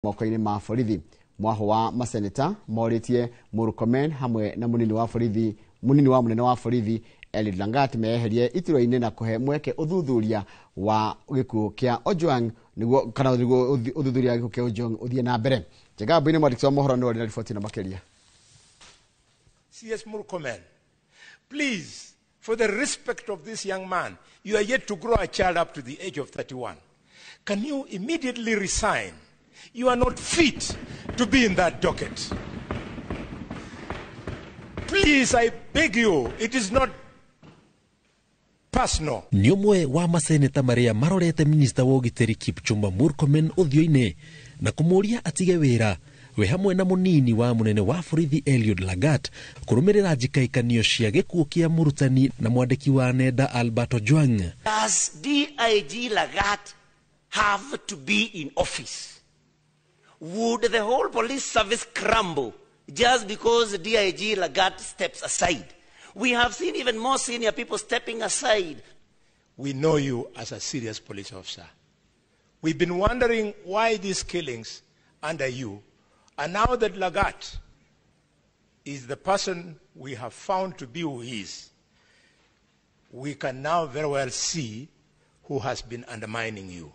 Moko-inĩ ma borithi. Mwaho wa maseneta morĩtie Murkomen hamwe na munini wa borithi, munini wa munene wa borithi Eliud Langat meyeherie iturwa-inĩ na kũhe mweke ũthuthuria wa gĩkuũ kĩa Ojwang nĩguo kana nĩguo ũthuthuria wa gĩkuũ kĩa Ojwang ũthiĩ na mbere. Njenga Mbui nĩ mwandĩki wa mohoro, nĩwe ũrĩ na riboti ĩno makĩria. CS Murkomen, please, for the respect of this young man, you are yet to grow a child up to the age of 31. Can you immediately resign? You are not fit to be in that docket. Please, I beg you, it is not personal. Nĩ ũmwe wa maseneta marĩa marorete minista wa ũgitĩri Kipchumba Murkomen ũthiũ-inĩ na kũmũria atige wĩra we hamwe na mũnini wa mũnene wa borithi Eliud Lagat kũrũmĩrĩra njikaikanio cia gĩkuũ kĩa mũrutani na mwandĩki wa nenda Albert Ojwang. Does DIG Lagat have to be in office? Would the whole police service crumble just because DIG Lagat steps aside? We have seen even more senior people stepping aside. We know you as a serious police officer. We've been wondering why these killings under you, and now that Lagat is the person we have found to be who he is, we can now very well see who has been undermining you.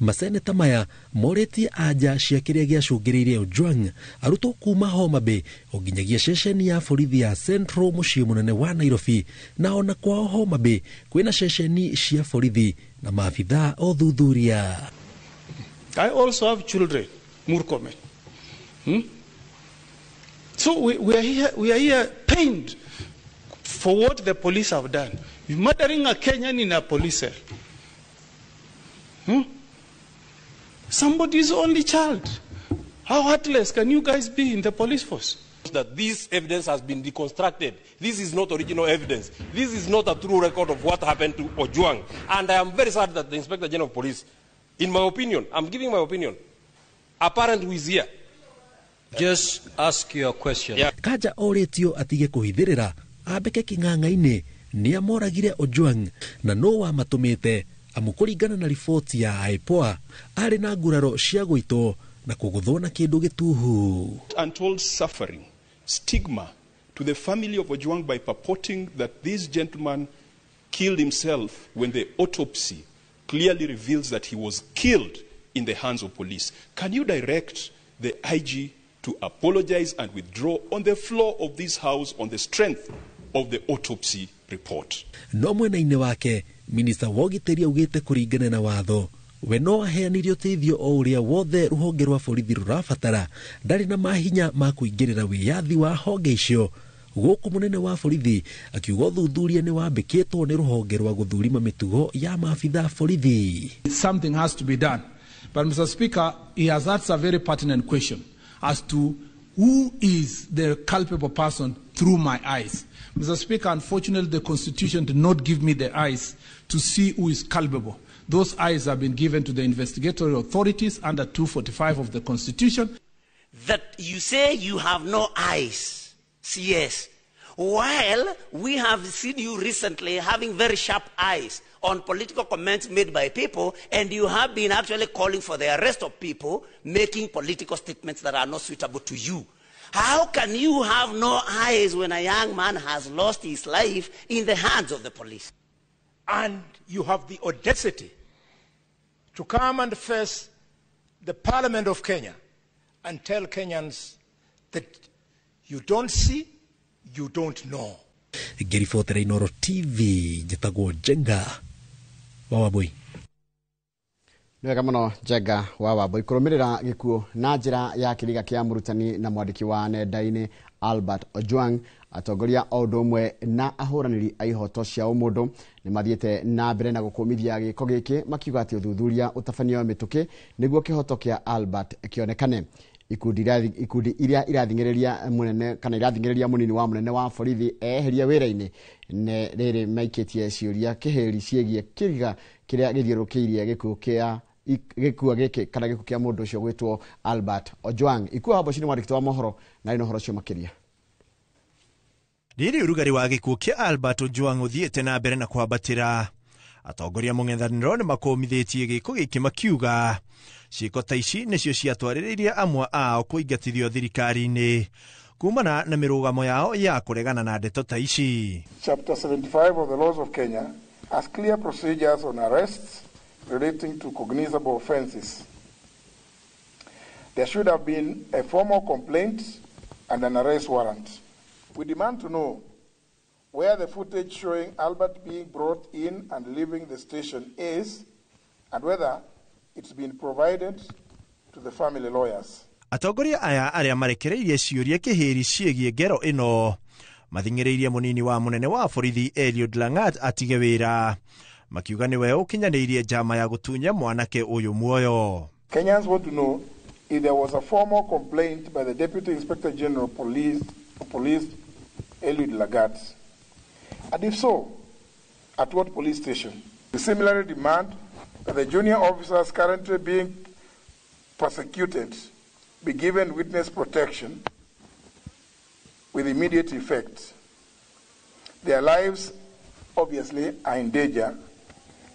Maseneta maya morĩtie anja cia kĩrĩa gĩacũngĩrĩirie Ojwang arutwo kuma Homa Bay o nginyagia ceceni ya borithi ya Central mũciĩ mũnene wa Nairobi, na ona kwao Homa Bay kwĩna ceceni cia borithi na maabithaa othuthuria. I also have children, Murkomen. So we are here pained for what the police have done. You're murdering a Kenyan in a police cell. Somebody's only child. How heartless can you guys be in the police force? That this evidence has been deconstructed. This is not original evidence. This is not a true record of what happened to Ojwang. And I am very sad that the Inspector General of Police, in my opinion, I'm giving my opinion, a parent who is here. Just ask your question. Yeah. Kanja orĩtio atige kũhithĩrĩra ambĩke kĩng'ang'a-inĩ nĩ amoragire Ojwang na no wamatũmĩte amu kũringana na riboti ya IPOA arĩ na nguraro cia gũitwo na kũgũthwo na kĩndũ gĩtuhu. Untold suffering, stigma to the family of Ojwang by purporting that this gentleman killed himself when the autopsy clearly reveals that he was killed in the hands of police. Can you direct the IG to apologize and withdraw on the floor of this house on the strength of the autopsy report? No mwena-inĩ wake minista wa ũgitĩri augĩte kũringana na watho we no aheanire ũteithio o ũrĩa wothe rũhonge rwa borithi rũrabatara, ndarĩ na mahinya ma kũingĩrĩra wĩyathi wa honge icio. Gũkũ mũnene wa borithi akiuga ũthuthuria nĩ wambĩkĩtwo nĩ rũhonge rwa gũthurima mĩtugo ya maabitha borithi. Something has to be done. But Mr. Speaker, he has asked a very pertinent question as to who is the culpable person through my eyes. Mr. Speaker, unfortunately, the Constitution did not give me the eyes to see who is culpable. Those eyes have been given to the investigatory authorities under 245 of the Constitution. That you say you have no eyes, CS, while we have seen you recently having very sharp eyes on political comments made by people, and you have been actually calling for the arrest of people making political statements that are not suitable to you. How can you have no eyes when a young man has lost his life in the hands of the police? And you have the audacity to come and face the Parliament of Kenya and tell Kenyans that you don't see, you don't know. Ngĩribotera Inooro TV, njĩtagwo Njenga wa Wambui. Nĩ wega mũno Njenga wa Wambui. Kũrũmĩrĩra gĩkuũ na njĩra ya kĩriga kĩa mũrutani na mwandĩki wa nenda-inĩ Albert Ojwang, atongoria o ũndũ ũmwe na ahũranĩri a ihoto cia ũmũndũ nĩ mathiĩte na mbere na gũkũmithia gĩko gĩkĩ, makiuga atĩ ũthuthuria ũtabanio mĩtũkĩ nĩguo kĩhoto kĩa Albert kĩonekane. Ikundi iria irathing'ĩrĩria mũnene kana irathing'ĩrĩria mũnini wa mũnene wa borithi eherie wĩra-inĩ nĩ rĩrĩ maikĩtie ciũria kĩhĩri ciĩgiĩ kĩriga kĩrĩa gĩthiũrũrũkĩirie gĩkuũ kĩa gĩkuũ gĩkĩ kana gĩkuũ kĩa mũndũ ũcio gwĩtwo Albert Ojwang. Ikuũ Wamboci nĩ mwandĩki wa mohoro na ĩno ũhoro ũcio makĩria. Rĩrĩ ũrugarĩ wa gĩkuũ kĩa Albert Ojwang ũthiĩte na mbere na kwambatĩra, atongoria mũng'ethanĩro nĩ makũmithĩtie gĩko gĩkĩ makiuga Ciĩko ta ici nĩcio ciatwarĩrĩirie amwe ao kũingatithio thirikari-inĩ kumana na mĩrũgamo yao ya kũregana na ndeto ta ici. Chapter 75 of the laws of Kenya has clear procedures on arrests relating to cognizable offenses. There should have been a formal complaint and an arrest warrant. We demand to know where the footage showing Albert being brought in and leaving the station is, and whether it's been provided to the family lawyers. Atongoria aya arĩa marekereirie ciũria kĩhĩri ciĩgiĩ ngero ĩno mathing'ĩrĩirie mũnini wa mũnene wa borithi Eliud Langat atige wĩra, makiuga nĩwe ũkinyanĩirie njama ya gũtunya mwanake ũyũ muoyo. Kenyans want to know if there was a formal complaint by the Deputy Inspector General of Police Eliud Lagat, and if so, at what police station? We similarly demand that the junior officers currently being prosecuted be given witness protection with immediate effect. Their lives obviously are in danger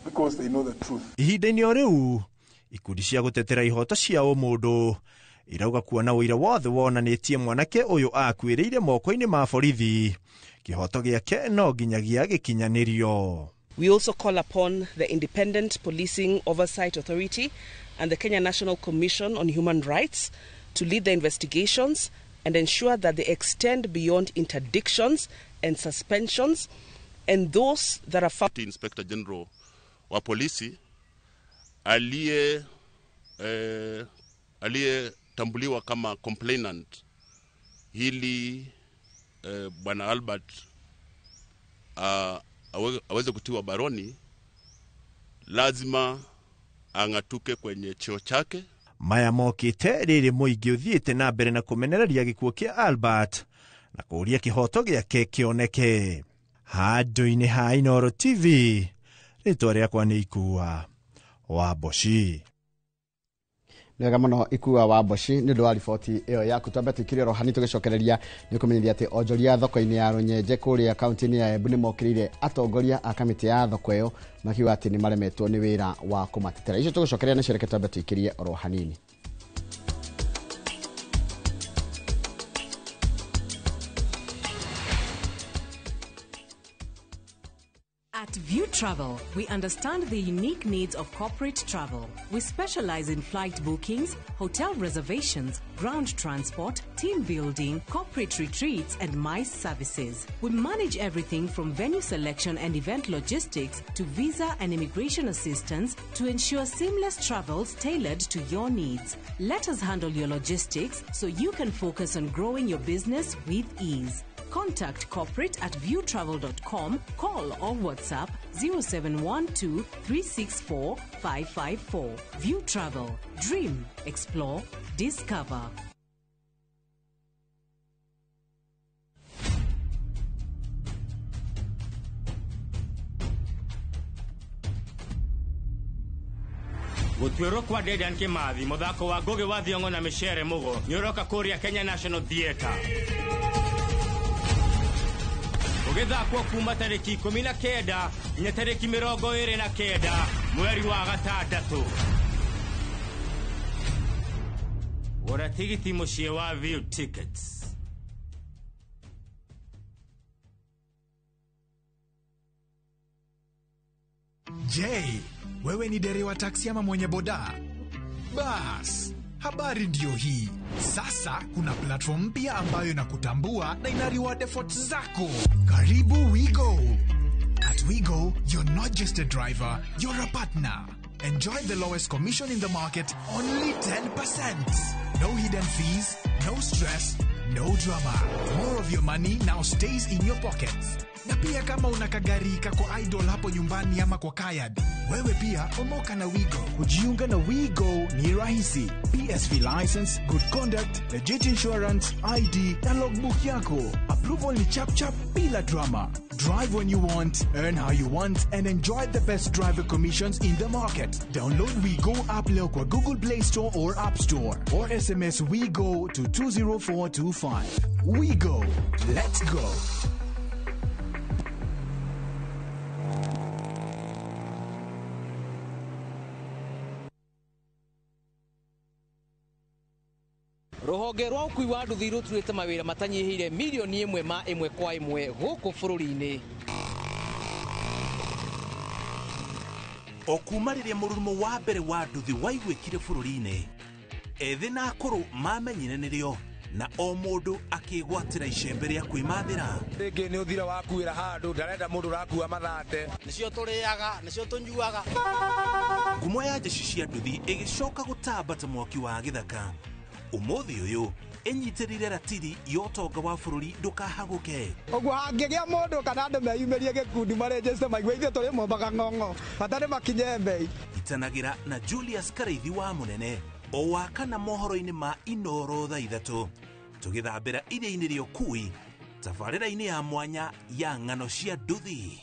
because they know the truth. Ihinda-inĩ o rĩu, ikundi cia gũtetera ihoto cia ũmũndũ irauga kuona ũira wothe wonanĩtie mwanake ũyũ akuĩrĩire moko-inĩ ma borithi, kĩhoto gĩake no nginyagia gĩkinyanĩrio. We also call upon the Independent Policing Oversight Authority and the Kenya National Commission on Human Rights to lead the investigations and ensure that they extend beyond interdictions and suspensions and those that are found. Inspector General wa polisi aliyetambuliwa kama complainant ili Bwana Albert aweze kutiwa baroni, lazima ang'atuke kwenye cheo chake. Maya mokĩte rĩrĩ mũingĩ ũthiĩte na mbere na kũmenereria gĩkuũ kĩa Albert na kũũria kĩhoto gĩake kĩoneke. Handũ-inĩ ha Inooro TV, rĩtwa rĩakwa nĩ Ikua wa Mboci. Nĩ wega mũno Ikua wa Mboci nĩ ũndũ wa riboti ĩyo yaku. Twambe tũikire oro hanini tũgĩcokereria nĩ kũmenyithia atĩ onjoria thoko-inĩ ya Rũnyenje kũrĩa kaunti-inĩ ya Embu nĩ mokĩrĩire atongoria a kamĩtĩ ya thoko ĩyo makiuga atĩ nĩ maremetwo nĩ wĩra wa kũmatetera. Icio tũgũcokereria nacio, reke twambe tũikĩrie oro hanini. At View Travel, we understand the unique needs of corporate travel. We specialize in flight bookings, hotel reservations, ground transport, team building, corporate retreats, and MICE services. We manage everything from venue selection and event logistics to visa and immigration assistance to ensure seamless travels tailored to your needs. Let us handle your logistics so you can focus on growing your business with ease. Contact corporate at viewtravel.com, call or WhatsApp 0712 364 554. View Travel. Dream, explore, discover. Gũtuĩrwo kwa Dedan Kimathi, mũthako wa Ngũgĩ wa Thiong'o na Micere Mũgo nĩũroka kũrĩa Kenya National Theatre, ũgĩthakwo kuma tarĩki 19 nginya tarĩki 29 mweri wa gatandatũ. Gũra tigiti mũciĩ wa View Tickets. Je, wewe ni dereva taksi ama mwenye boda? Bas, habari ndiyo hii. Sasa kuna platform mpya ambayo inakutambua na ina reward efforts zako. Karibu WeGo. At WeGo, you're not just a driver, you're a partner. Enjoy the lowest commission in the market, only 10%. No hidden fees, no stress, no drama. More of your money now stays in your pockets. Na pia kama una kagari kako idle hapo nyumbani ama kwa kayad, wewe pia omoka na WeGo. Kujiunga na WeGo ni rahisi. PSV license, good conduct, legit insurance, ID na logbook yako. Approval ni chap chap bila drama. Drive when you want, earn how you want, and enjoy the best driver commissions in the market. Download WeGo app leo kwa Google Play Store or App Store, or SMS WeGo to 20425. WeGo. Let's go. Rũhonge rwa ũkui wa nduthi rũturĩte mawĩra matanyihĩire mirioni ĩmwe ma ĩmwe kwa ĩmwe gũkũ bũrũri-inĩ. O kuma rĩrĩa mũrurumo wa mbere wa nduthi waiguĩkire bũrũri-inĩ, ethĩ na akũrũ mamenyire nĩrĩo na o mũndũ akĩgwatĩra icembe rĩa kwĩmathĩra. Rĩngĩ nĩ ũthira wakuĩra handũ ndarenda mũndũ ũrakua mathate. Nĩcio tũrĩaga, nĩcio tũnyuaga. Ngumo ya njeci cia nduthi ĩgĩcoka gũtamba ta mwaki wa gĩthaka. Ũmũthĩ ũyũ ĩnyitĩrĩire ratiri ya ũtonga wa bũrũri ndũkahagũke. Ũguo hangĩgĩa mũndũ kana andũ meyumĩrie gĩkundi marĩnjĩte maigue ithuĩ tũrĩ mombaga ng'ong'o bata nĩ makinye mbei. Itanagĩra na Julius Karaithi wa Mũnene o wa kana mohoro-inĩ ma Inoro thaa 3 tũgĩthambĩra iria-inĩ rĩa ũkui tabarĩra-inĩ ya mwanya ya ng'ano cia nduthi.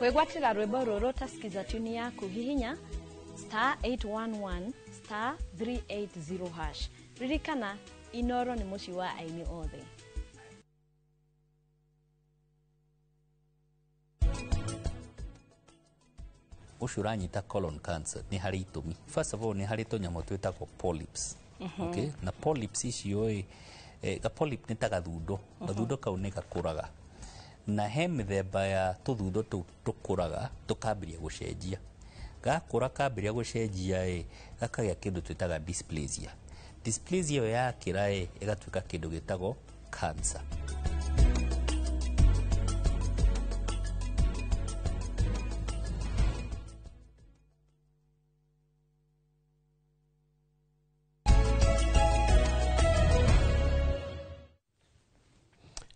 Kwĩgwatĩra rwĩmbo rũrũ ũtasikiza tuni yaku hihinya star 811 star 380 hash. Ririkana Inoro nĩ mũciĩ wa aini othe. Ũcio ũranyita colon cancer nĩ harĩ itũmi. First of all nĩ harĩ tũnyamũ twĩtagwo polyps. Okay? Na polyps icio ĩ, ga polyp nĩ ta gathundo. Gathundo kau nĩ gakũraga. Na he mĩthemba ya tũthundo tũu tũkũraga tũkambĩrĩria gũcenjia. Gakũra kambĩrĩria gũcenjia ĩ, gakagĩa kĩndũ twĩtaga dysplasia. Dysplasia ĩyo yakĩra ĩ, ĩgatuĩka kĩndũ gĩtagwo cancer.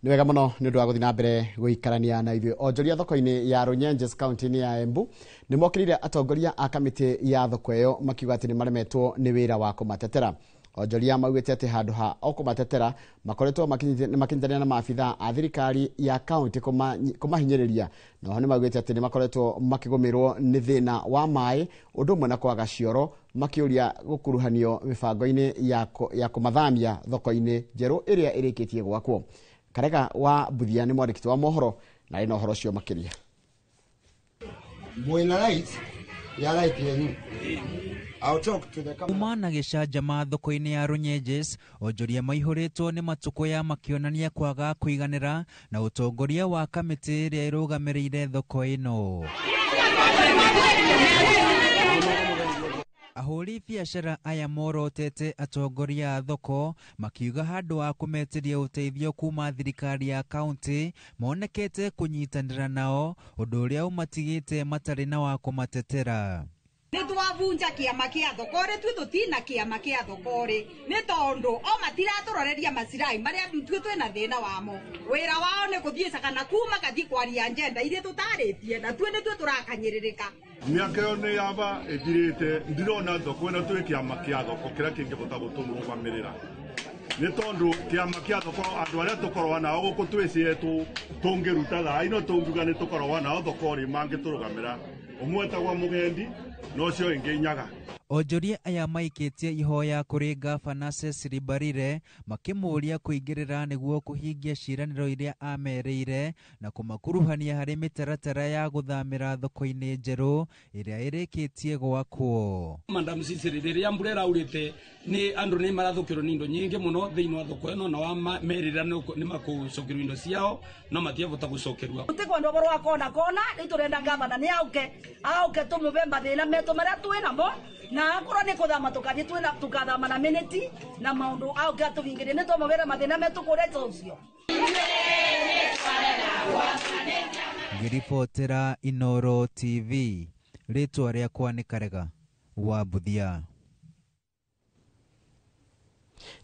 Nĩ wega mũno nĩ ũndũ wa gũthiĩ na mbere gũikarania na ithuĩ. Onjoria thoko-inĩ ya Runyenjes kaunti-inĩ ya Embu nĩ mokĩrĩire atongoria a kamĩtĩ ya thoko ĩyo makiuga atĩ nĩ maremetwo nĩ wĩra wa kũmatetera. Onjoria maugĩte atĩ handũ ha o kũmatetera makoretwo makĩnyitanĩra na maabithaa a thirikari ya kaunti kũmahinyĩrĩria. Na oho nĩ maugĩte atĩ nĩ makoretwo makĩgũmĩrwo nĩ thĩna wa maĩ ũndũ ũmwe na kwaga cioro, makĩũria gũkuruhanio mĩbango-inĩ ya kũmathamia thoko-inĩ njerũ ĩrĩa ĩrĩkĩtie gwakwo. Karega wa Buthia nĩ mwandĩki wa mohoro na arĩ na ũhoro ũcio makĩria. Mwĩna right ya right yenyu. I'll talk to the Kuma na gĩcanjama thoko-inĩ ya Runyenjes, onjoria maihũrĩtwo nĩ matukũ makĩonania kwaga kũiganĩra na ũtongoria wa kamĩtĩ ĩrĩa ĩrũgamĩrĩire thoko ĩno. Ahũri biacara aya morotete atongoria a thoko makiuga handũ ha kũmetĩria ũteithio kuma thirikari ya kaunti monekete kũnyitanĩra nao, ũndũ ũrĩa ũmatigĩte matarĩ na wa kũmatetera. Nĩ twabunja kĩama kĩa thoko rĩ, tuĩ tũtina kĩama kĩa thoko rĩ, nĩ tondũ o matiratũroreria macirai marĩa tuĩ twĩna thĩna wamo. Wĩra wao nĩ gũthiĩ cakana kuma kathiĩ kwaria agenda iria tũtarĩtie na tuĩ nĩtuĩ tũrakanyĩrĩrĩka. Mĩaka ĩyo nĩ yaba ĩthirĩte, ndirona thoko ĩno twĩ kĩama kĩa thoko kĩrĩa kĩngĩhota gũtũrũgamĩrĩra. Nĩ tondũ kĩama kĩa thoko andũ arĩa tũkoragwo nao gũkũ twĩciĩtwo tũngĩruta thaa ino tũngiuga nĩ tũkoragwo nao thoko rĩ mangĩtũrũgamĩra. Ũmwe etagwo Mũgendi na ũcio ũngĩ Nyaga. Onjoria aya maikĩtie ihoya kũrĩ ngabana Cecily Mbarire makĩmũũria kũingĩrĩra nĩguo kũhingia ciĩranĩro iria amerĩire na kũmakuruhania harĩ mĩtaratara ya gũthamĩra thoko-inĩ njerũ ĩrĩa ĩrĩkĩtie gwakwo. Madam Cecily, rĩrĩa mbura ĩraurĩte nĩ andũ nĩ marathũkĩrwo nĩ indo nyingĩ mũno thĩinĩ wa thoko ĩno na wamerĩra nĩ makũcokerwo indo ciao no matiahota gũcokerwo. Tũtikwenda ũhoro wa kona kona, rĩu tũrenda ngabana nĩ auke tũmũbe mathĩna metũ marĩa twĩ namo na akorwo nĩ kũthama tũkathiĩ twĩna tũkathama na miniti na maũndũ auke atũhingĩrie nĩ twamũbere mathĩna metũ kũrĩa ũcio. Ngĩribotera Inoro TV, rĩtwa rĩakwa nĩ Karega wa Buthia.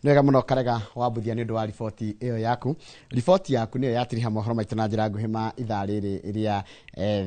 Nĩ wega mũno Karega wa Mbuthia nĩ ũndũ wa riboti ĩyo yaku. Riboti yaku nĩyo yatiriha mohoro maitũ na njĩra nguhĩ ma ithaa rĩrĩ rĩa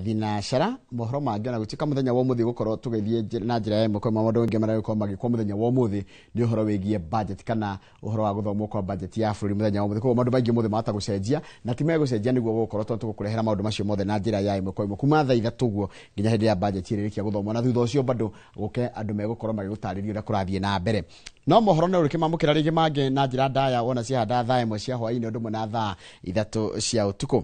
thinacara. Mohoro mangĩ ona gũtuĩka mũthenya wa ũmũthĩ gũkorwo tũgĩthiĩ na njĩra ya ĩmwe kwa ĩmwe, maũndũ maingĩ marĩa gũkorwo magĩkwo mũthenya wa ũmũthĩ nĩ ũhoro wĩgiĩ budget kana ũhoro wa gũthomwo kwa budget ya bũrũri mũthenya wa ũmũthĩ. Koguo maũndũ maingĩ ũmũthĩ mahota gũcenjia na ti megũcenjia nĩguo gũgũkorwo tondũ tũgũkũrehera maũndũ macio mothe na njĩra ya ĩmwe kwa ĩmwe kuma thaa 3 ũguo nginya hĩndĩ ya budget ĩrĩkia gũthomwo, na thutha ũcio bado gũke andũ megũkorwo magĩgũtarĩria ũrĩa kũrathiĩ na mbere. No mohoro nĩ ũrĩkĩmamũkĩra rĩngĩ mangĩ na njĩra ndaya wona ciahanda thaa 1 cia hwaĩ-inĩ ũndũ ũmwe na thaa 3 cia ũtukũ.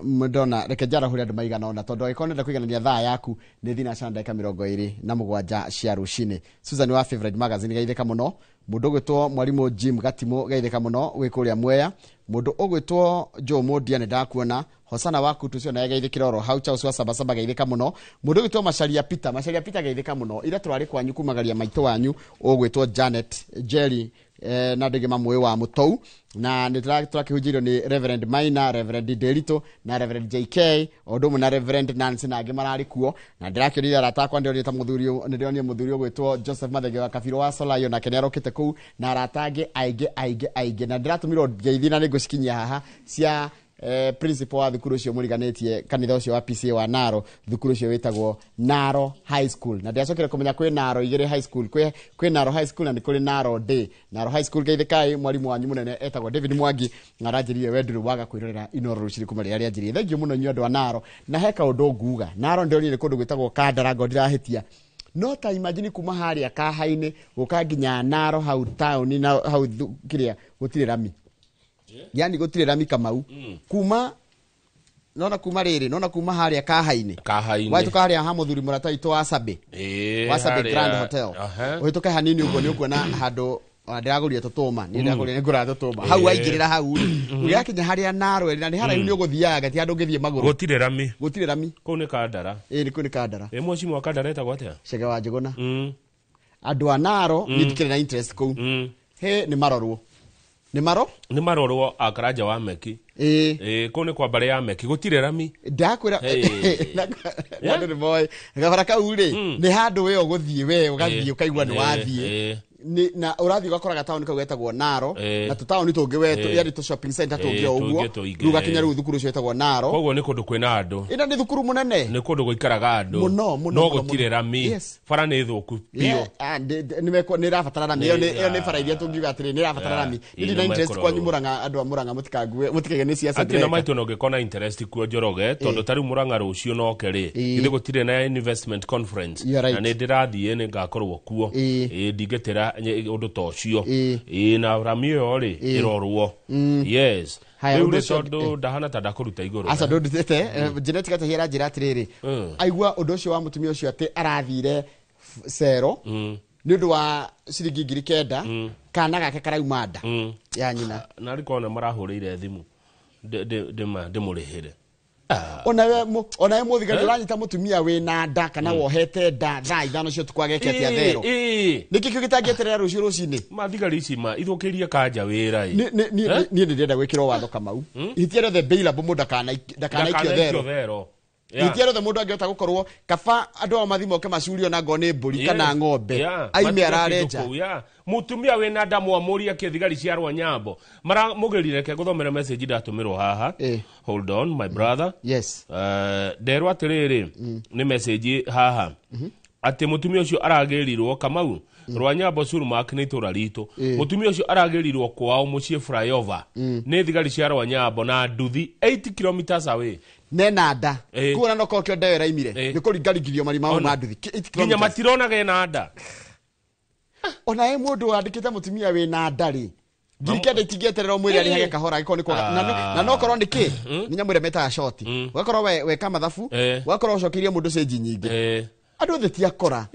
Ndona reke njarahũre andũ maigana ũna tondũ angĩkorwo nĩũrenda kũiganania thaa yaku nĩ thinacara ndagĩka 27 cia rũcinĩ. Susan wa Favorite Magazine geithĩka mũno. Mũndũ ũgwĩtwo mwarimũ Jim Gatimũ geithĩka mũno wĩ kũrĩa Mwea. Mũndũ ũgwĩtwo Joe Mondia nĩ ndakuona. Hosana waku tucio naye geithĩkĩra oro hau. Charles wa Sabasaba geithĩka mũno. Mũndũ ũgwĩtwo Macharia Peter, Macharia Peter geithĩka mũno. Ira tũrarĩ kwanyu kumagaria maitũ wanyu ũgwĩtwo Janet Jerry na ndĩngĩ mamũĩ wa Mũtou, na nĩ tũrakĩhunjĩirio nĩ Reverend Maina, Reverend Derito na Reverend JK o ũndũ ũmwe na Reverend Nancy na angĩ mararĩ kuo. Na ndĩrakĩonire arata akwa, ndĩronire ta mũthuri, nĩndĩronire mũthuri ũgwĩtwo Joseph Mathenge wa Kabirũ wa Solayo nake nĩarokĩte kũu na arata angĩ aingĩ aingĩ aingĩ, na ndĩratũmirwo ngeithi na nĩngũcikinyia haha cia principal wa thukuru ũcio mũriganĩtie kanitha ũcio wa PCA wa Naro, thukuru ũcio wĩtagwo Naro High School. Na ndĩracokire kũmenya kwĩ Naro igĩrĩ high school, kwĩ Naro High School na nĩ kũrĩ Naro Day. Naro High School geithĩkai, mwarimũ wanyu mũnene etagwo David Mwangi na aranjĩrire we ndũrĩ waga kwĩrorera Inooro rũcinĩ kuma rĩrĩa rĩanjĩrĩirie. Thengiũ mũno inyuĩ andũ a Naro. Na he kaũndũ nguga, Naro ndĩronire kũndũ gwĩtagwo Kandara, ngo ndirahĩtia. No ta imagine kuma harĩa Kaha-inĩ gũka nginya Naro hau taũni na hau kĩrĩa gũtirĩ rami. Yani gũtirĩ rami Kamau. Kuma nona kuma rĩrĩ, nona kuma harĩa Kaha-inĩ. Wahĩtũka harĩa ha mũthuri mũrata witũ wa Sabe. Wa Sabe Grand Hotel. Ũhĩtũke hanini ũguo nĩ ũkuona handũ ndĩragũrire tũtũma, niĩ ndĩragũrire nĩngũraga tũtũma. Hau waingĩrĩra hau rĩ, ũgĩgakinya harĩa Naro ĩrĩ, na nĩ haraihu nĩ ũgũthiaga, ti handũ ũngĩthiĩ magũrũ. Gũtirĩ rami. Gũtirĩ rami. Kũu nĩ Kandara. Ĩĩ, kũu nĩ Kandara. Ĩ mũciĩ wa Kandara etagwo atĩa? Chege wa Njũgũna. Andũ a Naro niĩ ndikĩrĩ na interest kũu. He nĩ marorwo. Nĩ maro? Nĩ marorwo akaranja wa Meki. Ĩĩ, kũu nĩ kwa mbarĩ ya Meki, gũtirĩ rami. Ndakwĩra andũ nĩ moĩ. Gabara kau rĩ, nĩ handũ we ũgũthiĩ we ũgathiĩ ũkaigua nĩ wathiĩ. Na ũrathiĩ ũgakora gataũni kau getagwo Naro, na tũtaũni tũngĩ we yani tũ shopping center tũngĩ o ũguo. Rĩu ũgakinya rĩu thukuru ũcio wĩtagwo Naro. Koguo nĩ kũndũ kwĩna andũ. Ĩno nĩ thukuru mũnene. Nĩ kũndũ gũikaraga andũ. Mũno, mũno, No mũno, gũtirĩ mũno. rami. Bara nĩ thũku biũ. Nĩ ĩrabatara rami. Ĩyo nĩ bara iria tũngiuga atĩrĩ nĩ ĩrabatara rami. Nĩ ndĩ na interest kwanyu Mũrang'a, andũ a Mũrang'a mũtikangue, mũtikage nĩ ciaca Atĩ na ndĩreka. maitũ no ũngĩkorwo na interest kuo Njoroge, tondũ ta rĩu Mũrang'a rũciũ noke rĩ, githĩ gũtirĩ na investment conference. You are right. Na nĩ ndĩrathiĩ nĩ ngakorwo kuo. Ndingĩtĩra ũndũ ta ũcio. Na rami ĩyo rĩ, ĩrorwo. Yes. Haya, Rĩu ũndũ rĩ, ũcio tondũ ndahana ta ndakũruta igũrũ. Aca ndũndutĩte, Janet Gatahia aranjĩra atĩrĩrĩ, aigua ũndũ ũcio wa mũtumia ũcio atĩ arathire cero nĩ ũndũ wa ciringi 9,000, kana gake karauma nda ya nyina. Na arĩ korwo nĩ marahũrĩire thimũ ndĩmũrĩhĩre. Onawe mũthigari ũranyita mũtumia wĩna nda kana wohete nda thaa 5 cia ũtukũ ageke atĩa thero. Nĩkĩ kĩu gĩtangĩeterera rũciũ rũcinĩ? Mathigari ici ma ithũkĩrie kanja wĩra ĩ. Niĩ nĩ ndĩrenda gwĩkĩrwo watho Kamau. Ihĩtia rĩothe bailable mũndũ ndakanaikio thero. Ihĩtia rĩothe mũndũ angĩhota gũkorwo kaba andũ ao mathiĩ moke macurio na ngoo nĩ mbũri kana ng'ombe aime ararenja. Mũtumia wĩna nda mwamũria kĩ thigari cia Rwanyambo maramũgĩrire. Reke ngũthomere message ndatũmĩrwo haha. Hold on my brother. Yes. Nderwo atĩrĩrĩ nĩ message haha atĩ mũtumia ũcio aragĩrirwo Kamau Rwanyambo Surmark nĩ itũra ritũ. Mũtumia ũcio aragĩrirwo kwao mũciĩ flyover nĩ thigari cia Rwanyambo na nduthi 8 kilometers away. Nena nda. Kuona no kokio ndeyo ĩraimire. Nĩ kũringaringithio marima mau ma nduthi. 8 Nginya kilometers. matironaga ena nda. Ona he mũndũ wandĩkĩte mũtumia wĩna nda rĩ, 9,000 itingĩeterera ũmwĩre arĩhage kahora angĩkorwo nĩ kwaga. Na no korwo nĩ kĩ? Nĩ nyamũ ĩrĩa metaga short. Ũgakorwo weka mathabu, ũgakorwo ũcokeirie mũndũ cĩnji nyingĩ. Andũ othe ti akora.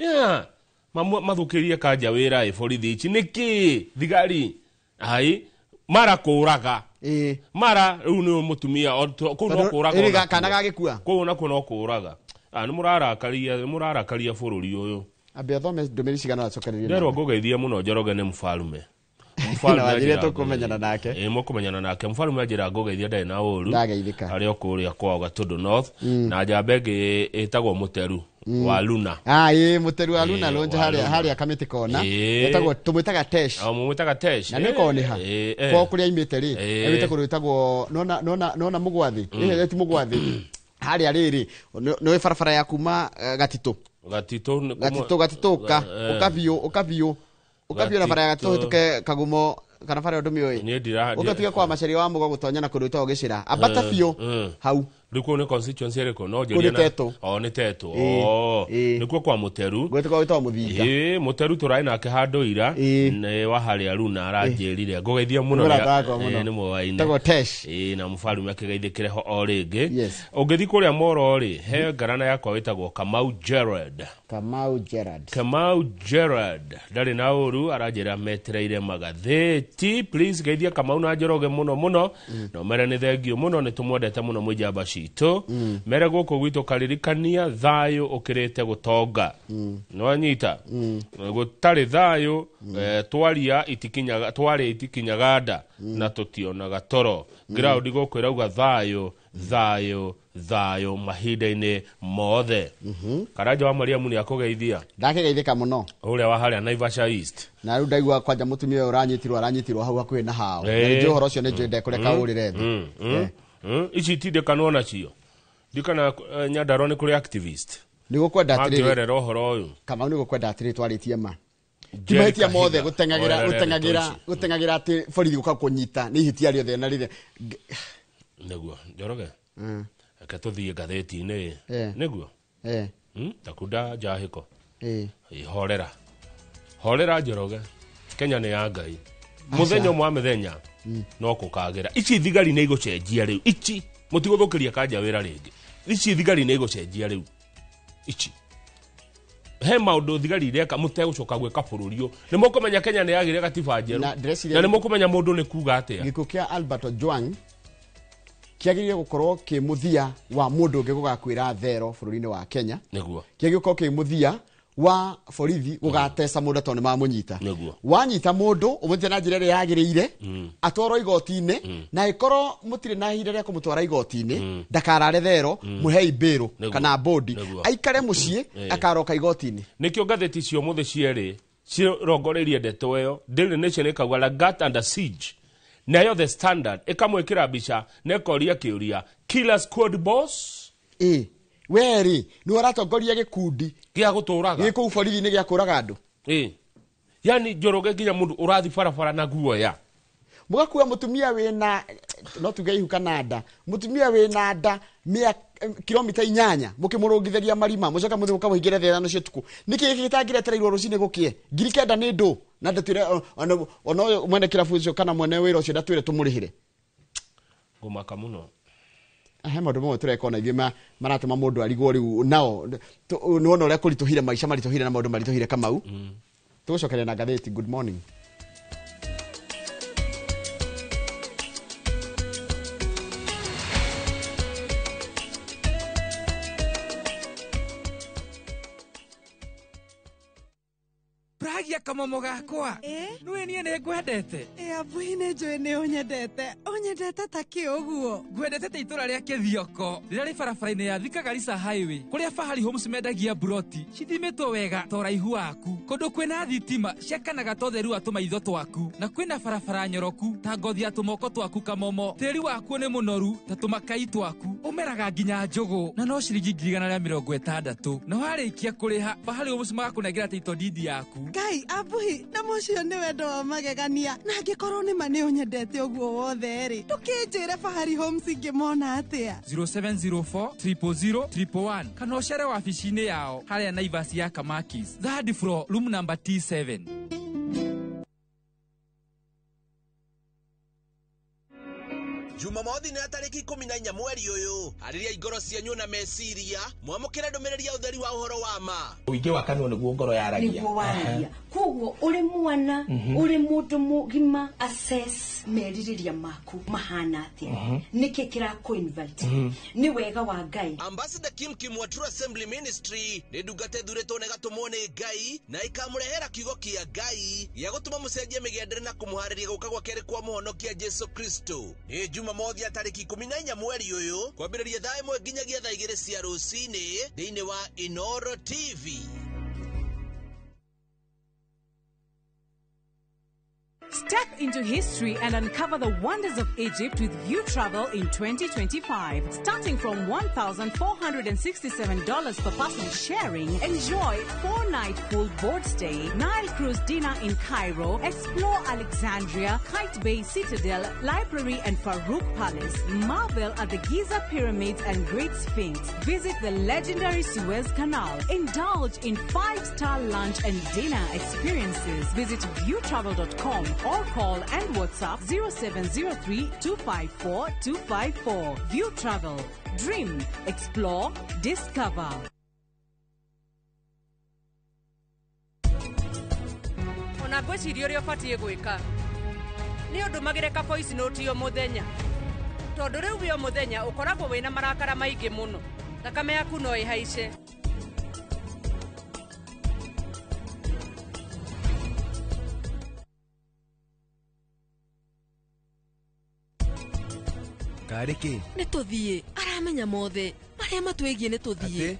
Mathũkĩrie kanja wĩra ĩ borithi ici nĩkĩ thigari ai mara kũraga. Mara rĩu nĩ mũtumia kũu no kũraga. Kana gagĩkua. Kũu nakuo no kũraga. Nĩ mũrarakaria bũrũri ũyũ. Ambe athome ndũmĩrĩri cigana acokererie. Nderwo ngũgeithie mũno Njoroge nĩ mũfalume. Na wanjĩre tũkũmenyana nake. Mũkũmenyana nake. Mũfalume anjĩra ngũgeithie ndarĩ na ũru. Ndageithĩka. Arĩ o kũrĩa kwao Gatũndũ North. Na njamba ĩngĩ ĩtagwo Mũteru. Wa Luna. Ah, ĩ Mũteru wa Luna Ĩ, Lonja wa harĩa Luna. harĩa Kamĩtĩ kona. Ĩ. Etagwo tũmwĩtaga Tesh. O mũmwĩtaga Tesh. Na nĩ korwo nĩ ha? Ĩ, eh. Kwao kũrĩa aimĩte rĩ, Ĩ. aimĩte kũndũ gwĩtagwo nona nona nona Mũgwathi. Ĩ ti Mũgwathi. Harĩa rĩrĩ, nĩ barabara ya kuma Gatitũ. Gatitũ nĩ kuma- Gatitũ Gatitũ ũka ũka biũ ũka biũ ũka biũ na bara ya Gatitũ Gatitũ. ũhĩtũke Kagumo kana bara ĩyo ndũmĩũĩ. Niĩ ndira Ũgatuĩka kwa Macharia wa Mũgo gũtonya na kũndũ gwĩtagwo Gĩcĩra. Ambata biũ hau. Rĩu kũu nĩ constituency ĩrĩkũ? No Kũu njũrie nĩ na- Tetũ. O nĩ Tetũ. Ĩ, O ĩ. nĩkuo kwa Mũteru. Gwĩtagwo gwĩtagwo Mũthinga. Ĩ Mũteru tũraĩ nake handũ ira nĩ wa harĩa Luna aranjĩrire ngũgeithia mũno Nĩ mũrata wakwa mũno. nĩ mũwaine. Etagwo Tesh. Ĩ na mũbarume akĩgeithĩkĩre ho o rĩngĩ. Yes. Ũngĩthiĩ kũrĩa Moro rĩ, he ngarana yakwa wĩtagwo Kamau Gerard. Kamau Gerard. Kamau Gerard ndarĩ na ũru aranjĩra metereire magathĩti. Please geithia Kamau na Njoroge mũno mũno na ũmere nĩ thengio mũno nĩ tũmwendete mũno mwĩ njamba citũ mere gũkũ gwitũ karirikania thayũ ũkĩrĩte gũtonga nĩwanyita gũtarĩ thayũ twaria itikinyaga twarĩ itikinyaga nda na tũtionaga toro ground gũkũ ĩrauga thayũ thayũ thayũ mahinda-inĩ mothe. Karanja wa Mariamu nĩ akũgeithia. Ndakĩgeithĩka mũno. Ũrĩa wa harĩa Naivasha East. Na rĩu ndaigua kwanja mũtumia ũyũ ũranyitirwo aranyitirwo hau hakuhĩ na hao. Na nĩ njũĩ ũhoro ũcio nĩ njũĩ ndekũreka ũrĩre thĩ. Ici itindĩkanwo nacio ndikana Nyandarua nĩ kũrĩ activist Nĩ gũkwenda atĩrĩrĩ. mangĩoerera ũhoro ũyũ. Kamau nĩ gũkwenda atĩrĩrĩ twarĩtie ma. Ti Jerry mahĩtia mothe Kahiga, gũteng'agĩra oerere gũteng'agĩra ndeto ici. gũteng'agĩra atĩ borithi gũka kũnyita nĩ ihĩtia rĩothe na rĩrĩa. Nĩguo Njoroge reke tũthiĩ ngathĩti-inĩ Eh. nĩguo Eh. Takunda njahĩko Eh. Ĩ, horera horera Njoroge Kenya nĩ ya Ngai mũthenya ũmwe wa mĩthenya no kũkagĩra ici thigari nĩ igũcenjia rĩu ici mũtigũthũkĩria kanja wĩra rĩngĩ ici thigari nĩ igũcenjia rĩu ici he maũndũ thigari ireka mũtegũcoka gwĩka bũrũri ũyũ nĩ mũkũmenya Kenya nĩ yagĩire gatiba njerũ Na ndĩreciria- na nĩ mũkũmenya mũndũ nĩ kuga atĩa. Gĩkuũ kĩa Albert Ojwang kĩagĩrĩire gũkorwo kĩ mũthia wa mũndũ ũngĩ gũgakwĩra thero bũrũri-inĩ wa Kenya. Nĩguo Kĩagĩrĩire gũkorwo kĩ mũthia wa borithi gũgateca mũndũ tondũ nĩ mamũnyita. Nĩguo Wanyita mũndũ ũmũnyite na njĩra ĩrĩa yagĩrĩire atwarwo igoti-inĩ na ĩkorwo mũtirĩ na ihinda rĩa kũmũtwara igoti-inĩ ndakarare thero mũhei mbĩrũ Nĩguo. kana bũndi Nĩguo. aikare mũciĩ akaroka igoti-inĩ. Nĩkĩo ngathĩti cio mũthĩ cierĩ cirongoreirie ndeto ĩyo. Daily Nation ĩkauga Lagat under siege, nayo The Standard ĩkamwĩkĩra mbica na ĩkoria kĩũria killer squad boss. Ĩ we rĩ nĩwe ũratongoria gĩkundi gĩa gũtũraga gĩ kũu borithi-inĩ gĩa kũraga andũ. Ĩ yani Njoroge nginya mũndũ ũrathi barabara na guoya mũgakua mũtumia wĩna no tuge ihu kana nda mũtumia wĩna nda mĩa kilomita 8 mũkĩmũrũngithĩria marima mũcoka mũthiĩ mũkamũhingĩre thaa 5 cia ũtukũ nĩkĩ gĩkĩ gĩtangĩretereirwo rũcinĩ gũkĩe 9,000 nĩ ndũ na ndatwĩre ona ũyũ mwene kĩrabu ũcio kana mwene wĩra ũcio ndatwĩre tũmũrĩhĩre. Ngũmaka mũno. He maũndũ mamwe tũreka ona ithuĩ maratũma mũndũ arigwo rĩu nao nĩwona ũrĩa kũritũhire maica maritũhire na maũndũ maritũhire Kamau. Tũgũcokeria na ngathĩti. Good morning. Pragia kamomo gakwa nĩwe niĩ nĩ ngwendete. Ambui nĩ njũĩ nĩ ũnyendete ũnyendete ta kĩ ũguo. Ngwendete ta itũra rĩa Kĩthioko rĩrĩa rĩ barabara-inĩ ya Thika Garissa Highway kũrĩa Fahari Homes mendagia mburoti cithimĩtwo wega ta ũraihu waku kũndũ kwĩna thitima ciakanaga ta ũtheru wa tũmaitho twaku na kwĩna barabara nyoroku ta ngothi ya tũmoko twaku kamomo tĩri wakuo nĩ mũnoru ta tũmakai twaku ũmeraga nginya njũgũ na no ciringi 160,000 na warĩkia kũrĩha Fahari Homes magakũnengera title deed yaku. Ngai Ambui na mũcio nĩ wendo wa magegania na angĩkorwo nĩ ma nĩ ũnyendete ũguo wothe rĩ ndũkĩnjĩre Fahari Homes ingĩmona atĩa. 0704 000 111 kana ũcere wabici-inĩ yao harĩa Naivas ya Kamakis third floor room number T7. Jumamothi nĩ tarĩki 14 mweri ũyũ arĩria ingoro cianyu na meciria mwamũkĩre ndũmĩrĩri ya ũtheri wa ũhoro wa ma ũingĩ wa kanua nĩguo ngoro yaragia nĩguo waragia koguo ũrĩ mwana ũrĩ mũndũ mũgima assess merirĩria maku mahana atĩa nĩkĩ kĩrakũ-invite nĩ wega wa Ngai. Ambassador Kim Kim wa True Assembly Ministry nĩ ndungata ĩthurĩtwo na ĩgatũmwo nĩ Ngai na ĩkamũrehera kiugo kĩa Ngai gĩa gũtũma mũcenjie mĩgendere na kũmũharĩria gũka gwa kerĩ kwa mũhonokia Jesu Kristo. Nĩ Jumamothi ya tarĩki 14 mweri ũyũ kwambĩrĩria thaa 1 nginyagia thaa 2 cia rũcinĩ thĩinĩ wa Inoro TV. Step into history and uncover the wonders of Egypt with View Travel in 2025. Starting from $1,467 per person sharing, enjoy 4-night full board stay, Nile cruise dinner in Cairo, explore Alexandria, Kite Bay Citadel, Library and Farouk Palace, marvel at the Giza Pyramids and Great Sphinx, visit the legendary Suez Canal, indulge in 5-star lunch and dinner experiences. Visit viewtravel.com or call and WhatsApp 0703 254 254. View Travel. Dream, explore, discover. Ona ngwĩciria ũrĩa ũbatiĩ gwĩka nĩ ũndũmagĩre ka voice note o mũthenya tondũ rĩu wĩ o mũthenya ũkoragwo wĩna marakara maingĩ mũno, thakame yaku no ĩhaice. Karĩ kĩ? Nĩ tũthiĩ, aramenya mothe marĩa matwĩgiĩ nĩ tũthiĩ.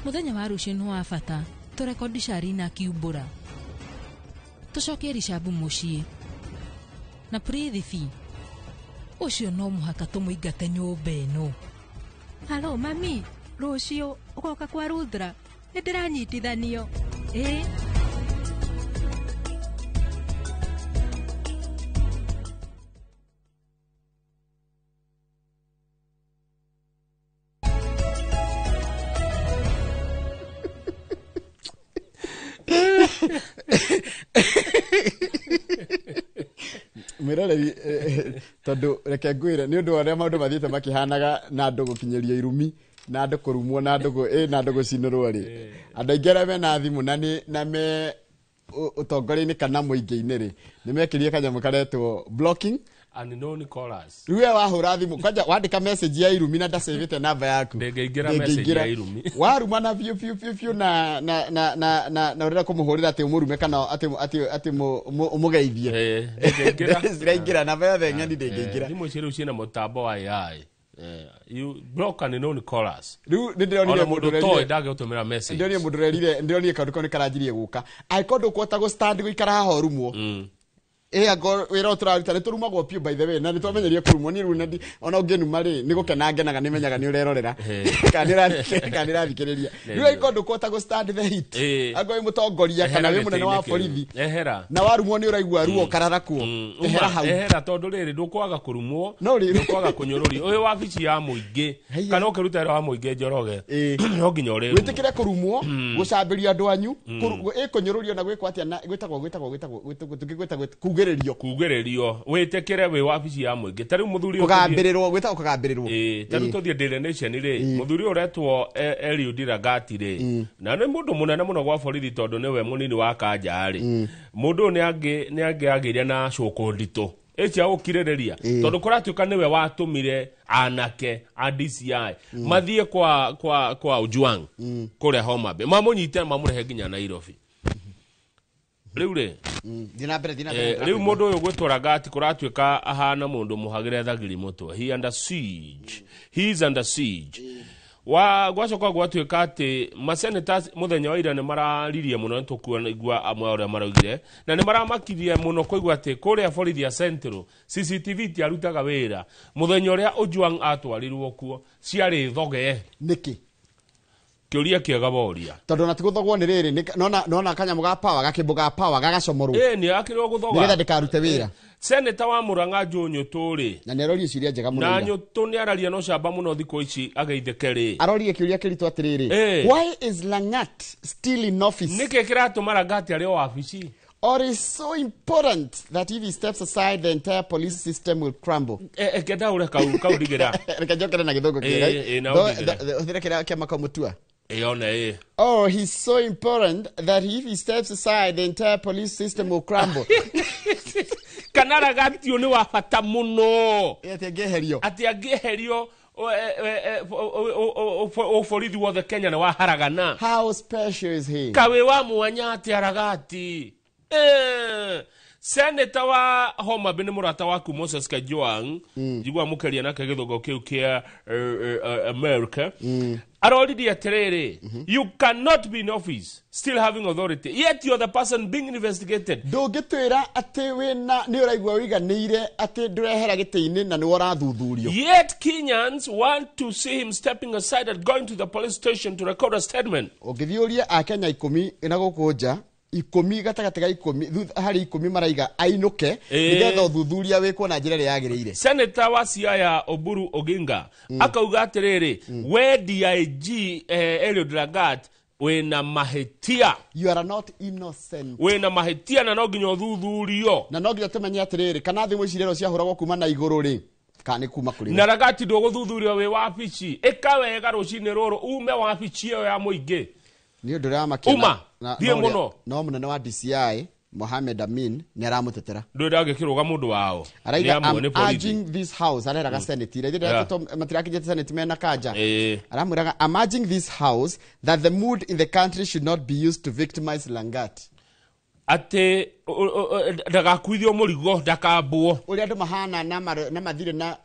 Mũthenya wa rũciũ nĩ wa bata, tũrekodi Sharina akiumbũra, tũcokie Rishabu mũciĩ na Prithvi ũcio no mũhaka tũmũingate nyũmba ĩno. Halo mami, rũciũ ũgoka kwa Rudra, nĩ ndĩranyitithanio. Ĩ Mwiroreri tondu reke ngwire ni undu wa maundu mathiite makihanaga na andu gukinyirio irumi na andu kurumwo na andu na andu gucinurwo ri andu aingi aria mena thimu na ni na me utongoria-ini kana muingi-ini ri ni mekirie kanyamu karetwo blocking unknown callers. Riu we wahura thimu kwanja wandika message ya irumi na ndasavite namba yaku ndingĩingĩra message ya irumi warumana biũ biũ biũ biũ na na na na na na urenda kumuhurira ati umurume kana ati ati ati umugeithie ndingĩingĩra ciraingĩra namba yothe ng'eni ndingĩingĩra thimũ ici rĩu ciĩna mũtambo wa AI. You block unknown callers. Riu nĩ ndĩronire mũndũ ũtoĩ ndangĩgũtũmĩra message. Ndĩronire mũndũ ũrerire ndĩronire kaũndũ kau nĩ karanjirie gũka angĩkorwo ndũkũhota gũ stand gũikara haha ũrumwo ango wĩra ũyũ tũraruta nĩ tũrumagwo piũ by the way na nĩ twamenyerie kũrumwo niĩ rĩu na ona ũngĩnuma rĩ nĩ gũkena ngenaga nĩ menyaga nĩ ũrerorera kana nĩ ũrathikĩrĩria rĩu angĩkorwo ndũkũhota gũ stand the heat angĩkorwo wĩ mũtongoria kana wĩ mũnene wa borithi na warumwo nĩ ũraigua ruo ũkararakwo ehera hau ehera tondũ rĩrĩ ndũkwaga kũrumwo ndũkwaga kũnyũrũrio ũyũ wabici ya mũingĩ kana ũkĩruta wĩra wa mũingĩ Njoroge no nginya ũrĩrumwo wĩtĩkĩre kũrumwo gũcambĩrio andũ anyu kũnyũrũrio na gwĩkwo atĩa na gwĩtagwo gwĩtagwo gwĩtagwo tũkĩgwĩta kugĩrĩrio kugĩrĩrio wĩtĩkĩre wĩ wabici ya mũingĩ ta rĩu mũthuri kũgambĩrĩrwo gwĩtagwo kũgambĩrĩrwo ta rĩu tũthiĩ Daily Nation rĩ mũthuri ũretwo Eliud Ragati rĩ na nĩ mũndũ mũnene mũno gwa borithi tondũ nĩwe mũnini wa Kanja rĩ mũndũ ũyũ nĩ angĩagĩire na cũkũ nditũ ĩcia gũkirĩrĩria tondũ kũratuĩka nĩwe watũmire anake a DCI mathiĩ kwa Ojwang kũrĩa Homa Bay mamũnyite mamũrehe nginya Nairobi. Rĩu rĩ rĩu mũndũ ũyũ gwĩtwo Ragati kũratuĩka ahana mũndũ mũhagĩre thagiri mũtwe. He under siege. He is under siege. Wa gwacoka gwatuĩka atĩ masenators mũthenya wa ira nĩ mararirie mũno nĩ tũkuigua amwe ũrĩa maraugire na nĩ maramakirie mũno kũigua atĩ kũrĩa borithi ya Central CCTV tiarutaga wĩra mũthenya ũrĩa Ojwang atwarirwo kuo ciarĩ thoge nĩkĩ kĩũria kĩega boria tondũ na tigũthogwo nĩ rĩrĩ nona kanyamũ ga power gakĩmbũ ga power gagacomorwo nĩ akĩrwo gũthoga nĩgetha ndĩkarute wĩra Seneta wa Murang'a Joe Nyũtũ rĩ na nĩ arorie ciũria njega mũno na Nyũtũ nĩ araria no camba mũno thikũ ici ageithĩke rĩ arorie kĩũria kĩritũ atĩrĩrĩ why is Langat still in office nĩkĩ kĩratũma Langat arĩ o wabici or is so important that if he steps aside the entire police system will crumble kenda ure kau ndigĩra reke njokere na gĩthũngũ kĩega hũthĩra kĩrĩa kĩa Makau Mutua. Oh, he's so important that if he steps aside, the entire police system will crumble. Kana Ragati ũyũ nĩ wa bata mũno atĩ angĩeherio atĩ angĩeherio borithi wothe Kenya nĩ waharagana. How special is he? Kawĩ wa mwanya atĩ Ragati. Senator wa Homa Bay nĩ mũrata waku Moses Kajwang, njigua mũkeria nake gĩthũngũ kĩu kĩa America. Aroririe atĩrĩrĩ, you cannot be in office still having authority yet you are the person being investigated. Ndũngĩtwĩra atĩ wĩna nĩ ũraigua wĩiganĩire atĩ ndũrehera gĩtĩ-inĩ na nĩwe ũrathuthurio. Yet Kenyans want to see him stepping aside and going to the police station to record a statement. Ũngĩthiĩ ũrie akenya 10 na gũkũ nja, 10 gatagatĩ ga 10 harĩ 10 maraiga ainũke nĩgetha ũthuthuria wĩkwo na njĩra ĩrĩa yagĩrĩire. Senator wa Siaya Oburu Oginga akauga atĩrĩrĩ, we DIG Eliud Lagat wĩna mahĩtia. You are not innocent. Wĩna mahĩtia na no nginya ũthuthurio. Na no nginya tũmenye atĩrĩrĩ, kana thimũ ici rero ciahũragwo kuma na igũrũ rĩ, kana nĩ kuma kũrĩ we. Na Lagat ndũgũthuthurio wĩ wabici. Ĩka wega rũcinĩ rũrũ ume wabici ĩyo ya mũingĩ. Nĩ ũndũ ũramakia Uma, thiĩ mũno. No mũnene wa DCI Mohamed Amin nĩ aramũtetera. Ndũĩ ndangĩkĩrũga mũndũ wao. Araiga, Nĩ amwe, I'm nĩ borithi. urging this house, areraga Senate. Ira ithuĩ matirakinyĩte Senate mena kanja. Aramwĩraga, I'm urging this house that the mood in the country should not be used to victimize Langat. Atĩ ndagakuithio mũrigo, ndakambwo. Ũrĩa andũ mahana na mathirĩ na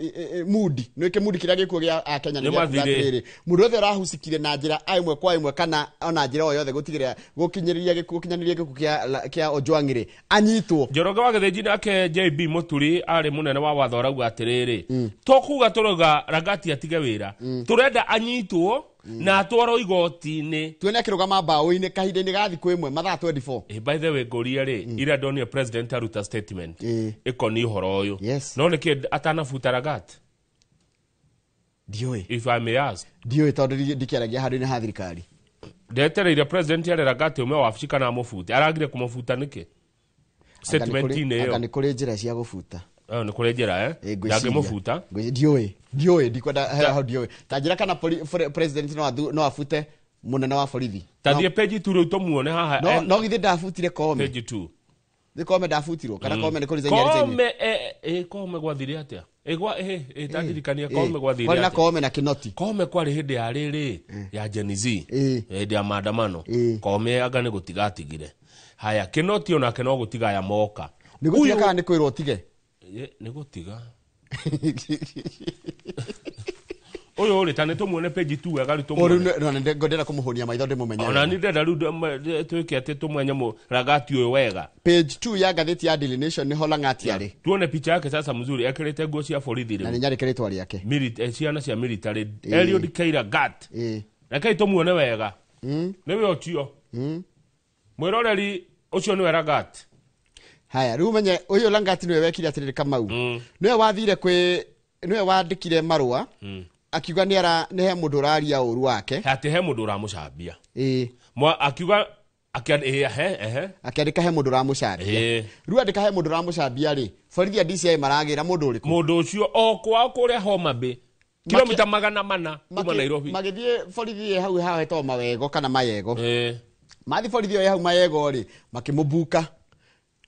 mood. Nĩ kĩ mood kĩrĩa gĩkuo gĩa Akenya nĩ Nĩ gĩa kuga mathirĩ. atĩrĩrĩ, mũndũ wothe ũrahucikire na njĩra ĩmwe kwa ĩmwe kana ona njĩra o yothe gũtigĩrĩra gũkinyĩria gĩkuũ, gũkinyanĩria gĩkuũ kĩa Ojwang rĩ, anyitwo. Njoroge wa Gĩthĩnji nake JB Mũturi arĩ mũnene wa watho arauga atĩrĩrĩ, to kuga tũrauga Lagat atige wĩra, tũrenda anyitwo na atwarwo igoti-inĩ. Tuone akĩrũgama mbaũ-inĩ kahinda-inĩ ga thikũ ĩmwe mathaa 24. By the way, ngũria rĩ, ira ndonire president aruta statement ĩkoniĩ ũhoro ũyũ. No nĩkĩ atanabuta Lagat? Ndiũĩ. If I may ask. Ndiũĩ tondũ ndikĩaragia handũ-inĩ ha thirikari. Ndetereire president are Lagat ume wabici kana amũbute. Aragire kũmũbuta nĩkĩ? Statement-inĩ ĩyo. Anga nĩ kũrĩ njĩra cia gũbuta. Nĩ kũrĩ njĩra, Ngwĩciria. Ndangĩmũbuta. Ndiũĩ. Ndiũĩ, ndikwenda, hau ndiũĩ. Ta njĩra kana president no abute mũnene wa borithi. Ta thiĩ page 2 rĩu tũmuone haha. No, no githĩ ndabutire Koome. Page 2. Nĩ Koome ndabutirwo, kana Koome nĩ kũresign aresign? Koome, Koome gwathire atĩa? Gwa, tandirikania Koome gwathire Kwarĩ na atĩa? Koome na Kinoti. Koome kwarĩ hĩndĩ ya rĩrĩ, ya Gen Z. Hĩndĩ ya maandamano. Koome anga nĩ gũtiga atigire. Haya, Kinoti onake no gũtiga aya moka. Nĩ gũtiga Ũyũ kana nĩ kwĩrwo ũtige? Nĩ gũtiga. Ũyũ rĩ, ta nĩ tũmuone page 2 wega rĩu tũmuone. Ũyũ rĩu no, nĩ ndĩrenda kũmũhũnia maitho ndĩmũmenye Ona wega. nĩ ndĩrenda rĩu twĩke atĩ tũmwenye Lagat ũyũ wega. Page 2 ya ngathĩti ya Daily Nation nĩho Lagat arĩ. Tuone picha yake sasa mzuri, ekĩrĩte nguo cia borithi rĩu. Na nĩ nyandĩke rĩtwa rĩake. Ciana cia military. Eliud K. Lagat. Rekei tũmuone wega. Nĩwe ũcio. Mwĩroreri ũcio nĩwe Lagat. Haya, rĩu ũmenye ũyũ Lagat nĩwe wekire atĩrĩrĩ Kamau. Nĩwe wathire kwĩ, nĩwe wandĩkire marũa. Akiuga nĩ ara, nĩ he mũndũ ũraria ũru wake. Atĩ he mũndũ ũramũcambia. Mwa, akiuga, he, ehe. Akĩandĩka he mũndũ ũramũcambia. Rĩu andĩka he mũndũ ũramũcambia rĩ, borithi a DCI maragĩra mũndũ ũrĩkũ? Mũndũ ũcio o kwao kũrĩa Homa Bay. Kilomita 400 kuma Nairobi. Magĩthiĩ borithi ĩ hau hahetwo Mawego kana Mayego. Mathiĩ borithi ĩyo ĩ hau Mayego rĩ, makĩmũbuka.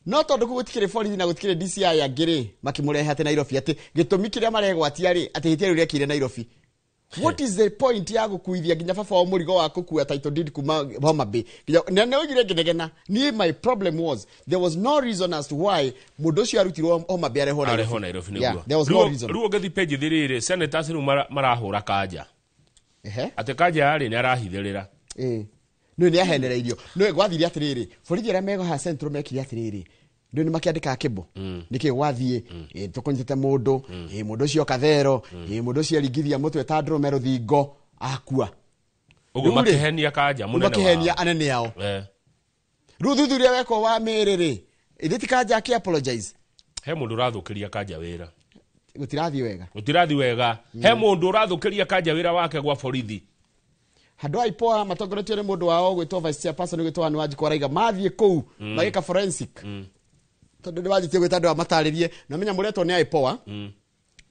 No tondũ kũu gũtikĩrĩ borithi na gũtikĩrĩ DCI angĩ rĩ, makĩmũrehe atĩ Nairobi atĩ gĩtũmi kĩrĩa maregwatia rĩ, atĩ ihĩtia rĩu rĩekĩire Nairobi. What is the point ya gũkuithia nginya baba wa mũrigo wa gũkua title deed kuma Homa Bay? Nginya, na nĩ oigire ngĩnegena. Niĩ my problem was there was no reason as to why mũndũ ũcio arutirwo Homa Bay arehwo Nairobi. Arehwo Nairobi nĩguo. Yeah, there was no reason. Rĩu ũngĩthiĩ page thiri rĩ, senators rĩu marahũra kanja. Atĩ kanja rĩ, nĩ arahithĩrĩra. Nĩ nĩ ahenereirio. Nĩ gwathire atĩrĩrĩ, borithi arĩa mego haha Central mekire atĩrĩrĩ. Nĩ nĩ makĩandĩka kĩbo. Nĩkĩ gwathiĩ, tũkũnyitĩte mũndũ, mũndũ ũcio kathero, mũndũ ũcio aringithia mũtwe ta ndũrũme rũthingo, akua. Ũguo Rĩu rĩ, makĩhenia kanja mũnene wao. makĩhenia anene ao. Rĩu thuthuria wekwo wa mĩĩrĩ rĩ, ithe ti kanja akĩ apologize. He mũndũ ũrathũkĩria kanja wĩra. Gũtirathiĩ wega. Gũtirathiĩ wega. He mũndũ ũrathũkĩria kanja wĩra wake gwa borithi. Handũ ha IPOA matongoretio nĩ mũndũ wao gwĩtwo vice chairperson gwĩtwo Anne Wanjikũ araiga mathiĩ kũu magĩka forensic. Tondũ nĩ wanjĩtie gwĩta andũ aya matarĩrie, na menya mũretwo nĩ IPOA.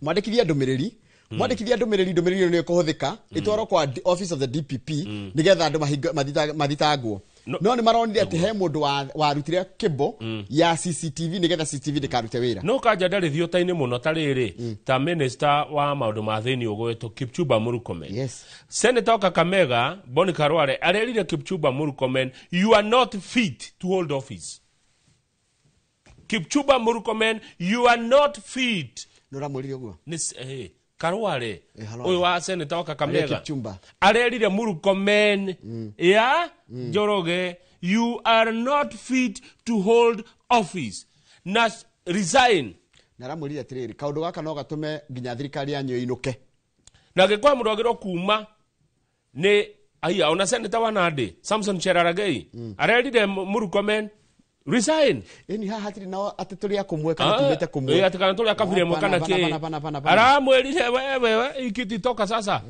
Mwandĩkithie ndũmĩrĩri. Mwandĩkithie ndũmĩrĩri, ndũmĩrĩri ĩyo nĩ ĩkũhũthĩka, ĩtwarwo kwa office of the DPP, nĩgetha andũ mathitangwo. No nĩ maronire atĩ he mũndũ warutire kĩbo ya CCTV nĩgetha CCTV ndĩkarute wĩra. No kanja ndarĩ thiota-inĩ mũno ta rĩrĩ, ta minister wa maũndũ ma thĩinĩ ũgwetwo Kipchumba Murkomen. Senator wa Kakamega Boni Khalwale arerire Kipchumba Murkomen, you are not fit to hold office. Kipchumba Murkomen, you are not fit. Nĩ ũramwĩrire ũguo? Nĩ Karware Halwale. ũyũ wa senator wa Kakamega. Arĩa Kipchumba. Arerire Murkomen ya Njoroge, you are not fit to hold office na resign. Na aramwĩrire atĩrĩrĩ, kaũndũ gaka no gatũme nginya thirikari yanyu ĩinũke. Na angĩkorwo mũndũ agĩrwo kuma nĩ aiya, ona senator wa Nandi Samson Cherargei arerire Murkomen resign. Ĩni haha hatirĩ na atĩ tũrĩ a kũmwe kana tumĩte kũmwe. Ati kana tũrĩ a kabira ĩmwe kana Hapana, kĩ. hapana, hapana, hapana. Aramwĩrire wewe ikiti toka sasa.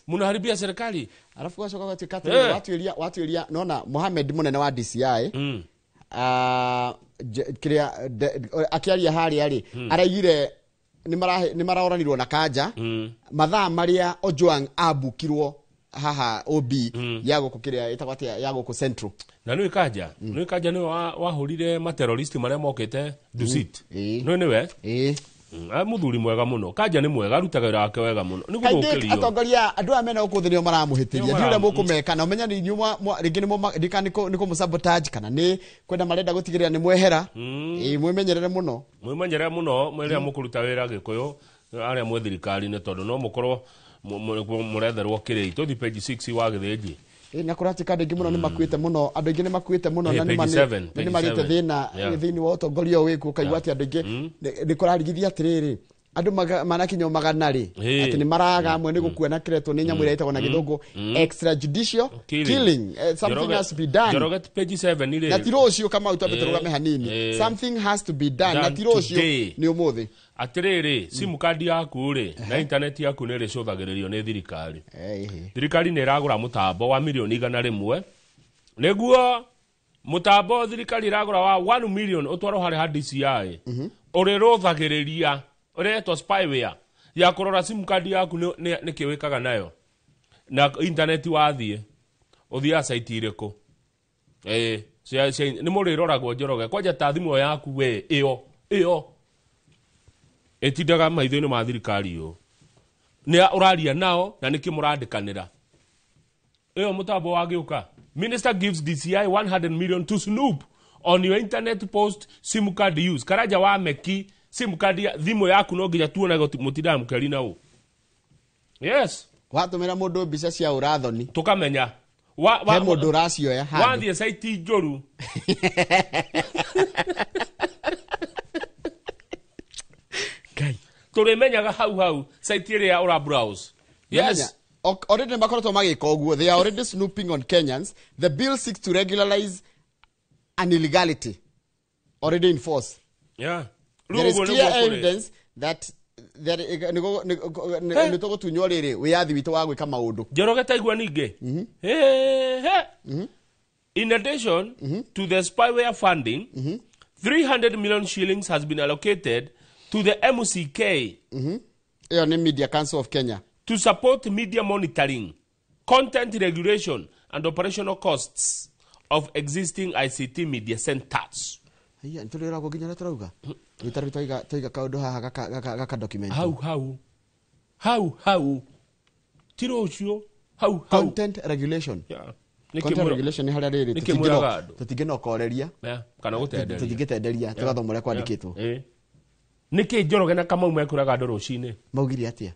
Munaharibia serikali. Alafu gacoka gatuĩka atĩrĩrĩ, watuĩria nona Mohamed mũnene wa DCI kĩrĩa akĩaria harĩa rĩ, araigire nĩ maraoranirwo na Kanja mathaa marĩa Ojwang ambukirwo haha OB ya gũkũ kĩrĩa ĩtagwo atĩa ya gũkũ Central. Na nĩ Kanja, nĩ Kanja nĩwe wahũrire materrorist marĩa mokĩte Dusit. Nĩ nĩwe? Mũthuri mwega mũno. Kanja nĩ mwega, arutaga wĩra wake wega mũno. Nĩ Kaingĩ gũthũkĩrio. atongoria andũ aya mena gũkũ thĩ nĩo maramũhĩtĩria. Nĩo Ndiũĩ ũrĩa mũkũmeka na ũmenye nĩ inyuĩ rĩngĩ nĩ kũmũ-sabotage kana nĩ kwenda marenda gũtigĩrĩra nĩ mwehera. Ĩĩ, mwĩmenyerere mũno. Mwĩmenyerere mũno rĩrĩa mũkũruta wĩra Gĩkũyũ arĩa mwĩ thirikari-inĩ, tondũ no mũkorwo mũretherwo kĩrĩi. Tũthiĩ page 6 wa Gĩthĩnji. Na kũratuĩka andũ aingĩ mũno nĩ makuĩte mũno, andũ aingĩ nĩ makuĩte mũno na Page 7, nĩ marĩte page thĩna 7. thĩinĩ wa ũtongoria ũyũ wĩkuo, ũkaigua atĩ andũ aingĩ nĩ kũrarigithia atĩrĩrĩ, andũ manakinya magana rĩ, atĩ nĩ maraga amwe nĩ gũkua na kĩretwo nĩ nyamũ ĩrĩa ĩtagwo na gĩthũngũ extrajudicial killing. Something has to be done. Njoroge page 7 rĩ. Na ti rũciũ Kamau, twambe tũrũgame hanini. Something has to be done na ti rũciũ, nĩ ũmũthĩ. Atĩrĩrĩ, sim card yaku rĩ na internet yaku nĩ ĩrĩcũthagĩrĩrio nĩ thirikari. Thirikari nĩ ĩragũra mũtambo wa mirioni 100 nĩguo mũtambo thirikari ĩragũra wa 1 million ũtwarwo harĩa ha DCI ũrĩrũthagĩrĩria ũretwo spyware ya kũrora sim card yaku nĩkĩ wĩkaga nayo na internet wathiĩ ũthiaga site irĩkũ. Nĩ mũrĩroragwo Njoroge kwanja ta thimũ yaku we ĩyo ĩtindaga maitho-inĩ ma thirikari ũũ nĩ ũraria nao na nĩkĩ mũrandĩkanĩra. Ĩyo mũtambo wagĩũka. Minister gives DCI 100 million to snoop on your internet post sim card use. Karanja wa meki sim card ya thimũ yaku no nginya tuonage mũtindaga mũkĩaria na ũ. Yes. Watũmĩra mũndũ mbica cia ũrathoni tũkamenya he mũndũ ũracioya handũ. Wathiĩ site njũru. Tũrĩmenyaga hau hau site ĩrĩa ũra browse. Yes. Already nĩ makoretwo magĩka ũguo. They are already snooping on Kenyans. The bill seeks to regularize an illegality already in force. Yeah. There is clear evidence that nĩ tũgũtunywo rĩrĩ wĩyathi witũ wa gwĩka maũndũ. Njoroge taigua ningĩ. In addition to the spyware funding, 300 million shillings has been allocated to the MCK. Ĩyo nĩ Media Council of Kenya. To support media monitoring, content regulation, and operational costs of existing ICT media centers. Haiya, nĩ tũrĩragwo nginya ũrĩa tũrauga. Rĩu twaiga kaũndũ haha gaka document. Hau hau. Hau hau. Ti rũciũ. Hau hau. Content regulation. Yeah. Content regulation nĩ harĩa rĩrĩ tũtingĩnokoreria. Kana gũtenderia. Tũtingĩtenderia, tũgathoma ũrĩa kwandĩkĩtwo. Nĩkĩ Njoroge na Kamau mekũraga andũ rũcinĩ? Maugire atĩa?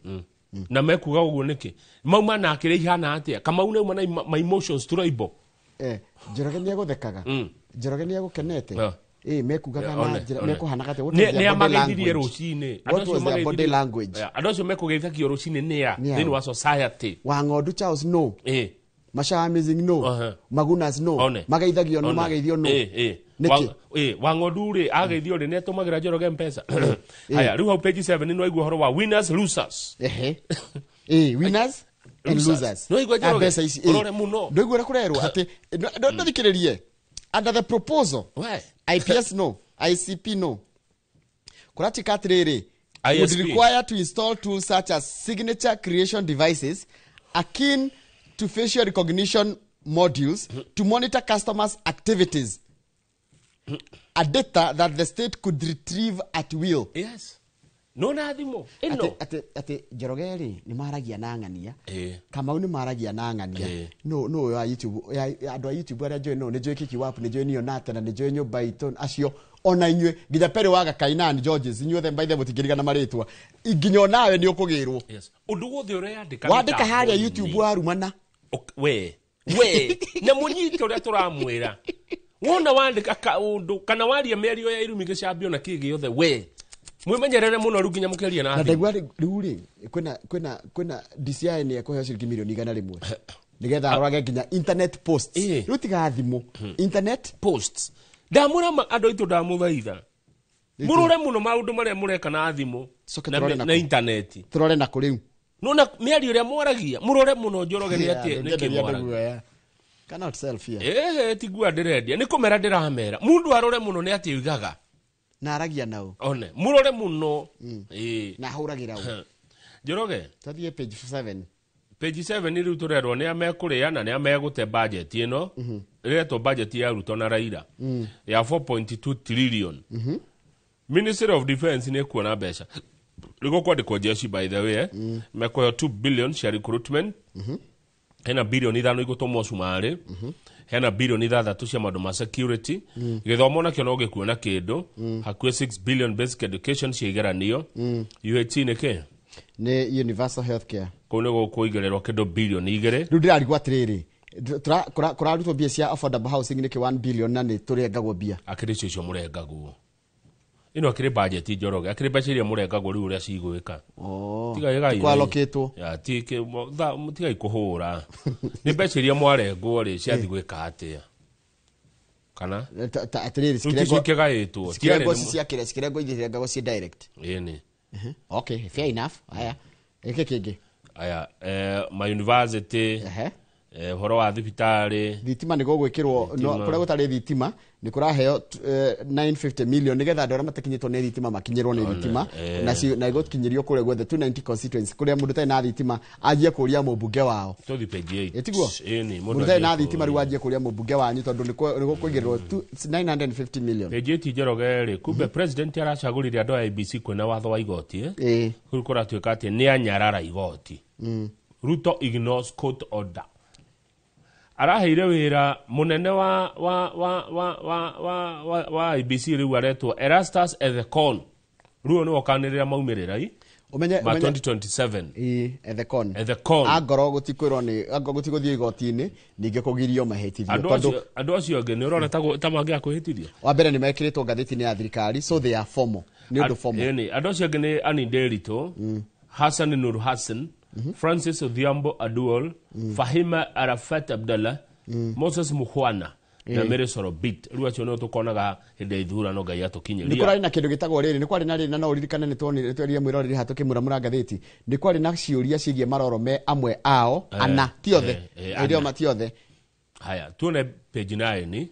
Na mekuga ũguo nĩkĩ? Mauma na kĩrĩa ihana atĩa? Kamau nĩ auma na my emotions tribal. Njoroge nĩ egũthekaga. Njoroge nĩ egũkenete. Mekugaga na njĩra mekũhanaga atĩa? What was Nĩ their body amageithirie language? rũcinĩ. What was their body language? Andũ acio mekũgeithagio rũcinĩ nĩ a Nĩ a? thĩinĩ wa society. Wa Ng'ondu Charles no. Masha Amazing no. Magunas no. Mageithagio no, mageithio no. Nĩkĩ? Wa Ng'ondu rĩ ageithio rĩ nĩ atũmagĩra Njoroge mbeca. Haya, rĩu hau page 7 nĩ waigua ũhoro wa winners losers. Winners and losers. Nĩ waigua Njoroge? Mbeca ici, Ũrore mũno. Ndũigua ũrĩa kũrerwo atĩ ndũthikĩrĩrie. Under the proposal, IPS no, ICP no. Kũratuĩka atĩrĩrĩ, would require to install tools such as signature creation devices akin to facial recognition modules to monitor customers' activities. A data that the state could retrieve at will. Yes. No na thimũ ĩno. Atĩ Njoroge rĩ nĩ maragia na ng'ania. Kamau nĩ maragia na ng'ania. No ya YouTube ya andũ a YouTube arĩa njũĩ no nĩ njũĩ Kiki Wap, nĩ njũĩ Nionate na nĩ njũĩ nyũmba itũ acio Ona inyuĩ nginya Perry waga Kainan Georges inyuothe by the way mũtingĩririkana marĩtwa nginya onawe nĩ ũkũgĩrwo. Yes. Ũndũ wothe ũreyandĩka wandĩka harĩa mĩtambo-inĩ. YouTube warumana We na mũnyite ũrĩa tũramwĩra wona wandĩka kaũndũ kana waria mĩario ya irumi gĩcambio na kĩ gĩothe we mwĩmenyerere mũno rĩu nginya mũkĩaria na na thimũ. ndaigua rĩu rĩ kwĩna DCI nĩ ekũheo ciringi milioni 100 nĩgetha arorage nginya internet posts rĩu tiga thimũ internet posts ndamwĩra andũ aitũ ndamũthaitha mũrore mũno maũndũ marĩa mũreka na thimũ Coke na tũrore na na kũ. intaneti tũrore na kũ rĩu nona mĩario ĩrĩa mwaragia mũrore mũno Njoroge nĩ atĩ nĩkĩ ndũngĩenderia andũ mwaragia guoya. Cannot self here. ĩĩ tigua ndĩrendia nĩ kũmera ndĩramera mũndũ arore mũno nĩ atĩ oigaga na aragia nao one mũrore mũno ĩĩ na ahũragĩra ũ Njoroge twathiĩ page 7 page 7 rĩu tũrerwo nĩ a mekũrĩa na nĩ a megũte budget ĩno ĩretwo budget ya Ruto na Raila ya 4.2 trillion. Ministry of Defense nĩ kuona mbeca rĩgo kwandĩkwo jeshi by the way mekũheo 2 billion cia recruitment. Hena bilioni 5 igũtũmwo cumarĩ, hena bilioni 6 cia maũndũ ma security. Gĩthomo nakĩo no gĩkuona kĩndũ hakuhĩ 6 billion basic education cia igeranio. UHC nĩ kĩ? Nĩ universal healthcare. Kũu nĩ gũkũigĩrĩrwo kĩndũ bilioni 2. Rĩu ndĩrarigwo atĩrĩrĩ kũrarutwo mbia cia affordable housing nĩkĩ 1 billion na nĩ tũrengagwo mbia akĩrĩ icio icio mũrengagwo ĩno akĩrĩ budget Njoroge akĩrĩ mbeca iria mũrengagwo rĩu ũrĩa cigwĩka. Tigai kwalokĩtwo. Ya, tigai kũhũra nĩ mbeca iria mwarengwo rĩ ciathi gwĩka atĩa kana atĩrĩrĩ Rĩu ticio ikĩgaĩtwo cikĩrengwo ciakĩrĩa cikĩrengwo ithirengagwo ci direct. Ĩni. Okay, fair enough. Haya, ĩkĩ kĩngĩ aya ma university ũhoro wa thibitarĩ thitima nĩ gũgwĩkĩrwo Thitima. kũrĩa gũtarĩ thitima nĩ kũraheo 950 million nĩgetha andũ arĩa matakinyĩtwo nĩ thitima makinyĩrwo nĩ One, thitima na igũkinyĩrio kũrĩa guothe 290 constituency kũrĩa mũndũ ũtarĩ na thitima anjie kũria mũmbunge wao tũthi page 8 Ĩtiguo? Ĩni mũndũ ũtarĩ na thitima rĩu anjie kũria mũmbunge wanyu tondũ nĩ gũkũigĩrĩrwo 950 million. Page 8 Njoroge rĩ kumbe president aracagũrire andũ a IBC kwĩna watho wa igoti Ĩĩ. Rĩu kũratuĩka atĩ nĩ anyarara igoti. Ruto ignores court order. Araheire wĩra mũnene wa IBC rĩu aretwo Erastus Ethekon rĩu nĩwe ũkanĩrĩra maumĩrĩra i Ũmenye ma 2027. Ĩĩ, Ethekon. Ethekon. Angorwo gũtikwĩrwo nĩ angorwo gũtigũthiĩ igoti-inĩ ningĩ kũgirio mahĩtithio andũ tondũ andũ acio angĩ nĩ ũrona ta mangĩaga kwĩhĩtithia wa mbere nĩ mekĩrĩtwo ngathĩti-inĩ ya thirikari so they are formal nĩ ũndũ formal. Ĩni andũ acio angĩ nĩ Annie Nderitu, Hassan Nur Hassan, Francis Odhiambo Aduol, Fahima Arafat Abdallah, Moses Mukhwana na Mary Sorobit rĩu acio nĩo tũkonaga hĩndĩ ya ithurano Ngai nĩ atũkinyĩria kũrarĩ na kĩndũ gĩtagwo rĩrĩ nĩ kwarĩ na rĩrĩ na no ũririkane nĩ tuonire twerire mwĩroreri haha tũkĩmuramura ngathĩti nĩ kwarĩ na ciũria ciĩgiĩ maroro me amwe ao ana ti othe hĩndĩ ĩyo ana. ti othe haya tuone page 9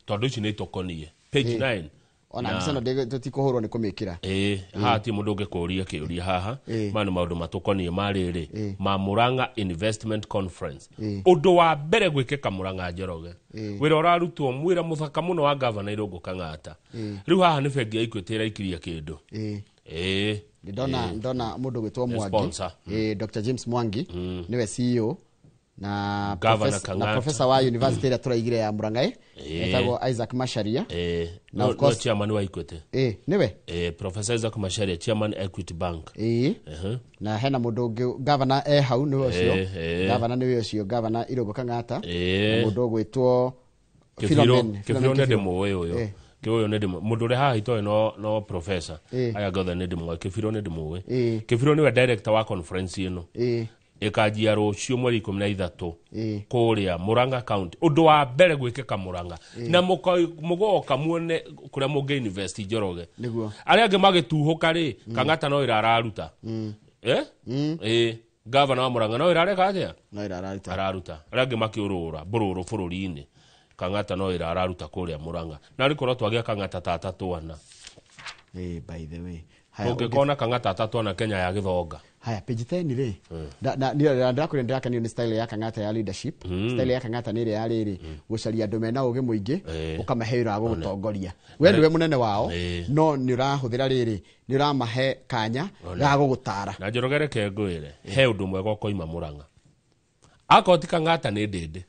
tondũ ici nĩ itũkonie page 9 ona mbica ĩno tũtikũhũrwo nĩ kũmĩkĩra ĩĩ haha ti mũndũ ũngĩkũria kĩũria haha maya nĩ maũndũ matũkonie ma rĩrĩ ma Murang'a Investment Conference ũndũ wa mbere gwĩkĩka Murang'a Njoroge wĩra ũrarutwo mwĩra mũthaka mũno wa gavana Irũngũ Kang'ata rĩu haha nĩ bengi ya Equity ĩraikiria kĩndũ ĩĩ ndona ndona mũndũ gwĩtwo Nĩ Mwangi sponsor. Dr James Mwangi nĩwe CEO na Governor na Kang'ata. professor wa university ĩrĩa tũraigire ya Murang'a etagwo Isaac Macharia ĩĩ Na no of course- no chairman wa Equity ĩĩ nĩwe Professor Isaac Macharia chairman Equity Bank ĩĩ na hena mũndũ ũngĩ gavana e hau nĩwe ũcio gavana nĩwe ũcio gavana Irũngũ Kang'ata na mũndũ ũgwĩtwo Kĩbirũ Philomen Kĩbirũ nĩ Kĩbirũ. ndĩmũĩ ũyũ kĩũyũ nĩ ndĩmũĩ mũndũ ũrĩa haha itoĩ no professor aya angĩ othe nĩ ndĩmũĩ Kĩbirũ nĩ ndĩmũĩ Kĩbirũ nĩwe director wa conference ĩno ĩkanjia rũciũ mweri 13 kũrĩa Murang'a County ũndũ wa mbere gwĩkĩka Murang'a na mũgoka muone kũrĩa mũngĩ invest Njoroge nĩguo arĩa angĩ magĩtuhũka rĩ Kang'ata no wĩra araruta ĩĩ gavana wa Murang'a no wĩra areka atĩa no wĩra araruta araruta arĩa angĩ makĩũrũra mbũrũrũ bũrũri-inĩ Kang'ata no wĩra araruta kũrĩa Murang'a na rĩ korwo twagĩa Kang'ata tata twana by the way Haya, ũngĩkona Kang'ata tata twana Kenya ya gĩthonga haya page 10 rĩ ndĩrakwĩra ndĩrakenio nĩ style ya Kang'ata ya leadership style ya Kang'ata nĩ ĩrĩa ya rĩrĩ gũcaria andũ mena ũgĩ mũingĩ ũkamahe wĩra wa gũgũtongoria we nĩwe mũnene wao no nĩ ũrahũthĩra rĩrĩ nĩ ũramahe kanya ga gũgũtara na Njoroge reke ngwĩre he ũndũ mwega ũkoima Murang'a akorwo ti Kang'ata nĩ ndĩndĩ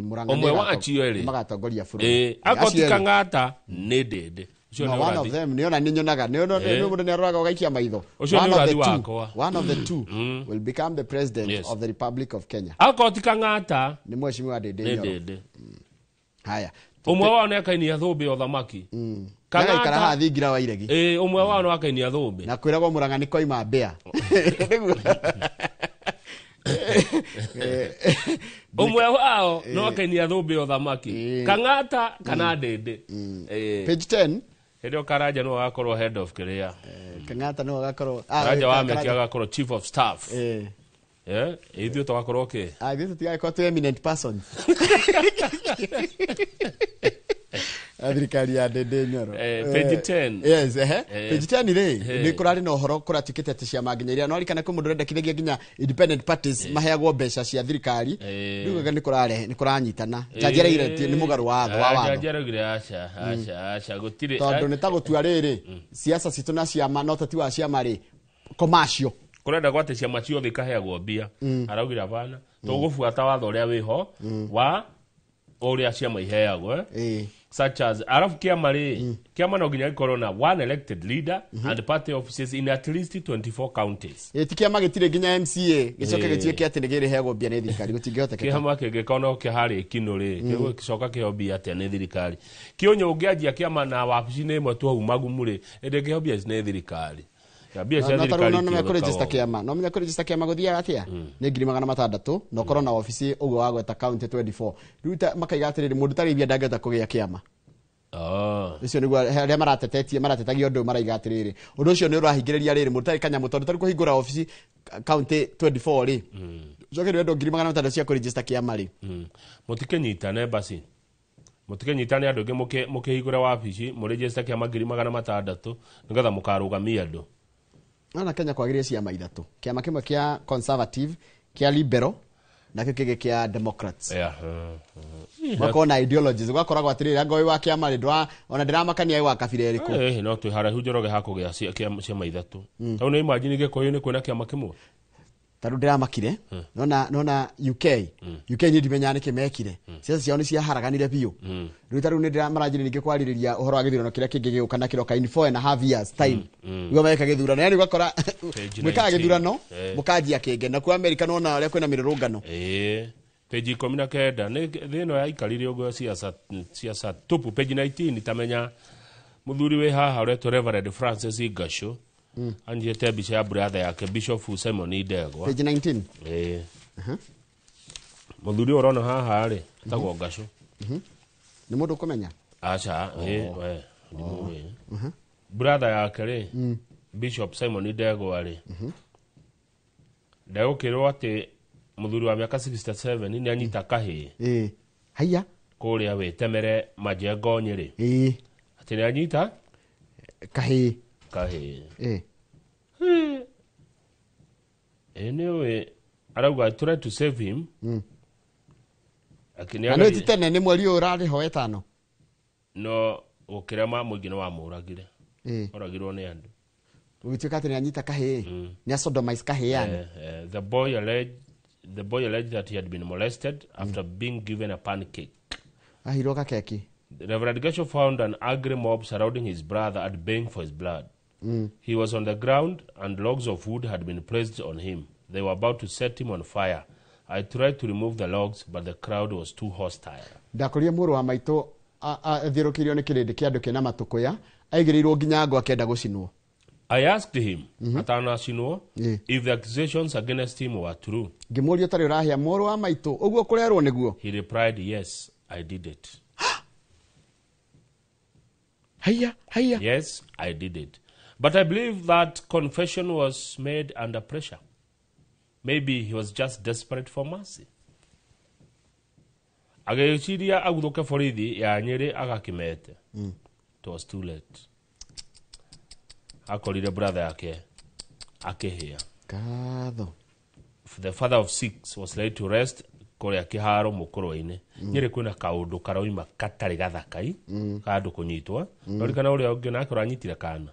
Murang'a ũmwe nĩ wa acio erĩ magatongoria bũrũri akorwo Acio ti erĩ. Kang'ata nĩ ndĩndĩ Ũcio No, nĩ one of ũrathi. them nĩ ona nĩ nyonaga nĩ ona Eh. nĩ mũndũ nĩ aroraga ũgaikia maitho. Ũcio nĩ One of the ũrathi two- wakwa. One of the two will become the president Yes. of the Republic of Kenya. Akorwo ti Kang'ata nĩ mheshimiwa Ndindi nĩ Nyoro. Ndindi. Haya. Ũmwe wao nĩ akainia thũmbĩ ya ũthamaki. Nĩagaikara haha thingira wa iregi. Ĩĩ, ũmwe wao nĩ akainia thũmbĩ. Na kwĩragwo Mũrang'a nĩ koima mbĩa. Ũmwe wao no akainia thũmbĩ ya ũthamaki. Kang'ata kana Ndindi. Ĩĩ. Page 10. Hĩndĩ ĩyo Karanja nĩwe agakorwo head of kĩrĩa. Kang'ata nĩwe agakorwo Karanja wa Meki Karanja. agakorwo chief of staff. Eh. Eh, ithuĩ tũgakorwo kĩ? Ah, ithuĩ tũtigagĩkorwo twĩ eminent persons. A thirikari ya Ndindi Nyoro. Eh, page 10. Yes, ehe. Eh. Page 10 rĩ, Eh. nĩ kũrarĩ na ũhoro kũratuĩkĩte atĩ ciama nginya iria no arikana kwĩ mũndũ ũrendekithagia nginya independent parties maheagwo mbeca cia thirikari. Eh. Rĩu nĩ kũrarehe nĩ kũranyitana. Jaji araugire atĩ nĩ mũgarũ wa watho wa watho. Jaji araugire aca, aca, aca, gũtirĩ. Tondũ nĩ ta gũtua rĩrĩ, siasa citũ na ciama na ũteti wa ciama rĩ, commercial. Kũrenda gwatĩ ciama ciothe ikaheagwo mbia. Araugire hapana, tũgũbuata watho ũrĩa wĩho wa ũrĩa ciama iheagwo, eh? Such as arafu kĩama rĩ, kĩama no nginya gĩkorwo na one elected leader and party offices in at least 24 counties. Ĩ, ti kĩama gĩtirĩ nginya MCA gĩcoke Eh. gĩtuĩke atĩ nĩ kĩrĩheagwo mbia nĩ thirikari gũtingĩhotekeka. Kĩama kĩngĩkorwo no kĩharĩ kinũ rĩ, gĩgũcoka kĩheo mbia atĩa nĩ thirikari? Kĩũnyũ ũngĩanjia kĩama na wabici-inĩ ĩmwe tu hau magumu rĩ, ĩndĩ kĩheo mbia nĩ thirikari. Ya, mbia cia No tarĩu thirikari no nĩme itiũthĩkaga kũregister ũguo. kĩama no menya kũregister kĩama gũthiaga atĩa nĩ 600,000 na ũkorwo na wabici ũguo wagweta county 24 rĩu makaiga atĩrĩrĩ mũndũ tarĩ mbia ndangĩhota kũgĩa kĩama. Ah. Ũcio nĩguo arĩa maratetetie maratetagia ũndũ ũyũ maraiga atĩrĩrĩ ũndũ ũcio nĩ ũrahingĩrĩria rĩrĩ mũndũ tarĩ kanyamũ tondũ tarĩ kũhingũra wabici county 24 rĩ ũcoke nĩ wendwo 600,000 cia kũregister kĩama rĩ. Mũtikĩnyitane basi, mũtikĩnyitane andũ aingĩ mũkĩhingũre wabici mũregister kĩama 600,000 nĩgetha mũkarũgamia andũ. Nona Kenya kwagĩrĩire ciama ithatũ, kĩama kĩmwe kĩa Conservative, kĩa Liberal na kĩo kĩngĩ kĩa Democrats. Yeah. Makorwo na ideologies ũgakoragwo atĩrĩrĩ anga ũyũ wa kĩama rĩ ndũra ona ndĩramakania wĩ wa kabira ĩrĩkũ. Eh, no twĩ haraihu Njoroge hakũgĩa ciama ithatũ. Tondũ nĩ imagine Gĩkũyũ-inĩ kwĩna kĩama kĩmwe. Ta rĩu ndĩramakire nona nona UK UK niĩ ndimenyaga nĩkĩ mekire, ciaca ciao nĩ ciaharaganire biũ. Rĩu ta rĩu nĩ ndĩra ningĩ kwarĩrĩria ũhoro wa gĩthurano kĩrĩa kĩngĩ gĩgũka na kĩroka in 4.5 years time nĩguo meka gĩthurano, yani ũgakora Page mwĩkaga 19. gĩthurano Eh. mũkanjia kĩngĩ nakuo Amerika nona ũrĩa kwĩna mĩrũrũngano. Ĩĩ. Page 19 nĩ thĩ ĩno yaikarire ũguo ciaca ciaca tupu. Page 19 tamenya mũthuri wĩ haha ũretwo Reverend Francis Ngashu anyitĩte mbica ya brother yake Bishop Simon Ndegwa. Page 19. Ĩĩ. Mũthuri ũyũ ũrona haha rĩ etagwo Ngashu. Nĩ mũndũ ũkũmenya? Aca, ĩĩ, we, ndimũĩ. Brother yake rĩ Bishop Simon Ndegwa rĩ ndegũkĩrwo atĩ mũthuri wa mĩaka 67 nĩ anyita kahĩĩ Ĩĩ. Haiya. kũrĩa wĩtemere Majengo Nyĩrĩ. Ĩĩ. Atĩ nĩ anyita kahĩĩ kahĩĩ. Ĩĩ. Ĩĩ nĩ ũĩ arauga try to save him. Akĩ- nĩ Na nĩ ti ageria- tene nĩ mweri ũyũ ũrarĩ ho wetano. No gũkĩrema mũingĩ nĩ wamũragire. Ĩĩ. Oragirwo nĩ andũ. Ũgĩtuĩka atĩ nĩ anyita kahĩĩ nĩ asodomize kahĩĩ yani. Eh, eh, the boy alleged that he had been molested after being given a pancake. Ahirwo gakeki. Reverend Gesho found an angry mob surrounding his brother and baying for his blood. He was on the ground and logs of wood had been placed on him. They were about to set him on fire. I tried to remove the logs, but the crowd was too hostile. Ndakorire mũrũ wa maitũ athiũrũkĩirio nĩ kĩrĩndĩ kĩa andũ kĩna matũkũya aigĩrĩirwo nginya ngũ akĩenda gũcinwo. I asked him, atanacinwo, Ĩĩ. if the accusations against him were true. Ngĩmũria ũtarĩ ũrahĩa mũrũ wa maitũ ũguo kũrerwo nĩguo. He replied, yes, I did it. Haiya, haiya. Yes, I did it. But I believe that confession was made under pressure. Maybe he was just desperate for mercy. Agĩciria aguthũke borithi ya Nyĩrĩ agakĩmete. It was too late. Akorire brother yake akĩhĩa. Ngatho. The father of six was laid to rest kũrĩa kĩharo mũkũrwe-inĩ. Nyĩrĩ kwĩna kaũndũ karoima gatarĩ gathakai ka andũ kũnyitwo. Rorikana ũrĩa ũngĩ nake ũranyitire kana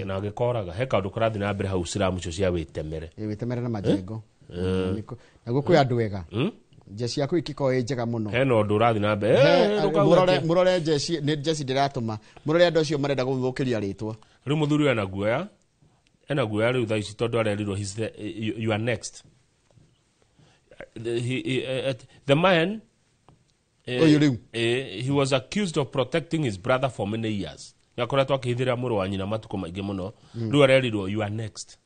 na agĩkoraga he kaũndũ karathiĩ na mbere hau ciramu icio cia wĩtemere. Ĩĩ, wĩtemere na majengo. Eh. Naguo kwĩ andũ ega. Jeshi yaku ikiko ĩ njega mũno. Hena ũndũ ũrathiĩ na mbere. Mũrore mũrore jeshi nĩ jeshi ndĩratũma. Mũrore andũ acio marenda gũthũkĩria rĩtwa. Rĩu mũthuri ena guoya. Ena guoya rĩu thaa ici tondũ arerirwo you are next. The man he was accused of protecting his brother for many years. Nĩakoretwo akĩhithĩra mũrũ wa nyina matukũ maingĩ mũno. Rĩu arerirwo you are next.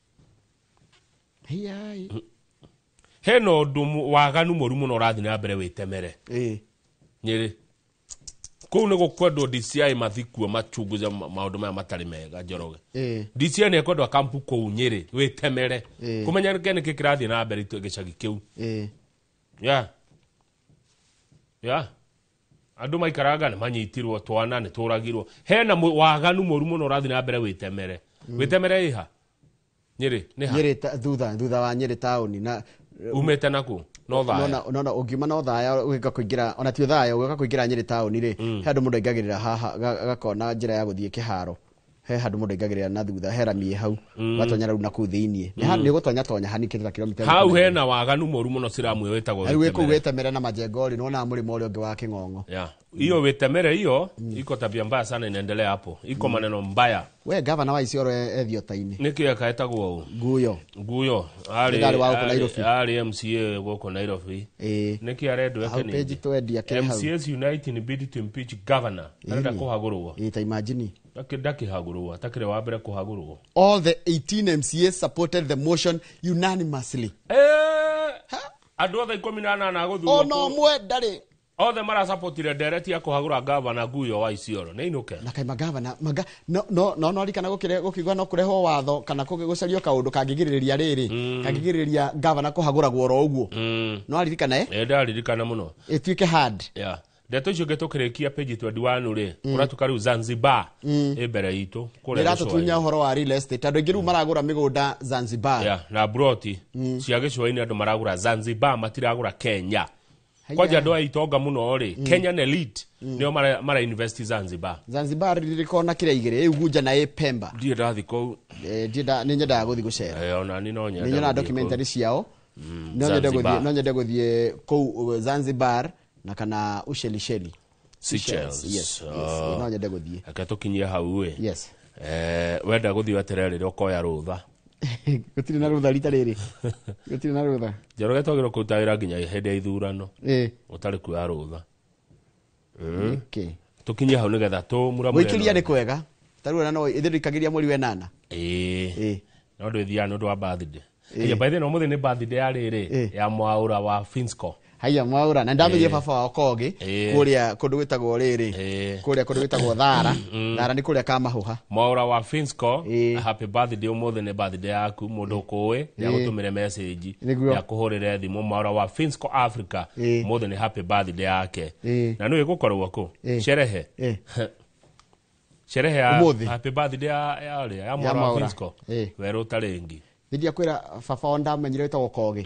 Hena ũndũ waganu mũru mũno ũrathiĩ na mbere wĩtemere. Nyĩrĩ. Kũu nĩ gũkwendwo DCI mathikuo machunguze maũndũ maya matarĩ mega Njoroge. DCI nĩ ekwendwo kampu kũu Nyĩrĩ wĩtemere. Kũmenyeke nĩkĩ kĩrathiĩ na mbere gĩcagi kĩu. Yeah. Yeah. Andũ maikaraga nĩ manyitirwo twana nĩ tũragirwo. Hena waganu mũru mũno ũrathiĩ na mbere wĩtemere. Wĩtemere ĩha? Nyĩrĩ nĩ ha? Nyĩrĩ thutha wa Nyĩrĩ taũni na umete naku no thaya. No ũngiuma no thaya ũgĩka kũingĩra ona ti thaya ũgĩka kũingĩra Nyĩrĩ taũni rĩ he handũ mũndũ aingagĩrĩra haha agakona njĩra ya gũthiĩ kĩharo. He handũ mũndũ aingagĩrĩra na thutha he rami hau gatonya rĩu na kũu thĩiniĩ. Nĩ gũtonya tonya hani kĩndũ ta kilomita hau hena waganu mũru mũno ciramu wĩtagwo rĩu kũu wĩtemere na majengo rĩ nona mũrĩmo ũrĩa ũngĩ wa Kĩng'ong'o. Yeah. Hiyo wĩtemere hiyo iko tabia mbaya sana inaendelea hapo. Iko maneno mbaya. We gavana wa Isiolo ethiota-inĩ. Nĩkĩ akaetagwo ũũ? Nguyo. Nguyo. Arĩ MCA gũkũ Nairobi. Nĩkĩ arendwo eke ningĩ? Page twendia kĩrĩ hau. MCAs unite in bid to impeach governor. Arenda kũhagũrwo. Ta imagine. Ndakĩhagũrwo, atakĩrĩ wa mbere kũhagũrwo. All the 18 MCAs supported the motion unanimously. Andũ othe 18 gũthurwo. Ona ũmwe ndarĩ. Othe marasapotire ndereti ya kũhagũra gavana Nguyo wa Isiolo. Nĩ inũke. Na kaima gavana no rikana gũkigwa no kũrehwo watho kana gũcario kaũndũ kangĩgirĩrĩria rĩrĩ kangĩgirĩrĩria gavana kũhagũragwo oro ũguo. No aririkana Ndaririkana mũno. Ĩtuĩke hard. Yeah. Ndeto icio ũngĩ tũkĩrĩkia page 21 rĩ kũratuka rĩu Zanzibar ĩ mbere itũ kũrĩa gĩcũa-inĩ. Ũhoro wa real estate andũ aingĩ rĩu maragũra mĩgũnda Zanzibar. Yeah, na broti cia gĩcũa-inĩ andũ maragũra Zanzibar matiragũra Kenya. Kwanja andũ a itonga mũno rĩ Kenyan elite nĩo mara invest Zanzibar. Zanzibar rĩrĩkona kĩrĩa igĩrĩ ĩ Unguja na ĩ Pemba. Ndiĩ ndathi kũu. Nĩ nyendaga gũthiĩ gũcera. Ona niĩ no nyende. Nĩ nyonaga documentary ciao. No nyende gũthiĩ kũu Zanzibar na kana Ushelisheli. Seychelles. Yes. No nyende gũthiĩ. Reke tũkinyie hau ĩ. Yes. Wenda gũthiĩ weterere rĩrĩa ũkoya rũtha. Gũtirĩ na rũtha rita rĩrĩ. Gũtirĩ na rũtha. Njoroge twagĩrĩirwo kũruta wĩra nginya hĩndĩ ya ithurano. Ũtarĩ kuoya rũtha. Okay. Tũkinyie hau nĩgetha tũmuramure. Gũikĩria nĩ kwega. Tarĩu ona no ithuĩ tũikagĩria mweri wa 8. No ndwĩthiaga nĩ ũndũ wa birthday. Haya by the way ũmũthĩ nĩ birthday ya rĩrĩ ya Mwaũra wa Finsco. Haya Mwaũra na ndamenye baba wao Kogi kũrĩa kũndũ gwĩtagwo rĩrĩ kũrĩa kũndũ gwĩtagwo Thara. Thara nĩ kũrĩa Kamahũha. Mwaũra wa Finsco happy birthday ũmũthĩ nĩ birthday yaku mũndũ ũkũĩ nĩagũtũmĩre message nĩakũhũrĩre thimũ. Mwaũra wa Finsco Africa ũmũthĩ nĩ happy birthday yake. Na nĩũĩ gũkorwo kũ sherehe sherehe ya happy birthday ya Mwaũra wa Finsco werũ ũtarĩ. Nĩndia kwĩra baba wao ndamenyire wĩtagwo Kogi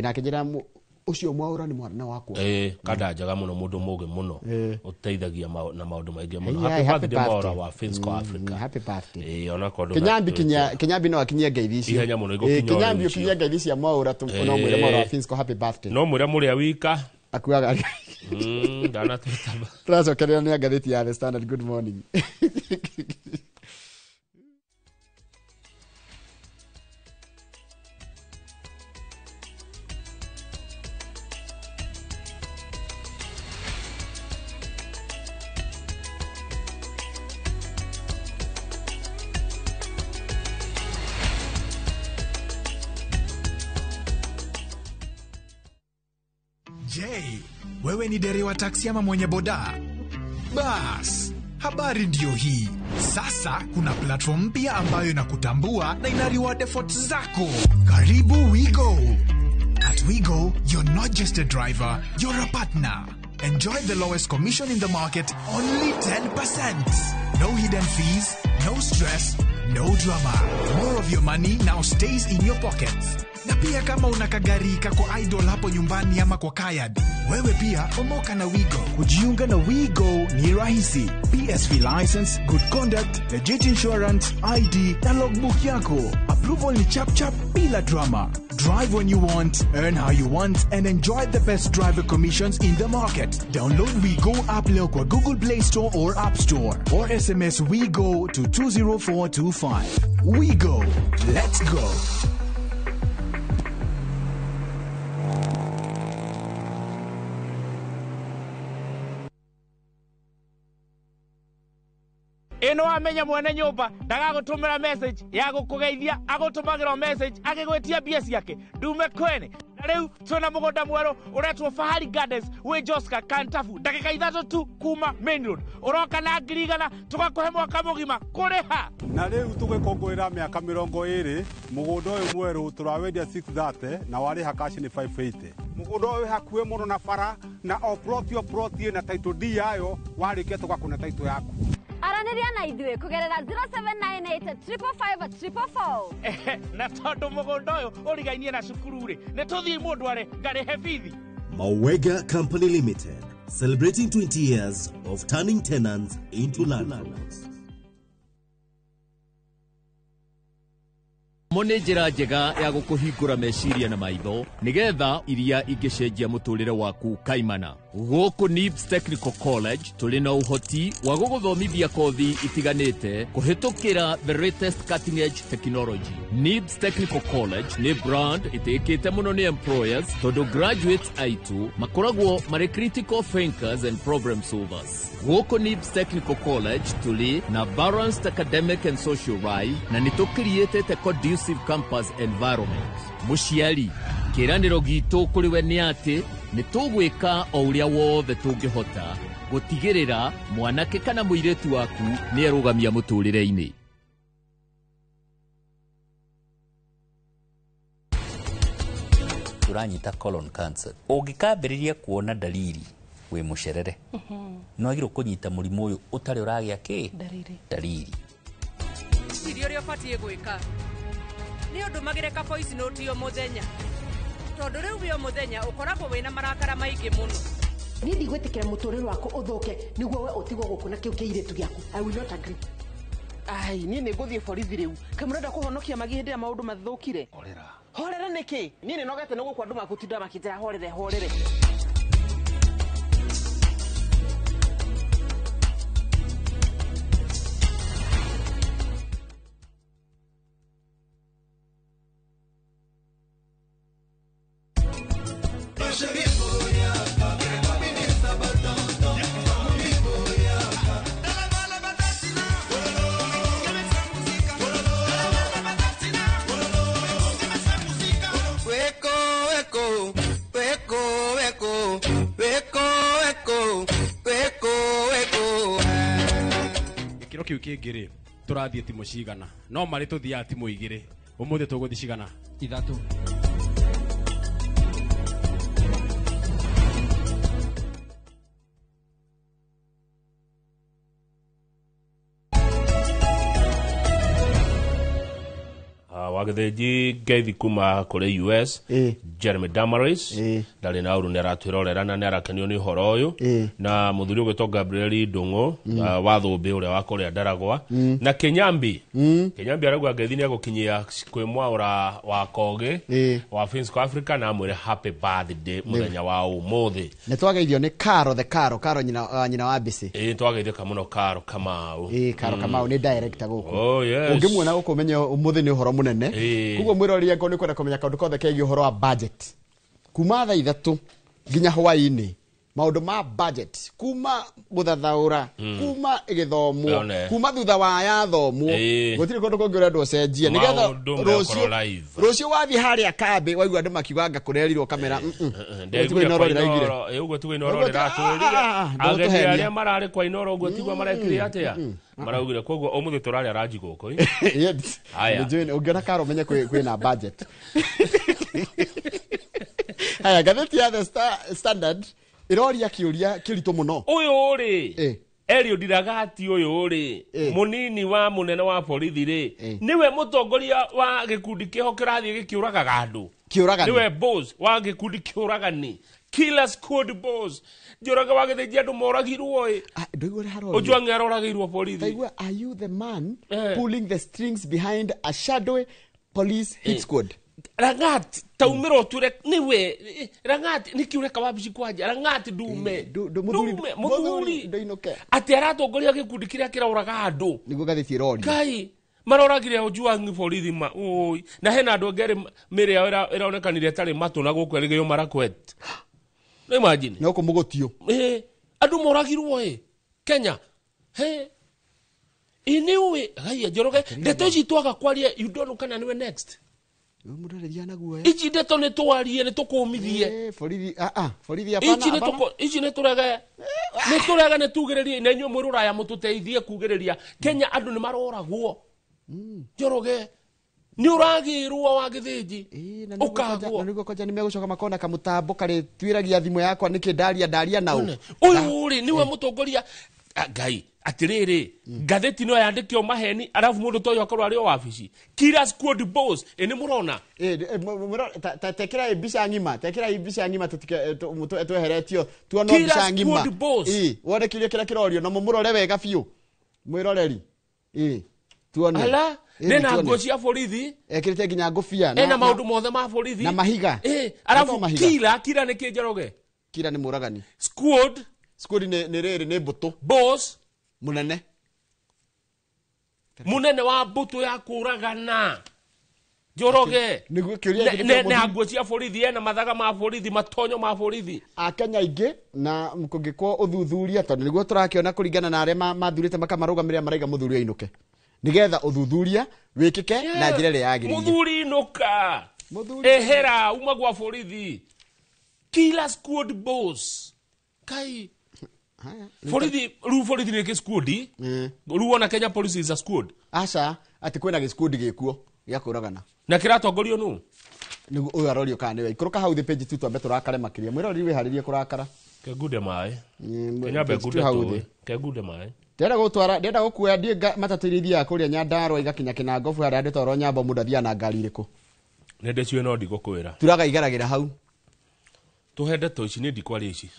na akĩnjĩra ũcio Mwaũra nĩ mwana wakwa. Kanda njega mũno mũndũ mũgĩ mũno ũteithagia na maũndũ maingĩ mũno. Happy birthday Mwaũra wa Finsco Africa. Happy birthday. Ona kondo Kinyambi no akinyie ngeithi icio. Ihenya mũno igũkinya. Kinyambi ũkinyie ngeithi cia Mwaũra no mwĩre Mwaũra wa Finsco happy birthday. No mwĩre mũrĩa wika akuaga. Ndanatwĩtaba. Tũracokerera nĩ ngathĩti ya The Standard. Good morning. Je, wewe ni dereva taksi ama mwenye boda? Bas, habari ndiyo hii. Sasa kuna platform mpya ambayo inakutambua na ina reward efforts zako. Karibu WeGo. At WeGo, you're not just a driver, you're a partner. Enjoy the lowest commission in the market, only 10%. No hidden fees, no stress, no drama. More of your money now stays in your pockets. Na pia kama una kagari kako idol hapo nyumbani ama kwa kayad, wewe pia omoka na WeGo. Kujiunga na WeGo ni rahisi. PSV license, good conduct, legit insurance, ID na logbook yako. Approval ni chap chap bila drama. Drive when you want, earn how you want, and enjoy the best driver commissions in the market. Download WeGo app leo kwa Google Play Store or App Store, or SMS WeGo to 20425. WeGo. Let's go. Ĩno amenya mwene nyũmba ndagagũtũmĩra message ya gũkũgeithia, agũtũmagĩra message agĩgwĩtia mbia ciake ndume kwene. Na rĩu twĩna mũgũnda mwerũ ũretwo Fahari Gardens wĩ Joska Kantafu, ndagĩka 3 tu kuma main road. Ũroka na 100,000 tũgakũhe mwaka mũgima kũrĩha. Na rĩu tũgĩkũngũĩra mĩaka 20 mũgũnda ũyũ mwerũ tũrawendia 630 na warĩha cash nĩ 580. Mũgũnda ũyũ hakuhĩ mũno na bara na o plot ĩna title deed yayo, warĩkia tũgakũne title yaku. Aranĩria na ithuĩ kũgerera 0798 555 444. Na tondũ mũgũnda ũyũ ũrigainie na cukuru rĩ, nĩ tũthiĩ mũndũ are ngarĩhe bithi. Mawega Company Limited, celebrating 20 years of turning tenants into landlords. Mo nĩ njĩra njega ya gũkũhingũra meciria na maitho nĩgetha iria ingĩcenjia mũtũrĩre waku kaimana. Gũkũ NIBS Technical College tũrĩ na ũhoti wa gũgũthomithia kothi itiganĩte kũhĩtũkĩra the latest cutting edge technology. NIBS Technical College nĩ brand ĩtĩkĩte mũno nĩ employers tondũ graduates aitũ makoragwo marĩ critical thinkers and problem solvers. Gũkũ NIBS Technical College tũrĩ na balanced academic and social life na nĩ tũkiriĩtĩte conducive campus environment. Mũciari, kĩĩranĩro gitũ kũrĩ we nĩ atĩ nĩ tũgwĩka o ũrĩa wothe tũngĩhota gũtigĩrĩra mwanake kana mũirĩtu waku nĩ erũgamia mũtũrĩre-inĩ. Ũranyita colon cancer ũngĩkambĩrĩria kuona dalili wĩ mũcerere, no wagĩrĩirwo kũnyita mũrimũ ũyũ ũtarĩ ũragĩa kĩ dalili. Irio ũrĩa ũbatiĩ gwĩka nĩ ũndũmagĩre ka voice note o mũthenya, tondũ rĩu wĩ o mũthenya ũkoragwo wĩna marakara maingĩ mũno. Niĩ ndigwĩtĩkĩra mũtũrĩre waku ũthũke nĩguo we ũtigwo gũkũ na kĩu kĩirĩtu gĩaku. I will not agree. Ai, niĩ nĩ ngũthiĩ borithi rĩu. Kaĩ mũrenda kũhonokia magi hĩndĩ ĩrĩa maũndũ mathũkire? Horera nĩkĩ? Niĩ nĩ nogete nĩ gũkũ andũ magũtinda makĩnjĩra horere horere. Gĩkĩro kĩu kĩngĩ rĩ, tũrathiĩ timũ cigana, no marĩ tũthiaga timũ 2, ũmũthĩ tũgũthiĩ cigana? 3. Wagĩthĩnji ngeithi kuma kũrĩ US, Jeremy Damaris ndarĩ na ũru, nĩ aratwĩrorera na nĩ arakenio nĩ ũhoro ũyũ, na mũthuri ũgwĩtwo Gabriel Ndung'u wa Thũmbĩ ũrĩa wa kũrĩa Ndaragwa, na Kĩnyambi. Kĩnyambi arauga ngeithi nĩ egũkinyia kwĩ Mwaũra wa Kogĩ wa Finsco Africa na amwĩre happy birthday mũthenya wa ũmũthĩ. Nĩ twageithio nĩ Karo the Karo, Karo nyina wa Mbĩcĩ. Ĩĩ, twageithĩka mũno Karo Kamau. Ĩĩ, Karo Kamau nĩ director gũkũ. Oh yes. Ũngĩmuona gũkũ ũmenye ũmũthĩ nĩ ũhoro mũnene. Koguo mwĩroreri angĩkorwo nĩ ũkwenda kũmenya kaũndũ kothe kegiĩ ũhoro wa budget kuma thaa 3 nginya hwaĩ-inĩ, maũndũ ma budget kuma gũthathaũra, kuma gĩthomwo, kuma thutha wa yathomwo, gũtirĩ kũndũ kũngĩ ũrendwo ũcenjie nĩgetha rũciũ wathiĩ harĩa kambĩ waigua andũ makiuga anga kũrerirwo kamera. Ũguo tiguo Inooro rĩratwĩrire ageni arĩa mararĩ kwa Inooro, ũguo tiguo marekire atĩa maraugire. Koguo ũmũthĩ tũrarĩa ranji gũkũ. Ũngĩona Karo ũmenye kwĩna budget. Haya, ngathĩti ya The Standard iroria kĩũria kĩritũ mũno. Ũyũ rĩ, Eliud Ragati ũyũ rĩ, mũnini wa mũnene wa borithi rĩ, nĩwe mũtongoria wa gĩkundi kĩho kĩrathiĩ gĩkĩũragaga andũ. Kĩũragani. Nĩwe boss wa gĩkundi kĩũragani. Killer squad boss. Njoroge wa Gĩthĩnji andũ moragirwo ĩ. Ndũigua ũrĩa harorio. Ojwang aroragĩirwo borithi. Ndaigua, are you the man pulling the strings behind a shadowy police hit squad? Rang'ati taumĩra ũtwĩre nĩwe Rang'ati nĩkĩ ũreka wabici kwanja Rang'ati ndume Ndume, mũthuri ndũinũke atĩ aratongoria gĩkundi kĩrĩa kĩraũraga andũ nĩguo ngathĩti ĩroria Ngai maroragire Ojwang borithi ma oi na hena andũ angĩ erĩ mĩĩrĩ yao ĩronekanire ĩtarĩ matũ na gũkũ Elgeyo Marakwet. No imagine no kũmũgũtio andũ moragirwo Kenya he ĩ nĩ ũĩ gaia Njoroge ndeto ici twaga kwaria, you don't know kana nĩwe next. Mũndũ arĩria na guoya. Ici ndeto nĩ twarie nĩ tũkũmithie. Borithi borithi hapana. Ici nĩ Hapana. ici nĩ tũrege nĩ tũrege nĩ tugĩrĩrie na inyuĩ mwĩ rũraya mũtũteithie kugĩrĩria Kenya andũ nĩ maroragwo. Njoroge nĩ ũragĩrwo wa gĩthĩnji ũkagwo. Na nĩguo kwanja nĩ megũcoka makona kamũtambo karĩtuĩragia thimũ yakwa nĩkĩ ndaria ndaria nau. Ũyũ rĩ nĩwe mũtongoria. Ngai atĩrĩrĩ ngathĩti no yandĩke o maheni arabu mũndũ ta ũyũ akorwo arĩ o wabici Killer Squad boss ĩ nĩ mũrona. Tekera mbica ng'ima, tekera mbica ng'ima tweheretio tuona Killer mbica ng'ima. Squad boss. Wone kĩũria kĩrĩa kĩrorio na mũmũrore wega biũ mwĩroreri tuone. Ala nena tuone. nguo cia borithi ekĩrĩte nginya ngũbia ena maũndũ mothe ma borithi na mahiga. Arabu Nĩto mahiga. kila nĩ kĩ Njoroge? Kila nĩ mũragani. Squad. Squad nĩ rĩrĩ nĩ mbũtũ. Boss mũnene. Mũnene wa mbũtũ ya kũragana Njoroge. Nĩguo kĩũria gĩkĩ kĩa Na nguo cia borithi ena mathaga ma borithi matonyo ma borithi. Akenya aingĩ na kũngĩkwo ũthuthuria tondũ nĩguo tũrakĩona kũringana na arĩa mathurĩte makamarũgamĩrĩra maraiga mũthuri ainũke nĩgetha ũthuthuria wĩkĩke na njĩra ĩrĩa yagĩrĩire. Mũthuri inũka ehera uma gwa borithi. Killer Squad boss kai borithi rĩu borithi nĩ gĩ squad rĩu ona Kenya Police is a squad. Aca atĩ kwĩna gĩsquad gĩkuo gĩa kũragana na kĩratongorio nũ? Nĩguo ũyũ arorio kana nĩwe ikũrũka hau thĩ page 2 twambe tũrakare makĩria mwĩroreri wĩharĩrie kũrakara. Kengunde maĩ Kenya page bengunde 2 hau tũĩ thĩ. Kengunde maĩ. Ndĩrenda gũtwara ndĩrenda gũkuoya ndiĩ matatũ iria ithiaga kũrĩa Nyandarua igakinya Kĩnangobu harĩa andũ Nyambo mũndũ athiaga na ngari irĩkũ? Nĩ ndĩciũĩ no ndigũkwĩra. Turaga igeragĩra hau. Tũhe ndeto ici nĩ ndikwaria ici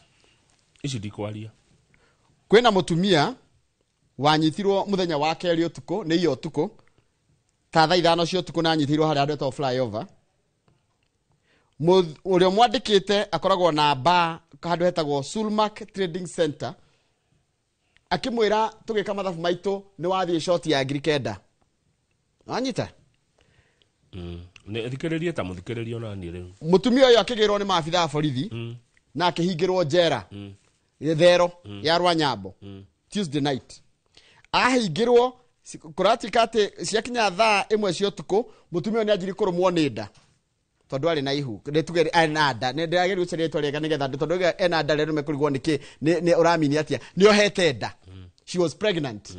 ici ndikwaria. Kwĩna mũtumia wanyitirwo mũthenya wa kerĩ ũtukũ nĩ iyo ũtukũ ta thaa 5 cia ũtukũ na anyitirwo harĩa andũ etagwo flyover. Ũrĩa mwandĩkĩte akoragwo na bar handũ hetagwo Sulmak Trading Center akĩmwĩra tũgĩka mathabu maitũ nĩ wathiĩ shoti ya 9,000. Wanyita? Nĩ thikĩrĩrie ta mũthikĩrĩrio na niĩ rĩu. Mũtumia ũyũ akĩgĩrwo nĩ maabitha a borithi na akĩhingĩrwo njera thero ya Rwanyambo Tuesday night. Ahingĩrwo kũratuĩka atĩ ciakinya thaa 1 cia ũtukũ mũtumia ũyũ nĩ anjirie kũrũmwo nĩ nda tondũ arĩ na ihu nĩ tuge ena nda nĩ ndĩrageria gũcaria rĩtwa rĩega nĩgetha andũ tondũ ena nda rĩrĩa mekũrigwo nĩkĩ nĩ ũramini atĩa nĩ ohete nda. She was pregnant.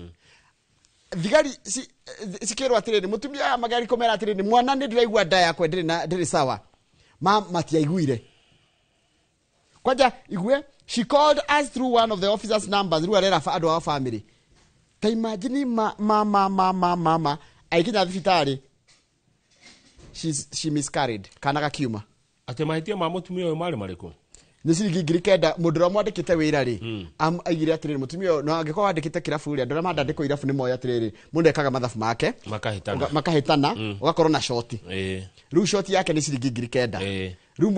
Thigari cikĩrwo atĩrĩrĩ mũtumia aya magari kũmera atĩrĩrĩ mwana nĩ ndĩraigua nda yakwa ndĩrĩ sawa ma matiaiguire. Kwanja igue she called us through one of the officers' numbers rĩu arera andũ a family. Ta imagine ma aikinya thibitarĩ she miscarried kana gakiuma. Atĩ mahĩtia ma mũtumia ũyũ marĩ marĩkũ? Nĩ ciringi 9,000 mũndũ ũrĩa mwandĩkĩte wĩra rĩ aigire atĩrĩrĩ mũtumia ũyũ no angĩkorwo wandĩkĩte kĩrabu rĩ andũ arĩa mandandĩkwo irabu nĩ moĩ atĩrĩrĩ mũndũ ekaga mathabu make makahĩtana makahĩtana ũgakorwo na shoti. Rĩu shoti yake nĩ ciringi 9,000. Rĩu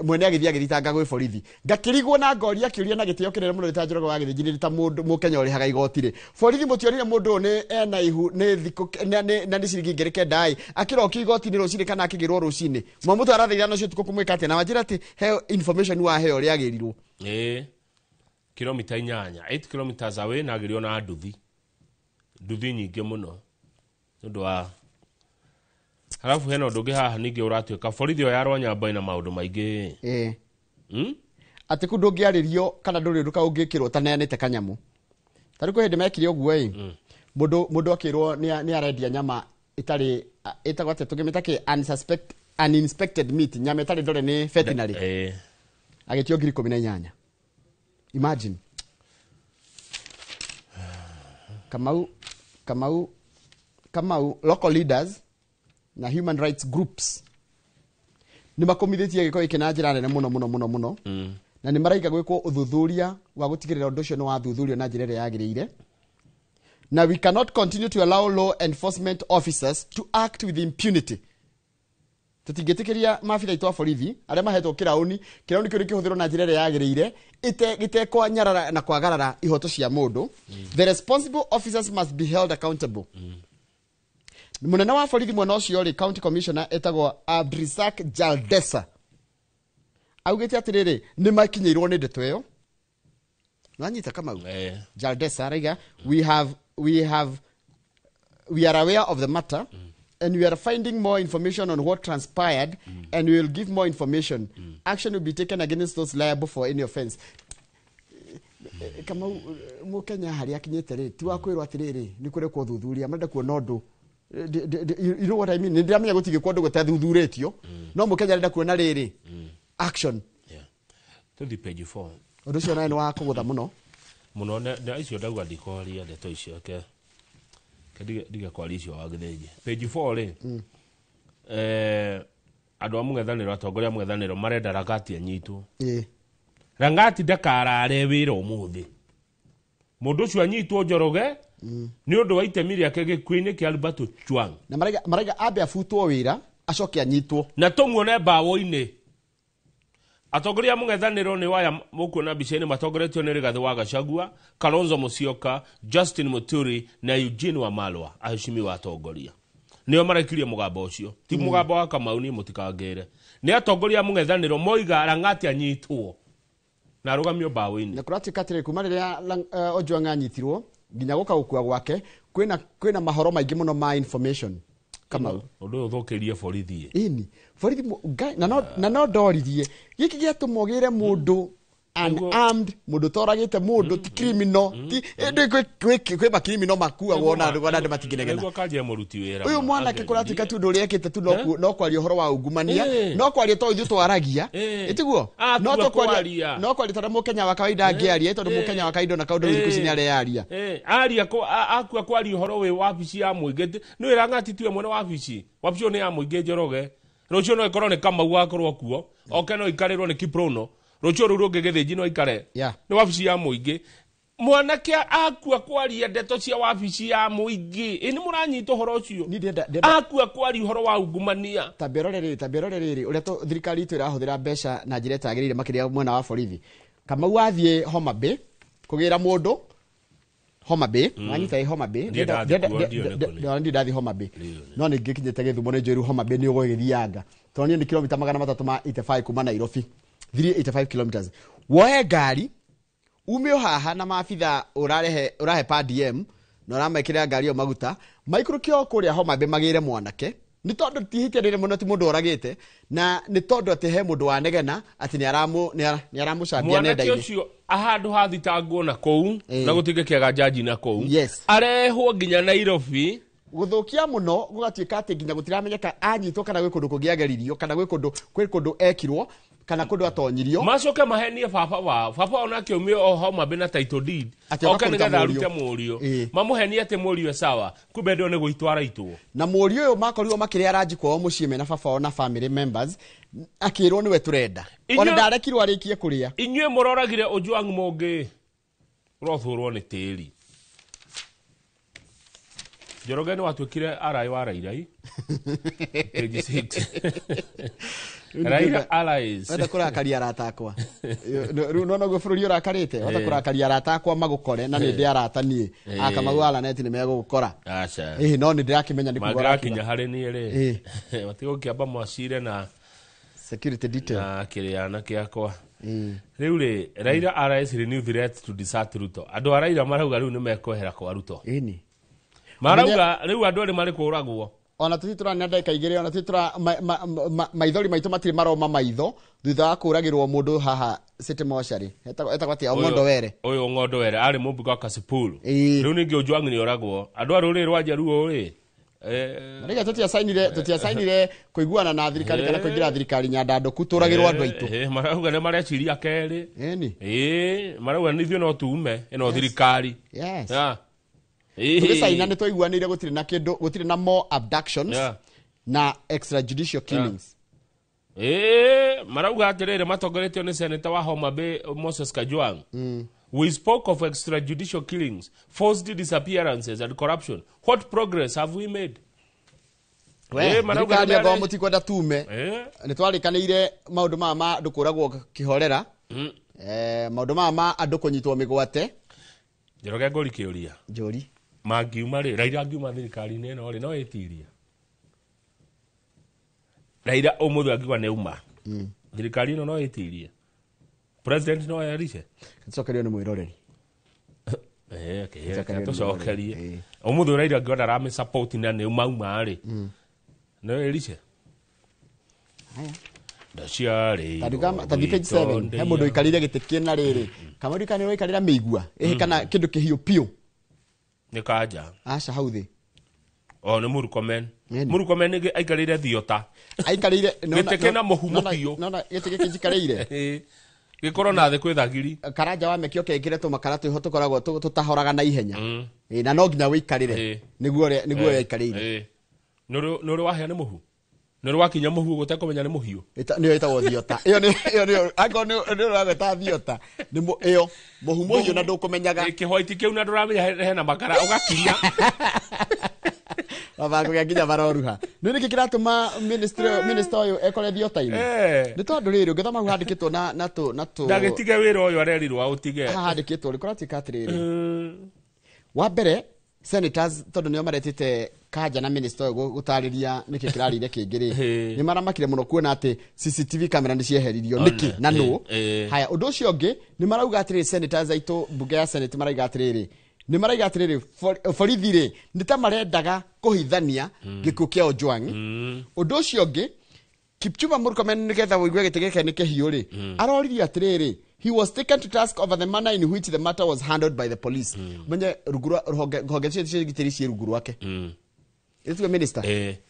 mwene agĩthiĩ agĩthitanga gwĩ borithi ngakĩrigwo na ngoria kĩũria na gĩtĩo kĩnene mũno nĩ ta Njoroge wa Gĩthĩnji nĩ ta mũndũ mũkenya ũrĩhaga igoti rĩ borithi mũtionire mũndũ ũyũ nĩ ena ihu nĩ thikũ na nĩ ciringi 9,000 ĩ akĩrokio igoti-inĩ rũcinĩ kana akĩgĩrwo rũcinĩ mwamũtwara thaa 5 cia ũtukũ kũmwĩka atĩa na wanjĩra atĩ he information waheo ũrĩa agĩrirwo. Kilomita 8 8 kilometers away na agĩrio na nduthi nyingĩ mũno nĩ ũndũ wa halafu hena ũndũ ũngĩ haha ningĩ ũratuĩka borithi ĩyo ya Rwanyambo ĩna maũndũ maingĩ. Atĩ kũ ndũngĩarĩrio kana ndũrĩ ũndũ ũngĩkĩrwo ũtaneanĩte kanyamũ. Ta rĩu kwĩ hĩndĩ mekire ũguo ĩ mũndũ akĩrwo nĩ arendia nyama ĩtarĩ ĩtagwo atĩa tũngĩmĩta kĩ uninspected meat nyama ĩtarĩ ndore nĩ veterinary. Agĩtio 18,000. Imagine. Kamau local leaders na human rights groups nĩ makomithĩtie gĩko gĩkĩ na njĩra nene mũno mũno mũno mũno na nĩ maraiga gwĩkwo ũthuthuria wa gũtigĩrĩra ũndũ ũcio nĩ wathuthurio na njĩra ĩrĩa yagĩrĩire. Na we cannot continue to allow law enforcement officers to act with impunity. Tũtingĩtĩkĩria maabitha aitũ a borithi arĩa mahetwo kĩraũni, kĩraũni kĩu nĩkĩhũthĩrwo na njĩra ĩrĩa yagĩrĩire gĩtekwanyarara na kwagarara ihoto cia mũndũ. The responsible officers must be held accountable. Mũnene wa borithi mwena ũcio rĩ, county commissioner etagwo Abdrisak Jaldesa, augĩte atĩrĩrĩ, nĩ makinyĩirwo nĩ ndeto ĩyo. Nĩwanyita Kamau? Jaldesa araiga we are aware of the matter and we are finding more information on what transpired and we will give more information. Action will be taken against those liable for any offense. Kamau, Mũkenya harĩa akinyĩte rĩ, ti wa kwĩrwo atĩrĩrĩ nĩ kũrekwo ũthuthuria, marenda kuona ũndũ. You know what I mean? Nĩ ndĩramenya gũtigĩkwo ũndũ gũtathuthuritio, no Mũkenya arenda kuona rĩrĩ action. Tũthi page 4. Ũndũ ũcio nawe nĩ wa kũgũtha mũno. Mũno na icio ndauga ndikwaria ndeto icio ke ke ndige kwaria icio wa gĩthĩnji. Page 4 rĩ, andũ a mũng'ethanĩro, atongoria a mũng'ethanĩro marenda Rangati anyitwo. Rangati ndakarare wĩra ũmũthĩ. Mũndũ ũcio anyitwo Njoroge nĩ ũndũ wa itemi rĩake gĩkuũ-inĩ kĩa Albert Ojwang. Na maraiga ambe abutwo wĩra acoke anyitwo. Na tũmuone mbaũ-inĩ. Atongoria a mũng'ethanĩro nĩ waya mũkuona mbica-inĩ matongoretio nĩ Rigathĩ wa Gachagua, Kalonzo Musyoka, Justin Muturi na Eugene Wamalwa, aheshimiwa atongoria. Nĩo marekirie mũgambo ũcio. Ti mũgambo wa Kamau, niĩ mũtikangĩre. Nĩ atongoria a mũng'ethanĩro moiga Rang'ati anyitwo na arũgamio mbaũ-inĩ. Na kũratuĩka atĩrĩ, kuma rĩrĩa Ojwang anyitirwo nginya gũka gũkua gwake, kwĩna mahoro maingĩ mũno ma information Kamau. Ũndũ ũyũ ũthũkĩrie borithi. Ĩni borithi na no ndoririe gĩkĩ gĩatũma ũgĩre mũndũ unarmed, mũndũ ũtoragĩte mũndũ, ti criminal, ti ĩndĩ kwĩ macriminal makuagwo na andũ matingĩnegena. Nĩguo kanjia mũruti wĩra. Ũyũ mwanake kũratuĩka tu ũndũ ũrĩa ekĩte tu no kwaria ũhoro wa ungumania, no kwaria to ithuĩ twaragia, ĩtiguo? No kwaria, no kwaria tondũ Mũkenya wa kawaida angĩaria, tondũ Mũkenya wa kawaida ona kaũndũ thikũ ici nĩ arearia. Aria akua kwaria ũhoro wĩ wabici ya mũingĩ, nĩ wĩra Ng'ati tiwe mwene wabici. Wabici ĩyo nĩ ya mũingĩ Njoroge. Rũciũ no ĩkorwo nĩ Kamau akorwo kuo, oke no ikarĩrwo nĩ Kiprono. Rũciũ rũu rũngĩ Gĩthĩnji no ikare. Nĩ wabici ya mũingĩ. Mwanake akua kwaria ndeto cia wabici ya mũingĩ. Ĩ nĩ mũranyita ũhoro ũcio? Akua kwaria ũhoro wa ungumania. Tambia rore rĩrĩ, ũrĩa thirikari itũ ĩrahũthĩra mbeca na njĩra ĩtagĩrĩire makĩria mwena wa borithi. Kamau athiĩ Homa Bay kũgĩra mũndũ Homa Bay, wanyita ĩ Homa Bay, ndiĩ ndathiĩ Homa Bay. No nĩ ngĩkinyĩte Gĩthumo nĩ njũĩ rĩu Homa Bay nĩ ũgũgĩthianga. Tondũ niĩ nĩ kilomita 385 kuma Nairobi. 385 kilometers. Woe ngari ume o haha na maabitha ũrahe pa DM na ũramekĩrĩra ngari ĩyo maguta maikũrũke o kũrĩa Homa Bay magĩre mwanake, nĩ tondũ ti ihĩtia rĩrĩ mũno, ti mũndũ oragĩte, na nĩ tondũ atĩ he mũndũ wanegena atĩ nĩ aramũcambia nenda-inĩ. Mwanake ũcio handũ hathitangwo na kũu na gũtingĩkĩaga njanji na kũu, arehwo nginya Nairobi. Gũthũkia mũno gũgatuĩka atĩ nginya gũtiramenyeka anyitwo kana gwĩ kũndũ kũngĩageririo kana gwĩ kũndũ ekirwo kana kũndũ atonyirio. Macoke mahenie baba wao. Baba wao nake aumio o Homa Bay na title deed. Oke nĩgetha arute mũriũ. Mamũhenie atĩ mũriũ e sawa, kumbe ndĩo nĩ gũitwo araitwo. Na mũriũ ũyũ makorirwo makĩrĩa ranji kwao mũciĩ mena baba wao na family members, akĩrwo nĩwe tũrenda. Ona ndarekirwo arĩkie kũrĩa. Inyuĩ mũroragire Ojwang mũngĩ ũrothũrwo nĩ tĩri. Njoroge nĩ watuĩkire arai wa Rairai. Page 6. Raila allies. Wenda kũrakaria arata akwa. Rĩu nona ũguo bũrũri ũrakarĩte, wenda kũrakaria arata akwa magũkore na nĩ ndĩ arata niĩ. Akamau Alanet nĩ megũgũkora. Aca. Ĩĩ no nĩ ndĩrakĩmenya nĩ kuga. Mangĩrakinya harĩ niĩ rĩ. Matigũkĩamba macire na security detail. Na kĩrĩa na kĩakwa. Rĩu rĩ, Raila allies renew threat to desert Ruto. Andũ a Raila marauga rĩu nĩ mekwehera kwa Ruto. Ĩni. Marauga rĩu andũ erĩ marĩ kũragwo. Ona tũtitũra na ndagĩka igĩrĩ, ona tũtitũra maithori maitũ matirĩ maroma maitho thutha wa kũragĩrwo mũndũ haha City Mortuary. Etagwo atĩa? Ong'ondo Were. Ũyũ Ong'ondo Were arĩ mũmbunge wa Kasipul. Rĩu ningĩ Ojwang nĩ oragwo. Andũ a rũrĩrĩ rwa Njaruo rĩ, Marĩga tũtiacainire kũiguana na thirikari kana kũingĩra thirikari nyandandũku, tũragĩrwo andũ aitũ. Marauga nĩ mareciria kerĩ. Ĩni. Marauga nĩ ithuĩ no tuume ĩno thirikari. Yes. Tũgĩcaina nĩ twaiguanĩire gũtirĩ na kĩndũ, gũtirĩ na more abductions na extrajudicial killings. Marauga atĩrĩrĩ matongoretio nĩ Senator wa Homa Bay Moses Kajwang. We spoke of extrajudicial killings, forced disappearances and corruption. What progress have we made? We, Marauga thirikari nĩ angorwo marĩ- mũtikwenda tume nĩ twarĩkanĩire maũndũ maya ma andũ kũragwo kĩhorera, maũndũ maya ma andũ kũnyitwo mĩgwate. Njoroge, ngũri kĩũria. Njũri. Mangiuma rĩ, Raila angiuma thirikari-inĩ ĩno rĩ, no ĩtirie Raila ũmũthĩ angiuga nĩ uma thirikari ĩno, no ĩtirie president, no erice? Tũcokerio nĩ mwĩroreri. Tũcokerio nĩ Tũcokerie. mwĩroreri. Ũmũthĩ Raila angiuga ndaramĩ na nĩ mauma rĩ, no ĩrice? Haya. Ndaciarĩirwo Tathi page 7, he mũndũ ũikarĩire gĩtĩ kĩna rĩrĩ kamũndũ kana ũraikarĩra mĩigua ĩhĩ kana kĩndũ kĩhiũ piũ. Nĩ kanja. Aca, hau thĩ. O nĩ Murkomen. Murkomen nĩ aikarĩire thiota. Aikarĩire gĩtĩ kĩna mũhu mũhiũ. Nona gĩtĩ gĩkĩ njikarĩire. Gĩkorwo na thĩ kwĩ thagiri. Karanja wa mekio kekĩre tũmakara twĩho tũkoragwo tũtahoraga na ihenya. Ĩ, na no nginya wĩikarĩre nĩguo nĩguo ũrĩa aikarĩire. Nĩ ũrĩ wahĩa nĩ mũhu? Nĩ ũrĩ wakinya mũhu gũtekũmenya nĩ mũhiũ? Nĩyo ĩtagwo thiota. Ĩyo nĩ ĩyo nĩyo angorwo nĩ ũragweta thiota, nĩ ĩyo mũhu mũhiũ na ndũkũmenyaga. Kĩhwaiti kĩu na ndũramenya hena makara ũgakinya. Mabango gĩa nginya maroruha. Nĩ nĩkĩ kĩratũma minister ũyũ ekore thiota-inĩ? Nĩ tondũ rĩrĩ, ũngĩthoma hau handĩkĩtwo na tũ Ndagĩtige wĩra ũyũ arerirwo aũtige. Haha handĩkĩtwo rĩ, kũratuĩka atĩrĩrĩ, wa mbere senators, tondũ nĩo maretĩte kanja na minister ũyũ gũtarĩria nĩkĩ kĩrarĩire kĩngĩ rĩ, nĩ maramakire mũno kuona atĩ CCTV camera nĩ cieheririo nĩkĩ na nũ. Haya, ũndũ ũcio ũngĩ nĩ marauga atĩrĩrĩ, senators aitũ mbunge ya senate marauga atĩrĩrĩ, nĩ marauga atĩrĩrĩ, borithi rĩ nĩ ta marendaga kũhithania gĩkuũ kĩa Ojwang. Ũndũ ũcio ũngĩ, Kipchumba Murkomen, nĩgetha ũigue gĩtĩ gĩkĩ nĩ kĩhiũ rĩ, aroririe atĩrĩrĩ, he was taken to task over the manner in which the matter was handled by the police. Menye rungu rwa rũhonge honge cio cia gitĩri ciĩ rungu rwake. Ĩtuwe minister.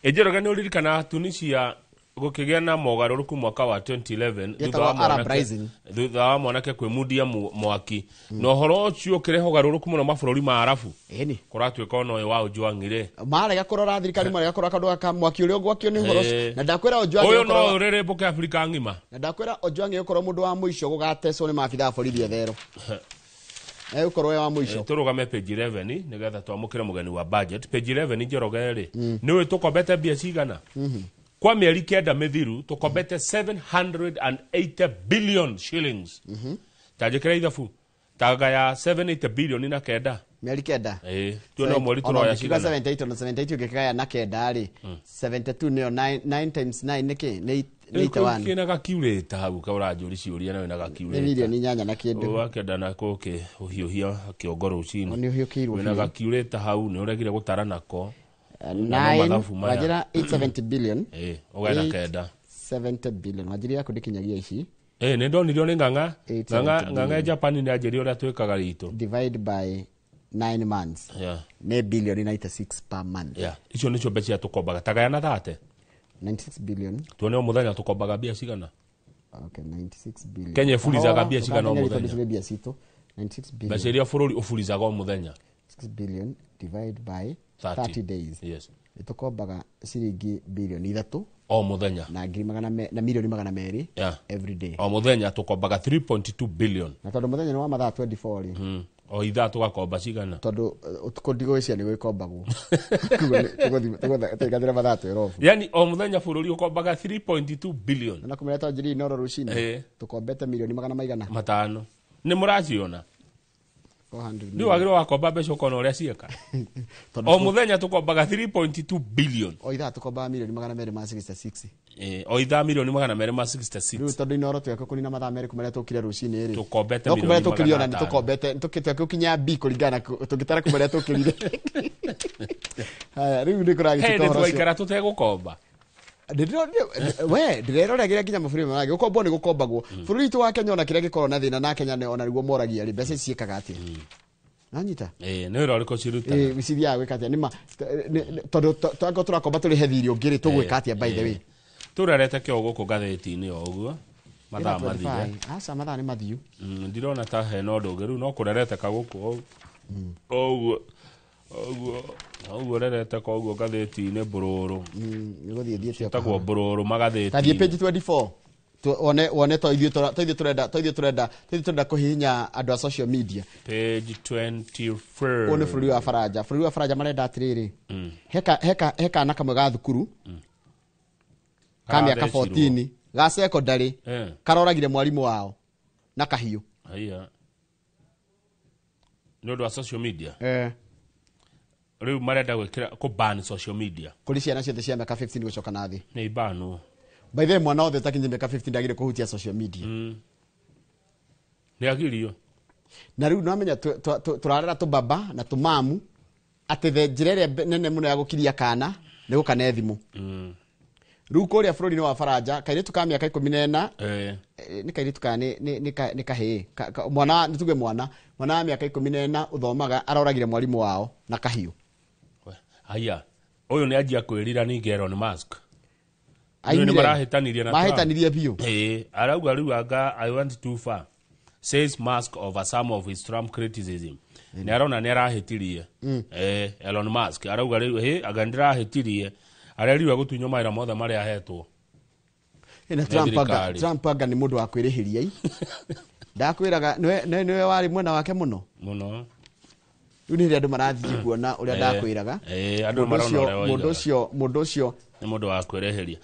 Njoroge, nĩ ũririkana Tunisia gũkĩgĩa na mogarũrũku mwaka wa 2011 thutha wa Yetagwo Arab Rising. Thutha wa mwanake kwĩmundia mwaki na ũhoro ũcio ũkĩrehe ũgarũrũku mũno mabũrũri ma Arabu. Ĩni. Kũratuĩka ona ũyũ wa Ojwang rĩ, Marega kũrora thirikari, marega kũrora kaũndũ gaka mwaki ũrĩa ũgwakio nĩ ũhoro ũcio. Na ndakwĩra Ojwang ũyũ no ũrĩrĩmbũke Afrika ng'ima. Na ndakwĩra Ojwang egũkorwo mũndũ wa mũico gũgatecwo nĩ maabitha a borithi etherwo. Egũkorwo e wa mũico. Tũrũgame page 11 nĩgetha twamũkĩre mũgeni wa budget. Page 11, Njoroge rĩ, nĩ ũĩ tũkombete mbia cigana kwa mĩeri 9 mĩthiru? Tũkombete 780 billion shillings. Ta njĩkĩra ithabu, tanga ya 780 billion na 9. Mĩeri 9. Ĩĩ, tuone o mweri Ona tũroya ũngĩkiuga cigana. 78, ona 78 ũngĩkĩgaya na 9 rĩ, 72 nĩyo 9 times 9 nĩkĩ nĩ 81. Kĩna gakiurĩta hau ka ũranjũri ciũria nawe na Nĩ gakiurĩta. milioni 8 na kĩndũ. Wakenda na kũkĩ ũhiũhia kĩongo rũcinĩ. Nĩ ũhiũkĩirwo Wĩna biũ. gakiurĩta hau nĩ ũregire gũtara nako. Na no 9 mathabu maya. Wanjĩra 870 billion. Ĩĩ, ũgae na 9. 70 billion wanjĩra yaku ndĩkinyagia ici. Ĩĩ, nĩ ndonirio nĩ ng'ang'a. 870 Ng'ang'a ng'ang'a billion. Japan nĩ anjĩria ũrĩa twĩkaga ritũ. Divide by 9 months nĩ billion 96 per month. Yeah. Icio nĩcio mbeca tũkombaga, tagaya na 30. 96 billion. Tuone o mũthenya tũkombaga mbia cigana. Okay, 96 billion. Kenya ĩburizaga mbia cigana o Tondũ mũthenya? cirĩ mbia citũ, 96 billion. Mbeca iria bũrũri ũburizaga o mũthenya. 6 billion divide by 30. 30 days. Yes. Nĩ tũkombaga ciringi bilioni 3 o mũthenya na ngiri magana na milioni 200 every day. O mũthenya tũkombaga 3.2 billion. Na tondũ mũthenya nĩ wa mathaa 24 rĩ, O ithaa tũgakomba cigana? Tondũ ũtukũ ndigwĩcia nĩ gwĩkombagwo, tũigathĩra mathaa 12. Yani o mũthenya bũrũri ũkombaga 3.2 billion. Na kũmenya twanjĩrĩria Inooro rũcinĩ, tũkombete milioni magana maigana? 500. Nĩ mũraciona? 400 Nĩ million. wagĩrĩirwo wakomba mbeca ũkona ũrĩa cieka. Tondũ O mũthenya tũkombaga 3.2 billion. O ithaa tũkombaga milioni 266. O ithaa milioni 266. Rĩu tondũ Inooro tweka kũnina mathaa 2 kuma rĩrĩa tũkire rũcinĩ rĩ, Tũkombete no kuma rĩrĩa milioni tũkire ona magana nĩ atano. tũkombete tũgĩkinya B kũringana na tũngĩtara kuma rĩrĩa tũkĩrire. Haya, rĩu nĩ He kũragĩtuĩka nĩ ũhoro ũcio. twaikara tũtegũkomba. We ndĩreroragĩra nginya mabũrũri mangĩ gũkombwo nĩ gũkombagwo. Bũrũri witũ wa Kenya ona kĩrĩa gĩkoragwo na thĩna na Kenya ona nĩguo moragia rĩ, mbeca ici ciĩkaga atĩa? Nanyita. Ĩĩ, nĩ wĩra ũrĩkũ cirutaga? Ĩĩ, cithiaga gwĩka atĩa? Nĩma tondũ tangorwo tũrakomba tũrĩhe thirĩ ũngĩ rĩ, tũgwĩka atĩa by the way? Tũrerete kĩo gũkũ ngathĩti-inĩ o ũguo mathaa mathire. 25. Aca, mathaa nĩ mathiu. Ndirona ta hena ũndũ ũngĩ rĩu no kũrereteka gũkũ o ũguo ũguo ũguo rereteka ũguo ngathĩti-inĩ mbũrũrũ. Nĩ gũthiĩ thiĩte o Ciĩtagwo kahora. mbũrũrũ magathĩti. Tathiĩ page 24. Wone to ithuĩ tũrenda kũhihinya andũ a social media. Page 24. Ũyũ nĩ bũrũri wa Faranja. Bũrũri wa Faranja marenda atĩrĩrĩ, he kana kamwe ga thukuru ka mĩaka 14 ga secondary karoragire mwarimũ wao na kahiũ. Haya. Nĩ ũndũ wa social media. Rĩu marenda gwĩkĩra kũ ban social media kũrĩ ciana ciothe cia mĩaka 15 gũcoka na thĩ. Nĩ ibanwo. By the way, mwana wothe ũtakinyia mĩaka 15 ndagĩrĩire kũhutia social media. Nĩ agirio. Na rĩu nĩwamenya tũrarera tũbaba na tũmamu atĩ the njĩra ĩrĩa nene mũno ya gũkiria kana nĩ gũkane thimũ. Rĩu kũrĩa bũrũri-inĩ wa Faranja kairĩtu ka mĩaka 14 nĩ kairĩtu kana nĩ kahĩĩ mwana, nĩ tuge mwana wa mĩaka 14 ũthomaga aroragire mwarimũ wao na kahiũ. Haya, ũyũ nĩ anjia kwĩrira ningĩ Elon Musk. Nĩ marahĩtanirie na Trump. Mahĩtanirie biũ. Arauga rĩu anga I went too far, says Musk over some of his Trump criticism. Nĩ arona nĩ arahĩtirie. Elon Musk arauga rĩu anga ndĩrahĩtirie, arerirwo gũtunywo mawĩra mothe marĩa ahetwo. Na Trump anga nĩ mũndũ wa kwĩrĩhĩria. Ndakwĩraga nĩwe warĩ mwena wake mũno. Mũno. Rĩu nĩ rĩrĩa andũ marathiĩ kuona ũrĩa ndakwĩraga. Andũ marona ũrĩa mũndũ ũcio nĩ mũndũ wa kwĩrĩhĩria.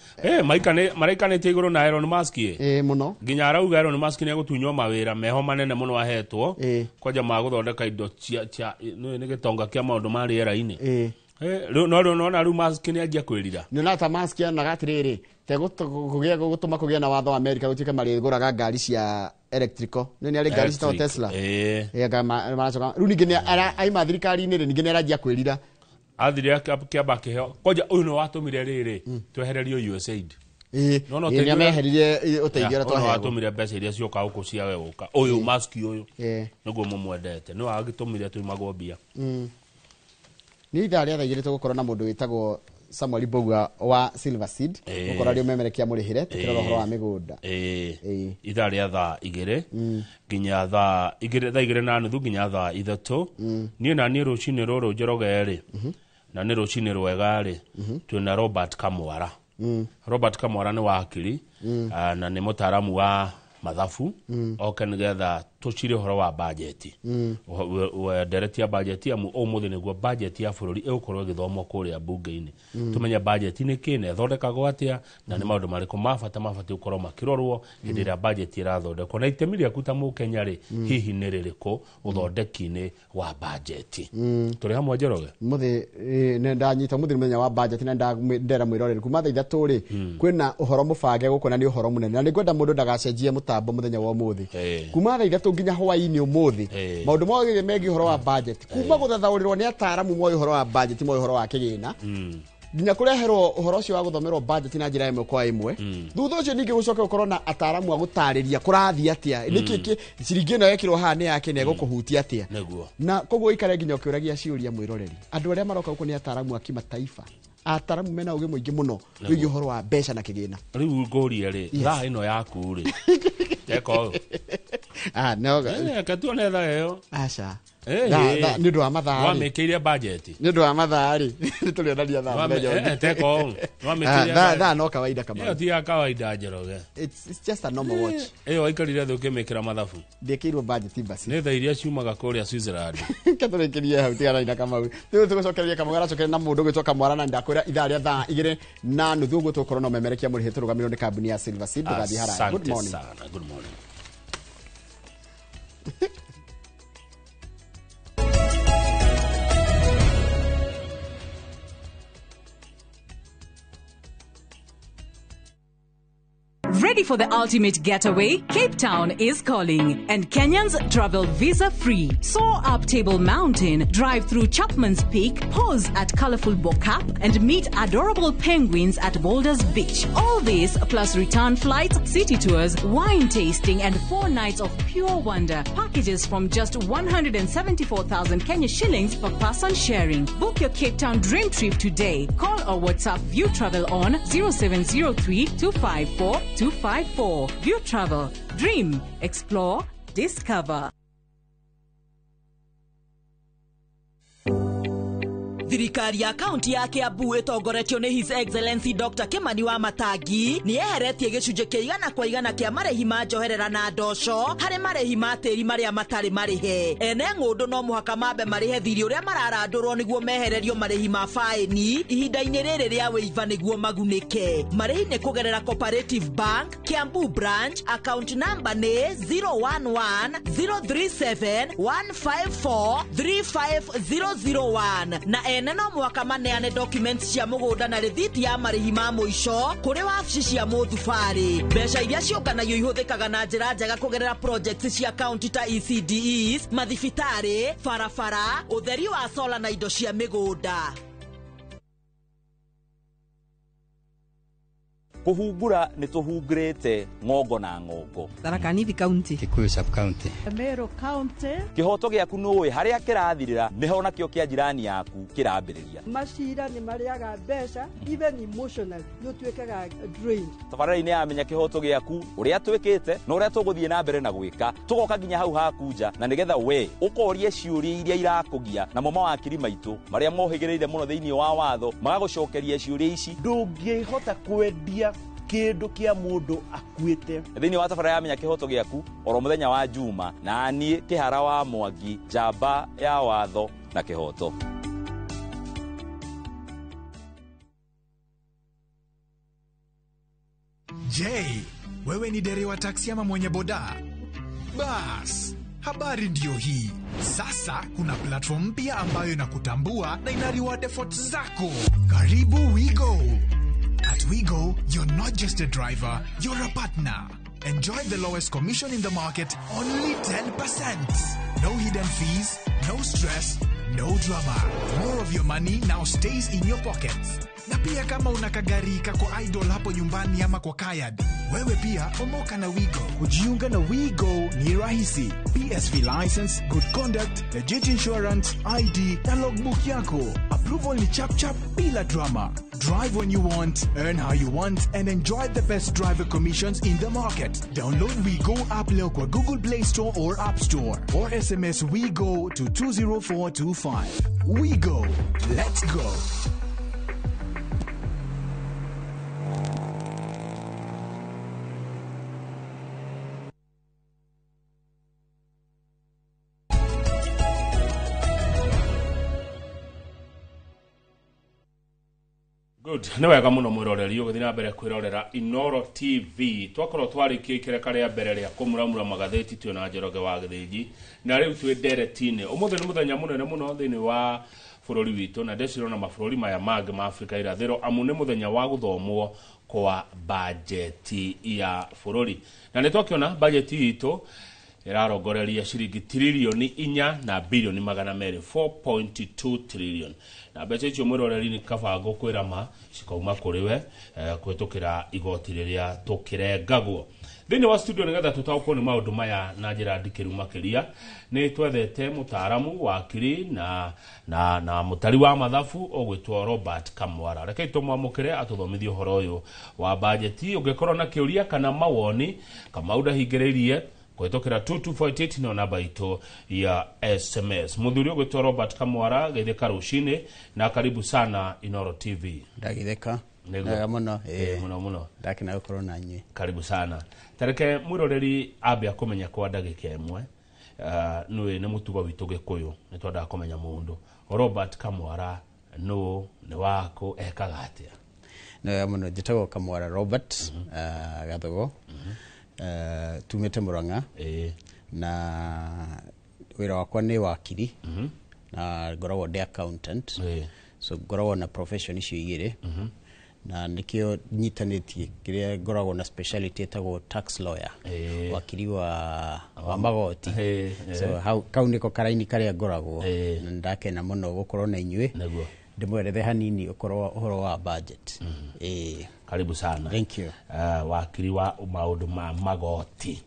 Maraikanĩtie igũrũ na Elon Musk. Mũno. Nginya arauga Elon Musk nĩ egũtunywo mawĩra meho manene mũno ahetwo. Kwanja ma gũthondeka indo cia nĩ gĩtonga kĩa maũndũ ma rĩera-inĩ. No rĩu nona rĩu Musk nĩ anjia kwĩrira. Nĩ ta Musk yonaga atĩrĩrĩ, te gũtũma kũgĩa na watho wa Amerika gũtuĩke marĩgũraga ngari cia electrical. Nĩ arĩ ngari citagwo Tesla. Maracoka. Rĩu ningĩ aima thirikari-inĩ rĩ, ningĩ nĩ aranjia kwĩrira. Athire akĩamba akĩheo. Kwanja ũyũ nĩ watũmire rĩrĩ twehererio USAID. Nĩ ameheririe ũteithio ũrĩa twaheagwo. Watũmire mbeca iria cioka gũkũ ciage gũka. Ũyũ Musk ũyũ nĩguo mũmwendete. Nĩwe wagĩtũmire tuimagwo mbia. Nĩ ithaa rĩa thaa igĩrĩ tũgũkorwo na mũndũ wĩtagwo Samuel Mbugua wa Silver Seed gũkorwo arĩ ũmemerekia mũrĩhĩre tũkĩrora ũhoro wa mĩgũnda. Ithaa rĩa thaa igĩrĩ nginya thaa igĩrĩ, thaa igĩrĩ na nuthu nginya thaa ithatũ. Niĩ na niĩ rũcinĩ rũrũ Njoroge rĩ, na nĩ rũcinĩ rwega rĩ, twĩna Robert Kamwara. Robert Kamwara nĩ wakiri na nĩ mũtaaramu wa mathabu oke nĩgetha tũcire ũhoro wa bajeti. Nderetia bajeti amu ũmũthĩ nĩguo bajeti ya bũrũri ĩgũkorwo ĩgĩthomwo kũrĩa mbunge-inĩ. Tũmenye bajeti nĩ kĩ na ĩthondekagwo atĩa na nĩ maũndũ marĩkũ ma bata mabatiĩ gũkorwo makĩrorwo hĩndĩ ĩrĩa bajeti ĩrathondekwo, na itemi rĩaku ta mũkenya rĩ hihi nĩ rĩrĩkũ ũthondeki-inĩ wa bajeti. Tũrĩ hamwe Njoroge? Mũthĩ nĩ ndanyita mũthĩ nĩ mũthenya wa bajeti na ndera mwĩroreri kuma thaa ithatũ rĩ kwĩna ũhoro mũbange gũkũ na nĩ ũhoro mũnene na nĩngwenda mũndũ ndagacenjie mũtambo mũthenya wa ũmũthĩ. Kuma thaa ithatũ nginya hwaĩ-inĩ ũmũthĩ maũndũ mothe megiĩ ũhoro wa budget kuma gũthathaũrĩrwo nĩ ataaramu moĩ ũhoro wa budget moĩ ũhoro wa kĩgĩna nginya kũreherwo ũhoro ũcio wa gũthomerwo budget na njĩra ĩmwe kwa ĩmwe. Thutha ũcio ningĩ gũcoke gũkorwo na ataaramu a gũtarĩria kũrathiĩ atĩa, nĩkĩ ciringi ĩno yekĩrwo haha nĩ yake na ĩgũkũhutia atĩa. Na koguo ikare nginya ũkĩũragia ciũria mwĩroreri. Andũ arĩa maroka gũkũ nĩ ataaramu a kimataifa, ataaramu mena ũgĩ mũingĩ mũno wĩgiĩ ũhoro wa mbeca na kĩgĩna. Rĩu ngũrie rĩ, thaa ĩno yaku rĩ teka ũyũ. No reke tuone thaa ĩyo. Aca. Nĩ ũndũ wa mathaa rĩ. Wamĩkĩire budget. Nĩ ũndũ wa mathaa rĩ, nĩ tũrĩonania thaa mũthenya ũngĩ. Teka ũũ. Wamĩkĩire thaa no kawaida Kamau. Ĩyo ti ya kawaida Njoroge. It's just a normal watch. Ĩyo waikarire thĩ ũkĩmĩkĩra mathabu. Ndĩkĩirwo budget basi. Nĩ thaa iria ciumaga kũrĩa Switzerland. Ke tũrĩkĩrie hau tigana na Kamau. Rĩu tũgũcokereria Kamau aracokeria na mũndũ ũgwĩtwo Kamwara na ndakwĩra ithaa rĩa thaa igĩrĩ na nuthu ũguo tũgũkorwo na ũmemerekia mũrĩhĩ tũrũgamĩrĩrwo nĩ kambuni ya Silver Seed. Ndũgathiĩ haraya. Good morning. Good morning. Ready for the ultimate getaway? Cape Town is calling, and Kenyans travel visa-free. Soar up Table Mountain, drive through Chapman's Peak, pause at colorful Bo-Kaap, and meet adorable penguins at Boulders Beach. All this plus return flights, city tours, wine tasting, and 4 nights of pure wonder. Packages from just 174,000 Kenya shillings per person sharing. Book your Cape Town dream trip today. Call or WhatsApp View Travel on 0703 254 254. View Travel. Dream, explore, discover. Thirikari ya kaunti ya Kiambu ĩtongoretio nĩ His Excellency Dr. Kimani wa Matangi nĩ yeheretie gĩcunjĩ kĩa 100% kĩa marĩhi ma njoherera na ndoco harĩ marĩhi ma tĩri marĩa matarĩ marĩhe. Ene ng'ũndũ no mũhaka mambe marĩhe thirĩ ũrĩa mararandũrwo nĩguo mehererio marĩhi ma faĩni ihinda-inĩ rĩrĩ rĩa wĩiva nĩguo magunĩke. Marĩhi nĩ kũgerera Cooperative Bank, Kiambu Branch, account number nĩ 011 037 154 35001 na ene no mũhaka maneane documents cia mũgũnda na rĩthiti ya marĩhi ma mũico kũrĩ wabici cia mũthubarĩ. Mbeca iria ciũnganagio ihũthĩkaga na njĩra njega kũgerera projects cia county ta ECDEs, mathibitarĩ, barabara, ũtheri wa sola na indo cia mĩgũnda. Kuhungura nĩ tũhungurĩte ng'ongo na ng'ongo. Tharaka Nithi County, Kikuyu sub county, Meru County. Kĩhoto gĩaku nũĩ harĩa kĩrathirĩra nĩho nakĩo kĩa jirani yaku kĩrambĩrĩria. Macira nĩ marĩaga mbeca, even emotionally nĩ ũtuĩkaga drained. Tabarĩra-inĩ ya Menya Kĩhoto Gĩaku ũrĩa twĩkĩte na ũrĩa tũgũthiĩ na mbere na gwĩka, tũgoka nginya hau haku nja na nĩgetha we ũkorie ciũria iria irakũgia, namo mawakiri maitũ marĩa mohĩgĩrĩire mũno thĩinĩ wa watho magagũcokeria ciũria ici. Ndũngĩhota kwendia kĩndũ kĩa mũndũ akuĩte. Thĩinĩ wa tabarĩra ya Menya Kĩhoto Gĩaku oro mũthenya wa Juma, na niĩ Kĩhara wa Mwangi, njamba ya watho na kĩhoto. Je, wewe ni dereva taksi ama mwenye boda? Bas, habari ndiyo hii. Sasa kuna platform mpya ambayo inakutambua na ina reward efforts zako. Karibu WeGo. At WeGo, you're not just a driver, you're a partner. Enjoy the lowest commission in the market, only 10%. No hidden fees, no stress, no drama. More of your money now stays in your pockets. Na pia kama una kagari kako idol hapo nyumbani ama kwa kayad, wewe pia omoka na WeGo. Kujiunga na WeGo ni rahisi. PSV license, good conduct, legit insurance, ID na logbook yako. Approval ni chap chap bila drama. Drive when you want, earn how you want, and enjoy the best driver commissions in the market. Download WeGo app leo kwa Google Play Store or App Store, or SMS WeGo to 20425. WeGo. Let's go. Good. Nĩ wega mũno mwĩroreri ũgĩthiĩ na mbere kwĩrorera Inoro TV. Twakorwo twarĩkia ikereka rĩa mbere rĩa kũmuramura magathĩti twĩ na Njoroge wa Gĩthĩnji, na rĩu twĩ ndereti-inĩ. Ũmũthĩ nĩ mũthenya mũnene mũno thĩinĩ wa bũrũri witũ na ndecirona na mabũrũri maya mangĩ ma Afrika irathĩro, amu nĩ mũthenya wa gũthomwo kwa bajeti ya bũrũri. Na nĩ twakĩona bajeti itũ ĩrarongoreria ciringi trilioni 4 na bilioni 200, 4.2 trillion. Na mbeca icio mwĩroreri nĩ kabango kwĩra ma cikauma kũrĩ we kũhĩtũkĩra igoti rĩrĩa tũkĩrengagwo. Thĩinĩ wa studio nĩgetha tũtaũkwo nĩ maũndũ maya na njĩra ndikĩru makĩria, nĩ twethete mũtaaramu wakiri na mũtari wa mathabu ũgwĩtwo Robert Kamwara. Rekei tũmwamũkĩre atũthomithie ũhoro ũyũ wa bajeti. Ũngĩkorwo na kĩũria kana mawoni, Kamau ndahingĩrĩirie kũhĩtũkĩra 2248 no namba itũ ya SMS. Mũthuri ũgwĩtwo Robert Kamwara, geithĩka rũcinĩ na karibu sana Inoro TV. Ndagitheka. Wega mũno. Mũno mũno. Ndakena gũkorwo na inyuĩ. Karibu sana. Tareke mwĩroreri ambe akũmenya kwa ndagĩka ĩmwe. Nĩ nĩ mũtugo witũ Gĩkũyũ, nĩ twendaga kũmenya mũndũ. Robert Kamwara nũ, nĩ wakũ, ekaga atĩa? Nĩ wega mũno. Njĩtagwo Kamwara Robert Gathogo. Tumĩte Murang'a. Na wĩra wakwa nĩ wakiri. Na ngoragwo ndĩ accountant. So ngoragwo na profession icio igĩrĩ. Na nikio nyitanĩtie kĩrĩa ngoragwo na speciality ĩtagwo tax lawyer, wakiri wa magoti. So hau kau nĩko karaini karĩa ngoragwo, na ndakena mũno gũkorwo na inyuĩ ndĩmwerethe hanini ũkorwo ũhoro wa budget. Karibu sana. Thank you. Wakiri wa maũndũ ma magoti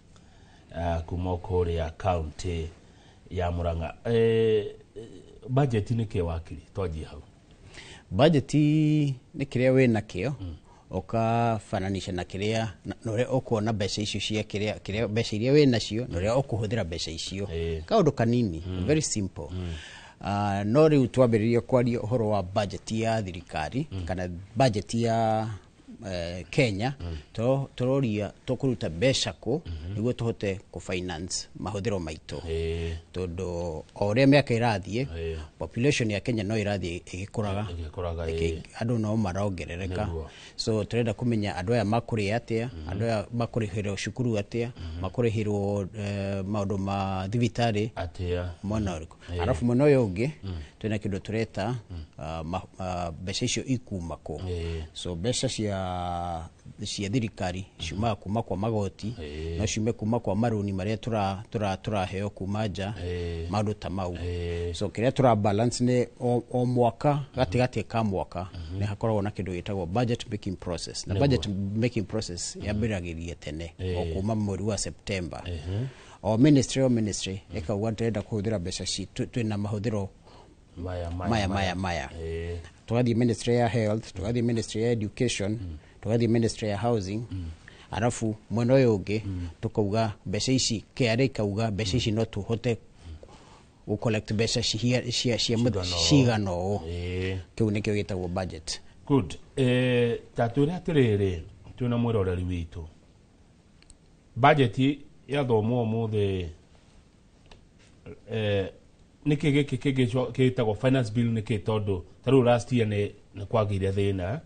kuma kũrĩa county ya Murang'a. Budget nĩ kĩ wakiri? Twanjie hau. Budget nĩ kĩrĩa wĩ nakĩo ũkafananisha na kĩrĩa na ũrĩa ũkuona mbeca icio cia kĩrĩa mbeca iria wĩ nacio na ũrĩa ũkũhũthĩra mbeca icio. Kaũndũ kanini, very simple. No rĩu twambĩrĩria kwaria ũhoro wa budget ya thirikari kana budget ya Kenya, tũroria tũkũruta mbeca kũ nĩguo tũhote kũ-finance mahũthĩro maitũ, tondũ o ũrĩa mĩaka ĩrathiĩ, population ya Kenya no ĩrathiĩ ĩgĩkũraga. Ĩgĩkũraga. Andũ no marongerereka. So tũrenda kũmenya andũ aya makũrĩa atĩa, andũ aya makũrĩhĩrwo cukuru atĩa, makũrĩhĩrwo maũndũ ma thibitarĩ atĩa. Mwena ũrĩkũ. Arabu mwena ũyũ ũngĩ twĩna kĩndũ tũreta mbeca icio ikuma kũ. So mbeca cia thirikari ciumaga kuma kwa magoti, no ciume kuma kwa marũni marĩa tũraheo kuma nja, maũndũ ta mau. So kĩrĩa tũra balance nĩ o mwaka, gatagatĩ ka mwaka nĩ hakoragwo na kĩndũ gĩtagwo budget making process, na budget making process yambĩragĩria tene, o kuma mweri wa September. O ministry ĩkauga ndĩrenda kũhũthĩra mbeca citũ, twĩna mahũthĩro maya maya maya maya. Tũgathiĩ ministry ya health, tũgathiĩ ministry ya education, tũgathiĩ ministry ya housing. Arabu mwena ũyũ ũngĩ tũkauga mbeca ici, KRA ikauga mbeca ici no tũhote gũ collect mbeca cia cigana ũũ. Kĩu nĩkĩo gĩtagwo budget. Good. Ta twĩre atĩrĩrĩ, twĩna mwĩroreri witũ, budget yathomwo ũmũthĩ, nĩkĩ gĩkĩ kĩngĩ gĩtagwo finance bill nĩkĩ? Tondũ ta rĩu last year nĩ kwagĩire thĩna.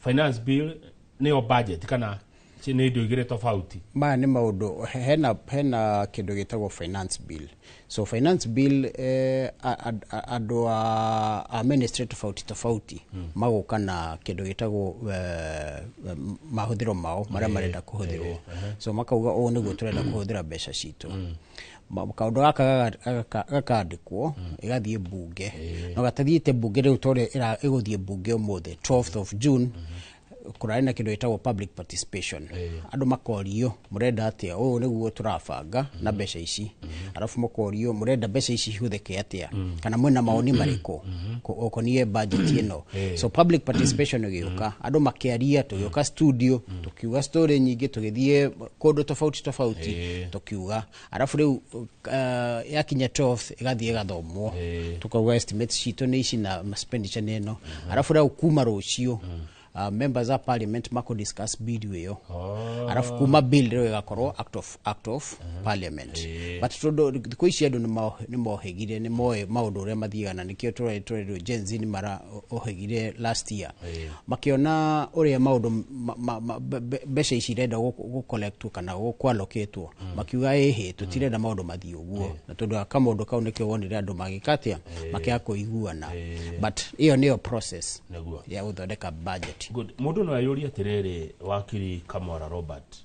Finance bill nĩyo budget kana nĩ indo igĩrĩ tofauti? Maya nĩ maũndũ, hena kĩndũ gĩtagwo finance bill. So finance bill, andũ a ministry tofauti tofauti magoka na kĩndũ gĩtagwo mahũthĩro mao marĩa marenda kũhũthĩrwo. So makauga ũũ nĩguo tũrenda kũhũthĩra mbeca citũ. Kaũndũ gaka gakandĩkwo, ĩgathiĩ mbunge, no gatathiĩte mbunge rĩu torĩa ĩgũthiĩ mbunge ũmũthĩ 12th of June. Kũrarĩ na kĩndũ gĩtagwo public participation. Andũ makorio mũrenda atĩa, ũũ nĩguo tũrabanga na mbeca ici. Arabu makorio mũrenda mbeca ici ihũthĩke atĩa, kana mwĩna maoni marĩkũ ũkoniĩ budget ĩno. So public participation ĩgĩũka, andũ makĩaria, tũgĩũka studio, tũkiuga story nyingĩ, tũgĩthiĩ kũndũ tofauti tofauti tũkiuga. Arabu rĩu yakinya 12th ĩgathiĩ ĩgathomwo, tukauga estimates citũ nĩ ici na expenditure nĩ ĩno. Arabu rĩu kuma rũciũ members a parliament mako discuss bill ĩyo. Arabu kuma bill rĩu ĩgakorwo act of parliament. But tondũ thikũ ici andũ nĩ mohĩgire, nĩ moĩ maũndũ ũrĩa mathiaga, na nĩkĩo tũrerwo Gen Z nĩ mara ohĩgire last year, makĩona ũrĩa maũndũ mbeca ici irenda gũ collectwo kana gũ-allocatwo, makiuga ĩhĩ, tũtirenda maũndũ mathiĩ ũguo. Na tondũ wa kamũndũ kau nĩkĩo wonire andũ magĩka atĩa, makĩaga kũiguana. But ĩyo nĩyo process ya gũthondeka budget. Good. Mũndũ no ayũrie atĩrĩrĩ, wakiri Kamwara Robert,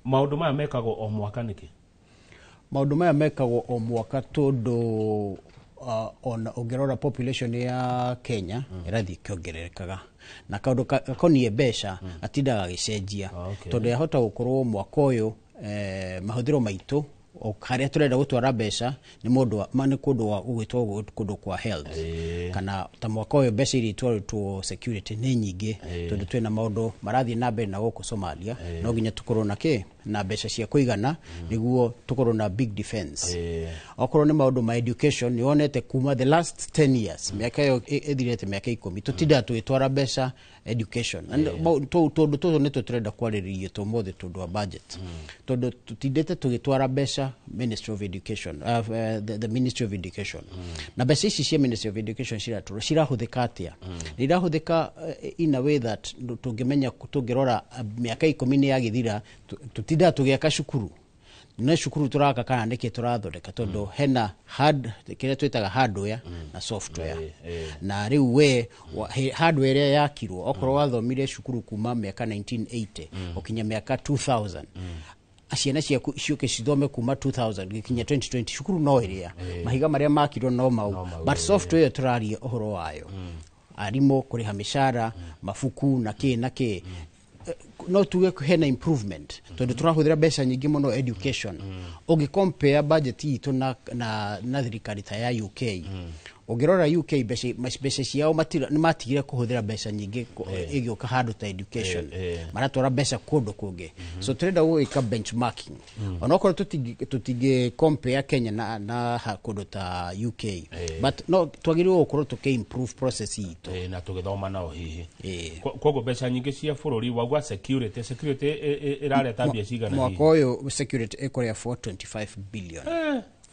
maũndũ maya mekagwo o mwaka nĩkĩ? Maũndũ maya mekagwo o mwaka tondũ ona ũngĩrora population ya Kenya ĩrathiĩ ĩkĩongererekaga, na kaũndũ gakoniĩ mbeca gatindaga gagĩcenjia, tondũ yahota gũkorwo mwaka ũyũ mahũthĩro maitũ o harĩa tũrenda gũtwara mbeca nĩ mũndũ nĩ kũndũ gũgwĩtwo kũndũ kwa health, kana ta mwaka ũyũ mbeca iria itwarĩtwo security nĩ nyingĩ, tondũ twĩna maũndũ marathiĩ na mbere na gũkũ Somalia, no nginya tũkorwo na kĩ na mbeca cia kũigana nĩguo tũkorwo na big defense. Okorwo nĩ maũndũ ma education, nĩ wonete kuma the last 10 years, mĩaka ĩyo ĩthirĩte mĩaka 10, tũtindaga tũgĩtwara mbeca education. Na tũndũ tũtũ nĩtũ tũrenda kwarĩrĩria tũmũthĩ tondũ wa budget, tondũ tũtindĩte tũgĩtwara mbeca Ministry of Education, the Ministry of Education, na mbeca ici cia Ministry of Education ciratũrwo cirahũthĩka atĩa? Nĩ irahũthĩka in a way that tũngĩmenya, tũngĩrora mĩaka 10 nĩ yagĩthira, tũtindaga tũgĩaka cukuru, nĩ cukuru tũraka kana nĩkĩ tũrathondeka? Tondũ hena hard, kĩrĩa twĩtaga hardware na software. Na rĩu we hardware ĩrĩa yakirwo, okorwo wathomire cukuru kuma mĩaka 1980 gũkinya mĩaka 2000, ciana ciaku ciũke cithome kuma 2000 gĩkinya 2020, cukuru no ĩrĩa, mahiga marĩa makirwo no mau, but software ĩyo tũraria ũhoro wayo, arimũ kũrĩha mĩcara, mabuku na kĩ na kĩ, no tuge hena improvement tondũ tũrahũthĩra mbeca nyingĩ mũno education. Ũngĩ compare budget itũ na thirikari ta ya UK. Ũngĩrora UK, mbeca ciao nĩ matigire kũhũthĩra mbeca nyingĩ ĩgĩũka handũ ta education, maratwara mbeca kũndũ kũngĩ. So tũrenda gwĩka benchmarking, onokorwo tũtingĩ compare Kenya na kũndũ ta UK, but no twagĩrĩirwo gũkorwo tũkĩ improve process itũ. Na tũgĩthoma nao hihi. Koguo mbeca nyingĩ cia bũrũri wauga security ĩrareta mbia cigana? Mwaka ũyũ security ĩkũrĩa 425 billion.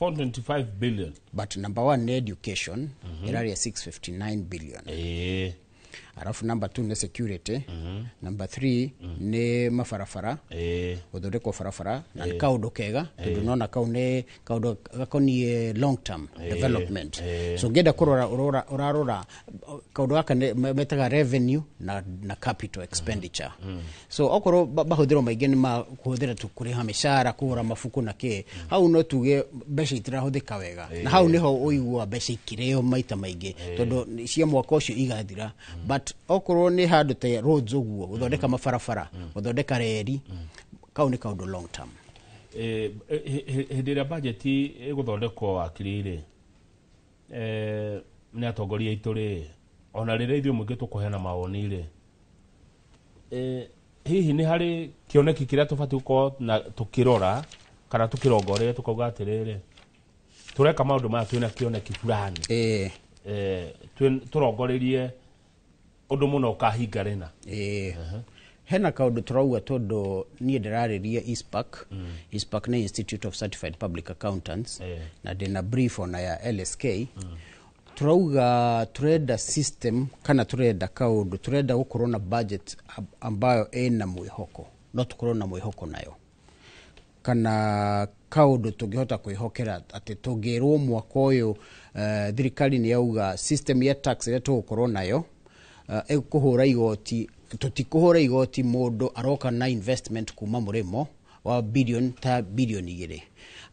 425 billion. But number one nĩ education, ĩrarĩa 659 billion. Alafu number two nĩ security, number three nĩ mabarabara, gũthondekwo barabara, na nĩ kaũndũ kega tondũ nona kau nĩ kaũndũ gakoniĩ long term development. So ngĩenda kũrora, ũrarora kaũndũ gaka metaga revenue na capital expenditure. So okorwo mahũthĩro maingĩ nĩ ma kũhũthĩra tu kũrĩha mĩcara, kũgũra mabuku na kĩ, hau no tuge mbeca itirahũthĩka wega, na hau nĩho ũigua mbeca ikĩrĩo maita maingĩ tondũ cia mwaka ũcio igathira. But okorwo nĩ handũ ta roads ũguo, gũthondeka mabarabara, gũthondeka reri, kau nĩ kaũndũ long term. Hĩndĩ ĩrĩa bajeti ĩgũthondekwo, wakiri rĩ, nĩ atongoria aitũ rĩ, ona rĩrĩa ithuĩ mũingĩ tũkũheana mawoni rĩ, hihi nĩ harĩ kĩoneki kĩrĩa tũbatiĩ gũkorwo na tũkĩrora kana tũkĩrongoreria, tũkauga atĩrĩrĩ, tũreka maũndũ maya twĩna kĩoneki fulani, tũrongorerie ũndũ mũno ũkahinga rĩna? Hena kaũndũ tũrauga tondũ niĩ ndĩrarĩria ICPAK. ICPAK nĩ Institute of Certified Public Accountants, na ndĩna brief ona ya LSK. Turauga turenda system kana turenda kaũndũ, turenda gũkorwo na budget ambayo ĩna mwĩhoko, no tũkorwo na mwĩhoko nayo, kana kaũndũ tũngĩhota kwĩhokera atĩ tũngĩrwo mwaka ũyũ, thirikari nĩ yauga system ya tax ĩrĩa tũgũkorwo nayo, ĩkũhũra igoti, tũtikũhũra igoti mũndũ aroka na investment kuma mũrĩmo wa billion ta bilioni 2,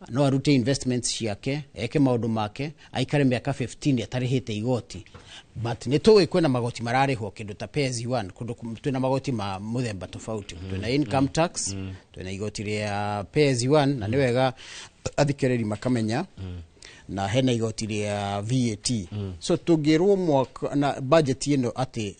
no arute investments ciake, eke maũndũ make, aikare mĩaka 15 atarĩhĩte igoti. But nĩ tũĩ kwĩna magoti mararĩhwo, kĩndũ ta pay as you earn, kũndũ twĩna magoti ma mũthemba tofauti, twĩna income tax, twĩna igoti rĩa pay as you earn, na nĩ wega athikĩrĩri makamenya, na hena igoti rĩa VAT. So tũngĩrwo mwaka na budget ĩno atĩ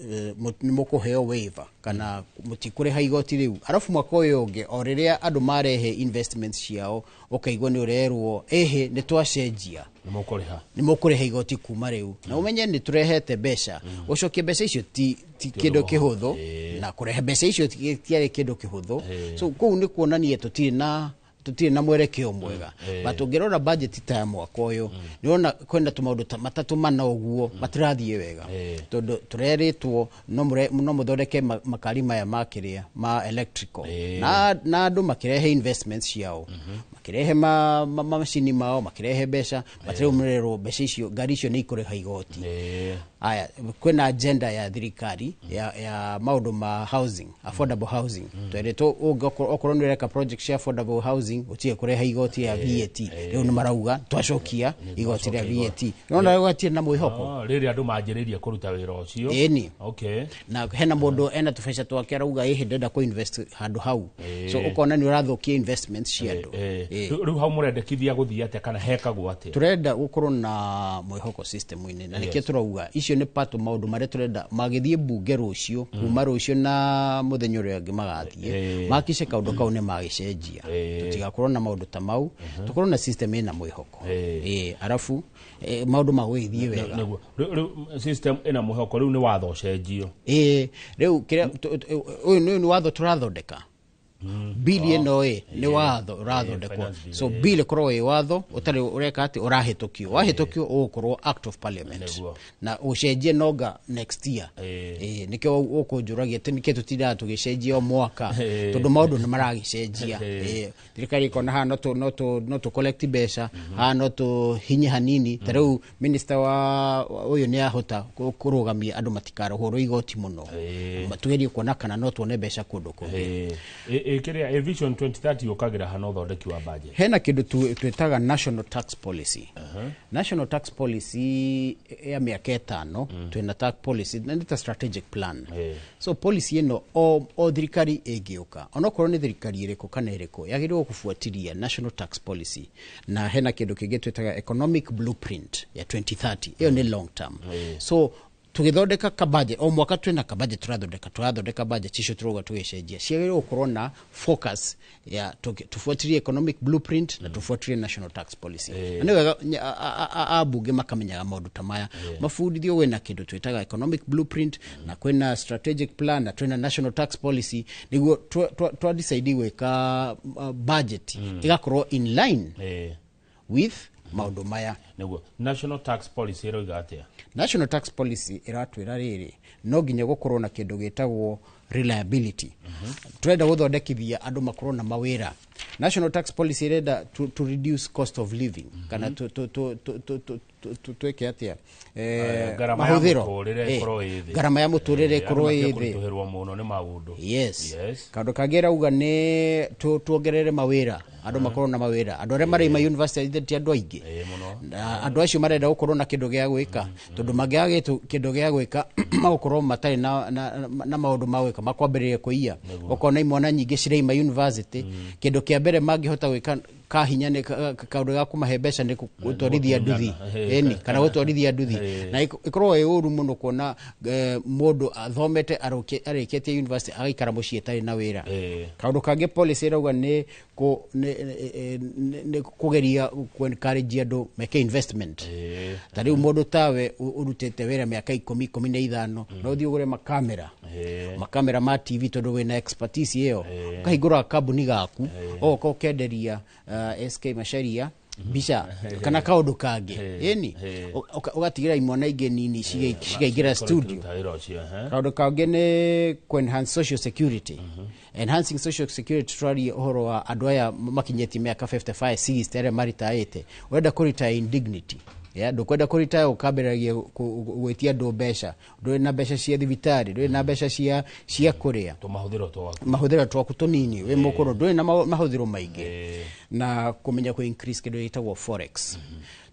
nĩ mũkũheo waiver kana mũtikũrĩha igoti rĩu, arabu mwaka ũyũ ũngĩ o rĩrĩa andũ marehe investments ciao, ũkaigua nĩ ũrerwo ĩhĩ, nĩ twacenjia, nĩ mũkũrĩha, nĩ mũkũrĩha igoti kuma rĩu, na ũmenye nĩ tũrehete mbeca, gũcokia mbeca icio ti kĩndũ kĩhũthũ, na kũrehe mbeca icio tiarĩ kĩndũ kĩhũthũ. So kũu nĩ kuonania tũtirĩ na mwerekeo mwega. But ũngĩrora budget ta ya mwaka ũyũ, nĩũrona kwĩna tũmaũndũ ta matatũ mana ũguo matirathiĩ wega, tondũ tũrerĩtwo no mũthondeke makari maya ma kĩrĩa ma electrical, na andũ makĩrehe investments ciao, makĩrehe macini mao, makĩrehe mbeca, but rĩu mũrerwo mbeca icio, ngari icio nĩ ikũrĩha igoti. Aya, kwĩna agenda ya thirikari ya maũndũ ma housing, affordable housing. Twerĩtwo okorwo nĩ ũreka project cia affordable housing, ũtige kũreha igoti ya VAT. Rĩu nĩ marauga twacokia igoti rĩa VAT. Nona rĩu hatirĩ na mwĩhoko. Ah, rĩrĩa andũ manjĩrĩrie kũruta wĩra ũcio. Ĩni. Na hena mũndũ ena tũbeca twake, arauga ĩhĩ, ndenda kũ invest handũ hau. So ũkona nĩ ũrathũkia investment cia andũ. Rĩu hau mũrendekithia gũthiĩ atĩa kana hekagwo atĩa? Turenda gũkorwo na mwĩhoko system-inĩ, na nĩkĩo tũrauga icio nĩ part of maũndũ marĩa tũrenda magĩthiĩ mbunge rũciũ, kuma rũciũ na mũthenya ũrĩa ũngĩ magathiĩ, makice kaũndũ kau nĩ magĩcenjia, tũtigakorwo na maũndũ ta mau, tũkorwo na system ĩna mwĩhoko. Arabu maũndũ magũgĩthiĩ wega. Nĩguo. Rĩu system ĩna mwĩhoko, rĩu nĩ watho ũcenjio? Ĩĩ, rĩu kĩrĩa ũyũ nĩ watho tũrathondeka, bill ĩno ĩ nĩ watho ũrathondekwo. Finance bill, So bill ĩkorwo ĩ watho ũtarĩ ũreka atĩ ũrahĩtũkio, wahĩtũkio ũgũkorwo act of parliament na ũcenjie nonga next year. Nĩkĩo ũkũnjũragia atĩ nĩkĩ tũtindaga tũgĩcenjia o mwaka, tondũ maũndũ nĩ maragĩcenjia. Thirikari ĩkona haha no tũ collect mbeca, haha no tũhinye hanini. Ta rĩu minister wa ũyũ nĩ ahota kũrũgamia andũ matikarũhũrwo igoti mũno, tugerie kuona kana no tuone mbeca kũndũ kũngĩ. Ä Vision 2030 yũkagĩra hana ũthondeki wa budget? Hena kindu twitaga national tax policy. National tax policy ya mĩaka 5, twĩna tax policy na nĩ ta strategic plan. So policy ĩno o thirikari ĩngĩũka, onokorwo nĩ thirikari ĩrĩkũ kana ĩrĩkũ, yagĩrĩirwo gũbuatĩria national tax policy. Na hena kĩndũ kĩngĩ twĩtaga economic blueprint ya 2030, ĩyo nĩ long term. So tũgĩthondeka kabudget o mwaka, twĩna kabudget tũrathondeka budget icio tũrauga tũgĩcenjia, ciagĩrĩirwo gũkorwo na focus ya tũbuatĩrie economic blueprint na tũbuatĩrie national tax policy. Na nĩ wega ambunge makamenyaga maũndũ ta maya, mabundithio kwĩna kĩndũ twĩtaga economic blueprint na kwĩna strategic plan na twĩna national tax policy, nĩguo twa decide gwĩka budget ĩgakorwo in line with maũndũ maya. Nĩguo national tax policy ĩroiga atĩa? National tax policy ĩratwĩra rĩrĩ, no nginya gũkorwo na kĩndũ gĩtagwo reliability. Turenda gũthondekithia andũ makorwo na mawĩra. National tax policy ĩrenda to reduce cost of living, kana twĩke atĩa? Ngarama ya Mahũthĩro. mũtũrĩre ĩkorwo ĩ thĩ. Ngarama ya mũtũrĩre ĩkorwo Andũ ĩ matige thĩ. kũritũhĩrwo mũno nĩ maũndũ. Yes. Kaũndũ kangĩ ĩrauga nĩ tuongerere mawĩra, andũ makorwo na mawĩra. Andũ arĩa maraima university ithe ti andũ aingĩ. Ĩĩ, mũno. Na andũ acio marenda gũkorwo na kĩndũ gĩa gwĩka, tondũ mangĩaga kĩndũ gĩa gwĩka, magũkorwo matarĩ na maũndũ ma gwĩka, makwambĩrĩria kũiya. Ũkona imwana nyingĩ ciraima university, kĩndũ kĩa mbere mangĩhota gwĩka kahinya nĩ kaũndũ ga kũmahe mbeca nĩ gũtwarithia nduthi. Ĩni, kana gũtwarithia nduthi. Na ĩkoragwo ĩ ũru mũno kuona mũndũ athomete, arĩkĩtie university, agaikara mũciĩ atarĩ na wĩra. Kaũndũ kangĩ policy ĩrauga nĩ kũgeria kũ encourage andũ meke investment. Ta rĩu mũndũ tawe ũrutĩte wĩra mĩaka 10, 15, no ũthiĩ ũgũre makamera ma TV, tondũ wĩna expertise ĩyo, ũkahingũra kambuni gaku, ũgoka ũkenderia SK Macharia mbica kana kaũndũ kangĩ. Ĩni, ũgatigĩra imwana ingĩ nini cikaingĩra studio. Kũruta wĩra ũcio, ehe. Kaũndũ kangĩ nĩ kũ enhance social security. Enhancing social security, tũraria ũhoro wa andũ aya makinyĩtie mĩaka 55, 60, arĩa maritaĩte. Ũrenda kũretire in dignity. Yeah, ndũkwenda kũretire ũkambĩrĩria gwĩtia andũ mbeca, ndũrĩ na mbeca cia thibitarĩ, ndũrĩ na mbeca cia kũrĩa. Tũmahũthĩro twaku. Mahũthĩro twaku tũnini, wĩ mũkũrũ, ndũrĩ na mahũthĩro maingĩ. Na kũmenya kũ increase kĩndũ gĩtagwo forex,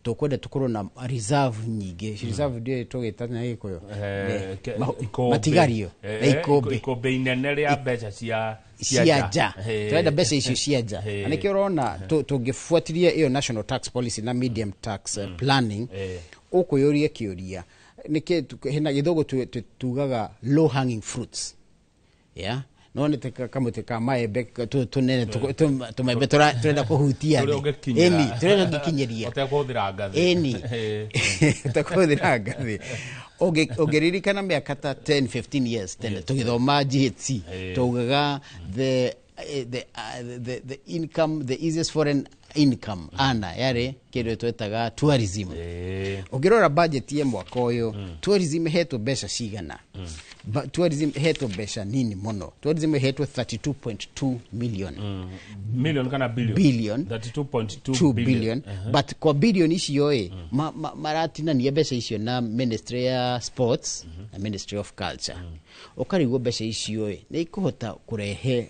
tũkwenda tũkorwo na reserve nyingĩ. Reserve ndiũĩ tũgĩta na Gĩkũyũ. Ikũmbĩ. Matigario na ikũmbĩ. Ikũmbĩ inene rĩa mbeca cia Cia nja. Tũrenda mbeca icio cia nja. Na nĩkĩo ũrona tũngĩbuatĩria ĩyo national tax policy na medium tax planning, ũkwĩyũria kĩũria nĩkĩ hena gĩthũngũ tugaga low hanging fruits. Yeah, no nĩ ta kamũtĩ ka maembe tũnene, tũmaembe tũrenda kũhutia Tũrĩa thĩ. ũngĩkinyĩra. Ĩni, tũrĩa ũngĩkinyĩria. Ũtekũhũthĩra ngathĩ. Ĩni, ũtekũhũthĩra ngathĩ. Ũngĩririkana mĩaka ta 10, 15 years tene, tũgĩthoma GHC, taugaga the income, the easiest foreign income ana yarĩ kĩndũ twetaga tourism. Ũngĩrora budget ya mwaka ũyũ, tourism ĩhetwo mbeca cigana? Tourism ĩhetwo mbeca nini mũno. Tourism ĩhetwo 32.2 million. Million kana billion? Billion. 32.2 2 billion. But kwa billion icio ĩ, maratinania mbeca icio na ministry ya sports na Ministry of Culture. Ũkarigwo mbeca icio ĩ nĩ ikũhota kũrehe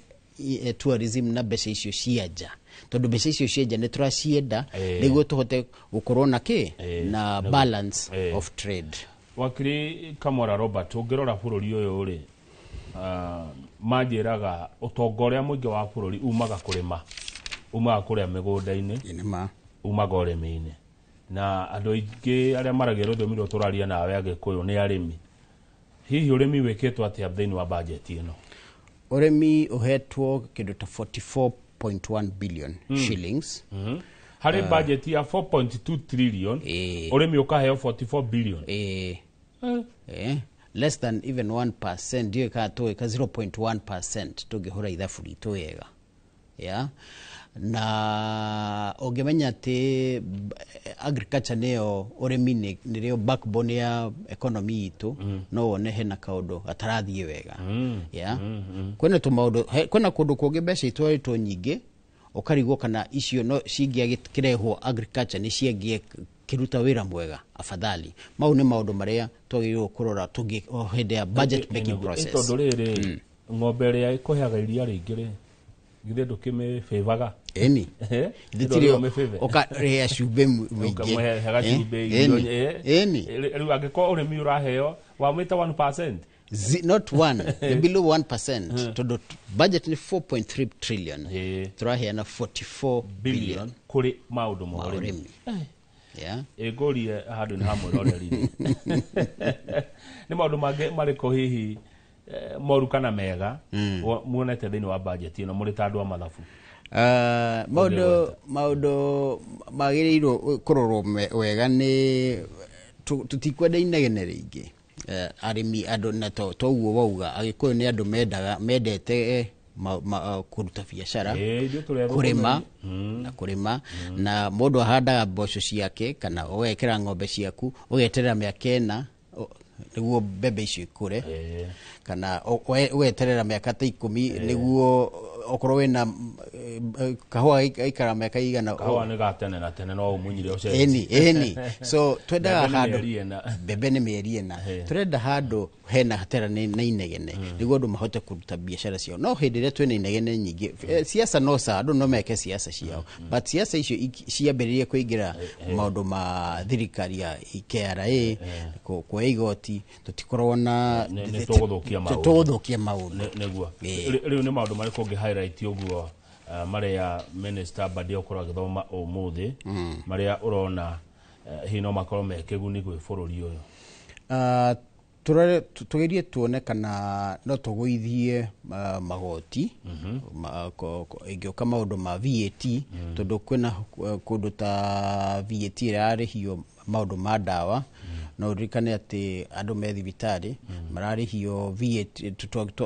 tourism na mbeca icio cia nja, tondũ mbeca icio cia nja nĩ tũracienda nĩguo tũhote gũkorwo na kĩ na balance of trade. Wakiri Kamwara Robert, ũngĩrora bũrũri ũyũ rĩ, manjĩraga ũtonga ũrĩa mũingĩ wa bũrũri umaga kũrĩma, umaga kũrĩa mĩgũnda-inĩ, umaga ũrĩmi-inĩ, na andũ aingĩ arĩa maragia rũthiomi rũrũ tũraria nawe, Agĩkũyũ, nĩ arĩmi. Hihi ũrĩmi wĩkĩtwo atĩa thĩinĩ wa bajeti ĩno? Ũrĩmi ũhetwo kĩndũ ta 44.1 billion shillings. Harĩ bajeti ya 4.2 trillion, ũrĩmi ũkaheo 44 billion? Less than even 1%, ndiũĩ kana tũgĩka 0.1% tũngĩhũra ithabu ritũ wega. Yeah? Na ũngĩmenya atĩ agriculture nĩyo, ũrĩmi nĩrĩo backbone ya economy itũ, no wone hena kaũndũ gatarathiĩ wega. Yeah? Kwĩna tũmaũndũ, kwĩna kũndũ kũngĩ mbeca itwarĩtwo nyingĩ, ũkarigwo kana icio no cingĩakĩrehwo agriculture nĩ ciangĩkĩruta wĩra mwega afadhali. Mau nĩ maũndũ marĩa twagĩrĩirwo kũrora tũngĩ o hĩndĩ ya budget making process. Tondũ rĩrĩ, ng'ombe ĩrĩa ĩkũheaga iria rĩingĩ rĩ, Githĩ ndũkĩmĩbĩbaga? Ĩni. Githĩ tirĩ ũkarĩa cumbĩ mũingĩ. Ũkamũhe gacumbĩ irio, Ĩni. Rĩu angĩkorwo ũrĩmi ũraheo wamwĩta 1%. Not one, nĩ below 1%, tondũ budget nĩ 4.3 trillion, tũraheana 44 billion kũrĩ maũndũ ma ũrĩmi. Yeah. Ĩngũrie handũ nĩ ha mwĩroreri, nĩ maũndũ mangĩ marĩkũ hihi moru kana mega muonete thĩinĩ wa budget ĩno mũrĩ ta andũ a mathabu? Maũndũ magĩrĩirwo kũrorwo wega nĩ tũtikwenda inegene rĩingĩ. Arĩmi andũ na toguo wauga Agĩkũyũ nĩ andũ mendaga mendete kũruta biacara, Ithuĩ tũrĩ athũkũmi. Kũrĩma na kũrĩma, na mũndũ ahandaga mboco ciake kana ũgekĩra ng'ombe ciaku, ũgeterera mĩaka 4 nĩguo mbembe icio ikũre, kana ũgeterera mĩaka ta 10 nĩguo okorwo wĩna kahũa gaikara mĩaka igana. Kahũa nĩ ga tene na tene, no ũmunyire ũcenjie. Ĩni, so twendaga Mbembe nĩ handũ mĩeri 4. Mbembe nĩ mĩeri 4. Tũrenda handũ hena hatera na inegene nĩguo andũ mahote kũruta biacara ciao. No hĩndĩ ĩrĩa twĩna inegene nyingĩ, siasa no sawa, andũ no meke siasa ciao, but siasa icio ciambĩrĩrie kũingĩra maũndũ ma thirikari ya KRA, kuoya igoti, tũtikoragwo na Nĩ tũgũthũkia maũndũ. Tũgũthũkia maũndũ. Nĩguo. Rĩu nĩ maũndũ marĩkũ ũngĩ highlight ũguo, marĩa Minister Mbadi okorwo agĩthoma ũmũthĩ, marĩa ũrona hihi no makorwo me kĩguni gwĩ bũrũri ũyũ? Tũrore tũgerie tuone kana no tũgũithie magoti ĩngĩũka maũndũ ma VAT, tondũ kwĩna kũndũ ta VAT ĩrarĩhio maũndũ ma ndawa. No ũririkane atĩ andũ me thibitarĩ mararĩhio VAT.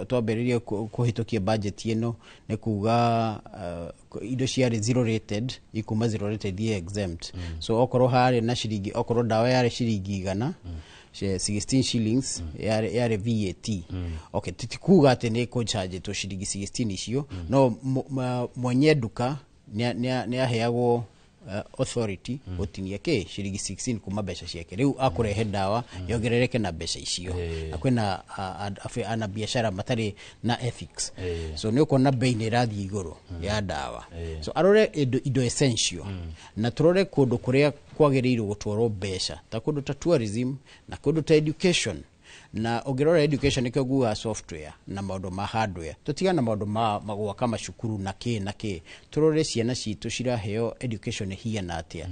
Twambĩrĩrie kũhĩtũkia budget ĩno nĩ kuga indo ciarĩ zero rated ikuma zero rated ithiĩ exempt. So okorwo harĩ na ciringi, okorwo ndawa yarĩ ciringi 100, 16 shillings yarĩ VAT. Okay, ti kuga atĩ nĩ kũchargetwo ciringi 16 icio, no mwenye nduka nĩ aheagwo authority gũtinia kĩ ciringi 16 kuma mbeca ciake, rĩu akũrehe ndawa yongerereke na mbeca icio. Na kwĩna ana biacara matarĩ na ethics, so nĩ ũkuona bei nĩ ĩrathiĩ igũrũ ya ndawa. So arore indo essential, na tũrore kũndũ kũrĩa kwagĩrĩirwo gũtwarwo mbeca, ta kũndũ ta tourism na kũndũ ta education. Na ũngĩrora education, nĩkĩo ngugaga software na maũndũ ma hardware, tũtigane na maũndũ ma gwaka macukuru na kĩ na kĩ, tũrore ciana citũ ciraheo education ĩhiana atĩa,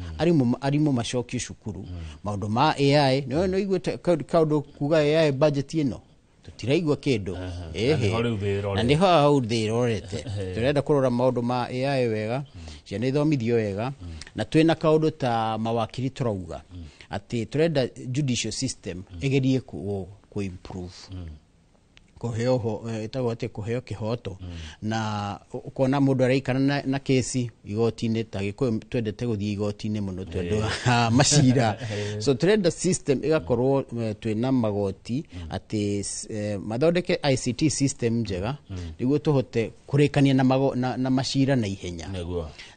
arimũ macokio cukuru. Maũndũ ma AI, nĩ ũiguĩte kaũndũ kuga AI budget ĩno? Tũtiraigua kĩndũ. Na nĩho rĩu thĩ ĩrorete. Na nĩho hau thĩ ĩrorete. Tũrenda kũrora maũndũ ma AI wega, ciana ithomithio wega, na twĩna kaũndũ ta mawakiri, tũrauga atĩ tũrenda judicial system ĩgerie ku improve, kũheo ĩtagwo atĩ kũheo kĩhoto. Na ũkona mũndũ araikara na kesi igoti-inĩ, ta Gĩkũyũ twendete gũthiĩ igoti-inĩ mũno tondũ wa macira. So tũrenda system ĩgakorwo twĩna magoti atĩ mathondeke ICT system njega nĩguo tũhote kũrĩkania na macira na ihenya.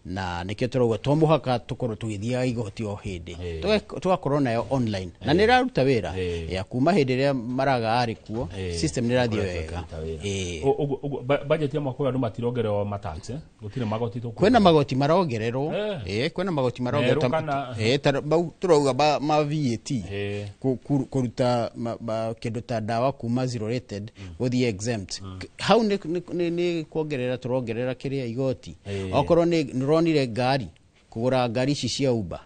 Na nĩkĩo tũrauga to mũhaka tũkorwo tũgĩthiaga igoti o hĩndĩ, tũgakorwo nayo online na nĩ ĩraruta wĩra ya kuma hĩndĩ ĩrĩa Maraga arĩ kuo. System nĩ ĩrathiĩ Ĩkoretwo wega. ĩkĩruta wĩra. Ũguo budget ya mwaka ũyũ andũ matirongererwo matax, eh? Gũtirĩ magoti tũkuongerera? Kwĩna magoti marongererwo. Kwĩna magoti marongererwo. Merũ kana? Ta mau tũrauga ma VAT, kũruta kĩndũ ta ndawa kuma zero rated gũthiĩ exempt. Hau nĩ kuongerera tũrongerera kĩrĩa igoti. Okorwo nĩ nĩũronire ngari, kũgũra ngari ici cia Uber,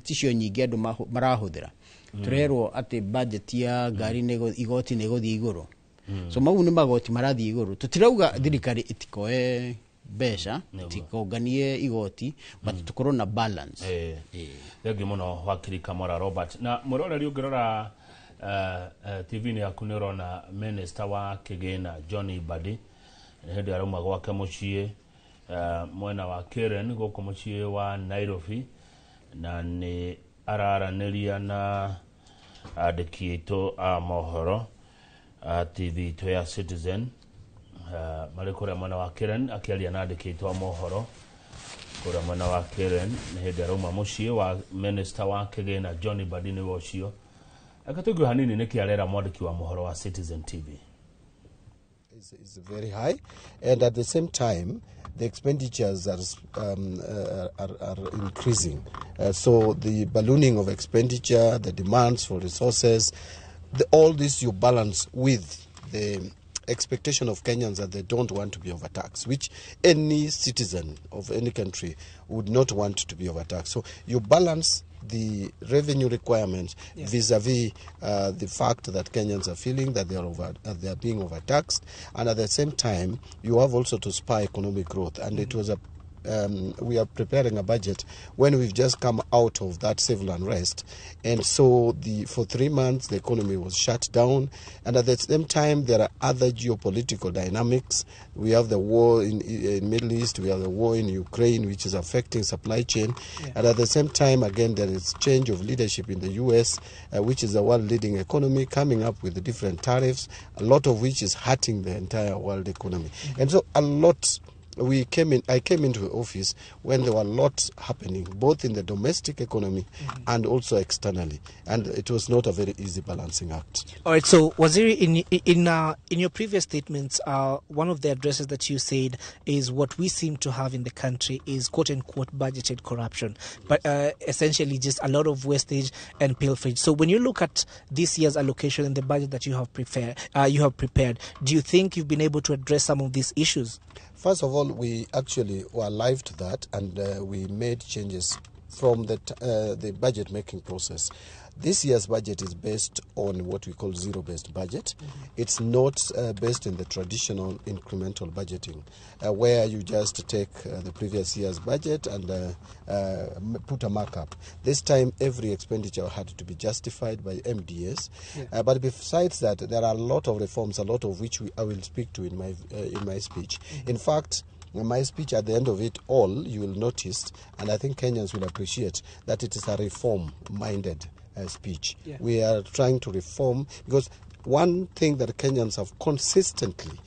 ticio nyingĩ andũ marahũthĩra, tũrerwo atĩ budget ya ngari igoti nĩ ĩgũthiĩ igũrũ. So mau nĩ magoti marathiĩ igũrũ. Tũtirauga thirikari ĩtikoe mbeca, tikonganie igoti, but tũkorwo na balance. Thengiũ mũno, wakiri Kamora Robert. Na mwĩroreri, ũngĩrora TV-inĩ yaku nĩ ũrona minister wa kĩgĩna John Mbadi nĩ hĩndĩ arauma gwake mũciĩ mwena wa Karen gũkũ mũciĩ wa Nairobi, na nĩ araranĩria na andĩki aitũ a mohoro a TV itũ ya Citizen, marĩ kũrĩa mwena wa Karen. Akĩaria na andĩki aitũ a mohoro kũrĩa mwena wa Karen, nĩ hĩndĩ arauma mũciĩ wa minister wa kĩgĩna John Mbadi nĩwe ũcio. Reke tũigue hanini nĩkĩ arera mwandĩki wa mohoro wa Citizen TV. Is very high, and at the same time The expenditures are increasing. So the ballooning of expenditure, the demands for resources, all this you balance with the expectation of Kenyans that they don't want to be overtaxed, which any citizen of any country would not want to be overtaxed. So you balance the revenue requirements vis-a-vis the fact that Kenyans are feeling that they are being overtaxed, and at the same time you have also to spur economic growth. And it was a we are preparing a budget when we've just come out of that civil unrest, and so for 3 months the economy was shut down, and at the same time there are other geopolitical dynamics. We have the war in Middle East, we have the war in Ukraine, which is affecting supply chain, and at the same time again there is change of leadership in the US, which is the world leading economy, coming up with the different tariffs, a lot of which is hurting the entire world economy. And so a lot. I came into office when there were lots happening, both in the domestic economy and also externally, and it was not a very easy balancing act. All right. So, Waziri, in your previous statements, one of the addresses that you said is what we seem to have in the country is quote unquote budgeted corruption, but essentially just a lot of wastage and pilferage. So, when you look at this year's allocation and the budget that you have prepared, do you think you've been able to address some of these issues? First of all, we actually were alive to that, and we made changes from the budget-making process. This year's budget is based on what we call zero-based budget. It's not based in the traditional incremental budgeting, where you just take the previous year's budget and put a markup. This time, every expenditure had to be justified by MDS. Yeah. But besides that, there are a lot of reforms, a lot of which I will speak to in my speech. In fact, in my speech, at the end of it all, you will notice, and I think Kenyans will appreciate, that it is a reform-minded speech. Yeah. We are trying to reform, because one thing that Kenyans have consistently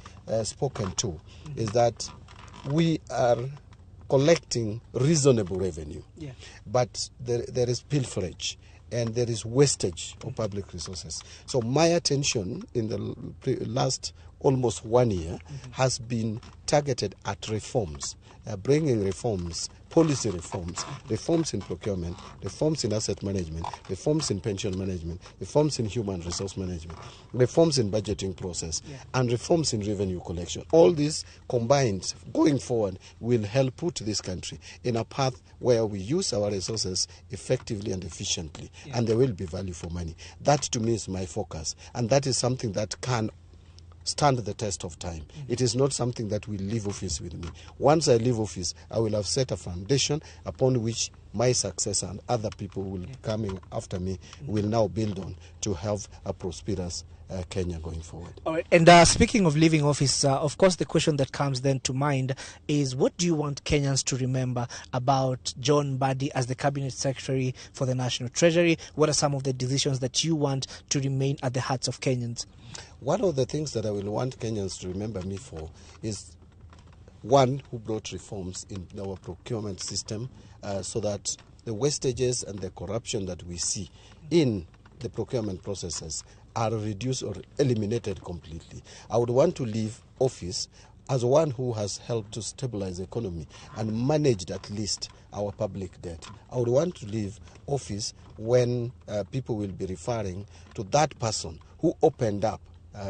spoken to is that we are collecting reasonable revenue, but there is pilferage and there is wastage of public resources. So my attention in the last almost 1 year has been targeted at reforms, bringing reforms, policy reforms, reforms in procurement, reforms in asset management, reforms in pension management, reforms in human resource management, reforms in budgeting process, and reforms in revenue collection. All these combined, going forward, will help put this country in a path where we use our resources effectively and efficiently, and there will be value for money. That, to me, is my focus, and that is something that can stand the test of time. It is not something that will leave office with me. Once I leave office, I will have set a foundation upon which my successor and other people will coming after me will now build on to have a prosperous Kenya going forward. All right. And speaking of leaving office, of course, the question that comes then to mind is, what do you want Kenyans to remember about John Mbadi as the Cabinet Secretary for the National Treasury? What are some of the decisions that you want to remain at the hearts of Kenyans? One of the things that I will want Kenyans to remember me for is one who brought reforms in our procurement system so that the wastages and the corruption that we see in the procurement processes are reduced or eliminated completely. I would want to leave office as one who has helped to stabilize the economy and managed at least our public debt. I would want to leave office when people will be referring to that person who opened up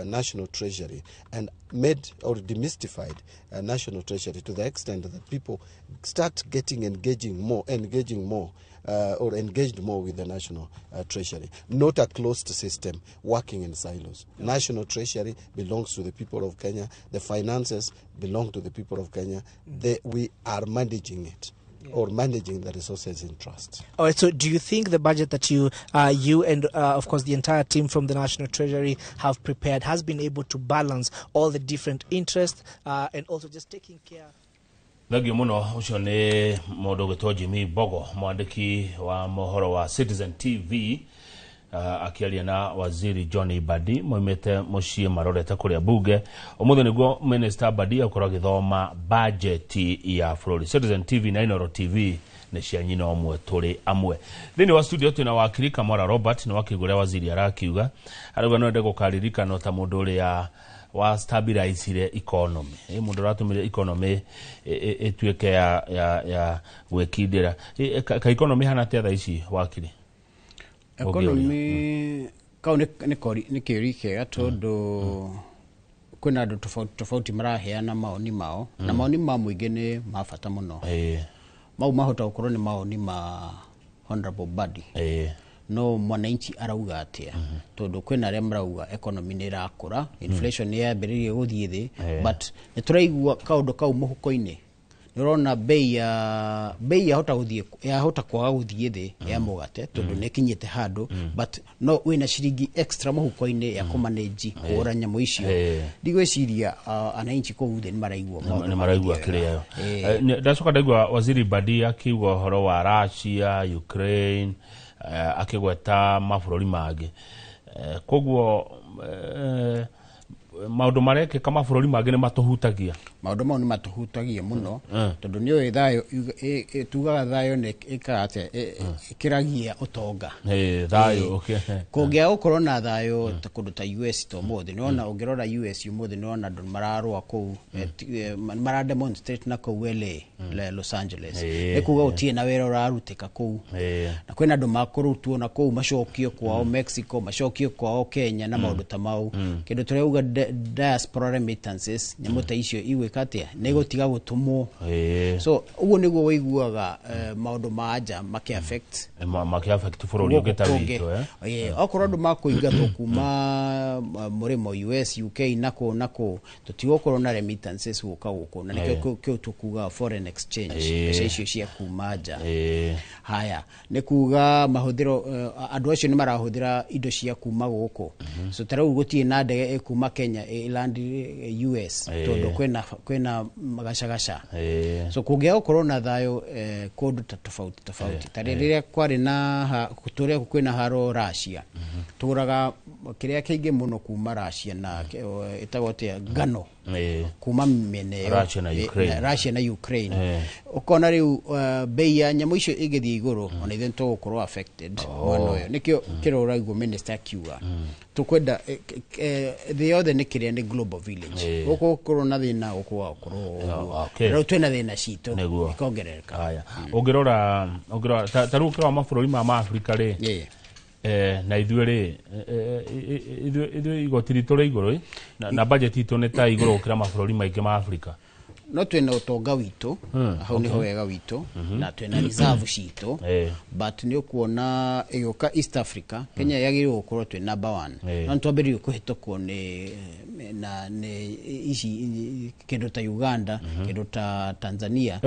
National Treasury and made or demystified National Treasury to the extent that people start getting engaged more with the National Treasury. Not a closed system working in silos. Yeah. National Treasury belongs to the people of Kenya. The finances belong to the people of Kenya. We are managing it. Yeah. Or managing the resources in trust. All right. So, do you think the budget that you and of course the entire team from the National Treasury have prepared has been able to balance all the different interests and also just taking care? Thengio muno. Ucio ni mundu gwitwo Jimmy Mbogo, mwandiki wa mohoro wa Citizen TV, akiaria na Waziri John Mbadi moimite mucii marorete kuria bunge umuthi niguo Minister Mbadi akorwo agithoma budget ya bururi. Citizen TV na Inooro TV nĩ cia nyina ũmwe, tũrĩ amwe. Thĩinĩ wa studio twĩna wakiri Kamwara Robert, nĩ wakĩigua ũrĩa waziri arakiuga, arauga no ende gũkaririkanwo ta mũndũ ũrĩa wa stabilize economy, mundu ũratũmire economy ĩtuĩke ya gwĩkindĩra. Ka economy hana atĩa thaa ici, wakiri? Economy kau nĩ kĩũria kĩega, tondũ kwĩna andũ tofauti tofauti maraheana maoni mao, na maoni ma mũingĩ nĩ ma bata mũno. Mau mahota gũkorwo nĩ maoni ma Honorable Badi, no mwananchi arauga atĩa? Tondũ kwĩna arĩa marauga economy nĩ ĩrakũra, inflation nĩ yambĩrĩirie gũthiĩ thĩ, but nĩ tũraigua kaũndũ kau mũhuko-inĩ. Nĩ ũrona bei yahota gũthiĩ, yahota kwaga gũthiĩ thĩ ya mũgate, tondũ nĩ ĩkinyĩte handũ, but no wĩna ciringi extra mũhuko-inĩ ya kũmanage kũgũra nyamũ icio. Ndigwĩciria ananchi kũu thĩ nĩ maraigua maũndũ nĩ maraigua magĩthiĩ kĩrĩa wega. Ndacoka ndaigua waziri Badi akiuga ũhoro wa Russia, Ukraine, akĩgweta mabũrũri mangĩ. Koguo maũndũ marekĩka mabũrũri mangĩ nĩ matũhutagia. Maũndũ mau nĩ matũhutagia mũno, tondũ nĩ ũĩ thayũ tugaga thayũ nĩ ĩkaga atĩa? Ĩkĩragia ũtonga. Thayũ, okay. Kũngĩaga gũkorwo na thayũ ta kũndũ ta US ta ũmũthĩ, nĩwona ũngĩrora US ũmũthĩ, nĩwona andũ mararũa kũu, mara demonstrate na kũu LA, Los Angeles. Nĩ kuga gũtirĩ na wĩra ũrarutĩka kũu, na kwĩna andũ makũrutwo na kũu macokio kwao Mexico, macokio kwao Kenya na maũndũ ta mau. Kĩndũ tũrauga diaspora remittances, nyamũ ta icio igwĩka atĩa? Nĩ gũtiga gũtũmwo. So ũguo nĩguo wĩiguaga maũndũ ma nja makĩ affect makĩ affect bũrũri ũngĩ ta gũkũ witũ. kũngĩ. Okorwo andũ makũingatwo kuma mũrĩmo US, UK na kũ na kũ, tũtigũkorwo na remittances gũka gũkũ, na nĩkĩo kĩu tũkuga foreign exchange, mbeca icio cia kuma nja. Haya, nĩ kuga mahũthĩro, andũ acio nĩ marahũthĩra indo cia kuma gũkũ. So ta rĩu gũtirĩ na ndege ĩkuma Kenya ĩland US, tondũ kwĩna magacagaca. So kũngĩaga gũkorwo na thayũ kũndũ ta tofauti tofauti, ta rĩrĩa kwarĩ na tũrĩa kwĩna haro Russia, tũgũraga kĩrĩa kĩingĩ mũno kuma Russia na ĩtagwo atĩa, ngano kuma mĩena ĩyo. Russia na Ukraine. Russia na Ukraine. Ũkona rĩu bei ya nyamũ icio ĩngĩthiĩ igũrũ, ona ithuĩ nĩtũgũkorwo affected mwena ũyũ. Nĩkĩo kĩrĩa ũraigua minister akiuga tũkwenda thĩ yothe nĩ kĩrĩa nĩ global village. Gũkũ gũkorwo na thĩna, gũkũ gũgakorwo ũguo. Rĩu twĩna thĩna citũ ikongerereka. Haya, ũngĩrora ta rĩu ũkĩrora mabũrũri ma Afrika rĩ, na ithuĩ rĩ, ithuĩ igoti ritũ rĩ igũrũ, na budget itũ nĩ ta igũrũ gũkĩra mabũrũri maingĩ ma Afrika. No twĩna ũtonga witũ, hau nĩho wega witũ, na twĩna reserve citũ, but nĩ ũkuona ĩgĩũka East Africa, Kenya yagĩrĩirwo gũkorwo twĩ number one, no nĩtwambĩrĩirie kũhĩtũkwo nĩ na nĩ ici kĩndũ ta Uganda, kĩndũ ta Tanzania.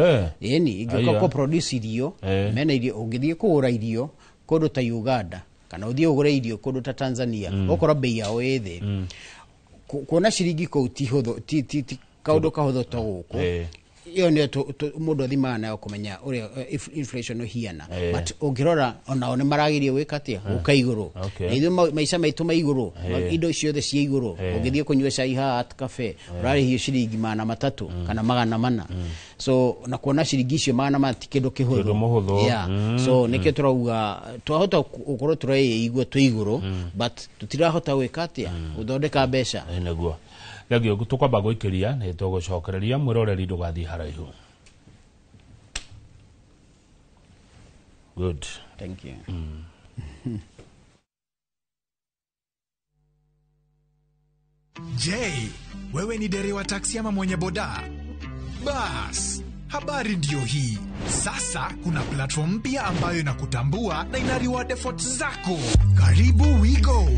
Ĩni ingĩũka kũ produce irio, mena irio, ũngĩthiĩ kũgũra irio kũndũ ta Uganda kana ũthiĩ ũgũre irio kũndũ ta Tanzania, ũgũkora bei yao ĩ thĩ. Kuona ciringi kũu ti hũthũ, ti kaũndũ kahũthũ ta gũkũ. Ĩyo nĩyo mũndũ athimaga nayo kũmenya ũrĩa inflation ũhiana. But ũngĩrora onao nĩ marageria gwĩka atĩa, gũka igũrũ. Na ithuĩ maica maitũ ma igũrũ, indo ciothe ciĩ igũrũ. Ũngĩthiĩ kũnyua cai haha at cafe, ũrarĩhio ciringi 300 kana 400. So na kuona ciringi icio 400 ti kĩndũ kĩhũthũ. Kĩndũ mũhũthũ. So nĩkĩo tũrauga twahota gũkorwo tũreigua twĩ igũrũ, but tũtirahota gwĩka atĩa, gũthondeka mbeca. Nĩguo. Thengio, tũkwamba gũikĩria nĩ tũgũcokereria mwĩroreri, ndũgathiĩ haraihu. Good. Thank you. Je, wewe ni dereva taksi ama mwenye boda? Bas, habari ndiyo hii. Sasa kuna platform mpya ambayo inakutambua na ina reward efforts zako. Karibu WeGo.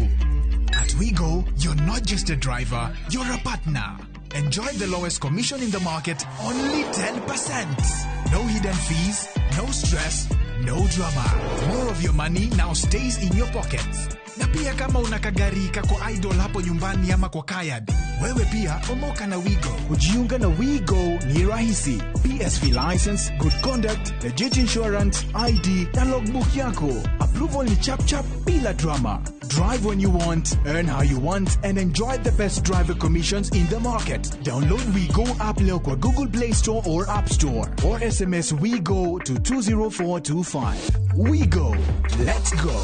At WeGo, you're not just a driver, you're a partner. Enjoy the lowest commission in the market, only 10%. No hidden fees, no stress, no drama. More of your money now stays in your pockets. Na pia kama una kagari kako idol hapo nyumbani ama kwa kayad, wewe pia omoka na WeGo. Kujiunga na WeGo ni rahisi. PSV license, good conduct, legit insurance, ID na logbook yako. Approval ni chap chap bila drama. Drive when you want, earn how you want, and enjoy the best driver commissions in the market. Download WeGo app leo kwa Google Play Store or App Store, or SMS WeGo to 20425. WeGo. Let's go.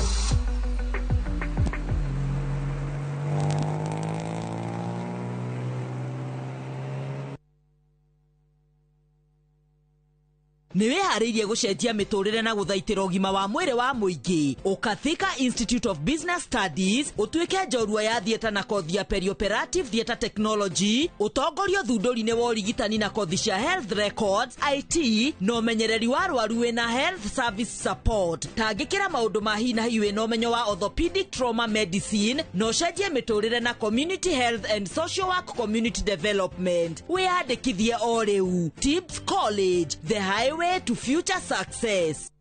Nĩ wĩharĩirie gũcenjia mĩtũrĩre na gũthaitĩra ũgima wa mwĩrĩ wa mũingĩ. Ũka Thika Institute of Business Studies ũtuĩke njorua ya theatre na kothi ya perioperative theatre technology, ũtongorio thundũri-inĩ wa ũrigitani na kothi cia health records, IT na ũmenyereri wa arwaru wĩna health service support. Tangĩkĩra maũndũ ma hi na hi wĩna ũmenyo wa orthopedic trauma medicine na ũcenjie mĩtũrĩre na community health and social work community development. Wĩyandĩkithie o rĩu. Tips College, the highway to future success.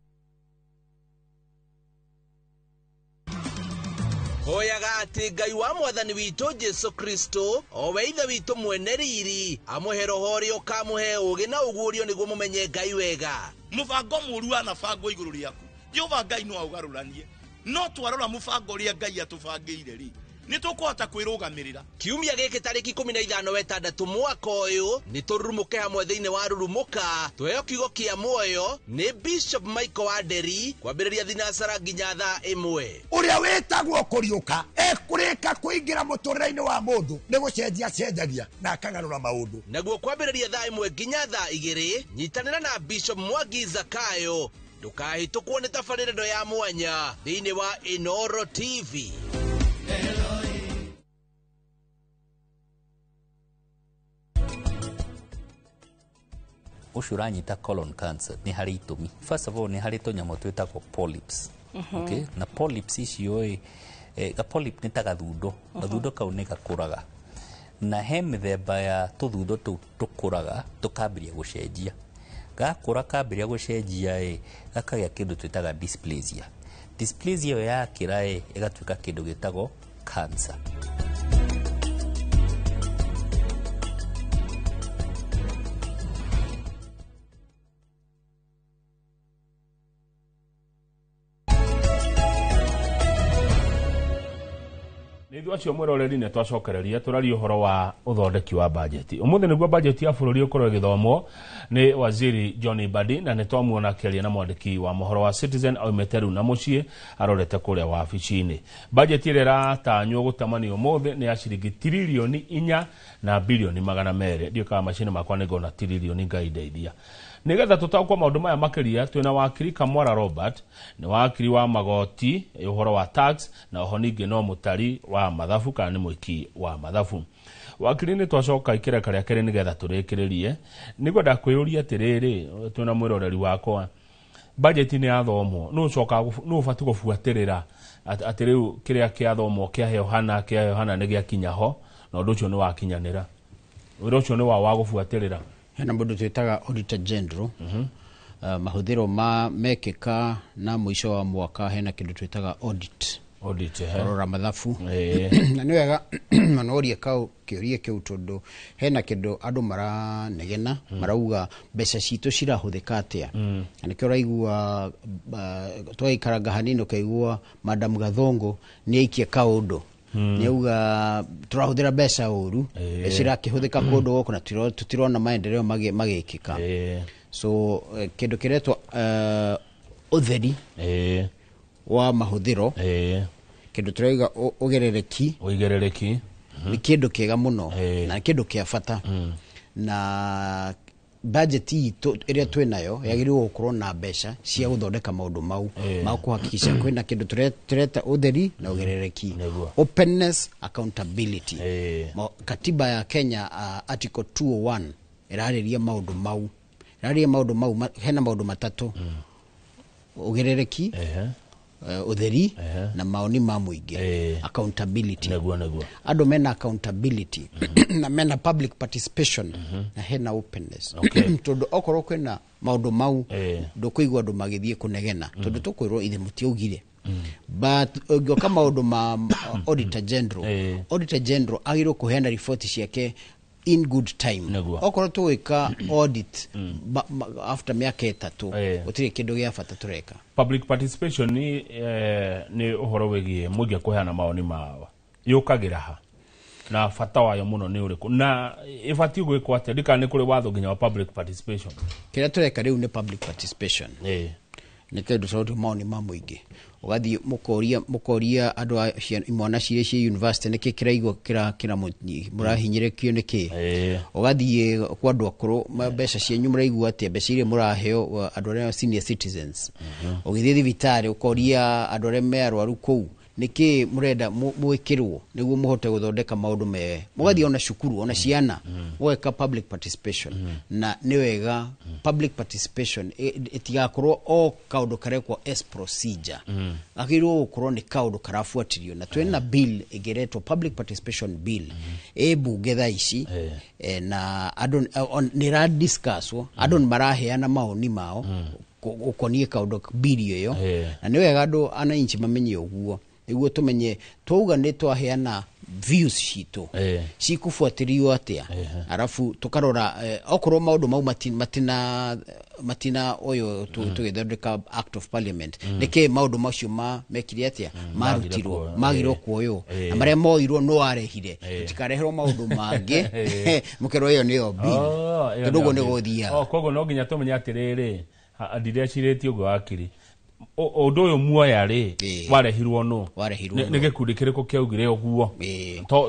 Hoyaga atĩ Ngai wa mwathani witũ Jesu Kristo, o we ithe witũ mwene riri, amũhe roho ũrĩa ũkamũhe ũũgĩ na ũguũrio nĩguo mũmenye Ngai wega. Mũbango mũru wanabangwo igũrũ rĩaku, Jehova Ngai no aũgarũranie, no twarora mũbango ũrĩa Ngai atũbangĩire rĩ, nĩ tũkũhota kwĩrũgamĩrĩra. Kiumia gĩkĩ tarĩki 15 wetandatũ mwaka ũyũ nĩ tũrurumũke hamwe thĩinĩ wa Rurumũka, tuheo kiugo kĩa muoyo nĩ Bishop Michael Wanderi kwambĩrĩria thinacara nginya thaa 1. Ũrĩa wĩtagwo kũriũka ekũrĩka kũingĩra mũtũrĩre-inĩ wa mũndũ nĩ gũcenjia cenjagia na akagarũra maũndũ. Naguo kwambĩrĩria thaa 1 nginya thaa 2, nyitanĩra na Bishop Mwangi Zakayo, ndũkahĩtũkwo nĩ tabarĩra ĩno ya mwanya thĩinĩ wa Inoro TV. Ũcio ũranyita colon cancer nĩ harĩ itũmi. First of all, nĩ harĩ tũnyamũ twĩtagwo polyps. Okay? Na polyps icio ĩ, ga polyp nĩ ta gathundo. Gathundo kau nĩ gakũraga. Na he mĩthemba ya tũthundo tũu tũkũraga tũkambĩrĩria gũcenjia. Gakũra kambĩrĩria gũcenjia ĩ, gakagĩa kĩndũ twĩtaga dysplasia. Dysplasia ĩyo yakĩra ĩ, ĩgatuĩka kĩndũ gĩtagwo cancer. Nĩ acio mwĩroreri nĩ twacokereria tũraria ũhoro wa ũthondeki wa bajeti. Ũmũthĩ nĩguo bajeti ya bũrũri ũkorwo ĩgĩthomwo nĩ waziri John Mbadi, na nĩ twamuona akĩaria na mwandĩki wa mohoro wa Citizen aumĩte rĩu na mũciĩ arorete kũrĩa wabici-inĩ. Bajeti ĩrĩa ĩratanywo gũtamanio ũmũthĩ nĩ ya ciringi tiririoni 4 na bilioni 200. Ndiũĩ kana macini makwa nĩ ngona tiririoni, Ngai ndeithia. Nĩgetha tũtaũkwo maũndũ maya makĩria, twĩna wakiri Kamwara Robert, nĩ wakiri wa magoti ũhoro wa tax, na oho ningĩ no mũtari wa mathabu kana nĩ mwĩki wa mathabu. Wakiri, nĩ twacoka ikĩreka rĩa kerĩ nĩgetha tũrĩkĩrĩrie. Nĩngwenda kwĩyũria atĩrĩrĩ, twĩna mwĩroreri wakwa, bajeti nĩ yathomwo, nũ ũcokaga nũ ũbatiĩ gũbuatĩrĩra atĩ rĩu kĩrĩa kĩathomwo kĩaheo hana kĩaheo hana nĩ gĩakinya ho, na ũndũ ũcio nĩ wakinyanĩra? Wĩra ũcio nĩ wa gũbuatĩrĩra? Hena mũndũ twĩtaga Auditor General. Mahũthĩro ma mekĩka na mũico wa mwaka hena kĩndũ twĩtaga audit. Audit, ehe. Kũrora mathabu. Na nĩ wega na ũrie kau kĩũria kĩu, tondũ hena kĩndũ andũ maranegena, marauga mbeca citũ cirahũthĩka atĩa. Na nĩkĩo ũraigua twagĩikaranga hanini ũkaigua Madam Gathongo nĩ aikia kaũndũ, nĩ auga tũrahũthĩra mbeca ũru, mbeca irakĩhũthĩka kũndũ gũkũ na tũtirona maendeleo magĩkĩka. So kĩndũ kĩretwo ũtheri wa mahũthĩro, kĩndũ tũrauga ũgerereki, ũigerereki nĩ kĩndũ kĩega mũno na nĩ kĩndũ kĩa bata. Na budget itũ ĩrĩa twĩ nayo yagĩrĩirwo gũkorwo na mbeca cia gũthondeka maũndũ mau ma kũhakikisha kwĩna kĩndũ tũreta ũtheri na ũgerereki, openness, accountability. Katiba ya Kenya, article 201 ĩrarĩria maũndũ mau, ĩrarĩria maũndũ mau hena maũndũ matatũ: ũgerereki, ũtheri na maoni ma mũingĩ, accountability. Nĩguo, nĩguo. Andũ mena accountability na mena public participation na hena openness, tondũ okorwo kwĩna maũndũ mau ndũkũigua andũ magĩthiĩ kũnegena, tondũ tũkwĩrwo ithe mũtiaugire. But ũngĩoka maũndũ ma Auditor General, Auditor General agĩrĩirwo kũheana riboti ciake in good time. Okorwo tũgwĩka audit after mĩaka 3, gũtirĩ kĩndũ gĩa bata tũreka. Public participation nĩ nĩ ũhoro wĩgiĩ mũingĩ kũheana maoni mao, yũkagĩra ha na bata wayo mũno nĩ ũrĩkũ na ĩbatiĩ gwĩkwo atĩa? Ndikana nĩ kũrĩ watho nginya wa public participation. Kĩrĩa tũreka rĩu nĩ public participation. Nĩ kĩndũ tondũ maoni ma mũingĩ, ũgathiĩ mũkoria andũ a imwana cirĩ ciĩ university nĩkĩ kĩraigua kĩramũrahinyĩrĩkio nĩkĩ. Ũgathiĩ kwa andũ akũrũ, mbeca cianyu mũraigua atĩa, mbeca iria mũraheo, andũ arĩa senior citizens. Ũgĩthiĩ thibitarĩ ũkoria andũ arĩa me arwaru kũu nĩkĩ mũrenda mwĩkĩrwo nĩguo mũhote gũthondeka maũndũ me. Mũgathiĩ ona cukuru, ona ciana, mũgeka public participation. Na nĩ wega public participation ĩtigakorwo o kaũndũ karekwo as procedure, agĩrĩirwo gũkorwo nĩ kaũndũ karabuatĩrio. Na twĩna bill ĩngĩretwo Public Participation Bill ĩ mbunge thaa ici, na andũ nĩ ĩradiscusswo, andũ nĩ maraheana maoni mao ũkoniĩ kaũndũ bill ĩyo. Na nĩ wega andũ ananchi mamenye ũguo, nĩguo tũmenye twauga nĩ twaheana views citũ cikũbuatĩrio atĩa. Arabu tũkarora okorwo maũndũ mau matina ũyũ tũgĩthondeka act of parliament, nĩkĩ maũndũ macio ma mekire atĩa, marutirwo, kuoywo. Magirwo kuoywo, na marĩa moirwo no arehire, tũtikareherwo maũndũ mangĩ mũkerwo ĩyo nĩyo bill. Oh, ĩyo Tondũ ũguo nĩyo nĩ bill. gũthiaga. Oh, koguo no nginya tũmenye atĩrĩrĩ, ndireciirĩtie ũguo wakiri. Ũndũ ũyũ muoya rĩ, warehirwo nũ? Warehirwo Nĩ nũ? gĩkundi kĩrĩkũ kĩaugire ũguo?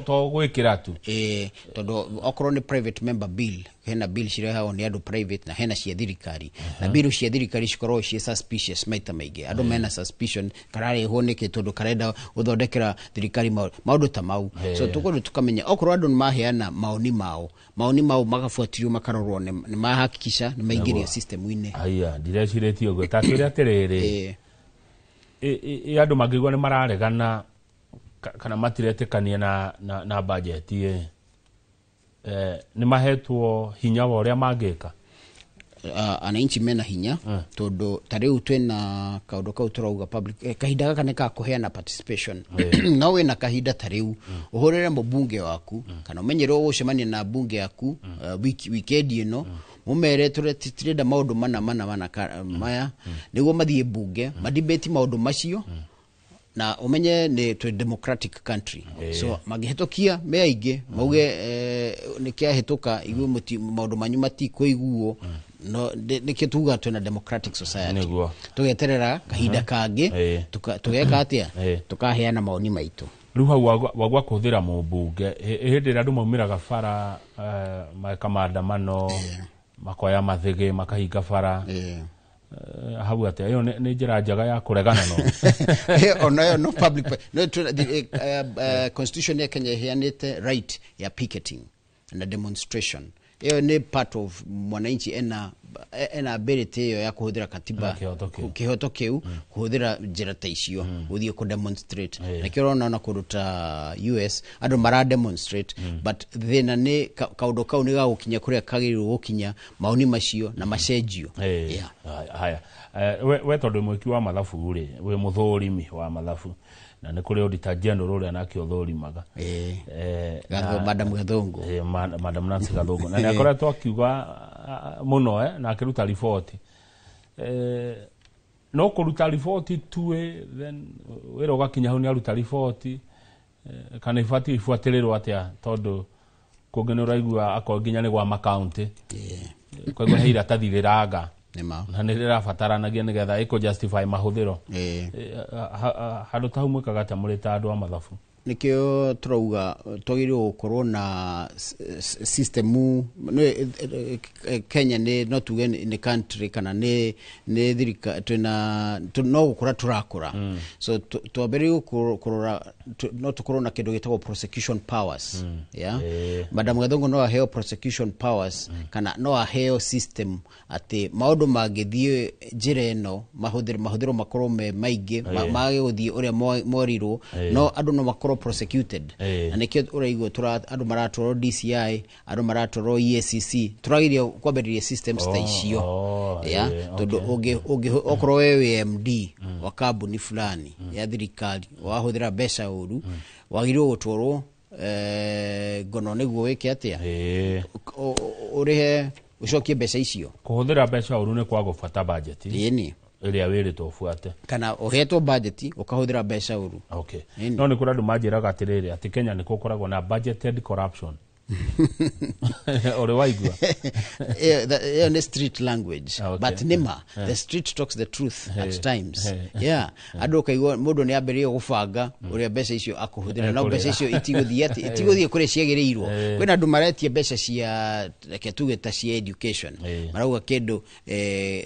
To gwĩkĩra tu. Ĩĩ, tondũ okorwo nĩ private member bill, hena bill cirehagwo nĩ andũ private na hena cia thirikari, na bill cia thirikari cikoragwo ciĩ suspicious maita maingĩ. Andũ mena suspicion kararehwo nĩkĩ, tondũ karenda gũthondekera thirikari maũndũ ta mau. So tũkorwo tũkamenya okorwo andũ nĩ maheana maoni mao, maoni mau magabuatĩrio, makarorwo nĩ mahakikisha nĩ maingĩrio Nĩguo. system-inĩ. Aya, ndireciirĩtie ũguo. Ta twĩre atĩrĩrĩ, andũ mangĩigua nĩ mararegana kana matiretĩkania na budget ĩ, nĩ mahetwo hinya wa ũrĩa mangĩka? Ananchi mena hinya, tondũ ta rĩu twĩna kaũndũ kau tũrauga public, kahinda gaka nĩ ka kũheana participation. No wĩna kahinda ta rĩu ũhũrĩre mũmbunge waku kana ũmenyerwo gũcemania na mbunge yaku weekend ĩno, mũmere tũrenda maũndũ mana mana mana maya, nĩguo mathiĩ mbunge madibate maũndũ macio. Na umenye nĩ twĩ democratic country, so mangĩhĩtũkia me aingĩ mauge nĩ kĩahĩtũka, ithuĩ maũndũ manyu matikũiguo. No nĩkĩo tuga twĩna democratic society. Tũgeterera kahinda kangĩ, tũgeka atĩa, tũkaheana maoni maitũ. Rĩu hau wagwa kũhũthĩra mũmbunge, hĩndĩ ĩrĩa andũ maumĩraga bara, meka maandamano, makoya mathĩgĩ, makahinga bara, hau atĩa? Ĩyo nĩ njĩra njega ya kũregana no? Ona yo no public no the constitution ya Kenya iheanĩte right ya picketing na demonstration. Ĩyo nĩ part of mwananchi ena ability ĩyo ya kũhũthĩra katiba. Na kĩhoto kĩu. Kĩhoto kĩu kũhũthĩra njĩra ta icio gũthiĩ kũ demonstrate. Nakĩo ũrona ona kũndũ ta US andũ mara demonstrate, but thĩna nĩ kaũndũ kau nĩ gagũkinya kũrĩa kagĩrĩirwo gũkinya, maoni macio na macenjio. Yeah. Haya. We tondũ mwĩki wa mathabu rĩ, wĩ mũthũrimi wa mathabu, na nĩ kũrĩ auditor general ũrĩa nake ũthũrimaga. Madam Gathungu. Madam Nancy Gathungu, na nĩ akoretwo akiuga mũno, na akĩruta riboti, no kũruta riboti tu, then wĩra ũgakinya hau nĩ aruta riboti, kana ibatiĩ ibuatĩrĩrwo atĩa? Tondũ kũngĩ nĩ ũraigua akorwo nginya nĩ gwa makaunti, ũkaigua he iratathi rĩranga Nĩma. na nĩ rĩrabataranagia nĩgetha ĩkũ justify mahũthĩro. Handũ ta hau mwĩkaga atĩa mũrĩ ta andũ a mathabu? Nĩkĩo tũrauga twagĩrĩirwo gũkorwo na system. Nĩ Kenya nĩ no tuge nĩ country kana nĩ thirika twĩna no gũkũra tũrakũra, so twambĩrĩrie kũrora no tũkorwo na kĩndũ gĩtagwo prosecution powers. Yeah? Madam Gathungu no aheo prosecution powers kana no aheo system atĩ maũndũ mangĩthiĩ njĩra ĩno, mahũthĩro makorwo me maingĩ, mage gũthiĩ ũrĩa morirwo, no andũ no makorwo prosecuted. Na nĩkĩo ũraigua andũ maratwarwo DCI, andũ maratwarwo EACC. Tũrageria kwambĩrĩria systems ta icio. Yeah? Tondũ okorwo we wĩ MD wa kambuni fulani ya thirikari, wahũthĩra mbeca ũru, wagĩrĩirwo gũtwarwo ngono nĩguo wĩke atĩa, ũrĩhe, ũcokie mbeca icio. Kũhũthĩra mbeca ũru nĩ kwaga gũbuata budget Ĩni. ĩrĩa wĩrĩtwo ũbuate. Kana ũhetwo budget ũkahũthĩra mbeca ũru. Okay. No nĩ kũrĩ andũ manjĩraga atĩrĩrĩ, atĩ Kenya nĩ gũkoragwo na budgeted corruption. Ũrĩ waigua? Ĩyo nĩ street language. Okay. But nĩma, the street talks the truth at times. Yeah, andũ ũkaigua mũndũ nĩ ambĩrĩria gũbanga ũrĩa mbeca icio akũhũthĩra, no mbeca icio itigũthiĩ atĩ itigũthiĩ kũrĩa ciagĩrĩirwo. Kwĩna andũ maretia mbeca cia, reke tuge ta cia education, marauga kĩndũ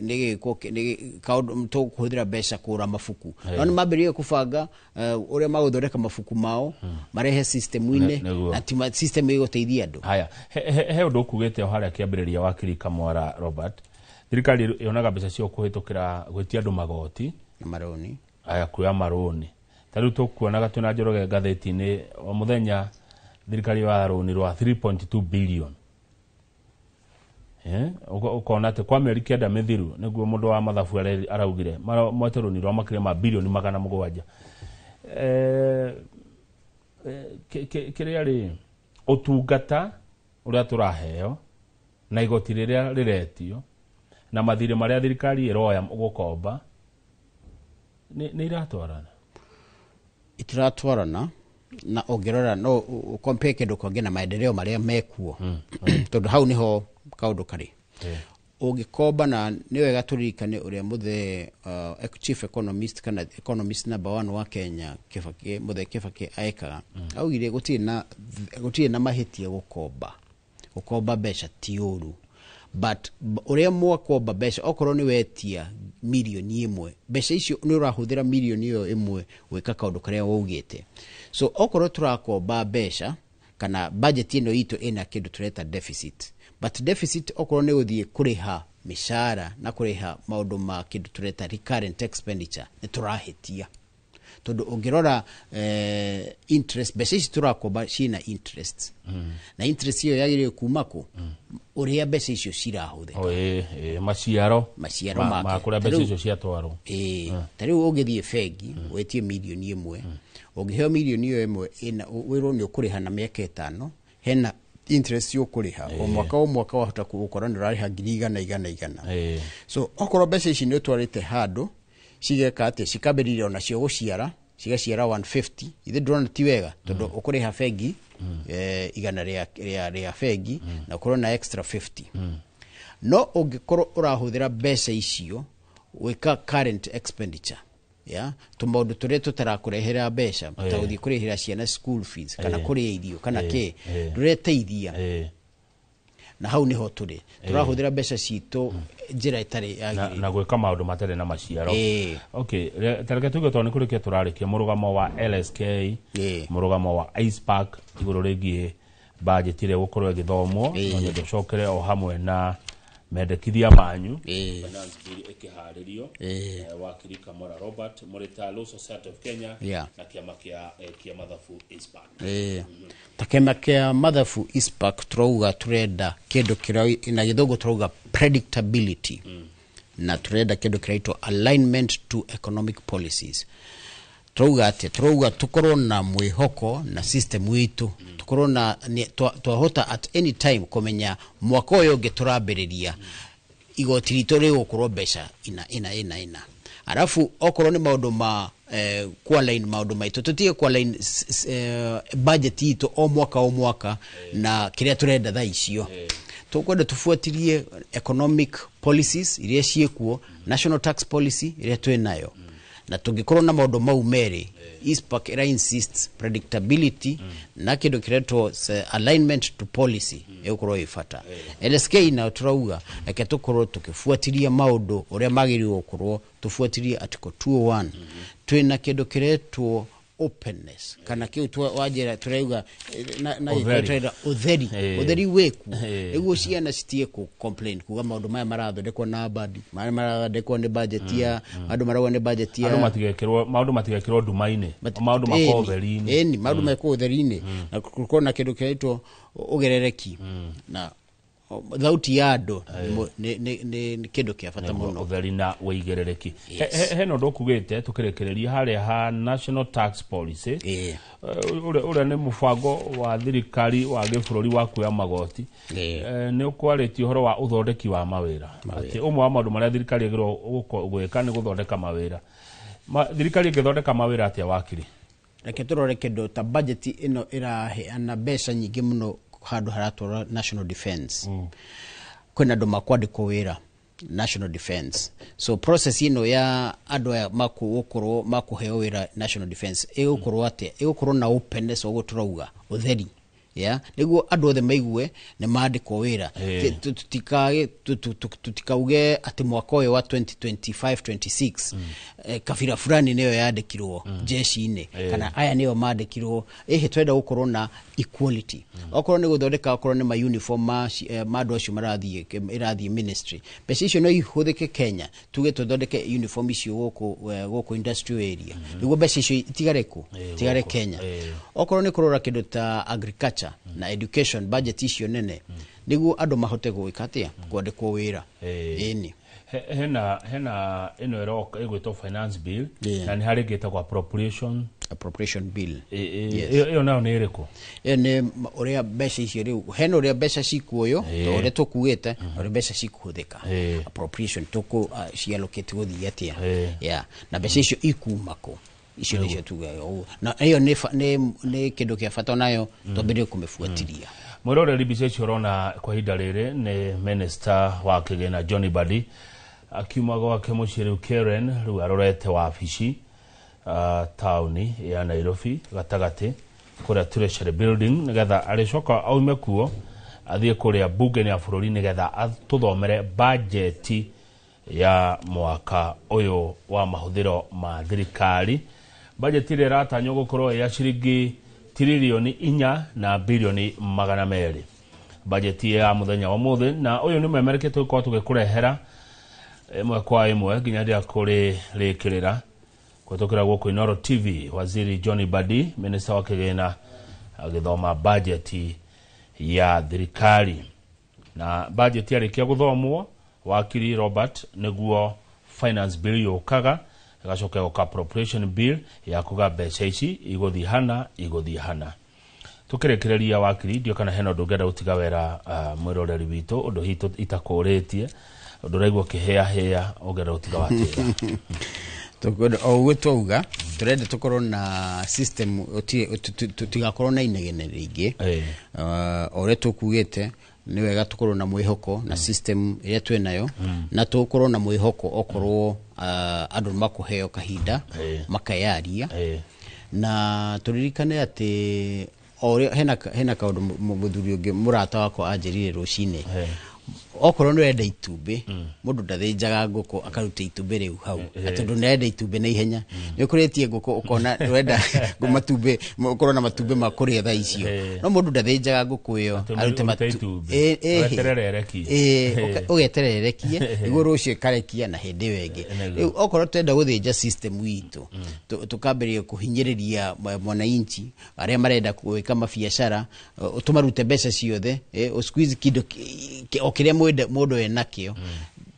nĩ gĩkwo nĩ kaũndũ tũkũhũthĩra mbeca kũgũra mabuku, no nĩ mambĩrĩria kũbanga ũrĩa magũthondeka mabuku mao marehe system-inĩ, na ti system ĩgũteithia andũ. Haya, he ũndũ ũkugĩte o harĩa kĩambĩrĩria, wakiri Kamwara Robert, thirikari yonaga mbeca cio kũhĩtũkĩra gwĩtia andũ magoti na marũni. Aya, kuoya marũni. Ta rĩu tũkuonaga twĩna Njoroge ngathĩti-inĩ o mũthenya, thirikari yoya rũni rwa 3.2 billion. Ũkona atĩ kwa mĩeri 9 mĩthiru nĩguo mũndũ wa mathabu araugire mwete rũni rwa makĩria ma bilioni 700. Kĩrĩa rĩ ũtungata ũrĩa tũraheo na igoti rĩrĩa rĩretio na mathirĩ marĩa thirikari ĩroya gũkomba nĩ iratwarana? Itiratwarana, na ũngĩrora no compare kĩndũ kĩngĩ na maendeleo marĩa mekuo, tondũ hau nĩho kaũndũ karĩ. Ũngĩkomba, na nĩ wega tũririkane ũrĩa mũthee chief economist kana economist number one wa Kenya, Kibaki, mũthee Kibaki ekaga, augire gũtirĩ na mahĩtia gũkomba. Gũkomba mbeca ti ũru, but ũrĩa mwakomba mbeca, okorwo nĩ wetia mirioni 1, mbeca icio nĩ ũrahũthĩra mirioni ĩyo ĩmwe gwĩka kaũndũ karĩa waugĩte. So okorwo tũrakomba mbeca kana budget ĩno itũ ĩna kĩndũ tũreta deficit, but deficit okorwo nĩ gũthiĩ kũrĩha mĩcara na kũrĩha maũndũ ma kĩndũ tũreta recurrent expenditure, nĩ tũrahĩtia, tondũ ũngĩrora interest, mbeca ici tũrakomba ciĩna interest, na interest ĩyo yagĩrĩire kuma kũ? Ũrĩa mbeca icio cirahũthĩka. O, ĩ, ĩ, maciaro. Maciaro ma make. kũrĩa Ta mbeca rĩu- icio ciatwarwo. Ĩĩ, ta rĩu ũngĩthiĩ bengi wĩtie mirioni 1, ũngĩheo mirioni ĩyo 1 ĩna wĩrwo nĩ ũkũrĩha na mĩaka 5, hena interest ũkũrĩha o mwaka o mwaka, wahota gũkora nĩ ũrarĩha ngiri igana igana igana. So okorwo mbeca ici nĩ ũtwarĩte handũ cigeka atĩ cikambĩrĩria onacio gũciara, cigaciara 150, ithe ndĩrona ti wega, tondũ ũkũrĩha bengi igana rĩa bengi na ũkorwo na extra 50. No ũngĩkorwo ũrahũthĩra mbeca icio gwĩka current expenditure ya tũmaũndũ tũrĩa tũtarakũrehera mbeca, ta gũthiĩ kũrĩhĩra ciana school fees kana kũrĩa irio kana kĩ, ndũreteithia. Na hau niho tũrĩ, tũrahũthĩra mbeca citũ njĩra ĩtarĩ yagĩrĩire. Na gwĩka maũndũ matarĩ na maciaro. Okay, tareke tuge tondũ nĩ kũrĩkia tũrarĩkia, mũrũgamo wa LSK, mũrũgamo wa ICPAK igũrũ rĩgiĩ bajeti ĩrĩa ĩgũkorwo ĩgĩthomwo, no nyende ũcokere o hamwe na mendekithia manyu finance bill ĩkĩharĩrio. Wakiri Kamora Robert, mũrĩ ta Law Society of Kenya na kĩama kĩa mathabu ICPAK. Ta kĩama kĩa mathabu ICPAK, turauga turenda kĩndũ kĩrĩa na gĩthũngũ turauga predictability, na turenda kĩndũ kĩraitwo alignment to economic policies. Turauga atĩ turauga tukorwo na mwĩhoko na system itũ, tukorwo na twahota at any time kũmenya mwaka ũyũ ũngĩ tũrambĩrĩria igoti ritũ rĩgũkorwo mbeca ina ina ina ina. Arabu okorwo nĩ maũndũ ma kualign maũndũ maitũ, tũtige kualign budget itũ o mwaka o mwaka na kĩrĩa tũrenda thaa icio. Tũkwenda tũbuatirie economic policies iria ciĩkuo, national tax policy ĩrĩa twĩ nayo, na tũngĩkorwo na maũndũ mau merĩ, ICPAK ĩra insist predictability na kĩndũ kĩretwo alignment to policy ĩgũkorwo ĩ bata. LSK nayo tũrauga reke tũkorwo tũkĩbuatiria maũndũ ũrĩa magĩrĩirwo gũkorwo tũbuatirie article 201. Twĩna kĩndũ kĩretwo openness kana kĩu wanjĩra tũrauga na gĩkũyũ Ũtheri. tũrauga ũtheri. Ũtheri wĩkuo nĩguo ciana citige kũ complain kuga maũndũ maya marathondekwo na badi maya marathondekwo nĩ budget ya andũ, marauga nĩ budget ya andũ matigekĩrwo, maũndũ matigekĩrwo nduma-inĩ, maũndũ makorwo ũtheri-inĩ. Ĩni, maũndũ mekwo ũtheri-inĩ na gũkorwo na kĩndũ kĩretwo ũgerereki na thauti ya andũ nĩ kĩndũ kĩa bata Nĩguo mũno. Ũtheri na wĩigĩrĩrĩki. Hena ũndũ ũkugĩte tũkĩrĩkĩrĩria harĩa ha national tax policy, ũrĩa nĩ mũbango wa thirikari wa gĩbũrũri wa kuoya magoti. Nĩ ũkwarĩtie ũhoro wa ũthondeki wa mawĩra, atĩ ũmwe wa maũndũ marĩa thirikari ĩgĩrĩirwo gwĩka nĩ gũthondeka mawĩra. Thirikari ĩngĩthondeka mawĩra atĩa, wakiri? Reke tũrore kĩndũ ta budget ĩno ĩraheana mbeca nyingĩ mũno. Handũ haratwarwo national defense, kwĩna andũ makwandĩkwo wĩra national defense. So process ĩno ya andũ aya makũgũkorwo makũheo wĩra national defense ĩgũkorwo atĩa? Ĩgũkorwo na openness, ũguo tũrauga ũtheri, yeah? Nĩguo andũ othe maigue nĩ mandĩkwo wĩra. Tutikauge atĩ mwaka ũyũ wa 2025 26 kabira fulani nĩyo yandĩkirwo jeshi-inĩ, kana aya nĩyo mandĩkirwo. Ĩhĩ, twenda gũkorwo na equality. Okorwo nĩ gũthondeka, okorwo nĩ ma uniform ma andũ acio marathiĩ ĩrathiĩ ministry, mbeca icio no ihũthĩke Kenya, tuge tũthondeke uniform icio gũkũ industrial area, nĩguo mbeca icio itigare kũ itigare gũkũ. Kenya. Okorwo nĩ kũrora kĩndũ ta agriculture na education, budget icio nene nĩguo andũ mahote gwĩka atĩa, kwandĩkwo wĩra. Ĩni. Hena ĩno ĩroka ĩgwĩtwo finance bill, na nĩ harĩ ĩngĩ ĩtagwo appropriation. Appropriation bill. Yes. Ĩyo nayo nĩ ĩrĩkũ? Ĩyo nĩ ũrĩa mbeca icio rĩu, hena ũrĩa mbeca cikuoywo, ta ũrĩa tũkuĩte, na ũrĩa mbeca cikũhũthĩka. Appropriation tũkũ ciallocate gũthiĩ atĩa, yeah. Na mbeca icio ikuma kũ, icio nĩcio tugaga ũguo, na ĩyo nĩ kĩndũ kĩa bata nayo twambĩrĩrie kũmĩbuatĩria. Mwĩroreri, mbica icio ũrona kwa ihinda rĩrĩ nĩ minister wa kĩgĩna John Mbadi akiuma gwake mũciĩ rĩu Karen, rĩu arorete wabici taũni ya Nairobi gatagatĩ kũrĩa Treasury Building, nĩgetha arĩcoka aume kuo athiĩ kũrĩa bunge-inĩ ya bũrũri nĩgetha atũthomere bajeti ya mwaka ũyũ wa mahũthĩro ma thirikari, bajeti ĩrĩa ĩratanywo gũkorwo ĩ ya ciringi 4,200 billion. Bajeti ya mũthenya wa mũthĩ na ũyũ nĩ memerekie tũgĩkorwo tũgĩkũrehera ĩmwe kwa ĩmwe nginya rĩrĩa kũrĩ rĩkĩrĩra kũhetũkĩra gũkũ Inooro TV. Waziri John Mbadi, minista wa kĩgĩna, agĩthoma bajeti ya thirikari, na bajeti yarĩkia gũthomwo, wakiri Robert, nĩguo finance bill yũkaga, ĩgacoka ĩgoka appropriation bill ya kuga mbeca ici igũthiĩ hana, igũthiĩ hana. Tũkĩrĩkĩrĩria, wakiri, ndio kana hena ũndũ ũngĩenda gũtiga wera mwĩroreri witũ, ũndũ hihi itakũrĩtie, ũndũ ũraigua ũkĩhĩahĩa ũngĩenda gũtiga watĩra? Tũkwenda o ũguo twauga, tũrenda tũkorwo na system tũtigakorwo na inegene rĩingĩ. O ũrĩa tũkugĩte, nĩ wega tũkorwo na mwĩhoko na system ĩrĩa twĩ nayo, na tũkorwo na mwĩhoko okorwo andũ nĩ makũheo kahinda makeyaria, na tũririkane atĩ o ũrĩa hena kaũndũ mũthuri ũngĩ mũrata wakwa anjĩrire rũcinĩ, okorwo nĩ ũrenda itumbĩ, mũndũ ndathĩnjaga ngũkũ akaruta itumbĩ rĩu hau, atĩ tondũ nĩarenda itumbĩ na ihenya. Nĩ ũkũrĩtie ngũkũ ũkona ũrenda matumbĩ, ũkorwo na matumbĩ ma kũrĩa thaa icio, no mũndũ ndathĩnjaga ngũkũ ĩyo Atĩ arute ũrute itumbĩ. Ũgeterere ĩrekie. Ũgeterere ĩrekie nĩguo rũciũ ĩkarekia na hĩndĩ ĩyo ĩngĩ. Rĩu okorwo twenda gũthĩnja system itũ, tũkambĩrĩria kũhinyĩrĩria mwananchi arĩa marenda gwĩka mabiacara, tũmarute mbeca ciothe, ũ squeeze kĩndũ o kĩrĩa mũndũ enakĩo,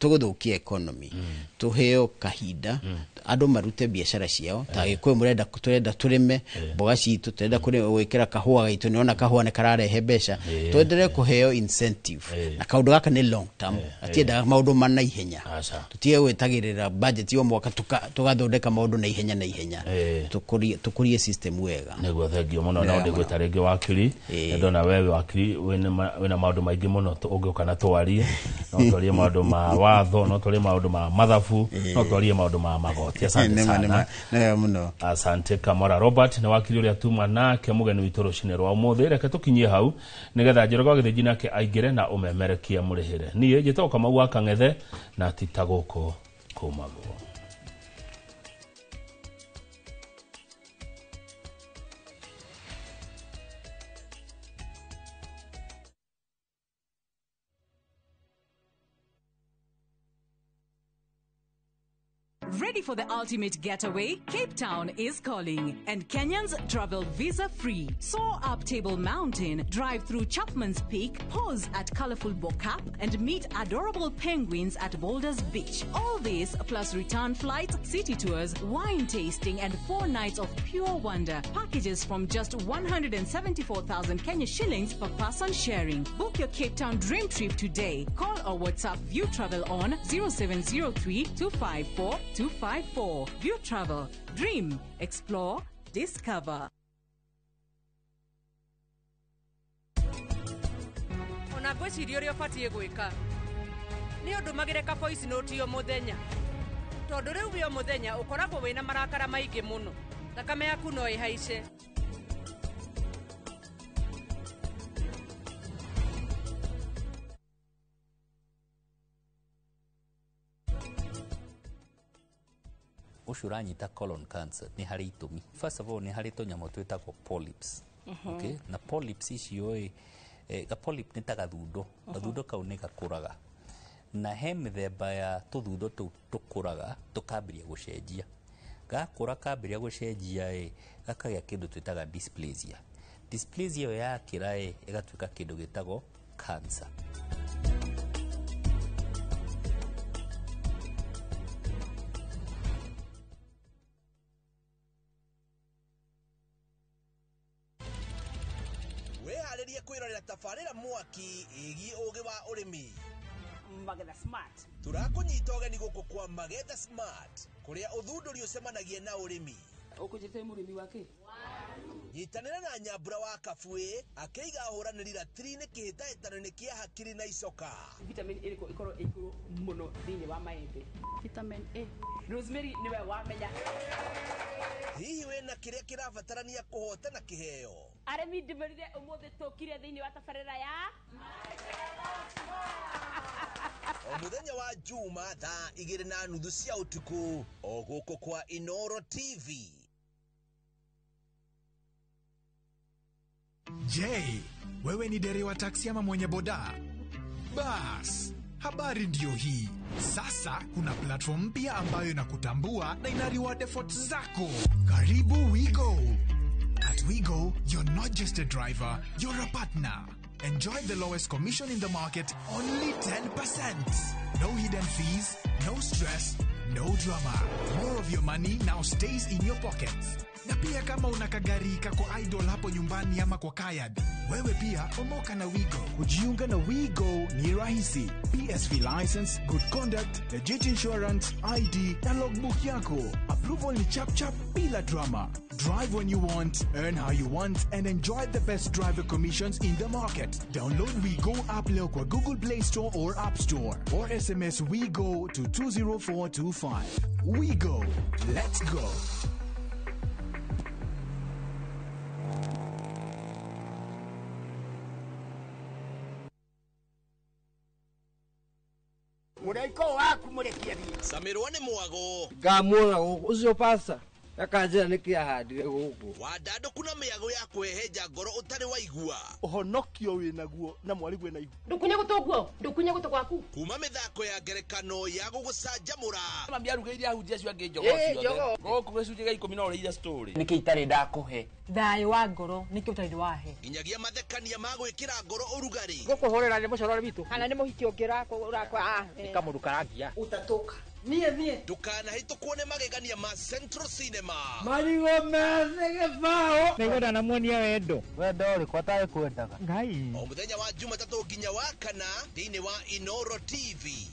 tũgũthũkia economy. Tũheo kahinda andũ marute biacara ciao, ta Gĩkũyũ mũrenda, tũrenda tũrĩme mboga citũ, tũrenda gwĩkĩra kahũa gaitũ, nĩona kahũa nĩ kararehe mbeca, twenderee kũheo incentive. Na kaũndũ gaka nĩ long term, gatiendaga maũndũ ma naihenya. Tũtige gwĩtagĩrĩra budget o mwaka tũgathondeka maũndũ na ihenya na ihenya. Tũkũrie system wega. Nĩguo, thengio mũno. Nĩ No wega ndĩgwĩta rĩngĩ wakiri. Ndona wewe wakiri wĩna maũndũ maingĩ mũno ũngĩũka na twarie, no twarie maũndũ ma watho, no twarie maũndũ ma mathabu, no twarie maũndũ ma magoti. Asante sana. Nĩ wega mũno. Asante. Kamora Robert nĩ wakiri ũrĩa tuma nake mũgeni witũ rũcinĩ rwa ũmũthĩ. Reke tũkinyie hau nĩgetha Njoroge wa Gĩthĩnji nake aingĩre na ũmemerekie mũrĩhĩre. Niĩ njĩtagwo Kamau wa Kang'ethe, na ti ta gũkũ kũmagwo. Ready for the ultimate getaway? Cape Town is calling, and Kenyans travel visa free. Soar up Table Mountain, drive through Chapman's Peak, pause at colorful Bo-Kaap, and meet adorable penguins at Boulders Beach. All this plus return flights, city tours, wine tasting, and 4 nights of pure wonder. Packages from just 174,000 Kenya shillings per person sharing. Book your Cape Town dream trip today. Call or WhatsApp View Travel on 0703 254 254. View Travel. Dream, explore, discover. Ona ngwĩciria ũrĩa ũbatiĩ gwĩka nĩ ũndũmagĩre ka voice note o mũthenya, tondũ rĩu wĩ o mũthenya ũkoragwo wĩna marakara maingĩ mũno, thakame yaku no ĩhaice. Ũcio ũranyita colon cancer nĩ harĩ itũmi. First of all, nĩ harĩ tũnyamũ twĩtagwo polyps. Okay? Na polyps icio ĩ, ga polyp nĩ ta gathundo. Gathundo kau nĩ gakũraga, na he mĩthemba ya tũthundo tũu tũkũraga tũkambĩrĩria gũcenjia. Gakũra kambĩrĩria gũcenjia ĩ, gakagĩa kĩndũ twĩtaga dysplasia. Dysplasia ĩyo yakĩra ĩ, ĩgatuĩka kĩndũ gĩtagwo cancer. Wĩharĩrie kwĩrorera tabarĩra mwaki ĩgiĩ ũgĩ wa ũrĩmi. Magetha Smart. Tũrakũnyita ũgeni gũkũ kwa Magetha Smart, kũrĩa ũthundũri ũcemanagia na ũrĩmi. Ũkũnjĩte mũrĩmi wake. Nyitanĩra na Nyambura wa Kabuĩ akĩiga ahũranĩri ratiri-inĩ kĩhĩtahĩtano-inĩ kĩa hakiri na icoka. Vitamin ĩrĩkũ ĩkorwo ĩ igũrũ mũno thĩinĩ wa maembe? Vitamin A. Rosemary nĩwe wamenya. Hihi wĩna kĩrĩa kĩrabatarania kũhotana kĩheo? Arĩmi, ndĩmwĩrire ũmũthĩ tũkire thĩinĩ wa tabarĩra ya O mũthenya wa Juma thaa 2:30 cia ũtukũ, o gũkũ kwa Inoro TV. Je, wewe ni dereva taksi ama mwenye boda? Bas, habari ndiyo hii. Sasa kuna platform mpya ambayo inakutambua na ina reward efforts zako. Karibu WeGo. At WeGo, you're not just a driver, you're a partner. Enjoy the lowest commission in the market, only 10%. No hidden fees, no stress, no drama. More of your money now stays in your pockets. Na pia kama una kagari kako idle hapo nyumbani ama kwa kayad, wewe pia omoka na WeGo. Kujiunga na WeGo ni rahisi. PSV license, good conduct, legit insurance, ID na logbook yako. Approval ni chap chap bila drama. Drive when you want, earn how you want, and enjoy the best driver commissions in the market. Download WeGo app leo kwa Google Play Store or App Store, or SMS WeGo to 20425. WeGo. Let's go. Mũraika waku mũrekie thiĩ. Camirwo nĩ mwago. Ngamuona gũkũ ũcio pasta akanjĩra nĩkĩ ahandire gũkũ. Wandandũku na mĩago ya kũhehenja ngoro ũtarĩ waigua. Ũhonokio wĩnaguo na mwarigwe na ihu. Ndũkunye gũtũ guo, ndũkunye gũtũ gwaku. Kuma mĩthako ya ngerekano ya gũgũcanjamũra. Mami arugĩire ahunjia acio angĩ njogoo ciothe. Gũkũ gĩcunjĩ gĩa 10 no ũrĩire story. Nĩkĩ itarĩ ndakũhe? Thayũ wa ngoro nĩkĩo ũtarĩ wahe. Nginyagia mathekania ma gwĩkĩra ngoro ũrugarĩ. Gũkũhũrĩra nĩ mũcorore witũ. Kana nĩ mũhiki ũngĩ ũrakwa. Nĩ kamũndũ karangia. Utatoka. Niĩ niĩ. Ndũkanahĩtũkwo nĩ magegania ma Central Cinema. Marigũ methĩ gĩbaũ. Nĩngwenda namuonia wendo. Wendo ũrĩkũ atarĩ kwendaga? Ngai. O mũthenya wa Jumatatũ nginya wa kana thĩinĩ wa Inoro TV.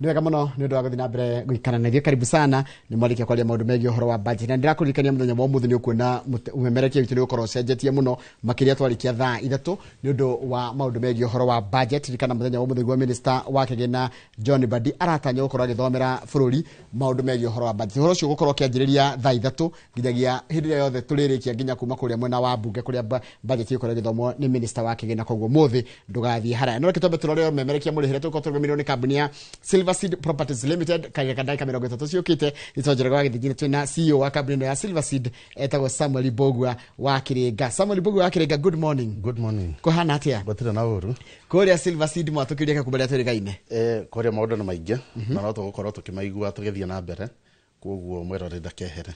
Nĩ wega mũno nĩ ũndũ wa gũthiĩ na mbere gũikara na ithuĩ. Karibu sana nĩ mwarĩkia kwaria maũndũ megiĩ ũhoro wa budget, na ndĩrakũririkania mũthenya wa ũmũthĩ nĩ ũkuona ũmemerekia witũ nĩ ũgũkorwo ũcenjetie mũno makĩria twarĩkia thaa 3 nĩ ũndũ wa maũndũ megiĩ ũhoro wa budget. Ririkana mũthenya wa ũmũthĩ guo minister wa kĩgĩna John Mbadi aratanya gũkorwo agĩthomera bũrũri maũndũ megiĩ ũhoro wa budget. Ũhoro ũcio ũgũkorwo ũkĩanjĩrĩria thaa 3 nginyagia hĩndĩ ĩrĩa yothe tũrĩrĩkia nginya kuma kũrĩa mwena wa mbunge kũrĩa budget ĩgũkorwo ĩgĩthomwo nĩ minister wa kĩgĩna. Koguo mũthĩ ndũgathiĩ haraya. No reke twambe tũrore ũmemerekia mũrĩhĩre tũgũkorwo tũrũgamĩrĩirwo nĩ kambuni ya Silver Seed Properties Limited. Karia ndagĩka 30 ciũkĩte nĩtwanjĩra gwa gĩthingine twĩna CEO wa kambuni ĩno ya Silver Seed etagwo Samuel Mbugua wa Kĩrĩnga. Samuel Mbugua wa Kĩrĩnga, good morning. Good morning. Kũhana atĩa? Gũtirĩ na ũru. Kũrĩa Silver Seed mwatũkĩria kakũmba rĩa twĩrĩgaine. Kũrĩa maũndũ nĩ maingĩ na no tũgũkorwo tũkĩmaigua tũgĩthiĩ na mbere, koguo mwĩroreri ndakehere.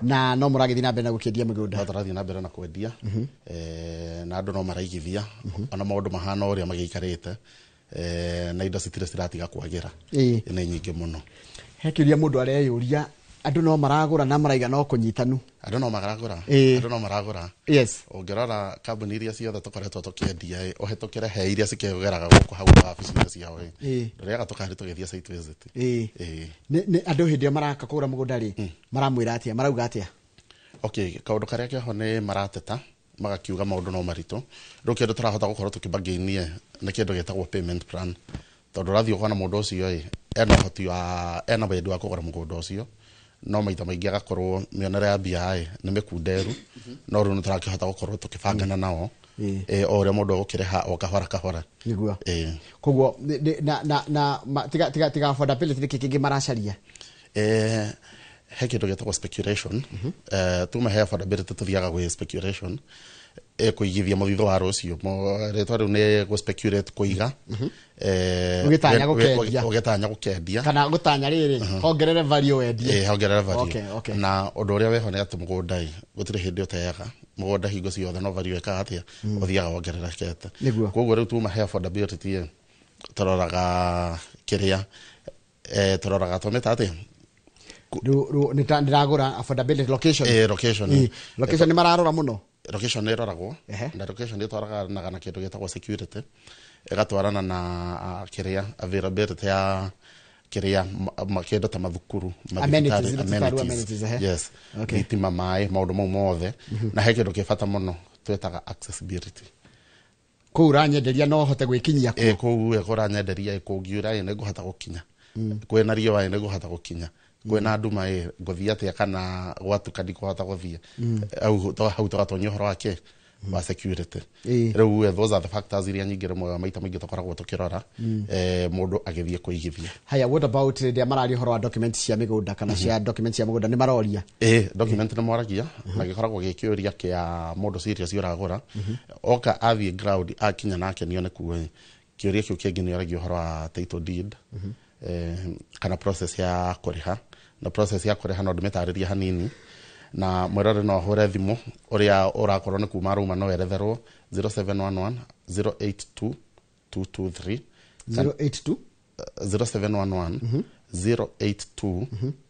Na no mũragĩthiĩ na mbere na gũkĩendia mĩgũnda? No tũrathiĩ na mbere na kwendia, na andũ no maraigithia ona maũndũ mahana ũrĩa magĩikarĩte, na indo citirĩ ciratiga kwagĩra, nĩ nyingĩ mũno. He kĩũria mũndũ areyũria, andũ no maragũra na maraiga no kũnyitanu? Andũ no maragũra. Andũ no maragũra. Yes. Ũngĩrora kambuni iria ciothe tũkoretwo tũkĩendia, ũhĩtũkĩre he iria cikĩgeraga gũkũ hau wabici-inĩ ciao, ndũrĩaga tũkari tũgĩthiĩ site visit. Nĩ andũ hĩndĩ ĩrĩa maraka kũgũra mũgũnda rĩ, maramwĩra atĩa, marauga atĩa? Okay, kaũndũ karĩa keho nĩ marateta magakiuga maũndũ no maritũ. Rĩu kĩndũ tũrahota gũkorwo tũkĩbangainie nĩ kĩndũ gĩtagwo payment plan, tondũ ũrathiĩ ũkona mũndũ ũcio ĩ ena ũhoti wa ena wendi wa kũgũra mũgũnda ũcio, no maita maingĩ agakorwo mĩonere ya mbia ĩ nĩ mĩkunderu, no rĩu nĩ tũrakĩhota gũkorwo tũkĩbangana nao o ũrĩa mũndũ egũkĩrĩha o kahora kahora. Nĩguo. Koguo na tiga affordability, nĩkĩ kĩngĩ maracaria? He kĩndũ gĩtagwo speculation. Tuma he affordability tũthiaga gwĩ speculation, kũigithia mũthithũ wa rũciũ. Rĩtwa rĩu nĩ gũ speculate, kũiga Ũgĩtanya gũkendia. Ũgĩtanya gũkendia. Kana gũtanya rĩrĩ hongerere value wendie. Hongerere value. Okay. Na ũndũ ũrĩa wĩho nĩ atĩ mũgũnda ĩ gũtirĩ hĩndĩ ũteaga mũgũnda, hingo ciothe no value ĩkaga atĩa, ũthiaga wongererekete. Koguo rĩu tuma he affordability ĩ tũroraga kĩrĩa tũroraga twamĩta atĩa. Rĩu nĩ ndĩragũra affordability, location. Location. Location nĩ mararora mũno. Location nĩ ĩroragwo, na location ĩtwaranaga na kĩndũ gĩtagwo security, ĩgatwarana na kĩrĩa availability ya kĩrĩa kĩndũ ta mathukuru, Amenities, mathibitarĩ, iria tũtarũ amenities, ehe. Yes. Thitima, maĩ, maũndũ mau mothe. Na he kĩndũ kĩ bata mũno twĩtaga accessibility. Kũu ũranyenderia no hote gwĩkinyia kuo. Kũu ĩ kũranyenderia ĩ kũngiura ĩ nĩ ngũhota gũkinya, kwĩna riũa ĩ nĩ ngũhota gũkinya, kwĩna nduma ĩ ngũthiĩ atĩa, kana gwatuka ndikũhota gũthiĩ. Hau tũgatonya ũhoro wa kĩ wa security. Rĩu those are the factors iria nyingĩ rĩmwe maita maingĩ tũkoragwo tũkĩrora mũndũ agĩthiĩ kũigithia. Haya, what about rĩrĩa mararia ũhoro wa document cia mĩgũnda kana cia document cia mũgũnda, nĩ maroria? Document nĩ moragia, na gĩkoragwo gĩ kĩũria kĩa mũndũ serious ũragũra. Oka athiĩ ground akinya nake nĩone kuo ĩ kĩũria kĩu kĩngĩ nĩ oragia ũhoro wa title deed, kana process ya kũrĩha. Na process ya kũrĩha no ndĩmĩtarĩrie hanini, na mwĩrore no ahũre thimũ ũrĩa ũrakorwo nĩ kuma arauma, no eretherwo 0711 082 223. 082? 0711 082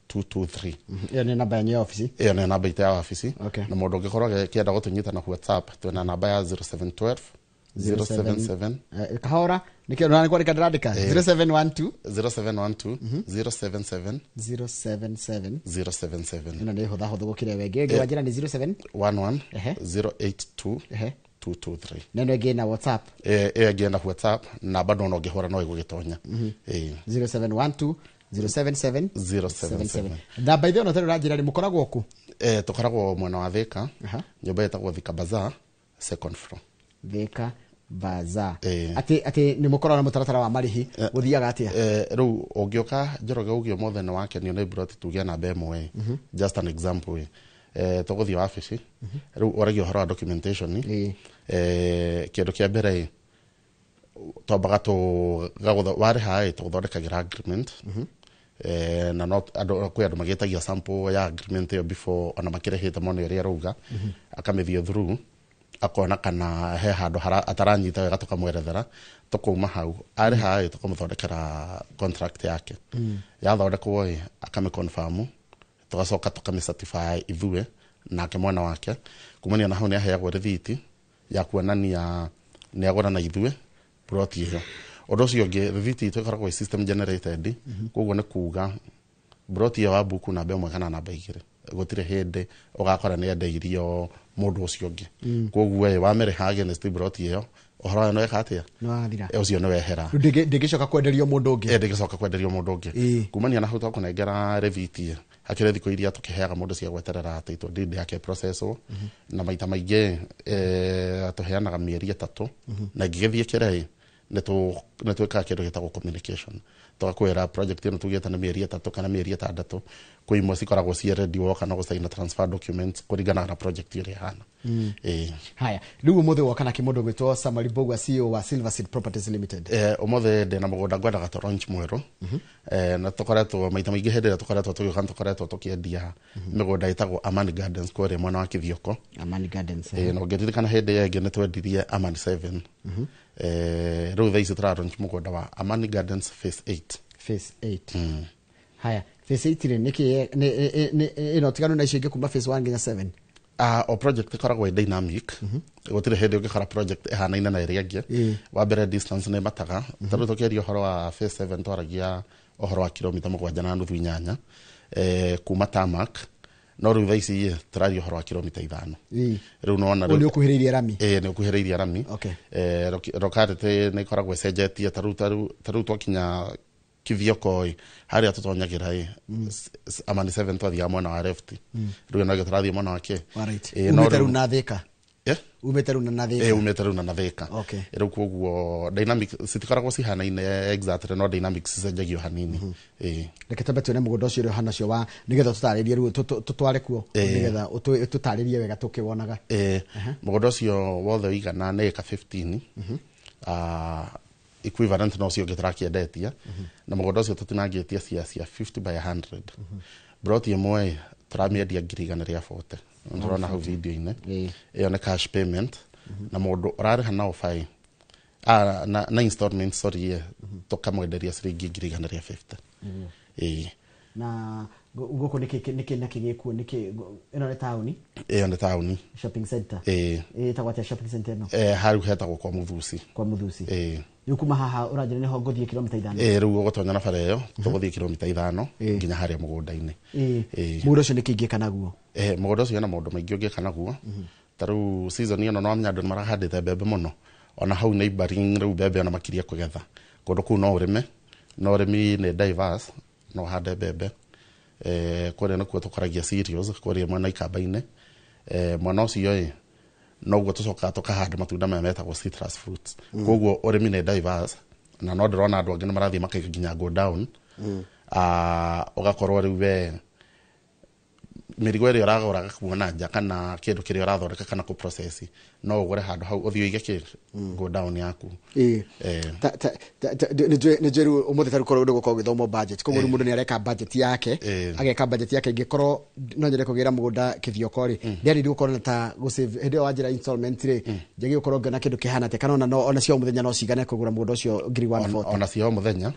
223. Ĩyo nĩ namba yanyu ya ofici? Ĩyo nĩ namba itũ ya wabici. Na mũndũ ũngĩkorwo akĩenda gũtũnyita na WhatsApp, twĩna namba ya 0712 077. Kahora, nĩkĩo nĩ kwandĩka ndĩrandĩka. 0712? 0712 077. 077. 077. Ĩno nĩ hũthahũthũ gũkĩra ĩyo ĩngĩ. Ĩngĩ wanjĩra nĩ 07 11 082 223. Na ĩno ĩngĩ na WhatsApp? Ĩyo ĩngĩ na WhatsApp, na bado ona ũngĩhũra no ĩgũgĩtonya. 0712 077 077. Namba ithe ona tene ũranjĩra rĩ mũkoragwo kũ? Tũkoragwo mwena wa Thika, nyũmba ĩtagwo Thika Bazaar, second floor. Thika Bazaar. Atĩ nĩ mũkoragwo na mũtaratara wa marĩhi, gũthiaga atĩa? Rĩu ũngĩũka Njoroge uge ũmũthĩ nĩ wakenio nĩ broti, tuge namba ĩmwe ĩ, just an example ĩ, tũgũthiĩ wabici. Rĩu ũragia ũhoro wa documentation. Kĩndũ kĩa mbere ĩ twambaga tũgagũtha warĩha ĩ tũgũthondekagĩra agreement. Na no andũ kwĩ andũ magĩtagia sample ya agreement ĩyo before ona makĩrĩhĩte, mone ũrĩa ĩrauga, akamĩthiĩ through akona kana he handũ ataranyita wega, tũkamwerethera. Tũkauma hau arĩha ĩ tũkamũthondekera contract yake. Yathondekwo ĩ akamĩconfirm, tũgacoka tũkamĩ certify ithuĩ nake mwena wake. Kumania na hau nĩ aheagwo rĩthiti ya kuonania nĩ agũra na ithuĩ plot ĩyo. Ũndũ ũcio ũngĩ, rĩthiti itũ ĩkoragwo ĩ system generated. Koguo nĩ kuga plot ĩyo wa buku namba 1 kana namba 2, gũtirĩ hĩndĩ ũgakora nĩ endeirio mũndũ ũcio ũngĩ. Koguo ĩ wamĩrĩha against plot ĩyo, ũhoro wayo nĩ weka atĩa? Nĩ wathira. Ũcio nĩ wehera. Rĩu ndĩngĩcoka kwenderio mũndũ ũngĩ. Ndĩngĩcoka kwenderio mũndũ ũngĩ. Kumania na hau twakũnengera rĩthiti, hakĩrĩ thikũ iria tũkĩheaga mũndũ cia gweterera title deed yake processwo. Na maita maingĩ tũheanaga mĩeri 3. Na ĩngĩgĩthiĩ kĩrĩ nĩ twĩkaga kĩndũ gĩtagwo communication, tũgakwĩra project ĩno tugĩte nĩ mĩeri 3 kana mĩeri 6, kwĩ imwe cikoragwo ciĩ ready woka no gũcaina transfer documents kũringana na project ĩrĩa ĩhana. Haya, rĩu ũmũthĩ woka na kĩmũndũ gwĩtwo Samuel Mbugua, CEO wa Silver Seed Properties Limited. Ũmũthĩ ndĩna mũgũnda ngwendaga tũ launch mwerũ. Na tũkoretwo maita maingĩ hĩndĩ ĩrĩa tũkoretwo tũgĩũka nĩ tũkoretwo tũkĩendia mĩgũnda ĩtagwo Amani Gardens kũrĩa mwena wa Kithioko. Amani Gardens. Na ũngĩririkana hĩndĩ ĩyo ĩngĩ nĩ twendirie Amani 7. Rĩu thaa ici tũra launch mũgũnda wa Amani Gardens Phase 8. Phase 8. Haya, Phase 8 rĩ nĩkĩ ĩno tiganu na icio ingĩ kuma Phase 1 nginya 7? O project ĩkoragwo ĩ dynamic. Gũtirĩ hĩndĩ ũngĩkora project ĩhanaine na ĩrĩa ĩngĩ. Wa mbere distance nĩ mataga. Ta rĩu tũkĩaria ũhoro wa Phase 7 twaragia ũhoro wa kilomita 7.5 8 kuma tarmac. No rĩu thaa ici tũraria ũhoro wa kilomita 5. Rĩu nĩwona Nĩ ũkuhĩrĩirie rami. Ĩĩ, nĩ ũkuhĩrĩirie rami. Okay. Locality nĩ ĩkoragwo ĩcenjetie, ta rĩu twakinya Kithioko ĩ, harĩa tũtonyagĩra ĩ, Amani 7 twathiaga mwena wa left. Rĩu ĩno ĩngĩ tũrathiĩ mwena wa kĩ? Wa right. Ĩĩ, no Umĩte rĩu rĩu na Thika. Umĩte rĩu na Thika. Ĩĩ, umĩte rĩu na Thika. Okay. Rĩu koguo dynamic citikoragwo cihanaine exactly, no dynamics cicenjagio hanini. Ĩĩ. Reke twambe tuone mũgũnda ũcio ũrĩa ũhana ũcio wa nĩgetha tũtarĩrie rĩu tũtware kuo, nĩgetha tũtarĩrie wega tũkĩwonaga. Ĩĩ, mũgũnda ũcio wothe ũigana nĩ ĩka 15. Equivalent no ũcio ũngĩ tũrakĩendetie. Na mũgũnda ũcio tũtinangĩtie cia 50 by 100. Broti ĩmwe tũramĩendia 140,000. Ndĩrona hau video-inĩ. Ĩyo nĩ cash payment. Na mũndũ ũrarĩha na ofa na installment, sorry, tũkamwenderia ciringi 150,000. Ĩĩ. Na gũkũ nĩkĩ na kĩgĩkuo nĩkĩ ĩno nĩ taũni? Ĩyo nĩ taũni. Shopping center. Ĩĩ. Ĩtagwo atĩa shopping center ĩno? Hau hetagwo kwa Mũthusi. Kwa Mũthusi. Ĩĩ. Rĩu kuma haha ũranjĩra nĩho ngũthiĩ kilomita 5. Ĩĩ, rĩu ũgũtonya na bara ĩyo tũgũthiĩ kilomita 5 nginya harĩa mũgũnda-inĩ. Ĩĩ. Mũgũnda ũcio nĩkĩ ingĩka naguo? Mũgũnda ũcio wĩna maũndũ maingĩ ũngĩka naguo. Ta rĩu season ĩno nĩwamenya andũ nĩmarahandĩte mbembe mũno. Ona hau neighboring rĩu mbembe ona makirie kũgetha. Kũndũ kũu no ũrĩme, no ũrĩmi nĩ diverse, no ũhande mbembe. Kũrĩa nĩkuo tũkoragia cereals, kũrĩa mwena ikamba-inĩ. Mwena ũcio ĩ, noguo tũcokaga tũkahanda matunda maya metagwo citrus fruits. Koguo ũrĩmi nĩ diverse, na no ndĩrona andũ angĩ nĩmarathiĩ makaiga nginya go down. Ũgakorwo rĩu we mĩrigo ĩrĩa ũragũraga kuma na nja kana kĩndũ kĩrĩa ũrathondeka kana kũ process, no ũgũre handũ hau ũthiĩ ũige kĩ go down yaku. Nĩ njũĩ rĩu ũmũthĩ ta rĩu korwo nĩgũkorwo gũgĩthomwo budget, koguo rĩu mũndũ nĩ areka budget yake, ageka budget yake. Ingĩkorwo no nyende kũgĩra mũgũnda Kithioko rĩ, ndĩarĩrĩire gũkorwo na ta gũ-save hĩndĩ ĩyo wanjĩra installment rĩ, njagĩrĩirwo gũkorwo ngĩona kĩndũ kĩhana atĩa, kana ona cia o mũthenya no cigane kũgũra mũgũnda ũcio 140,000? Ona cia o mũthenya,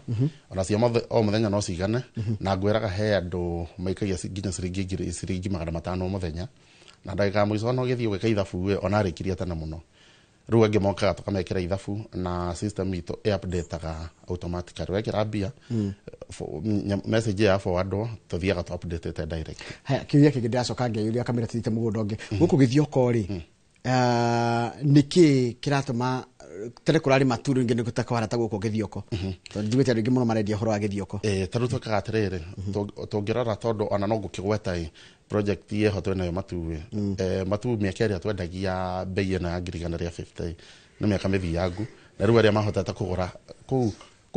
ona cia o mũthenya no cigane. Na ngwĩraga he andũ maikagia nginya ciringi 500 o mũthenya, na ndagĩka ya mũico ona ũgĩthiĩ ũgĩka ithabu ĩ, ona arĩkirie tene mũno. Rĩu angĩ mokaga tũkamekĩra ithabu na system itũ ĩ-update-aga automatically. Wekĩra mbia, message ya forward tũthiaga tũ update direct. Haya, kĩũria kĩngĩ ndĩracoka ngeyũria kamĩra tũthiĩte mũgũnda ũngĩ. Gũkũ Gĩthioko rĩ, nĩkĩ kĩratũma tene kũrarĩ matu rĩngĩ nĩ gũtakwarata gũkũ Gĩthioko? Tondũ njiguĩte andũ aingĩ mũno marendia ũhoro wa Gĩthioko. Ta rĩu twĩkaga atĩrĩrĩ, tũngĩrora tondũ ona no ngũkĩgweta ĩ, project ĩho twĩnayo Matu ĩ. Matu mĩaka ĩrĩa twendagia bei ĩno ya 150,000 nĩ mĩaka mĩthiangu, na rĩu arĩa mahotete kũgũra kũu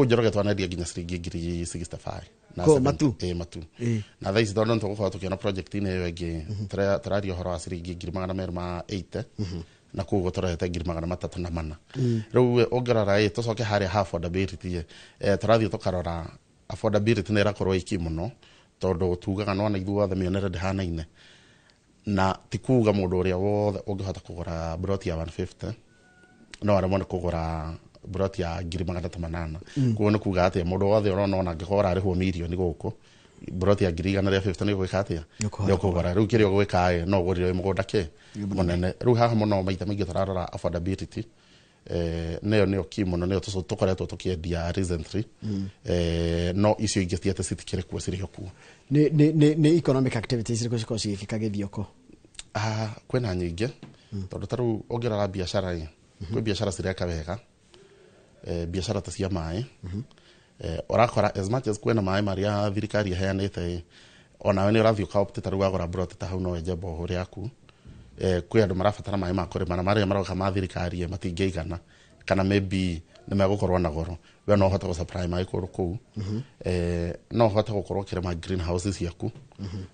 Njoroge twanendia nginya ciringi 65,000. Kũ, Matu? Ĩĩ, Matu. Na thaa ici tondũ nĩtũgũkorwo tũkĩona project-inĩ ĩyo ĩngĩ, tũraria ũhoro wa ciringi 280,000, na kũu tũrehete 304,000. Rĩu ũngĩrora ĩ, tũcoke harĩa ha affordability ĩ, tũrathiĩ tũkarora affordability nĩ ĩrakorwo ĩki mũno, tondũ tugaga nĩwona ithuothe mĩonere ndĩhanaine. Na ti kuga mũndũ ũrĩa wothe ũngĩhota kũgũra broti ya 150 no aremwo nĩ kũgũra broti ya 380,000. Koguo nĩ kuga atĩa, mũndũ wothe ũrona ona angĩkorwo ũrarĩhwo mirioni gũkũ, broti ya 150,000 nĩ ũgwĩka atĩa? Nĩ ũkũgũra. Rĩu kĩrĩa ũgwĩka ĩ, no ũgũrire mũgũnda kĩ mũnene. Rĩu haha mũno maita maingĩ tũrarora affordability, nĩyo nĩyo key mũno, nĩyo tũkoretwo tũkĩendia recently. No icio ingĩ ti atĩ citikĩrĩ kuo, cirĩ o kuo. Nĩ economic activities irĩkũ cikoragwo cigĩkĩka Gĩthioko? Kwĩna nyingĩ, tondũ ta rĩu ũngĩrora biacara ĩ, kwĩ biacara cireka wega, biacara ta cia maĩ. Ũrakora as much as kwĩna maĩ marĩa thirikari ĩheanĩte ĩ, onawe nĩ ũrathiĩ ũka-opt ta rĩu wagũra broti ta hau no wenje borehole yaku. Kwĩ andũ marabatara maĩ ma kũrĩma, na marĩa maroka ma thirikari ĩ, matingĩigana, kana maybe nĩ megũkorwo na goro. We no ũhote gũ-supply maĩ kũndũ kũu. No ũhote gũkorwo ũkĩrĩma greenhouse ciaku.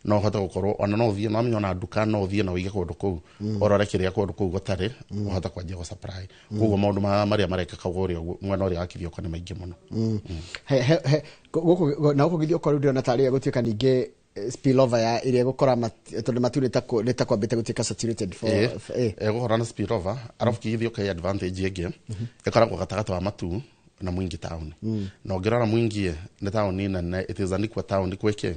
No ũhote gũkorwo ona no ũthiĩ, no ũmenye ona nduka no ũthiĩ na ũige kũndũ kũu, ũrore kĩrĩa kũndũ kũu gũtarĩ, ũhote kwanjia gũ-supply. Koguo maũndũ marĩa marekĩka kũrĩa ũguo mwena ũrĩa wa Kithioko nĩ maingĩ mũno. Gũkũ na gũkũ Gĩthioko rĩu ndĩrona tarĩ gũtuĩka ningĩ spillover ya ĩrĩa ĩgũkora tondũ matu nĩ ta kwambĩte gũtuĩka saturated for Ĩgũkora na spillover, arabu Gĩthioko ĩ advantage ĩngĩ, ĩkoragwo gatagatĩ wa Matu na Mwingi town. Na ũngĩrora Mwingi nĩ taũni nene, it is an equal town kwĩ kĩ?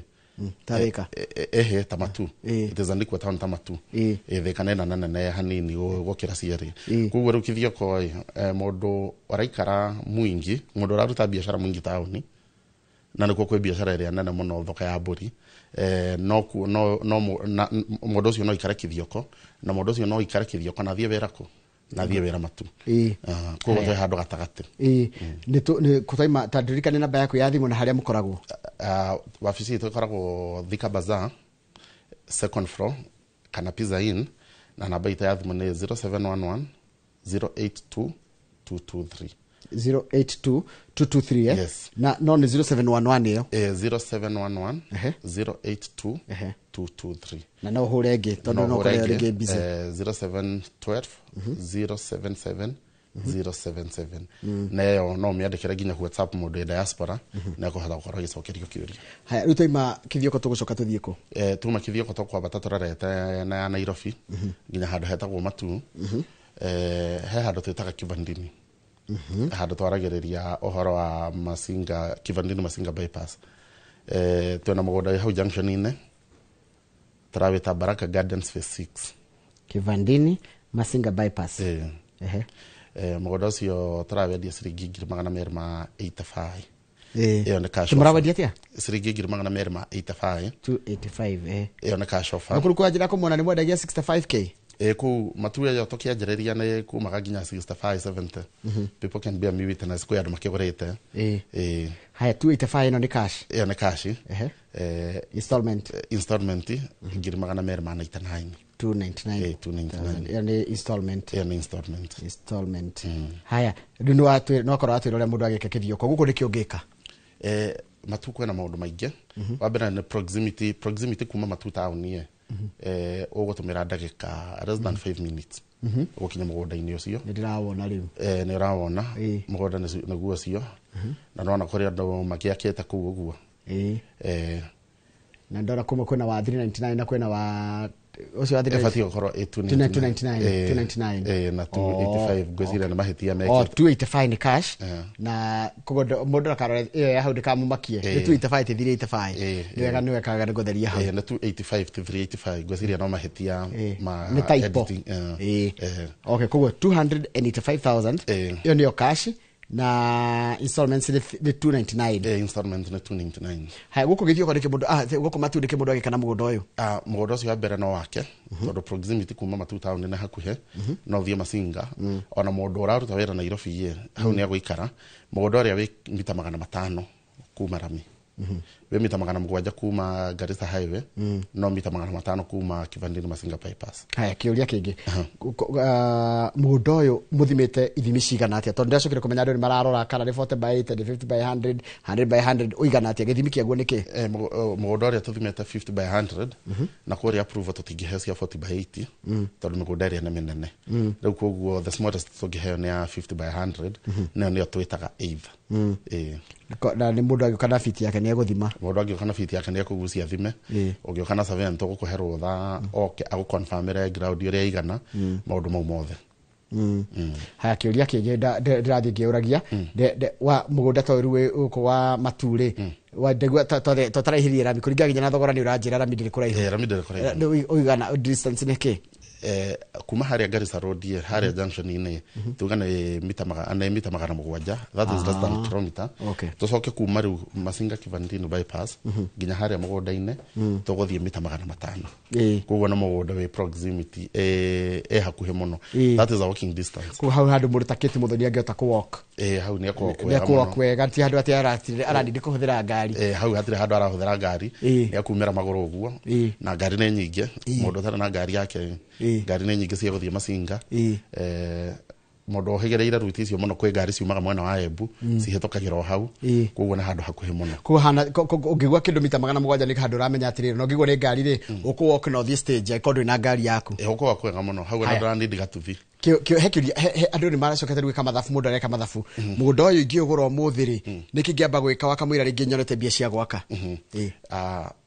Ta Thika. Ehe, ta Matu. It is an equal town ta Matu. Thika nĩ nene nene hanini gũkĩra cierĩ. Koguo rĩu Kithioko ĩ, mũndũ ũraikara Mwingi, mũndũ ũraruta biacara Mwingi taũni, Na nĩkuo kwĩ biacara ĩrĩa nene mũno, thoko ya mbũri. No no no mũndũ ũcio no ikare Kithioko, na mũndũ ũcio no ikare Kithioko na athiĩ wĩra kũ, na athiĩ wĩra Matu. Koguo twĩ handũ gatagatĩ. Ĩĩ, nĩ kũtaima ta ndirikane namba yaku ya thimũ na harĩa mũkoragwo. Wabici itũ ĩkoragwo Thika Bazaar, second floor, kana Pizza Inn, na namba itũ ya thimũ nĩ 0711 082 223. 082 223, eh? Yes. Na no nĩ 0711 ĩyo? 0711 082 223. Na no ũhũre ĩngĩ tondũ no ũkorwo rĩngĩ busy? 0712 077 077. Na ĩyo no ũmĩandĩkĩre nginya WhatsApp mũndũ wĩ diaspora, na ĩkũhota gũkorwo ĩgĩcokerio kĩũria. Haya, rĩu twaima Kithioko tũgũcoka tũthiĩ kũ? Tuma Kithioko tũkwambata tũrorete na ya Nairobi nginya handũ hetagwo Matu. He handũ twĩtaga Kivandini, handũ twaragĩrĩria ũhoro wa Masinga, Kivandini Masinga bypass. Twĩna mũgũnda wĩ hau junction-inĩ, tũrawĩta Baraka Gardens Phase 6. Kivandini Masinga bypass. Ehe. Mũgũnda ũcio tũrawendia ciringi 285,000. Ĩyo nĩ cash. Mũrawendia atĩa? Ciringi 285,000. 285, eh. Ĩyo nĩ cash offer. Na kũrĩ kwa njĩra kũmona nĩ mwendagia 65K? Kũu Matu ĩyo tũkĩanjĩrĩria nĩ kumaga nginya 65, 70. People can bear me witness, kwĩ andũ makĩgũrĩte. Haya, 285 ĩno nĩ cash? Ĩyo nĩ cash. Installment? Installment 299,000. 299. 299. Ĩyo nĩ installment? Ĩyo nĩ installment. Installment. Haya, rĩu nĩ wakorwo watwĩra ũrĩa mũndũ agĩka Kĩthioko gũkũ, nĩkĩ ũngĩka? Matu kwĩna maũndũ maingĩ. Wa mbere nĩ proximity kuma Matu taũni. Ũgũtũmĩra ndagĩka less than 5 minutes ũgũkinya mũgũnda-inĩ ũcio. Nĩ ndĩrawona rĩu. Nĩ ũrawona mũgũnda nĩguo ũcio, na nĩwona kũrĩ andũ makĩakĩte kũu ũguo. Na ndona kuma kwĩna wa 399 na kwĩna wa ũcio wa ĩbatiĩ gũkorwo ĩ 299. 299. Na 285, ngwĩciria nĩ mahĩtia mekĩte. 285 nĩ cash, na koguo mũndũ akarora ĩyo ya hau ndĩkamũmakie, nĩ 285 ti 385. Nĩ wega, nĩ wekaga nĩ gũtheria hau. Nĩ 285 to 385, ngwĩciria no mahĩtia ma Nĩ typo. editing. Okay, koguo 285,000 ĩyo nĩyo cash, na installments nĩ 299. Installment nĩ 299. Haya, gũkũ Gĩthioko nĩkĩ mũndũ, gũkũ Matu nĩkĩ mũndũ agĩka na mũgũnda ũyũ? Mũgũnda ũcio wa mbere no wake, tondũ proximity kuma Matu taũni nĩ hakuhĩ, no ũthiĩ Masinga. Ona mũndũ ũraruta wĩra Nairobi ĩ hau nĩ agũikara. Mũgũnda ũrĩa wĩ mita 500 kuma rami, wĩ mita 700 kuma Garissa Highway, no mita 500 kuma Kivandini Masinga bypass. Haya, kĩũria kĩngĩ. Mũgũnda ũyũ mũthimĩte ithimi cigana atĩa? Tondũ ndĩracokire kũmenya andũ nĩ mararora kana nĩ 40 by 80, nĩ 50 by 100, 100 by 100, ũigana atĩa? Gĩthimi kĩaguo nĩ kĩ? Mũgũnda ũrĩa tũthimĩte 50 by 100, na kũrĩa approval tũtingĩheo cia 40 by 80, tondũ mĩgũnda ĩrĩa nĩ mĩnene. Rĩu koguo the smallest tũngĩheo nĩ ya 50 by 100, nayo nĩyo twĩtaga eighth. Na nĩ mũndũ agĩũka na biti yake nĩ egũthima? Mũndũ angĩũka na biti yake nĩ ekũgucia thime. Ũngĩũka na surveyor tũgũkũhe rũtha oke agũconfirmĩre ground ũrĩa igana, maũndũ mau mothe. Haya, kĩũria kĩngĩ ndĩrathiĩ ngĩũragia, wa mũgũnda ta ũyũ rĩu wĩ gũkũ wa Matu rĩ, ndaigua totaraihĩrie rami kũringana nginya na thogora nĩ ũranjĩra rami ndĩrĩ kũraihu. Rami ndĩrĩ kũraihu. Rĩu ũigana distance nĩ kĩ? Kuma harĩa Garissa Road ĩ, harĩa junction-inĩ, tuga nĩ mita 700, that is less than kilometer. Tũcoke kuma rĩu Masinga Kivandini bypass nginya harĩa mũgũnda-inĩ, tũgũthiĩ mita 500. Koguo nĩ mũgũnda wĩ proximity ĩ hakuhĩ mũno. That is a walking distance. Koguo hau handũ mũndũ ta Kate Muthoni angĩhota kũ-walk? Hau nĩ ekũ-walk Nĩ wega ekũ-walk mũno. wega, ti handũ atĩ aranindi kũhũthĩra ngari. Hau hatirĩ handũ arahũthĩra ngari, nĩ akumĩra magũrũ ũguo, na ngari nĩ nyingĩ. Mũndũ ũtarĩ na ngari yake, ngari nĩ nyingĩ cia gũthiĩ Masinga. Mũndũ ũhĩgĩrĩire ruti icio mũno, kwĩ ngari ciumaga mwena wa Embu, cihĩtũkagĩra o hau. Koguo nĩ handũ hakuhĩ mũno. Koguo hana ũngĩgua kĩndũ mita 700 nĩ handũ ũramenya atĩrĩrĩ, na ũngĩgua nĩ ngari rĩ, ũkũ-walk na ũthiĩ stage angĩkorwo ndũrĩ na ngari yaku. Ũkũ-walk wega mũno hau, ona Haya. ndũranindi gatuthi. He kĩũria, andũ nĩ maracokete rĩu gwĩka mathabu, mũndũ areka mathabu. Mũgũnda ũyũ ingĩũgũra ũmũthĩ rĩ, nĩkĩ ingĩamba gwĩka wakamũira rĩngĩ nyonete mbia cia gwaka?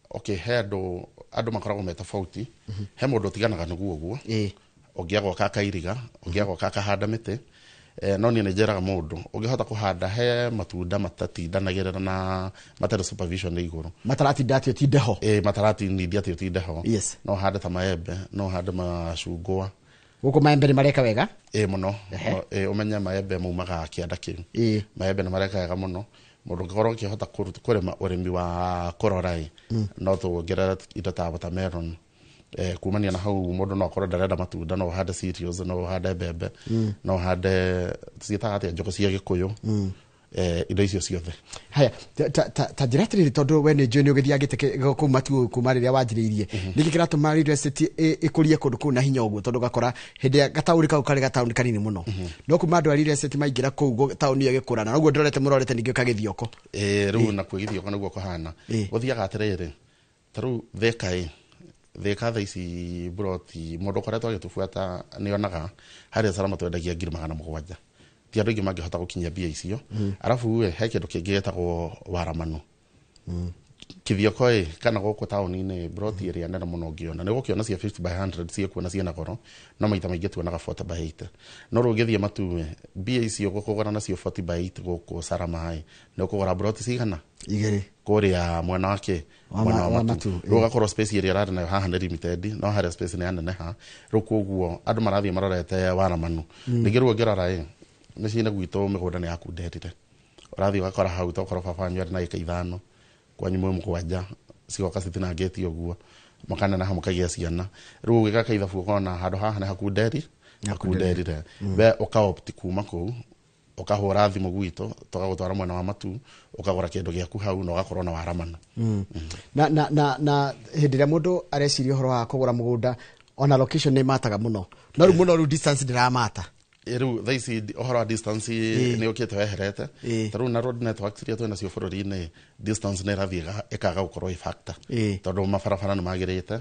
Okay, he andũ makoragwo me tofauti. He mũndũ ũtiganaga nĩguo ũguo, ũngĩ agoka akairiga, ũngĩ agoka akahanda mĩtĩ. No niĩ nĩ njĩraga mũndũ ũngĩhota kũhanda he matunda matatindanagĩrĩra na matarĩ supervision igũrũ. Mataratinda atĩ ũtinde ho. Mataratindia atĩ ũtinde ho. No ũhande ta maembe, no ũhande macungwa. Gũkũ maembe nĩ mareka wega? Mũno. Ũmenye maembe maumaga kĩanda kĩu. Maembe nĩ mareka wega mũno. Mũndũ ũngĩkorwo ũkĩhota kũrĩma ũrĩmi wa kũrora ĩ, no tuongerere indo ta watermelon. Kumania na hau mũndũ no akorwo ndarenda matunda, no ũhande cereals, no ũhande mbembe, no ũhande ciĩtaga atĩa, njũgũ cia gĩkũyũ, indo icio ciothe. Haya, ta njĩra atĩrĩrĩ, tondũ we nĩ njũĩ nĩ ũgĩthiangĩte kũu Matuu kuma rĩrĩa wanjĩrĩirie, nĩkĩ kĩratũma real estate ĩkũrie kũndũ kũu na hinya ũguo? Tondũ ũgakora hĩndĩ ya gataũni kau karĩ gataũni kanini mũno, no kuma andũ a real estate maingĩra kũu, taũni ĩyo ĩgĩkũra, na noguo ndorete mũrorete ningĩ kagĩthioko. Rĩu nakuo gĩthioko nĩguo kũhana. Gũthiaga atĩrĩrĩ, ta rĩu Thĩka ĩ, Thĩka thaa ici buroti mũndũ ũkoretwo agĩtũbuata nĩonaga harĩa Salama twendagia 700,000. Ti andũ aingĩ mangĩhota gũkinyia mbia icio. Arabu ĩ, he kĩndũ kĩngĩ gĩtagwo waramanu. Kithioko ĩ, kana gũkũ taũni-inĩ, broti ĩrĩa nene mũno ũngĩona nĩ ũgũkĩona cia 50 by 100 ciĩkuo na ciĩna goro, no maita maingĩ tuonaga 40 by 80. No rĩu ũngĩthiĩ Matuu ĩ, mbia icio ũkũgũra nacio 40 by 8 gũkũ Salama ĩ, nĩ ũkũgũra broti cigana? Igĩrĩ. Kũrĩa mwena wa kĩ? Wa Mwena wa wa Matuu. Matuu, Rĩu ũgakorwo space ĩrĩa ĩrarĩ nayo haha nĩ limited, no harĩa space nĩ yaneneha. Rĩu koguo andũ marathiĩ marorete waramanu. Ningĩ rĩu ũngĩrora ĩ, mĩciĩ-inĩ gwitũ mĩgũnda nĩ yakunderire. Ũrathiĩ ũgakora hau tokorwo baba wanyu arĩ na ĩka 5, kwanyu mwĩ 7, cigoka citinangĩtio ũguo, mũkaneneha mũkagĩa ciana. Rĩu ũgĩka ithabu ũkona handũ haha nĩ hakunderi, hakunderire. We ũka-opt kuma kũu, ũkahũra thimũ gwitũ, tũgagũtwara mwena wa Matuu, ũkagũra kĩndũ gĩaku hau na ũgakorwo na waramanu. Na hĩndĩ ĩrĩa mũndũ areciria ũhoro wa kũgũra mũgũnda, ona location nĩ mataga mũno, no rĩu mũno rĩu distance ndĩramata. Rĩu thaa ici ũhoro wa distance nĩ ũkĩte weherete. Ta rĩu na road networks iria twĩ nacio bũrũri-inĩ, distance nĩ ĩrathiĩ ĩkaga gũkorwo ĩ factor, tondũ mabarabara nĩ magĩrĩte,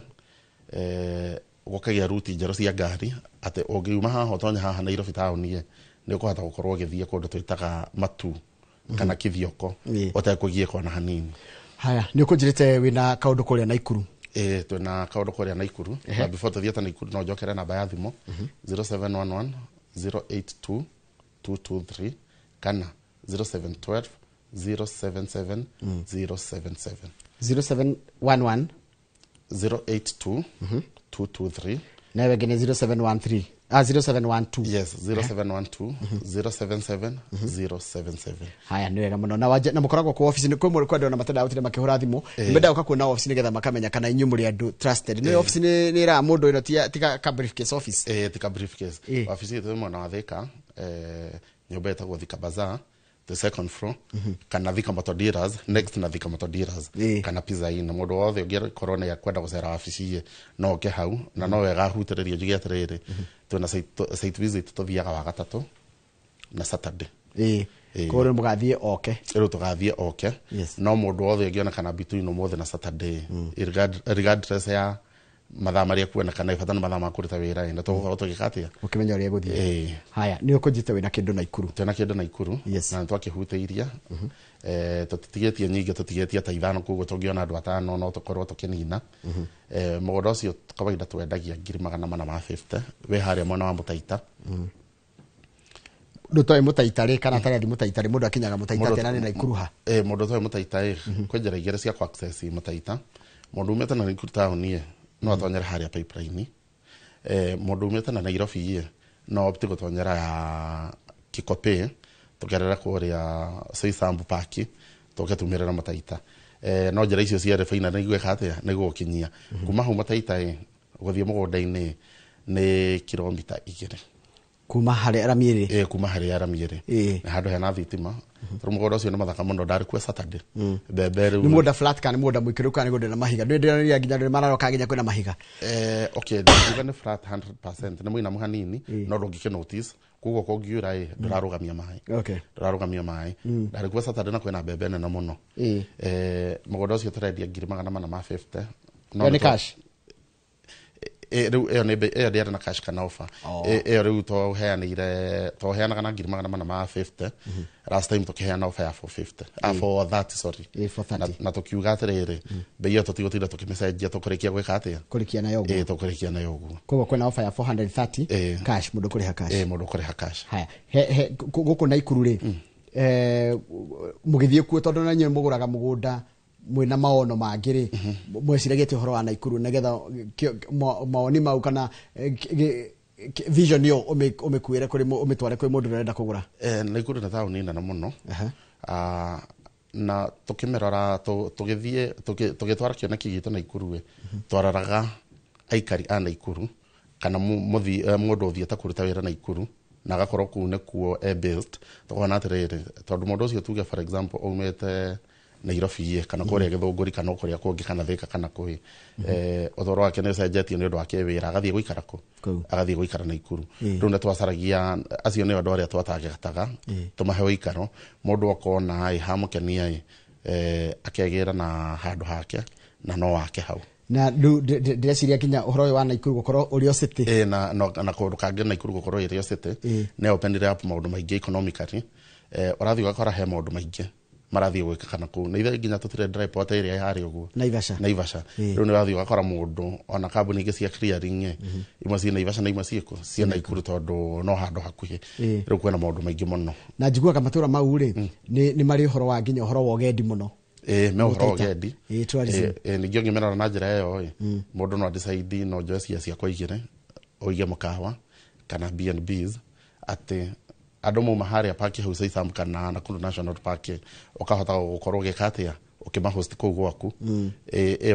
gũkagĩa ruti njerũ cia ngari, atĩ ũngiuma haha ũtonye haha Nairobi taũni ĩ, nĩ ũkũhota gũkorwo ũgĩthiĩ kũndũ twĩtaga Matuu kana Kithioko ũtekũgiĩka ona hanini. Haya, nĩ ũkũnjĩrĩte wĩna kaũndũ kũrĩa Naikuru. Ĩ, twĩna kaũndũ kũrĩa Naikuru. Na before tũthiĩte Naikuru, no njokere namba ya thimũ, 0711 082 223 kana 0712 077 077. 0711 082 223. Nawe ĩngĩ nĩ 0713, ah, 0712. Yes, 0712 077 077. Haya, nĩ wega mũno. Na na mũkoragwo kũ office? Nĩ kwĩ kwendwo na matendaga gũtinda makĩhũra thimũ, nĩ mendaga gũka kuona office nĩgetha makamenya kana inyuĩ mũrĩ andũ trusted. Nĩ office nĩ ĩraga mũndũ ĩno tiga ka briefcase office. Tika briefcase. Wabici itũ ĩ mwena wa Thika, nyũmba ĩtagwo Thika Bazaar, the second floor, kana Thika Motor Dealers, next na Thika Motor Dealers, kana Pizza Inn. Mũndũ wothe ũngĩkorwo nĩ akwenda gũcera wabici ĩ, no oke hau. Na no wega ahutĩrĩrie njuge atĩrĩrĩ, twĩna site visit tũthiaga wa gatatũ na Saturday. Koguo rĩu mũgathiĩ oke. Rĩu tũgathiĩ oke. No mũndũ wothe ũngĩonekana between ũmũthĩ na Saturday, regardless ya mathaa marĩa kuonekana, bata nĩ mathaa ma kũruta wĩra ĩ, na tũgũkorwo tũgĩka atĩa? Ũkĩmenya ũrĩa gũthiĩ. Haya, nĩ ũkũnjĩte wĩna kĩndũ Naikuru. Twĩna kĩndũ Naikuru na nĩ twakĩhutĩirie. Tũtitigĩtie nyingĩ, tũtigĩtie ta 5, koguo tũngĩona andũ 5 no tũkorwo tũkĩnina. Mũgũnda ũcio kawaida twendagia 450,000, wĩ harĩa mwena wa Mũtaita. Ndũ toĩ Mũtaita rĩ, kana atarĩ Mũtaita rĩ, mũndũ akinyaga Mũtaita atĩa, na nĩ Naikuru ha? Mũndũ ũtoĩ Mũtaita ĩ, kwĩ njĩra igĩrĩ cia kũ access Mũtaita. Mũndũ umĩte na Naikuru taũni ĩ, no atonyere harĩa Pipeline. Mũndũ umĩte na Nairobi ĩ, no opt gũtonyera ya Kikopey, tũgerere kũrĩa Soysambu Park, tũke tumĩrĩre Mũtaita. No njĩra icio cierĩ baina nĩ igwĩka atĩa? Nĩ igũgũkinyia kuma hau Mũtaita ĩ, gũthiĩ mũgũnda-inĩ nĩ kilomita 2. Kuma harĩa rami ĩrĩ? Kuma harĩa rami ĩrĩ. Nĩ handũ hena thitima. Tondũ mũgũnda ũcio nĩ mũthaka mũno, ndarĩ kuo Saturday, mbembe rĩu. Nĩ mũgũnda flat kana nĩ mũgũnda mũikũrũku kana nĩ mũgũnda na mahiga? Ndĩ ndĩronire nginya andũ mararoka nginya kwĩna mahiga. Okay, ndingiuga nĩ flat 100%, nĩ mũinamu hanini, no ndũngĩkĩ notice. Koguo kũngiura ĩ, ndũrarũgamia maĩ. Ndũrarũgamia maĩ. Ndarĩ kuo Saturday na kwĩna mbembe nene mũno. Mũgũnda ũcio tũrendia 450,000. No ĩyo nĩ cash? Rĩu ĩyo nĩ ĩyo ndĩarĩ na cash kana offer. Ĩyo rĩu tũheanĩire, tũheanaga na 450,000. Last time tũkĩheana offer ya 450, ah, 430, sorry. 430. Na tũkiuga atĩrĩrĩ, bei ĩyo tũtigũtinda tũkĩmĩcenjia, tũkũrĩkia gwĩka atĩa? Kũrĩkia nayo ũguo. Tũkũrĩkia nayo ũguo. Koguo kwĩna offer ya 430 cash, mũndũ kũrĩha cash. Mũndũ kũrĩha cash. Haya, he gũkũ Naikuru rĩ, mũgĩthiĩ kuo, tondũ na inyuĩ mũgũraga mũgũnda mwĩna maono mangĩ rĩ, mweciragia atĩ ũhoro wa Naikuru nĩgetha mawoni mau kana vision ĩyo ũmĩkuĩre kũrĩ ũmĩtware kwĩ mũndũ ũrenda kũgũra? Naikuru nĩ taũni nene mũno. Ah, Na tukimirora tugithie tugitwara kioneki gitu Naikuru twararaga aikari a Naikuru kana mundu uthiete kuruta wira Naikuru na agakorwo kuu nikuo e based tukona atiriri tondu mundu ucio tuge for example aumite Nairobi kana kuria Githunguri kana kuria kungi kana Thika kana kui uthoro wake ni ucenjetie ni undu wa kiwira agathie guikara ku agathie guikara Naikuru riu ni twacaragia acio ni andu aria twatagetaga tumahe uikaro mundu akona i hamukenia akegira na handu hake na no wake hau na ndĩreciria nginya ũhoro ũyũ wa Naikuru gũkorwo ũrĩ o city na na kũndũ kangĩ Naikuru gũkorwo ĩrĩ o city nĩ opened up maũndũ maingĩ economically ũrathiĩ ũgakora he maũndũ maingĩ marathiĩ gwĩka kana kũu na ithe nginya tũtirĩ dry port ĩrĩa yarĩ ũguo Naivasha rĩu nĩ ũrathiĩ ũgakora mũndũ ona kambuni ingĩ cia clearing imwe ciĩ Naivasha na imwe ciĩkũ ciĩ Naikuru tondũ no handũ hakuhĩ rĩu kwĩna maũndũ maingĩ mũno na njiguaga matũra mau rĩ nĩ marĩ ũhoro wa nginya ũhoro wa ũgendi mũno me ũhoro wa ũgendi ningĩ ũngĩmerora na njĩra ĩyo mũndũ no decide no njoe cia ciakwa igĩrĩ ũige mũkawa kana B&Bs atĩ andũ mauma harĩa park hau Saisam kana Nakuru National Park ũkahota gũkorwo ũgĩka atĩa ũkĩmahost kũu gwaku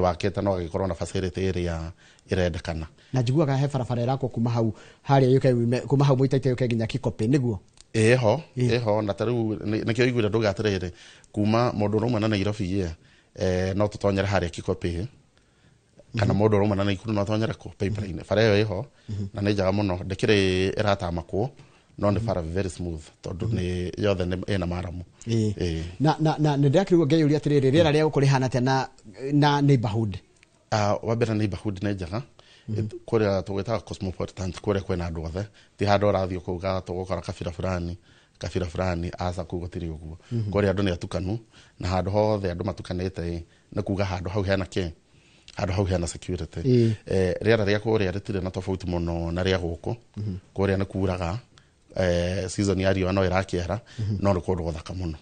wakĩte no agĩkorwo na facility ĩrĩa ĩrendekana na njiguaga he barabara ĩrakwo kuma hau harĩa yũke kuma hau Mũitaita yũke nginya Kikopĩ nĩguo ĩho na ta rĩu nĩkĩo iguire ndauga atĩrĩrĩ kuma mũndũ ũrauma na Nairobi no tũtonyere harĩa Kikopĩ kana mũndũ ũrauma na Naikuru no atonyere kũ pipeline bara ĩyo ĩho na nĩ njega mũno ndĩkĩrĩ ĩratamakwo no nĩ bara very smooth tondu nĩ yothe ĩna maramu na na na nĩ ndakĩrigwo ngeyũria atĩrĩrĩ rĩera rĩa gũkũ rĩhana atĩa na neighborhood wa mbere neighborhood nĩ njega kũrĩa tũgwĩtaga cosmopolitan kũrĩa kwĩna andũ othe ti handũ ũrathiĩ kũuga tũgũkora kabira fulani aca kũu gũtirĩ ũguo kũrĩa andũ nĩ atukanu na handũ hothe andũ matukanĩte nĩ kuga handũ hau hena kĩ handũ hau hena security rĩera rĩa kũrĩa rĩtirĩ na tofauti mũno na rĩa gũkũ kũrĩa nĩ kuraga season ya riũa no ĩrakĩara no nĩ kũndũ gũthaka mũno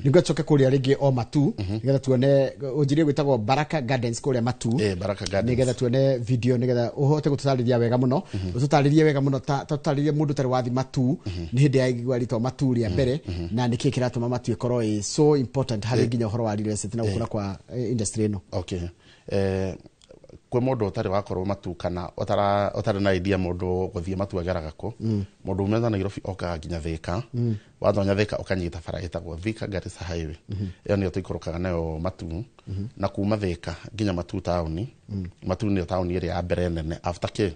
nĩguo tũcoke kũrĩa rĩngĩ o Matu nĩgetha tuone ũnjirie gwĩtagwo Baraka Gardens kũrĩa Matu Baraka Gardens nĩgetha tuone video nĩgetha ũhote gũtũtarĩria wega mũno ũtũtarĩrie wega mũno tũtarĩrie mũndũ ũtarĩ wathi Matu nĩ hĩndĩ yaigua rĩtwa Matu rĩa mbere na nĩkĩĩ kĩratũma Matu ĩkorwo ĩ so important harĩ nginya ũhoro wa real estate na gũkũra kwa industry ĩno okay kwĩ mũndũ ũtarĩ wakorwo Matu kana ũtarĩ na idea mũndũ gũthiĩ Matu ageraga kũ mũndũ umĩte Nairobi okaga nginya Thika watonya Thika ũkanyita bara ĩtagwo Thika Garissa Highway ĩyo nĩyo tũikũrũkaga nayo Matu na kuma Thika nginya Matu taũni Matu nĩyo taũni ĩrĩa ya mbere nene after kĩ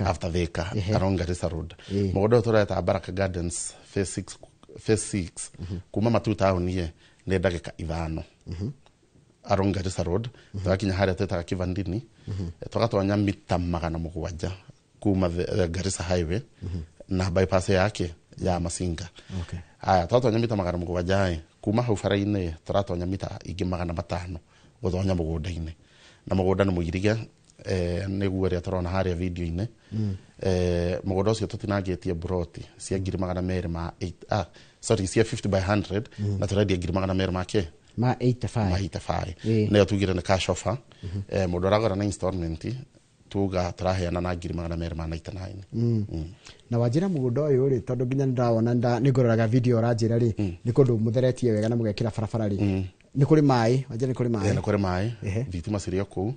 after Thika along Garissa Road mũgũnda ũyũ tũreta Baraka Gardens phase 6 kuma Matu taũni nĩ ndagĩka 5 along Garissa Road twakinya harĩa twĩtaga Kivandini tũgatonya mita 700 kuma Garissa Highway na bypass yake ya Masinga aya twatonya mita 700 kuma hau bara-inĩ tũratonya mita ingĩ 500 gũtonya mũgũnda-inĩ na mũgũnda nĩ mũirige nĩguo ĩrĩa tũrona harĩa video-inĩ mũgũnda ũcio tũtinangĩtie broti cia 200 ma 8 sorry cia 50 by 100 na tũrendia 200 ma kĩ ma 85 ma 85 nĩyo tugire nĩ cash offer mũndũ aragũra na installment tuga tũraheana na 299 na wanjĩra mũgũnda ũyũ rĩ tondũ nginya nĩndawona nĩngũroraga video ũranjĩra rĩ nĩ kũndũ mũtheretie wega na mũgekĩra barabara rĩ nĩ kũrĩ maĩ wanjĩra nĩ kũrĩ maĩ nĩ kũrĩ maĩ thitima cirĩ o kũu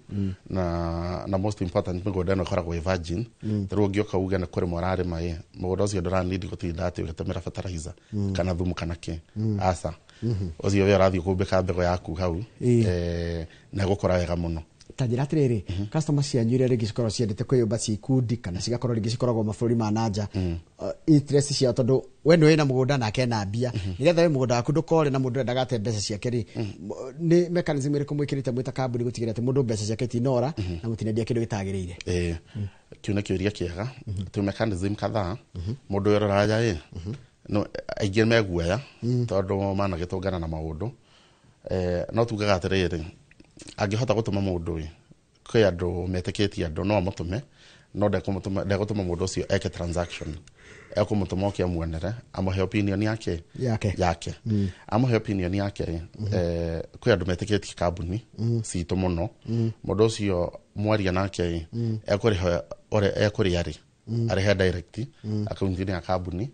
na most important mĩgũnda ĩno ĩkoragwo ĩ virgin tarĩu ũngĩũka uge nĩ kũrĩma ũrarĩma ĩ mũgũnda ũcio ndũranindi gũtinda atĩ ũgĩtũmĩra fertilizer kana thumu kana kĩ aca ũcio we ũrathiĩ kũmbĩka mbegũ yaku hau na ĩgũkũra wega mũno ta njĩra atĩrĩrĩ customer cianyu iria rĩngĩ cikoragwo ciendete kwĩyũmba ci ikundi kana cigakorwo rĩngĩ cikoragwo mabũrũri ma nanja interest ciao tondũ we nĩ wĩna mũgũnda nake ena mbia nĩgetha we mũgũnda waku ndũkore na mũndũ ndagate mbeca ciake rĩ nĩ mechanism ĩrĩkũ mwĩkĩrĩte mwĩ ta kambuni gũtigĩrĩra atĩ mũndũ mbeca ciake itinora na mũtinendia kĩndũ gĩtagĩrĩire kĩu nĩ kĩũria kĩega twĩ mechanism kadhaa mũndũ ũyũ ũroraya ĩ no aingĩ meguoya tondũ managĩtũngana na maũndũ no tugaga atĩrĩrĩ angĩhota gũtũma mũndũ ĩ kwĩ andũ metĩkĩtie andũ no amũtũme no ndegũtũma mũndũ ũcio eke transaction ekũmũtũma oke amuonere amũhe opinion yake amũhe opinion yake rĩ kwĩ andũ metĩkĩtie kambuni citũ mũno mũndũ ũcio mwaria nake ĩ ekũrĩha ũrĩa ekũrĩa rĩ Arĩhe direct akaunti-inĩ ya kambuni.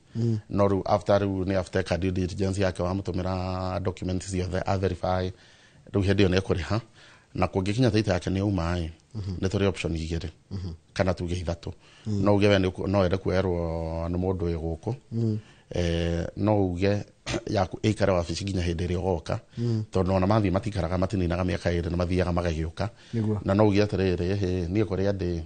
No rĩu after, rĩu nĩ after eka due diligence yake, wamũtũmĩra document ciothe, a verify, rĩu hĩndĩ ĩyo nĩ ekũrĩha. Na kũngĩkinya taita yake nĩ yauma ĩ, nĩ tũrĩ option igĩrĩ kana tuge ithatũ. No uge we no wende kuoerwo nĩ mũndũ wĩ gũkũ. No uge yaku ĩikare wabici nginya hĩndĩ ĩrĩa ũgoka, tondũ ona mathiĩ matikaraga, matininaga mĩaka 2, nĩ mathiaga magagĩũka. Na no uge atĩrĩrĩ, hĩ, niĩ kũrĩa ndĩ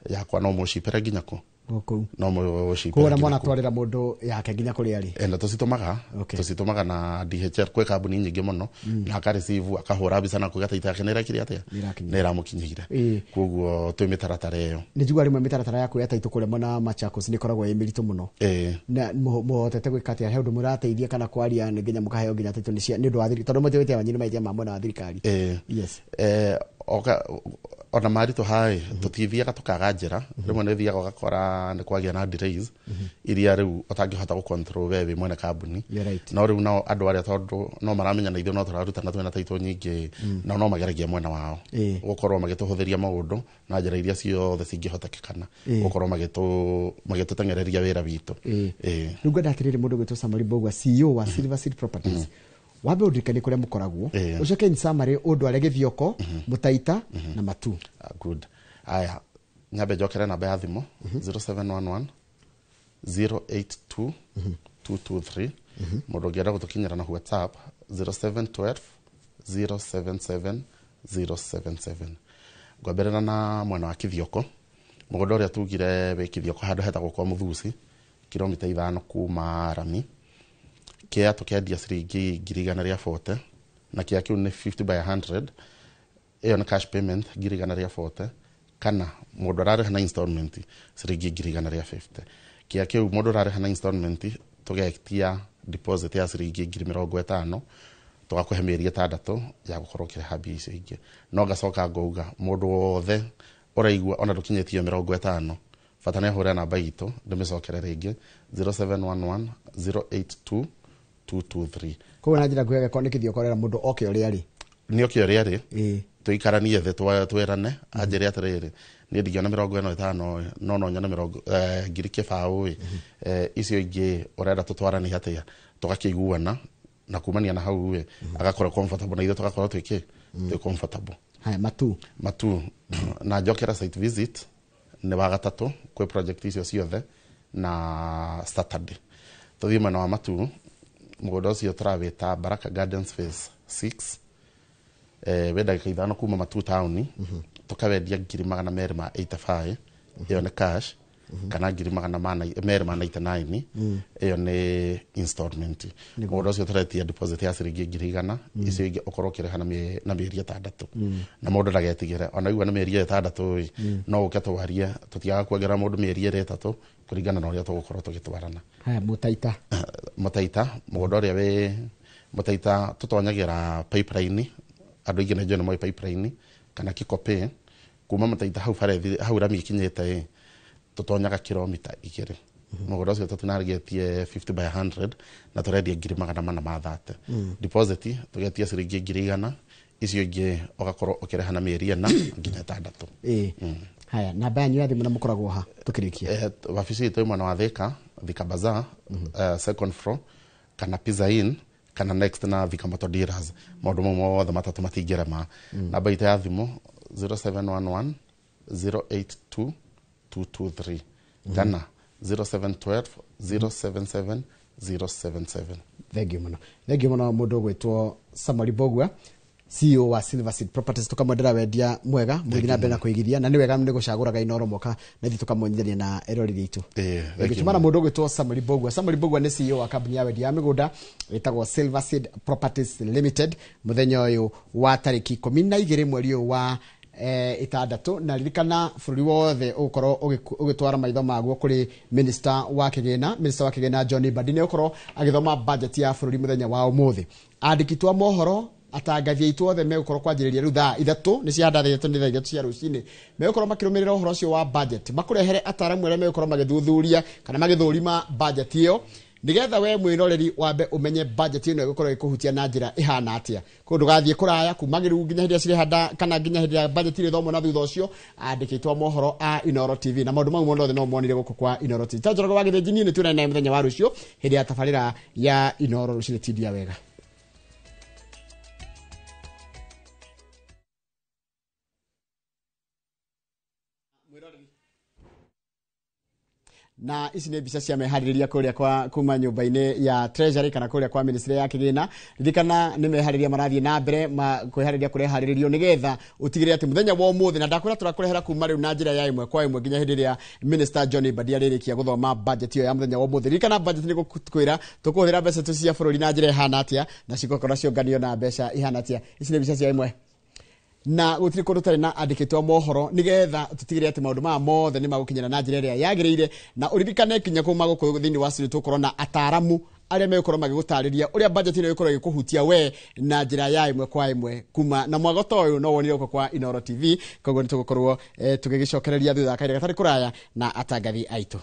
yakwa no mũcipere nginya kũ. Gũkũ. No mũcipere Koguo na nginya mwana kũu. twarĩra mũndũ yake nginya kũrĩa arĩ. Na tũcitũmaga. Tũcitũmaga na DHL, kwĩ kambuni nyingĩ mũno, na akareceive, akahũra mbica na kuga taita yake nĩ ĩrekire atĩa, Nĩ ĩrakinyire. nĩ ĩramũkinyĩire. Koguo twĩ mĩtaratara ĩyo. Nĩ njiguaga rĩmwe mĩtaratara ya kuoya taitũ kũrĩa mwena wa Machakos nĩ ĩkoragwo ĩ mĩritũ mũno. Na mũhotete gwĩka atĩa? He ũndũ mũrateithia kana kwaria nĩ nginya mũkaheo nginya taitũ nĩ ũndũ wa thirikari, tondũ mũtĩ wanyu nĩ mahĩtia ma mwena wa thirikari? Yes. Ona maritũ haĩ tũtithiaga tũkaga njĩra. Rĩmwe nĩ thiaga ũgakora nĩ kwagĩa na delays iria rĩu ũtangĩhota gũ-control we wĩ mwene kambuni. You're right. No rĩu nao andũ arĩa, tondũ no maramenya na ithuĩ no tũrarutana, twĩna taitũ nyingĩ, nao no mageragia mwena wao gũkorwo magĩtũhũthĩria maũndũ na njĩra iria ciothe cingĩhotekekana, gũkorwo magĩtũteng'ereria wĩra witũ. Rĩu ngwenda atĩrĩrĩ, mũndũ gwĩtwo Samuel Mbugua, CEO wa Silver Seed Properties, wambe ũndirikanie kũrĩa mũkoragwo, ũcoke in summary ũndware Gĩthioko, Mũtaita na Matu. Ah, good. Aya, nyambe njokere namba ya thimũ, 0711 082 223. Mũndũ ũngĩenda gũtũkinyĩra na WhatsApp, 0712 077 077. Ngwambĩrĩra na mwena wa Kithioko. Mũgũnda ũrĩa tugire wĩ Kithioko, handũ hetagwo kwa Mũthusi, kilomita 5 kuma rami. Kĩa tũkendia ciringi 140,000, na kĩa kĩu nĩ 50 by 100. Ĩyo nĩ cash payment 140,000, kana mũndũ ararĩha na installment ciringi 150,000. Kĩa kĩu mũndũ ũrarĩha na installment, tũgetia deposit ya ciringi 50,000, tũgakũhe mĩeri 6 ya gũkorwo ũkĩrĩha mbia icio ingĩ. No ngacoka ngauga mũndũ wothe ũraigua ona ndũkinyĩtie 50, bata nĩ ahũre namba itũ, ndĩmĩcokere rĩngĩ, 0711 082 223. Koguo na njĩra nguhĩ, angĩkorwo nĩ Kĩthioko ũrera mũndũ oke ũrĩa arĩ. Nĩ oke ũrĩa arĩ, tũikaranie thĩ, twĩrane, anjĩre atĩrĩrĩ, niĩ ndingĩona 45 ĩ, no nyone mĩrongo 20,000 ĩ, icio ingĩ ũrenda tũtwarane atĩa, tũgakĩiguana, na kumania na hau ĩ, agakorwo comfortable na ithuĩ tũgakorwo twĩ twĩ comfortable. Haya, Matu. Matu na njokera, site visit nĩ wa gatatũ kwĩ project icio ciothe na Saturday. Tũthiĩ mwena wa Matu, mũgũnda ũcio tũrawĩta Baraka Gardens Phase 6, wĩ ndagĩka 5 kuma Matu taũni. Tũkawendia 285,000, ĩyo nĩ cash, kana 299,000, ĩyo nĩ installment. Mũgũnda ũcio tũretia deposit ya ciringi 100,000, icio ingĩ ũkorwo ũkĩrĩha na mĩeri 6. Na mũndũ ndagetigĩre, ona igua nĩ mĩeri 6 ĩ, no ũke twarie, tũtiagaga kuongerera mũndũ mĩeri ĩrĩ 3 kũringana na ũrĩa tũgũkorwo tũgĩtwarana. Haya, Mũtaita. Mũtaita, mũgũnda ũrĩa wĩ Mũtaita, tũtonyagĩra pipeline. Andũ aingĩ nĩ njũĩ nĩ moĩ pipeline kana Kikopĩ. Kuma Mũtaita hau bara hau rami ikinyĩte ĩ, tũtonyaga kilomita 2. Mũgũnda ũcio tũtinarĩtie 50 by 100, na tũrendia 430,000. Deposit tũgetia ciringi 100,000, icio ingĩ ũgakorwo ũkĩrĩha na mĩeri 4 nginya 6. Haya, namba yanyu ya thimũ na mũkoragwo ha tũkĩrĩkia? Wabici itũ ĩ mwena wa Thika, Thika Bazaar, second floor, kana Pizza Inn, kana next na Thika Motor Dealers. Maũndũ mau mothe matatũ matingĩrema. Namba itũ ya thimũ, 0711 082 223, kana 0712 077 077. Thengiũ mũno, thengiũ mũno, mũndũ ũgwĩtwo Samuel Mbugua, CEO wa Silver Seed Properties. Tukamwendera wendia mwega, mũgĩthiĩ na mbere na kũigithia, na nĩ wega nĩ gũcagũraga Inooro moka na ithuĩ tũkamwonyithania na eroreri aitũ. Thank you. Tumana mũndũ ũgwĩtwo Samuel Mbugua. Samuel Mbugua nĩ CEO wa kambuni ya wendia ya mĩgũnda ĩtagwo Silver Seed Properties Limited. Mũthenya ũyũ wa tarĩki 12 mweri ũyũ wa 6, na ririkana bũrũri wothe ũgũkorwo ũgĩtwara maitho maguo kũrĩ minister wa kĩgĩna. Minister wa kĩgĩna John Mbadi nĩ ũkorwo agĩthoma budget ya bũrũri mũthenya wa ũmũthĩ. Andĩki twa mohoro, atangathi aitũ othe megũkorwo kwanjĩrĩria rĩu thaa 3 nĩ cia 3, nĩ thaa 3 cia rũcinĩ, megũkorwo makĩrũmĩrĩra ũhoro ũcio wa budget, makũrehere ataramu arĩa megũkorwo magĩthuthuria kana magĩthũrima budget ĩyo. Nigetha we mwiroreri wambe umenye budget ino igukorwo ikuhutia na njira ihana atia. Ko ndugathie kuraya kuma giru nginya hindi cirehanda kana nginya hindi budget irithomwo na thutha ucio andikitwo mohoro a Inooro TV na maundu mau mothe no monire guku kwa Inooro TV. Ta Njoroge wa Githinji ni twina naye muthenya wa rucio hindi ya tabarira ya Inooro rucini tindia wega. Na ici nĩ mbica cia meharĩrĩria kũrĩa kwa kuma nyũmba-inĩ ya Treasury kana kũrĩa kwa ministry ya kĩgĩna. Ririkana nĩ meharĩrĩria marathiĩ na mbere kwĩharĩrĩria kũreharĩrĩrio nĩgetha ũtigĩrĩre atĩ mũthenya wa ũmũthĩ na ndakwĩra tũrakũrehera kuma rĩu na njĩra ya ĩmwe kwa ĩmwe nginya hĩndĩ ĩrĩa Minister John Mbadi arĩrĩkia gũthoma budget ĩyo ya mũthenya wa ũmũthĩ. Ririkana budget nĩ gũkwĩra tũkũhũthĩra mbeca tu cia bũrũri na njĩra ĩhana atĩa na cigũkorwo ciũnganio na mbeca ihana atĩa. Ici nĩ mbica cia ĩmwe na gutiri kundu tari na andikitwo mohoro nigetha tutigire ati maundu maya mothe ni magukinyira na njira iria yagiriire. Na uririkane kinya kuma guku thiini wa studio tukorwo na ataramu aria megukorwo magigutariria uria budget ino igukorwo igikuhutia we na njira ya imwe kwa imwe kuma na mwagoto uyu no wonire guku kwa Inooro TV. Koguo nitugukorwo tugigicokereria thutha kahinda gatari kuraya na atangathi aitu.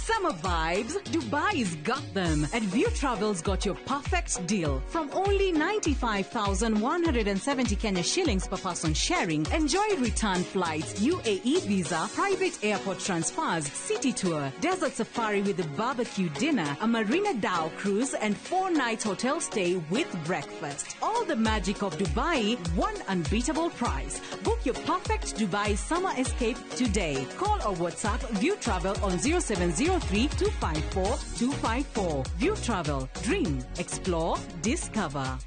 Summer vibes, Dubai's got them. At View Travel's got your perfect deal. From only 95,170 Kenya shillings per person sharing, enjoy return flights, UAE visa, private airport transfers, city tour, desert safari with a barbecue dinner, a Marina Dhow cruise, and 4-night hotel stay with breakfast. All the magic of Dubai, one unbeatable price. Book your perfect Dubai summer escape today. Call or WhatsApp View Travel on 0703 254 254. View Travel. Dream, explore, discover.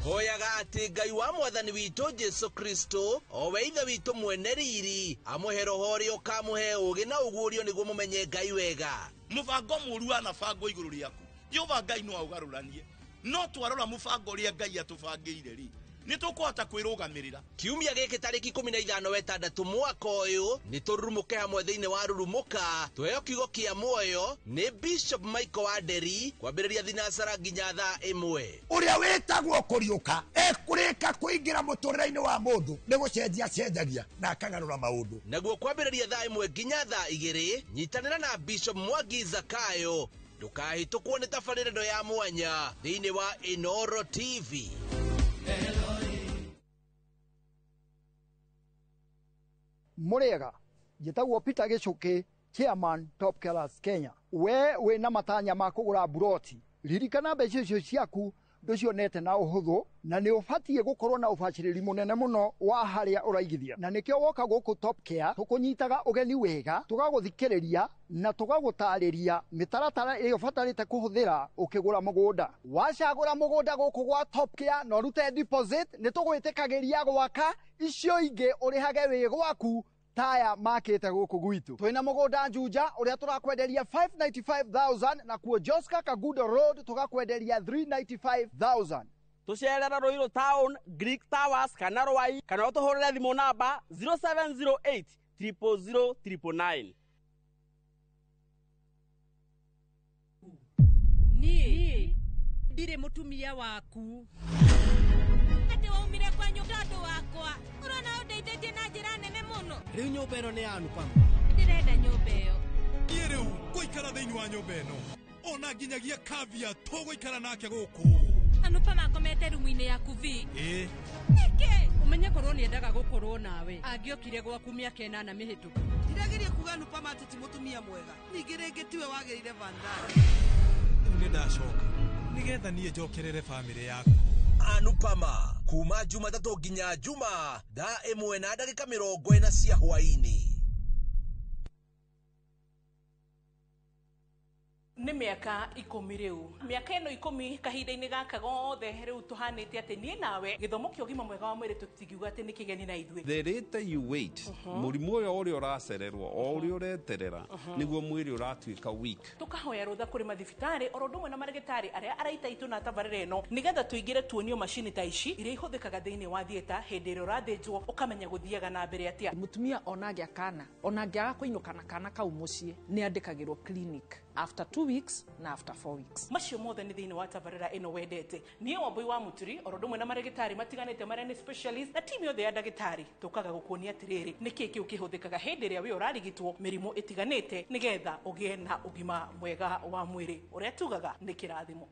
Hoyaga ati Ngai wa mwathani witũ Jesu Kristo o we ithe witũ mwene riri amũhe roho ũrĩa ũkamũhe ũũgĩ na ũguũrio nĩguo mũmenye Ngai wega. Mũbango mũũru wanabangwo igũrũ rĩaku Jehova Ngai no aũgarũranie no twarora mũbango ũrĩa Ngai atũbangĩire rĩ nĩ tũkũhota kwĩrũgamĩrĩra. Kiumia gĩkĩ tarĩki 15 wetandatũ mwaka ũyũ nĩ tũrurumũke hamwe thĩinĩ wa Rurumũka tweheo kiugo kĩa muoyo nĩ Bishop Michael Wanderi kwambĩrĩria thinacara nginya thaa 1. Ũrĩa wĩtagwo kũriũka ekũrĩka kũingĩra mũtũrĩre-inĩ wa mũndũ nĩ gũcenjia cenjagia na akagarũra maũndũ. Naguo kwambĩrĩria thaa 1 nginya thaa 2 nyitanĩra na Bishop Mwangi Zakayo ndũkahĩtũkwo nĩ tabarĩra ĩno ya mwanya thĩinĩ wa Inooro TV. Murega njĩtagwo Peter Gichuki, chairman Top Killers Kenya. We wĩna matanya ma kũgũra buroti, ririkana mbeca icio ciaku ndũcionete na ũhũthũ na nĩ ũbatiĩ gũkorwo na ũbacĩrĩri mũnene mũno wa harĩa ũraigithia, na nĩkĩo woka gũkũ Top Care tũkũnyitaga ũgeni wega, tũgagũthikĩrĩria na tũgagũtarĩria mĩtaratara ĩrĩa ũbatarĩte kũhũthĩra ũkĩgũra mũgũnda. Wacagũra mũgũnda gũkũ gwa Top Care na ũrute deposit, nĩ tũgwĩtĩkagĩria gwaka icio ingĩ ũrĩhage wĩ gwaku taya makite gũkũ gwitũ. Twĩna mũgũnda Juja ũrĩa tũrakwenderia 595,000 na kuo Joska Kagudo Road tũgakwenderia 395,000. Tũcerera Ruiru Town, Greek Towers kana Rwai kana ũtũhũrĩre thimũ namba 0708 000 999. Niĩ ndirĩ mũtumia waku. Atĩ waumire kwanyu tondũ wakwa. Ũrona ũndeithĩtie na njĩra nene mũno. Rĩu nyũmba ĩno nĩ ya Anupama. Ndĩrenda nyũmba ĩyo. Niĩ rĩu ngũikara thĩinĩ wa nyũmba ĩno. Ona nginyagia Kavya tũgũikara nake gũkũ. Anupama akomete rumu-inĩ yaku vi. Ĩĩ. Nĩkĩ? Ũmenye korwo nĩendaga gũkorwo nawe. Angĩokire gwaku mĩaka 8 mĩhĩtũku. Ndirageria kuga Anupama atĩ ti mũtumia mwega. Ningĩ rĩngĩ tiwe wagĩrĩire Vandana. Rĩu nĩ ndacoka. Nĩgetha niĩ njokerere bamĩrĩ yaku. Anupama kuma Jumatatũ nginya Juma thaa 1:40 cia hwaĩ-inĩ. Nĩ mĩaka 10 rĩu. Mĩaka ĩno 10 kahinda-inĩ gaka gothe rĩu tũhanĩte atĩ niĩ nawe gĩthomo kĩa ũgima mwega wa mwĩrĩ tũtingiuga atĩ nĩ kĩgeni na ithuĩ. The later you wait, mũrimũ ũyũ ũrĩa ũracererwo o ũrĩa ũreterera nĩguo mwĩrĩ ũratuĩka weak. Tũkahoya rũtha kũrĩ mathibitarĩ oro ũndũ ũmwe na marĩgĩtarĩ arĩa araita itũ na tabarĩra ĩno nĩgetha tũingĩre tuonio macini ta ici iria ihũthĩkaga thĩinĩ wa theatre hĩndĩ ĩrĩa ũrathĩnjwo ũkamenya gũthiaga na mbere atĩa. Mũtumia ona angĩa kana ona angĩaga kũinũka na kana kau mũciĩ nĩ andĩkagĩrwo clinic after 2 weeks na after 4 weeks. Macio mothe nĩ thĩinĩ wa tabarĩra ĩno wendete. Niĩ Wambui wa Mũturi oro ũndũ ũmwe na marĩgĩtarĩ matiganĩte marĩa nĩ specialist na timu yothe ya ndagĩtarĩ tũkaga gũkuonia atĩrĩrĩ nĩkĩ kĩu kĩhũthĩkaga hĩndĩ ĩrĩa wĩ ũrarigitwo mĩrimũ ĩtiganĩte nĩgetha ũgĩe na ũgima mwega wa mwĩrĩ ũrĩa tugaga nĩ kĩrathimo.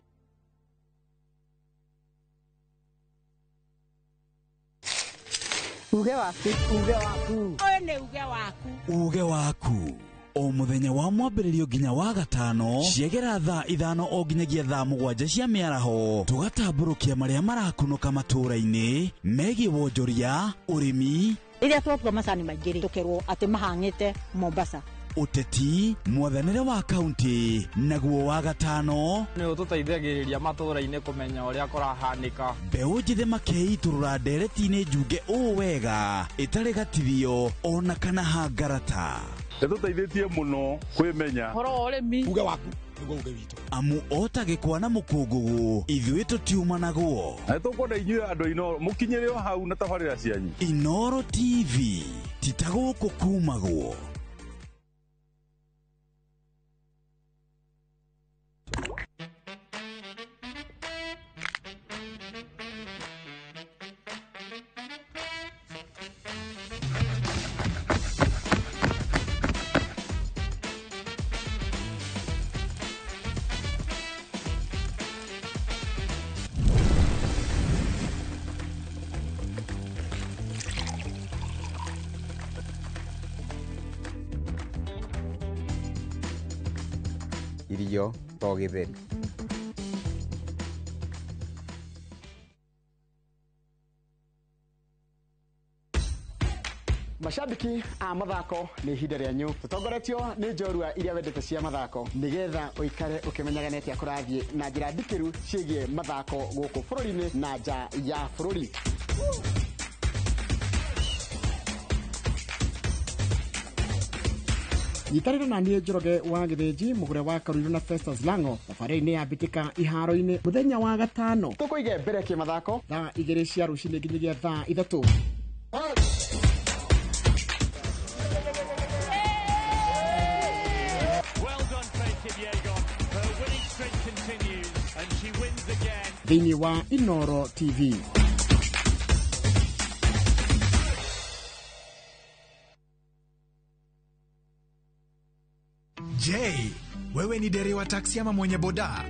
Uge waku. Uge waku. Ũyũ nĩ uge waku. Uge waku. O mũthenya wa mwambĩrĩrio nginya wa gatano ciegera thaa 5 o nginyagia thaa 7 cia mĩaraho tũgatambũrũkia marĩa marakunũka matũũra-inĩ megiĩ wonjoria, ũrĩmi, rĩrĩa twatua macani maingĩ rĩ tũkerwo atĩ mahang'ĩte Mombasa, ũteti, mwathanĩre wa kaunti, naguo wa gatano nĩ ũtũteithagĩrĩria matũũra-inĩ kũmenya ũrĩa kũrahanĩka. Mbeũ njĩthĩ makeitũrũra ndereti-inĩ njunge ũũ wega ĩtarĩ gatithio ona kana hangarata. Nĩtũteithĩtie mũno kwĩmenya ũhoro wa ũrĩmi. Uge waku nĩguo uge witũ. Amu ota gĩkwa na mũkũngũgũ ithuĩ tũtiumanagwo. Na nĩtũkwenda inyuĩ andũ a Inooro mũkinyĩre o hau na tabarĩra cianyu. Inooro TV ti ta gũkũ kumagwo. Irio to gĩtheri. Mashabiki a mathako nĩ ihinda rĩanyu tũtongoretio nĩ njorua iria wendete cia mathako nĩgetha ũikare ũkĩmenyaga nĩ atĩa kũrathiĩ na njĩra ndikĩru ciĩgiĩ mathako gũkũ bũrũri-inĩ na nja ya bũrũri. Nyitanĩra na niĩ Njoroge wa Gĩthĩnji mũgũre wa Karuiru na Festus Lango thabarĩ-inĩ ya mbĩtĩka iharo-inĩ mũthenya wa gatano tũkũige mbere kĩmathako thaa 2 cia rũcinĩ nginyagia thaa 3. Thĩinĩ wa Inooro TV. Je, wewe ni dereva taksi ama mwenye boda?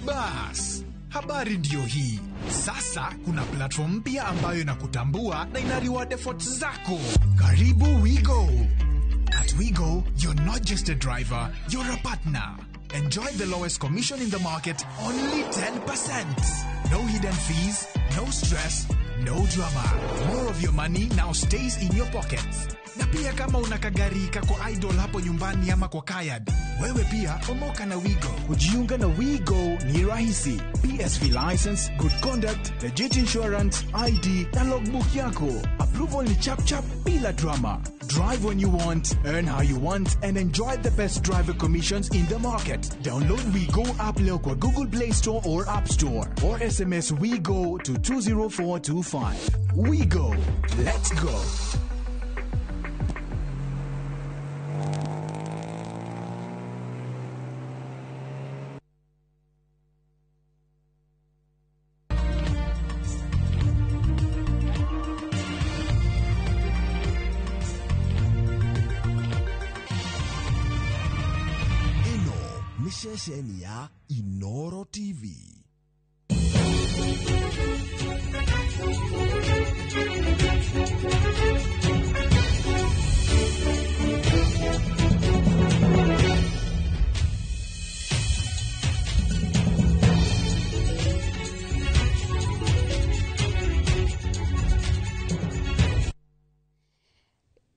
Bas, habari ndiyo hii. Sasa kuna platform mpya ambayo inakutambua na ina reward efforts zako. Karibu WeGo. At WeGo, you're not just a driver, you're a partner. Enjoy the lowest commission in the market, only 10%. No hidden fees, no stress, no drama. More of your money now stays in your pockets. Na pia kama una kagari kako idle hapo nyumbani ama kwa kayad, wewe pia omoka na WeGo. Kujiunga na WeGo ni rahisi. PSV license, good conduct, legit insurance, ID na logbook yako. Approval ni chap chap bila drama. Drive when you want, earn how you want, and enjoy the best driver commissions in the market. Download WeGo app leo kwa Google Play Store or App Store, or SMS WeGo to 20425. WeGo. Let's go. Nĩ ceceni ya Inoro TV.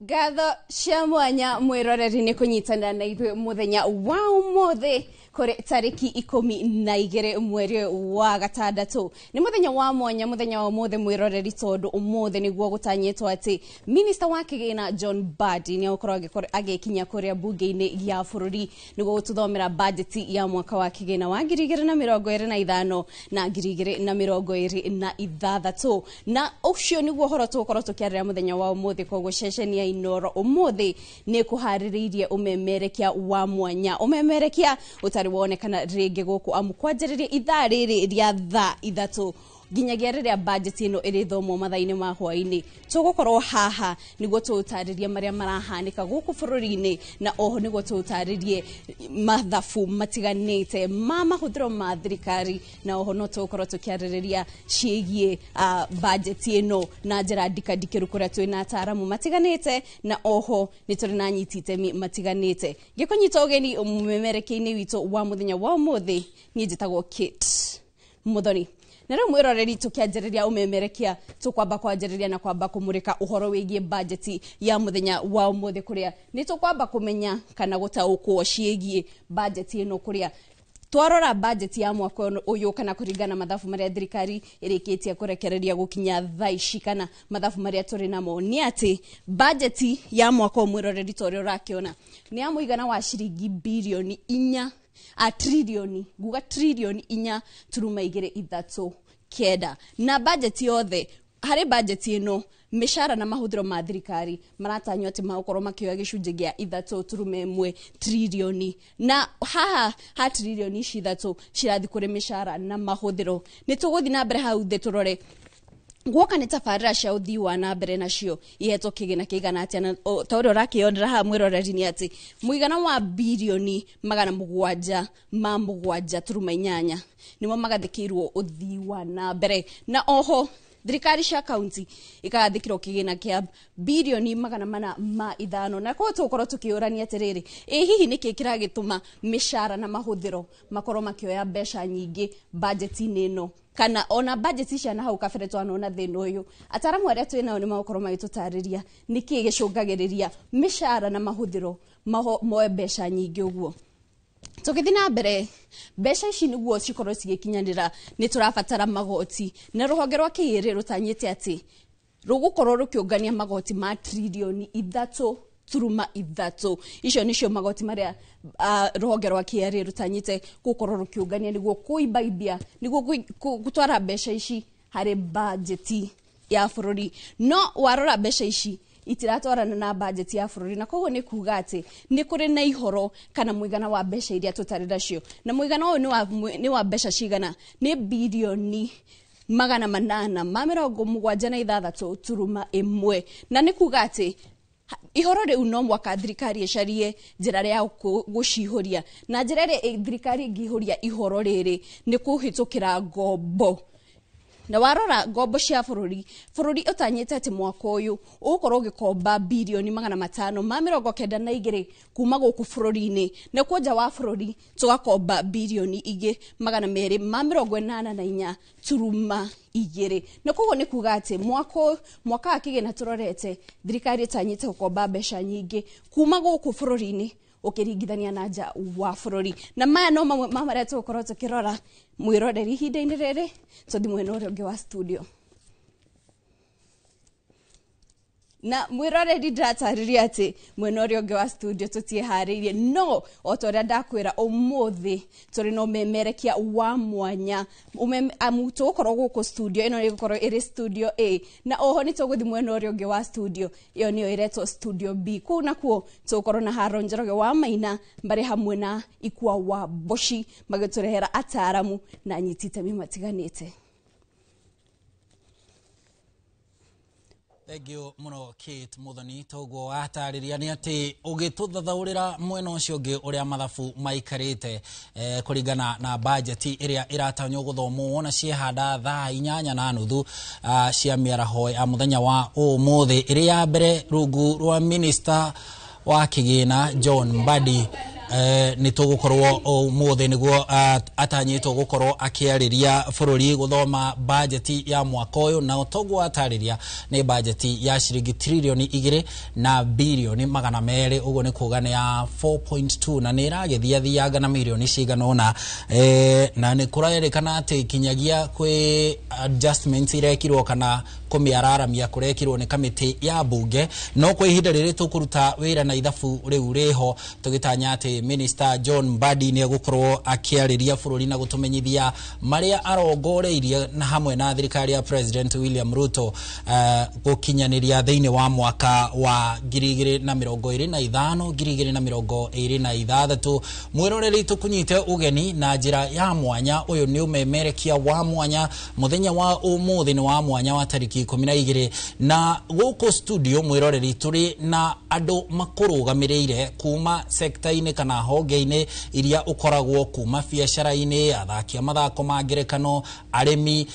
Ngatho cia mwanya mwiroreri nĩ kũnyitanĩra na ithuĩ mũthenya wa ũmũthĩ kũrĩ tarĩki 12 mweri ũyũ wa gatandatũ. Nĩ mũthenya wa mwanya mũthenya wa ũmũthĩ mwĩroreri, tondũ ũmũthĩ nĩguo gũtanyĩtwo atĩ minista wa kĩgĩna John Mbadi nĩ egũkorwo agĩkinya kũrĩa mbunge-inĩ ya bũrũri nĩguo gũtũthomera bajeti ya mwaka wa kĩgĩna wa 2025 na 2026, na ũcio nĩguo ũhoro tũgũkorwo tũkĩarĩra mũthenya wa ũmũthĩ. Koguo ceceni ya Inoro ũmũthĩ nĩ kũharĩrĩirie ũmemerekia wa mwanya, ũmemerekia ũtarĩ wonekana rĩngĩ gũkũ, amu kwanjĩrĩria ithaa rĩrĩ rĩa thaa 3 nginyagia rĩrĩa bajeti ĩno ĩrĩthomwo mathaa-inĩ ma hwaĩ-inĩ, tũgũkorwo haha nĩguo tũũtarĩrie marĩa marahanĩka gũkũ bũrũri-inĩ, na oho nĩguo tũũtarĩrie mathabu matiganĩte ma mahũthĩro ma thirikari, na oho no tũgũkorwo tũkĩarĩrĩria ciĩgiĩ bajeti ĩno na njĩra ndikandikĩru, kũrĩa twĩna ataaramu matiganĩte na oho nĩ tũrĩ na anyiti itemi matiganĩte. Ngĩkũnyita ũgeni mũmemerekia-inĩ witũ wa mũthenya wa ũmũthĩ, niĩ njĩtagwo Kate Muthoni. Na rĩu mwĩroreri, tũkĩanjĩrĩria ũmemerekia tũkwamba kwanjĩrĩria na kwamba kũmũrĩka ũhoro wĩgiĩ bajeti ya mũthenya wa ũmũthĩ, kũrĩa nĩ tũkwamba kũmenya kana gũtaũkwo ciĩgiĩ bajeti ĩno, kũrĩa twarora bajeti ya mwaka ũyũ kana kũringana mathabu marĩa thirikari ĩrĩkĩtie kũrekereria gũkinya thaa ici, kana mathabu marĩa tũrĩ namo nĩ atĩ bajeti ya mwaka ũyũ mwĩroreri, ta ũrĩa ũrakĩona, nĩ ya mũigana wa ciringi birioni inya a tririoni, nguga tririoni 4.239. Na bajeti yothe, harĩ bajeti ĩno, mĩcara na mahũthĩro ma thirikari maratanywo atĩ magũkorwo makĩoya gĩcunjĩ gĩa 3.1 tririoni, na haha ha tririoni ici 3 cirathiĩ kũrĩ mĩcara na mahũthĩro. Nĩ tũgũthiĩ na mbere hau thĩ tũrore guoka nĩ tabarĩra cia ũthii wa na mbere nacio ihetwo kĩgĩna kĩigana atĩa, na ta ũrĩa ũrakĩonera haha mwĩroreri nĩ atĩ mũigana wa birioni 707.8 nĩmo magathĩkĩirwo ũthii wa na mbere, na oho thirikari cia kaunti ikagathĩkĩrwo kĩgĩna kĩa birioni 405. Na koguo tũgũkorwo tũkĩũrania atĩrĩrĩ, ĩ hihi nĩkĩ kĩragĩtũma mĩcara na mahũthĩro makorwo makĩoya mbeca nyingĩ bajeti-inĩ ĩno, kana ona bajeti cia na hau kabere twanona thĩna ũyũ? Ataramu arĩa twĩ nao nĩ magũkorwo magĩtũtarĩria nĩkĩ gĩcũngagĩrĩria mĩcara na mahũthĩro moe mbeca nyingĩ ũguo. Tũgĩthiĩ na mbere, mbeca ici nĩguo cikorwo cigĩkinyanĩra nĩ tũrabatara magoti, na rũhonge rwa KRA rũtanyĩte atĩ rũgũkorwo rũkĩũngania magoti ma tririoni 3.3. Icio nĩcio magoti marĩa rũhonge rwa KRA rũtanyĩte gũkorwo rũkĩũngania nĩguo kũimbaibia, nĩguo gũtwara mbeca ici harĩ bajeti ya bũrũri. No warora mbeca ici itiratwarana na bajeti ya bũrũri, na koguo nĩ kuga atĩ nĩ kũrĩ na ihoro kana mũigana wa mbeca iria tũtarĩ nacio, na mũigana ũyũ nĩ wa mbeca cigana? Nĩ birioni 876.1, na nĩ kuga atĩ ihoro rĩu no mwaka thirikari ĩcarie njĩra ya gũcihũria, na njĩra ĩrĩa thirikari ĩngĩihũria ihoro rĩrĩ nĩ kũhĩtũkĩra ngombo. Na warora ngombo cia bũrũri, bũrũri ũtanyĩte atĩ mwaka ũyũ ũgũkorwo ũgĩkomba birioni 592 kuma gũkũ bũrũri-inĩ, na kuo nja wa bũrũri tũgakomba birioni ingĩ 284.2. Na koguo nĩ kuga atĩ mwaka wa kĩgĩna tũrorete, thirikari ĩtanyĩte gũkomba mbeca nyingĩ kuma gũkũ bũrũri-inĩ ũkĩringithania na nja wa bũrũri. Na maya no mamwe ma marĩa tũgũkorwo tũkĩrora mwĩroreri ihinda-inĩ rĩrĩ. Tũthiĩ mwena ũrĩa ũngĩ wa studio, na mwĩroreri ndĩratarĩria atĩ mwena ũrĩa ũngĩ wa studio tũtiĩharĩirie, no o ta ũrĩa ndakwĩra, ũmũthĩ tũrĩ na ũmemerekia wa mwanya, amu tũgũkorwo gũkũ studio ĩno ĩgũkorwo ĩrĩ studio A, na oho nĩ tũgũthiĩ mwena ũrĩa ũngĩ wa studio, ĩyo nĩyo ĩretwo studio B. Kũu nakuo tũgũkorwo na Haron Njoroge wa Maina marĩ hamwe na Ikua wa Mboci magĩtũrehera ataaramu na anyiti itemi matiganĩte. Thank you muno Kate Muthoni. Toguo watarĩria nĩ atĩ ũgĩtũthathaũrĩra mwena ũcio ũngĩ ũrĩa mathabu maikarĩte kũringana na bajeti ĩrĩa ĩratanywo gũthomwo wona ciehanda thaa 8:30 cia mĩaraho ya mũthenya wa ũmũthĩ, ĩrĩ ya mbere rungu rwa minister wa kĩgĩna John Mbadi. Nĩ tũgũkorwo ũmũthĩ nĩguo atanyĩtwo gũkorwo akĩarĩria bũrũri gũthoma bajeti ya mwaka ũyũ, na toguo atarĩria nĩ bajeti ya ciringi tririoni 2 na birioni 200, ũguo nĩ kuga nĩ ya 4.2 na nĩ ĩragĩthiathianga na mirioni cigana ũna, na nĩ kũrerĩkana atĩ kinyagia kwĩ adjustments irekirwo kana kũmĩararamia kũrekirwo nĩ kamĩtĩ ya mbunge. No kwa ihinda rĩrĩ tũkũruta wĩra na ithabu rĩu rĩho, tũgĩtanya atĩ Minister John Mbadi nĩ egũkorwo akĩarĩria bũrũri na gũtũmenyithia marĩa arongoreirie na hamwe na thirikari ya President William Ruto gũkinyanĩria thĩinĩ wa mwaka wa 2025 2026. Mwĩroreri, tũkũnyite ũgeni na njĩra ya mwanya. Ũyũ nĩ ũmemerekia wa mwanya, mũthenya wa ũmũthĩ nĩ wa mwanya wa tarĩki 12, na gũkũ studio mwĩroreri tũrĩ na andũ makũrũgamĩrĩire kuma sekta-inĩ kana honge-inĩ iria ũkoragwo, kuma biacara-inĩ, athaki a mathako ma ngerekano, arĩmi,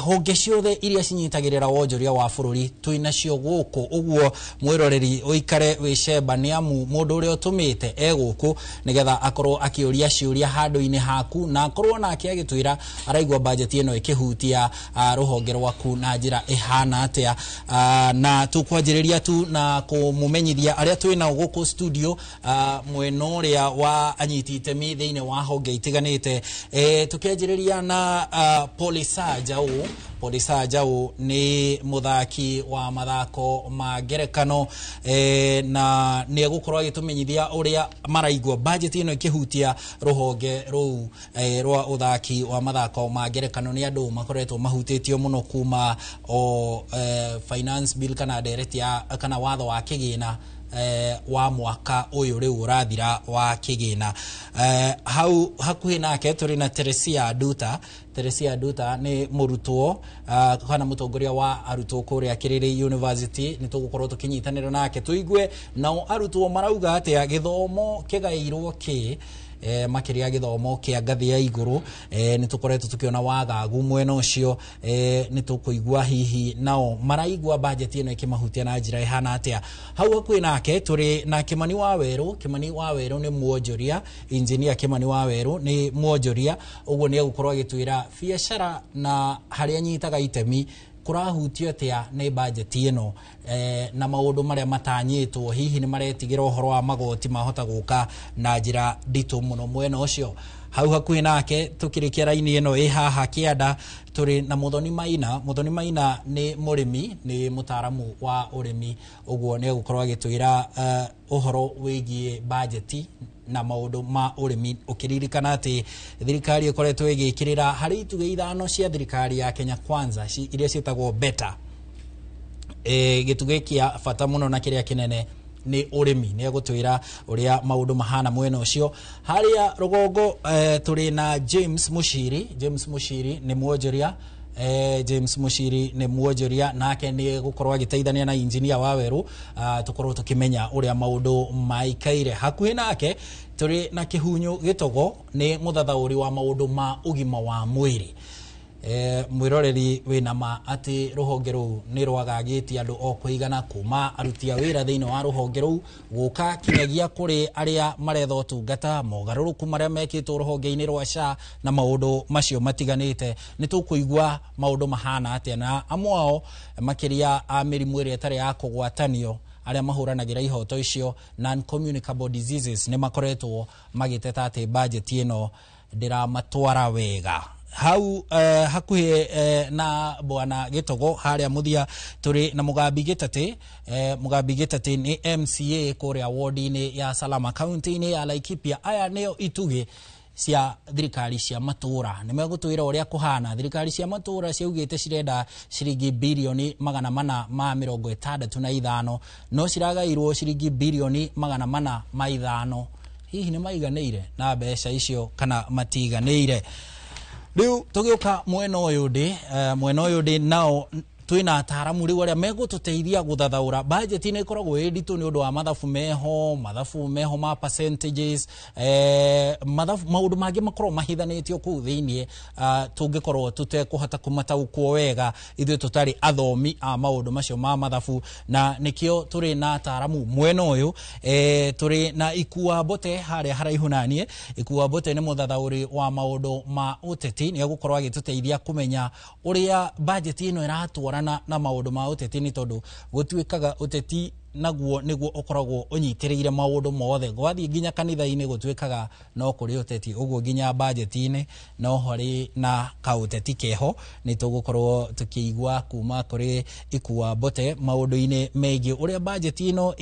honge ciothe iria cinyitagĩrĩra wonjoria wa bũrũri twĩnacio gũkũ. Ũguo mwĩroreri ũikare wĩcemba, nĩ amu mũndũ ũrĩa ũtũmĩte e gũkũ nĩgetha akorwo akĩũria ciũria handũ-inĩ haku, na akorwo nake agĩtwĩra araigua bajeti ĩno ĩkĩhutia rũhonge rwaku na njĩra ĩhana atĩa. Na tũkwanjĩrĩria tu na kũmũmenyithia arĩa twĩnao gũkũ studio, mwena ũrĩa wa anyiti itemi thĩinĩ wa honge itiganĩte. Tũkĩanjĩrĩria na Polisa Jau. Polisa Jau nĩ mũthaki wa mathako ma ngerekano, na nĩ egũkorwo agĩtũmenyithia ũrĩa maraigua bajeti ĩno ĩkĩhutia rũhonge rũu rwa ũthaki wa mathako ma ngerekano. Nĩ andũ makoretwo mahutĩtio mũno kuma o finance bill kana ndereti ya kana watho wa kĩgĩna wa mwaka ũyũ rĩu ũrathira wa kĩgĩna. Hau hakuhĩ nake tũrĩ na Teresia Nduta. Teresia Nduta nĩ mũrutwo kana mũtongoria wa arutwo kũrĩa Kĩrĩrĩ University. Nĩ tũgũkorwo tũkĩnyitanĩra nake tũigue nao arutwo marauga atĩa, gĩthomo kĩgaĩirwo kĩ makĩria gĩthomo kĩa ngathĩ ya igũrũ. Nĩ tũkoretwo tũkĩona wagagu mwena ũcio, nĩ tũkũigua hihi nao maraigua bajeti ĩno ĩkĩmahutia na njĩra ĩhana atĩa. Hau hakuhĩ nake tũrĩ na Kimani wa Werũ. Kimani wa Werũ nĩ mwonjoria, engineer Kimani wa Werũ nĩ mwonjoria, ũguo nĩ egũkorwo agĩtwĩra biacara na harĩa anyitaga itemi kũrahutio atĩa nĩ bajeti ĩno, na maũndũ marĩa matanyĩtwo, hihi nĩ maretigĩra ũhoro wa magoti mahota gũka na njĩra nditũ mũno mwena ũcio. Hau hakuhĩ nake tũkĩrĩkia raini ĩno ĩ haha kĩanda tũrĩ na Muthoni Maina. Muthoni Maina nĩ mũrĩmi, nĩ mũtaaramu wa ũrĩmi, ũguo nĩ egũkorwo agĩtwĩra ũhoro wĩgiĩ bajeti na maũndũ ma ũrĩmi, ũkĩririkana atĩ thirikari ĩkoretwo ĩgĩkĩrĩra harĩ itugĩ 5 cia thirikari ya Kenya Kwanza iria ciĩtagwo BETA. Gĩtugĩ kĩa bata mũno na kĩrĩa kĩnene nĩ ũrĩmi. Nĩ egũtwĩra ũrĩa maũndũ mahana mwena ũcio. Harĩa rũgongo tũrĩ na James Mushiri. James Mushiri nĩ mwonjoria, James Mushiri nĩ mwonjoria, nake nĩ gũkorwo agĩteithania na engineer wa Werũ, tũkorwo tũkĩmenya ũrĩa maũndũ maikaire. Hakuhĩ nake tũrĩ na Kĩhunyũ Gĩtogo, nĩ mũthathaũri wa maũndũ ma ũgima wa mwĩrĩ. Mwĩroreri wĩna ma atĩ rũhonge rũu nĩ rwagagĩtie andũ o kũigana, kuma aruti a wĩra thĩinĩ wa rũhonge rũu gũka kinyagia kũrĩ arĩa maretha ũtungata, mogarũrũku marĩa mekĩtwo rũhonge-inĩ rwa SHA na maũndũ macio matiganĩte. Nĩ tũkũigua maũndũ mahana atĩa, na amwe ao makĩria a mĩrimũ ĩrĩa ĩtarĩ ya kũgwatanio, arĩa mahũranagĩra ihoto icio non-communicable diseases, nĩ makoretwo magĩteta atĩ bajeti ĩno ndĩramatwara wega. Hau hakuhĩ na bwana Gĩtogo harĩa mũthia tũrĩ na Mũgambi Gĩtatĩ. Mũgambi Gĩtatĩ nĩ MCA kũrĩa ward-inĩ ya Salama county-inĩ ya Laikipia. Aya nĩo itugĩ cia thirikari cia matũra, nĩ megũtwĩra ũrĩa kũhana. Thirikari cia matũra ciaugĩte cirenda ciringi birioni 465, no ciragairwo ciringi birioni 405. Hihi nĩ maiganĩire na mbeca icio kana matiganĩire? Rĩu tũgĩũka mwena ũyũ ndĩ, mwena ũyũ ndĩ nao Twina ataramu riu aria megututeithia guthathaura budget ni ikoragwo ĩ nditũ nĩ ũndũ wa mathabu meho, mathabu meho ma percentages, mathabu maũndũ mangĩ makorwo mahithanĩtio kũu thĩiniĩ, tũngĩkorwo tũtekũhota kũmataũkwo wega ithuĩ tũtarĩ athomi a maũndũ macio ma mathabu, na nĩkĩo tũrĩ na ataramu mwena ũyũ. Tũrĩ na Ikua Mbote harĩa haraihu naniĩ. Ikua Mbote nĩ mũthathaũri wa maũndũ ma ũteti, nĩ egũkorwo agĩtũteithia kũmenya ũrĩa budget ĩno ĩratwarana na maũndũ ma ũteti, nĩ tondũ gũtuĩkaga ũteti naguo nĩguo ũkoragwo ũnyitĩrĩire maũndũ mothe. Gwathiĩ nginya kanitha-inĩ gũtuĩkaga no kũrĩ ũteti, ũguo nginya budget-inĩ no harĩ na kaũteti keho. Nĩ tũgũkorwo tũkĩigua kuma kũrĩ Ikua Mbote maũndũ-inĩ megiĩ ũrĩa budget ĩno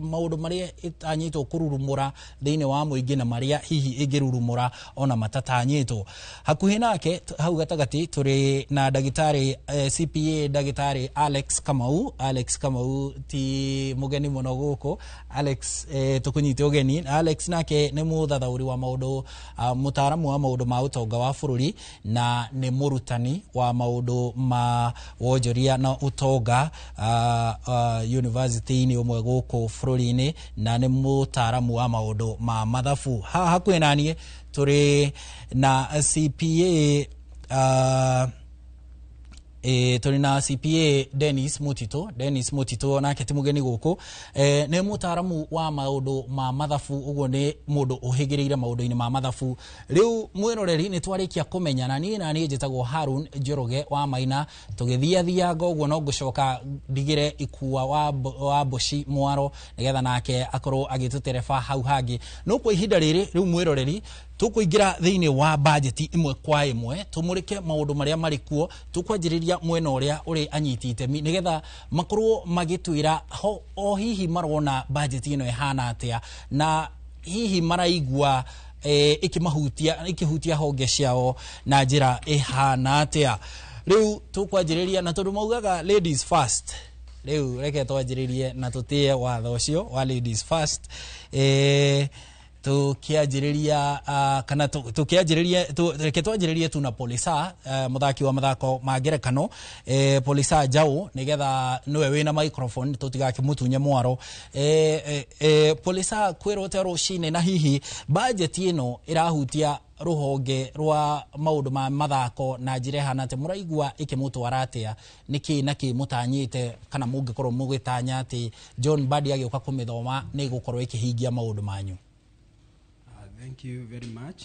maũndũ marĩa ĩtanyĩtwo kũrurumũra thĩinĩ wa mũingĩ na marĩa hihi ĩngĩrurumũra ona matatanyĩtwo. Hakuhĩ nake hau gatagatĩ tũrĩ na ndagĩtarĩ, CPA ndagĩtarĩ Alex Kamau. Alex Kamau ti mũgeni mũno gũkũ. Alex, tũkũnyite ũgeni. Alex nake nĩ mũthathaũri wa maũndũ, mũtaaramu wa maũndũ ma ũtonga wa bũrũri, na nĩ mũrutani wa maũndũ ma wonjoria na ũtonga university-inĩ ũmwe gũkũ bũrũri-inĩ, na nĩ mũtaaramu wa maũndũ ma mathabu. Haha hakuhĩ naniĩ tũrĩ na CPA, tũrĩ na CPA Dennis Mutito. Dennis Mutito nake ti mũgeni gũkũ, nĩ mũtaaramu wa maũndũ ma mathabu, ũguo nĩ mũndũ ũhĩgĩrĩire maũndũ-inĩ ma mathabu. Rĩu mwĩroreri, nĩ twarĩkia kũmenyana, niĩ na niĩ njĩtagwo Harun Njoroge wa Maina. Tũgĩthiathianga ũguo no ngũcoka ndigĩre Ikua wa Mboci mwaro nĩgetha nake akorwo agĩtũtereba hau hangĩ. No kwa ihinda rĩrĩ rĩu mwĩroreri, tũkũingĩra thĩinĩ wa bajeti ĩmwe kwa ĩmwe, tũmũrĩke maũndũ marĩa marĩ kuo. Tũkwanjĩrĩria mwena ũrĩa ũrĩ anyiti itemi nĩgetha makorwo magĩtwĩra ho o hihi marona bajeti ĩno ĩhana atĩa, na hihi maraigua ĩkĩmahutia, ĩkĩhutia honge ciao na njĩra ĩhana atĩa. Rĩu tũkwanjĩrĩria na tondũ maugaga ladies first, rĩu reke twanjĩrĩrie na tũtĩe watho ũcio wa ladies first. Tukianjĩrĩria, kana tukianjĩrĩria, reke twanjĩrĩrie tu na Polisa, mũthaki wa mathako ma ngerekano, Polisa Njau, nĩgetha nĩwe wĩna microphone tũtigakĩmũtunye mwaro. Polisa, kwĩrwo te rũcinĩ, na hihi budget ĩno ĩrahutia rũhonge rwa maũndũ ma mathako na njĩra ĩhana atĩa? Mũraigua ĩkĩmũtwara atĩa? Nĩkĩ na kĩ mũtanyĩte, kana mũngĩkorwo mũgĩtanya atĩ John Mbadi agĩũka kũmĩthoma nĩ ĩgũkorwo ĩkĩhingia maũndũ manyu? Thank you very much.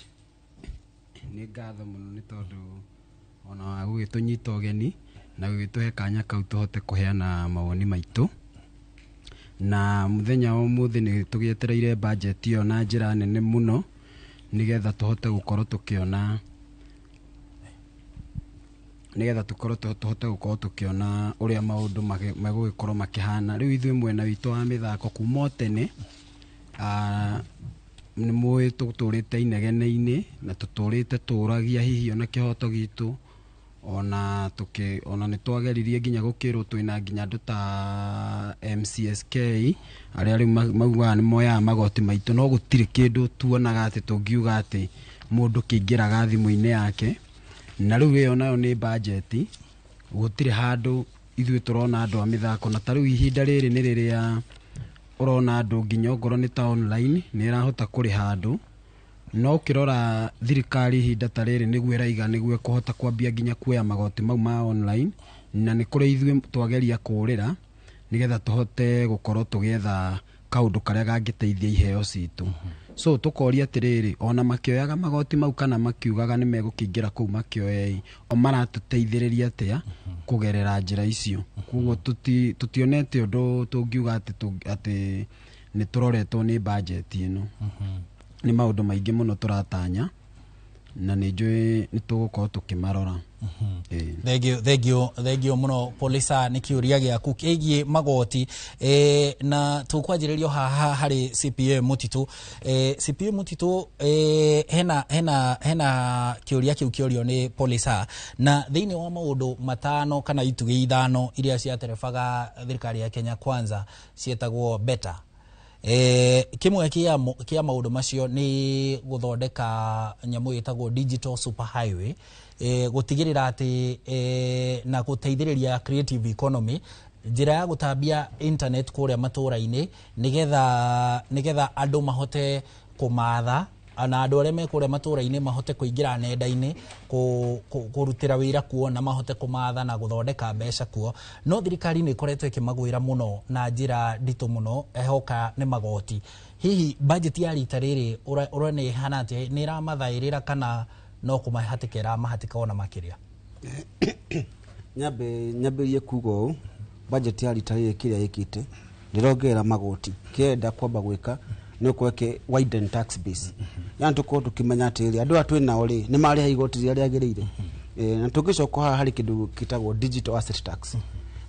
Nĩ ngatho mũno nĩ tondũ ona wa gũgĩtũnyita ũgeni na gũgĩtũhe kanya kau tũhote kũheana mawoni maitũ. Na mũthenya wa ũmũthĩ nĩ tũgĩetereire budget ĩyo na njĩra nene mũno, nĩgetha tũhote gũkorwo tũkĩona, nĩgetha tũkorwo tũhote gũkorwo tũkĩona ũrĩa maũndũ megũgĩkorwo makĩhana. Rĩu ithuĩ mwena witũ wa mĩthako kuma o tene, nĩ mũĩ tũtũrĩte inegene-inĩ na tũtũrĩte tũragia hihi ona kĩhoto gitũ, ona tũkĩ ona nĩ twageririe nginya gũkĩrwo twĩna nginya andũ ta MCSK arĩa rĩu maugaga nĩ moyaga magoti maitũ, no gũtirĩ kĩndũ tuonaga atĩ tũngiuga atĩ mũndũ kĩingĩraga thimũ-inĩ yake. Na rĩu ĩyo nayo nĩ bajeti, gũtirĩ handũ ithuĩ tũrona andũ a mĩthako. Na ta rĩu ihinda rĩrĩ nĩ rĩrĩa ũrona andũ nginya ongorwo nĩ ta online nĩ ĩrahota kũrĩha andũ, no ũkĩrora thirikari ihinda ta rĩrĩ nĩguo ĩraiga nĩguo ĩkũhota kwambia nginya kuoya magoti mau ma online, na nĩ kũrĩ ithuĩ twageria kũrĩra nĩgetha tũhote gũkorwo tũgĩetha kaũndũ karĩa kangĩteithia iheo citũ. So tũkoria atĩrĩrĩ, ona makĩoyaga magoti mau kana makiugaga nĩ megũkĩingĩra kũu makĩoe, o maratũteithĩrĩria atĩa kũgerera njĩra icio? Koguo tũtionete ũndũ tũngiuga atĩ nĩ tũroretwo nĩ bajeti ĩno. Nĩ maũndũ maingĩ mũno tũratanya na nĩ njũĩ nĩ tũgũkorwo tũkĩmarora. Thank you, thank you, thank you mũno Polisa nĩ kĩũria gĩaku kĩgiĩ magoti. Na tũkwanjĩrĩrio haha harĩ CPA Mũtitũ. CPA Mũtitũ, hena kĩũria kĩu kĩũrio nĩ Polisa, na thĩinĩ wa maũndũ 5 kana itugĩ 5 iria ciaterebaga thirikari ya Kenya Kwanza ciĩtagwo beta. Kimwe kia maundu macio ni guthondeka nyamu itagwo digital super highway, gutigirira ati na guteithiriria creative economy, njira ya gutambia internet kuria matura-ini nigetha andu mahote kumatha na andu aria me kuria matura-ini mahote kuingira nenda-ini kurutira wira kuo na mahote kumatha na guthondeka mbeca kuo. No thirikari ni ikoretwo ikimagwira muno na njira nditu muno ehoka ni magoti. Hihi budget ya rita riri urona ihana atia, ni iramathairira kana no kumahatika iramahatika ona makiria? Nyambe kuga ũũ, budget ya rita rĩrĩ kĩrĩa ĩkĩte ndĩrongerera magoti. Kĩrenda kwamba gwĩka nĩ ũkweke widen tax base, yani tũkorwo tũkĩmenya atĩrĩrĩ andũ aya twĩ nao rĩ nĩ marĩha igoti rĩrĩa rĩagĩrĩire. Na tũngĩcoka haha harĩ kĩndũ gĩtagwo digital asset tax,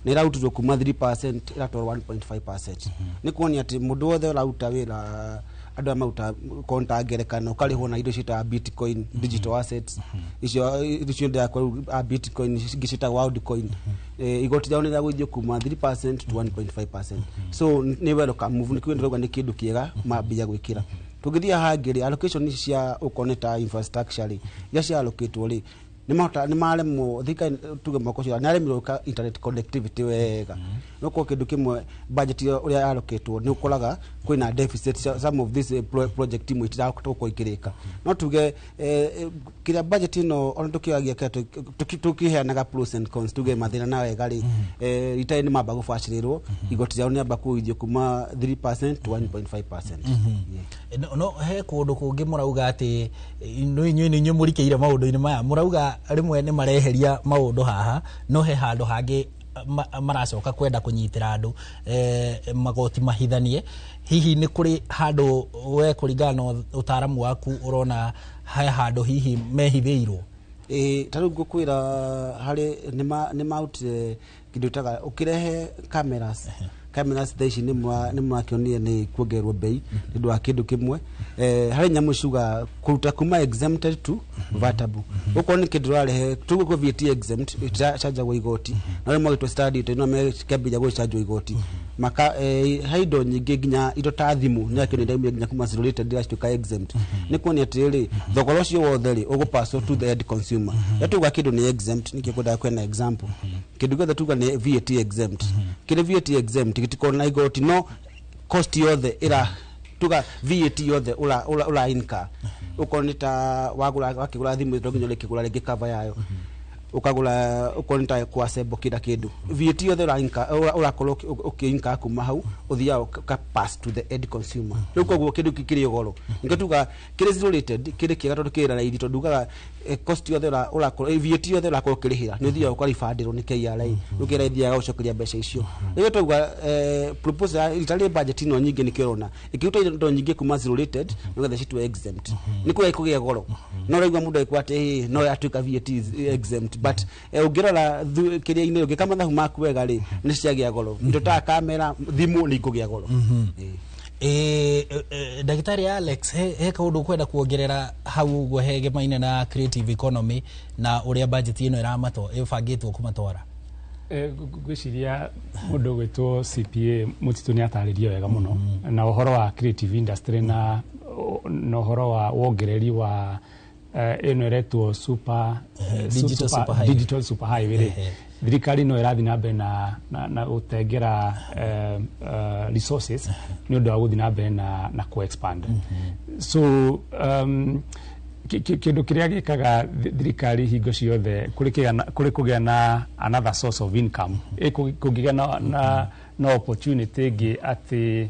nĩ ĩrarutirwo kuma 3% ĩratwarwo 1.5%. Nĩ kuonia atĩ mũndũ wothe ũraruta wĩra, andũ aya maruta konta ngerekano ũkarĩhwo na indo ciĩtaga bitcoin, digital assets icio ndĩrakwa rĩu, bitcoin ingĩ ciĩtagwo altcoin, igoti rĩao nĩ rĩagũithio kuma 3% to 1.5%. So nĩ welcome move, nĩ ndĩrauga nĩ kĩndũ kĩega mambia gwĩkĩra. Tũngĩthiĩ hangĩ rĩ, allocation ici cia ũkorwo nĩ ta infrastructure rĩ, iria cia allocatwo rĩ, nĩ maremwo thirikari, tuge mwaka ũcio nĩ aremirwo gwĩka internet connectivity wega. No korwo kĩndũ kĩmwe budget ũrĩa allocatwo nĩ ũkoraga kwĩna deficit, some of this project imwe itirahota gũkorwo ikĩrĩka. No tuge kĩrĩa budget ĩno ona tũkĩoyagia kĩrĩa tũkĩheanaga pros and cons, tuge mathĩna na wega rĩ, rita rĩrĩ nĩ mamba gũbacĩrĩrwo, igoti rĩao nĩ amba kũgũithio kuma 3% to 1.5%. No he kũndũ kũngĩ mũrauga atĩ no inyuĩ nĩ inyuĩ mũrikĩire maũndũ-inĩ maya, mũrauga rĩmwe nĩ mareheria maũndũ haha, no he handũ hangĩ maracoka kwenda kũnyitĩra andũ magoti mahithanie. Hihi nĩ kũrĩ handũ we kũringana na ũtaaramu waku ũrona he handũ hihi mehithĩirwo? Ta rĩu ngũkwĩra harĩ nĩ mautire kĩndũ ĩtaga ũkĩrehe cameras. Cameras thaa ici nĩ mwakĩonire nĩ kuongererwo bei nĩ ũndũ wa kĩndũ kĩmwe. Harĩ nyamũ ciuga kũruta kuma exempted to vatable. Okorwo nĩ kĩndũ ũrarehe tuge kwĩ VAT exempt ĩtiranjagwo igoti, no rĩmwe magĩtwo study ĩno mekĩambĩrĩria gũcanjwo igoti. Maka he indo nyingĩ nginya indo ta thimũ nĩ akĩonire ndaumire nginya kuma zero rated iratuĩka exempt. Nĩ kuonia atĩrĩrĩ thogora ũcio wothe rĩ ũgũpass to the end consumer. Rĩrĩa tuga kĩndũ nĩ exempt nĩkĩo kwendaga kwena example. Kĩndũ gĩothe tuga nĩ VAT exempt, kĩrĩ VAT exempt gĩtikoragwo na igoti, no cost yothe ĩra tuga VAT yothe ura incur. Ũkorwo nĩ ta wagũra wakĩgũra thimũ to nginya ũrĩkĩgũra rĩngĩ cover yayo, ukagura ukorwo nĩ ta kwassemble kila kĩndũ, VAT yothe ũrakorwo ũkĩ-incur kuma hau ũthiaga ũka pass to the end consumer. Rĩu koguo kĩndũ kĩu kĩrĩ goro. Nĩkĩo tuga kĩrĩ zero rated kĩrĩ kĩega tondũ kĩrĩ raithi, tondũ ugaga cost yothe ũrakorwo VAT yothe ũrakorwo ũkĩrĩhĩra nĩ ũthiaga ũkaribandĩrwo nĩ KRA, rĩu KRA ĩthiaga gũcokeria mbeca icio. Rĩu tuga proposal itarĩ budget ĩno nyingĩ nĩkĩo ũrona ĩkĩruta indo nyingĩ kuma zero rated nĩgetha citue exempt, nĩ kũrĩa kũgĩa goro. No ũraigua mũndũ agĩkũra atĩ no yatuĩka VAT exempt, but ũngĩrora kĩrĩa-inĩ ũngĩka mathabu maku wega rĩ nĩ ciagĩa goro. Indo ta kamera, thimũ nĩ ikũgĩa goro. Ndagĩtarĩ Alex, he kaũndũ ũkwenda kuongerera hau ũguo hegemaine na creative economy na ũrĩa budget ĩno ĩbangĩtwo kũmatwara? Ngwĩciria mũndũ ũgwĩtwo CPA Mũtitũ nĩ atarĩria wega mũno na ũhoro wa creative industry na ũhoro wa wongereri wa ĩno ĩretwo super digital super highway rĩ, thirikari no ĩrathiĩ na mbere na gũtengera resources nĩ ũndũ wa gũthiĩ na mbere na ku expand. So kĩndũ kĩrĩa gĩkaga thirikari hingo ciothe kũrĩ kũgĩa na another source of income, kũngĩgĩa na opportunity ĩngĩ atĩ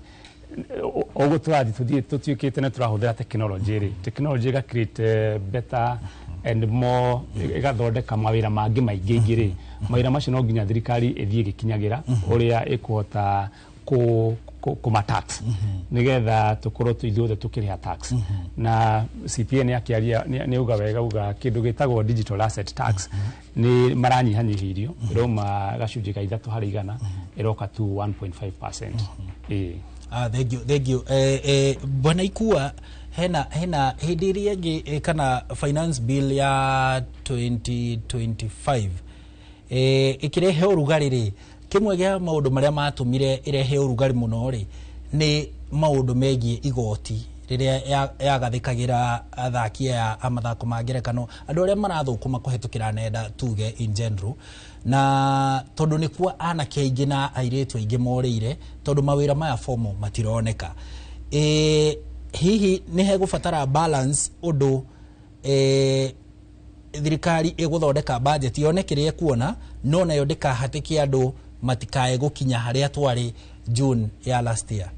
ũguo tũrathiĩ tũthiĩ tũtuĩkĩte nĩ tũrahũthĩra technology rĩ, technology ĩga create better and more, ĩgathondeka mawĩra mangĩ maingĩ ingĩ rĩ, mawĩra macio no nginya thirikari ĩthiĩ ĩgĩkinyagĩra ũrĩa ĩkũhota kũma tax nĩgetha tũkorwo ithuothe tũkĩrĩha tax. Na CPA nĩ akĩaria nĩ auga wega uga kĩndũ gĩtagwo digital asset tax nĩ maranyihanyihĩirio, ĩrauma gacunjĩ ka 3 harĩ igana ĩroka to 1.5%. Thank you, thank you. Bwana Ikua, hena hĩndĩ ĩrĩa ĩngĩ kana finance bill ya 2025 ĩkĩrehe ũrugarĩ rĩ, kĩmwe gĩa maũndũ marĩa matũmire ĩrehe ũrugarĩ mũno rĩ nĩ maũndũ megiĩ igoti rĩrĩa yagathĩkagĩra athaki aya a mathako ma ngerekano, andũ arĩa marathũkũma kũhetũkĩra nenda tuge in general, na tondũ nĩkuo anake aingĩ na airĩtu aingĩ morĩire tondũ mawĩra maya formal matironeka. Hihi nĩ hegũbatara balance ũndũ thirikari ĩgũthondeka budget yone kĩrĩa ĩkuona, no nayo ndĩkahatĩke andũ matikae gũkinya harĩa twarĩ June ya last year?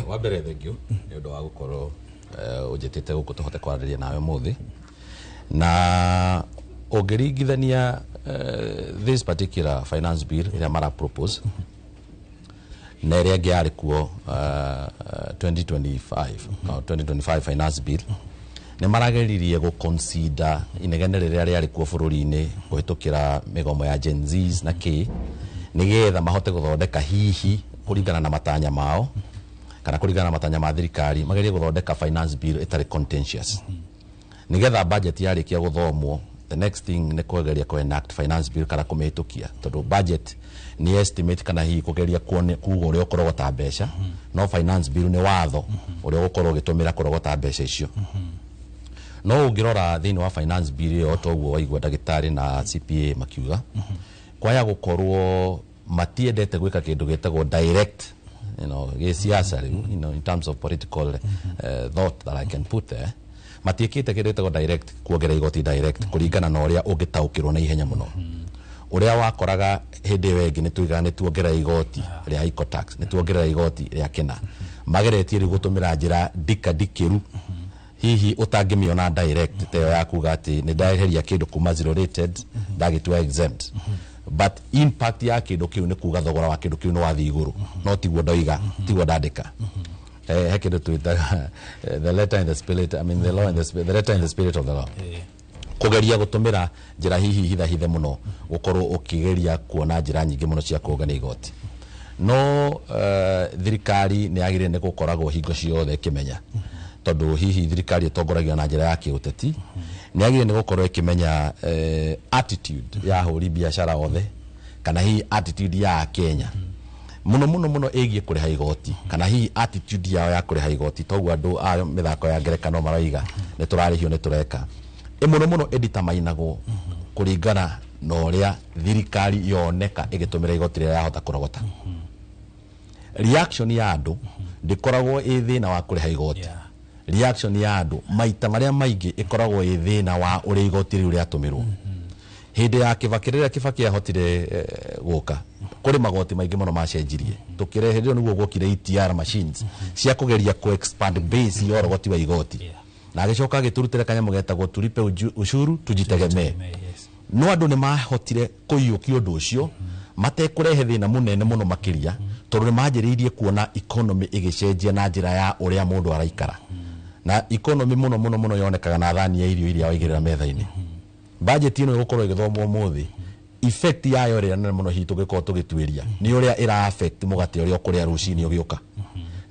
Wa mbere, thengio nĩ ũndũ wa gũkorwo ũnjĩtĩte gũkũ tũhote kwaranĩria nawe mũthĩ. Na ũngĩringithania this particular finance bill ĩrĩa mara propose na ĩrĩa ĩngĩ yarĩ kuo, 2025, no, 2025 finance bill, nĩ marageririe gũ consider inegene rĩrĩa rĩarĩ kuo bũrũri-inĩ kũhĩtũkĩra mĩgomo ya Gen Zs na kĩ, nĩgetha mahote gũthondeka hihi kũringana na matanya mao kana kũringana na matanya ma thirikari, magerie gũthondeka finance bill ĩtarĩ contentious, nĩgetha budget yarĩkia gũthomwo, the next thing nĩ kũgeria kũ enact finance bill kana kũmĩhĩtũkia, tondũ budget nĩ estimate kana hihi kũgeria kuga ũrĩa ũkũrogota mbeca, no finance bill nĩ watho ũrĩa ũgũkorwo ũgĩtũmĩra kũrogota mbeca icio. No ũngĩrora thĩinĩ wa finance bill ĩyo, toguo waigua ndagĩtarĩ na CPA makiuga, kwaya gũkorwo matiendete gwĩka kĩndũ gĩtagwo direct gĩsiasa rĩu, in terms of political thought that I can put there, matiĩkĩte kĩndũ gĩtagwo direct kuongerera igoti direct kũringana na ũrĩa ũngĩtaũkĩrwo na ihenya mũno. Ũrĩa wakoraga hĩndĩ ĩyo ĩngĩ nĩ tuigaga nĩ tuongerera igoti rĩa eco tax, nĩ tuongerera igoti rĩa kĩna, mageretie rĩu gũtũmĩra njĩra ndikandikĩru hihi ũtangĩmĩona direct ta ĩyo ya kuga atĩ nĩ ndaeheria kĩndũ kuma zero rated ndagĩtua exempt, but impact ya kĩndũ kĩu nĩ kuga thogora wa kĩndũ kĩu nĩ wathiĩ igũrũ, no tiguo ndoiga, tiguo ndandĩka. He kĩndũ twĩtaga the letter and the spirit, I mean the law and the spirit, the letter and the spirit of the law, kũgeria gũtũmĩra njĩra hihi hithahithe mũno gũkorwo ũkĩgeria kuona njĩra nyingĩ mũno cia kũngania igoti. No thirikari nĩ yagĩrĩire nĩ gũkoragwo hingo ciothe ĩkĩmenya, tondũ hihi thirikari ĩtongoragio na njĩra ya kĩũteti, nĩ yagĩrĩire nĩ gũkorwo ĩkĩmenya attitude ya ahũri biacara othe kana hihi attitude ya Akenya mũno mũno mũno ĩgiĩ kũrĩha igoti, kana hihi attitude yao ya kũrĩha igoti. Toguo andũ a mĩthako ya ngerekano maroiga nĩ tũrarĩhio, nĩ tũreka ĩ mũno mũno, ĩditamainagwo kũringana na ũrĩa thirikari yoneka ĩgĩtũmĩra igoti rĩrĩa yahota kũrogota. Reaction ya andũ ndĩkoragwo ĩ thĩna wa kũrĩha igoti. Reaction ya andũ maita marĩa maingĩ ĩkoragwo ĩ thĩna wa ũrĩa igoti rĩu rĩatũmĩrwo. Hĩndĩ ya Kibaki, rĩrĩa Kibaki ahotire gũka, kũrĩ magoti maingĩ mũno macenjirie tũkĩrehe. Hĩndĩ ĩyo nĩguo gwokire ETR machines cia kũgeria kũ expand base ya ũrogoti wa igoti, na agĩcoka agĩtũrutĩra kanyamũ getagwo tulipe ushuru tujitegemee. No andũ nĩ mahotire kũiyũkia ũndũ ũcio matekũrehe thĩna mũnene mũno makĩria, tondũ nĩ manjĩrĩirie kuona economy ĩgĩcenjia na njĩra ya ũrĩa mũndũ araikara. Na economy mũno mũno mũno yonekaga na thani ya irio iria waigĩrĩra metha-inĩ. Budget ĩno ĩgũkorwo ĩgĩthomwo ũmũthĩ, effect yayo ĩrĩa nene mũno hihi tũngĩkorwo tũgĩtuĩria nĩ ũrĩa ĩra affect mũgate ũrĩa ũkũrĩa rũcinĩ ũgĩũka,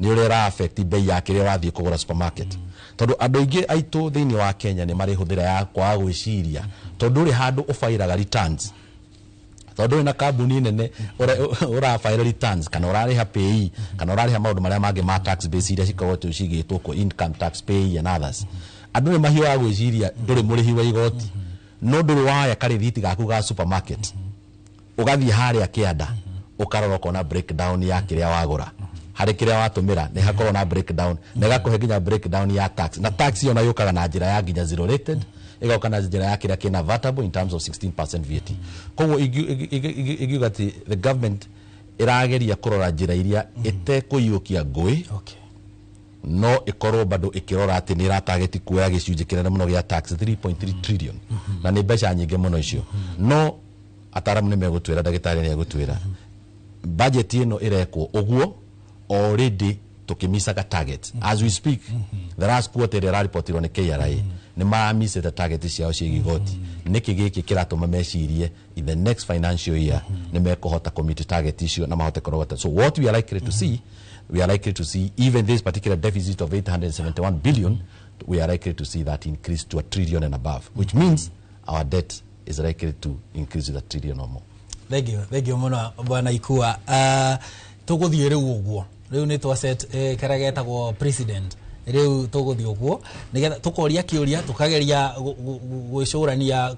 nĩ ũrĩa ĩra affect bei ya kĩrĩa ũrathiĩ kũgũra supermarket, tondũ andũ aingĩ aitũ thĩinĩ wa Kenya nĩ marĩ hũthĩra ya kwaga gwĩciria, tondũ ndũrĩ handũ ũbairaga returns, tondũ wĩna kambuni nene ũrabaira returns kana ũrarĩha PAYE kana ũrarĩha maũndũ marĩa mangĩ ma tax base iria cikoragwo cigĩtwo kũ income tax, PAYE and others. Andũ nĩ mahiũhaga gwĩciria ndũrĩ mũrĩhi wa igoti, no ndũrĩ waya karĩthiti gaku ga supermarket ũgathiĩ harĩa kĩanda ũkarora ũkona breakdown ya kĩrĩa wagũra harĩ kĩrĩa watũmĩra, nĩ hakorwo na breakdown na ĩgakũhe nginya breakdown ya tax. Na tax ĩyo nayo yũkaga na njĩra ya nginya zero rated, ĩgoka na njĩra ya kĩrĩa kĩna vatable in terms of 16% VAT. Koguo ingiuga atĩ the government ĩrageria kũrora njĩra iria ĩtekũiyũkia ngũĩ, no ĩkorwo bado ĩkĩrora atĩ nĩ ĩratageti kuoya gĩcunjĩ kĩnene mũno gĩa tax, 3.3 trillion, na nĩ mbeca nyingĩ mũno icio. No ataramu nĩ megũtwĩra, ndagĩtarĩ nĩ egũtwĩra, budget ĩno ĩrekwo ũguo already tukimisaga target. As we speak, the last quarter ĩrĩa ĩraripotirwo nĩ KRA, nĩ maramicĩte target ciao ciĩgiĩ igoti. Nĩkĩ gĩkĩ kĩratũma mecirie in the next financial year nĩ mekũhota kũmeet target icio na mahote kũrogota? So what we are likely to see, we are likely to see even this particular deficit of 871 billion, we are likely to see that increase to a trillion and above, which means our debt is likely to increase with a trillion or more. Thank you, thank you mũno, bwana Ikua. Tũgũthiĩ rĩu ũguo, rĩu nĩ twa set karĩa getagwo president. Rĩu tũgũthiĩ ũguo nĩgetha tũkoria kĩũria, tũkageria gwĩcũrania,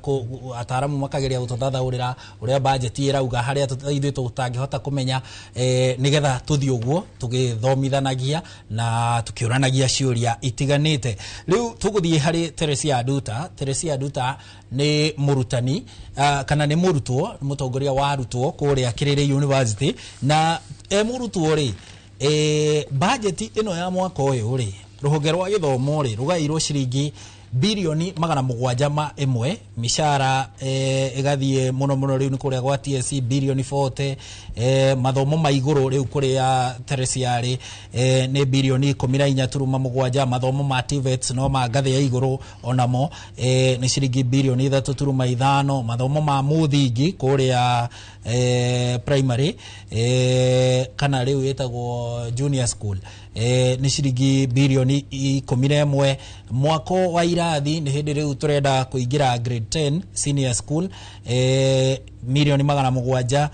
ataramu makageria gũtũthathaũrĩra ũrĩa bajeti ĩrauga harĩa ithuĩ tũtangĩhota kũmenya, nĩgetha tũthiĩ ũguo tũgĩthomithanagia na tũkĩũranagia ciũria itiganĩte. Rĩu tũgũthiĩ harĩ Teresia Nduta. Teresia Nduta nĩ mũrutani, kana nĩ mũrutwo, nĩ mũtongoria wa arutwo kũrĩa Kĩrĩrĩ University, na e mũrutwo rĩ, bajeti ĩno ya mwaka ũyũ rĩ, rũhonge rwa gĩthomo rĩ rũgaĩirwo ciringi birioni 701, mĩcara ĩgathiĩ mũno mũno rĩu nĩ kũrĩa gwa TSC birioni 40, mathomo ma igũrũ rĩu kũrĩa tertiary nĩ birioni 14.7, mathomo ma TVETs no ma ngathĩ ya igũrũ onamo nĩ ciringi birioni 3.5, mathomo ma mũthingi kũrĩa primary, kana rĩu ĩtagwo junior school, nĩ ciringi birioni 11. Mwako wa irathi nĩ hĩndĩ rĩu tũrenda kũingĩra grade 10 senior school, mirioni 700,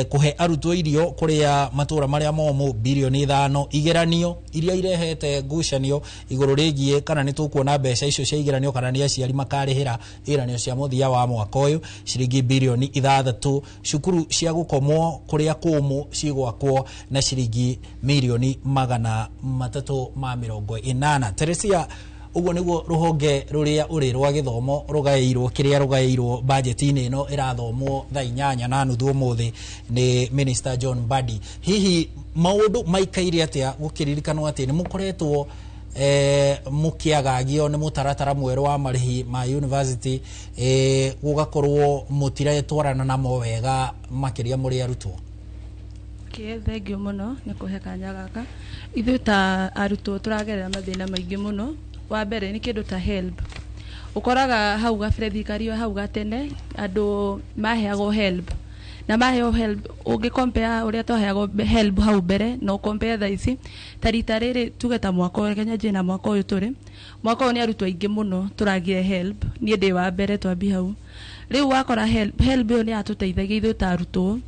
kũhe arutwo irio kũrĩa matũra marĩa momũ birioni 5, igeranio iria irehete ngucanio igũrũ rĩgiĩ kana nĩ tũkuona mbeca icio cia igeranio kana nĩ aciari makarĩhĩra igeranio cia mũthia wa mwaka ũyũ, ciringi birioni 6, cukuru cia gũkomwo kũrĩa kũmũ cigwakwo na ciringi mirioni 380. Teresia, ũguo nĩguo rũhonge rũrĩa ũrĩ rwa gĩthomo rũgaĩirwo kĩrĩa rũgaĩirwo bajeti-inĩ ĩno ĩrathomwo thaa 8:30 ũmũthĩ nĩ Minister John Mbadi. Hihi maũndũ maikaire atĩa gũkĩririkanwo atĩ nĩ mũkoretwo mũkĩagagio nĩ mũtaratara mwerũ wa marĩhi ma university, gũgakorwo mũtiretwarana namo wega makĩria mũrĩ arutwo? Okay, thengio mũno nĩ kũhe kanya gaka. Ithuĩ ta arutwo tũragerera mathĩna maingĩ mũno. Wa mbere nĩ kĩndũ ta HELB. Ũkoraga hau gabere thirikari hau gatene andũ maheagwo HELB, na maheo HELB, ũngĩ compare ũrĩa twaheagwo HELB hau mbere na ũcompare thaa ici, ta rita rĩrĩ tuge ta mwaka ũyũ, reke nyanjie na mwaka ũyũ tũrĩ, mwaka ũyũ nĩ arutwo aingĩ mũno tũragire HELB. Niĩ ndĩ wa mbere, twambi hau. Rĩu wakora HELB ĩyo nĩ yatũteithagia ithuĩ ta arutwo,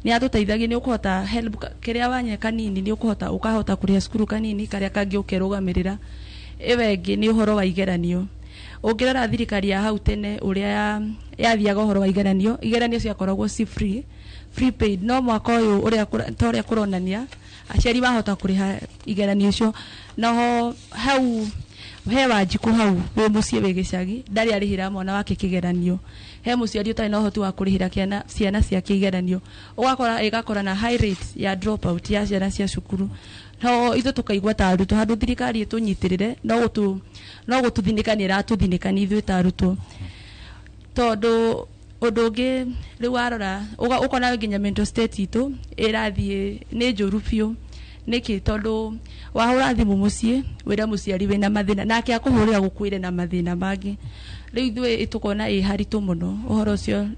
nĩ yatũteithagia nĩ ũkũhota HELB kĩrĩa wanya kanini nĩ ũkũhota ũkahota kũrĩha cukuru kanini, karĩa kangĩ ũkerũgamĩrĩra. Ĩyo ĩngĩ nĩ ũhoro wa igeranio. Ũngĩrora thirikari ya hau tene ũrĩa yathiaga ũhoro wa igeranio, igeranio ciakoragwo ci free paid, no mwaka ũyũ ũrĩa ta ũrĩa kũronania aciari mahota kũrĩha igeranio icio. Naho hau he Wanjikũ hau wĩ mũciĩ wĩ gĩcagi ndarĩ arĩhĩra mwana wake kĩgeranio, he mũciari ũtarĩ na ũhoti wa kũrĩhĩra ciana ciake igeranio, ũgakora ĩgakora na high rate ya drop out ya ciana cia cukuru. No ithuĩ tũkaigua ta arutwo handũ thirikari ĩtũnyitĩrĩre, no gũtũthinĩka nĩ ĩratũthinĩka nĩ ithuĩ ta arutwo, tondũ ũndũ ũngĩ rĩu warora ũkona nginya mental state itũ ĩrathiĩ nĩ njũru biũ. Nĩkĩ? Tondũ wahũra thimũ mũciĩ wĩra mũciari wĩna mathĩna, nake akũhũrĩra gũkwĩre na mathĩna mangĩ. Rĩu ithuĩ tũkona ĩ haritũ mũno ũhoro ũcio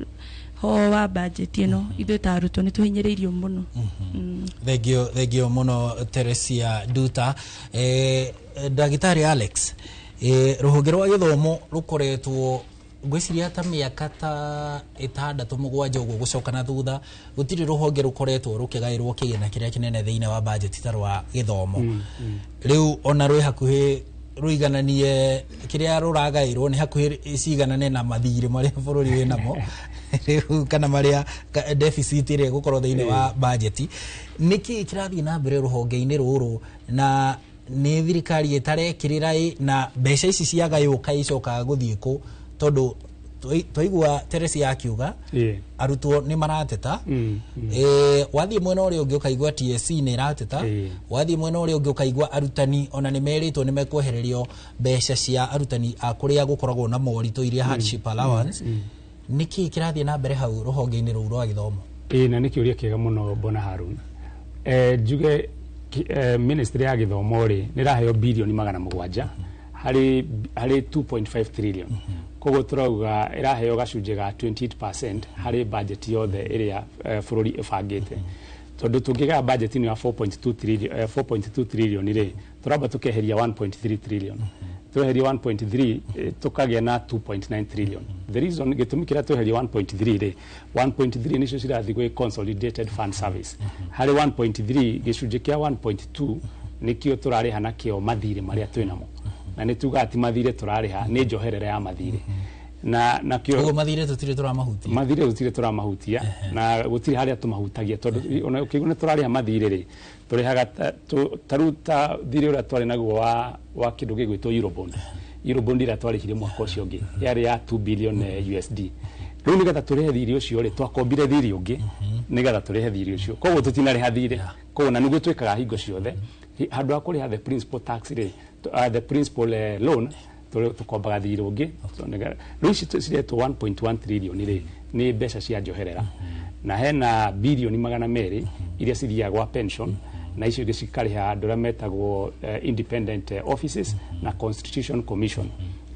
ho wa budget ĩno. Ithuĩ ta arutwo nĩ tũhinyĩrĩirio mũno. Thengio, thengio mũno Teresia Nduta. Ndagĩtarĩ Alex, rũhonge rwa gĩthomo rũkoretwo ngwĩciria ta mĩaka ta 6, 7 ũguo gũcoka na thutha, gũtirĩ rũhonge rũkoretwo rũkĩgaĩrwo kĩgĩna kĩrĩa kĩnene thĩinĩ wa bajeti ta rwa gĩthomo. Rĩu ona rwĩ hakuhĩ rũigananie kĩrĩa rũragaĩrwo nĩ hakuhĩ ciganane na mathirĩ marĩa bũrũri wĩ namo rĩu, kana marĩa deficit ĩrĩa ĩgũkorwo thĩinĩ wa bajeti. Nĩkĩ kĩrathiĩ na mbere rũhonge-inĩ rũrũ, na nĩ thirikari ĩtarekĩrĩra ĩ, na mbeca ici ciagayũka icokaga gũthiĩ kũ? Tondũ twaigua Teresia akiuga arutwo nĩ marateta, wathiĩ mwena ũrĩa ũngĩ ũkaigua TSC nĩ ĩrateta, wathiĩ mwena ũrĩa ũngĩ ũkaigua arutani ona nĩ merĩtwo nĩ mekwehererio mbeca cia arutani a kũrĩa gũkoragwo na moritũ, iria hardship allowance. Nĩkĩ kĩrathiĩ na mbere hau rũhonge-inĩ rũu rwa gĩthomo? Ĩĩ, na nĩ kĩũria kĩega mũno, bwana Harun. Njuge ministry ya gĩthomo rĩ nĩ ĩraheo birioni 700 harĩ 2.5 trillion, koguo tũrauga ĩraheo gacunjĩ ga 28% harĩ budget yothe ĩrĩa bũrũri ĩbangĩte. Tondu tũngĩgaya budget ĩno ya 4.2 trillion, 4.2 trillion rĩ, tũramba tũkeheria 1.3 trillion. Tweheria 1.3, tũkagĩa na 2.9 trillion. The reason, gĩtũmi kĩrĩa tweheria 1.3 rĩ, 1.3 nĩcio cirathiĩ gwĩ Consolidated Fund Service. Harĩ 1.3, gĩcunjĩ kĩa 1.2 nĩkĩo tũrarĩha nakĩo mathirĩ marĩa twĩ namo, na nĩ tugaga ti mathirĩ tũrarĩha, nĩ njoherera ya mathirĩ na nakĩo. Koguo mathirĩ tũtirĩ tũramahutia? Mathirĩ gũtirĩ tũramahutia, na gũtirĩ harĩa tũmahutagia, tondũ ona ũkĩigua nĩ tũrarĩha mathirĩ rĩ, tũrĩhaga ta rĩu ta thirĩ ũrĩa twarĩ naguo wa kĩndũ gĩgwĩtwo Eurobond. Eurobond ĩrĩa twarĩhire mwaka ũcio ũngĩ yarĩ ya 2 billion USD. Rĩu nĩgetha tũrĩhe thirĩ ũcio rĩ, twakombire thirĩ ũngĩ nĩgetha tũrĩhe thirĩ ũcio, koguo tũtinarĩha thirĩ. Koguo na nĩguo twĩkaga hingo ciothe, handũ ha kũrĩha the principal tax rĩ, the principal loan, tũkombaga thirĩ ũngĩ. So, rĩu ici ciretwo 1.1 trillion rĩ, nĩ mbeca cia njoherera, na hena bilioni 200 iria cithiaga gwa pension, na icio ingĩ cikarĩha andũ arĩa metagwo independent offices na Constitution Commission.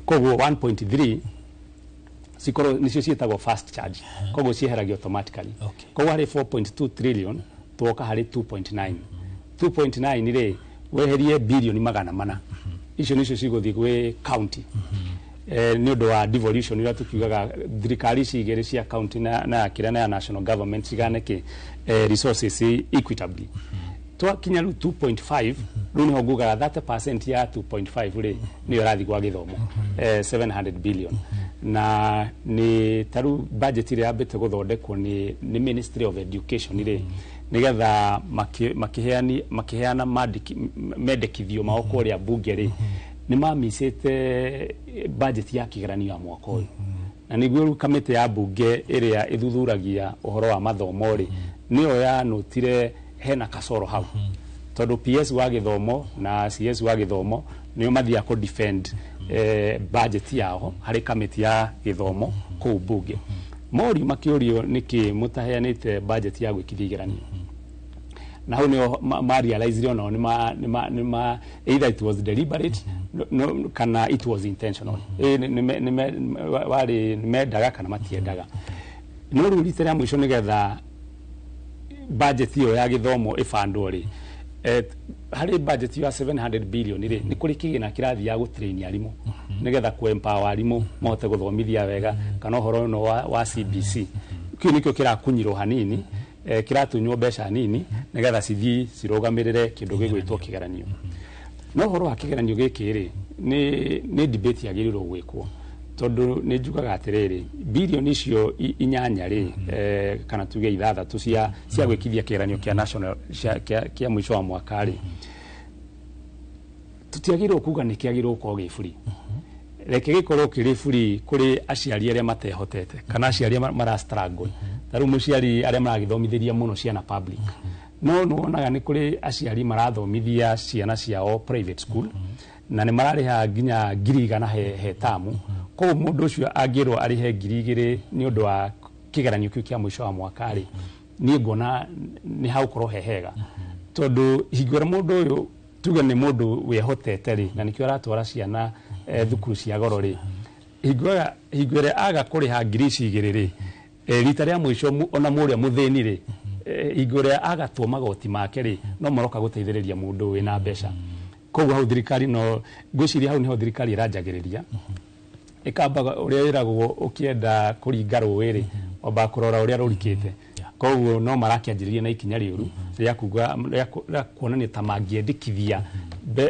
Koguo 1.3 cikorwo nicio ciĩtagwo fast charge, koguo cieheragio automatically. Koguo harĩ 4.2 trillion twoka harĩ 2.9. 2.9 rĩ, weherie bilioni 400, icio nicio cigũthiĩ gwĩ county nĩ ũndũ wa devolution ĩrĩa tũkiugaga thirikari ici igĩrĩ cia county na ya kĩrĩa na ya national government cigane kĩ resources equitably. Twakinya rĩu 2.5, rĩu nĩho ngugaga 30% ya 2.5 rĩ, nĩyo ĩrathiĩ gwa gĩthomo, 700 billion. Na nĩ ta rĩu budget ĩrĩa yambĩte gũthondekwo nĩ Ministry of Education rĩ, nĩgetha makĩheana mendekithio mao kũrĩa bunge rĩ, nĩ mamicĩte budget ya kĩgeranio ya mwaka ũyũ, na nĩguo rĩu kamĩtĩ ya bunge ĩrĩa ĩthuthuragia ũhoro wa mathomo rĩ, nĩyo yanũtire hena kasoro hau, tondũ PS wa gĩthomo na CS wa gĩthomo nĩo mathiaga kũ defend budget yao harĩ kamĩtĩ ya gĩthomo kũu bunge. Mori makĩũrio nĩkĩ mũtaheanĩte budget ya gwĩkithia igeranio, na hau nĩo ma realize onao nĩ ma either it was deliberate, no, kana it was intentional. Nĩ warĩ nĩ mendaga kana matiendaga. No rĩu rita rĩa mũico, nĩgetha budget ĩyo ya gĩthomo ĩbandwo rĩ, harĩ budget ya 700 billion rĩ, nĩ kũrĩ kĩgĩna kĩrathiĩ gũtrain arimũ, nĩgetha kũ empower arimũ mahote gũthomithia wega, kana ũhoro ũno wa CBC. Kĩu nĩkĩo kĩrakunyirwo hanini, kĩratunywo mbeca nini nĩgetha cithiĩ cirũgamĩrĩre kĩndũ gĩgwĩtwo kĩgeranio. No ũhoro wa kĩgeranio gĩkĩ rĩ, nĩ debate yagĩrĩirwo gwĩkwo, tondũ nĩ njugaga atĩrĩrĩ, bilioni icio 8 rĩ, kana tuge 6 cia gwĩkithia kĩgeranio kĩa national kĩa mũico wa mwaka rĩ, tũtiagĩrĩirwo kuga nĩ kĩagĩrĩirwo gũkorwo gĩ free. Reke gĩkorwo kĩrĩ free kũrĩ aciari arĩa matehotete, kana aciari arĩa mara struggle, ta rĩu mũciari arĩa maragĩthomithĩria mũno ciana public. No nĩwonaga nĩ kũrĩ aciari marathomithia ciana ciao private school, na nĩ mararĩha nginya 100,000 he tamu. Koguo mũndũ ũcio angĩrwo arĩhe 2,000 nĩ ũndũ wa kĩgeranio kĩu kĩa mũico wa mwaka rĩ, niĩ nguona nĩ hagũkorwo he hega, tondũ hingo ĩrĩa mũndũ ũyũ, tuge nĩ mũndũ wĩhotete rĩ, na nĩkĩo aratwara ciana thukuru cia goro rĩ, hingo ĩrĩa aga kũrĩha ngiri ici igĩrĩ rĩ, rita rĩa mũico, ona mũrĩa mũthĩni rĩ, hingo ĩrĩa agatwo magoti make rĩ, no maroka gũteithĩrĩria mũndũ wĩna mbeca. Koguo hau thirikari, no ngwĩciria hau nĩho thirikari ĩranjagĩrĩria, ĩkambaga ũrĩa ĩragwo ũkĩenda kũringa rũĩ rĩ, wambaga kũrora ũrĩa rũrikĩte. Koguo no marakĩanjĩrĩria na ikinya rĩũru rĩa kuga rĩa kuonania ta mangĩendekithia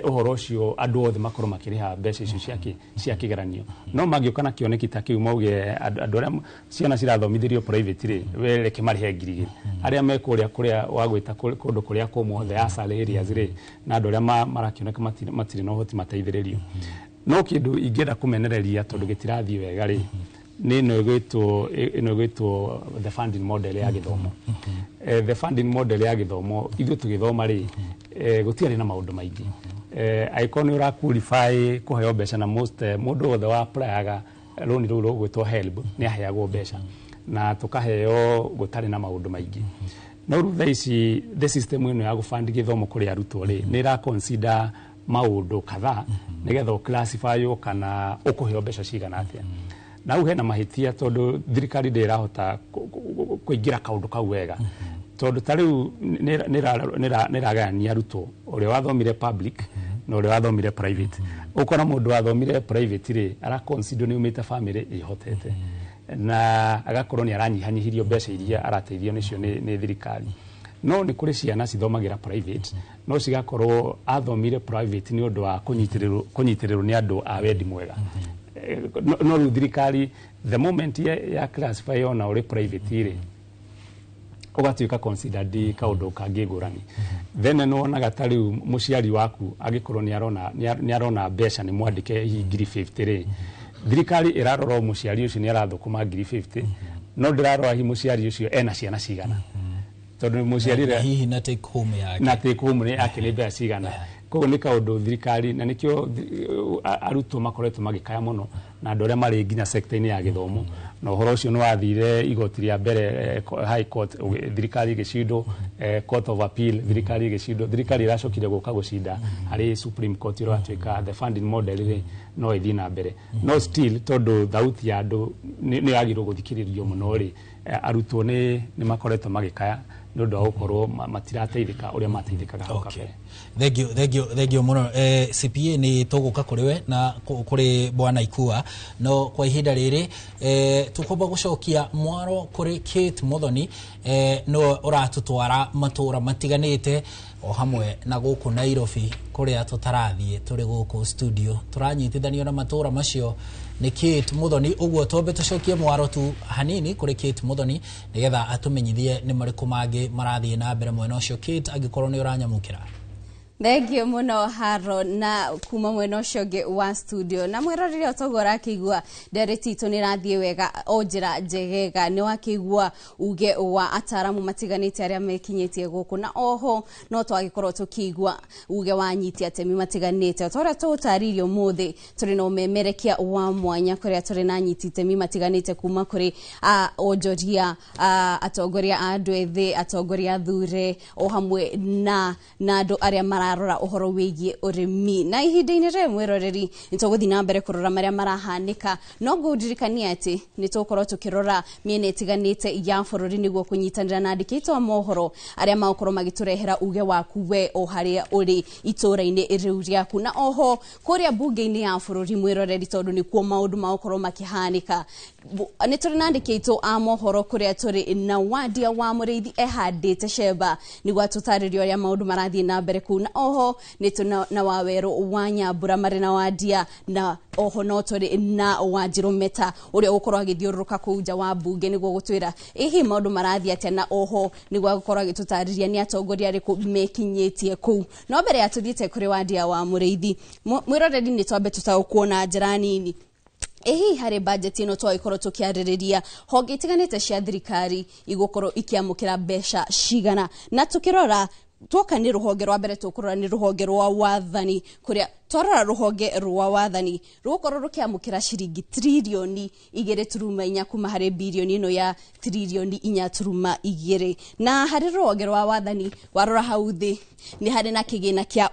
ũhoro ũcio andũ othe makorwo makĩrĩha mbeca icio cia kĩgeranio. No mangĩũka na kĩoneki ta kĩu, mauge andũ arĩa ciana cirathomithĩrio private rĩ, we reke marĩhe 2,000, arĩa me kũrĩa kũrĩa wa gwĩta kũndũ kũrĩa kũmũ, the asal areas rĩ, na andũ arĩa marakĩoneka matirĩ na ũhoti mateithĩrĩrio. No kĩndũ ingĩenda kũmenereria, tondũ gĩtirathiĩ wega rĩ, nĩ ĩno ĩgwĩtwo the funding model ya gĩthomo. The funding model ya gĩthomo, ithuĩ tũgĩthoma rĩ, gũtiarĩ na maũndũ maingĩ. Angĩkorwo nĩ ũra qualify kũheo mbeca, na most mũndũ wothe wa applyaga rũni rũu rũgwĩtwo HELB nĩ aheagwo mbeca, na tũkaheo gũtarĩ na maũndũ maingĩ. No rĩu thaa ici the system ĩno ya gũbandi gĩthomo kũrĩ arutwo rĩ, nĩ ĩra consider maũndũ kadhaa nĩgetha ũclassifywo kana ũkũheo mbeca cigana atĩa. Na hau hena mahĩtia, tondũ thirikari ndĩrahota kũingĩra kaũndũ kau wega. Tondũ ta rĩu nĩ ĩragayania arutwo, ũrĩa wathomire public na ũrĩa wathomire private. Ũkora mũndũ wathomire private rĩ, araconsider nĩ umĩte family ĩhotete, na agakorwo nĩ aranyihanyihĩrio mbeca iria arateithio nĩcio nĩ thirikari. No nĩ kũrĩ ciana cithomagĩra private, no cigakorwo athomire private nĩ ũndũ wa kũnyitĩrĩrwo nĩ andũ a wendi mwega. No rĩu thirikari, the moment ya classify ona ũrĩ private rĩ, ũgatuĩka considered kaũndũ kangĩ ngũrani. Then nĩ wonaga ta rĩu mũciari waku angĩkorwo nĩ arona mbeca nĩ mwandĩke hihi 50,000 rĩ, thirikari ĩrarora o mũciari ũcio nĩ arathũkũma 50,000, no ndĩrarora hihi mũciari ũcio ena ciana cigana, tondũ mũciari Na hihi na take home yake. Na take home nĩ yake nĩ mbeca cigana. Koguo nĩ kaũndũ thirikari, na nĩkĩo arutwo makoretwo magĩkaya mũno, na andũ arĩa marĩ nginya sector-inĩ ya gĩthomo. Na ũhoro ũcio nĩ wathire igoti rĩa mbere, High Court, thirikari ĩgĩcindwo, Court of Appeal, thirikari ĩgĩcindwo. Thirikari ĩracokire gũka gũcinda harĩ Supreme Court, ĩratuĩka the funding model rĩ no ĩthiĩ na mbere. No still, tondũ thauti ya andũ nĩ yagĩrĩirwo gũthikĩrĩrio mũno rĩ, arutwo nĩ makoretwo magĩkaya nĩ ũndũ wa gũkorwo matirateithĩka ũrĩa mateithĩkaga hau kabere. Thank you, thank you, thank you mũno. CPA, nĩ tũgũka kũrĩ we na kũrĩ bwana Ikua, no kwa ihinda rĩrĩ tũkwamba gũcokia mwaro kũrĩ Kate Muthoni, nĩwe ũratũtwara matũra matiganĩte o hamwe na gũkũ Nairobi kũrĩa tũtarathiĩ. Tũrĩ gũkũ studio tũranyitithanio na matũra macio nĩ Kate Muthoni. Ũguo twambe tũcokie mwaro tu hanini kũrĩ Kate Muthoni nĩgetha atũmenyithie nĩ marĩkũ mangĩ marathiĩ na mbere mwena ũcio. Kate, angĩkorwo nĩ ũranyamũkĩra. Thank you mũno, Haro, na kuma mwena ũcio ũngĩ wa studio na mwĩrorere, ũtoguo ũrakĩigua ndereti itũ nĩ ĩrathiĩ wega o njĩra njegega. Nĩ wakĩigua uge wa ataramu matiganĩte arĩa mekinyĩtie gũkũ, na oho no twagĩkorwo tũkĩigua uge wa anyiti atemi matiganĩte. O ta ũrĩa tũũtarĩirie, ũmũthĩ tũrĩ na ũmemerekia wa mwanya kũrĩa tũrĩ na anyiti itemi matiganĩte kuma kũrĩ onjoria, atongoria a andũ ethĩ, atongoria athure, o hamwe na andũ arĩa mararora ũhoro wĩgiĩ ũrĩmi. Na ihinda-inĩ rĩrĩ, mwĩroreri, nĩ tũgũthiĩ na mbere kũrora marĩa marahanĩka, no ngũndirikania atĩ nĩ tũgũkorwo tũkĩrora mĩena ĩtiganĩte ya bũrũri nĩguo kũnyitanĩra na andĩki aitũ a mohoro arĩa magũkorwo magĩtũrehera uge waku we o harĩa ũrĩ itũũra-inĩ rĩu rĩaku, na oho kũrĩa mbunge-inĩ ya bũrũri, mwĩroreri, tondũ nĩkuo maũndũ magũkorwo makĩhanĩka. Nĩ tũrĩ na andĩki aitũ a mohoro kũrĩa tũrĩ na Wandia wa Mũrĩithi ehandĩte cemba nĩguo atũtarĩrie ũrĩa maũndũ marathiĩ na mbere kũu, na oho nĩ tũ na Wawerũ wa Nyambura marĩ na Wandia, na oho no tũrĩ na Wanjirũ Meta ũrĩa ũgũkorwo agĩthiũrũrũka kũu nja wa mbunge nĩguo gũtwĩra ĩ maũndũ marathiĩ atĩa, na oho nĩguo agũkorwo agĩtũtarĩria nĩ atongoria arĩkũ mekinyĩtie kũu. No mbere ya tũthiĩte kũrĩ Wandia wa Mũrĩithi, mwĩroreri, nĩ twambe tũtaũkwo na njĩra nini ĩ hihi harĩ bajeti ĩno twagĩkorwo tũkĩarĩrĩria honge itiganĩte cia thirikari igũkorwo ikĩamũkĩra mbeca cigana. Na tũkĩrora tuoka nĩ rũhonge rwa mbere tũkũrora nĩ rũhonge rwa wathani, kũrĩa twarora rũhonge rwa wathani rũgũkorwo rũkĩamũkĩra ciringi 2.4 tririoni kuma harĩ birioni ĩno ya 4.2 tririoni. Na harĩ rũhonge rwa wathani, warora hau thĩ nĩ harĩ na kĩgĩna kĩa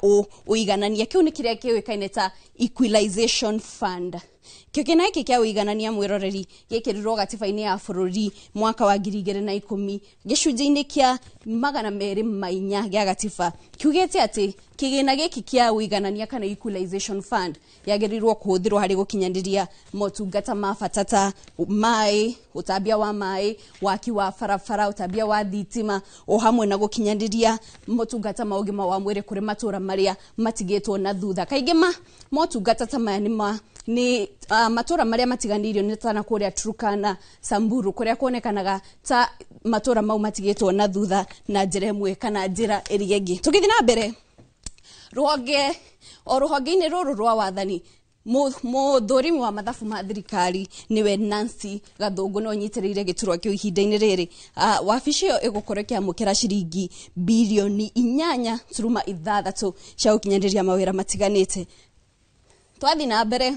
ũiganania, kĩu nĩ kĩrĩa kĩũĩkaine ta Equalization Fund. Kĩgĩna gĩkĩ kĩa ũiganania, mwĩroreri, gĩkĩrirwo gatiba-inĩ ya bũrũri mwaka wa 2010, gĩcunjĩ-inĩ kĩa 204 gĩa gatiba kiugĩte atĩ kĩgĩna gĩkĩ kĩa ũiganania kana Equalization Fund yagĩrĩirwo kũhũthĩrwo harĩ gũkinyanĩria motungata ma bata ta maĩ, ũtambia wa maĩ, waki wa barabara, ũtambia wa thitima, o hamwe na gũkinyanĩria motungata ma ũgima wa mwĩrĩ kũrĩ matũra marĩa matigĩtwo na thutha. Kaingĩ ma motungata ta maya nĩ ma nĩ matũra marĩa matiganĩirio nĩ ta na kũrĩa Turkana, Samburu, kũrĩa kuonekanaga ta matũra mau matigĩtwo na thutha na njĩra ĩmwe kana njĩra ĩrĩa ĩngĩ. Tũgĩthiĩ na mbere, rũhonge o rũhonge-inĩ rũrũ rwa wathani, mũthũrimi wa mathabu ma thirikari nĩwe Nancy Gathũngũ no nyitĩrĩire gĩturwa kĩu ihinda-inĩ rĩrĩ. Wabici ĩyo ĩgũkorwo ĩkĩamũkĩra ciringi 8.6 birioni cia gũkinyanĩria mawĩra matiganĩte. Twathiĩ na mbere,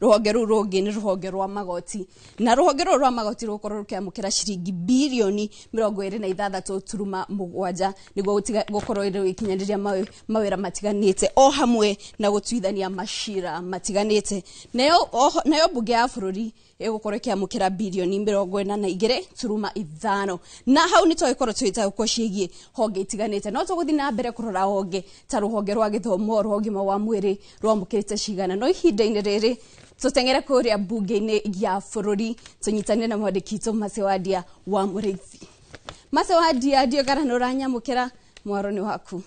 Rũhonge rũu rũngĩ nĩ rũhonge rwa magoti, na rũhonge rũrũ rwa magoti rũgũkorwo rũkĩamũkĩra ciringi birioni 26.7 nĩguo gũkorwo rũgĩkinyanĩria mawĩra matiganĩte o hamwe na gũtuithania macira matiganĩte. Nayo mbunge ya bũrũri ĩgũkorwo ĩkĩamũkĩra birioni 42.5. Na hau nĩ twagĩkorwo tũgĩtaũkwo ciĩgiĩ honge itiganĩte, no tũgũthiĩ na mbere kũrora honge ta rũhonge rwa gĩthomo, rwa ũgima wa mwĩrĩ rwamũkĩrĩte cigana. No ihinda-inĩ rĩrĩ tũteng'ere kũrĩa mbunge-inĩ ya bũrũri tũnyitane na mwandĩki witũ Masewadia wa Mũrĩithi. Masewadia, ndiũ kana nĩ ũranyamũkĩra, mwaro nĩ waku.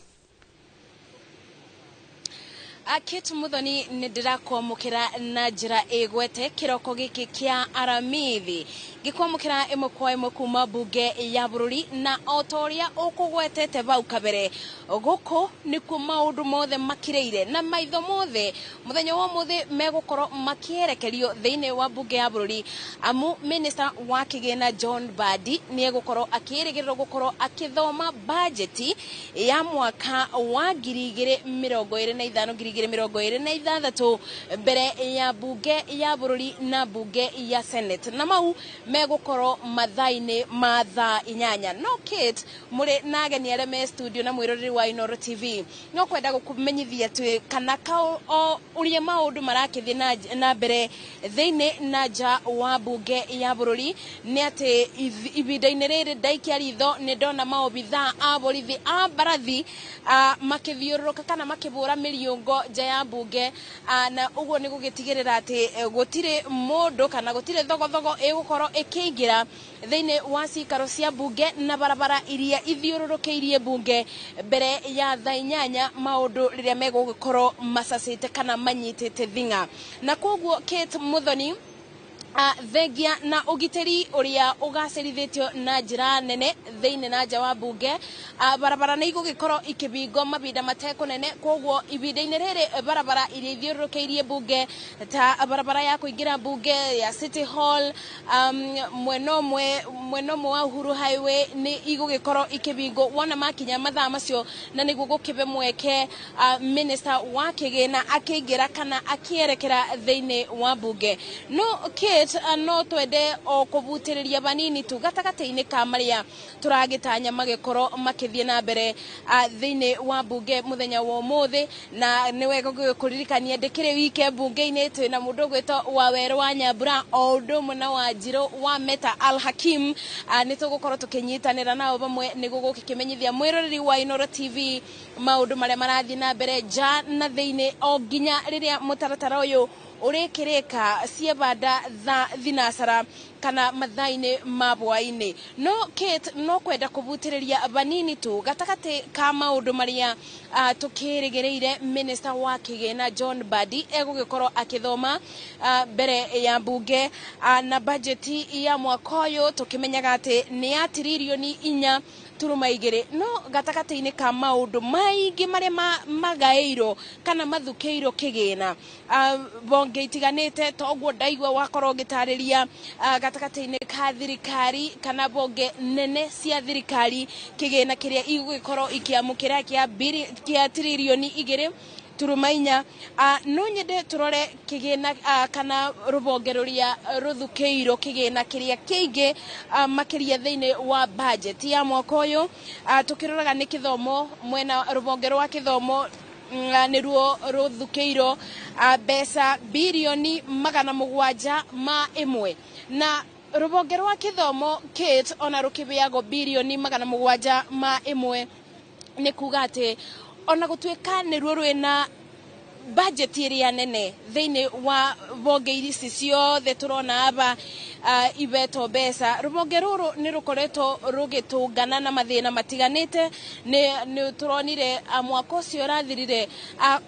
Kate Muthoni, nĩ ndĩrakwamũkĩra na njĩra ĩgwete kĩroko gĩkĩ kĩa aramithi, ngĩkwamũkĩra ĩmwe kwa ĩmwe kuma mbunge ya bũrũri, na o ta ũrĩa ũkũgwetete bau kabere, gũkũ nĩkuo maũndũ mothe makirĩire na maitho mothe mũthenya wa ũmũthĩ megũkorwo makĩerekerio thĩinĩ wa mbunge ya bũrũri, amu minister wa kĩgĩna John Mbadi nĩ egũkorwo akĩrĩgĩrĩrwo gũkorwo akĩthoma bajeti ya mwaka wa 2025 2026 mbere ya mbunge ya bũrũri na mbunge ya Senate, na mau megũkorwo mathaa-inĩ ma thaa 8. No Kate, mũrĩ na ageni arĩa me studio na mwĩroreri wa Inooro TV, no kwenda gũkũmenyithia atĩ kana o ũrĩa maũndũ marakĩthiĩ na mbere thĩinĩ na nja wa mbunge ya bũrũri nĩ atĩ ihinda-inĩ rĩrĩ ndaikia ritho nĩ ndona maobithaa a borithi a mbarathi makĩthiũrũrũka kana makĩbũra mĩriũngo nja ya mbunge, na ũguo nĩ gũgĩtigĩrĩra atĩ gũtirĩ mũndũ kana gũtirĩ thogothogo ĩgũkorwo ĩkĩingĩra thĩinĩ wa cikaro cia mbunge na barabara iria ithiũrũrũkĩirie mbunge mbere ya thaa 8 maũndũ rĩrĩa megũgĩkorwo macacĩte kana manyitĩte thing'a. Na koguo Kate Muthoni, thengia na ũgitĩri ũrĩa ũgacĩrithĩtio na njĩra nene thĩinĩ na nja wa mbunge, barabara nĩ igũgĩkorwo ikĩbingwo mahinda matekũnene. Koguo ihinda-inĩ rĩrĩ barabara iria ithiũrũrũkĩirie mbunge ta barabara ya kũingĩra mbunge ya City Hall, mwena ũmwe wa Uhuru Highway nĩ igũgĩkorwo ikĩbingwo wona makinya mathaa macio, na nĩguo gũkĩbe mweke minister wa kĩgĩna akĩingĩra kana akĩerekera thĩinĩ wa mbunge. No Kate, no twende o kũbutĩrĩria banini tu gatagatĩ-inĩ ka marĩa tũragĩtanya magĩkorwo makĩthiĩ na mbere thĩinĩ wa mbunge mũthenya wa ũmũthĩ. Na nĩ wega gũkũririkania ndĩkĩrĩ wike mbunge-inĩ, twĩna mũndũ ũgwĩtwo Wawerũ wa Nyambura o ũndũ ũmwe na Wanjirũ wa Meta Al Hakim. Nĩ tũgũkorwo tũkĩnyitanĩra nao bamwe nĩguo gũkĩmenyithia mwĩroreri wa Inooro TV maũndũ marĩa marathiĩ na mbere nja na thĩinĩ o nginya rĩrĩa mũtaratara ũyũ ũrĩkĩrĩka ciebanda thaa 7 kana mathaa-inĩ ma bwaĩ-inĩ. No Kate, no kwenda kũbutĩrĩria banini tu gatagatĩ ka maũndũ marĩa tũkĩrĩgĩrĩire minister wa kĩgĩna John Mbadi egũgĩkorwo akĩthoma mbere ya mbunge, na bajeti ya mwaka ũyũ tũkĩmenyaga atĩ nĩ ya tiririoni 4.2. No gatagatĩ-inĩ ka maũndũ maingĩ marĩa magaĩirwo kana mathukĩirwo kĩgĩna bonge itiganĩte, toguo ndaigua wakorwo ũgĩtarĩria gatagatĩ-inĩ ka thirikari kana bonge nene cia thirikari kĩgĩna kĩrĩa igũgĩkorwo ikĩamũkĩra kĩa tiririoni 2.4. No nyende tũrore kĩgĩna kana rũbonge rũrĩa rũthukĩirwo kĩgĩna kĩrĩa kĩingĩ makĩria thĩinĩ wa budget ya mwaka ũyũ. Tũkĩroraga nĩ kĩthomo, mwena rũbonge rwa kĩthomo nĩruo rũthukĩirwo mbeca birioni 701, na rũbonge rwa kĩthomo Kate ona rũkĩbĩagwo birioni 701, nĩ kuga atĩ ona gũtuĩka nĩruo rwĩna budget ĩrĩa nene thĩinĩ wa bonge ici ciothe tũrona aba ibetwo mbeca, rũbonge rũrũ nĩ rũkoretwo rũgĩtũngana na mathĩna matiganĩte. Nĩ tũronire mwaka ũcio ũrathirire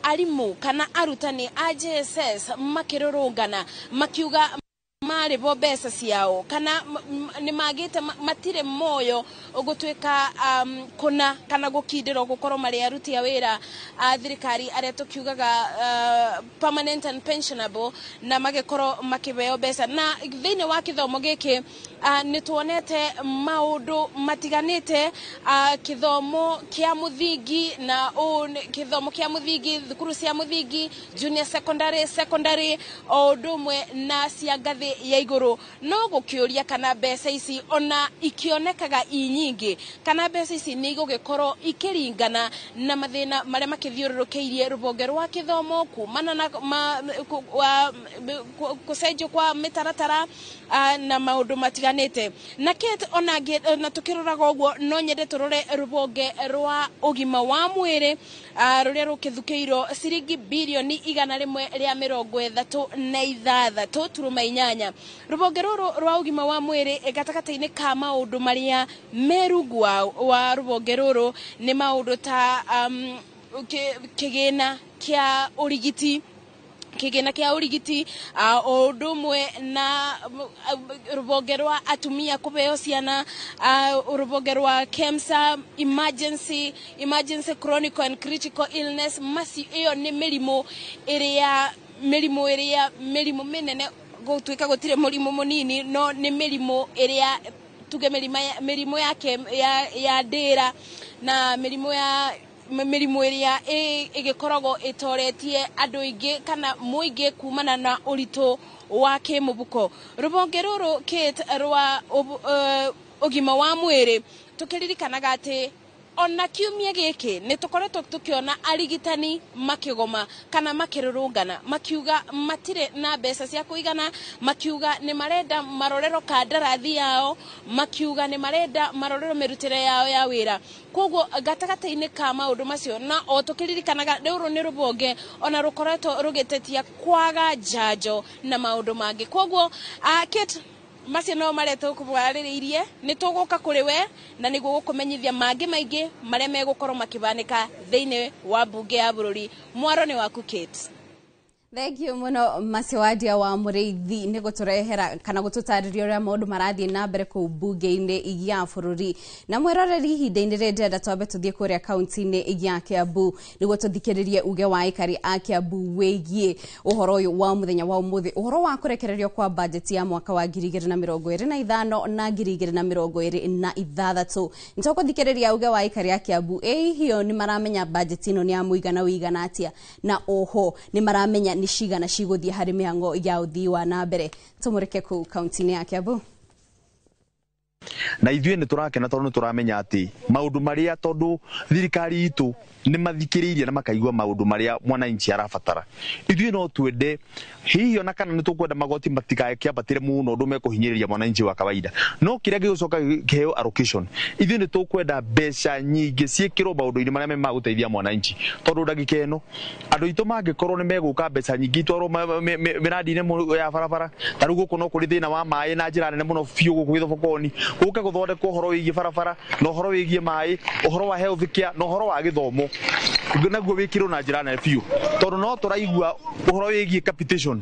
arimũ kana arutani a JSS makĩrũrũngana makiuga marĩhwo mbeca ciao kana nĩ magĩte matirĩ moyo gũtuĩka kũna kana gũkindĩrwo gũkorwo marĩ aruti a wĩra a thirikari arĩa tũkiugaga permanent and pensionable, na magĩkorwo makĩheo mbeca. Na thĩinĩ wa kĩthomo gĩkĩ Nĩ tuonete maũndũ matiganĩte, kĩthomo kĩa mũthingi na ũũ kĩthomo kĩa mũthingi, thukuru cia mũthingi, junior secondary, secondary, o ũndũ ũmwe na cia ngathĩ ya igũrũ. No gũkĩũria kana mbeca ici ona ikĩonekaga i nyingĩ, kana mbeca ici nĩ igũgĩkorwo ikĩringana na mathĩna marĩa makĩthiũrũrũkĩirie rũhonge rwa kĩthomo kumana na gũcenjio kwa mĩtaratara na maũndũ matiganĩte. Na Kate, ona na tũkĩroraga ũguo, no nyende tũrore rũhonge rwa ũgima wa mwĩrĩ, rũrĩa rũkĩthukĩirwo ciringi birioni 136.8. Rũhonge rũrũ rwa ũgima wa mwĩrĩ, gatagatĩ-inĩ ka maũndũ marĩa me rungu wa rũhonge rũrũ nĩ maũndũ ta kĩgĩna kĩa ũrigiti, kĩgĩna kĩa ũrigiti, o ũndũ ũmwe na rũhonge rwa atumia kũheo ciana, rũhonge rwa KEMSA, emergency chronic and critical illness. Maci ĩyo nĩ mĩrimũ ĩrĩa mĩrimũ mĩnene, gũtuĩka gũtirĩ mũrimũ mũnini, no nĩ mĩrimũ ĩrĩa tuge mĩrimũ ya ndĩra na mĩrimũ ĩrĩa ĩgĩkoragwo ĩtoretie andũ aingĩ kana mũingĩ kumana na ũritũ wa kĩmũbuko. Rũhonge rũrũ, Kate, rwa ũgima wa mwĩrĩ, tũkĩririkanaga atĩ ona kiumia gĩkĩ nĩ tũkoretwo tũkĩona arigitani makĩgoma kana makĩrũrũngana, makiuga matirĩ na mbeca cia kũigana, makiuga nĩ marenda marorero kandarathi yao, makiuga nĩ marenda marorero mĩrutĩre yao ya wĩra. Koguo gatagatĩ-inĩ ka maũndũ macio, na o tũkĩririkanaga rũrũ nĩ rũhonge ona rũkoretwo rũgĩtetia kwaga njanjo na maũndũ mangĩ. Koguo Kate, macio no marĩa tũkũarĩrĩirie. Nĩ tũgũka kũrĩ we na nĩguo gũkũmenyithia mangĩ maingĩ marĩa megũkorwo makĩbanĩka thĩinĩ wa mbunge ya bũrũri. Mwaro nĩ waku, Kate. Thank you muno, Masiwadia wa Mũrĩithi, nĩ gũtũrehera kana gũtũtarĩria ũrĩa maũndũ marathiĩ na mbere kũu mbunge-inĩ ya bũrũri. Na mwĩroreri, ihinda-inĩ rĩrĩ ndĩrenda twambe tũthiĩ kũrĩa kaunti-inĩ ya Kiambu nĩguo tũthikĩrĩrie uge wa aikari a Kiambu wĩgiĩ ũhoro ũyũ wa mũthenya wa ũmũthĩ, ũhoro wa kũrekererio kwa bajeti ya mwaka wa 2025 na 2026. Nĩtũkũthikĩrĩria uge wa aikari a Kiambu, ĩ hihi nĩ maramenya bajeti ĩno nĩ ya mũigana ũigana atĩa, na oho nĩ maramenya nĩ cigana cigũthiĩ harĩ mĩhango ya ũthii wa na mbere. Tũmũrĩke kũu kaunti-inĩ ya Kiambu. Na ithuĩ nĩ tũrakena tondũ nĩ tũramenya atĩ maũndũ marĩa, tondũ thirikari itũ nĩ mathikĩrĩirie na makaigua maũndũ marĩa mwananchi arabatara. Ithuĩ no twende hihi ona kana nĩ tũkwenda magoti matigakĩambatĩre mũno ũndũ mekũhinyĩrĩria mwananchi wa kawaida, no kĩrĩa gĩgũcoka kĩheo allocation, ithuĩ nĩ tũkwenda mbeca nyingĩ ciĩkĩrwo maũndũ-inĩ marĩa me ma gũteithia mwananchi, tondũ ndagĩka ĩno andũ aitũ mangĩkorwo nĩ megũka mbeca nyingĩ itwarwo mĩrandi-inĩ ya barabara. Ta rĩu gũkũ no kũrĩ thĩna wa maĩ na njĩra nene mũno biũ gũkũ Gĩthobokoni, gũke gũthondekwo ũhoro wĩgiĩ barabara na ũhoro wĩgiĩ maĩ, ũhoro wa health care na ũhoro wa gĩthomo naguo wĩkĩrwo na njĩra nene biũ, tondũ no tũraigua ũhoro wĩgiĩ capitation,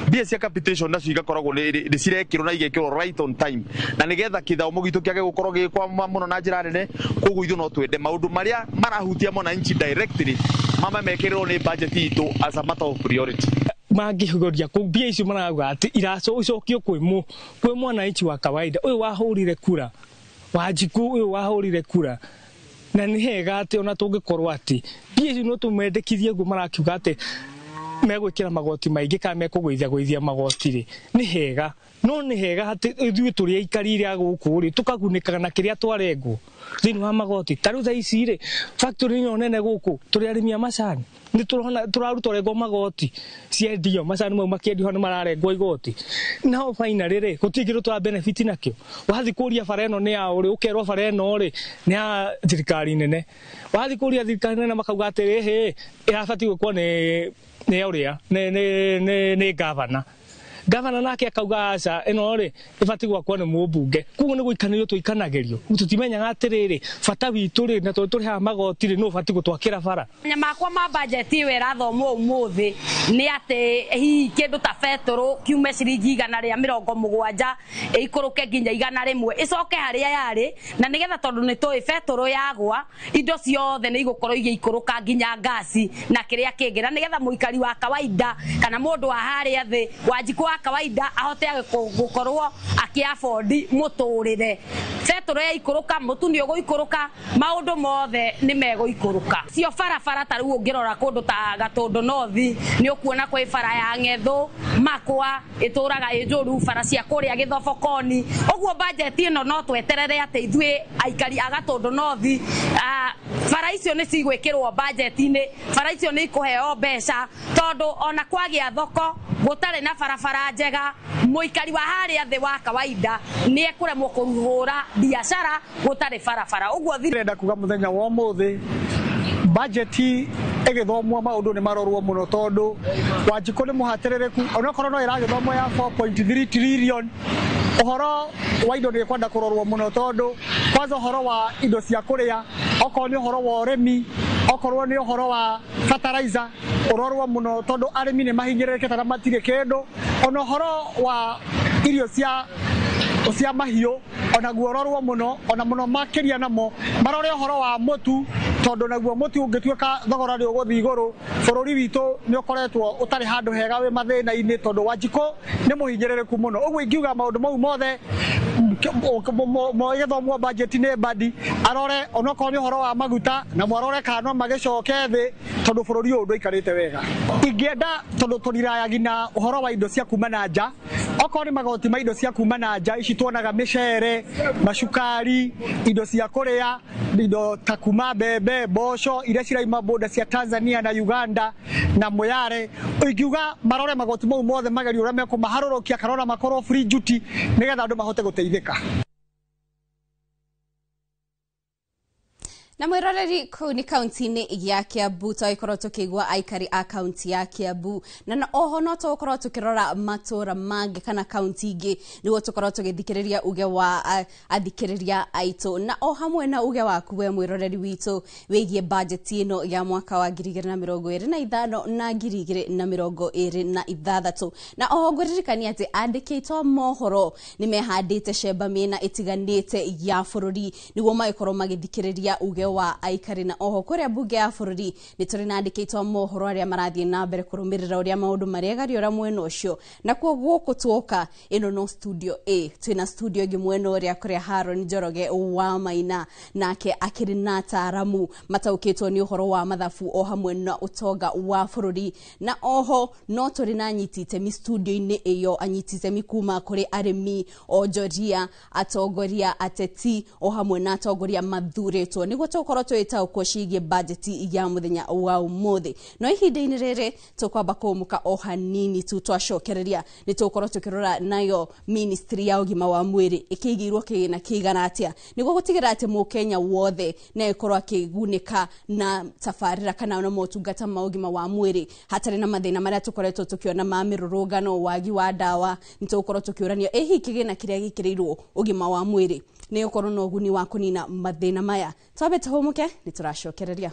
mbia cia capitation nacio igakoragwo nĩ cirekĩrwo na igekĩrwo right on time, na nĩgetha kĩthomo gitũ kĩage gũkorwo gĩgĩkwama mũno na njĩra nene. Koguo ithuĩ no twende maũndũ marĩa marahutia mwananchi directly mama mekĩrĩrwo nĩ budget itũ as a matter of priority. Mangĩhoria kũ mbia icio marauga atĩ iracokio kwĩ mwananchi wa kawaida ũyũ wahũrire kura, Wanjikũ ũyũ wahũrire kura. Na nĩ hega atĩ ona tũngĩkorwo atĩ mbia icio no tũmendekithie ũguo marakiuga atĩ megwĩkĩra magoti maingĩ kana mekũgũithia gũithia magoti rĩ, nĩ hega, no nĩ hega atĩ ithuĩ tũrĩ aikari a gũkũ rĩ tũkagunĩkaga na kĩrĩa twarengwo thĩinĩ wa magoti. Ta rĩu thaa ici rĩ, factory ĩno nene gũkũ, tũrĩ arĩmi a macani, nĩ tũrona tũraruta rengwo magoti ciendio, macani mau makĩendio nĩ mararengwo igoti. Nao finally rĩ, gũtirĩ kĩndũ tũra benefit nakĩo. Wathiĩ kũria bara ĩno nĩ ya ũrĩ, ũkerwo bara ĩno rĩ nĩ ya thirikari nene. Wathiĩ kũria thirikari nene makauga atĩrĩ, hĩ ĩrabatiĩ gwĩkwo nĩ ũrĩa nĩ gavana. Gavana nake akauga aca, ĩno rĩ ĩbatiĩ gwakwo nĩ mũmbunge. Koguo nĩ gũikanĩrio tũikanagĩrio, tũtimenyaga atĩrĩrĩ bata witũ rĩ, na tondũ tũrĩhaga magoti rĩ, nũ ũbatiĩ gũtwakĩra bara. Makwa ma bajeti ĩyo ĩrathomwo ũmũthĩ nĩ atĩ hihi kĩndũ ta betũrũ kiume ciringi 170 ĩikũrũke nginya 100, ĩcoke harĩa yarĩ, na nĩgetha tondũ nĩ tũĩ betũrũ yagwa indo ciothe nĩ igũkorwo igĩikũrũka nginya ngasi na kĩrĩa kĩngĩ, na nĩgetha mũikari wa kawaida kana mũndũ wa harĩa thĩ, Wanjikũ wa wa kawaida ahote gũkorwo akĩ-afford mũtũrĩre. Betũrũ yaikũrũka, mũtu nĩ ũgũikũrũka, maũndũ mothe nĩ megũikũrũka. Cio barabara ta rĩu ũngĩrora kũndũ ta Gatũndũ North nĩ ũkuona kwĩ bara ya Ng'ethũ, Makwa ĩtũraga ĩ njũru, bara cia kũrĩa Gĩthobokoni. Ũguo bajeti ĩno no tweterere atĩ ithuĩ aikari a Gatũndũ North, bara icio nĩ cigwĩkĩrwo bajeti-inĩ, bara icio nĩ ikũheo mbeca, tondũ ona kwagĩa thoko gũtarĩ na barabara njega, mũikari wa harĩa thĩ wa kawaida nĩ ekũremwo kũhũra biacara gũtarĩ barabara. Ũguo ndĩrenda kuga mũthenya wa ũmũthĩ bajeti ĩgĩthomwo maũndũ nĩ marorwo mũno, tondũ Wanjikũ nĩ mũhatĩrĩrĩku, onokorwo no ĩragĩthomwo ya 4.3 trillion, ũhoro wa indo nĩ kwenda kũrorwo mũno, tondũ kwanza ũhoro wa indo cia kũrĩa, okorwo nĩ ũhoro wa ũrĩmi, okorwo nĩ ũhoro wa fertilizer ũrorwo mũno, tondũ arĩmi nĩ mahinyĩrĩrĩkĩte na matirĩ kĩndũ. Ona ũhoro wa irio cia mahiũ onaguo ũrorwo mũno, ona mũno makĩria namo marore ũhoro wa mũtu, tondũ naguo mũtu ũngĩtuĩka thogora nĩ ũgũthiĩ igũrũ, bũrũri witũ nĩ ũkoretwo ũtarĩ handũ hega wĩ mathĩna-inĩ, tondũ Wanjikũ nĩ mũhinyĩrĩrĩku mũno. Ũguo ingiuga maũndũ mau mothe ĩgĩthomwo bajeti nĩ badi arore onokorwo nĩ ũhoro wa maguta, na mwarore kana no magĩcoke thĩ, tondũ bũrũri ũyũ ndũikarĩte wega. Ingĩenda tondũ tũrirayagi na ũhoro wa indo cia kuma na nja, okorwo nĩ magoti ma indo cia kuma na nja ici tuonaga mĩcere, macukari, indo cia kũrĩa, indo ta kuma mbembe, mboco iria ciraima boda cia Tanzania na Uganda na Moyale, ingiuga marore magoti mau mothe magerie ũrĩa mekũmaharũrũkia kana ona makorwo free duty, nĩgetha andũ mahote gũteithĩka. Na mwiroreri kuu ni kaunti-inĩ ya Kiambu, twagĩkorwo tũkĩigua aikari a kaunti ya Kiambu, na oho no tũgũkorwo tũkĩrora matũra mangĩ kana kaunti ingĩ nĩguo tũkorwo tũgĩthikĩrĩria uge wa athikĩrĩria aitũ, na o hamwe na uge waku we mwĩroreri witũ wĩgiĩ bajeti ĩno ya mwaka wa 2025 na 2026. Na oho ngũririkania atĩ andĩkĩtwo mohoro nĩ mehandĩte cemba mĩena ĩtiganĩte ya bũrũri nĩguo magĩkorwo magĩthikĩrĩria uge wa aikari. Na oho kũrĩa mbunge ya bũrũri nĩ tũrĩ na andĩkĩtwo mohoro arĩa marathiĩ na mbere kũrũmĩrĩra ũrĩa maũndũ marĩa mwena ũcio. Na kuo gũkũ tuoka ĩno no studio A, twĩna studio ĩngĩ mwena ũrĩa kũrĩa Haron Njoroge wa Maina nake akĩrĩ na ataaramu mataũkĩtwo nĩ ũhoro wa mathabu o hamwe na ũtonga wa bũrũri. Na oho no tũrĩ na anyiti itemi studio-inĩ ĩyo, anyiti itemi kuma kũrĩ arĩmi, onjoria, atongoria, ateti o hamwe na atongoria mathurĩtwo nĩguo tũkorwo tũgĩtaũkwo ciĩgiĩ bajeti ya mũthenya wa ũmũthĩ. No ihinda-inĩ rĩrĩ tũkwamba kũmũka o hanini tu, twacokereria nĩ tũgũkorwo tũkĩrora nayo ministry ya ũgima wa mwĩrĩ ĩkĩigĩirwo kĩgĩna kĩigana atĩa nĩguo gũtigĩrĩra atĩ mũkenya wothe nĩ agĩkorwo akĩgunĩka na tabarĩra kana na motungata ma ũgima wa mwĩrĩ hatarĩ na mathĩna marĩa tũkoretwo tũkĩona ma mĩrũrũngano, wagi wa ndawa. Nĩ tũgũkorwo tũkĩũrania ĩ hihi kĩgĩna kĩrĩa gĩkĩrĩirwo ũgima wa mwĩrĩ nĩ ũkorwo na ũguni wa kũnina mathĩna maya. Twambe tũhũmũke, nĩ tũracokereria.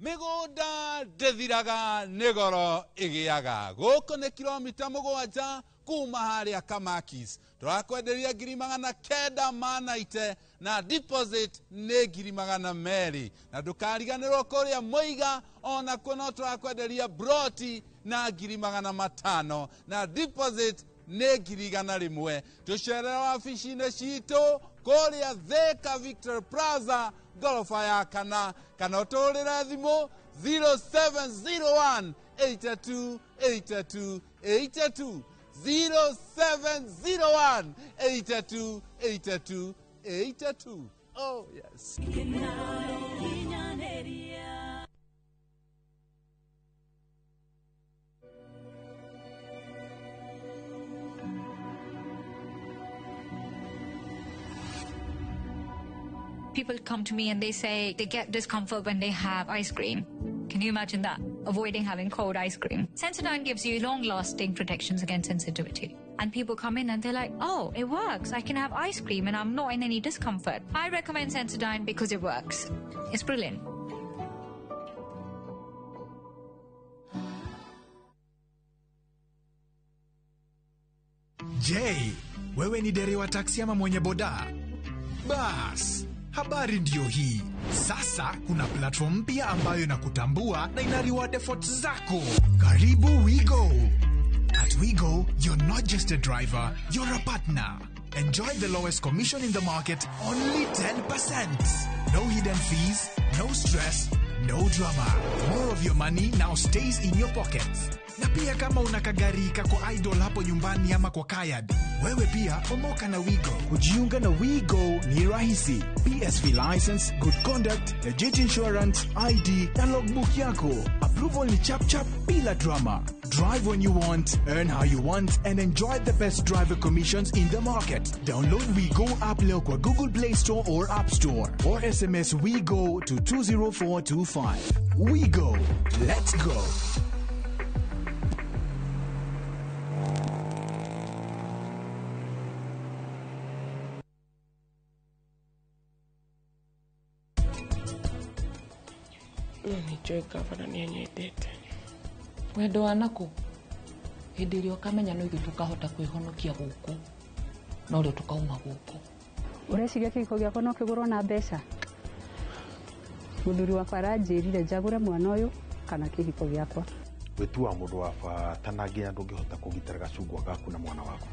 Mĩgũnda ndĩthiraga nĩ goro ĩgĩaga. Gũkũ nĩ kilomita 7 kuma harĩa Kamakis. Tũrakwenderia 990 na deposit nĩ 200,000. Na ndũkariganĩrwo kũrĩa Mũiga onakuo no tũrakwenderia broti na 500,000 na deposit nĩ 100,000. Tũcerere wabici-inĩ citũ kũrĩa Thika Victory Plaza ngoroba ya kana, kana ũtũhũrĩre thimũ 0701 82 82 82 0701 82 82 82. Oh yes. People come to me and they say they get discomfort when they have ice cream. Can you imagine that? Avoiding having cold ice cream. Sensodyne gives you long-lasting protections against sensitivity. And people come in and they're like, oh, it works. I can have ice cream and I'm not in any discomfort. I recommend Sensodyne because it works. It's brilliant. Je, wewe ni dereva taksi ama mwenye boda? Bas, habari ndiyo hii. Sasa kuna platform mpya ambayo inakutambua na ina reward efforts zako. Karibu WeGo. At WeGo, you're not just a driver, you're a partner. Enjoy the lowest commission in the market, only 10%. No hidden fees, no stress, no drama. More of your money now stays in your pockets. Na pia kama una kagari kako idle hapo nyumbani ama kwa kayad, wewe pia omoka na WeGo. Kujiunga na WeGo ni rahisi. PSV license, good conduct, legit insurance, ID na logbook yako. Approval ni chap chap bila drama. Drive when you want, earn how you want, and enjoy the best driver commissions in the market. Download WeGo app leo kwa Google Play Store or App Store, or SMS WeGo to 20425. WeGo. Let's go. No nĩ njũĩ gavana nĩ anyendete. Wendo wa naku hĩndĩ ĩrĩa ũkamenya no ithuĩ tũkahota kwĩhonokia gũkũ no rĩo tũkauma gũkũ. Ũreciria kĩhiko gĩakwa no kĩgũrwo na mbeca? Mũthuri wakwa aranjĩrire njagũre mwana ũyũ kana kĩhiko gĩakwa. Wĩtuaga mũndũ wa bata na nginya ndũngĩhota kũgitĩra gacungwa gaku na mwana waku.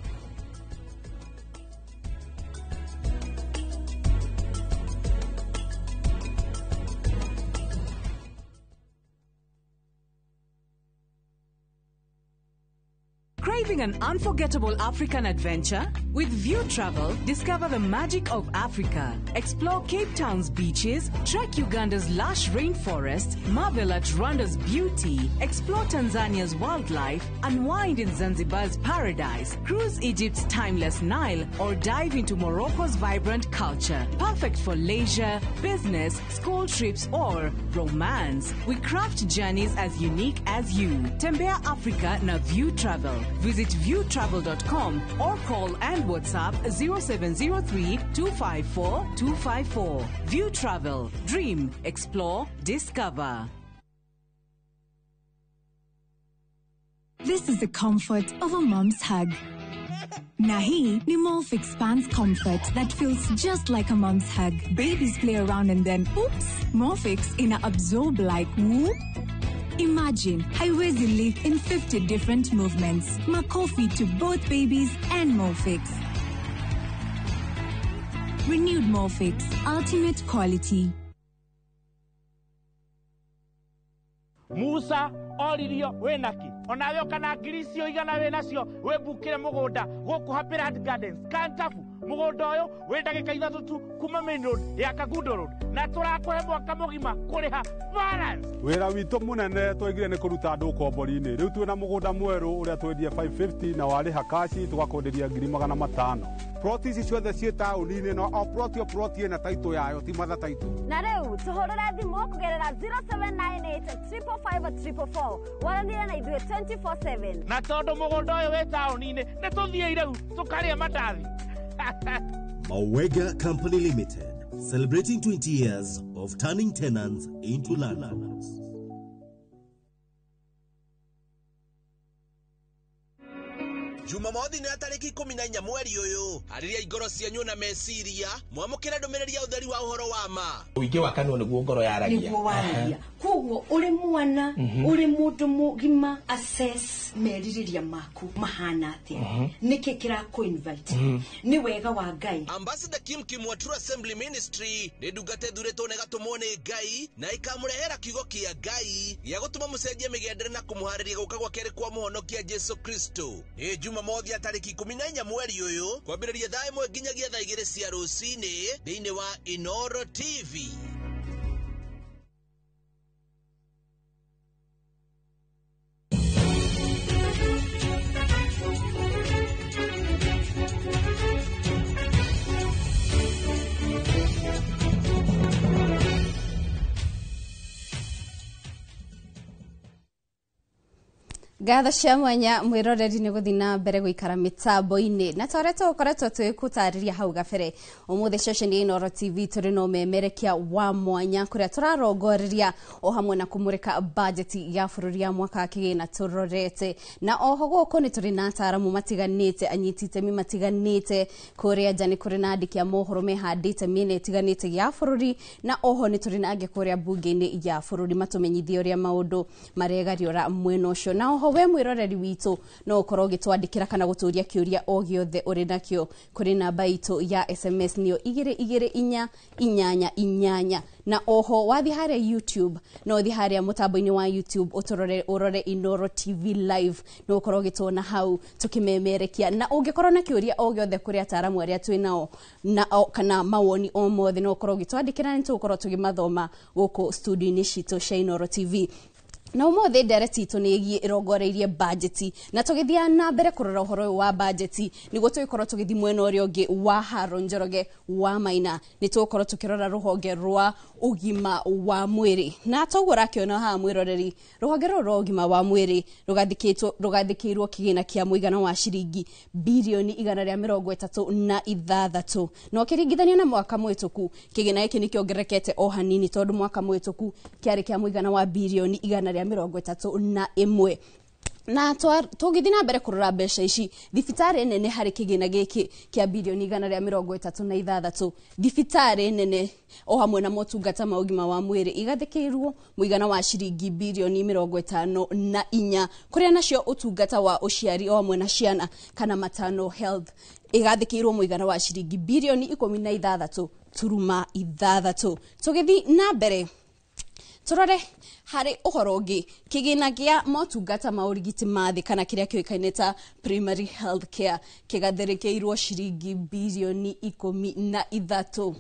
Craving an unforgettable African adventure? With View Travel, discover the magic of Africa. Explore Cape Town's beaches, trek Uganda's lush rainforests, marvel at Rwanda's beauty, explore Tanzania's wildlife, unwind in Zanzibar's paradise, cruise Egypt's timeless Nile, or dive into Morocco's vibrant culture. Perfect for leisure, business, school trips, or romance. We craft journeys as unique as you. Tembea Africa na View Travel. Visit viewtravel.com or call and WhatsApp 0703 254 254. View Travel. Dream, explore, discover. This is the comfort of a mom's hug. Na hii ni Molfix Pants Comfort that feels just like a mom's hug. Babies play around and then, oops, Molfix ina absorb like whoop. Imagine haiwezi leak in 50 different movements. Makofi to both babies and Molfix. Renewed Molfix, ultimate quality. Musa oririo winaki onawe kana ngiri icio igana winacio wibukire mugunda guku Happy Land Gardens Kantafu mugunda uyu wi ndagika 3 tu kuma main road ya Kangundo Road na turakuhe mwaka mugima kuriha balance. Wira witu munene twaigire ni kuruta andu ukombori-ini riu twina mugunda mweru uria twendie 550 na wariha kashi tugakwenderia 500,000. Ploti ici ciothe ciĩ taũni-inĩ no o ploti o ploti ĩna taitũ yayo ti matha taitũ. Na rĩu tũhũrĩre thimũ kũgerera 0798 555 444 waranĩre na ithuĩ 24/7. Na tondũ mũgũnda ũyũ wĩ taũni-inĩ nĩ tũthiĩ rĩu tũkarĩe mandathi. Mawega Company Limited, celebrating 20 years of turning tenants into landlords. Jumamothi nĩ tarĩki 14 mweri ũyũ harĩria ingoro cianyu na meciria mwamũkĩre ndũmĩrĩri ya ũtheri wa ũhoro wa ma. Ũingĩ wa kanua nĩguo ngoro yaragia. Nĩguo waragia. Koguo ũrĩ mwana ũrĩ mũndũ mũgima assess merirĩria maku mahana atĩa, nĩkĩ kĩrakũ invite, nĩ wega wa Ngai. Ambassador Kim Kim wa True Assembly Ministry nĩ ndungata ĩthurĩtwo na ĩgatũmwo nĩ Ngai na ĩkamũrehera kiugo kĩa Ngai gĩa gũtũma mũcenjie mĩgendere na kũmũharĩria gũka gwa kerĩ kwa mũhonokia Jesu Kristo. Nĩ Jumamothi ya tarĩki 14 mweri ũyũ kwambĩrĩria thaa 1 nginyagia thaa 2 cia rũcinĩ thĩinĩ wa Inoro TV. Ngatho cia mwanya mwiroreri nĩ gũthiĩ na mbere gũikara mĩtambo-inĩ, na ta ũrĩa tũgũkoretwo twĩkũtarĩria hau gabere, ũmũthĩ ceceni ya Inooro TV tũrĩ na ũmemerekia wa mwanya kũrĩa tũrarongoreria o hamwe na kũmũrĩka bajeti ya bũrũri ya mwaka wa kĩgĩna tũrorete. Na oho gũkũ nĩ tũrĩ na ataramu matiganĩte, anyiti itemi matiganĩte kũrĩa nja, nĩ kũrĩ na andĩki a mohoro mehandĩte mĩena ĩtiganĩte ya bũrũri, na oho nĩ tũrĩ na angĩ kũrĩa mbunge-inĩ ya bũrũri matũmenyithie ũrĩa maũndũ maregariũra mwena ũcio. Na oho we mwĩroreri witũ no ũkorwo ũgĩtwandĩkĩra kana gũtũria kĩũria o gĩothe ũrĩ nakĩo kũrĩ namba itũ ya SMS, nĩyo 22488. Na oho wathiĩ harĩa YouTube, no ũthiĩ harĩa mũtambo-inĩ wa YouTube ũtũrore, ũrore Inooro TV live, no ũkorwo ũgĩtuona hau tũkĩmemerekia. Na ũngĩkorwo na kĩũria o gĩothe kũrĩ ataramu arĩa twĩ nao na o, kana mawoni o mothe, no ũkorwo ũgĩtwandĩkĩra, nĩ tũgũkorwo tũgĩmathoma gũkũ studio-inĩ citũ cia Inooro TV. Na ũmũthĩ ndereti itũ nĩ ĩgiĩ ĩrongoreirie bajeti, na tũgĩthiĩ na mbere kũrora ũhoro ũyũ wa bajeti nĩguo tũgĩkorwo tũgĩthiĩ mwena ũrĩa ũngĩ wa Haro Njoroge wa Maina, nĩ tũgũkorwo tũkĩrora rũhonge rwa ũgima wa mwĩrĩ. Na toguo ũrakĩona haha mwĩroreri, rũhonge rũrũ rwa ũgima wa mwĩrĩ rũgathĩkĩirwo kĩgĩna kĩa mũigana wa ciringi birioni 136, na ũkĩringithania na mwaka mũhĩtũku, kĩgĩna gĩkĩ nĩ kĩongererekete o hanini, tondũ mwaka mũhĩtũku kĩarĩ kĩa mũigana wa birioni 131. Na tũgĩthiĩ na mbere kũrora mbeca ici, thibitarĩ nene harĩ kĩgĩna gĩkĩ kĩa birioni 136, thibitarĩ nene o hamwe na motungata ma ũgima wa mwĩrĩ igathĩkĩirwo mũigana wa ciringi birioni 54, kũrĩa nacio ũtungata wa ũciari o hamwe na ciana kana maternal health igathĩkĩirwo mũigana wa ciringi birioni 16.6. Tũgĩthiĩ na mbere turore harĩ ũhoro ũngĩ, kĩgĩna gĩa motungata ma ũrigiti ma thĩ kana kĩrĩa kĩũĩkaine ta primary health care kĩgathĩrĩkĩirwo ciringi birioni 13.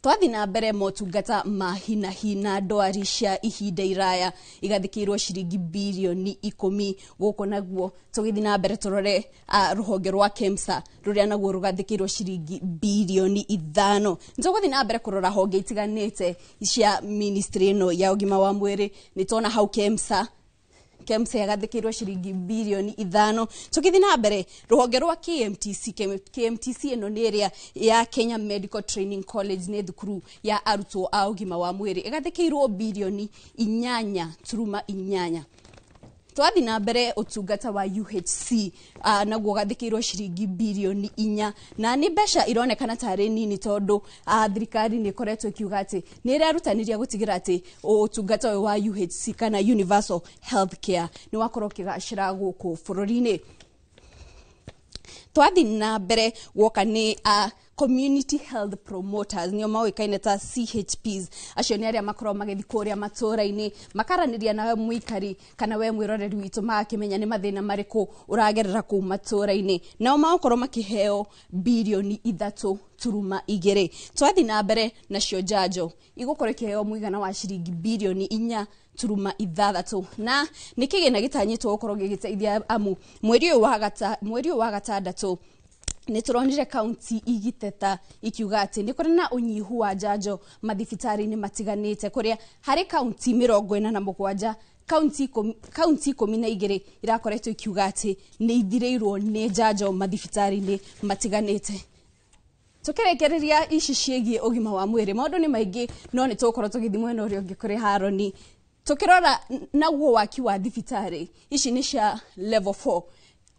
Twathi na mbere, motungata ma hinahi na ndwari cia ihinda iraya igathĩkĩirwo ciringi birioni 10. Gũkũ naguo tũgĩthiĩ na mbere tũrore rũhonge rwa KEMSA rũrĩa naguo rũgathĩkĩirwo ciringi birioni 5. Nĩtũgũthiĩ na mbere kũrora honge itiganĩte cia ministry ĩno ya ũgima wa mwĩrĩ. Nĩtwona hau KEMSA yagathĩkĩirwo ciringi birioni 5. Tũgĩthiĩ na mbere, rũhonge rwa KMTC, KMTC ĩno nĩ ĩrĩa ya Kenya Medical Training College, nĩ thukuru ya arutwo a ũgima wa mwĩrĩ, ĩgathĩkĩirwo birioni 8.8. Twathi na mbere, ũtungata wa UHC naguo ũgathĩkĩirwo ciringi birioni 4, na nĩ mbeca ironekana tarĩ nini tondũ thirikari nĩ ĩkoretwo ĩkiuga atĩ nĩ ĩrerutanĩria gũtigĩra atĩ ũtungata ũyũ wa UHC kana Universal Health Care nĩ wakorwo ũkĩgacĩra gũkũ bũrũri-inĩ. Twathi na mbere, guoka nĩ community health promoters, nĩo maũĩkaine ta CHPs. Acio nĩ arĩa makoragwo magĩthiĩ kũrĩa matũũra-inĩ makaranĩria nawe mũikari kana we mwĩroreri witũ, magakĩmenya nĩ mathĩna marĩkũ ũragerera kũu matũũra-inĩ, nao magũkorwo makĩheo birioni 3.2. Twathi na mbere, nacio njanjo igũkorwo ikĩheo mũigana wa ciringi birioni 4.6, na nĩ kĩgĩna gĩtanyĩtwo gũkorwo gĩgĩteithia amu mweri ũyũ wa gatandatũ nĩ tũronire kaunti igiteta ikiuga atĩ nĩ kũrĩ na ũnyihu wa njanjo mathibitarĩ-inĩ matiganĩte, kũrĩa harĩ kaunti 47, kaunti 12 irakoretwo ikiuga atĩ nĩ ithirĩirwo nĩ njanjo mathibitarĩ-inĩ matiganĩte. Tũkĩrĩkĩrĩria ici ciĩgiĩ ũgima wa mwĩrĩ, maũndũ nĩ maingĩ no nĩ tũgũkorwo tũgĩthiĩ mwena ũrĩa ũngĩ kũrĩ Haroni, tũkĩrora naguo waki wa thibitarĩ ici nĩ cia level 4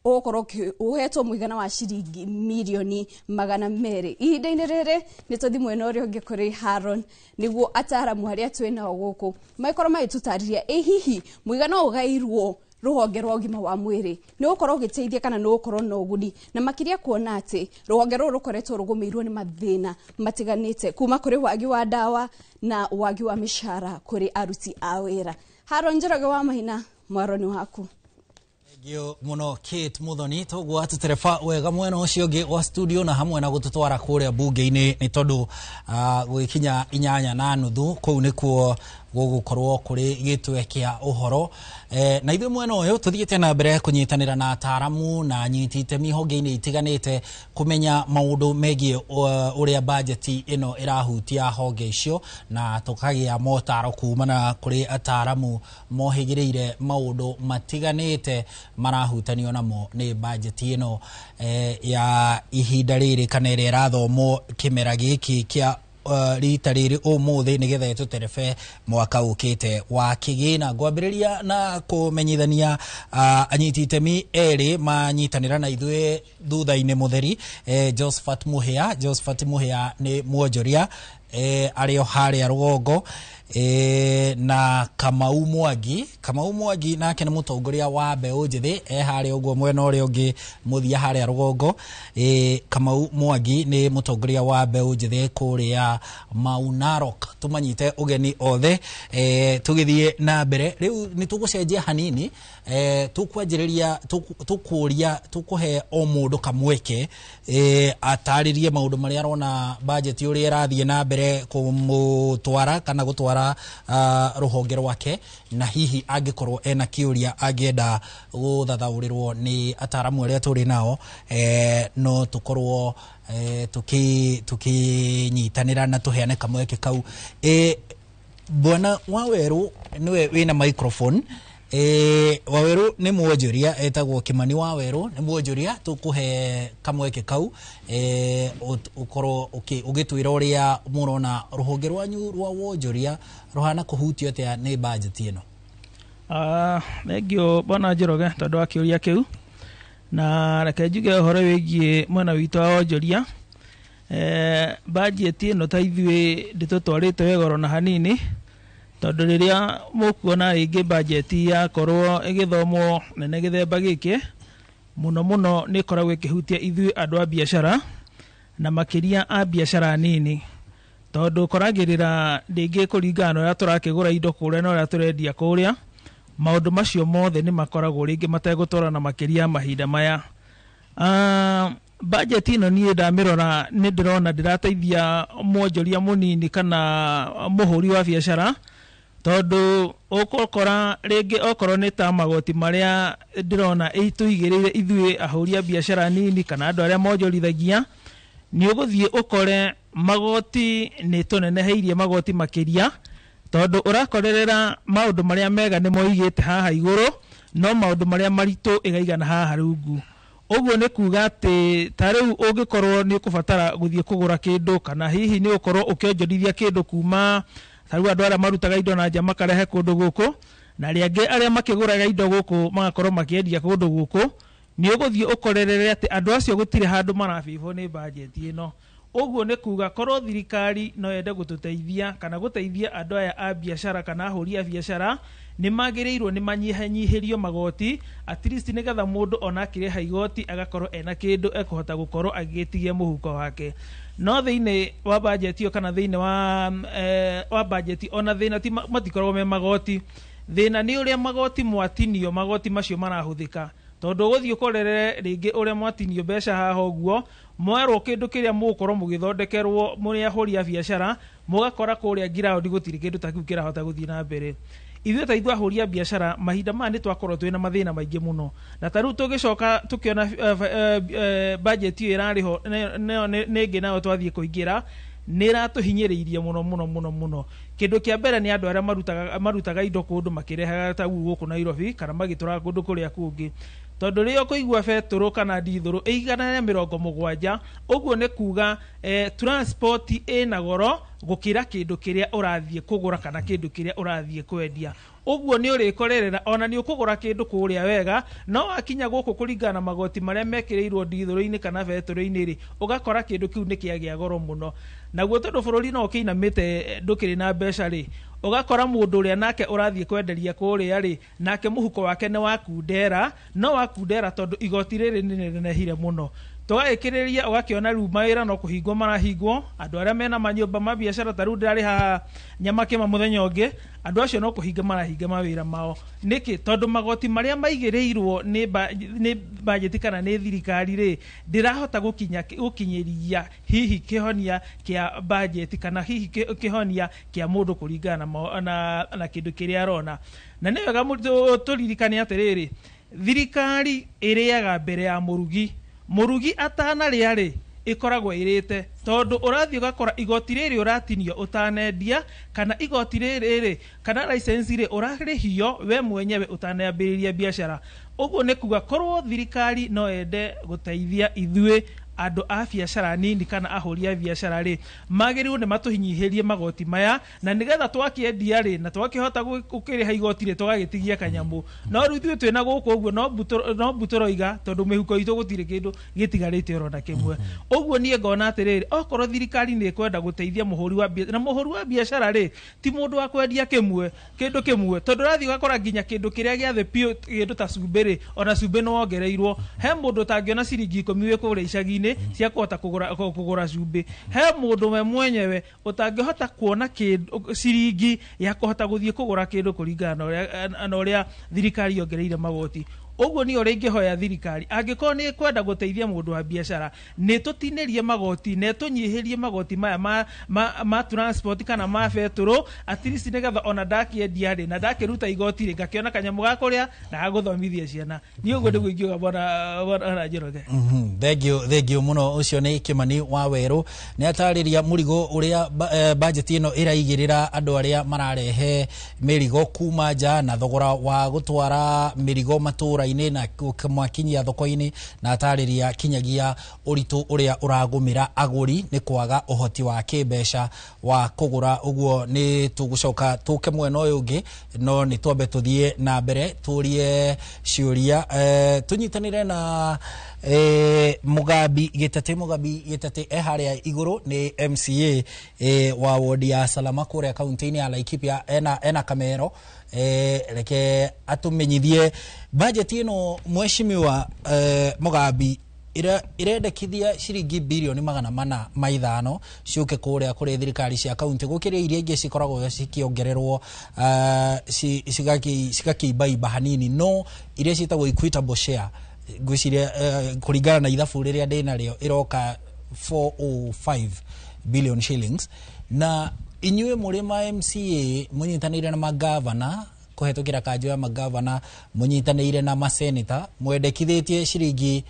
ũgũkorwo ũhetwo mũigana wa ciringi mirioni 200. Ihinda-inĩ rĩrĩ nĩ tũthiĩ mwena ũrĩa ũngĩ kũrĩ Haron nĩguo ataramu arĩa twĩ nao gũkũ magĩkorwo magĩtũtarĩria ĩ hihi mũigana ũgairwo rũhonge rwa ũgima wa mwĩrĩ nĩ ũgũkorwo ũgĩteithia kana nĩ ũgũkorwo na ũguni, na makĩria kuona atĩ rũhonge rũrũ rũkoretwo rũgũmĩirwo nĩ mathĩna matiganĩte kuma kũrĩ wagi wa ndawa na wagi wa mĩcara kũrĩ aruti a wĩra. Haron Njoroge wa Maina, mwaro nĩ waku. Thank muno Kate Muthoni, toguo atutereba wega mwena ucio ungi wa studio na hamwe na gututwara kuria bunge-ini ni tondu gwikinya 8:30 kuu nikuo Gũgũkorwo kũrĩ gĩtwe kĩa ũhoro. Na ithuĩ mwena ũyũ tũthiĩte na mbere kũnyitanĩra na ataaramu na anyiti itemi honge-inĩ itiganĩte kũmenya maũndũ megiĩ ũrĩa bajeti ĩno ĩrahutia honge icio, na tũkagĩa motaro kumana kũrĩ ataaramu mohĩgĩrĩire maũndũ matiganĩte marahutanio namo nĩ bajeti ĩno ya ihinda rĩrĩ kana ĩrĩa ĩrathomwo kĩmera gĩkĩ kĩa rita rĩrĩ ũmũthĩ nĩgetha ĩtũterebe mwaka ũkĩte wa kĩgĩna. Ngwambĩrĩria na kũmenyithania anyiti itemi erĩ manyitanĩra na ithuĩ thutha-inĩ mũtheri. Josephat Muhia, Josephat Muhia nĩ mwonjoria arĩ o harĩa rũgongo, na Kamau Mwangi. Kamau Mwangi nake nĩ mũtongoria wa mbeũ njĩthĩ, harĩa ũguo mwena ũrĩa ũngĩ mũthia harĩa rũgongo. Kamau Mwangi nĩ mũtongoria wa mbeũ njĩthĩ kũrĩa Mau Narok. Tũmanyite ũgeni othe. Tũgĩthiĩ na mbere rĩu nĩ tũgũcenjia hanini. Tũkwanjĩrĩria tũkũria tũkũhe o mũndũ kamweke atarĩrie maũndũ marĩa arona bajeti ũrĩa ĩrathiĩ na mbere kũmũtwara kana gũtwara rũhonge rwake, na hihi angĩkorwo ena kĩũria angĩenda gũthathaũrĩrwo nĩ ataaramu arĩa tũrĩ nao, no tũkorwo tũkĩnyitanĩra na tũheane kamweke kau. Bwana Waweru nĩwe wĩna microphone. Waweru nĩ mwonjoria, etagwo Kimani Waweru nĩ mwonjoria. Tũkũhe kamweke kau ũkorwo ũgĩtwĩra ũrĩa mũrona rũhonge rwanyu rwa wonjoria rũhana kũhutio atĩa nĩ bajeti ĩno. Thengio bwana Njoroge tondũ wa kĩũria kĩu, na reke njuge ũhoro wĩgiĩ mwena witũ wa wonjoria. Bajeti ĩno ta ithuĩ ndĩtũtwarĩte wega oro na hanini, tondũ rĩrĩa mũkuona rĩngĩ bajeti yakorwo ĩgĩthomwo nene gĩthemba gĩkĩ, mũno mũno nĩ ĩkoragwo ĩkĩhutia ithuĩ andũ a biacara, na makĩria a biacara nini, tondũ ũkoragĩrĩra rĩngĩ kũringana na ũrĩa tũrakĩgũra indo kũrĩa na ũrĩa tũrendia kũrĩa, maũndũ macio mothe nĩ makoragwo rĩngĩ mategũtwarana makĩria mahinda maya. Bajeti ĩno niĩ ndamĩrora nĩ ndĩrona ndĩrateithia mwonjoria mũnini kana mũhũri wa biacara, tondũ ũgũkora rĩngĩ okorwo nĩ ta magoti marĩa ndĩrona ĩtũigĩrĩire ithuĩ ahũri a biacara nini kana andũ arĩa monjorithagia, nĩ ũgũthiĩ ũkore magoti nĩ tũneneheirie magoti makĩria, tondũ ũrakorerera maũndũ marĩa mega nĩ moigĩte haha igũrũ, no maũndũ marĩa maritũ ĩgaigana haha rungu. Ũguo nĩ kuga atĩ ta rĩu ũngĩkorwo nĩ ũkũbatara gũthiĩ kũgũra kĩndũ, kana hihi nĩ ũkorwo ũkĩonjorithia kĩndũ kuma ta rĩu andũ arĩa marutaga indo na nja makarehe kũndũ gũkũ, na arĩa angĩ arĩa makĩgũraga indo gũkũ magakorwo makĩendia kũndũ gũkũ, nĩ ũgũthiĩ ũkorerere atĩ andũ acio gũtirĩ handũ marabĩbwo nĩ bajeti ĩno. Ũguo nĩ kuga korwo thirikari no yende gũtũteithia kana gũteithia andũ aya a biacara kana ahũri a biacara, nĩ magĩrĩirwo nĩ manyihanyihĩrio magoti at least, nĩgetha mũndũ ona akĩrĩha igoti agakorwo ena kĩndũ ekũhota gũkorwo agĩgĩtigia mũhuko wake. No thĩinĩ wa bajeti ĩyo kana thĩinĩ wa bajeti ona thĩna ti matikoragwo me magoti, thĩna nĩ ũrĩa magoti mwatinio, magoti macio marahũthĩka, tondũ ũgũthiĩ ũkorere rĩngĩ ũrĩa mwatinio mbeca haha ũguo, mwerwo kĩndũ kĩrĩa mũgũkorwo mũgĩthondekerwo mũrĩ ahũri a biacara, mũgakora kũrĩa ngiraũndi gũtirĩ kĩndũ ta kĩu kĩrahota gũthiĩ na mbere. Ithuĩ ta ithuĩ ahũri a biacara mahinda maya nĩ twakorwo twĩna mathĩna maingĩ mũno, na ta rĩu tũgĩcoka tũkĩona bajeti ĩyo ĩrarĩ ho nayo nĩ ĩngĩ nayo twathiĩ kũingĩra nĩ ĩratũhinyĩrĩirie mũno mũno mũno mũno. Kĩndũ kĩa mbere nĩ andũ arĩa marutaga indo kũndũ makĩrehaga ta gũkũ Nairobi kana magĩtwaraga kũndũ kũrĩa kũngĩ, tondũ rĩrĩa ũkũigua betũrũ kana ndithũrũ ĩigana 70, ũguo nĩ kuga transport ĩna goro gũkĩra kĩndũ kĩrĩa ũrathiĩ kũgũra kana kĩndũ kĩrĩa ũrathiĩ kwendia. Ũguo nĩ ũrĩkorerera ona nĩ ũkũgũra kĩndũ kũrĩa wega, no wakinya gũkũ kũringana na magoti marĩa mekĩrĩirwo ndithũrũ-inĩ kana betũrũ-inĩ rĩ, ũgakora kĩndũ kĩu nĩ kĩagĩa goro mũno. Naguo tondũ bũrũri no ũkĩinamĩte ndũkĩrĩ na mbeca rĩ, ũgakora mũndũ ũrĩa nake ũrathiĩ kwenderia kũrĩa rĩ, nake mũhuko wake nĩ wakundera, no wakundera tondũ igoti rĩrĩ nĩ rĩnenehire mũno. Tũgagĩkĩrĩria ũgakĩona rĩu mawĩra no kũhingwo marahingwo, andũ arĩa mena manyũmba ma biacara ta rĩu ndĩrarĩ haha Nyamakĩma mũthenya ũngĩ, andũ acio no kũhinga marahinga mawĩra mao. Nĩkĩ? Tondũ magoti marĩa maigĩrĩirwo nĩ bajeti kana nĩ thirikari rĩ, ndĩrahota gũkinyĩria hihi kĩhonia kĩa bajeti kana hihi kĩhonia kĩa mũndũ kũringana na kĩndũ kĩrĩa arona. Na nĩ wega tũririkane atĩrĩrĩ, thirikari ĩrĩaga mbere ya mũrugi. Mũrugi atanarĩa rĩ, ĩkoragwo ĩrĩte, tondũ ũrathiĩ ũgakora igoti rĩrĩ ũratinio ũtanendia, kana igoti rĩrĩ rĩ, kana license rĩ ũrarĩhio we mwenyewe ũtanambĩrĩria biacara. Ũguo nĩ kuga korwo thirikari no ende gũteithia ithuĩ andũ a biacara nini kana ahũri a biacara rĩ, magĩrĩirwo nĩ matũhinyihĩrie magoti maya, na nĩgetha twakĩendia rĩ, na twakĩhota gũkĩrĩha igoti rĩ, tũgagĩtigia kanyamũ. No rĩu ithuĩ twĩna gũkũ ũguo no mbu tũroiga, tondũ mĩhuko itũ gũtirĩ kĩndũ gĩtigarĩte oro na kĩmwe. Ũguo niĩ ngona atĩrĩrĩ, okorwo thirikari nĩ ĩkwenda gũteithia mũhũri wa biacara, na mũhũri wa biacara rĩ, ti mũndũ wa kwendia kĩndũ kĩmwe, tondũ ũrathiĩ ũgakora nginya kĩndũ kĩrĩa gĩa thĩ biũ, kĩndũ ta cumbĩ rĩ, ona cumbĩ nĩ wongereirwo. He mũndũ ũtangĩona ciringi 10 wĩ kũrĩa icagi-inĩ cia kũhota kũgũra cumbĩ. He mũndũ we mwenyewe ũtangĩhota kuona kĩndũ ciringi ya kũhota gũthiĩ kũgũra kĩndũ kũringana na ũrĩa thirikari yongereire magoti. Ũguo nĩ ũrĩa ingĩhoya thirikari, angĩkorwo nĩ ĩkwenda gũteithia mũndũ wa biacara, nĩ tũtinĩrie magoti, na tũnyihĩrie magoti maya ma transport kana ma betũrũ, at least nĩgetha ona ndakĩendia rĩ, na ndakĩruta igoti rĩ, ngakĩona kanyamũ ga kũrĩa na gagũthomithia ciana. Niĩ ũguo nĩguo ingiuga bwana Njoroge. Thank you mũno. Ũcio nĩ Kimani wa Werũ, nĩ atarĩria mũrigo ũrĩa bajeti ĩno ĩraigĩrĩra andũ arĩa mararehe mĩrigo kuma nja, na thogora wa gũtwara mĩrigo matũũra-inĩ na kũmakinyia thoko-inĩ, na atarĩria kinyagia ũritũ ũrĩa ũragũmĩra agũri nĩ kwaga ũhoti wa kĩmbeca wa kũgũra. Ũguo nĩ tũgũcoka tũke mwena ũyũ ũngĩ, no nĩ twambe tũthiĩ na mbere tũrie ciũria, tũnyitanĩre na Mugambi Gĩtatĩ. Mugambi Gĩtatĩ e harĩa igũrũ, nĩ MCA wa wodi ya Salama kũrĩa kaunti-inĩ ya Laikipia, ena kamero. Reke atũmenyithie bajeti ĩno mheshimiwa Mugambi ĩrendekithia ciringi birioni 405 ciũke kũrĩa kũrĩ thirikari cia kaunti, gũkĩrĩ iria ingĩ cikoragwo cikĩongererwo cigakĩimbaimba hanini, no iria ciĩtagwo equitable share ngwĩciria kũringana na ithabu rĩrĩa ndĩnarĩo ĩroka 405 billion shillings. Na inyuĩ mũrĩ ma MCA mũnyitanĩire na magavana kũhetũkĩra kanjũ ya magavana, mũnyitanĩire na maseneta, mwendekithĩtie ciringi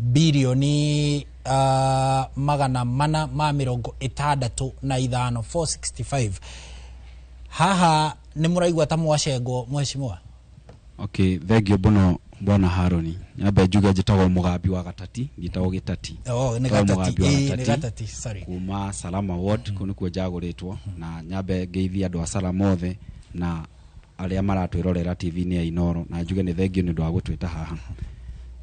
birioni 465, 465. Haha nĩ mũraigua ta mwacengwo mheshimiwa? Okay, thank you mũno bwana Haroni. Nyambe njuge njĩtagwo Mũgambi wa Gatati, njĩtagwo Gĩtati. Oh, nĩ Njĩtagwo Gatati, Mũgambi wa ĩĩ, nĩ Gatati, Gatati, sorry. Kuma Salama Ward, kũu nĩkuo njagũrĩtwo, na nyambe ngeithie andũ a Salama othe na arĩa maratwĩrorera TV-inĩ ya Inooro, na njuge nĩ thengiũ nĩ ũndũ wa gũtwĩta haha.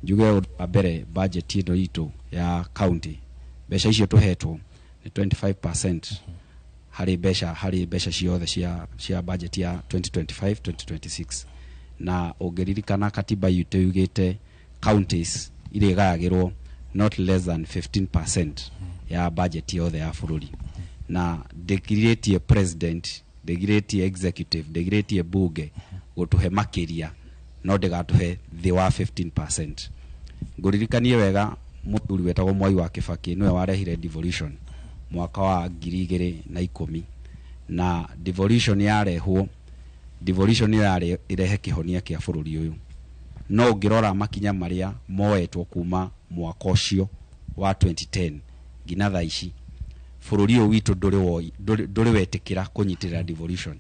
Njuge ũndũ wa mbere, budget ĩno itũ ya county, mbeca icio tũhetwo nĩ 25% harĩ mbeca ciothe cia budget ya 2025 2026. Na ũngĩririkana katiba itũ yugĩte counties irĩgayagĩrwo not less than 15% ya budget yothe ya bũrũri, na ndĩgirĩtie president, ndĩgirĩtie executive, ndĩgirĩtie bunge gũtũhe makĩria, no ndĩgatũhe thĩ wa 15%. Ngũririkanie wega mũthuri wetagwo Mwai wa Kibaki nĩwe warehire devolution mwaka wa 2010, na devolution yarehwo, devolution nĩyo yarĩ ĩrehe kĩhonia kĩa bũrũri ũyũ. No ũngĩrora makinya marĩa moetwo kuma mwaka ũcio wa 2010 nginya thaa ici, bũrũri ũyũ witũ ndũrĩ wetĩkĩra kũnyitĩrĩra devolution.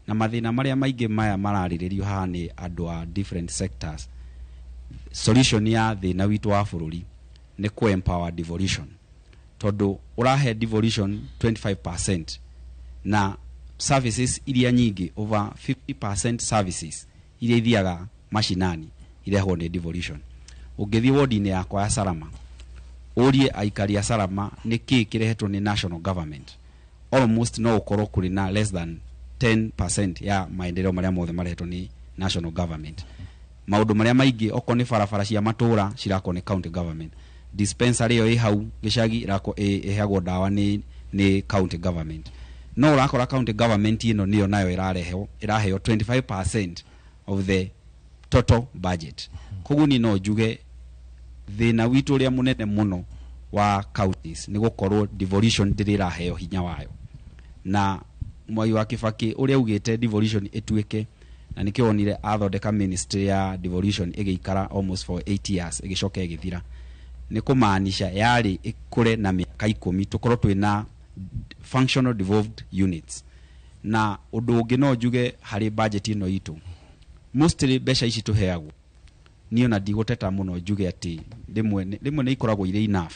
Na mathĩna marĩa maingĩ maya mararĩrĩrio haha nĩ andũ a different sectors. Solution ya thĩna witũ wa bũrũri nĩ kũ empower devolution, tondũ ũrahe devolution 25% na services iria nyingĩ, over 50% services iria ithiaga mashinani irehwo nĩ devolution. Ũngĩthiĩ wodi-inĩ yakwa ya Salama, ũrie aikari a Salama nĩ kĩĩ kĩrehetwo nĩ national government, almost no ũkorwo kũrĩ na less than 10% ya maendeleo marĩa mothe marehetwo nĩ national government. Maũndũ marĩa maingĩ okorwo nĩ barabara cia matũra cirakorwo nĩ county government. Dispensary ĩyo ĩ hau gĩcagi ĩheagwo ndawa nĩ county government, no ũrakora county government ĩno nĩyo nayo ĩrarehwo ĩraheo 25% of the total budget. Koguo niĩ no njuge thĩna witũ ũrĩa mũnene mũno wa counties nĩ gũkorwo devolution ndĩrĩ ĩraheo hinya wayo, na Mwai wa Kibaki ũrĩa augĩte devolution ĩtuĩke, na nĩkĩo wonire athondeka ministry ya devolution ĩgĩikara almost for 8 years ĩgĩcoka ĩgĩthira, nĩ kũmaanisha yarĩ ĩkũre na mĩaka 10 tũkorwo twĩna functional devolved units. Na ũndũ ũngĩ no njuge harĩ budget ĩno itũ, mostly mbeca ici tũheagwo, niĩ ona ndigũteta mũno njuge atĩ rĩmwe nĩ ikoragwo irĩ enough,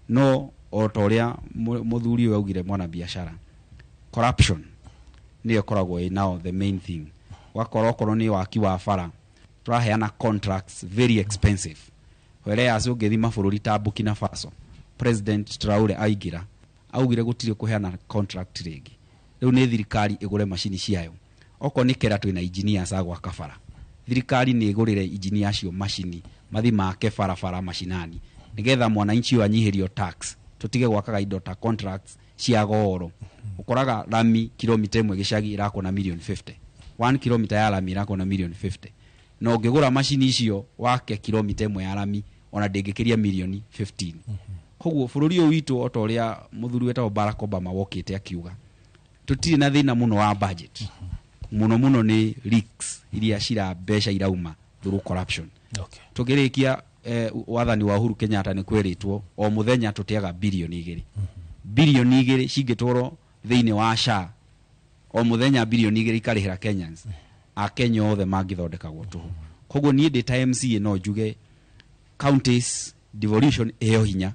no o ta ũrĩa mũthuri ũyũ augire, mwana biacara, corruption nĩyo ĩkoragwo ĩ now the main thing. Ũgakora okorwo nĩ waki wa bara, tũraheana contracts very expensive, whereas ũngĩthi mabũrũri ta Burkina Faso, President Traore aingĩra augire gũtirĩ kũheana contract rĩngĩ, rĩu nĩ thirikari ĩgũre macini ciayo. Okorwo nĩ kera twĩna engineers a gwaka bara, thirikari nĩ ĩgũrĩre engineer acio macini mathi make barabara macinani, nĩgetha mwananchi ũyũ anyihĩrio tax, tũtige gwakaga indo ta contracts cia goro. Ũkoraga rami kilomita 1 gĩcagi ĩrakwo na million 50, 1 kilomita ya rami ĩrakwo na million 50, na ũngĩgũra macini icio wake kilomita 1 ya rami ona ndĩngĩkĩria milioni 15. Koguo bũrũri ũyũ witũ, o ta ũrĩa mũthuri wetagwo Barack Obama wokĩte akiuga, tũtirĩ na thĩna mũno wa budget, mũno mũno nĩ leaks iria cira mbeca irauma through corruption. Tũkĩrĩkia wathani wa Uhuru Kenyatta nĩ kwĩrĩtwo o mũthenya tũteaga bilioni 2, bilioni 2 cingĩtwarwo thĩinĩ wa SHA o mũthenya, bilioni 2 ikarĩhĩra Kenyans, akenya othe mangĩthondekagwo tũhũ. Koguo niĩ ndĩ ta MCA no njuge counties devolution ĩheo hinya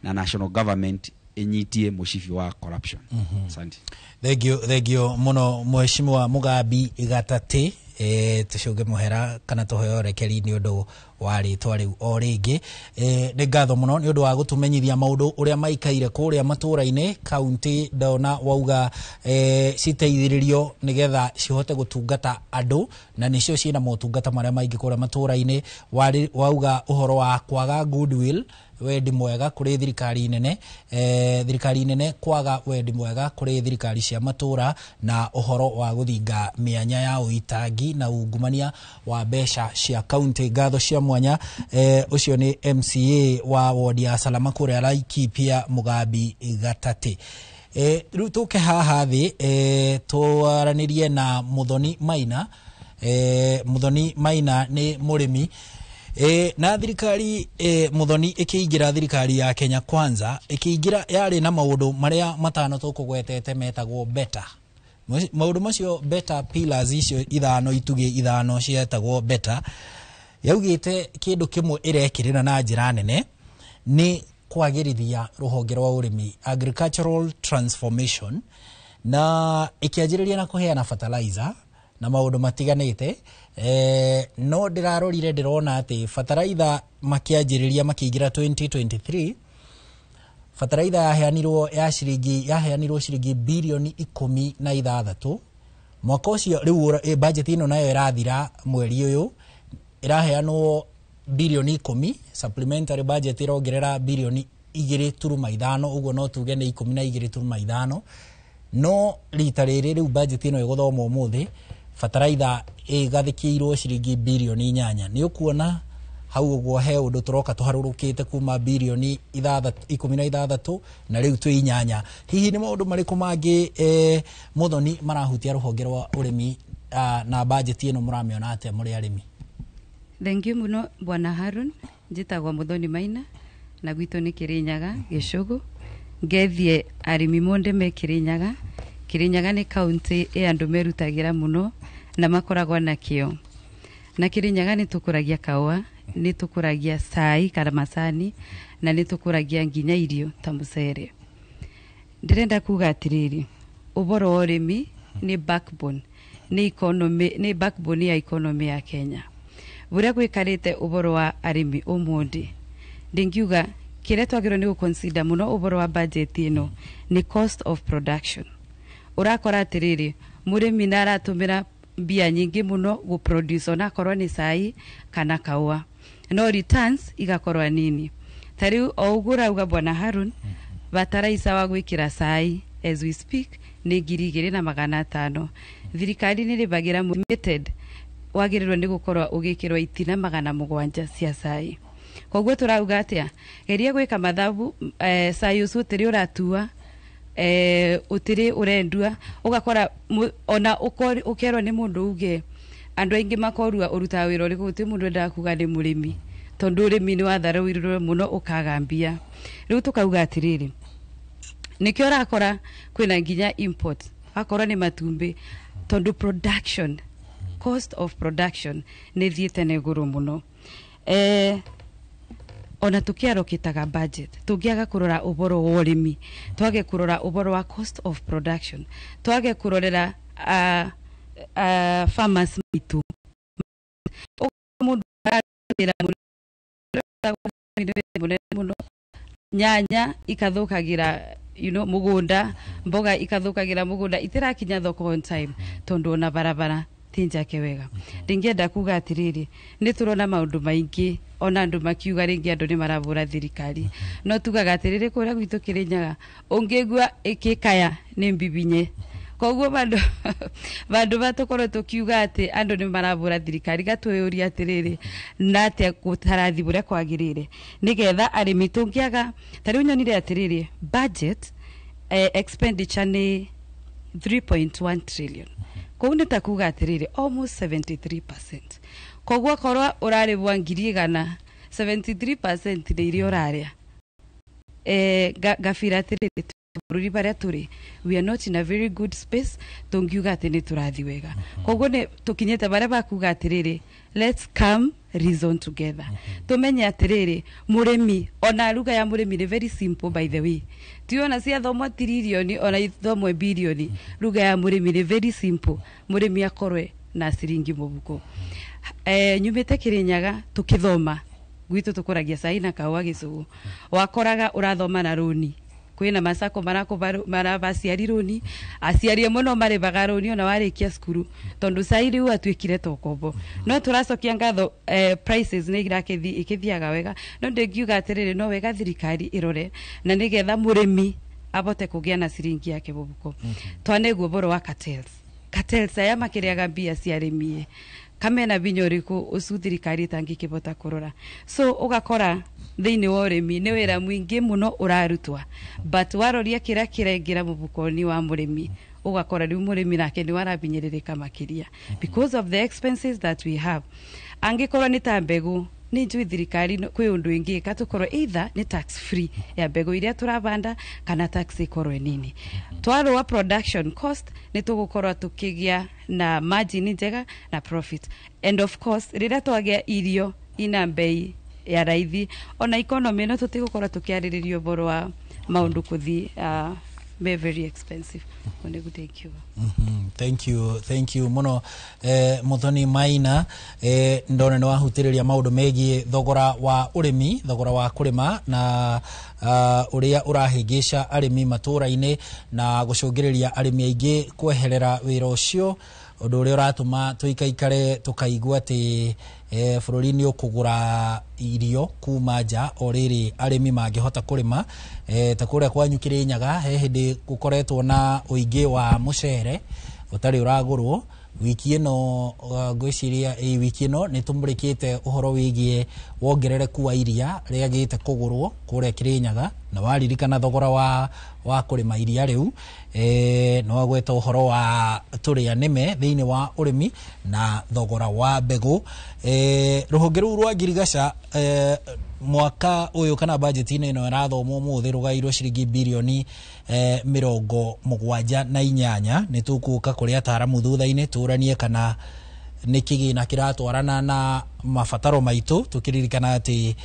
na national government ĩnyitie mũcibi wa corruption. Asante. Thank you mũno Mheshimiwa Mugambi Gatati. Tũcũnge mũhera kana tũheo rekeri nĩ ũndũ wa rĩtwa rĩu o rĩngĩ. Nĩ ngatho mũno nĩ ũndũ wa gũtũmenyithia maũndũ ũrĩa maikaire kũrĩa matũũra-inĩ kaunti. Ndona wauga citeithĩrĩrio nĩgetha cihote gũtungata andũ, na nĩcio ciĩna motungata marĩa maingĩ kũrĩa matũũra-inĩ. Wauga ũhoro wa kwaga goodwill, wendi mwega kũrĩ thirikari nene, thirikari nene kwaga wendi mwega kũrĩ thirikari cia matũũra, na ũhoro wa gũthinga mĩanya ya ũitangi na ungumania wa mbeca cia kaunti. Ngatho cia mwanya. Ũcio nĩ MCA wa wodi ya Salama kũrĩa Laikipia, Mugambi Gatati. Rĩu tũke haha thĩ, twaranĩrie na Muthoni Maina. Muthoni Maina nĩ mũrĩmi. Na thirikari, Muthoni, ĩkĩingĩra thirikari ya Kenya Kwanza ĩkĩingĩra yarĩ na maũndũ marĩa matano tũkũgwetete metagwo beta. Maũndũ macio beta pillars icio 5, itugĩ 5 cietagwo beta, yaugĩte kĩndũ kĩmwe ĩrekĩrĩra na njĩra nene nĩ kwagĩrithia rũhonge rwa ũrĩmi, agricultural transformation, na ĩkĩanjĩrĩria na kũheana fertilizer na maũndũ matiganĩte. No ndĩrarorire ndĩrona atĩ fertilizer makĩanjĩrĩria makĩingĩra 2023, fertilizer yaheanirwo ya ciringi yaheanirwo ciringi bilioni 16 mwaka ũcio. Rĩu budget ĩno nayo ĩrathira mweri ũyũ, ĩraheanwo bilioni 10, supplementary budget ĩrongerera bilioni 2.5, ũguo no tuge nĩ 12.5. No rita rĩrĩ rĩu budget ĩno ĩgũthomwo ũmũthĩ, fertilizer ĩgathĩkĩirwo ciringi bilioni 8. Nĩ ũkuona hau ũguo he ũndũ tũroka tũharũrũkĩte kuma bilioni 16 na rĩu twĩ 8. Hihi nĩ maũndũ marĩkũ mangĩ, Muthoni, marahutia rũhonge rwa ũrĩmi, na budget ĩno mũramĩona atĩa mũrĩ arĩmi? Thank you muno, Bwana Harun. Njĩtagwo Muthoni Maina na gwitũ nĩ Kĩrĩnyaga Gĩcũgũ. Ngethie arĩmi monde me Kĩrĩnyaga. Kĩrĩnyaga nĩ kaunti ĩ andũ merutagĩra mũno na makoragwo na kĩo. Na Kĩrĩnyaga nĩ tũkũragia kahũa, nĩ tũkũragia cai kana macani, na nĩ tũkũragia nginya irio ta mũcere. Ndĩrenda kuga atĩrĩrĩ, ũhoro wa ũrĩmi nĩ backbone, nĩ economy, nĩ backbone ya economy ya Kenya. Ũrĩa gwĩkarĩte ũhoro wa arĩmi ũmũthĩ, ndingiuga kĩrĩa twagĩrĩirwo nĩ gũconsider mũno ũhoro wa budget ĩno nĩ cost of production. Ũrakora atĩrĩrĩ, mũrĩmi nĩ aratũmĩra mbia nyingĩ mũno gũproduce onakorwo nĩ cai kana kahũa, no returns igakorwo nini. Ta rĩu o ũguo ũrauga bwana Harun, bataraica wa gwĩkĩra cai as we speak nĩ 2,500. Thirikari nĩ rĩbagĩra limited, wagĩrĩirwo nĩ gũkorwo ũgĩkĩrwo itina 700 cia cai. Koguo tũrauga atĩa, geria gwĩka mathabu, cai ũcio ũtĩrĩ ũratua, ũtĩrĩ ũrendua, ũgakora ona ũkerwo nĩ mũndũ uge andũ aingĩ makorua ũrutaga wĩra ũrĩkũ, gũtirĩ mũndũ wendaga kuga nĩ mũrĩmi, tondũ ũrĩmi nĩ watharũirwo mũno ũkaga mbia. Rĩu tũkauga atĩrĩrĩ, nĩkĩo ũrakora kwĩna nginya import, akorwo nĩ matumbĩ, tondũ production cost of production nĩ thiĩte na igũrũ mũno. Ona tukiarokitaga budget tungiaga kurora uboro wa urimi, twage kurora uboro wa cost of production, twage kurorera farmers maitu. Mundu ararĩra muno nyanya ikathukagira mugunda, mboga ikathukagira mugunda, itirakinya thoko on time tondu ona barabara ti njake wega. Ndingĩenda kuga atiriri, nĩ turona maundu maingi ona andu makiuga ringi andu ni marabura thirikari, no tugaga atiriri kuria gwitu Kirinyaga ungigua ikikaya ni mbibinye. Koguo bandu batukorwo tukiuga ati andu ni marabura thirikari, gatwiyuria atiriri na atia gutarathi buria kwagirire nigetha arimi tungiaga. Ta riu nyonire atiriri budget expenditure ni 3.1 trillion, koguo ni ta kuga atiriri almost 73%. Koguo korwo uraribwa 100,000, 73% ni iria uraria. Gabira atiriri bururi baria turi, we are not in a very good space tungiuga ati ni turathi wega. Koguo ni tukinyite baria bakuga atiriri let's come reason together. Tumenye atiriri murimi ona ruga ya murimi ni very simple, by the way, tiona cia thomwa tiririoni ona ithomwe bilioni, ruga ya murimi ni very simple, murimi akorwe na ciringi mubuko. Nyumite Kirinyaga tukithoma gwitu tukuragia cai na kahũa gĩcũgũ, wakoraga urathoma na rũni, kwina masako marabaciari rũni, aciari amwe no marĩbaga rũni ona warĩkia cukuru tondu cai rĩu atuĩkire tokombo. No tũracokia ngatho, prices nĩ irakĩthi ikĩthiaga wega, no ndingiuga atĩrĩrĩ no wega thirikari ĩrore na nĩgetha mũrĩmi abote kũgĩa na ciringi yake mũbuko. Twaneguo boro wa cartels, cartels aya makĩrĩaga mbia cia arĩmi kamena binya ũrĩkũ ũcu thirikari ĩtangĩkĩbota kũrora. So ũgakora thĩinĩ wa ũrĩmi nĩ wĩra mũingĩ mũno ũrarutwa, but waroria kĩrĩa kĩraingĩra mũbuko-inĩ wa mũrĩmi ũgakora rĩu mũrĩmi nake nĩ warabinyĩrĩrĩka makĩria because of the expenses that we have. Angĩkorwo nĩ ta mbegũ, nĩ njũĩ thirikari kwĩ ũndũ ĩngĩka tũkorwo either nĩ tax free ya mbegũ iria tũravanda kana tax ĩkorwo nini. Twarũa production cost nĩ tũgũkorwo tũkĩgĩa na margin njega na profit, and of course rĩrĩa twagĩa irio ina mbei ya raithi ona economy no tũtigũkorwo tũkĩarĩrĩria ũhoro wa maũndũ kũthi be very expensive. Onegu, thank you. Thank you, thank you muno, Muthoni Maina. Ndona nĩ wahutĩrĩria maũndũ megiĩ thogora wa ũrĩmi, thogora wa kũrĩma na ũrĩa ũrahĩngĩca arĩmi matũra-inĩ na gũcũngĩrĩria arĩmi aingĩ kweherera wĩra ũcio, ũndũ ũrĩa ũratũma tũikaikare tũkaigua atĩ bũrũri nĩ ũkũgũra irio kuma nja o rĩrĩ arĩmi mangĩhota kũrĩma. Ta kũrĩa kwanyu Kirinyaga he hĩndĩ gũkoretwo na ũingĩ wa mũcere ũtarĩ ũragũrwo. Wiki ĩno ngwĩciria wiki ĩno nĩ tũmũrĩkĩte ũhoro wĩgiĩ wongerereku wa iria rĩagĩte kũgũrwo kũrĩa Kirinyaga, na waririkana thogora wa kũrĩma iria rĩu. No wagweta ũhoro wa tũrĩa nĩme thĩinĩ wa ũrĩmi na thogora wa mbegũ. Rũhonge rũu rwa ngirigaca mwaka ũyũ kana budget-inĩ ĩno ĩrathomwo ũmũthĩ rũgairwo ciringi birioni 78. Nĩ tũgũka kũrĩ ataramu thutha-inĩ tũranie kana nĩ kĩgĩna kĩratwarana na mabataro maitũ, tũkĩririkana atĩ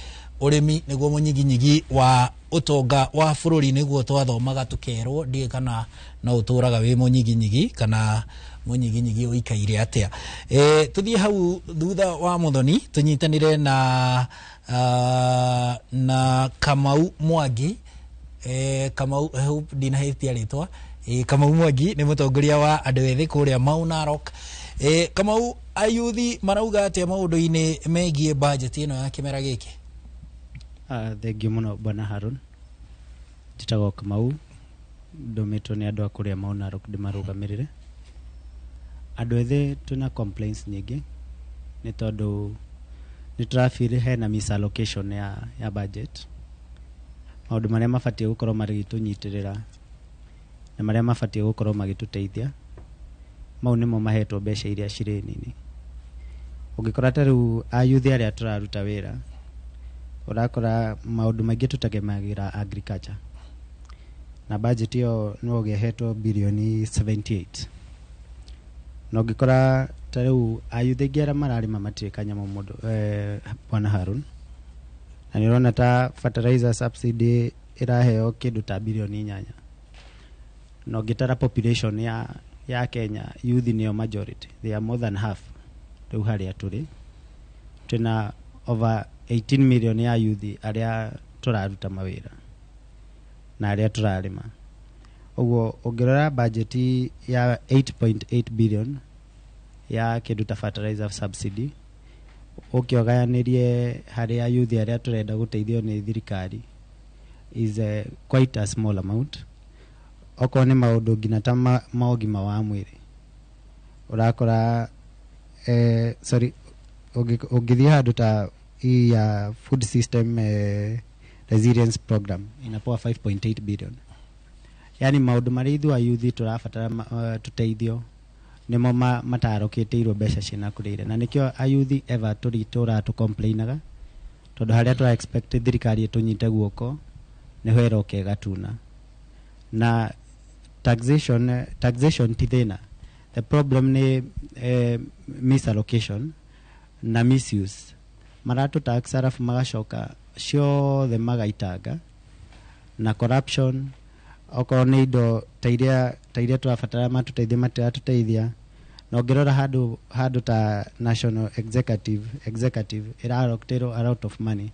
ũrĩmi nĩguo mũnyiginyigi wa ũtonga wa bũrũri, nĩguo twathomaga tũkerwo, ndiũĩ kana no ũtũraga wĩ mũnyiginyigi kana mũnyiginyigi ũikaire atĩa. Tũthiĩ hau thutha wa Muthoni tũnyitanĩre na Kamau Mwangi. Kamau, I hope ndinahĩtia rĩtwa. Kamau Mwangi nĩ mũtongoria wa andũ ethĩ kũrĩa Mau Narok. Kamau, ayuthi marauga atĩa maũndũ-inĩ megiĩ budget ĩno ya kĩmera gĩkĩ? Thengiũ mũno bwana Harun. Njĩtagwo Kamau, ndũmĩtwo nĩ andũ a kũrĩa Mau Narok ndĩmarũgamĩrĩre. Andũ ethĩ twĩna complaints nyingĩ nĩ tondũ nĩ tũrafeel hena misallocation ya budget. Maũndũ marĩa mabatiĩ gũkorwo magĩtũnyitĩrĩra na marĩa mabatiĩ gũkorwo magĩtũteithia, mau nĩmo mahetwo mbeca iria cirĩ nini. Ũngĩkora ta rĩu ayuthi arĩa tũraruta wĩra, ũrakora maũndũ maingĩ tũtegemagĩra agriculture, na budget ĩyo no ũgĩhetwo birioni 78, na ũngĩkora ta rĩu ayuthi aingĩ arĩa mararĩma matirĩ kanyamũ mũndũ, bwana Harun, na nĩ ũrona ta fertilizer subsidy ĩraheo kĩndũ ta birioni 8, na ũngĩtara population ya Kenya, youth nĩyo majority, they are more than half. Rĩu harĩa tũrĩ twĩna over 18 million ya youth arĩa tũraruta mawĩra na arĩa tũrarĩma. Ũguo ũngĩrora budget ya 8.8 billion ya kĩndũ ta fertilizer subsidy, ũkĩogayanĩrie harĩ ayuthi arĩa tũrenda gũteithio nĩ thirikari, is quite a small amount. Okorwo nĩ maũndũ nginya ta ma ũgima wa mwĩrĩ, ũrakora sorry, ũngĩthiĩ handũ ta hii ya food system resilience program inapewa 5.8 billion. Yani maũndũ marĩa ithuĩ ayuthi tũrabatara tũteithio nĩmo matarokĩtĩirwo mbeca ciĩna kũrĩire, na nĩkĩo ayuthi ever tũri tũra tũcomplainaga, tondũ harĩa tũra expect thirikari ĩtũnyite guoko nĩho ĩroka ĩgatuna. Na taxation ti thĩna, the problem nĩ misallocation na misuse. Maratũ tax arabu magacoka ciothe magaitanga na corruption. Okorwo nĩ indo ta iria tũrabatara matũteithie, matiratũteithia. Na ũngĩrora handũ ta national executive ĩrarokterwo a lot of money.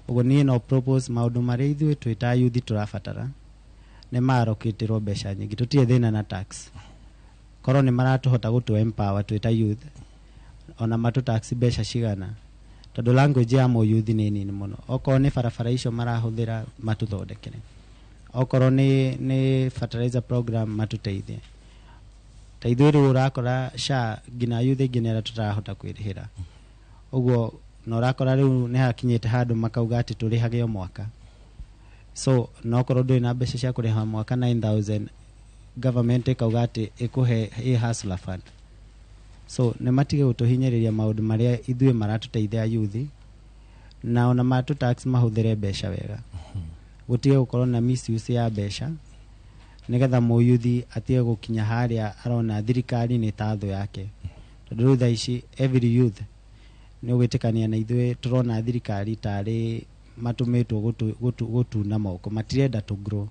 Ũguo niĩ no propose maũndũ marĩa ithuĩ twĩ ta youth tũrabatara nĩ marokĩtĩrwo mbeca nyingĩ. Tũtirĩ thĩna na tax, korwo nĩ maratũhota gũtũ empower twĩ ta youth, ona matũ tax mbeca cigana, tondũ language ya mũyuthi nĩ nini mũno. Okorwo nĩ barabara icio marahũthĩra, matũthondekere. Okorwo nĩ fertilizer program, matũteithie. Ta ithuĩ rĩu ũrakora SHA nginya youth aingĩ nĩ arĩa tũtarahota kwĩrĩhĩra. Ũguo na ũrakora rĩu nĩ hakinyĩte handũ makauga atĩ tũrĩhage o mwaka, so na okorwo ndũrĩ na mbeca cia kũrĩha mwaka 9000, government ĩkauga atĩ ĩkũhe ĩ hustler fund. So nĩ matige gũtũhinyĩrĩria maũndũ marĩa ithuĩ maratũteithia youth, na ona matũ tax mahũthĩre mbeca wega, gũtige gũkorwo na misuse ya mbeca, nĩgetha mũyuthi atige gũkinya harĩa arona thirikari nĩ ta thũ yake, tondũ rĩu thaa ici every youth nĩ ũgwĩtĩkania na ithuĩ tũrona thirikari tarĩ matũmĩtwo gũtuna moko, matirenda to grow.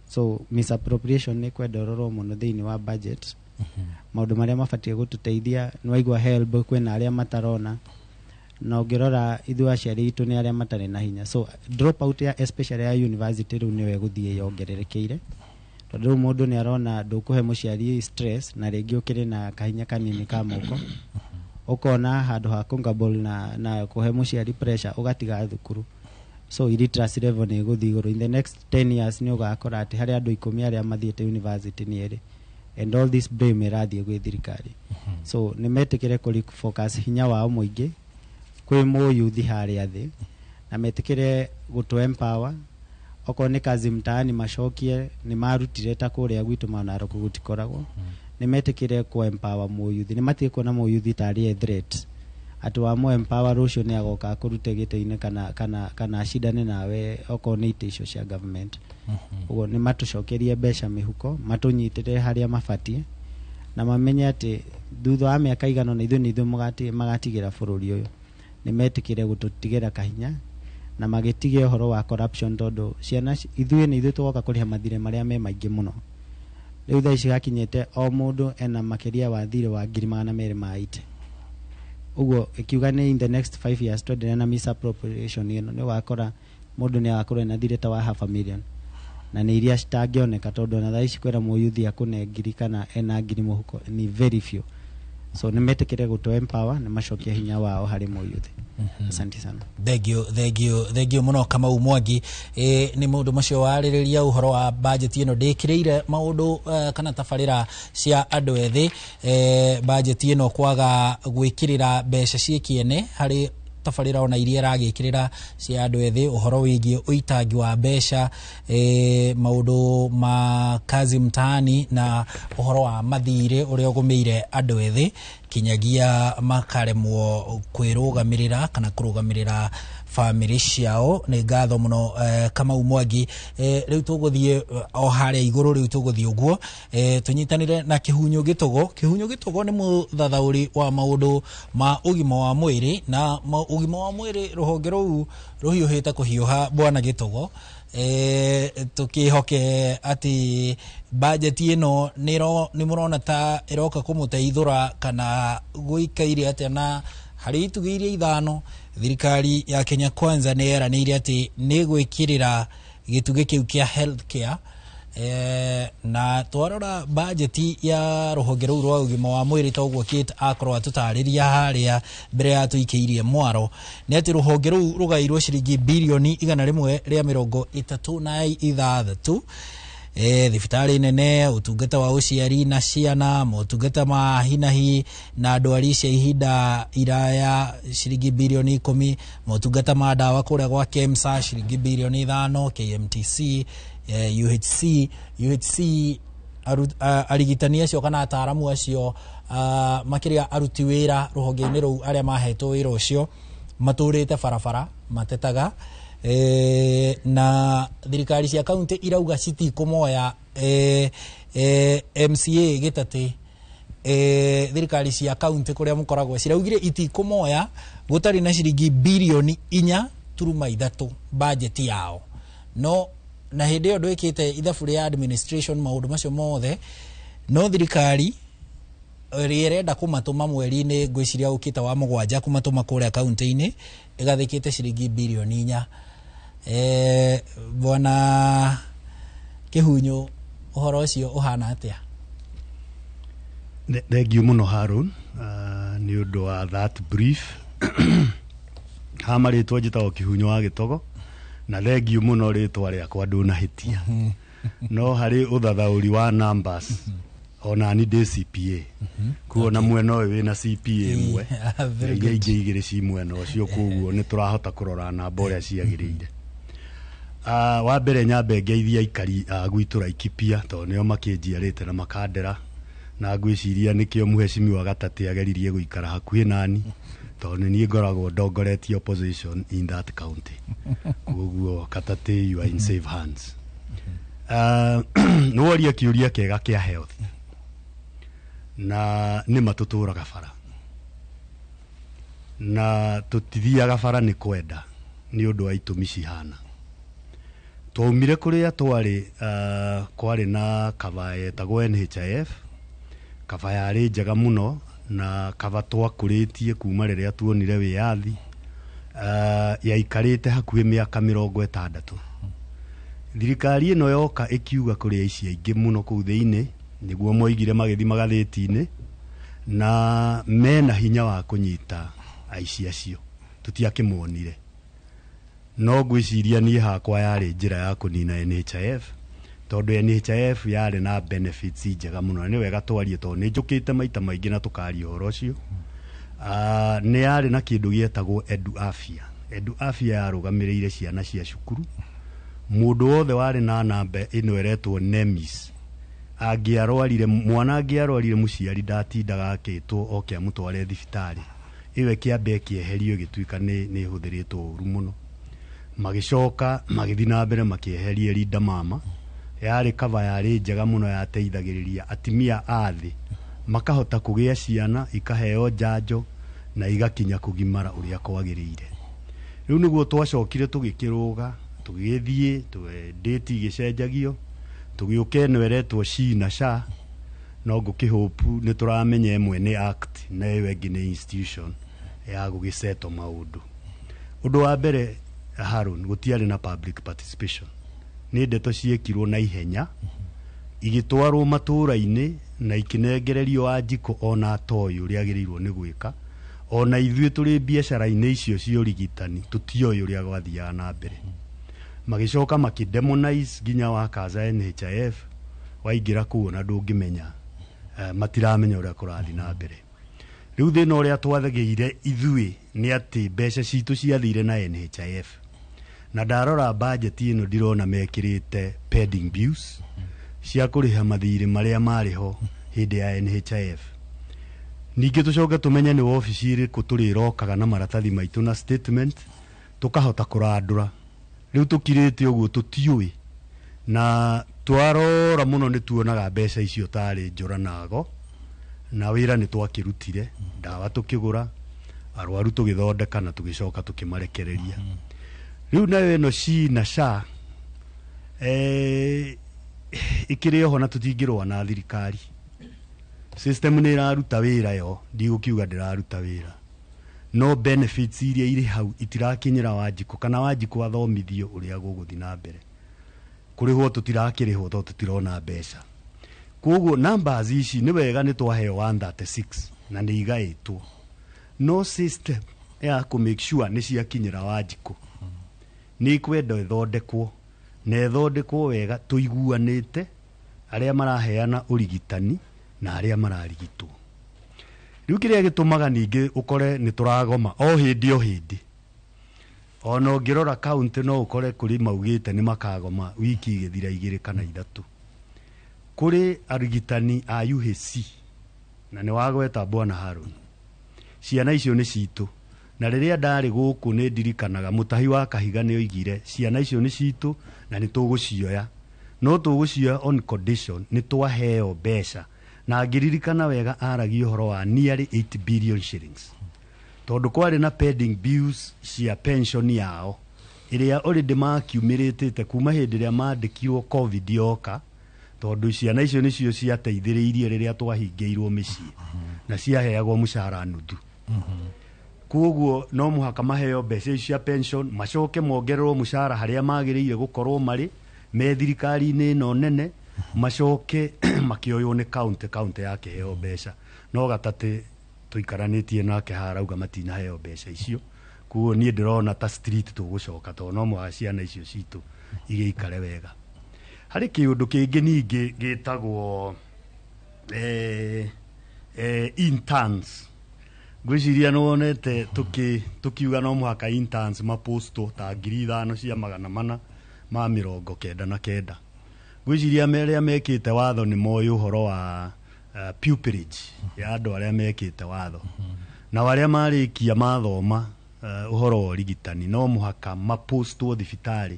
So misappropriation nĩ kwenda ũrorwo mũno thĩinĩ wa budget, maũndũ marĩa mabatiĩ gũtũteithia. Nĩ waigua HELB kwĩna arĩa matarona, na ũngĩrora ithuĩ aciari aitũ nĩ arĩa matarĩ na hinya. So drop out ya especially ya university rĩu nĩyo ĩgũthiĩ yongererekeire, tondũ rĩu mũndũ nĩ arona ndũkũhe mũciari stress, na rĩngĩ ũkĩrĩ na kahinya kanini ka moko, ũkona handũ ha kũngable na kũhe mũciari pressure, ũgatiga thukuru. So illiteracy level nĩ ĩgũthiĩ igũrũ. In the next 10 years nĩ ũgakora atĩ harĩ andũ 10 arĩa mathiĩte university nĩ erĩ, and all this blame ĩrathiĩ gwĩ thirikari. So nĩ metĩkĩre kũri focus hinya wao mũingĩ kwĩ mũyuthi harĩa thĩ, na metĩkĩre gũtũ empower. Okorwo nĩ kazi mtaani macokie, nĩ marutire ta kũrĩa gwitũ Mau Narok gũtikoragwo. Nĩ metĩkĩre kũ empower mũyuthi, nĩ matige kuona mũyuthi tarĩ a threat, atĩ wa empower rũciũ nĩ agoka akũrute gĩtĩ-inĩ kana acindane nawe okorwo nĩ itĩ icio cia government. Ũguo nĩ matũcokerie mbeca mĩhuko, matũnyitĩre harĩa mabatiĩ, na mamenye atĩ thutha wa mĩaka igana ũna ithuĩ nĩ ithuĩ magatigĩra bũrũri ũyũ. Nĩ metĩkĩre gũtũtigĩra kahinya na magĩtige ũhoro wa corruption, tondũ ciana ithuĩ nĩ ithuĩ tũgoka kũrĩha mathirĩ marĩa me maingĩ mũno. Rĩu thaa ici gakinyĩte o mũndũ ena makĩria wa thirĩ wa 280,000. Ũguo ĩkiuga nĩ in the next 5 years twendelee na misappropriation ĩno, nĩ ũgakora mũndũ nĩ agakorwo ena thirĩ ta wa half a million, na nĩ iria citangĩoneka, tondũ ona thaa ici kwĩra mũyuthi akũne ngiri kana ena ngiri mũhuko ni very few. So nĩ metĩkĩre gũtũ empower na macokie hinya wao harĩ mũyuthi. Asante sana. Thengio, thengio, thengio muno, Kamau Mwangi. Nĩ maũndũ macio warĩrĩria ũhoro wa bajeti ĩno ndĩkĩrĩire maũndũ kana tabarĩra cia andũ ethĩ, bajeti ĩno kwaga gwĩkĩrĩra mbeca ciĩ kĩene harĩ tabarĩra ona iria ĩragĩkĩrĩra cia andũ ethĩ, ũhoro wĩgiĩ ũitangi wa mbeca, maũndũ ma kazi mtaani na ũhoro wa mathirĩ ũrĩa ũgũmĩire andũ ethĩ kinyagia makaremwo kwĩrũgamĩrĩra kana kũrũgamĩrĩra bamĩrĩ ciao. Nĩ ngatho mũno, Kamau Mwangi. Rĩu tũgũthiĩ o harĩa igũrũ, rĩu tũgũthiĩ ũguo tũnyitanĩre na Kĩhunyũ Gĩtogo. Kĩhunyũ Gĩtogo nĩ mũthathaũri wa maũndũ ma ũgima wa mwĩrĩ na ũgima wa mwĩrĩ, rũhonge rũu rũhiũhĩte kũhiũha. Bwana Gĩtogo, tũkĩhoke atĩ bajeti ĩno nĩ mũrona ta ĩroka kũmũteithũra kana gũikaire atĩa? Na harĩ itugĩ iria ithano thirikari ya Kenya Kwanza nĩ yeranĩire atĩ nĩ gwĩkĩrĩra gĩtugĩ kĩu kĩa health care, na twarora bajeti ya rũhonge rũu rwa ũgima wa mwĩrĩ, toguo Kate akorwo atũtarĩria harĩa mbere ya tũikĩirie mwaro, nĩ atĩ rũhonge rũu rũgairwo ciringi birioni 136, thibitarĩ nene, ũtungata wa ũciari na ciana, motungata ma hinahi na ndwari cia ihinda iraya ciringi birioni 10, motungata ma ndawa kũrĩa gwa KEMSA ciringi birioni 5, KMTC, UHC, UHC arigitani acio kana ataramu acio, makĩria aruti wĩra rũhonge-inĩ rũu arĩa mahetwo wĩra ũcio matũrĩte barabara matetaga, na thirikari cia kaunti irauga citikũmoya. MCA gĩtatĩ, thirikari cia kaunti kũrĩa mũkoragwo ciraugire itikũmoya gũtarĩ na ciringi birioni 4.3 bajeti yao. No na hĩndĩ ĩyo ndwĩkĩte ithabu rĩa administration, maũndũ macio mothe, no thirikari ĩrĩa ĩrenda kũmatũma mweri-inĩ ngwĩciria ũkĩte wa mũgwanja, kũmatũma kũrĩa kaunti-inĩ ĩgathĩkĩte ciringi birioni 4. Bwana Kĩhunyũ, ũhoro ũcio ũhana atĩa? Thengiũ mũno, Harun, nĩ ũndũ wa that brief. Ha marĩtwa, njĩtagwo Kĩhunyũ wa Gĩtogo, na thengiũ mũno, rĩtwa rĩakwa ndũnahĩtia. No harĩ ũthathaũri wa numbers, ona ni ndĩ CPA kuo, na mwena ũyũ wĩna CPA ĩmwe na Very iria good. ingĩ igĩrĩ ci mwena ũcio, koguo nĩ tũrahota kũrora namba ũrĩa ciagĩrĩire. Wa mbere nyambe ngeithie aikari a gwitũ Laikipia, tondũ nĩo makĩnjiarĩte na makandera, na ngwĩciria nĩkĩo mũhecimiwa Gatatĩ ageririe gũikara hakuhĩ nani, tondũ nĩ niĩ ngoragwo ndongoretie opposition in that county. Koguo Gatatĩ, you are in safe hands. Nĩ woria kĩũria kĩega kĩa health, na nĩ ma tũtũraga bara na tũtithiaga bara nĩ kwenda, nĩ ũndũ wa itũmi cihana. Twaumire kũrĩa twarĩ, kwarĩ na kaba yetagwo NHIF, kaba yarĩ njega mũno na kaba twakũrĩtie kuma rĩrĩa tuonire wĩyathi. Yaikarĩte hakuhĩ mĩaka 60. Thirikari ĩno yoka ĩkiuga kũrĩ aici aingĩ mũno kũu thĩinĩ, nĩguo moigire magĩthiĩ magathĩti-inĩ, na mena hinya wa kũnyita aici acio, tũtiakĩmonire. No ngwĩciria niĩ hakwa yarĩ njĩra ya kũnina NHIF, tondũ NHIF yarĩ na benefits njega mũno, na nĩ wega twarie tondũ nĩ njũkĩte maita maingĩ na tũkaria ũhoro ũcio. Nĩ yarĩ na kĩndũ gĩetagwo Edu Afya. Edu Afya yarũgamĩrĩire ciana cia cukuru. Mũndũ wothe warĩ na namba ĩno ĩretwo NEMIS angĩarwarire, mwana angĩarwarire, mũciari ndatindaga akĩtwo oke amũtware thibitarĩ. Ĩyo ĩkĩamba ĩkĩeherio, ĩgĩtuĩka nĩ ĩhũthĩrĩtwo ũru mũno. Magĩcoka magĩthiĩ na mbere makĩeheria Linda Mama, yarĩ kaba yarĩ njega mũno, yateithagĩrĩria atimia a thĩ makahota kũgĩa ciana, ikaheo njanjo na igakinya kũgimara ũrĩa kwagĩrĩire. Rĩu nĩguo twacokire tũgĩkĩrũga, tũgĩgĩthiĩ ndĩti igĩcenjagio, tũgĩũka ĩno ĩretwo SHI na SHA. No ngũkĩhopu nĩ tũramenya ĩmwe nĩ act na ĩyo ĩngĩ nĩ institution ya gũgĩceto maũndũ. Ũndũ wa mbere, Harun, gũtiarĩ na public participation. Nĩ ndeto ciekirwo na ihenya, igĩtwarwo matũũra-inĩ. Na ikĩnengererio Wanjikũ ona atoĩ ũrĩa agĩrĩirwo nĩ gwĩka. Ona ithuĩ tũrĩ biacara-inĩ icio cia ũrigitani tũtioĩ ũrĩa gwathiaga na mbere. Magĩcoka makĩ demonize nginya workers a NHIF. Waingĩra kũu ona ndũngĩmenya, matiramenya ũrĩa kũrathiĩ na mbere. Rĩu thĩna ũrĩa twathagĩire ithuĩ nĩ atĩ mbeca citũ ciathire na NHIF, na ndarora budget ĩno ndirona mekĩrĩte pending bills cia kũrĩha mathirĩ marĩa marĩ ho hĩndĩ ya NHIF. Ningĩ tũcoke tũmenye nĩ wabici ĩrĩkũ tũrĩrokaga na maratathi maitũ na statement tũkahota kũrandũra. Rĩu tũkirĩte ũguo tũtiũĩ, na twarora mũno nĩ tuonaga mbeca icio tarĩ njũra nago, na wĩra nĩ twakĩrutire, ndawa tũkĩgũra, arwaru tũgĩthondeka na tũgĩcoka tũkĩmarekereria. Rĩu nayo ĩno SHI na SHA ĩkĩrĩ oho na tũtingĩrũa na thirikari. System nĩ ĩraruta wĩra, yo ndigũkiuga ndĩraruta wĩra, no benefits iria irĩ hau itirakinyĩra Wanjikũ kana Wanjikũ athomithio ũrĩa gũgũthiĩ na mbere. Kũrĩhwo tũtirakĩrĩhwo tondũ tũtirona mbeca. Koguo numbers ici nĩ wega nĩ twaheo 136 na nĩ igaĩtwo, no system ya kũ make sure nĩ ciakinyĩra Wanjikũ nĩ ikwenda ĩthondekwo, na ĩthondekwo wega tũiguanĩte arĩa maraheana ũrigitani na arĩa mararigitwo. Rĩu kĩrĩa gĩtũmaga ningĩ ũkore nĩ tũragoma o hĩndĩ o hĩndĩ, ona ũngĩrora kaunti no ũkore kũrĩ maugĩte nĩ makagoma wiki igĩthira 2 kana 3. Kũrĩ arigitani a UHC, na nĩ wagweta bwana Harun, ciana icio nĩ citũ. Na rĩrĩa ndarĩ gũkũ nĩ ndirikanaga mũtahi wa Kahiga nĩ oigire ciana icio nĩ citũ na nĩ tũgũcioya, no tũgũcioya on condition nĩ twaheo mbeca. Na ngĩririkana wega aragia ũhoro wa nearly 8 billion shillings, tondũ kwarĩ na pending bills cia pension yao ĩrĩa already makiumĩrĩtĩte kuma hĩndĩ ĩrĩa mandĩkirwo COVID yoka, tondũ ciana icio nĩcio ciateithĩrĩirie rĩrĩa twahingĩirwo mĩciĩ na ciaheagwo mũcara nuthu. Koguo no mũhaka maheo mbeca icio cia pension, macoke mongererwo mũcara harĩa magĩrĩire gũkorwo marĩ me thirikari-inĩ ĩno nene, macoke makĩoywo nĩ county, county yakĩheo mbeca. No gatatĩ tũikaranĩtie nake haha arauga matinaheo mbeca icio. Koguo niĩ ndĩrona ta street tũgũcoka, tondũ no mũhaka ciana icio citũ igĩikare wega. Harĩ kĩũndũ kĩngĩ ningĩ gĩtagwo interns. Ngwĩciria nĩ wonete tũkiuga no mũhaka interns mapostwo ta 5499. Ngwĩciria arĩa mekĩte watho nĩ moĩ ũhoro wa pupillage ya andũ arĩa mekĩte watho na arĩa marĩkia mathoma ũhoro wa ũrigitani, no mũhaka mapostwo thibitarĩ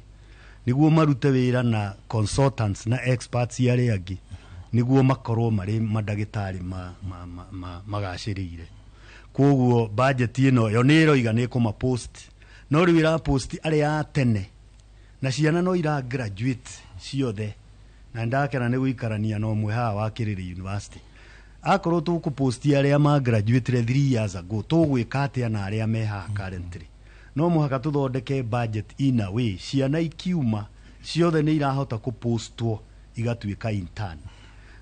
nĩguo marute wĩra na consultants na experts arĩa angĩ, nĩguo makorwo marĩ mandagĩtarĩ magacĩrĩire. Koguo budget ĩno yo nĩ ĩroiga nĩ ĩkũmapost, no rĩu ĩrapost arĩa a tene na ciana no ira graduate ciothe. Na ndakena nĩ gũikarania na ũmwe haha wa Kĩrĩrĩ University. Akorwo tũkũposti arĩa ma graduate 3 years ago, tũgwĩka atĩa na arĩa me haha currently? No mũhaka tũthondeke budget in a way ciana ikiuma ciothe nĩ irahota kũpostwo igatuĩka intern.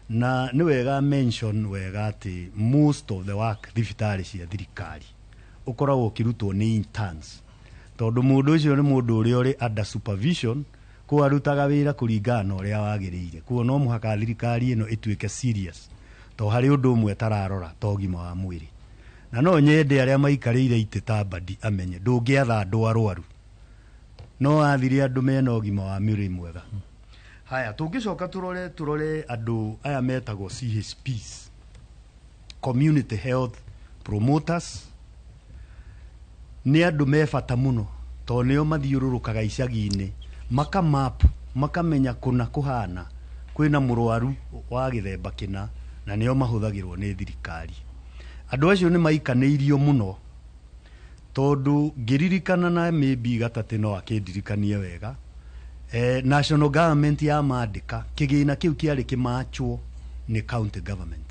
Na nĩ wega mention wega atĩ most of the work thibitarĩ cia thirikari ũkoragwo ũkĩrutwo nĩ interns, tondũ mũndũ ũcio nĩ mũndũ ũrĩa ũrĩ under supervision, kũu arutaga wĩra kũringana na ũrĩa wagĩrĩire. Koguo no mũhaka thirikari ĩno ĩtuĩke serious, to harĩ ũndũ ũmwe tararora ta ũgima wa mwĩrĩ. Na no nyende arĩa maikarĩire itĩ ta Mbadi amenye ndũngĩatha andũ arwaru, no athire andũ mena ũgima wa mwĩrĩ mwega. Haya, tũngĩcoka tũrore andũ aya metagwo CHPs, Community Health Promoters, nĩ andũ me bata mũno tondũ nĩo mathiũrũrũkaga icagi-inĩ makamap, makamenya kũna kũhana kwĩna mũrwaru wa gĩthemba kĩna, na nĩo mahũthagĩrwo nĩ thirikari. Andũ acio nĩ maikanĩirio mũno, tondũ ngĩririkana na maybe gatatĩ no akĩndirikanie wega, national government ya mandĩka kĩgĩna kĩu kĩarĩ kĩmachwo nĩ county government,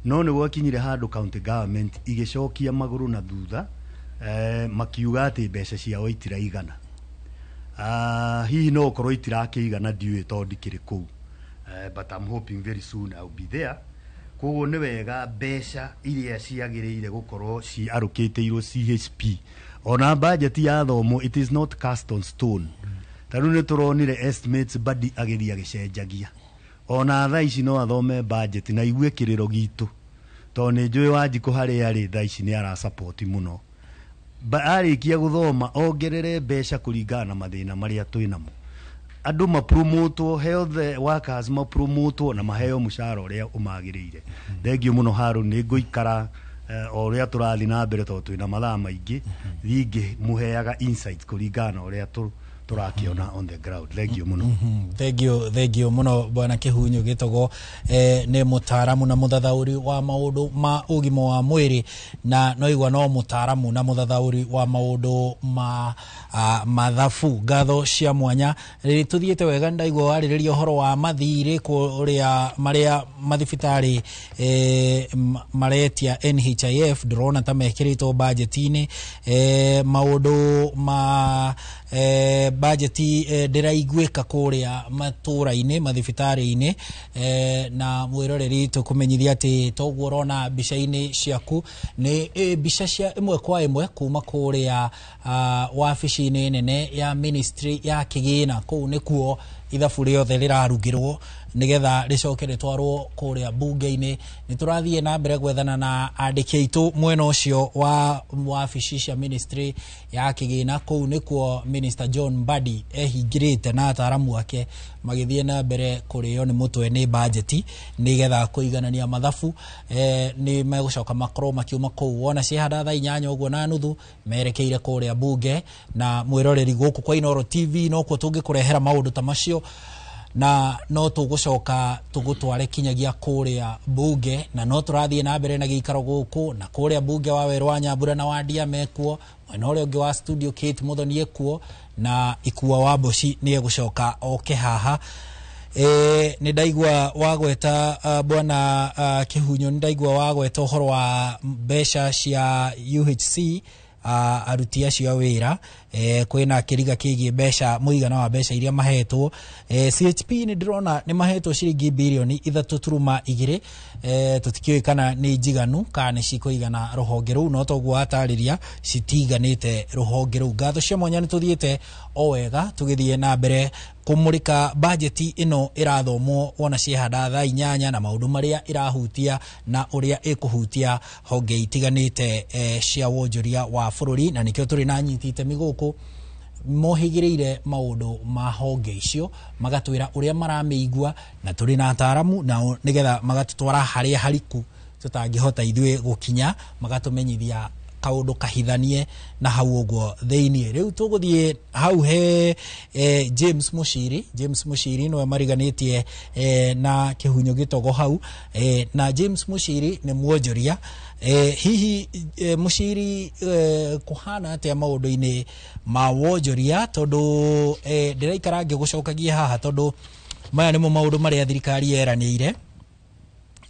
no nĩ gwakinyire handũ county government igĩcokia magũrũ na thutha, makiuga atĩ mbeca ciao itiraigana. Hihi no ũkorwo itirakĩigana, ndiũĩ tondũ ndikĩrĩ kũu, but I'm hoping very soon I'll be there. Koguo nĩ wega mbeca iria ciagĩrĩire gũkorwo ciarũkĩtĩirwo CHP, ona budget ya thomo, it is not cast on stone. Ta rĩu nĩ tũronire estimates badi agĩthiĩ agĩcenjagia. Ona thaa ici no athome budget na igue kĩrĩro gitũ, tondũ nĩ njũĩ Wanjikũ harĩa arĩ thaa ici nĩ arasapoti mũno. Arĩkia gũthoma ongerere mbeca kũringana na mathĩna marĩa twĩ namo. Andũ mapromotwo, health workers mapromotwo na maheo mũcara ũrĩa ũmagĩrĩire. Thengiũ mũno Harũ, nĩ ngũikara o ũrĩa tũrathiĩ na mbere, tondũ twĩna mathaa maingĩ, thiĩ ngĩmũheaga insights kũringana na ũrĩa tũrakĩona on the ground. Thengiũ mũno. Thengio, thengio muno bwana Kĩhunyo Gĩtogo. Nĩ mũtaaramu na mũthathaũri wa maũndũ ma ũgima wa mwĩrĩ, na no igua no mũtaaramu na mũthathaũri wa maũndũ ma mathabu. Ngatho cia mwanya. Rĩ tũthiĩte wega, ndaigua warĩrĩria ũhoro wa mathirĩ kũrĩa marĩa mathibitarĩ maretia NHIF, ndĩrona ta mekĩrĩtwo bajeti-inĩ. Maũndũ ma bajeti ndĩraiguĩka kũrĩa matũra-inĩ, mathibitarĩ-inĩ. Na mwĩroreri, tũkũmenyithia atĩ toguo ũrona mbica-inĩ ciaku nĩ mbica cia ĩmwe kwa ĩmwe kuma kũrĩa wabici-inĩ nene ya ministry ya kĩgĩna. Kũu nĩkuo ithabu rĩothe rĩrarugĩrwo nĩgetha rĩcoke rĩtwarwo kũrĩa bunge-inĩ. Nĩ tũrathiĩ na mbere gwethana na andĩki aitũ mwena ũcio wa wabici cia ministry ya kĩgĩna. Kũu nĩkuo Minister John Mbadi ehingĩrĩte na ataramu ake magĩthiĩ na mbere kũrĩo nĩ mũtwe nĩ bajeti nĩgetha kũiganania mathabu. Nĩ megũcoka makorwo makiuma kũu wona ciehanda thaa 8 ũguo na nuthu, merekeire kũrĩa bunge. Na mwĩroreri, gũkũ kwa Inooro TV nokuo tũngĩkũrehera maũndũ ta macio, na no tũgũcoka tũgũtware kinyagia kũrĩa bunge. Na no tũrathiĩ na mbere na gĩikaro gũkũ na kũrĩa bunge wa Werũ wa Nyambura na Wandia mekuo, mwena ũrĩa ũngĩ wa studio Kate Muthoni ekuo, na Ikua wa Mboci nĩ egũcoka oke haha. Nĩ ndaigua wagweta, bwana Kĩhunyo, nĩ ndaigua wagweta ũhoro wa mbeca cia UHC, aruti acio a wĩra. Kwĩna kĩriga kĩgiĩ mbeca, mũigana wa mbeca iria mahetwo. CHP nĩ ndĩrona nĩ mahetwo ciringi birioni 3.2. Tũtikĩũĩ kana nĩ njiganu kana nĩ cikũigana rũhonge rũu, no toguo watarĩria citiganĩte rũhonge rũu. Ngatho cia mwanya, nĩ tũthiĩte o wega tũgĩthiĩ na mbere kũmũrĩka bajeti ĩno ĩrathomwo wona ciehanda thaa 8, na maũndũ marĩa ĩrahutia na ũrĩa ĩkũhutia honge itiganĩte cia wonjoria wa bũrũri. Na nĩkĩo tũrĩ na anyiti itemi gũkũ mohĩgĩrĩire maũndũ ma honge icio, magatwĩra ũrĩa maramĩigua, na tũrĩ na ataramu nao nĩgetha magatũtwara harĩa hariku tũtangĩhota ithuĩ gũkinya, magatũmenyithia kaũndũ kahithanie na hau ũguo thĩiniĩ. Rĩu tũgũthiĩ hau he James Mushiri. James Mushiri nĩwe mariganĩtie na Kĩhunyo Gĩtogo hau. Na James Mushiri nĩ mwonjoria. Hihi Mushiri, kũhana atĩa maũndũ-inĩ ma wonjoria? Tondũ ndĩraikara ngĩgũcokagia haha, tondũ maya nĩmo maũndũ marĩa thirikari yeranĩire,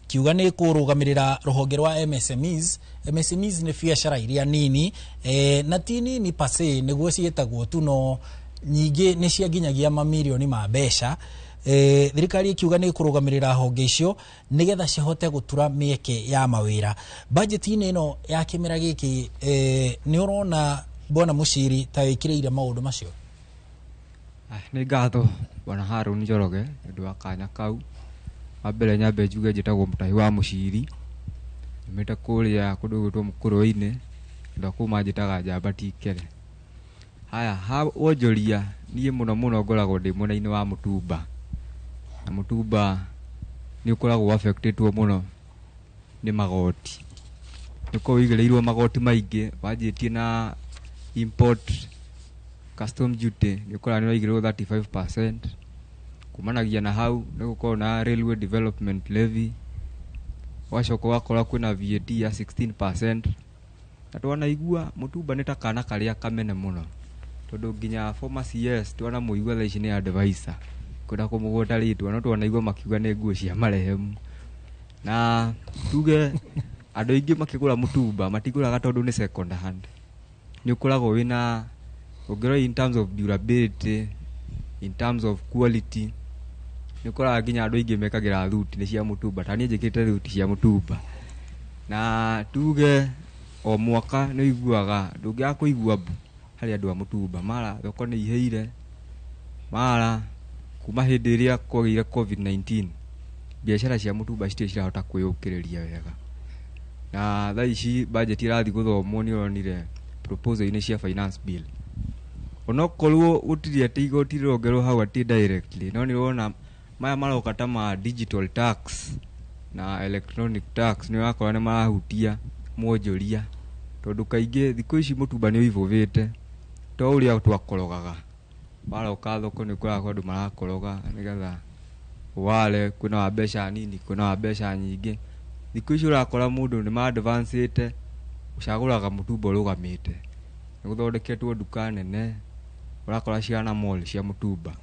kiuga nĩ kũrũgamĩrĩra rũhonge rwa MSMEs. MSMEs nĩ biacara iria nini, na ti nini pase nĩguo ciĩtagwo tu, no nyingĩ nĩ cia nginyagia mamirioni ma mbeca. Thirikari ĩkiuga nĩ kũrũgamĩrĩra honge icio nĩgetha cihote gũtura mĩeke ya mawĩra. Bajeti-inĩ ĩno ya kĩmera gĩkĩ, nĩ ũrona bwana Mushiri ta ĩkĩrĩire maũndũ macio? Nĩ ngatho bwana Harũni Njoroge nĩ ũndũ wa kanya kau. Wa mbere nyambe njuge njĩtagwo Mũtahi wa Mũciri, nyumĩte kũrĩa kũndũ gwĩtwo Mũkũrwe-inĩ, andũ a kũu manjĩtaga Njamba ti Kere. Haya, ha wonjoria niĩ mũno mũno ngoragwo ndĩ mwena-inĩ wa mũtumba, na mũtumba nĩ ũkoragwo affectĩtwo mũno nĩ magoti. Nĩ ũkoragwo ũigĩrĩirwo magoti maingĩ, wanjĩtie na import custom duty nĩ ũkoraga nĩ ũraigĩrĩrwo 35%. Kumanagia na hau nĩ gũkorwo na railway development levy, ũgacoka ũgakora kwĩna VAT ya 16%. Na twanaigua mũtumba nĩ ta kana karĩa kamene mũno, tondũ nginya former CS twanamũigua thaa ici nĩ advisor, kwenda kũmũgweta rĩtwa, no twanaigua makiuga nĩ nguo cia marehemu. Na tuge andũ aingĩ makĩgũra mũtumba matigũraga tondũ nĩ second hand, nĩ ũkoragwo wĩna, ũngĩrora in terms of durability, in terms of quality. Nĩ ũkoraga nginya andũ aingĩ mekagĩra thuti nĩ cia mũtumba, ta niĩ njĩkĩrĩte thuti cia mũtumba. Na tuge o mwaka nĩ ũiguaga, ndũngĩaga kũigua mbu harĩ andũ a mũtumba, mara thoko nĩ ihĩire, mara kuma hĩndĩ ĩrĩa kwagĩire COVID-19 biacara cia mũtumba citirĩ cirahota kwĩyũkĩrĩria wega. Na thaa ici budget ĩrathiĩ gũthomwo, nĩ ũronire proposal-inĩ cia finance bill, onokorwo gũtirĩ atĩ igoti rĩrongerwo hau atĩ directly, no nĩ ũrona maya maroka ta ma digital tax na electronic tax, nĩ ũrakora nĩ marahutia mwonjoria, tondũ kaingĩ thikũ ici mũtumba nĩ ũivũvĩte to ũrĩa twakorogaga. Waroka thoko nĩ ũkoraga andũ marakoroga nĩgetha ware, kwĩna wa mbeca nini, kwĩna wa mbeca nyingĩ. Thikũ ici ũrakora mũndũ nĩ ma advance-ĩte, ũcagũraga mũtumba ũrũgamĩte, nĩ gũthondeketwo nduka nene, ũrakora cihana mall cia mũtumba,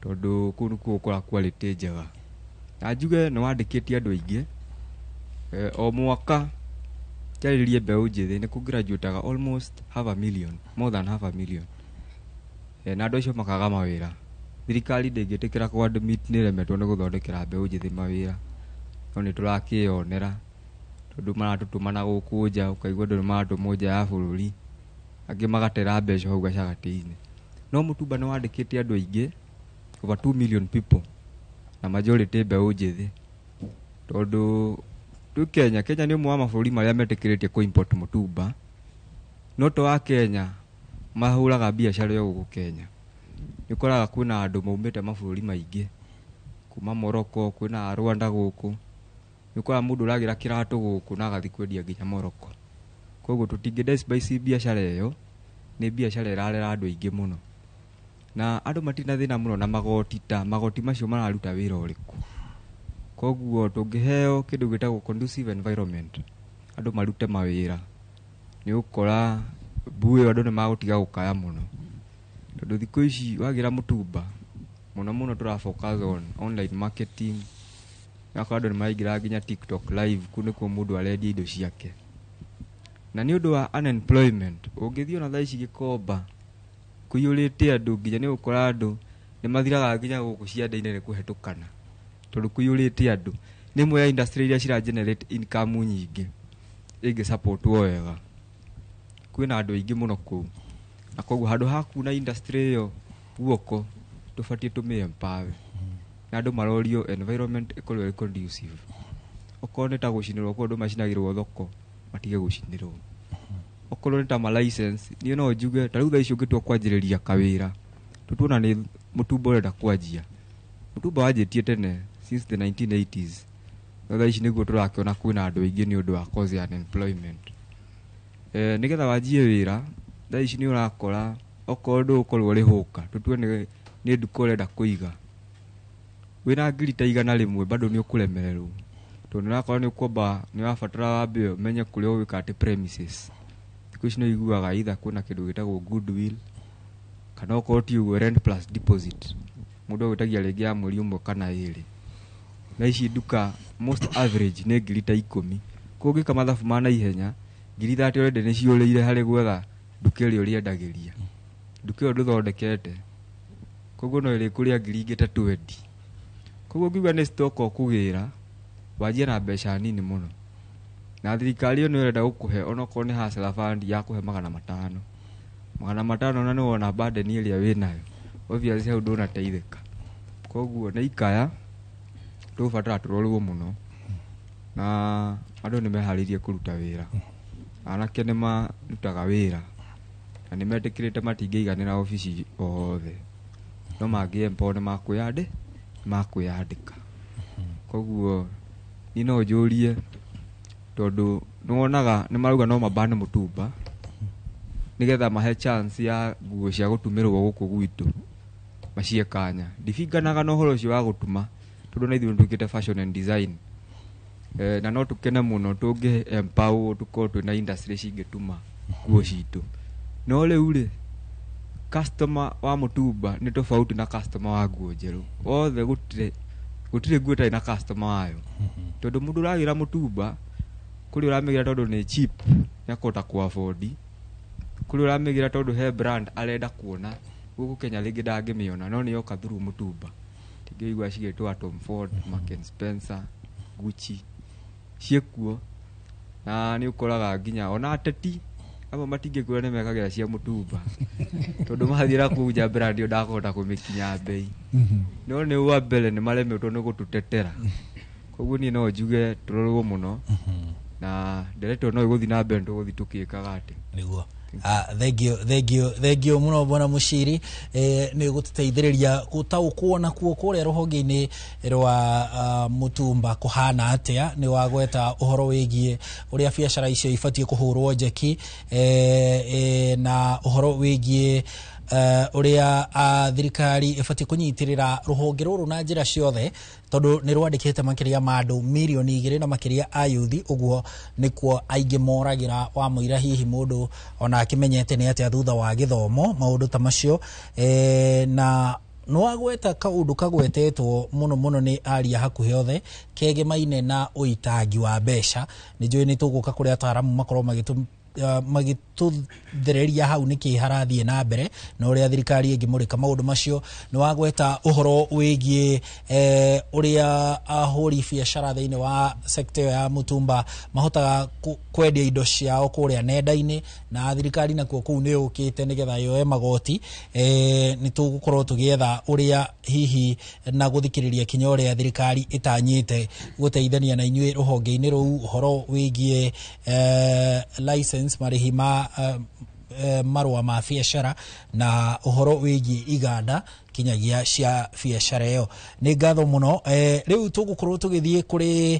tondũ kũu nĩkuo ũkoraga quality njega. Na njuge nĩ wandĩkĩte andũ aingĩ, o mwaka kĩarĩrĩrie mbeũ njĩthĩ nĩ kũ-graduate-aga almost half a million, more than half a million, na andũ acio makaga mawĩra. Thirikari ndĩngĩtĩkĩra kũ admit nĩ ĩremetwo nĩ gũthondekera mbeũ njĩthĩ mawĩra, no nĩ tũrakĩyonera tondũ maratũtũma na gũkũ nja, ũkaigua andũ nĩ maratũmwo nja ya bũrũri, angĩ magatera mbeca hau gatagatĩ-inĩ. No mũtumba nĩ wandĩkĩte andũ aingĩ, over 2 million people, na majority mbeũ njĩthĩ, tondũ twĩ Kenya. Kenya nĩ ũmwe wa mabũrũri marĩa metĩkĩrĩtie kũ import mũtumba, no to wa Kenya mahũraga biacara ĩyo gũkũ Kenya. Nĩ ũkoraga kwĩna andũ maumĩte mabũrũri maingĩ, kuma Morocco, kwĩna Rwanda gũkũ. Nĩ ũkoraga mũndũ ũragĩra kĩratũ gũkũ na agathiĩ kwendia nginya Morocco. Koguo tũtingĩ despise biacara ĩyo, nĩ biacara ĩrarera andũ aingĩ mũno. Na andũ matirĩ na thĩna mũno na magoti, ta magoti macio mararuta wĩra ũrĩkũ. Koguo tũngĩheo kĩndũ gĩtagwo conducive environment, andũ marute mawĩra, nĩ ũgũkora mbu ĩyo andũ nĩ magũtiga gũkaya mũno. Tondũ thikũ ici wagĩra mũtumba, mũno mũno tũra focus on online marketing, ũgakora andũ nĩ maraingĩra nginya TikTok live, kũu nĩkuo mũndũ arendia indo ciake. Na nĩ ũndũ wa unemployment, ũngĩthiĩ ona thaa ici Gĩkomba kũiyũrĩte andũ, nginya nĩ ũgũkora andũ nĩ mathiraga nginya gũkũ cianda-inĩ nĩ kũhetũkana, tondũ kũiyũrĩte andũ. Nĩ ĩmwe ya industry iria cira generate income nyingĩ ĩngĩ support-wo wega. Kwĩna andũ aingĩ mũno kũu, na koguo handũ ha kuna industry ĩyo guoko, tũbatiĩ tũmĩ empower. Na andũ marorio environment ĩkorwo ĩrĩ conducive. Okorwo nĩ ta gũcinĩrwo, kũu andũ macinagĩrwo thoko, matige gũcinĩrwo. Okorwo nĩ ta ma license, niĩ no njuge ta rĩu thaa ici ũngĩtua kwanjĩrĩria kawĩra, tũtuona nĩ mũtumba ũrenda kwanjia. Mũtumba wanjĩtie tene since the 1980s, no thaa ici nĩguo tũrakĩona kwĩna andũ aingĩ nĩ ũndũ wa cause ya unemployment. Nĩgetha wanjie wĩra thaa ici nĩ ũrakora okorwo ndũgũkorwo ũrĩ hũka, tũtue nĩ nduka ũrenda kũiga, wĩna ngiri ta 100 bado nĩ ũkũremererwo, tondũ nĩ ũrakora nĩ ũkwamba nĩ ũrabatara wambe ũmenye kũrĩa ũgwĩka atĩ premises. Thikũ ici nĩ ũiguaga either kwĩna kĩndũ gĩtagwo goodwill, kana okorwo ti ũguo rent plus deposit, mũndũ agwĩtagia rĩngĩ ya mweri ũmwe kana ĩrĩ. Na ici nduka most average nĩ ngiri ta 10. Koguo ũngĩka mathabu ma naihenya, ngiri 30 already nĩ ciũrĩire harĩ gwetha nduka ĩrĩa ũrĩendagĩria. Nduka ĩyo ndũthondekete, koguo no ĩrĩkũrĩa ngiri ingĩ ta 20. Koguo ũngiuga nĩ stock ũkũgĩra, wanjie na mbeca nini mũno. Na thirikari ĩyo nĩ ĩrenda gũkũhe onokorwo nĩ hustler fund ya kũhe 500. 500 na nĩ wona burden ĩrĩa wĩnayo, obviously hau ndũnateithĩka. Koguo nĩ ikaya tũgũbatara tũrorwo mũno, na andũ nĩ meharĩirie kũruta wĩra. Anake nĩ marutaga wĩra na nĩ metĩkĩrĩte matingĩiganĩra obici othe, no mangĩ empower nĩ makwĩyandĩka. Koguo niĩ no njũrie, tondũ nĩ wonaga nĩ marauga no mabane mũtumba nĩgetha mahe chance ya nguo cia gũtumĩrwo gũkũ gwitũ macie kanya. Ndibinganaga na ũhoro ũcio wa gũtuma, tondũ na ithuĩ nĩ twĩkĩte fashion and design, na no tũkene mũno tũngĩ empower tũkorwo twĩna industry cingĩtuma nguo citũ. No rĩu rĩ, customer wa mũtumba nĩ tofauti na customer wa nguo njerũ. Othe gũtirĩ nguo ĩtarĩ na customer wayo, tondũ mũndũ ũragĩra mũtumba kũrĩ ũramĩgĩra tondũ nĩ cheap, nĩ akũhota kũ afford, kũrĩ ũramĩgĩra tondũ he brand arenda kuona gũkũ Kenya rĩngĩ ndangĩmĩona, no nĩ yoka through mũtumba. Tingĩigua cigĩtwo Tom Ford, Marks and Spencer, Gucci ciĩkuo. Na nĩ ũkoraga nginya ona ateti amwe matingĩkwĩra nĩ mekagĩra cia mũtumba, tondũ mathiĩ na kũu nja brand ĩyo ndakũhota kũmĩkinya mbei. No nĩ wa mbere nĩ maremetwo nĩ gũtũtetera. Koguo niĩ no njuge tũrorwo mũno, na ndereto no ĩgũthiĩ na mbere, tũgũthiĩ tũkĩkaga atĩ Niguo. Thank you, thank you, thank you muno, bwana Mushiri, nĩ gũtũteithĩrĩria gũtaũkwo nakuo kũrĩa rũhonge-inĩ rwa mũtumba kũhana atĩa. Nĩ wagweta ũhoro wĩgiĩ ũrĩa biacara icio ibatiĩ kũhũrwo njeki, na ũhoro wĩgiĩ ũrĩa thirikari ĩbatiĩ kũnyitĩrĩra rũhonge rũrũ na njĩra ciothe, tondũ nĩ rwandĩkĩte makĩria ma andũ 2 million na makĩria a yuthi. Ũguo nĩkuo aingĩ moragĩra wa mũira, hihi mũndũ ona akĩmenyete nĩ atĩa thutha wa gĩthomo, maũndũ ta macio. Na nĩwagweta kaũndũ kagwetetwo mũno mũno nĩ aria hakuhĩ othe kegemaine na ũitangi wa mbeca. Nĩ njũĩ nĩ tũgũka kũrĩ ataramu makorwo magĩtũthereria hau nĩkĩ harathiĩ na mbere na ũrĩa thirikari ĩngĩmũrĩka maũndũ macio. Nĩ wagweta ũhoro wĩgiĩ ũrĩa ahũri biacara thĩinĩ wa sekta ĩyo ya mũtumba mahotaga kwendia indo ciao kũrĩa nenda-inĩ, na thirikari nakuo kũu nĩ yũkĩte nĩgetha yoe magoti. Nĩ tũgũkorwo tũgĩetha ũrĩa hihi na gũthikĩrĩria kinya ũrĩa thirikari ĩtanyĩte gũteithania na inyuĩ rũhonge-inĩ rũu, ũhoro wĩgiĩ license, marĩhi ma marũa ma biacara, na ũhoro wĩgiĩ iganda kinyagia cia biacara ĩyo. Nĩ ngatho mũno. Rĩu tũgũkorwo tũgĩthiĩ kũrĩ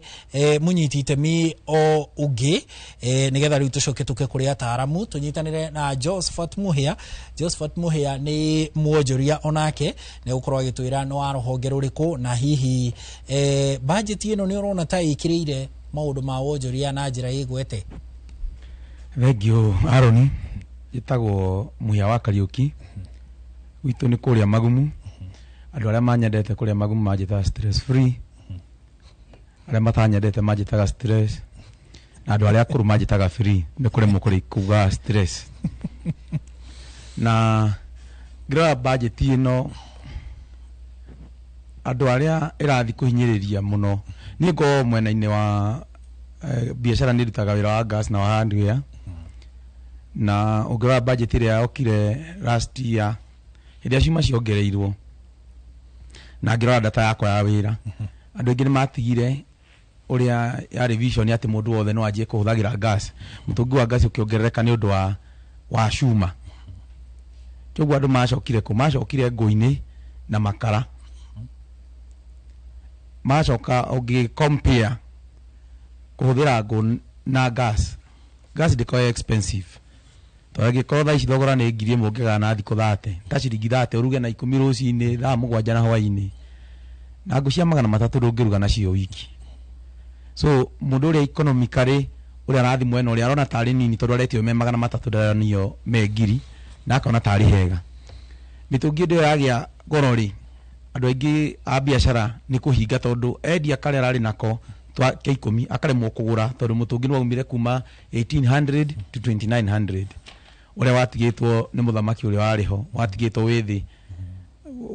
mũnyiti itemi o ũngĩ, nĩgetha rĩu tũcoke tũke kũrĩ ataramu tũnyitanĩre na Josephat Muhia. Josephat Muhia nĩ mwonjoria onake, nĩ gũkorwo agĩtwĩra nĩ wa rũhonge rũrĩkũ, na hihi bajeti ĩno nĩ ũrona ta ĩkĩrĩire maũndũ ma wonjoria na njĩra ĩgwete. Thank you, Aaron. Njĩtagwo Muhia wa Kariũki. Gwitũ nĩ kũrĩa Magumu. Andũ arĩa manyendete kũrĩa Magumu manjĩtaga stress free. Arĩa matanyendete manjĩtaga stress. Na andũ arĩa akũrũ manjĩtaga free nĩ kũremwo kũrĩ kuga stress. Na ngĩrora budget ĩno, andũ arĩa ĩrathiĩ kũhinyĩrĩria mũno, niĩ ngoragwo mwena-inĩ wa biacara, nĩ ndutaga wĩra wa gas na wa hardware. Na ũngĩrora budget ĩrĩa yokire last year, hĩndĩ ĩrĩa cuma ciongereirwo, na ngĩrora data yakwa ya wĩra, andũ aingĩ nĩ matigire ũrĩa yarĩ vision atĩ mũndũ wothe no anjie kũhũthagĩra gas. Mũtũngi wa gas ũkĩongerereka nĩ ũndũ wa cuma. Kĩoguo andũ macokire kũ macokire ngũ-inĩ na makara macoka. Ũngĩ compare kũhũthĩra ngũ na gas, gas ndĩkoragwo expensive, tondũ angĩkorwo thaa ici thogora nĩ 1,000 ũngĩgaya na thikũ 30, ta ciringi 30 ũruge na 10 rũcinĩ, thaa 7 na hwainĩ, na ngũ cia 300 ndũngĩruga nacio wiki. So mũndũ ũrĩa economically ũrĩa arathiĩ mwena ũrĩa arona tarĩ nini, tondũ aretio me 300, ndaranio me ngiri, na akona tarĩ hega. Mĩtũngi ĩndĩ ĩyo yagĩa goro rĩ, andũ aingĩ a biacara nĩ kũhinga, tondũ endia karĩa ararĩ nako twa kĩa 10 akaremwo kũgũra, tondũ mũtũngi nĩ waumire kuma 1800 to 2900, ũrĩa watigĩtwo nĩ mũthamaki ũrĩa warĩ ho, watigĩtwo wĩ thĩ,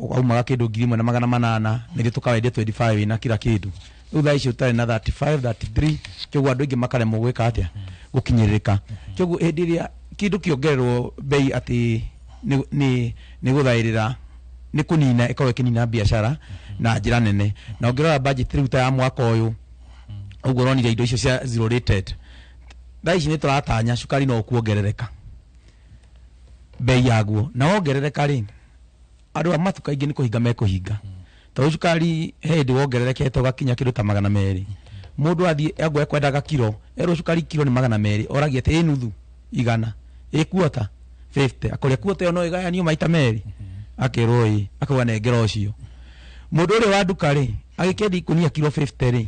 waumaga kĩndũ 1800, na ithuĩ tũkawendia 25 na kila kĩndũ. Rĩu thaa ici ũtarĩ na 35, 33. Kĩoguo andũ aingĩ makaremwo gwĩka atĩa, gũkinyĩrĩrĩka. Kĩoguo hĩndĩ ĩrĩa kĩndũ kĩongererwo bei atĩ nĩ gũthaĩrĩra, nĩ kũnina, ĩkorwo ĩkĩnina biacara na njĩra nene. Na ũngĩrora budget rĩu ta ya mwaka ũyũ, ũguo ũronire indo icio cia zero rated, thaa ici nĩ tũratanya cukari no kuongerereka bei yaguo, na wongerereka rĩ, andũ a matuka aingĩ nĩ kũhinga mekũhinga, tondũ cukari he hĩndĩ wongererekete ũgakinya kĩndũ ta 200. Mũndũ athiĩ angũ ekwendaga kiro, erwo cukari kiro nĩ 200, oragia atĩ ĩ nuthu 100, ĩ kuota 50, akoria kuota ĩyo no ĩgayanio maita merĩ, akerwo ĩ, akauga nengera ũcio. Mũndũ ũrĩa wa nduka rĩ, agĩkĩendia ikũnia kiro 50 rĩ,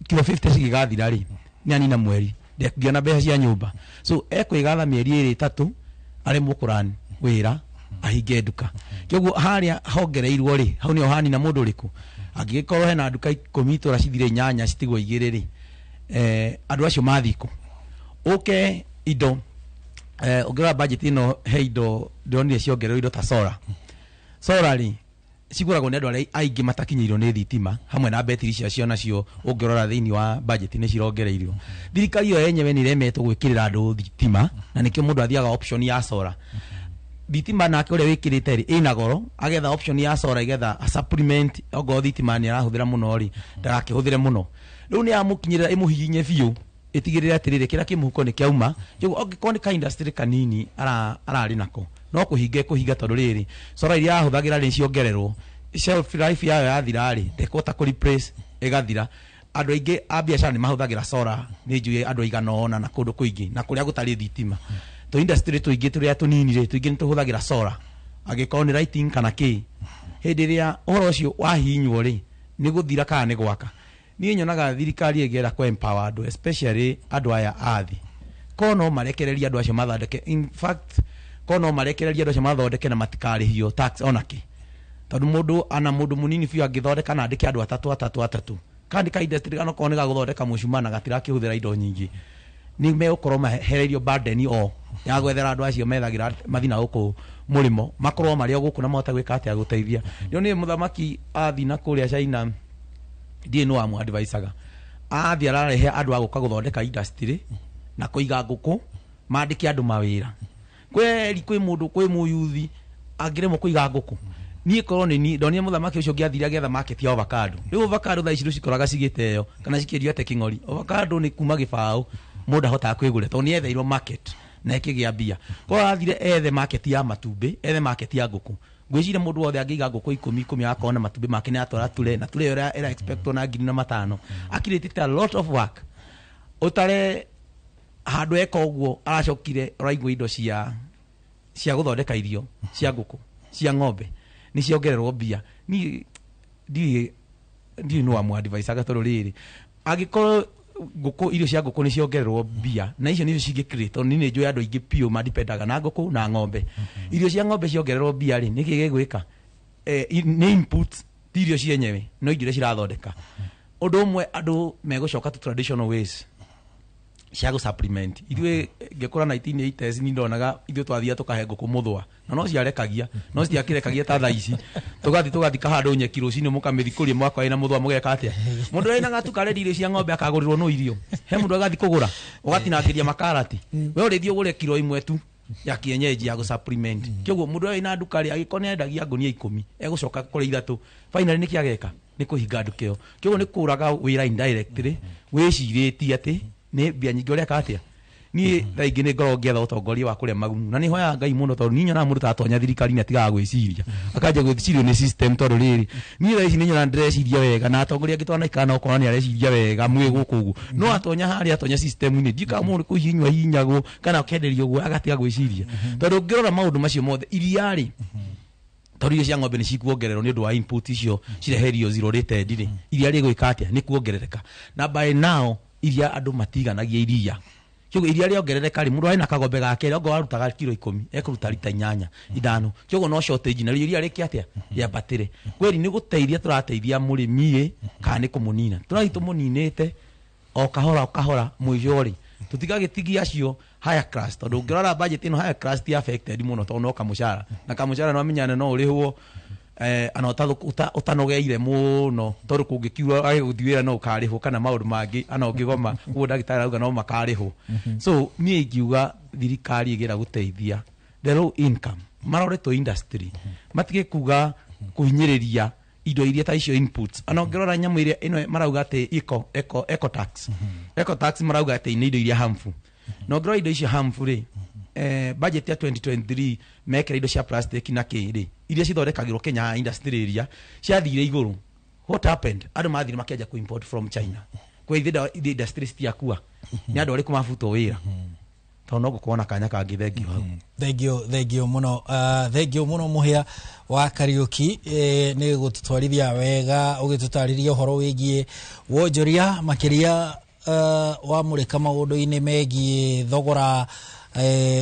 kiro 50 cigĩgathira rĩ, nĩ anina mweri ndekũgĩa mbeca cia nyũmba. So ekwĩgatha mĩeri ĩrĩ ĩtatũ, aremwo kũrani wĩra, ahinge nduka. Kĩoguo harĩa hongereirwo rĩ, hau nĩho hanina mũndũ ũrĩkũ. Angĩgĩkorwo hena nduka 10 itũra, cithire inyanya, citigwo igĩrĩ rĩ, andũ acio mathiĩ kũ? Ũke indo, ũngĩrora budget ĩno, he indo ndĩronire ciongererwo, indo ta solar. Solar rĩ, Cigũragwo nĩ andũ arĩa aingĩ matakinyĩirwo nĩ thitima, hamwe na betiri ciacio, nacio ũngĩrora thĩinĩ wa budget nĩ cirongereirio. Thirikari ĩyo yenyewe nĩ ĩremetwo gwĩkĩrĩra andũ thitima, na nĩkĩo mũndũ athiaga option ya solar. Thitima nake ũrĩa wĩkĩrĩte rĩ, ĩna goro, agetha option ya solar igetha a supplement. Ongorwo thitima nĩ arahũthĩra mũno rĩ, ndagakĩhũthĩre mũno. Rĩu nĩ yamũkinyĩrĩra, ĩmũhihinye biũ, ĩtigĩrĩre atĩrĩrĩ, kĩrĩa kĩ mũhuko nĩ kĩauma. Koguo angĩkorwo nĩ ka industry kanini ararĩ nako, no kũhinga ĩkũhinga, tondũ rĩrĩ, solar iria arahũthagĩra rĩ, ciongererwo shelf life yayo, yathira rĩ, ndekũhota kũ replace, ĩgathira. Andũ aingĩ a biacara nĩ mahũthagĩra solar, nĩ njũĩ andũ aigana ũna na kũndũ kũingĩ na kũrĩa gũtarĩ thitima. Tũ industry tũingĩ tũrĩa tũnini rĩ, tũingĩ nĩ tũhũthagĩra solar, angĩkorwo nĩ lighting kana kĩ. Hĩndĩ ĩrĩa ũhoro ũcio wahihinywo rĩ, nĩ gũthira kana nĩ gwaka. Niĩ nyonaga thirikari ĩngĩenda kũ empower andũ, especially andũ aya a thĩ, ko no marekererie andũ acio mathondeke. In fact, ko no marekererie andũ acio mathondeke na matikarĩhio tax ona kĩ, tondũ mũndũ ana mũndũ mũnini biũ angĩthondeka na andĩke andũ atatũ atatũ atatũ, kandi ka industry kana okorwo nĩ gagũthondeka mũcuma na gatirakĩhũthĩra indo nyingĩ, nĩ megũkorwo mahereirio burden o ya gwethera andũ acio methagĩra mathina gũkũ mũrĩmo, makorwo marĩ o gũkũ na mahote gwĩka atĩa, gũteithia. Nĩ nĩ mũthamaki athiĩ na kũrĩa China, ndiĩ nĩ wamũ-advisaga, athiĩ ararehe andũ a gũka gũthondeka industry na kũiga ngũkũ, mandĩke andũ mawĩra. Kweri kwĩ mũndũ, kwĩ mũyuthi angĩremwo kũiga ngũkũ? Niĩ korwo nĩ niĩ, ndonire mũthamaki ũcio ũngĩathire agĩetha market ya avocado. Rĩu avocado thaa ici rũcikoraga cigĩteo kana cikĩendio ate kĩng'ori. Avocado nĩ kuma gĩbaũ, mũndũ ahotaga kwĩgũrĩra tondũ nĩ etheirwo market na ĩkĩgĩa mbia. Korwo athire ethe market ya matumbĩ, ethe market ya ngũkũ, ngwĩciria mũndũ wothe angĩiga ngũkũ 10 10, agakorwo na matumbĩ make, nĩ atwara ture na ture ĩyo ĩra expectwo na 1005, akirĩtĩte a lot of work. Ũtare handũ eka ũguo, aracokire ũraigua indo cia gũthondeka irio cia ngũkũ, cia ng'ombe nĩ ciongererwo mbia. Niĩ ndiũĩ nĩ wamũ-advisaga, tondũ rĩrĩ, angĩkorwo ngũkũ, irio cia ngũkũ nĩ ciongererwo mbia, na icio nĩcio cingĩ, tondũ niĩ nĩ njũĩ andũ aingĩ biũ madipendaga na ngũkũ na ng'ombe. Irio cia ng'ombe ciongererwo mbia rĩ, nĩkĩ gĩgwĩka? Nĩ input, ti irio cienyewe, no indo iria cirathondeka. Ũndũ ũmwe, andũ megũcoka to traditional ways cia gũ supplement. Ithuĩ ngĩkũra 1980s, ni ndonaga ithuĩ twathiaga tũkahe ngũkũ mũthũa, na no ciarekagia, no citiakĩrekagia ta thaa ici. Tũgathi tũkahandũ nyeki rũcinĩ, mũkamĩthikũria, mwaka ĩna mũthũa, mũgeka atĩa? Mũndũ ũrĩa wĩna gatuka arendia irio cia ng'ombe akagũrĩrwo no irio, he mũndũ agathiĩ kũgũra ũgatinangĩria makarati, we ũrĩthiĩ ũgũre kiro 1 tu ya kienyeji ya gũ supplement. Kĩoguo mũndũ ũrĩa wĩna nduka rĩ, angĩkorwo nĩ endagia ngũnia 10, egũcoka kũrĩ 3. Finally nĩkĩ ageka? Nĩ kũhinga nduka ĩyo. Kĩoguo nĩ kũraga wĩra indirectly, wĩcirĩtie atĩ nĩ mbia nyingĩ ũreka atĩa. Niĩ thaa ingĩ nĩ ngoragwo ngĩetha ũtongoria wa kũrĩa magumu, na nĩ hoyaga Ngai mũno, tondũ niĩ nyonaga mũndũ tatonya thirikari-inĩ atigaga gwĩciria, akanjia gwĩcirio nĩ system. Tondũ rĩrĩ, niĩ thaa ici nĩ nyonaga ndĩreciria wega, na atongoria angĩ twanaikara nao ũkona nĩ areciria wega mwĩ gũkũ ũguo, no atonya harĩa, atonya system-inĩ, ndiũĩ kana mũndũ kũhihinywo ahihinyagwo kana akenderio ũguo agatiga gwĩciria. Tondũ ũngĩrora maũndũ macio mothe, iria rĩ, tondũ irio cia ng'ombe nĩ cikuongererwo nĩ ũndũ wa input icio cireherio zero rated rĩ, iria rĩgwĩka atĩa? Nĩ kuongerereka. Na by now iria andũ matiganagia iria. Kĩoguo iria rĩongerereka rĩ, mũndũ arĩ na kagombe gake, okorwo arutaga kiro 10, ekũruta rita 8, 5. Kĩoguo no shortage, na rĩo iria rĩke atĩa? Rĩambatĩre. Kweri nĩ gũteithia tũrateithia mũrĩmi ĩ, kana nĩ kũmũnina? Tũrathiĩ tũmũninĩte o kahora o kahora. Mũico rĩ, tũtigagĩtigia acio higher class, tondũ ũngĩrora budget ĩno, higher class ti affected mũno, tondũ no kamũcara na kamũcara no amenyane no ũrĩhwo ana ũtanogeire mũno, tondũ kũngĩkiura agĩgũthiĩ wĩra no ũkarĩhwo, kana maũndũ mangĩ ana ũngĩgoma ũguo ndagĩtarĩ arauga no makarĩhwo. So niĩ ingiuga thirikari ĩgĩra gũteithia the low income, marore to industry, matige kuga kũhinyĩrĩria indo iria ta icio inputs. Ana ũngĩrora nyamũ ĩrĩa ĩno marauga atĩ eco tax, marauga atĩ nĩ indo iria harmful, na ũngĩrora indo icio harmful rĩ, budget ya 2023 mekĩra indo cia plastic na kĩ rĩ, iria cithondekagĩrwo Kenya, industry ĩria ciathire igũrũ. What happened? Andũ mathire makĩanjia kũ import from China. Kwa ithe industry citiakua, nĩ andũ arĩkũ mabutwo wĩra? Tondũ no gũkorwo na kanya kangĩ. Thengio hau. Thengio, thengio muno, thengio muno Muhia wa Kariuki, nĩ gũtũtwarithia wega ũgĩtũtarĩria ũhoro wĩgiĩ wonjoria, makĩria wamũrĩka maũndũ-inĩ megiĩ thogora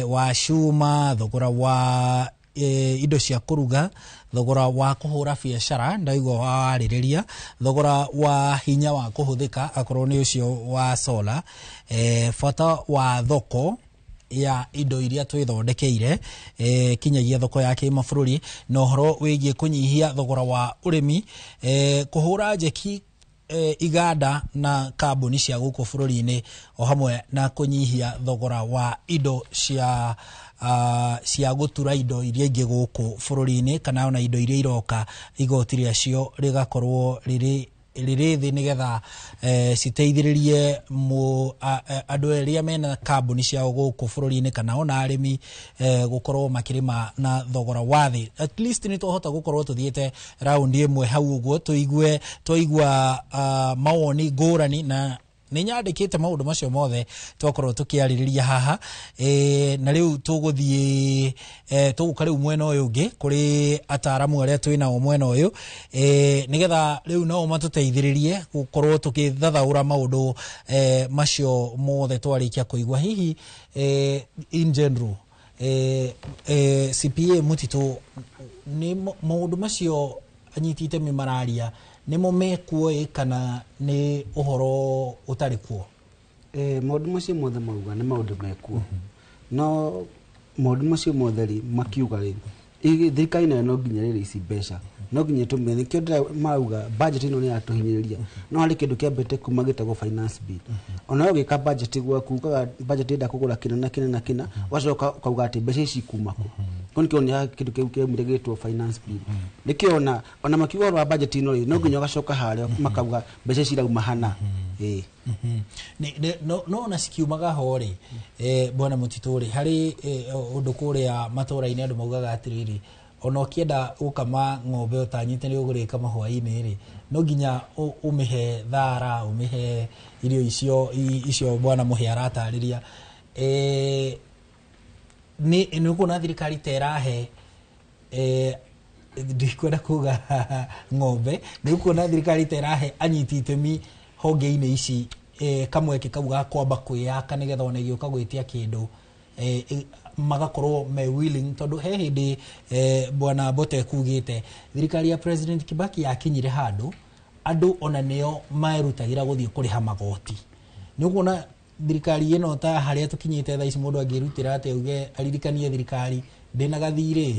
wa cuma, thogora wa indo cia kũruga, thogora wa kũhũra biacara, ndaigua warĩrĩria thogora wa hinya wa kũhũthĩka akorwo nĩ ũcio wa solar, bata wa thoko ya indo iria twithondekeire kinyagia thoko ya kĩmabũrũri na ũhoro wĩgiĩ kũnyihia thogora wa ũrĩmi, kũhũra njeki iganda na kambuni cia gũkũ bũrũri-inĩ o hamwe na kũnyihia thogora wa indo cia cia gũtura indo iria ingĩ gũkũ bũrũri-inĩ kana ona indo iria iroka igoti rĩacio rĩgakorwo rĩrĩ thĩ nĩgetha citeithĩrĩrie andũ arĩa mena kambuni ciao gũkũ bũrũri-inĩ kana ona arĩmi gũkorwo makĩrĩma na thogora wa thĩ. At least nĩ twahota gũkorwo tũthiĩte raundi ĩmwe hau ũguo tũigue twaigua mawoni ngũrani na nĩ nyandĩkĩte maũndũ macio mothe twakorwo tũkĩarĩrĩria haha, na rĩu tũgũthiĩ tũgũka rĩu mwena ũyũ ũngĩ kũrĩ ataramu arĩa twĩ nao mwena ũyũ, nĩgetha rĩu nao matũteithĩrĩrie gũkorwo tũkĩthathaũra maũndũ macio mothe twarĩkia kũigua. Hihi in general CPA Mutito, nĩ maũndũ macio anyiti itemi mararia nĩmo mekuo kana nĩ ũhoro ũtarĩ kuo? Maũndũ macio mothe mauga nĩ maũndũ mekuo, no maũndũ macio mothe rĩ makiuga rĩ thirikari nayo no nginya rĩrĩ ici mbeca no nginya ĩtũmĩre, nĩkĩo marauga budget ĩno nĩ yatũhinyĩrĩria. No harĩ kĩndũ kĩambĩte kuma gĩtagwo finance bill, ona wewe ũgĩka budget gwaku ukaga budget ĩrenda kũgũra kĩna na kĩna na kĩna, ũgacoka ũkauga atĩ mbeca ici kuma kũ. Kũu nĩkĩo nĩ kĩndũ kĩu kĩaumire gĩtwo finance bill, nĩkĩo ona makiuga ũhoro wa budget ĩno rĩ no nginya ũgacoka harĩa makauga mbeca ici irauma hana. No ona cikiumaga ho rĩ, bwana Mutito rĩ, harĩ ũndũ kũrĩa matũra-inĩ andũ maugaga atĩrĩrĩ, ona ũkĩenda gũkama ng'ombe ũtanyite nĩ ũgũrĩkama hwaĩ-inĩ rĩ, no nginya ũmĩhe thara, ũmĩhe irio icio bwana Mũhĩa aratarĩria. Nĩ ũkuona thirikari ta ĩrahe ndikwenda kuga ng'ombe, nĩ ũkuona thirikari ta ĩrahe anyiti itemi honge-inĩ ici kamweke kau ga kwamba kwĩyaka nĩgetha ona ĩgĩũka gwĩtia kĩndũ magakorwo me willing, tondũ he hĩndĩ bwana Mbote kugĩte thirikari ya President Kibaki yakinyire handũ andũ ona nĩo merutagĩra gũthiĩ kũrĩha magoti. Nĩ ũkuona thirikari ĩno ta harĩa tũkinyĩte thaa ici mũndũ angĩrutĩra atĩ auge aririkanie thirikari ndĩna gathirĩ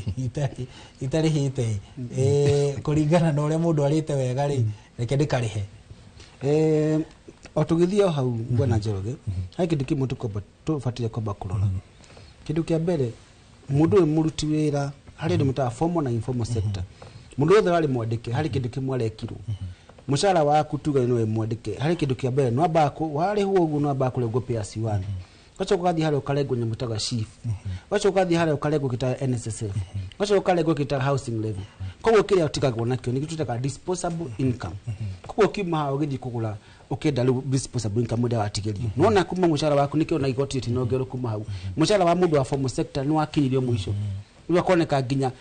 itarĩhĩte kũringana na ũrĩa mũndũ arĩte wega rĩ, reke ndĩkarĩhe. O tũgĩthiĩ o hau bwana Njoroge, harĩ kĩndũ kĩmwe tũbataire kwamba kũrora. Kĩndũ kĩa mbere, mũndũ ũyũ mũruti wĩra harĩ andũ metaga formal na informal sector, mũndũ wothe warĩ mwandĩke harĩ kĩndũ kĩmwe arekirwo. Mũcara waku tuge nĩwe mwandĩke, harĩ kĩndũ kĩa mbere nwambaga warĩhwo ũguo nwambaga kũrengwo pay as you earn, ũgacoka ũgathiĩ harĩa ũkarengwo nyamũ ĩtagwo SHIF, ũgacoka ũgathiĩ harĩa ũkarengwo kĩtaga NSSF, ũgacoka ũkarengwo kĩtaga housing levy. Koguo kĩrĩa ũtigagwo nakĩo nĩkĩo twĩtaga disposable income. Koguo ũkiuma haha ũgĩthiĩ kũgũra ũkĩenda rĩu disposable income ũrĩa watigĩrio, nĩwona kuma mũcara waku nĩkĩo na igoti rĩtinongerwo kuma hau. Mũcara wa mũndũ wa formal sector nĩwakinyirio mũico, rĩu akoneka nginya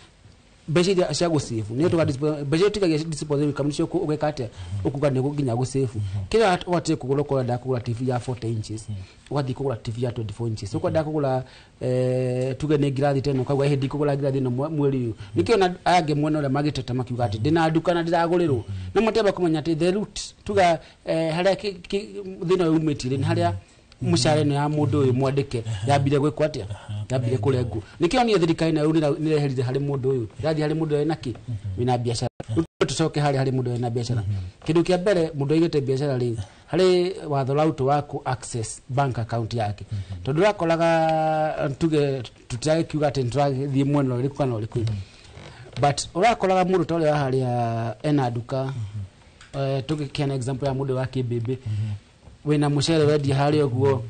mbeca iria cia gũsave nĩyo tuga mbeca utigagia disposable income nicio ũgeka atĩa ũkuga nĩ nginya gũsave. Kĩrĩa ũbatiĩ kũgũra ũkorwo ũrenda kũgũra TV ya 40 inches ũgathiĩ kũgũra TV ya 24 inches, ũkwenda kũgũra tuge nĩ ngirathi ta ĩno ũkauga ĩhĩ ndikũgũra ngirathi ĩno mweri ũyũ. Nĩkĩo ona aya angĩ mwena ũrĩa magĩteta makiuga atĩ ndĩna nduka na ndĩragũrĩrwo, no mateba kũmenya atĩ the root tuga harĩa thĩna ũyũ umĩtie rĩ nĩ harĩa mũcara ĩno ya mũndũ ũyũ mwandĩke yambire gwĩkwo atĩa, yambire kũrengwo. Nĩkĩo niĩ thirikari nayo nĩreherire harĩ mũndũ ũyũ, ĩrathiĩ harĩ mũndũ wĩna kĩ, wĩna biacara. Tũcoke harĩ mũndũ wĩna biacara. Kĩndũ kĩa mbere mũndũ aigĩte biacara rĩ, harĩ watho ũrautwo wa kũ access bank account yake, tondũ ũrakoraga tuge tũtiragĩkiuga atĩ nĩtũrathiĩ mwena ũrĩkũ kana ũrĩkũ, but ũrakoraga mũndũ ta ũrĩa wa harĩa ena nduka, tũgĩkĩana example ya mũndũ wa kĩmbĩmbĩ wĩna mũcere wendia harĩa ũguo,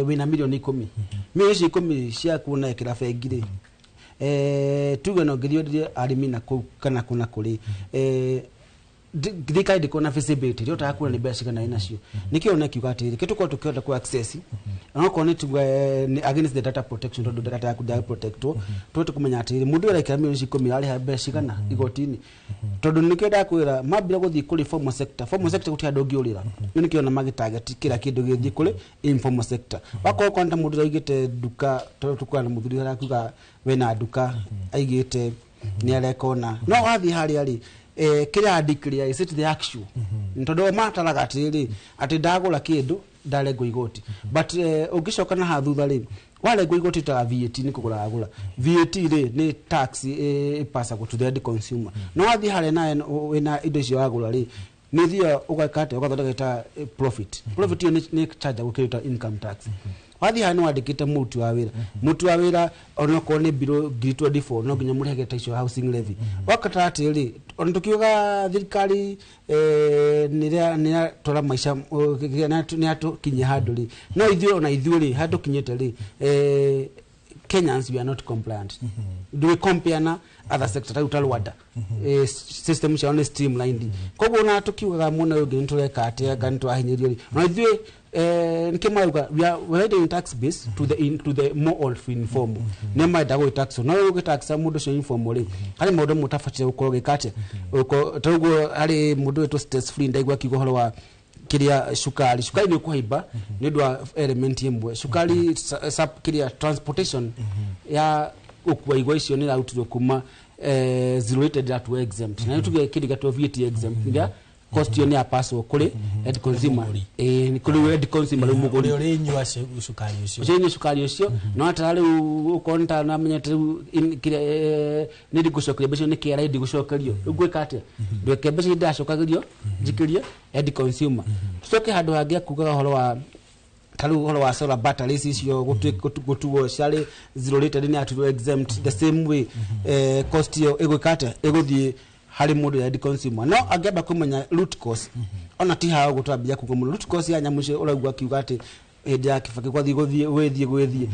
wĩna milioni 10, milioni icio 10 ciaku na ĩkĩra bengi rĩ, tuge no ngĩthiĩ wenderie arĩmi na kũu kana kũ na kũrĩ, thirikari ndĩkorwo na feasibility rĩo kuona nĩ mbeca cigana ĩnacio. Nĩkĩo ona kiuga atĩrĩrĩ kĩ tũkorwo tũkĩhota kũ access onokorwo nĩ tuge nĩ against the data protection, tondũ data yaku ndĩra protectwo, tũhote kũmenya atĩrĩrĩ mũndũ ũyũ arekĩra milioni ici 10 arĩha mbeca cigana igoti-inĩ. Tondũ nĩkĩo ndakwĩra mambire gũthiĩ kũrĩ formal sector, formal sector gũtirĩ handũ ũngĩũrĩra, rĩu nĩkĩo ona magĩtarget kĩrĩa kĩndũ gĩthiĩ kũrĩ informal sector. Wakorwo ũkona ta mũndũ aigĩte nduka, tondũ tũkorana na mũthuri arakiuga wĩna nduka aigĩte nĩ arekona, no wathiĩ harĩa rĩ kĩrĩa declare is it the actual, tondũ mataraga atĩrĩrĩ atĩ ndagũra kĩndũ Ndarengwo igoti, but ũngĩcoka na haha thutha rĩ, warengwo igoti ta VAT nĩ kũgũra wagũra, VAT rĩ nĩ tax ĩpasagwo to the end consumer. No wathiĩ harĩa nawe wĩna indo icio wagũra rĩ, nĩ ũthiaga ũgeka atĩa, ũgathondeka ta profit. Profit ĩyo nĩ chargeagwo kĩndũ ta income tax. Wathiĩ harĩa nĩ wandĩkĩte mũruti wa wĩra, mũruti wa wĩra onokorwo nĩ mbirũ 24,000, no nginya mũrĩhage ta icio housing levy. Wakata atĩrĩ, ona tũkiuga thirikari nĩ nĩ maica nĩ yatũkinyia handũ rĩ, no ithuĩ ona ithuĩ rĩ, harĩa tũkinyĩte rĩ, Kenyans, we are not compliant. Ndũgĩ compare na other sector ta Rwanda, system ciao nĩ streamlined. Koguo ona tũkiugaga mwena ũyũ ũngĩ nĩ tũreka atĩa, nga nĩ tũrahinyĩrĩrio rĩ, ona ithuĩ nĩkĩo marauga we are widening tax base to the more of informal. Nĩ marenda gwĩ tax, no ũgĩ tax mũndũ ũcio informal rĩ, harĩ maũndũ mũtabatiĩ gũkorwo gĩka atĩa. Ta ũguo harĩ mũndũ wĩtwo stress free, ndaigua akiuga ũhoro wa kĩrĩa cukari. Cukari nĩ ũkũhaimba nĩ ũndũ wa element ĩmwe, cukari kĩrĩa transportation ya gũkua igwa icio nĩ ĩrarutirwo kuma zero rated ĩratuo exempt, na nĩ tuge kĩndũ gĩatwo VAT exempt, nĩga cost ĩyo nĩ yapaswo kũrĩ end consumer, nĩ kũrĩ end consumer rĩu, mũgũri. Ũrĩa ũrĩnyua cukari ũcio. Ũcio nĩ cukari ũcio, no atara rĩu ũkorwo nĩ ta namenyete rĩu kĩrĩa nĩ ndigũcokeria mbeca, nĩ KRA ndigũcokerio, rĩu ngwĩka atĩa? Ndweke mbeca iria ndĩracokagĩrio njikĩrie end consumer. Tucoke handũ hangĩ akugaga ũhoro wa ta rĩu ũhoro wa solar batteries icio gũtuo ciarĩ zero rated, nĩ yatuirwo exempt. The same way, cost ĩyo ĩgwĩka atĩa? Ĩgũthiĩ harĩ mũndũ ya end consumer. No angĩamba kũmenya root cause, ona ti haha ũguo twambia kuga mũno root cause ya nyamũ icio. Ũraigua akiuga atĩ hĩndĩ ya Kibaki kwathiĩ gũthiĩ gwĩthiĩ gwĩthiĩ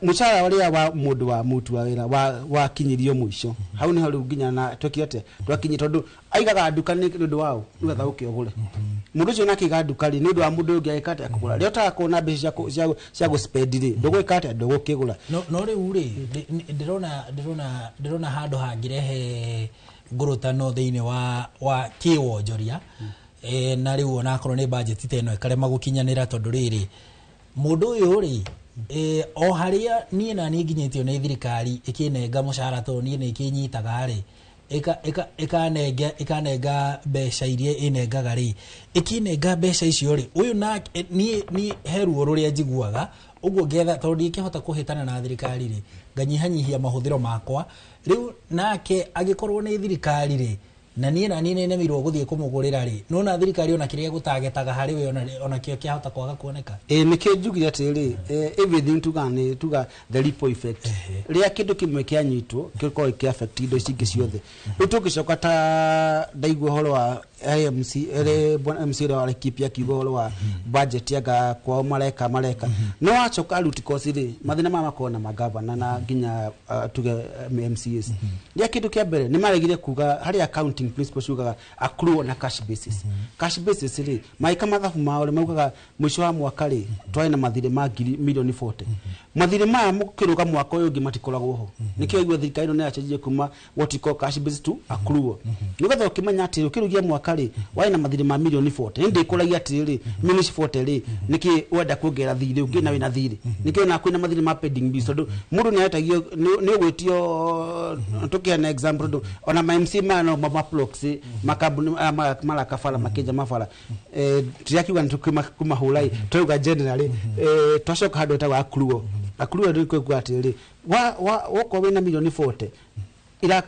mũcara ũrĩa wa mũndũ wa mũruti wa wĩra wakinyirio mũico hau, nĩho rĩu nginya na twekire atĩa, twakinyie, tondũ aigaga nduka nĩ ũndũ wao nĩgetha ũke ũgũre. Mũndũ ũcio nake aiga nduka rĩ, nĩ ũndũ wa mũndũ ũngĩ agĩka atĩa? Kũgũra. Rĩrĩa ũtagakorwo na mbeca cia gũspend rĩ, ndũgwĩka atĩa? Ndũgũkĩgũra. No rĩu rĩ, ndĩrona handũ hangĩrehe ngũrũtano thĩinĩ wa kĩwonjoria, na rĩu onakorwo nĩ budget ta ĩno ĩkarema gũkinyanĩra, tondũ rĩrĩ mũndũ ũyũ rĩ, o harĩa niĩ na niĩ nginyĩtio nĩ thirikari ĩkĩnenga mũcara, tondũ niĩ nĩ ĩkĩnyitaga rĩ, ĩkanenga mbeca iria ĩnengaga rĩ, ĩkĩnenga mbeca icio rĩ, ũyũ na niĩ he ruo rũrĩa njiguaga ũguo ngetha, tondũ ndingĩhota kũhĩtana na thirikari rĩ, nganyihanyihia mahũthĩro makwa. Rĩu nake angĩkorwo nĩ thirikari rĩ, na niĩ nĩnemirwo gũthiĩ kũmũgũrĩra rĩ, nona thirikari ona kĩrĩa gũtagetaga harĩ we onakĩo kĩahota kwaga kuoneka. Ĩ nĩkĩo njugire atĩrĩrĩ, everything tuga nĩ tuga the ripple effect, rĩrĩa kĩndũ kĩmwe kĩanyitwo gĩkorwo gĩkĩ affect indo ici ingĩ ciothe. Rĩu tũngĩcoka ta ndaigua ũhoro wa IMC ĩrĩ bwana MC ũrĩa wa Laikipia akiuga ũhoro wa budget anga kwao mareka no wacoka root cause rĩ, mathĩna maya makorwo na magavana na nginya tuge MCAs. Rĩa kĩndũ kĩa mbere nĩ maregire kuga harĩ accounting principles ciugaga accrual na cash basis. Cash basis rĩ, magĩka mathabu mao rĩ, maugaga mũico wa mwaka rĩ, twarĩ na mathirĩ ma ngiri milioni 40. Mathirĩ maya mũkĩrũga mwaka ũyũ ũngĩ matikoragwo ho. Nĩkĩo igua thirikari ĩno nĩ yacenjirie kuma what you call cash basis to accrual, nĩgetha ũkĩmenya atĩ ũkĩrũgia mwaka rĩ, warĩ na mathirĩ ma milioni 40. Nĩ ndĩkũragia atĩrĩrĩ, milioni 40 rĩ, nĩkĩ wenda kuongerera thirĩ ũngĩ na wĩna thirĩ? Nĩkĩo na kwĩna mathirĩ ma pending bills, tondũ mũndũ nĩ aretagio nĩ ũgwĩtio. Tũkĩheana example, tondũ ona ma MC maya no ma blocks makambuni aya maraka bara, makĩenja mabara, tirakiuga nĩ tũkũmahũra ĩ, tũrauga generally. Twacoka handũ hetagwo accrual. Accrual nĩ kuga atĩrĩrĩ, wokorwo wĩna milioni 40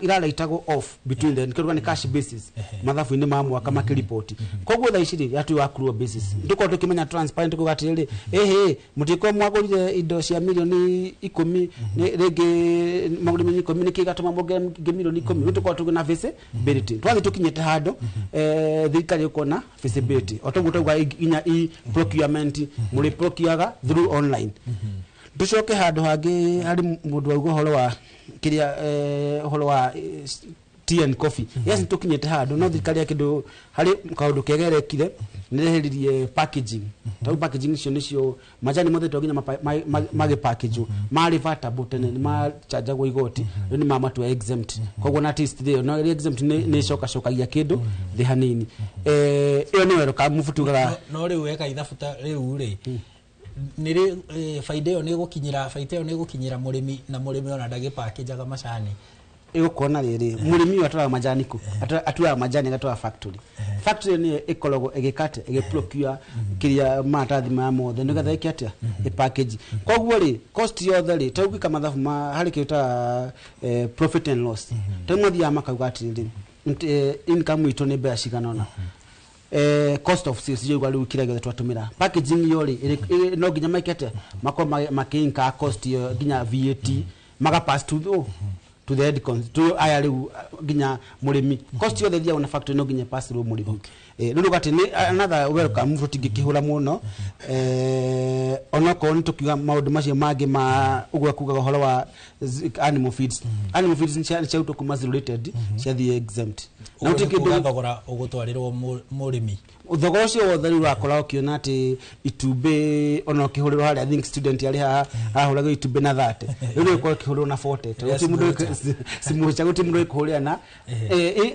iraraitagwo off between the nĩkĩo nĩ cash basis mathabu-inĩ ma mwaka makĩripoti. Koguo thaa ici rĩ, yatuĩka accrual basis, tũkorwo tũkĩmenya transparent kuga atĩrĩrĩ, ĩhĩ mũtikorwo mwagũrire indo cia milioni 10, rĩngĩ mwagũrire milioni 10, nĩkĩ gatũma muongerere ngĩ milioni 10? Rĩu tũkorwo tũgĩ na visibility, twathiĩ tũkinyĩte handũ thirikari ĩkona visibility o toguo tauga nginya e procurement mũrĩ procuraga through online. Tucoke handũ hangĩ harĩ mũndũ wauga ũhoro wa kĩrĩa ũhoro wa tea and coffee. Yes, nĩtũkinyĩte handũ no thirikari ya kĩndũ harĩ kaũndũ kega ĩrekire, nĩreheririe packaging. Tarĩu packaging icio nĩcio majani mothe to nginya magĩpackagwo marĩ vatable tene, nĩ machanjagwo igoti, rĩu nĩ mamatua exempt. Koguo na taste ĩyo no ĩrĩ exempt, nĩ ĩcokacokagia kĩndũ thĩ hanini. Ĩyo nĩ werũ kamũbutugaga. No rĩu weka ithabu ta rĩu rĩ, nĩrĩ baida ĩyo nĩ ĩgũkinyĩra, baita ĩyo nĩ ĩgũkinyĩra mũrĩmi, na mũrĩmi ona ndagĩpackĩnjaga macani? Ĩgũkona rĩrĩ, mũrĩmi ũyũ atwaraga majani kũ? Atuaga majani agatwara factory. Factory nĩyo ĩkoragwo ĩgĩka atĩa, ĩgĩprocure kĩrĩa maratathi maya mothe nĩgetha ĩke atĩa, ĩpackage. Koguo rĩ, cost yothe rĩ, ta ũngĩka mathabu ma harĩ kĩndũ ta profit and loss, ta rĩu mathiaga makauga atĩrĩrĩ, income itũ nĩ mbeca cigana ũna, cost of sales yauga rĩu kĩrĩa gĩothe twatũmĩra packaging yo rĩ, no nginya maike atĩa, makorwo makĩinka cost ĩyo nginya VAT maga pass to the end to aya rĩu nginya mũrĩmi. Cost yothe ĩthiaga na factory no nginya pass through mũrĩmi. Rĩu nĩ atĩ nĩ another welcome tũtingĩkĩhũra mũno, onokorwo nĩ tũkiuga maũndũ macio mangĩ ma ũguo kugaga ũhoro wa animal feeds. Animal feeds nĩ ciarutwo kuma zero rated, ciathiĩ exempt. Na ũguo gũtirĩ nĩ kuga kĩndũ thogora ũgũtwarĩrwo mũrĩmi. Thogora ũcio wothe rĩu ũrakora ũkĩona atĩ itumbĩ ona ũkĩhũrĩrwo harĩa, I think student arĩ haha arahũragwo itumbĩ na 30, rĩu nĩ ũkorwo ũkĩhũrĩrwo na 40, tondũ gũtirĩ mũndũ simucha, gũtirĩ mũndũ ĩkũhũrĩra na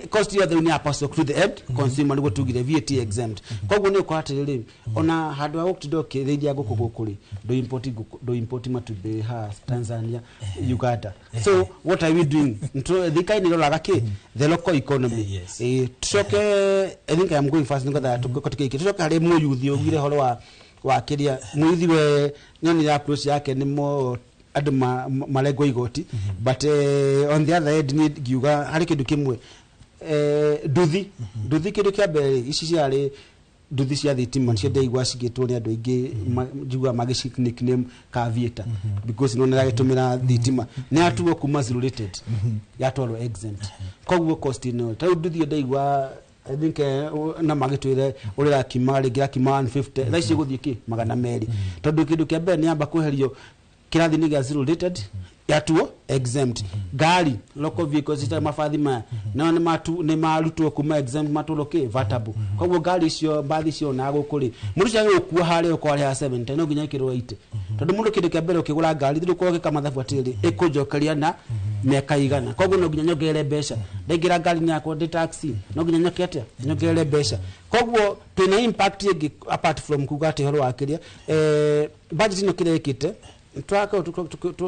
cost yothe rĩu nĩ ya pass to the end consumer, nĩguo tugire VAT exempt. Koguo nĩ ũkora atĩrĩrĩ, ona handũ ha gũtinda ũkĩrĩithia ngũkũ gũkũ rĩ, ndũ import ngũkũ, ndũ import matumbĩ ha Tanzania, Uganda. So what are we doing? Thirikari nĩ ĩroraga kĩ the local economy. Tucoke, I think I am going fast nĩgetha tũkĩke, tucoke harĩ mũyuthi ũgire ũhoro wa kĩrĩa mũyuthi we nyonire approach yake nĩ mo andũ marengwo igoti, but on the other end niĩ ngiuga harĩ kĩndũ kĩmwe, nduthi kĩndũ kĩa mbere rĩ, ici ciarĩ nduthi cia thitima nicio ndaigua cigĩtwo nĩ andũ aingĩ, njiguaga magĩci nickname Kavieta because nĩ ĩragĩtũmĩra thitima, nĩ yatuo kuma zero rated yatwarwo exempt. Koguo cost ĩno ta rĩu nduthi ĩyo ndaigua, I think na magĩtwĩre ũrĩa ĩrakima rĩngĩ ĩrakima 150, thaa ici ĩgũthiĩ kĩ 200, tondũ kĩndũ kĩa mbere nĩ yamba kweherio kĩrathi-inĩ gĩa zero rated, yatuo exempt. Ngari, local vehicles ita mabathi maya nao nĩ marutwo kuma exempt, matwarwo kĩ vatable. Koguo ngari icio, mbathi icio na gũkũ rĩ, mũndũ ũcio agĩgũkua harĩa ũkorwo arĩhaga 70, no nginya ĩkĩrwo 80, tondũ mũndũ kĩndũ kĩa mbere ũkĩgũra ngari thĩ ũkorwo ũgĩka mathabu atĩrĩrĩ, ĩkũnjokeria na mĩaka igana, koguo no nginya nyongerere mbeca ndaingĩra ngari-inĩ yakwa ndĩ taxi, no nginya nyoke atĩa, nyongerere mbeca. Koguo twĩna impact ĩngĩ apart from kuga atĩ ũhoro wa kĩrĩa budget ĩno kĩrĩa ĩkĩte twakorwo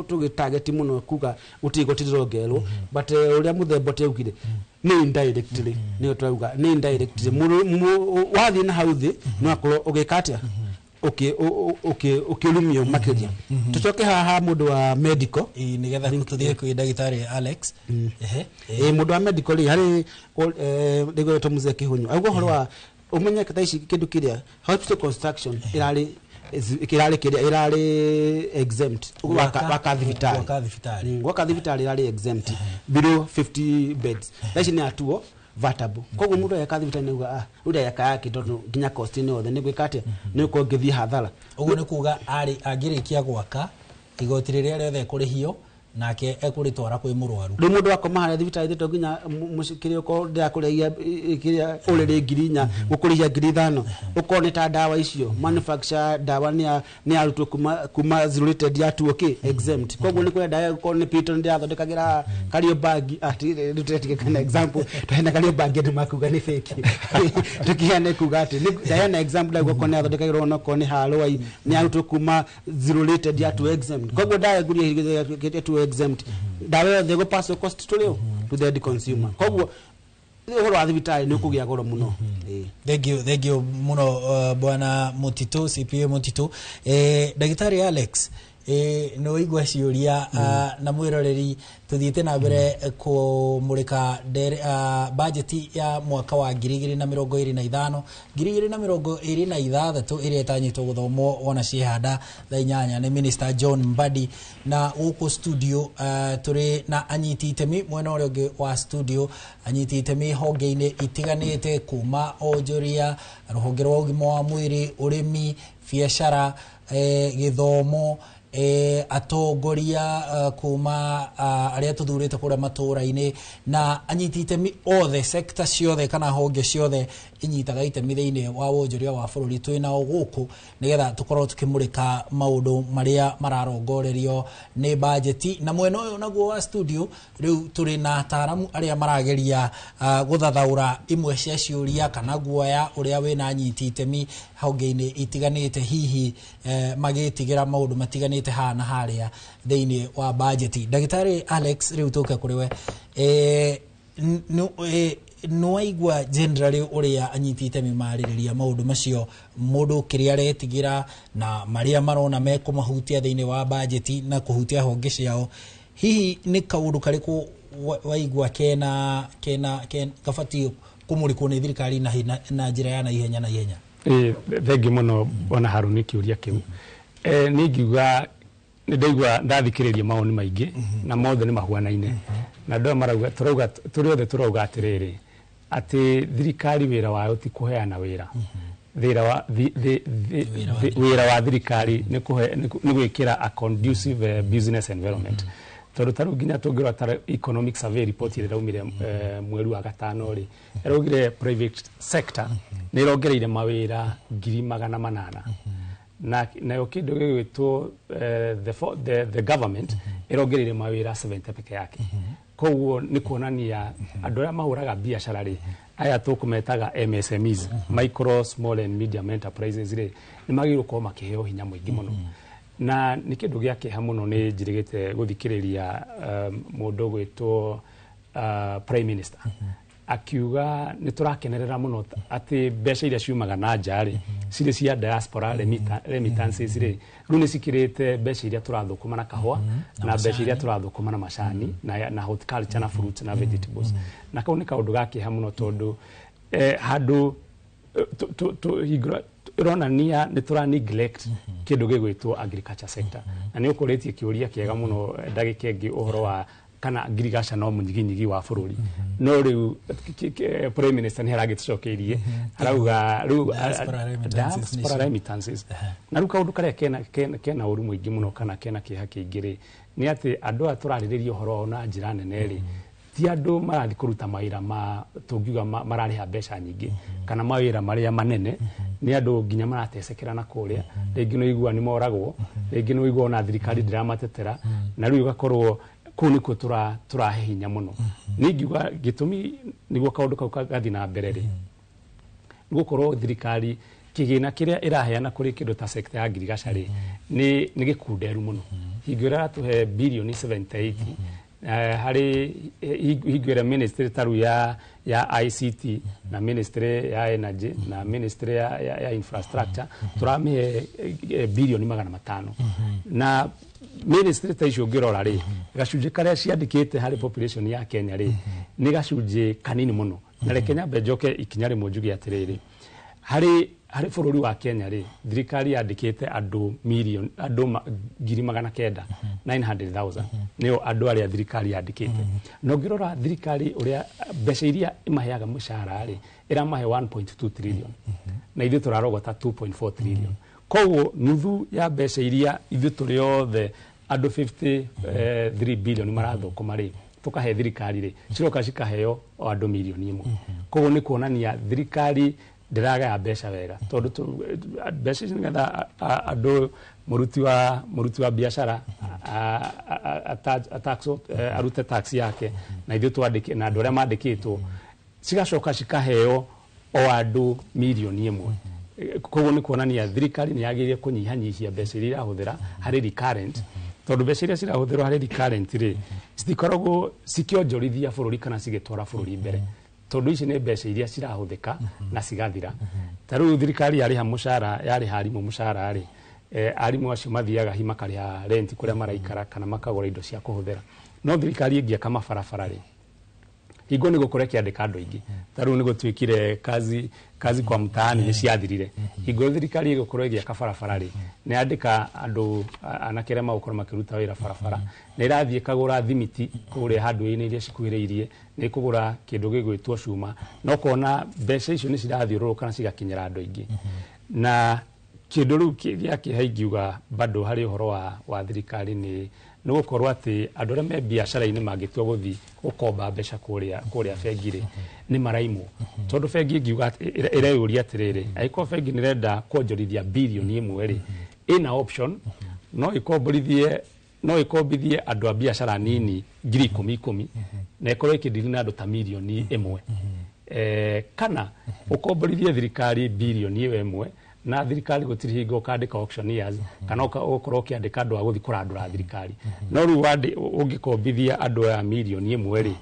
tũgĩtarget mũno kuga gũtirĩ igoti rĩrongererwo, but ũrĩa mũthemba ũteugire nĩ indirectly, nĩyo twauga nĩ indirectly. Wathiĩ na hau thĩ no akorwo ũgĩka atĩa, ũkĩrumio makĩria. Tũcoke haha mũndũ wa medical. Ĩĩ, nĩgetha tũthiĩ kwĩ ndagĩtarĩ Alex. Ehe. Mũndũ wa medical rĩ, harĩ rĩgwetwo mzee Kĩhũnyũ auga ũhoro wa ũmenye thaa ici kĩndũ kĩrĩa hospital construction ĩrarĩ kĩrĩa ĩrarĩ exempt. Waka thibitarĩ. Gwaka thibitarĩ. Gwaka thibitarĩ ĩrarĩ exempt below 50 beds, thaa ici nĩ atuo vatable. Koguo mũndũ agĩaka thibitarĩ nĩauga, ah, rĩu ndagĩaka yake, tondũ nginya cost ĩno yothe nĩ gwĩka atĩa, nĩ gũkorwo ngĩthiĩ hathara. Ũguo nĩ kuga arĩ angĩrĩkia gwaka, igoti rĩrĩa rĩothe ekũrĩhio nake ekũrĩtwara kwĩ mũrwaru. Rĩu mũndũ akoma harĩa thibitarĩ to nginya kĩrĩa ũkorwo ndĩrakũrĩhia kĩrĩa ũrĩrĩ 4,000, gũkũrĩhia 5,000, ũkorwo nĩ ta ndawa icio manufacture, ndawa nĩ yarutwo kuma zero rated yatuo kĩ exempt. Koguo nĩ kũrĩa ndawa ũkorwo nĩ Piriton ndĩrathondekagĩra Kariobangi, ati rĩu tũretige kana example tũheana Kariobangi andũ makuga nĩ fake, tũkĩheane kuga atĩ ndaheana example ndauga okorwo nĩ yathondekagĩrwo onokorwo nĩ Harũai, nĩ yarutwo kuma zero rated yatuo exempt. Koguo ndawa ĩngũria yatuo exempt, ndawa yothe ĩgũ pass cost to rĩu to the end consumer. Koguo ũhoro wa thibitarĩ nĩ ũkũgĩa goro mũno. Thank you, thank you muno, bwana Mutito, CPA Mutito. Ndagĩtarĩ Alex, nĩ waigua ciũria na mwĩroreri, tũthiĩte na mbere kũmũrĩka bajeti ya mwaka wa 2025 2026 ĩrĩa ĩtanyĩtwo gũthomwo wona ciĩhanda thaa 8 nĩ Minister John Mbadi. Na gũkũ studio tũrĩ na anyiti itemi mwena ũrĩa ũngĩ wa studio, anyiti itemi honge-inĩ itiganĩte kuma onjoria, rũhonge rwa ũgima wa mwĩrĩ, ũrĩmi, biacara, gĩthomo, atongoria kuma arĩa tũthurĩte kũrĩa matũũra-inĩ, na anyiti itemi othe, sector ciothe kana honge ciothe inyitaga itemi thĩinĩ wa wonjoria wa bũrũri twĩ nao gũkũ nĩgetha tũkorwo tũkĩmũrĩka maũndũ marĩa mararongorerio nĩ bajeti. Na mwena ũyũ naguo wa studio rĩu tũrĩ na ataaramu arĩa marageria gũthathaũra imwe cia ciũria kana guoya ũrĩa wĩna anyiti itemi honge-inĩ itiganĩte, hihi magĩtigĩra maũndũ matiganĩte haha na harĩa thĩinĩ wa bajeti. Ndagĩtarĩ Alex, rĩu tũke kũrĩ we. Nĩwaigua generally ũrĩa anyiti itemi marĩrĩria maũndũ macio, mũndũ kĩrĩa aretigĩra na marĩa marona mekũmahutia thĩinĩ wa bajeti na kũhutia honge ciao. Hihi nĩ kaũndũ karĩkũ waigua kena kena gabatiĩ kũmũrĩkwo nĩ thirikari na njĩra ya naihenya naihenya? Ĩĩ, thengiũ mũno bwana Haruni kĩũria kĩu. Niĩ ingiuga nĩ ndaigua ndathikĩrĩria mawoni maingĩ na mothe nĩ mahuanaine, na andũ aya marauga, tũrauga tũrĩ othe, tũrauga atĩrĩrĩ, atĩ thirikari wĩra wayo ti kũheana wĩra. Wĩra wa thirikari nĩ nĩ gwĩkĩra a conducive business environment, tondũ ta rĩu nginya tũngĩrora ta economic survey report ĩrĩa ĩraumire mweri wa gatano rĩ, ĩraugire private sector nĩ ĩrongereire mawĩra 800,000, na nayo kĩndũ gĩgwĩtwo the government ĩrongereire mawĩra 70 peke yake. Koguo nĩ kuonania andũ arĩa mahũraga biacara rĩ, aya tũkũmetaga MSMEs, micro, small and medium enterprises rĩ, nĩ magĩrĩirwo gũkorwo makĩheo hinya mũingĩ mũno. Na nĩ kĩndũ gĩa kĩeha mũno nĩ njĩrĩgĩte gũthikĩrĩria mũndũ ũgwĩtwo prime minister akiuga nĩ tũrakenerera mũno atĩ mbeca iria ciumaga na nja rĩ, cirĩ cia diaspora remittances rĩ, rĩu nĩ cikĩrĩte mbeca iria tũrathũkũma na kahũa na mbeca iria tũrathũkũma na macani na horticulture na fruits na vegetables. Na kau nĩ kaũndũ ga kĩeha mũno, tondũ handũ ĩronania nĩ tũra neglect kĩndũ gĩgwĩtwo agriculture sector. Na nĩ ũkũrĩtie kĩũria kĩega mũno ndagĩka ĩngĩ ũhoro wa kana ngirigaca no mũnyiginyigi wa bũrũri, no rĩu prime minister nĩ aragĩtũcokeirie, arauga rĩu Diaspora remittances. Diaspora remittances. Na rĩu kaũndũ karĩa kena ũru mũingĩ mũno kana kena kĩeha kĩingĩ rĩ, nĩ atĩ andũ aya tũrarĩrĩria ũhoro wao na njĩra nene rĩ, ti andũ marathiĩ kũruta mawĩra ma tũngiuga mararĩha mbeca nyingĩ kana mawĩra marĩa manene. Nĩ andũ nginya maratecekera na kũrĩa, rĩngĩ nĩ ũigua nĩ moragwo, rĩngĩ nĩ ũigua ona thirikari ndĩramatetera, na rĩu ĩgakorwo kũu nĩkuo tũrahe hinya mũno. Niĩ ingiuga gĩtũmi nĩguo kaũndũ kau gathiĩ na mbere rĩ, nĩ gũkorwo thirikari kĩgĩna kĩrĩa ĩraheana kũrĩ kĩndũ ta sector ya ngirigaca rĩ, nĩ gĩkunderu mũno. Hingo ĩrĩa ĩratũhe birioni 78 harĩ hingo ĩrĩa ministry ta rĩu ya ICT na ministry ya energy na ministry ya infrastructure tũramĩhe birioni 500, na ministry ta icio ũngĩrora rĩ, gacunjĩ karĩa ciandĩkĩte harĩ population ya Kenya rĩ, nĩ gacunjĩ kanini mũno. Na reke nyambe njoke ikinya rĩmwe njuge atĩrĩrĩ, harĩ bũrũri wa Kenya rĩ, thirikari yandĩkĩte andũ million andũ 900,000, 900,000 nĩo andũ arĩa thirikari yandĩkĩte. Na ũngĩrora thirikari ũrĩa mbeca iria ĩmaheaga mũcara rĩ, ĩramahe 1.2 trillion, na ithuĩ tũrarogota 2.4 trillion. Koguo nuthu ya mbeca iria ithuĩ tũrĩ othe andũ 53 billion marathũkũma rĩ, tũkahe thirikari rĩ, ciroka cikaheo o andũ mirioni 1. Koguo nĩ kuonania thirikari ndĩragaya mbeca wega, tondũ mbeca ici nĩgetha andũ mũruti wa biacara arute tax yake na ithuĩ twandĩke na andũ arĩa mandĩkĩtwo, cigacoka cikaheo o andũ mirioni 1. Koguo nĩ kuonania thirikari nĩ yagĩrĩire kũnyihanyihia mbeca iria irahũthĩra harĩ recurrent, tondũ mbeca iria cirahũthĩrwo harĩ recurrent rĩ, citikoragwo cikĩonjorithia bũrũri kana cigĩtwara bũrũri mbere, tondũ ici nĩ mbeca iria cirahũthĩka na cigathira. Ta rĩu thirikari yarĩha mũcara, yarĩha arimũ mũcara rĩ, arimũ acio mathiaga hi makarĩha rent kũrĩa maraikara kana makagũra indo cia kũhũthĩra. No thirikari ĩngĩaka mabarabara rĩ, hingo nĩ gũkorwo ĩkĩandĩka andũ aingĩ. Ta rĩu nĩ gũtuĩkire kazi kwa mtaani nĩ ciathirire. Hingo thirikari ĩgũkorwo ĩgĩaka barabara rĩ, nĩ yandĩka andũ anake arĩa magũkorwo makĩruta wĩra barabara, nĩ ĩrathiĩ ĩkagũra thimiti kũrĩa handũ-inĩ iria cikuhĩrĩirie, nĩ ĩkũgũra kĩndũ gĩgwĩtwo cuma, na ũkona mbeca icio nĩ cirathiũrũrũka na cigakinyĩra andũ aingĩ. Na kĩndũ rĩu gĩa kĩeha ingiuga bado harĩ ũhoro wa thirikari nĩ gũkorwo atĩ andũ arĩa me biacara-inĩ mangĩtua gũthiĩ gũkomba mbeca kũrĩa bengi rĩ, nĩ maraimwo, tondũ bengi ĩngiuga ĩreyũria atĩrĩrĩ, angĩkorwo bengi nĩ ĩrenda kuonjorithia birioni 1 rĩ, ĩna option no ĩkomborithie, no ĩkombithie andũ a biacara nini 10,000 10,000 na ĩkorwo ĩkĩndiri na andũ ta mirioni 1, kana ũkomborithie thirikari birioni ĩyo 1, na thirikari gũtirĩ hingo ũkandĩka auctioneers kana ũkorwo ũkĩandĩka andũ a gũthiĩ kũrandũra thirikari. No rĩu ũngĩkombithia andũ aya mirioni 1 rĩ,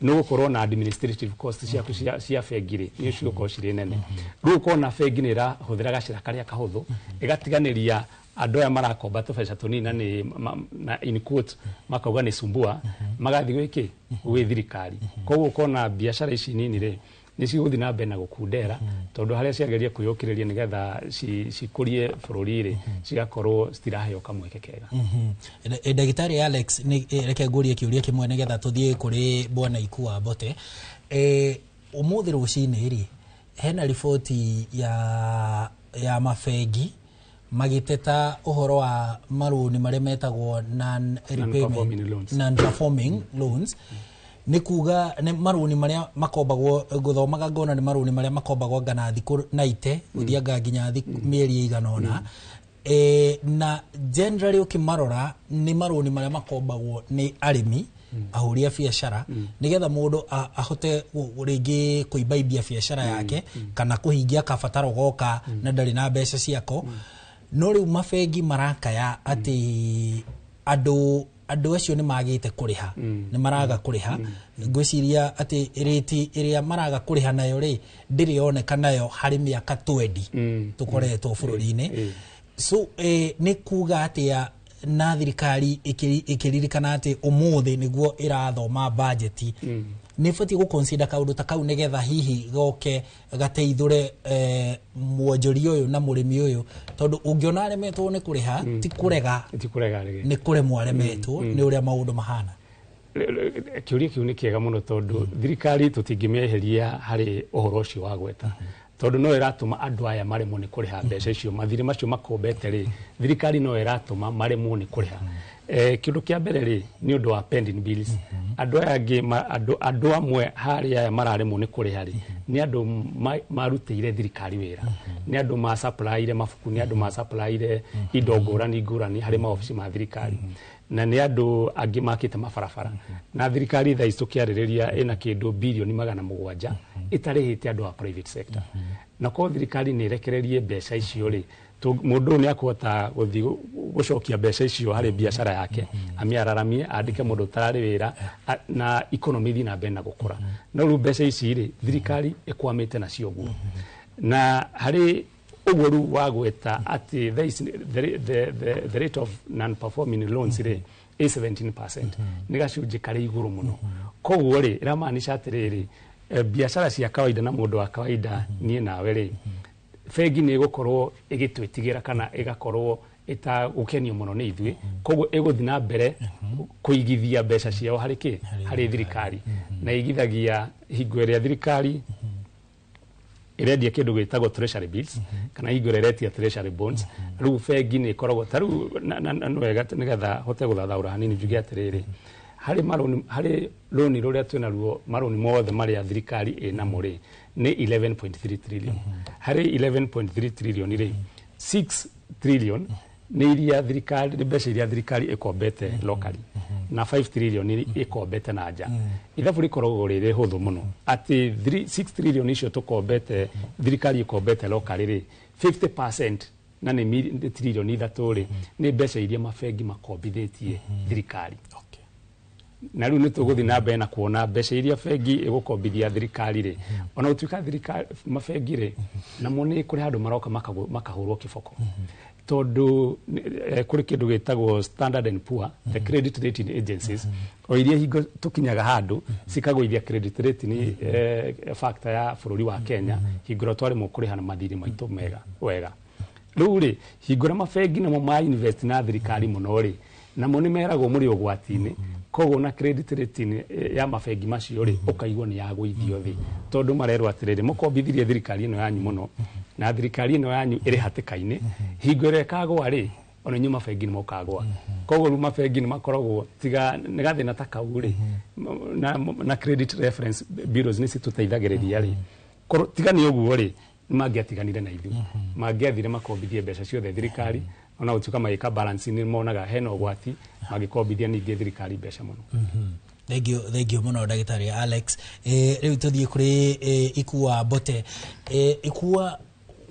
Nĩ ũgũkorwo na administrative cost ciaku cia bengi rĩ, nĩ cigũkorwo cirĩ nene. Rĩu ũkona bengi nĩ ĩrahũthĩra gacĩra karĩa kahũthũ, ĩgatiganĩria andũ aya marakomba tũbeca tũnini, na nĩ na in quote makauga nĩ sumbua, magathiĩ gwĩkĩ gwĩ thirikari. Koguo ũkona biacara ici nini rĩ, nĩ cigũthiĩ na mbere na gũkundera, tondũ harĩa ciageria kwĩyũkĩrĩria nĩgetha cikũrie bũrũri rĩ, cigakorwo citiraheo kamweke kega. Ndagĩtarĩ Alex, reke ngũrie kĩũria kĩmwe nĩgetha tũthiĩ kũrĩ bwana Ikua Mbote. Ũmũthĩ rũcinĩ rĩ, hena riboti ya mabengi magĩteta ũhoro wa marũni marĩa metagwo non Non-performing loans. Non-performing loans, nĩ kuga nĩ marũni marĩa makombagwo, ngũthomaga ngona nĩ marũni marĩa makombagwo anga na thikũ 90 gũthianga nginya thikũ mĩeri ĩigana ũna. Na generally ũkĩmarora nĩ marũni marĩa makombagwo nĩ arĩmi, ahũri a biacara, nĩgetha mũndũ ahote rĩngĩ kũimbaimbia biacara yake kana kũhingia kabataro goka na ndarĩ na mbeca ciako. No rĩu mabengi marakaya atĩ andũ acio nĩ magĩte kũrĩha, nĩ maraga kũrĩha. Ngwĩciria atĩ rĩti ĩrĩa maraga kũrĩha nayo rĩ, ndĩrĩ yoneka nayo harĩ mĩaka 20 tũkoretwo bũrũri-inĩ. So nĩ kuga atĩa na thirikari ĩkĩririkana atĩ ũmũthĩ nĩguo ĩrathoma bajeti, nĩ ĩbatiĩ gũ-consider kaũndũ ta kau nĩgetha hihi goke gateithũre mwonjoria ũyũ na mũrĩmi ũyũ, tondũ ũngĩona aremetwo nĩ kũrĩha, ti kũrega, ti kũrega rĩngĩ, nĩ kũremwo aremetwo nĩ ũrĩa maũndũ mahana. Kĩũria kĩu nĩ kĩega mũno, tondũ thirikari tũtingĩmĩeheria harĩ ũhoro ũcio wa gweta, tondũ no ĩratũma andũ aya maremwo nĩ kũrĩha mbeca icio, mathirĩ macio makombete rĩ, thirikari no ĩratũma maremwo nĩ kũrĩha. Kĩndũ kĩa mbere rĩ, nĩ ũndũ wa pending bills. Andũ aya angĩ andũ amwe harĩa aya mararemwo nĩ kũrĩha rĩ, nĩ andũ marutĩire thirikari wĩra, nĩ andũ ma-supplyire mabuku, nĩ andũ ma-supplyire indo ngũrani ngũrani harĩ maobici ma thirikari, na nĩ andũ angĩ makĩte mabarabara. Na thirikari thaa ici tũkĩarĩrĩria ĩna kĩndũ birioni 700 ĩtarĩhĩte andũ a private sector. Na korwo thirikari nĩ ĩrekererie mbeca icio rĩ, mũndũ ũyũ nĩ akũhota gũthiĩ gũcokia mbeca icio harĩ biacara yake, amĩararamie, andĩke mũndũ ũtararĩ wĩra, na economy ĩthiĩ na mbere na gũkũra. No rĩu mbeca ici rĩ, thirikari ĩkwamĩte nacio ũguo. Na harĩ ũguo rĩu wagweta atĩ thaa ici the rate of non-performing loans rĩ, ĩ 17%, nĩ gacunjĩ karĩ igũrũ mũno. Koguo rĩ, ĩramaanisha atĩrĩrĩ, biacara cia kawaida na mũndũ wa kawaida, niĩ nawe rĩ, bengi nĩ ĩgũkorwo ĩgĩtwĩtigĩra kana ĩgakorwo ĩtagũkenio mũno nĩ ithuĩ. Koguo ĩgũthiĩ na mbere kũigithia mbeca ciao harĩ kĩ? Harĩ thirikari. Na igithagia hingo ĩrĩa thirikari ĩrendia kĩndũ gĩtagwo treasury bills kana hingo ĩrĩa ĩretia treasury bonds. Rĩu bengi nĩ ĩkoragwo ta rĩu na nĩ wega nĩgetha hote gũthathaũra hanini, njuge atĩrĩrĩ, harĩ marũni, harĩ rũni rũrĩa twĩnaruo, marũni mothe marĩa thirikari ĩnamo rĩ, nĩ 11.3 trillion. Harĩ 11.3 trillion rĩ, 6 trillion nĩ iria thirikari, nĩ mbeca iria thirikari ĩkombete locally, na 5 trillion ĩkombete na nja. Ithabu rĩkoragwo rĩrĩ hũthũ mũno atĩ 6 trillion icio tũkombete, thirikari ĩkombete locally rĩ, 50% na nĩ nĩ tririoni 3 rĩ, nĩ mbeca iria mabengi makombithĩtie thirikari. Na rĩu nĩ tũgũthiĩ na mbere na kuona mbeca iria bengi ĩgũkombithia thirikari rĩ, ona gũtuĩka thirikari, mabengi rĩ, namo nĩ kũrĩ handũ maroka makahũrwo kĩboko, tondũ kũrĩ kĩndũ gĩtagwo Standard and Poor, the credit rating agencies, o iria hingo tũkinyaga handũ cikagũithia credit rating factor ya bũrũri wa Kenya hingo ĩrĩa twaremwo kũrĩha na mathirĩ maitũ mega wega. Rĩu rĩ, hingo ĩrĩa mabengi namo ma invest na thirikari mũno rĩ, namo nĩ meragwo mũrĩ ũgwati-inĩ. Koguo na credit rating ya mabengi macio rĩ, ũkaigua nĩ yagũithio thĩ, tondũ marerwo atĩrĩrĩ, mũkombithirie thirikari ĩno yanyu mũno, na thirikari ĩno yanyu ĩrĩ hatĩka-inĩ, hingo ĩrĩa ĩkagwa rĩ, ona inyuĩ mabengi nĩ mũkagwa. Koguo rĩu mabengi nĩ makoragwo tiga nĩ gathĩna ta kau rĩ, na credit reference bureaus nĩ citũteithagĩrĩria rĩ. Korwo tiga nĩ ũguo rĩ, nĩ mangĩatiganire na ithuĩ, mangĩathire makombithie mbeca ciothe thirikari. Ona gũtuĩka magĩka balance, nĩ monaga hena ũgwati mangĩkombithia ningĩ thirikari mbeca mũno. Thank you, thank you mũno, ndagĩtarĩ Alex. Rĩu tũthiĩ kũrĩ Ikua Mbote. Ikua,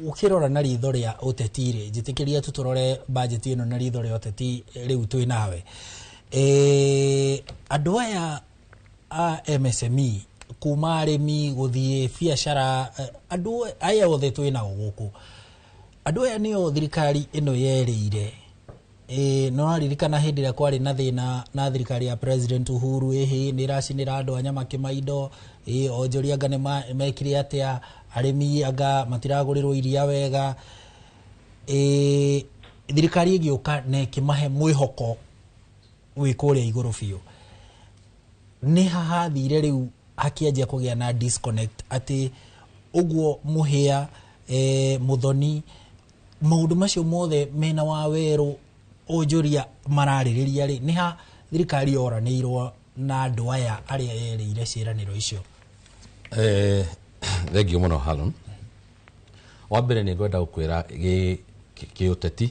ũkĩrora na ritho rĩa ũteti rĩ, njĩtĩkĩria tu tũrore bajeti ĩno na ritho rĩa ũteti. Rĩu twĩ nawe. Andũ aya a MSME kuma arĩmi gũthiĩ biacara, andũ aya othe twĩ nao gũkũ, andũ aya nĩo thirikari ĩno yerĩire. No aririkana hĩndĩ ĩrĩa kwarĩ na thĩna na thirikari ya President Uhuru, ĩhĩ nĩ ĩracinĩra andũ a nyama kĩmaindo, onjoria anga nĩ mekire atĩa, arĩmi anga matiragũrĩrwo iria wega. Thirikari ĩgĩũka na ĩkĩmahe mwĩhoko wĩ kũrĩa igũrũ biũ. Nĩ hahathire rĩu hakĩanjia kũgĩa na disconnect atĩ ũguo Mũhĩa, Mũthoni, maũndũ macio mothe mena wa werũ onjoria mararĩrĩria rĩ, nĩ ha thirikari yoranĩirwo na andũ aya arĩa yerĩire ciĩranĩro icio? Thengiũ mũno Harun. Wa mbere nĩ ngwenda gũkwĩra kĩũteti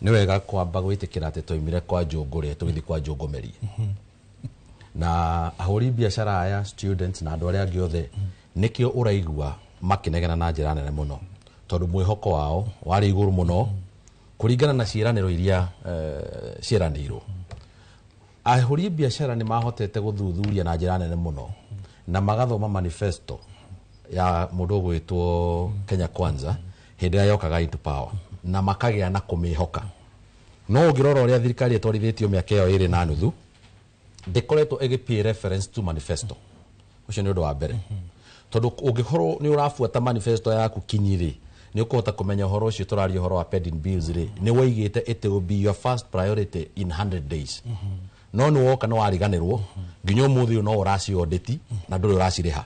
nĩ wega kwamba gwĩtĩkĩra atĩ twaumire kwa Njũngũrĩa tũgĩthiĩ kwa Njũngũmerie, na ahũri biacara aya, students na andũ arĩa angĩ othe, nĩkĩo ũraigua makĩnegena na njĩra nene mũno, tondũ mwĩhoko wao warĩ igũrũ mũno kũringana na ciĩranĩro iria ciĩranĩirwo. Ahũri biacara nĩ mahotete gũthuthuria na njĩra nene mũno na magathoma manifesto ya mũndũ ũgwĩtwo Kenya Kwanza hĩndĩ ĩrĩa yokaga into power, na makagĩa na kũmĩhoka. No ũngĩrora ũrĩa thirikari ĩtwarithĩtio mĩaka ĩyo 2.5, ndĩkoretwo ĩgĩ pay reference to manifesto. Ũcio nĩ ũndũ wa mbere, tondũ ũngĩkorwo nĩ ũrabuata manifesto yaku kinyi rĩ, nĩ ũkũhota kũmenya ũhoro ũcio tũraria ũhoro wa pending bills rĩ, nĩ woigĩte it will be your first priority in 100 days. No nĩ woka nĩ wariganĩrwo nginya ũmũthĩ ũyũ no ũraciondĩti na ndũrĩ ũracirĩha.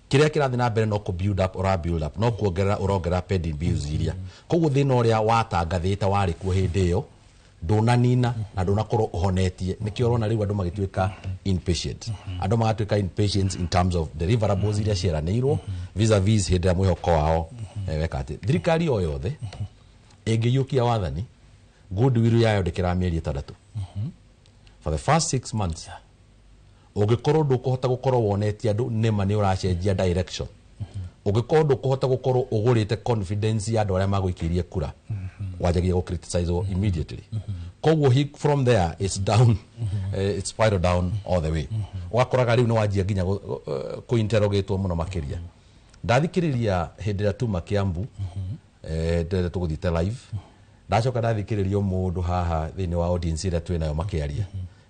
Kĩrĩa kĩrathiĩ na mbere no kũ build up, ũra build up, no kuongerera ũrongerera pending bills iria. Koguo thĩna ũrĩa watangathĩte warĩ kuo hĩndĩ ĩyo ndũnanina na ndũnakorwo ũhonetie. Nĩkĩo ũrona rĩu andũ magĩtuĩka impatient, andũ magatuĩka impatient in terms of deliverables iria ciĩranĩirwo vis-a-vis hĩndĩ ĩrĩa mwĩhoko wao weka atĩ thirikari o yothe ĩngĩiyũkia wathani, goodwill yayo ndĩkĩraga mĩeri 6. For the first 6 months ũngĩkorwo ndũkũhota gũkorwo wonetie andũ nĩma nĩ ũracenjia direction, ũngĩkorwo ndũkũhota gũkorwo ũgũrĩte confidence ya andũ arĩa magũikĩirie kura, wanjagia gũ criticize immediately. Koguo from there it's down, it's spiral down all the way. Ũgakoraga rĩu nĩ wanjia nginya kũ interrogatwo mũno makĩria. Ndathikĩrĩria hĩndĩ ĩrĩa tuma Kiambu, hĩndĩ ĩrĩa tũgũthiĩte live, ndacoka ndathikĩrĩria mũndũ haha thĩinĩ wa audience ĩrĩa twĩ nayo makĩaria.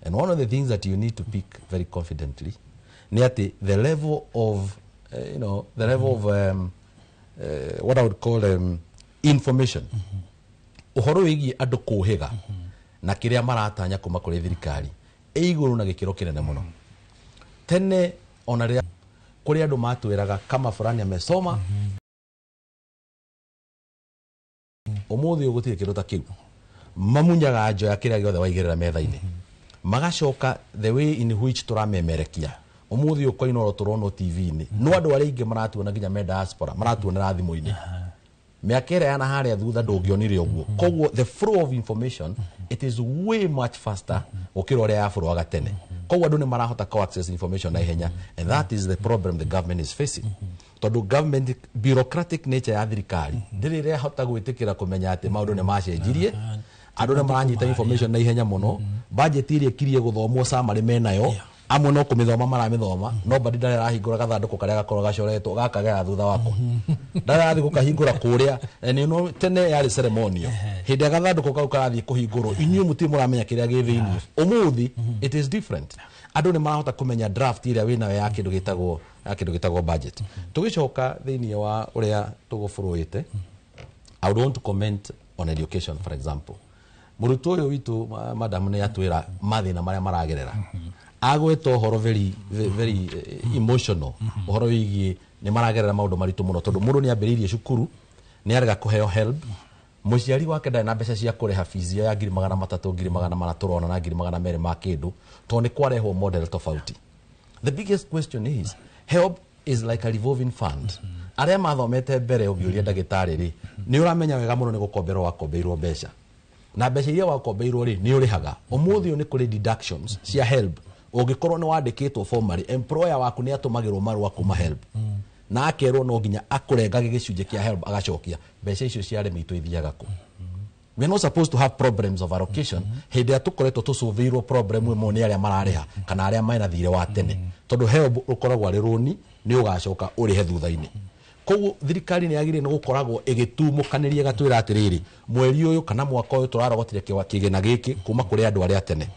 And one of the things that you need to pick very confidently ni atĩ the level of you know, the level of what I would call information, ũhoro wĩgiĩ andũ kũhĩga na kĩrĩa maratanya kuma kũrĩ thirikari ĩ igũrũ na gĩkĩro kĩnene mũno. Tene ona rĩrĩa kũrĩ andũ matwĩraga kama fulani amesoma, ũmũthĩ ũyũ gũtirĩ kĩndũ ta kĩu. Mamunyaga njoya kĩrĩa gĩothe waigĩrĩra metha-inĩ, magacoka the way in which tũramemerekia ũmũthĩ ũyũ koinoro tũronwo TV-inĩ, no andũ arĩa aingĩ maratuona nginya me diaspora maratuonera thimũ-inĩ. Mĩaka ĩrĩa yana harĩa thutha ndũngĩonire ũguo. Koguo the flow of information, it is way much faster gũkĩra ũrĩa yabũrwaga tene. Koguo andũ nĩ marahota kũ access information na ihenya, and that is the problem the government is facing, tondũ government bureaucratic nature ya thirikari ndĩrĩ ĩrahota gwĩtĩkĩra kũmenya atĩ maũndũ nĩ macenjirie. Andũ nĩ maranyita information na ihenya mũno. Budget ĩrĩa ĩkirie gũthomwo summary menayo, amwe no kũmĩthoma maramĩthoma, no bado ndarĩ arahingũra gathandũkũ karĩa gakoragwo gacoretwo gaka gaya thutha wako, ndarĩ arathiĩ gũkahingũra kũrĩa. Nĩ no tene yarĩ ceremonial, hĩndĩ ĩrĩa gathandũkũ kau karathiĩ kũhingũrwo inyuĩ mũtirĩ mũramenya kĩrĩa gĩ thĩinĩ. Ũmũthĩ it is different, andũ nĩ marahota kũmenya draft ĩrĩa wĩnayo ya kĩndũ gĩtagwo ya kĩndũ gĩtagwo budget. Tũgĩcoka thĩinĩ wa ũrĩa tũgũbũrũĩte, I would want to comment on education, for example. Mũrutwo ũyũ witũ madam nĩ atwĩra mathĩna marĩa maragerera, agweta ũhoro very very emotional, ũhoro wĩgiĩ nĩ maragerera maũndũ maritũ mũno, tondũ mũndũ nĩ ambĩrĩirie cukuru nĩ arega kũheo help, mũciari wake ndarĩ na mbeca cia kũrĩha fees ya 300,000, 400,000 tũrona na 200,000 ma kĩndũ, tondũ nĩ kwarehwo model tofauti. The biggest question is, help is like a revolving fund. Arĩa mathomete mbere ũngĩũria ndagĩtarĩ rĩ, nĩ ũramenya wega mũno nĩ gũkomberwo wakombeirwo mbeca, na mbeca iria wakombeirwo rĩ nĩ ũrĩhaga. Ũmũthĩ ũyũ nĩ kũrĩ deductions cia help. Ũngĩkorwo nĩ wandĩkĩtwo formally, employer waku nĩ atũmagĩrwo marũa kuma help, na akerwo no nginya akũrengage gĩcunjĩ kĩa help agacokia mbeca icio cia arĩmi itũ ithiaga kũ. We are not supposed to have problems of allocation hĩndĩ ĩrĩa tũkoretwo tũcũthĩirwo problem ĩmwe nĩ arĩa mararĩha kana arĩa mena thirĩ wa tene, tondũ HELB ũkoragwo arĩ rũni, nĩ ũgacoka ũrĩhe thutha-inĩ. Koguo thirikari nĩ yagĩrĩire nĩ gũkoragwo ĩgĩtumũkanĩria ĩgatwĩra atĩrĩrĩ, mweri ũyũ kana mwaka ũyũ tũrarogotire kĩgĩna gĩkĩ kuma kũrĩ andũ arĩa tene,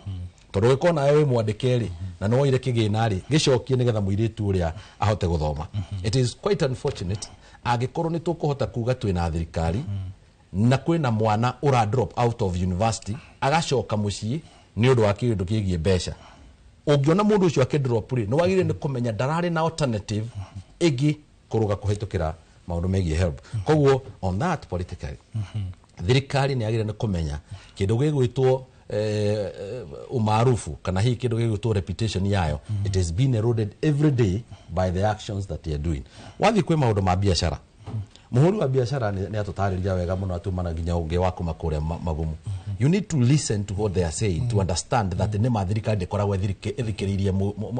tondũ ũgĩkorwo nawe wĩ mwandĩke rĩ na nĩ woire kĩgĩna rĩ, gĩcokie nĩgetha mũirĩtu ũrĩa ahote gũthoma. It is quite unfortunate angĩkorwo nĩ tũkũhota kuga twĩna thirikari na kwĩna mwana ũra drop out of university agacoka mũciĩ nĩ ũndũ wa kĩũndũ kĩgiĩ mbeca. Ũngĩona mũndũ ũcio akĩ drop rĩ, nĩ wagĩrĩire nĩ kũmenya ndararĩ na alternative ĩngĩ kũrũga kũhĩtũkĩra maũndũ megiĩ HELB. Koguo on that, politically, thirikari nĩ yagĩrĩire nĩ kũmenya kĩndũ gĩgwĩtwo umaarufu kana hihi kĩndũ gĩgwĩtwo reputation yayo, it is being eroded every day by the actions that they are doing. Wathiĩ kwĩ maũndũ ma biacara, mũhũri wa biacara nĩ atũtarĩria wega mũno, atumana nginya ũngĩ wa kuma kũrĩa magumu. You need to listen to what they are saying to understand that nĩ ma thirikari ndĩkoragwo ĩthikĩrĩirie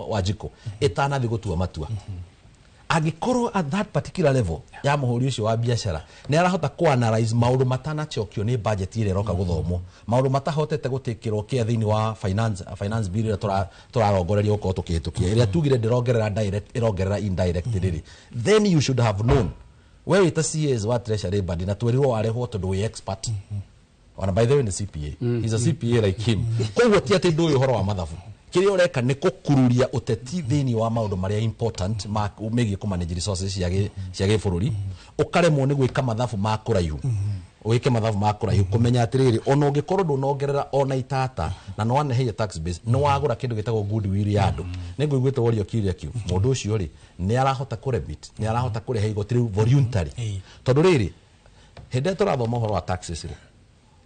Wanjikũ ĩtanathiĩ gũtua matua. Angĩkorwo at that particular level ya mũhũri ũcio wa biacara nĩ arahota kũ-analyze maũndũ matanacokio nĩ budget ĩrĩa ĩroka gũthomwo, maũndũ matahotete gũtĩkĩrwo kĩa thĩinĩ wa finance bill ĩrĩa tũrarongoreria gũkorwo tũkĩhĩtũkia, ĩrĩa tugire ndĩrongerera direct, ĩrongerera indirect rĩrĩ, then you should have known we wĩ ta CS wa Treasury Board na twerirwo warehwo tondũ wĩ expert. Ona by the way nĩ CPA, he's a CPA like him. Koguo ti atĩ ndũĩ ũhoro wa mathabu, kĩrĩa ũreka nĩ kũkururia ũteti thĩinĩ wa maũndũ marĩa important ma megiĩ kũmanage resources cia gĩbũrũri, ũkaremwo nĩ gwĩka mathabu ma kũraihu, wĩke mathabu ma kũraihu kũmenya atĩrĩrĩ, ona ũngĩkorwo ndũnongerera ona itata na nĩ wanehia tax base, nĩ wagũra kĩndũ gĩtagwo goodwill ya andũ. Nĩ ngũiguĩte worio kĩũria kĩu, mũndũ ũcio rĩ nĩ arahota kũremit, nĩ arahota kũrĩha igoti rĩu voluntary, tondũ rĩrĩ hĩndĩ ĩrĩa tũrathoma ũhoro wa taxes rĩ,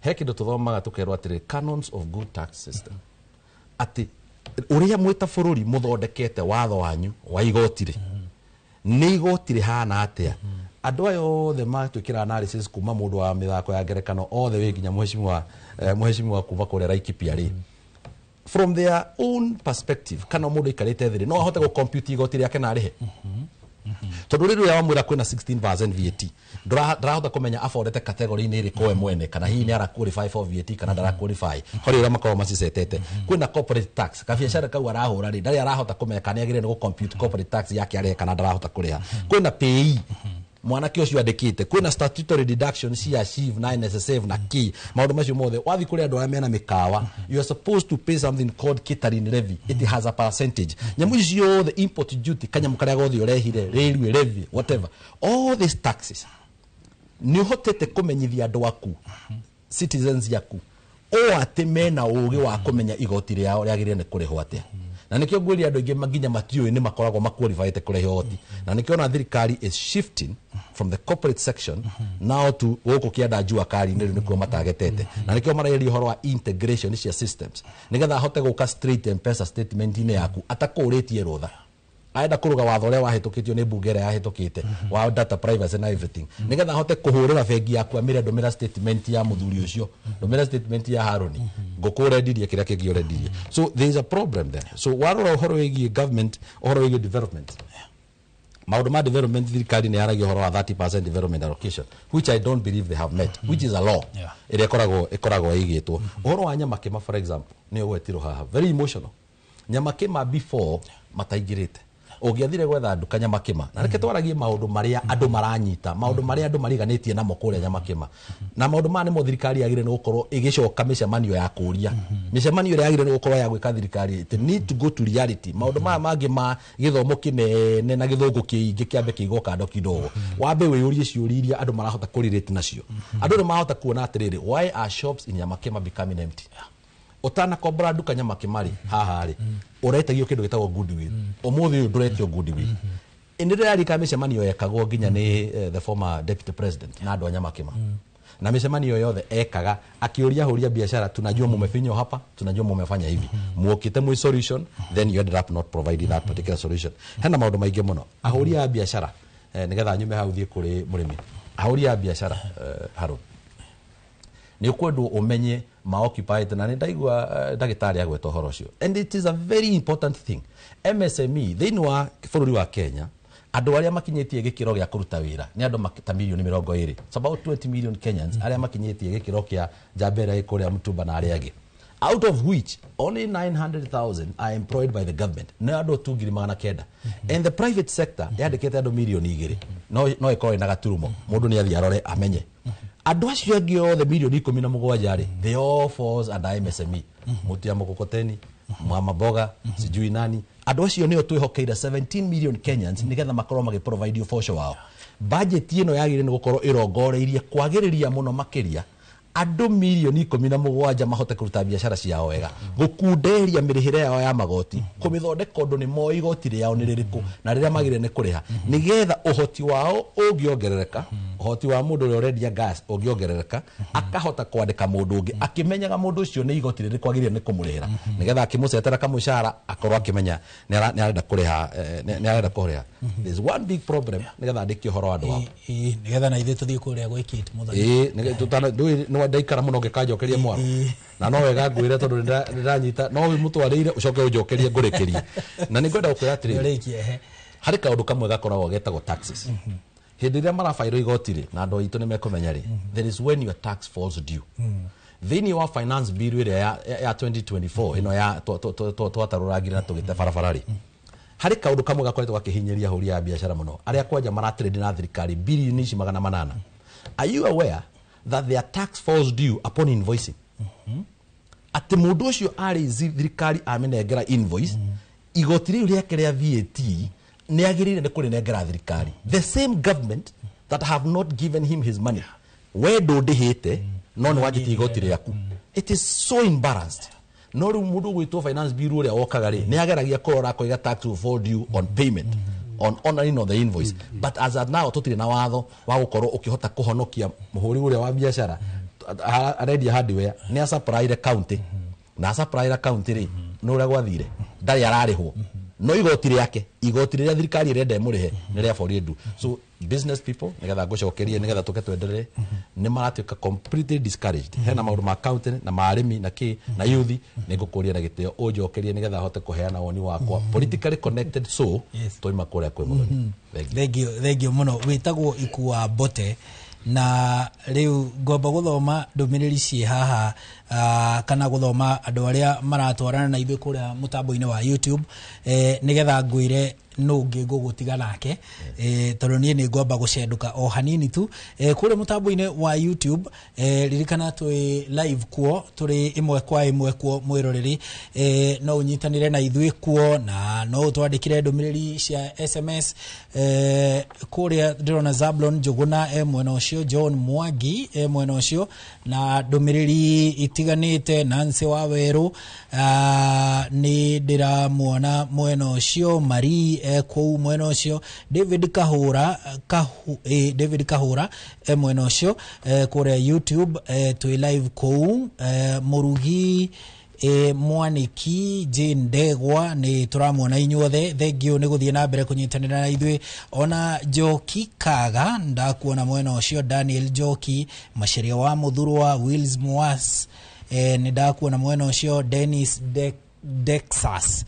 he kĩndũ tũthomaga tũkerwo atĩrĩ, canons of good tax system, atĩ ũrĩa mwĩ ta bũrũri mũthondekete watho wanyu wa igoti rĩ, nĩ igoti rĩhana atĩa. Andũ aya othe matwĩkĩra analysis kuma mũndũ wa mĩthako ya ngerekano othe wĩ nginya mheshimiwa kuma kũrĩa Laikipia rĩ, from their own perspective, kana mũndũ aikarĩte thĩ rĩ, no ahote gũ-compute igoti rĩake na arĩhe, tondũ rĩrĩa wamwĩra kwĩna 16% VAT, ndarahota kũmenya affordete category-inĩ ĩrĩkũ we mwene, kana hihi nĩ ara qualify for VAT kana ndara qualify harĩ ũrĩa makoragwo macicetete. Kwĩna corporate tax, kabiacara kau arahũra rĩ, ndarĩ arahota kũmenya kana nĩ agĩrĩire nĩ gũ-compute corporate tax yake arĩhe kana ndarahota kũrĩha. Kwĩna PAYE mwanake ũcio andĩkĩte, kwĩna statutory deduction cia SHIF na NSSF na K, maũndũ macio mothe. Wathiĩ kũrĩ andũ arĩa mena mĩkawa, you are supposed to pay something called catering levy, it has a percentage. Nyamũ ici ciothe, import duty, kanyamũ karĩa gothe ũrehire, railway levy, whatever, all these taxes, nĩ ũhotete kũmenyithia andũ aku, citizens yaku o atĩ mena ũgĩ wa kũmenya igoti rĩao rĩagĩrĩire nĩ kũrĩhwo atĩa. Na nĩkĩo ngwĩria andũ aingĩ nginya matiũĩ nĩ makoragwo maqualifyĩte kũrĩha igoti, na nĩkĩo ona thirikari is shifting from the corporate section now to gũkũ kĩanda jua kari-inĩ. Rĩu nĩkuo matagetete, na nĩkĩo marageria ũhoro wa integration cia systems nĩgetha ahote gũka straight M-Pesa statement-inĩ yaku atakũrĩtie rũtha arenda kũruga watho ũrĩa wahĩtũkĩtio nĩ mbunge ĩrĩa yahĩtũkĩte wa data privacy na everything, nĩgetha ahote kũhũrĩra bengi yaku amĩre, "Ndũmĩra statement ya mũthuri ũcio, ndũmĩra statement ya Haroni ngũkũ ũrendirie kĩrĩa kĩngĩ ũrendirie." So there is a problem there. So warora ũhoro wĩgiĩ government, ũhoro wĩgiĩ development, maũndũ ma development, thirikari nĩ yaragia ũhoro wa 30% development allocation, which I don't believe they have met, which is a law ĩrĩa ĩkoragwo ĩigĩtwo. Ũhoro wa Nyamakĩma, for example, nĩ ũgwetirwo haha, very emotional. Nyamakĩma before mataingĩrĩte, ũngĩathire gwetha nduka Nyamakĩma, na reke twaragie maũndũ marĩa andũ maranyita, maũndũ marĩa andũ mariganĩtie namo kũrĩa Nyamakĩma, na maũndũ maya nĩmo thirikari yagĩrĩire nĩ gũkorwo ĩgĩcoka mĩcemanio ya kũria, mĩcemanio ĩrĩa yagĩrĩire nĩ gũkorwo ya gwĩka thirikari. It need to go to reality. Maũndũ maya mangĩ ma gĩthomo kĩnene na gĩthũngũ kĩingĩ kĩambe kĩigwo kando kidogo, wambe wĩyũrie ciũria iria andũ marahota kũrelate nacio. Andũ nĩ marahota kuona atĩrĩrĩ, why are shops in Nyamakĩma becoming empty? Ũtanakombora nduka Nyamakĩma rĩ, haha rĩ, ũretagio kĩndũ gĩtagwo goodwill. Ũmũthĩ ũyũ ndũretio goodwill. Nĩ ndĩrarika mĩcemanio yekagwo nginya nĩ the former deputy president na andũ a Nyamakĩma, na mĩcemanio yothe ekaga akĩũria hũria biashara, "Tunajua mumefinywa hapa, tunajua mumefanya hivi, muokĩte mwĩ solution." Then you ended up not providing that particular solution. Hena maũndũ maingĩ mũno ahũri a biashara, nĩgetha nyume hau thiĩ kũrĩ mũrĩmi. Ahũri a biashara, Harold, nĩ ũkwendwo ũmenye maoccupied, na nĩ ndaigua ndagĩtarĩ agweta ũhoro ũcio, and it is a very important thing. MSME thĩinĩ wa bũrũri wa Kenya, Andũ arĩa makinyĩtie gĩkĩro gĩa kũruta wĩra nĩ andũ ta milioni 20. It's about 20 million Kenyans arĩa makinyĩtie gĩkĩro kĩa njamba ĩrĩa ĩ kũrĩa Mtumba na arĩa angĩ, out of which only 900,000 are employed by the government, nĩ andũ tu 900,000, and the private sector yandĩkĩte andũ milioni 2, no ĩkorwo ĩna gaturumo. Mũndũ nĩ athiĩ arore amenye andũ acio angĩ othe milioni 17 rĩ, they all falls under MSME, mũtu ya mkokoteni, mama mboga, sijui nani. Andũ acio nĩo twĩhokeire 17 million Kenyans nĩgetha makorwo magĩprovide ũboco wao. Budget ĩno yagĩrĩire nĩ gũkorwo ĩrongoreirie kwagĩrĩria mũno makĩria andũ milioni 17 mahote kũruta biacara ciao wega, gũkunderia mĩrĩhĩre yao ya magoti, kũmĩthondeka ũndũ nĩ moĩ igoti rĩao nĩ rĩrĩkũ na rĩrĩa magĩrĩire nĩ kũrĩha, nĩgetha ũhoti wao ũngĩongerereka, ũhoti wa mũndũ ũrĩa ũrendia gas ũngĩongerereka, akahota kwandĩka mũndũ ũngĩ akĩmenyaga mũndũ ũcio nĩ igoti rĩrĩkũ agĩrĩire nĩ kũmũrĩhĩra, nĩgetha akĩmũcetera kamũcara akorwo akĩmenya nĩ arenda kũrĩha, nĩ arenda kũrĩha. There's one big problem, nĩgetha ndĩkie ũhoro wa andũ ao. Ĩĩ, nĩgetha na ithuĩ tũthiĩ kũrĩa gwĩ Kate Muthoni. Ĩĩ, ndũĩ nĩ ndaikara mũno ngĩkanjokeria mwaro na no wega ngwĩre tondũ nĩndanyita no wĩmũtwarĩire ũcoke ũnjokerie ngũrĩkĩrie, na nĩ ngwenda gũkwĩra atĩrĩrĩ, Nĩũrĩkie, ehe. Harĩ kaũndũ kamwe gakoragwo getagwo taxes. Hĩndĩ ĩrĩa marabairwo igoti rĩ, na andũ aitũ nĩ mekũmenya rĩ, there is when your tax falls due. Thĩinĩ wa finance bill ĩrĩa ya 2024 ĩno ya twatarũrangire na tũgĩte barabara rĩ, harĩ kaũndũ kamwe gakoretwo gakĩhinyĩria ahũri a biacara mũno arĩa kwanja maratrade na thirikari bilioni ici 800. Are you aware that their tax falls due upon invoicing? Atĩ mũndũ ũcio arĩ thirikari amĩnengera invoice, igoti rĩu rĩake rĩa VAT nĩ agĩrĩire nĩ kũrĩnengera thirikari, the same government that have not given him his money. We ndũndĩhĩte no nĩ wanjĩtie igoti rĩaku. It is so imbalanced. No rĩu mũndũ ũgwĩtwo finance bill ũrĩa wokaga rĩ, nĩ ageragia kũrora akoiga tax will fall due on payment, on honoring of the invoice, but as at now tũtirĩ na watho wa gũkorwo ũkĩhota kũhonokia mũhũri ũrĩa wa biacara arendia hardware. Nĩ asupplyire county na asupplyira county rĩ, nĩ ũrĩa gwathire ndarĩ ararĩhwo, no igoti rĩake, igoti rĩrĩa thirikari ĩrenda ĩmũrĩhe nĩ rĩa fall due. So business people, nĩgetha ngũcokerie nĩgetha tũke twenderere, nĩ maratuĩka completely discouraged. Hena maũndũ ma county na ma arĩmi na kĩ na youth. Nĩ ngũkũria na gĩtĩo ũnjokerie nĩgetha hote kũheana woni wakwa politically connected, so twaima kũrĩa kwĩ Muthoni. Thengio, thengio mũno. Wĩtagwo Ikua Mbote, na rĩu ngomba gũthoma ndũmĩrĩri ciĩ haha, kana gũthoma andũ arĩa maratwarana na ithuĩ kũrĩa mũtambo-inĩ wa YouTube, nĩgetha ngwĩre nũ ũngĩ ngũgũtiga nake, tondũ niĩ nĩ ngwamba gũcendũka o hanini tu. Kũrĩa mũtambo-inĩ wa YouTube, ririkana twĩ live kuo, tũrĩ ĩmwe kwa ĩmwe kuo. Mwĩroreri, no ũnyitanĩre na ithuĩ kuo na no ũtwandĩkĩre ndũmĩrĩri cia SMS. Kũrĩa ndĩrona Zablon Njũgũna e mwena ũcio, John Mwangi e mwena ũcio na ndũmĩrĩri itiganĩte. Nancy Wawerũ, nĩ ndĩramuona mwena ũcio. Marie e kũu mwena ũcio. David Kahũra, David Kahũra e mwena ũcio. Kũrĩa YouTube, twĩ live kũu. Mũrugi, Mwaniki Jane Ndegwa, nĩ tũramuona inyuothe. Thengio nĩ gũthiĩ na mbere kũnyitanĩra na ithuĩ. Ona Njoki Kaga ndakuona mwena ũcio, Daniel Njoki Maceria wa Mũthurwa, Wills Mwas, nĩ ndakuona mwena ũcio, Dennis Dexas,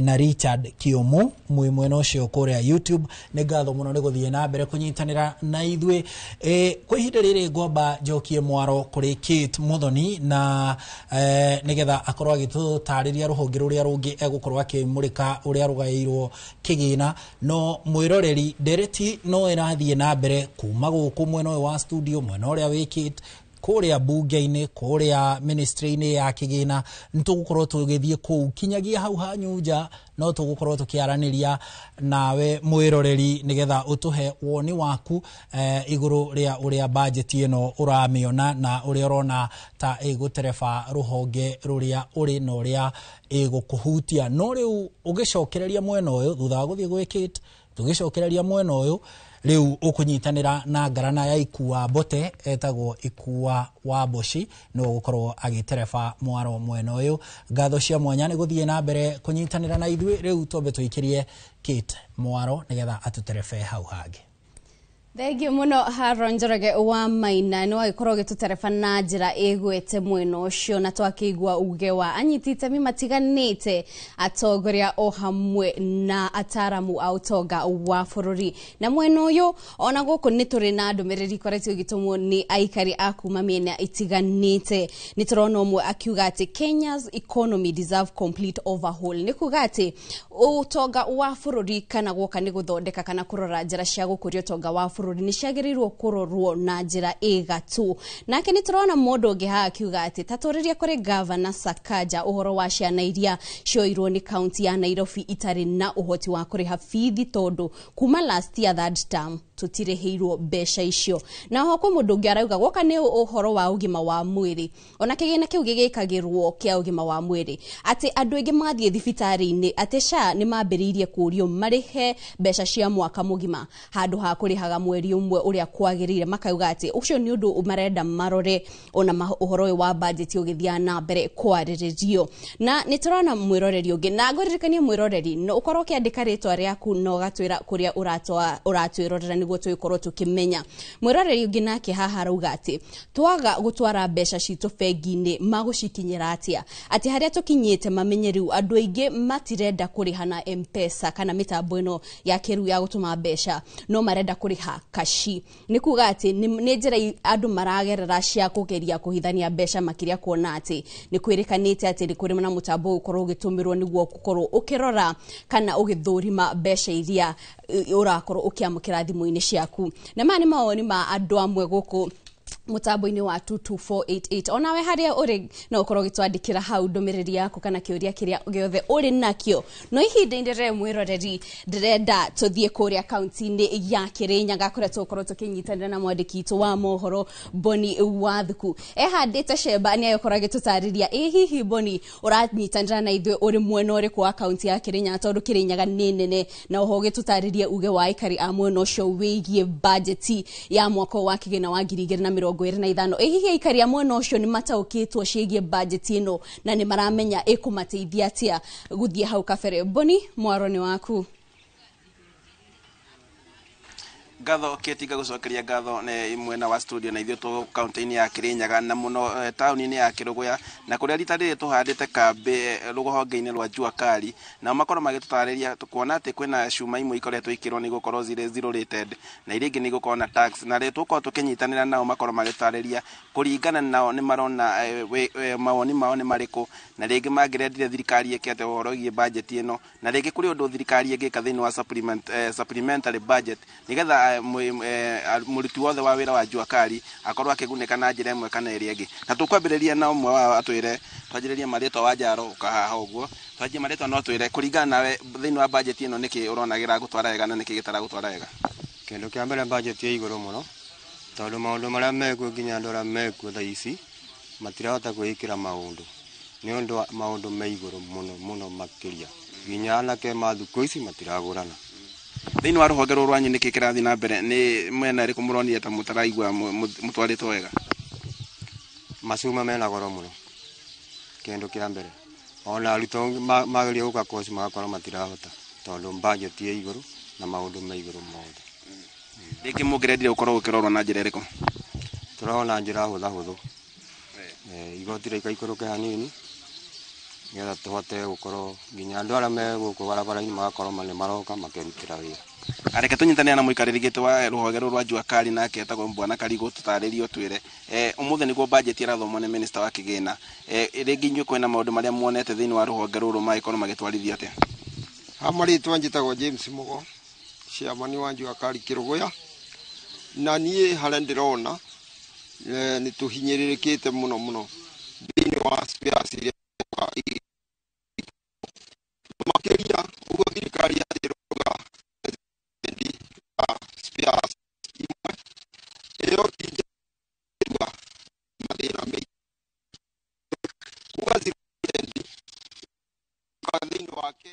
na Richard Kiomu mwĩ mwena ũcio kũrĩa YouTube. Nĩ ngatho mũno nĩ gũthiĩ na mbere kũnyitanĩra na ithuĩ. Kwa ihinda rĩrĩ ngwamba njokie mwaro kũrĩ Kate Muthoni na nĩgetha akorwo agĩtũtarĩria rũhonge rũrĩa rũngĩ egũkorwo akĩmũrĩka ũrĩa rũgaĩirwo kĩgĩna. No mwĩroreri, ndereti no ĩrathiĩ na mbere kuma gũkũ mwena ũyũ wa studio, mwena ũrĩa wĩ Kate, kũrĩa bunge-inĩ, kũrĩa ministry-inĩ ya kĩgĩna. Nĩ tũgũkorwo tũgĩthiĩ kũu kinyagia hau hanyu nja, no tũgũkorwo tũkĩaranĩria nawe mwĩroreri nĩgetha ũtũhe woni waku igũrũ rĩa ũrĩa bajeti ĩno ũramĩona na ũrĩa ũrona ta ĩgũtereba rũhonge rũrĩa ũrĩ na ũrĩa ĩgũkũhutia. No rĩu ũgĩcokereria mwena ũyũ thutha wa gũthiĩ gwĩ Kate, tũgĩcokereria mwena ũyũ rĩu ũkũnyitanĩra na ngarana ya Ikua Mbote, etagwo Ikua wa Mboci, nĩwe ũgũkorwo agĩtereba mwaro mwena ũyũ. Ngatho cia mwanya nĩ gũthiĩ na mbere kũnyitanĩra na ithuĩ. Rĩu twambe tũikĩrie Kate mwaro nĩgetha atũterebe hau hangĩ. Thengiũ mũno Haron Njoroge wa Maina, nĩ wagĩkorwo ũgĩtũtereba na njĩra ĩgwete mwena ũcio, na twakĩigua uge wa anyiti itemi matiganĩte, atongoria o hamwe na ataramu a ũtonga wa bũrũri. Na mwena ũyũ ona gũkũ nĩ tũrĩ na ndũmĩrĩri ikoretwo ĩgĩtũmwo nĩ aikari a kuma mĩena itiganĩte. Nĩ tũrona ũmwe akiuga atĩ Kenya's economy deserve complete overhaul, nĩ kuga atĩ ũtonga wa bũrũri kana gwoka nĩ gũthondeka kana kũrora njĩra cia gũkũria ũtonga wa bũrũri nĩ ciagĩrĩirwo kũrorwo na njĩra ĩgatũ. Nake nĩ tũrona mũndũ ũngĩ haha akiuga atĩ tatũrĩrie kũrĩ Gavana Sakaja ũhoro wa ciana iria cioirwo nĩ kaunti ya Nairobi itarĩ na ũhoti wa kũrĩha bithi, tondũ kuma last year third term tũtirĩhĩirwo mbeca icio. Na ho kwĩ mũndũ ũngĩ arauga gwoka nĩ ũhoro wa ũgima wa mwĩrĩ, ona kĩgĩna kĩu gĩgĩkagĩrwo kĩa ũgima wa mwĩrĩ, atĩ andũ aingĩ mathiĩ thibitarĩ-inĩ atĩ SHA nĩ mambĩrĩirie kũrio marĩhe mbeca cia mwaka mũgima handũ ha kũrĩhaga mweri ũmwe ũrĩa kwagĩrĩire. Makauga atĩ ũcio nĩ ũndũ marenda marore ona ũhoro ũyũ wa budget ũgĩthiaga na mbere kwarĩrĩrio. Na nĩ tũrona mwĩroreri ũngĩ, na ngũririkanie mwĩroreri no ũkorwo ũkĩandĩka rĩtwa rĩaku na ũgatwĩra kũrĩa ũratwĩrorera nĩguo tũgĩkorwo tũkĩmenya. Mwĩroreri ũngĩ nake haha arauga atĩ twaga gũtwara mbeca citũ bengi-inĩ magũcikinyĩra atĩa, atĩ harĩa tũkinyĩte mamenye rĩu andũ aingĩ matirenda kũrĩha na M-Pesa kana mĩtambo ĩno ya kĩrĩu ya gũtũma mbeca, no marenda kũrĩha kashi. Nĩ kuga atĩ nĩ njĩra andũ maragerera cia kũgeria kũhithania mbeca, makĩria kuona atĩ nĩ kwĩrĩkanĩte atĩ nĩ kũrĩ na mũtambo ũgũkorwo ũgĩtũmĩrwo nĩguo gũkorwo ũkĩrora kana ũgĩthũrima mbeca iria ũrakorwo ũkĩamũkĩra thimũ-inĩ ciaku. Na maya nĩ mawoni ma andũ amwe gũkũ mũtambo-inĩ wa 22488. Onawe harĩa ũrĩ no ũkorwo ũgĩtwandĩkĩra hau ndũmĩrĩri yaku kana kĩũria kĩrĩa gĩothe ũrĩ nakĩo. No ihinda-inĩ rĩrĩ mwĩroreri, ndĩrenda tũthiĩ kũrĩa kaunti-inĩ ya Kĩrĩnyaga kũrĩa tũgũkorwo tũkĩnyitanĩra na mwandĩki witũ wa mohoro Boni Wathuku. Ehandĩte cemba nĩ agĩkorwo agĩtũtarĩria ĩ hihi Boni ũranyitanĩra na ithuĩ ũrĩ mwena ũrĩkũ wa kaunti ya Kĩrĩnyaga, tondũ Kĩrĩnyaga nĩ nene, na oho ũgĩtũtarĩria uge wa aikari a mwena ũcio wĩgiĩ bajeti ya mwaka wa kĩgĩna wa 2025. Ĩ hihi aikari a mwena ũcio nĩ mataũkĩtwo ciĩgiĩ bajeti ĩno na nĩ maramenya ĩkũmateithia atĩa gũthiĩ hau kabere? Boni, mwaro nĩ waku. Ngatho Keti, ngagũcokeria ngatho nĩ mwena wa studio. Na ithuĩ tũ kaunti-inĩ ya Kĩrĩnyaga na mũno taũni-inĩ ya Kĩrũgũya, na kũrĩa rita rĩrĩ tũhandĩte kambĩ rũhonge-inĩ rwa Jua Kali, nao makorwo magĩtũtarĩria kuona atĩ kwĩna cuma imwe ikoretwo ikĩrwo nĩ gũkorwo zirĩ zero rated na iria ingĩ nĩ gũkorwo na tax. Na rĩ tũkorwo tũkĩnyitanĩra nao makorwo magĩtũtarĩria kũringana nao nĩ marona mawoni mao nĩ marĩkũ, na rĩngĩ mangĩrendire thirikari ĩke atĩa ũhoro wĩgiĩ budget ĩno, na rĩngĩ kũrĩ ũndũ thirikari ĩngĩka thĩinĩ wa supplementary budget nĩgetha mũruti wothe wa wĩra wa Jua Kali akorwo akĩgunĩka na njĩra ĩmwe kana ĩrĩa ĩngĩ. Na tũkwambĩrĩria na ũmwe wao atwĩre, twanjĩrĩrie marĩtwa wa Njaro ũkahaha ũguo, twanjie marĩtwa no twĩre kũringana nawe thĩinĩ wa budget ĩno nĩkĩ ũrona gĩragũtwara wega na nĩkĩ gĩtaragũtwara wega. Kĩndũ kĩa mbere, budget ĩ igũrũ mũno, tondũ maũndũ marĩa mekuo nginya andũ arĩa mekuo thaa ici matirahota kwĩĩkĩra maũndũ nĩ ũndũ wa maũndũ me igũrũ mũno mũno makĩria, nginya anake ma thukũ ici matiragũrana. Thĩinĩ wa rũhonge rũrũ rwanyu nĩkĩ kĩrathiĩ na mbere, nĩ mwena ĩrĩkũ mũronire ta mũtaraigua mũtwarĩtwo wega? Macuma mena goro mũno, kĩndũ kĩa mbere. Ona arutwo mageria gũka koci magakorwo matirahota tondũ budget ĩ igũrũ na maũndũ me igũrũ mothe. Rĩngĩ mũngĩrendire gũkorwo gũkĩrorwo na njĩra ĩrĩkũ? Tũrona njĩra hũthahũthũ, igoti rĩikaikũrũke hanini nĩgetha tũhote gũkorwo nginya andũ arĩa me gũkũ barabara-inĩ magakorwo nĩ maroka makerutĩra wĩra. Areke tũnyitanĩre na mũikarĩri gĩtĩ wa rũhonge rũrũ rwa Jua Kali, nake etagwo Bwana Karigũ, tũtarĩrie ũtwĩre ũmũthĩ nĩguo budget ĩrathomwo nĩ minister wa kĩgĩna, rĩngĩ inyuĩ kwĩna maũndũ marĩa muonete thĩinĩ wa rũhonge rũrũ magĩkorwo magĩtwarithia atĩa? Ha marĩtwa njĩtagwo James Mugo, chairman wa Jua Kali Kĩrũgũya. Na niĩ harĩa ndĩrona nĩ tũhinyĩrĩrĩkĩte mũno mũno thĩinĩ wa spares iria makĩria ũguo thirikari yatĩrũga spares imwe ĩyo ti njega, mathĩna maingĩ kuga thĩinĩ wake.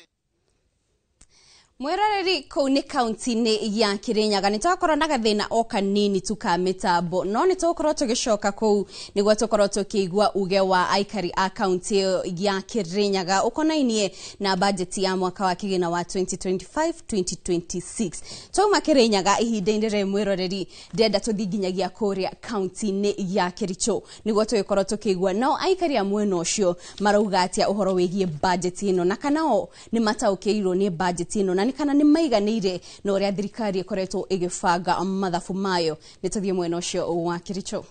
Mwiroreri kũu nĩ kaunti-inĩ ya Kirinyaga nĩ twakorwo na gathĩna o kanini tu ka mĩtambo, no nĩ tũgũkorwo tũgĩcoka kũu nĩguo tũkorwo tũkĩigua uge wa aikari a kaunti ĩyo ya Kirinyaga ũkonainie na bajeti ya mwaka wa kĩgĩna wa 2025-2026. Twauma Kirinyaga ihinda-inĩ rĩrĩ, mwĩroreri, ndĩrenda tũthiĩ nginyagia kũrĩa kaunti-inĩ ya Kericho nĩguo tũgĩkorwo tũkĩigua nao aikari a mwena ũcio marauga atĩa ũhoro wĩgiĩ bajeti ĩno, na kana o nĩ mataũkĩirwo nĩ bajeti ĩno, na nĩ kana nĩ maiganĩire na ũrĩa thirikari ĩkoretwo ĩgĩbanga mathabu mayo. Nĩ tũthiĩ mwena ũcio wa Kericho.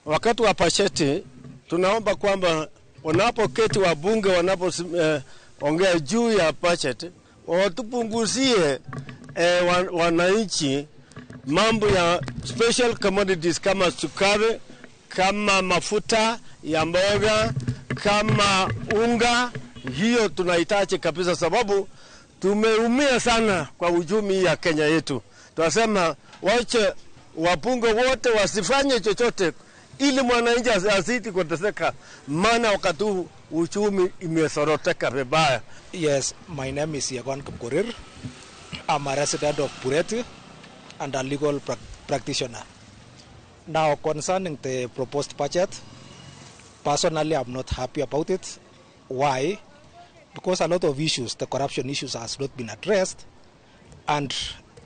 Wakati wa bajeti tunaomba kwamba wanapoketi wabunge wanapoongea juu ya budget watupunguzie wananchi mambo ya special commodities kama sukari, kama mafuta ya mboga, kama unga. Hiyo tunahitaji kabisa, sababu tumeumia sana kwa uchumi ya Kenya yetu. Tunasema wache wabunge wote wasifanye chochote ili mwananchi asizidi kuteseka, maana wakati huu uchumi imesoroteka vibaya. Yes, my name is Yegon Kipkorir. I'm a resident of Bureti and a legal practitioner. Now, concerning the proposed budget, personally, I'm not happy about it. Why? Because a lot of issues, the corruption issues, has not been addressed, and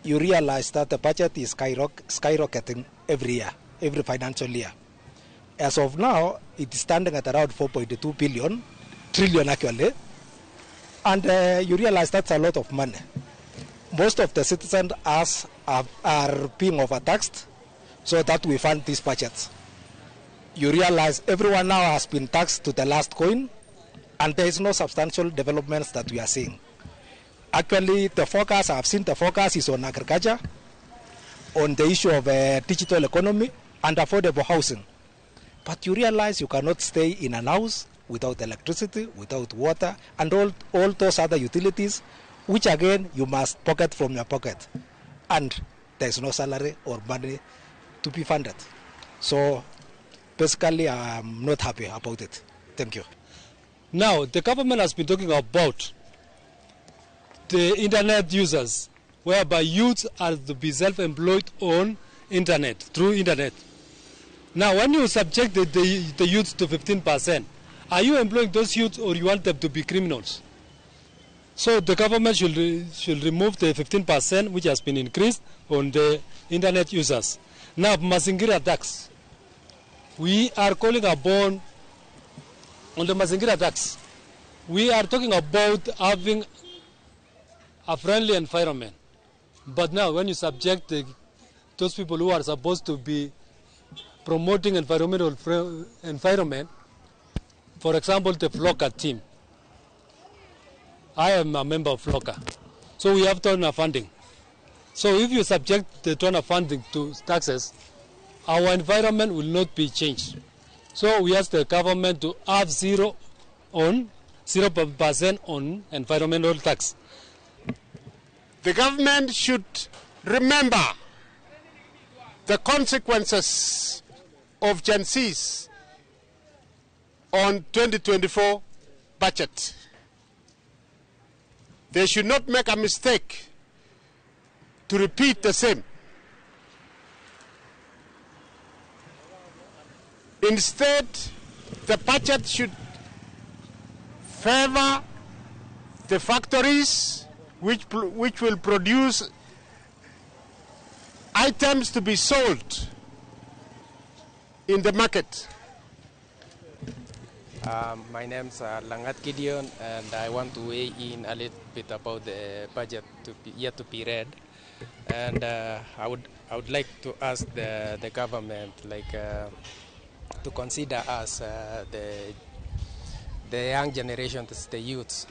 you realize that the budget is skyrocketing every year, every financial year. As of now, it is standing at around 4.2 billion, trillion actually, and you realize that's a lot of money. Most of the citizens are being overtaxed so that we fund these budgets. You realize everyone now has been taxed to the last coin, and there is no substantial developments that we are seeing. Actually, the focus, I've seen the focus is on agriculture, on the issue of digital economy and affordable housing. But you realize you cannot stay in an house without electricity, without water, and all those other utilities, which again you must pocket from your pocket. And there's no salary or money to be funded. So basically, I'm not happy about it. Thank you. Now, the government has been talking about the internet users, whereby youths are to be self-employed on internet, through internet. Now, when you subject the youths to 15%, are you employing those youths or you want them to be criminals? So the government should remove the 15% which has been increased on the internet users. Now, Mazingira tax. We are calling upon on the Mazingira tax. We are talking about having a friendly environment. But now when you subject those people who are supposed to be promoting environmental environment, for example, the FLOCA team. I am a member of FLOCA. So we have donor funding. So if you subject the donor funding to taxes, our environment will not be changed. So we ask the government to have 0% on environmental tax. The government should remember the consequences of Gen Zs on 2024 budget. They should not make a mistake to repeat the same. Instead, the budget should favor the factories which will produce items to be sold in the market. My name's Langat Gideon, and I want to weigh in a little bit about the budget yet to be read. And I would like to ask the government, like, to consider us, the young generation, the youths.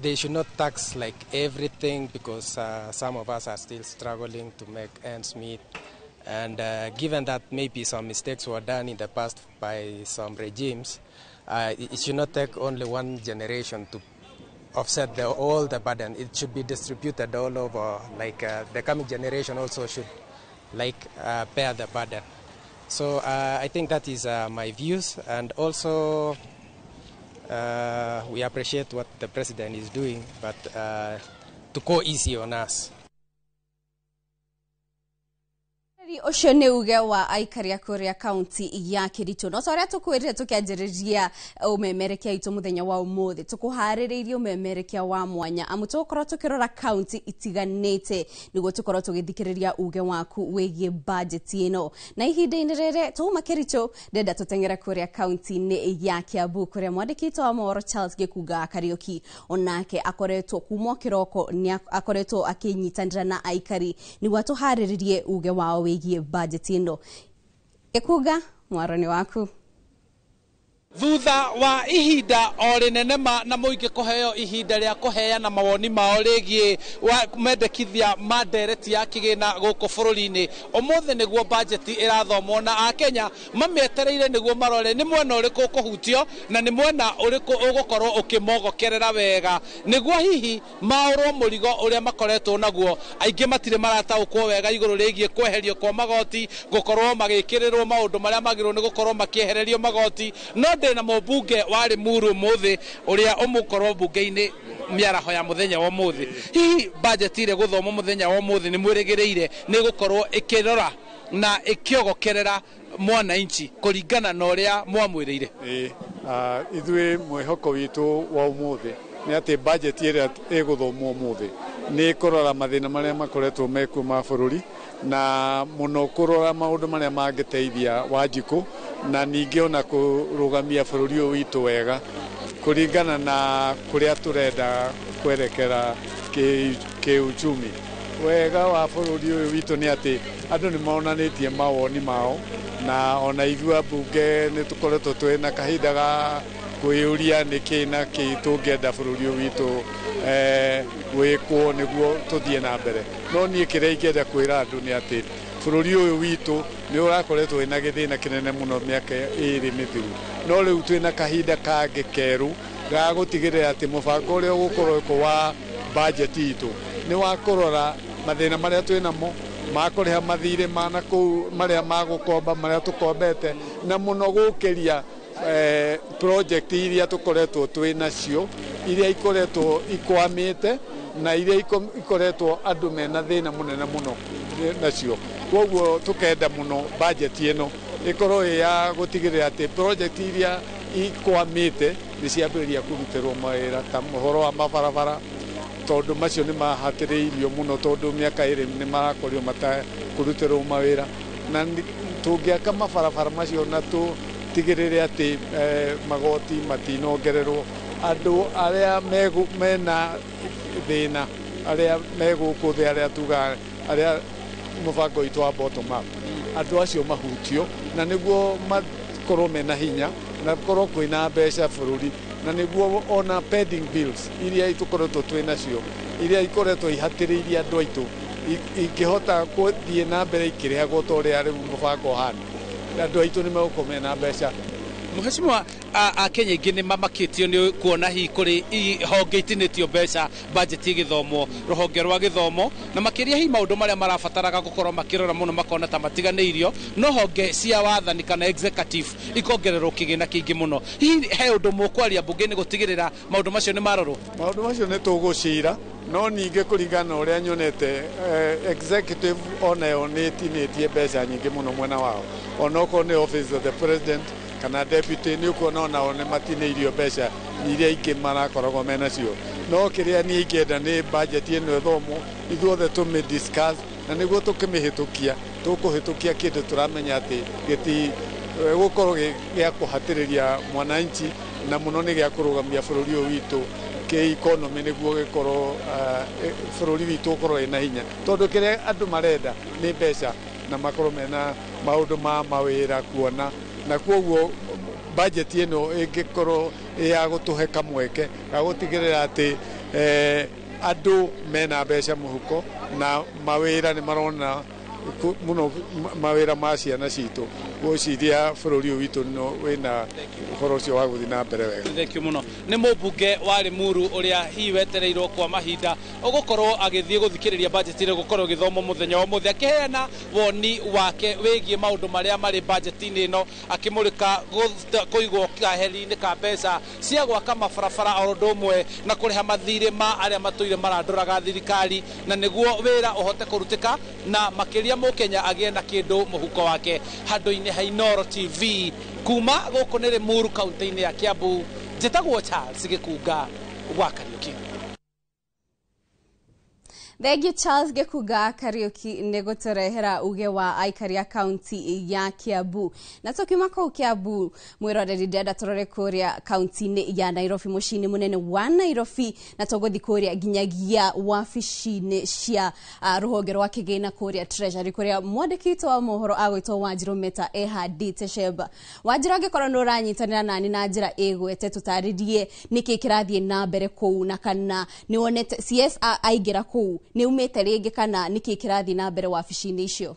They should not tax like everything, because some of us are still struggling to make ends meet. And given that maybe some mistakes were done in the past by some regimes, it should not take only one generation to offset all the burden. It should be distributed all over. Like the coming generation also should bear the burden. So I think that is my views. And also, We appreciate what the president is doing, but to go easy on us. Ũcio nĩ uge wa aikari a kũrĩa kaunti ya Kericho. No ta ũrĩa tũkwĩrire tũkĩanjĩrĩria ũmemerekia witũ mũthenya wa ũmũthĩ, tũkũharĩrĩirie ũmemerekia wa mwanya amu tũgũkorwo tũkĩrora kaunti itiganĩte nĩguo tũkorwo tũgĩthikĩrĩria uge waku wĩgiĩ bajeti ĩno. Na ihinda-inĩ rĩrĩ twauma Kericho, ndĩrenda tũteng'ere kũrĩa kaunti-inĩ ya Kiambu kũrĩa mwandĩki witũ wa mohoro Charles Gĩkunga wa Kariũki onake akoretwo kuma o kĩroko nĩ akoretwo akĩnyitanĩra na aikari nĩguo atũharĩrĩrie uge wao wĩgiĩ bajeti ĩno. Gĩkunga, mwaro nĩ waku. Thutha wa ihinda o rĩnene ma na mũingĩ kũheo ihinda rĩa kũheana mawoni mao rĩgiĩ wa mendekithia ma ndereti ya kĩgĩna gũkũ bũrũri-inĩ, ũmũthĩ nĩguo bajeti ĩrathomwo na akenya mamĩetereire nĩguo marore nĩ mwena ũrĩkũ ũkũhutio na nĩ mwena ũrĩkũ ũgũkorwo ũkĩmogokerera wega nĩguo hihi maũrwo mũrigo ũrĩa makoretwo naguo. Aingĩ matirĩ marataũkwo wega igũrũ rĩgiĩ kweherio kwa magoti, gũkorwo magĩkĩrĩrwo maũndũ marĩa magĩrĩirwo nĩ gũkorwo makĩehererio magoti. No ndĩ na mũmbunge wa Limuru ũmũthĩ ũrĩa ũmũkorwo mbunge-inĩ mĩaraho ya mũthenya wa ũmũthĩ. Hihi bajeti ĩrĩa ĩgũthomwo mũthenya wa ũmũthĩ nĩ mwĩrĩgĩrĩire nĩ ĩgũkorwo ĩkĩrora na ĩkĩogokerera mwananchi kũringana na ũrĩa mwamwĩrĩire? Ithuĩ mwĩhoko witũ wa ũmũthĩ nĩ atĩ bajeti ĩrĩa ĩgũthomwo ũmũthĩ nĩ ĩkũrora mathĩna marĩa makoretwo mekuo ma bũrũri na mũno kũrora maũndũ marĩa mangĩteithia Wanjikũ na ningĩ ona kũrũgamia bũrũri ũyũ witũ wega kũringana na kũrĩa tũrenda kwerekera kĩuchumi. Wega wa bũrũri ũyũ witũ nĩ atĩ andũ nĩ monanĩtie mawoni mao na ona ithuĩ ambunge nĩ tũkoretwo twĩna kahinda ga kwĩyũria nĩkĩ na kĩ tũngĩenda bũrũri ũyũ witũ wĩkwo nĩguo tũthiĩ na mbere. No niĩ kĩrĩa ingĩenda kwĩra andũ nĩ atĩ bũrũri ũyũ witũ nĩ ũrakoretwo wĩna gĩthĩna kĩnene mũno mĩaka ĩrĩ mĩthiru, no rĩu twĩna kahinda kangĩ kerũ ga gũtigĩrĩra atĩ mũbango ũrĩa ũgũkorwo wĩkwo wa bajeti itũ nĩ wa kũrora mathĩna marĩa twĩnamo ma kũrĩha mathirĩ ma nakũu marĩa ma gũkomba marĩa tũkombete na mũno gũkĩria project iria tũkoretwo twĩ nacio iria ikoretwo ikwamĩte na iria ikoretwo andũ mena thĩna mũnene mũno nacio. Koguo tũkenda mũno bajeti ĩno ĩkorwo ĩ ya gũtigĩrĩra atĩ project iria ikwamĩte nĩ ciambĩrĩria kũrutĩrwo mawĩra ta ũhoro wa mabarabara, tondũ macio nĩ mahatĩrĩirio mũno tondũ mĩaka ĩrĩ nĩ marakorirwo matakũrutĩrwo mawĩra, na tũngĩaka mabarabara macio na tũtigĩrĩre atĩ magoti matinongererwo, andũ arĩa mena thĩna arĩa me gũkũ thĩ arĩa tugaga arĩa mũbango witũ wa bottom up, andũ acio mahutio na nĩguo makorwo mena hinya na korwo kwĩna mbeca bũrũri na nĩguo ona pending bills iria tũkoretwo twĩ nacio iria ikoretwo ihatĩrĩirie andũ aitũ ingĩhota gũthiĩ na mbere ikĩrĩhagwo ta ũrĩa rĩu mũbango ũhana, andũ aitũ nĩ megũkorwo mena mbeca. Mheshimiwa, Akenya aingĩ nĩ mamakĩtio nĩ kuona hihi kũrĩ honge itinĩtio mbeca bajeti ĩgĩthomwo, rũhonge rwa gĩthomo na makĩria hihi maũndũ marĩa marabataraga gũkorwo makĩrora mũno makona ta matiganĩirio, no honge cia wathani kana executive ikongererwo kĩgĩna kĩingĩ mũno. Hihi he ũndũ mũkwaria mbunge-inĩ gũtigĩrĩra maũndũ macio nĩ marorwo? Maũndũ macio nĩ tũgũcira, no ningĩ kũringana na ũrĩa nyonete executive onayo nĩ ĩtinĩtie mbeca nyingĩ mũno mwena wao, onokorwo nĩ office of the president kana deputy nĩ ũkuona onao nĩ matinĩirio mbeca iria ingĩ marakoragwo menacio. No kĩrĩa niĩ ingĩenda nĩ bajeti ĩno ĩthomwo ithuothe tũmĩ discuss na nĩguo tũkĩmĩhĩtũkia tũkũhĩtũkia kĩndũ tũramenya atĩ gĩti gũkorwo gĩa kũhatĩrĩria mwananchi na mũno nĩ gĩa kũrũgamia bũrũri ũyũ witũ kĩ economy nĩguo gĩkorwo bũrũri witũ ũkorwo wĩna hinya, tondũ kĩrĩa andũ marenda nĩ mbeca na makorwo mena maũndũ ma mawĩra kuona, na koguo bajeti ĩno ĩngĩkorwo ĩ ya gũtũhe kamweke ga gũtigĩrĩra atĩ andũ mena mbeca mũhuko na mawĩra nĩ marona mũno mawĩra ma ciana citũ, ngwĩciria bũrũri ũyũ witũ wĩna ũhoro ũcio wa gũthiĩ na mbere wega. Thank you mũno. Nĩ mũmbunge wa Limuru ũrĩa hihi wetereirwo kwa mahinda ũgũkorwo agĩthiĩ gũthikĩrĩria budget ĩrĩa ĩgũkorwo ĩgĩthomwo mũthenya wa ũmũthĩ, akĩheana woni wake wĩgiĩ maũndũ marĩa marĩ budget-inĩ ĩno, akĩmũrĩka kũigwo kaheri-inĩ ka mbeca cia gwaka mabarabara o ũndũ ũmwe na kũrĩha mathirĩ ma arĩa matũire marandoraga thirikari, na nĩguo wĩra ũhote kũrutĩka na makĩria mũkenya agĩe na kĩndũ mũhuko wake. Handũ-inĩ ha Inooro TV kuma gũkũ nĩ Limuru kaunti-inĩ ya Kiambu, njĩtagwo Charles Gĩkunga wa Kariũki. Thengiũ Charles Gĩkunga Kariũki nĩ gũtũrehera uge wa aikari a kaunti ya Kiambu. Na tũkiuma kũu Kiambu, mwĩroreri, ndĩrenda tũrore kũrĩa kaunti-inĩ ya Nairobi, mũciĩ-inĩ mũnene wa Nairobi, na tũgũthiĩ kũrĩa nginyagia wabici-inĩ cia rũhonge rwa kĩgĩna kũrĩa Treasury, kũrĩa mwandĩki witũ wa mohoro agwĩtwo Wanjirũ Meta ehandĩte Sheba. Wanjirũ, angĩkorwo nĩ ũranyitanĩra nani na njĩra ĩgwete, tũtarĩrie nĩkĩ kĩrathiĩ na mbere kũu, na kana nĩ wonete CS aingĩra kũu nĩ umĩte rĩngĩ, kana nĩkĩ kĩrathiĩ na mbere wabici-inĩ icio?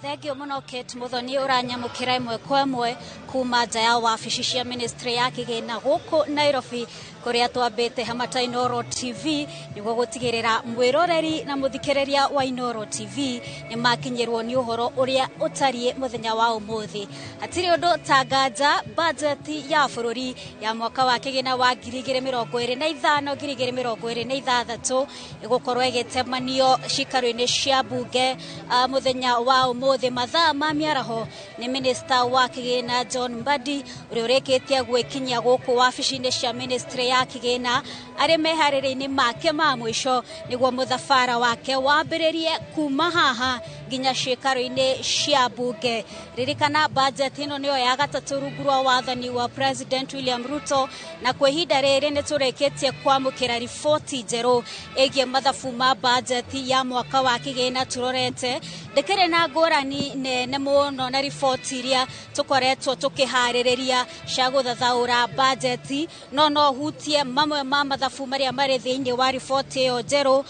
Thengio mũno Kate Muthoni, ũranyamũkĩra ĩmwe kwa ĩmwe kuma nja ya wabici cia ministry ya kĩgĩna gũkũ Nairobi, kũrĩa twambĩte hama ta Inooro TV nĩguo gũtigĩrĩra mwĩroreri na mũthikĩrĩria wa Inooro TV nĩ makinyĩrwo nĩ ũhoro ũrĩa ũtariĩ mũthenya wa ũmũthĩ. Hatirĩ ũndũ ta nganja, bajeti ya bũrũri ya mwaka wa kĩgĩna wa 2025 2026 ĩgũkorwo ĩgĩtemanio cikaro-inĩ cia bunge mũthenya wa ũmũthĩ mathaa ma mĩaraho nĩ minista wa kĩgĩna John Mbadi, ũrĩa ũrĩkĩtie gwĩkinyia gũkũ wabici-inĩ cia ministry ya kĩgĩna arĩ meharĩrĩ-inĩ make ma mũico nĩguo mũthabara wake wambĩrĩrie kuma haha nginya ciĩkaro-inĩ cia bunge. Ririkana bajeti ĩno nĩyo ya gatatũ rungu rwa wathani wa President William Ruto, na kwa ihinda rĩrĩ nĩ tũrĩkĩtie kwamũkĩra riboti njerũ ĩgiĩ mathabu ma bajeti ya mwaka wa kĩgĩna tũrorete. Ndĩkĩrĩ na ngũrani nene mũno na riboti iria tũkoretwo tũkĩharĩrĩria cia gũthathaũra bajeti, no no hutie mamwe ma mathabu marĩa marĩ thĩinĩ wa riboti ĩyo njerũ.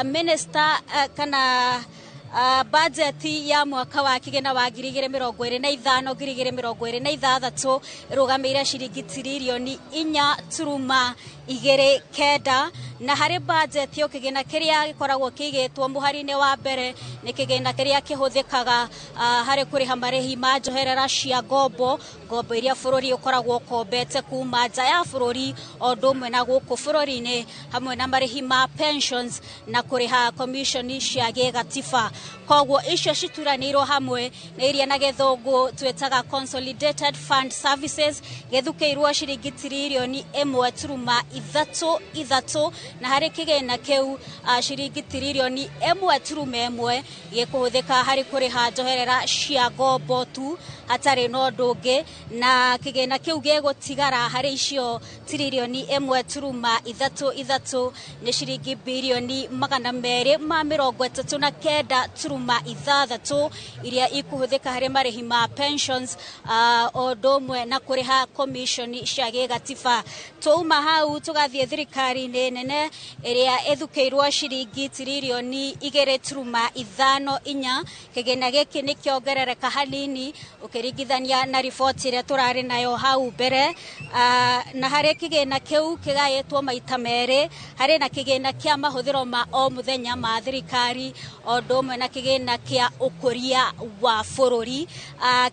Minister kana bajeti ya mwaka wa kĩgĩna wa 2025 2026 ĩrũgamĩire ciringi tiririoni 4.29, na harĩ bajeti ĩyo kĩgĩna kĩrĩa gĩkoragwo kĩigĩtwo mũhari-inĩ wa mbere nĩ kĩgĩna kĩrĩa kĩhũthĩkaga harĩ kũrĩha marĩhi ma njoherera cia ngombo, ngombo iria bũrũri ũkoragwo ũkombete kuma nja ya bũrũri o ũndũ ũmwe na gũkũ bũrũri-inĩ, hamwe na marĩhi ma pensions na kũrĩha commission cia gĩgatiba. Koguo icio cituranĩirwo hamwe nĩ iria na gĩthũngũ twĩtaga Consolidated Fund Services, gĩthukĩirwo ciringi tiririoni 1.33, na harĩ kĩgĩna kĩu ciringi tiririoni 1.1 gĩkũhũthĩka harĩ kũrĩha njoherera cia ngombo tu hatarĩ na ũndũ ũngĩ, na kĩgĩna kĩu gĩgũtigara harĩ icio tiririoni 1.33 nĩ ciringi birioni 239.6 iria ikũhũthĩka harĩ marĩhi ma pensions o ũndũ ũmwe na kũrĩha commission cia gĩgatiba. Twauma hau tũgathiĩ thirikari-inĩ nene ĩrĩa ĩthukĩirwo ciringi tiririoni 2.54. Kĩgĩna gĩkĩ nĩ kĩongerereka hanini ũkĩringithania na riboti ĩrĩa tũrarĩ nayo hau mbere, na harĩ kĩgĩna kĩu kĩgaĩtwo maita merĩ, harĩ na kĩgĩna kĩa mahũthĩro ma o mũthenya ma thirikari o ũndũ ũmwe na kĩgĩna kĩa ũkũria wa bũrũri.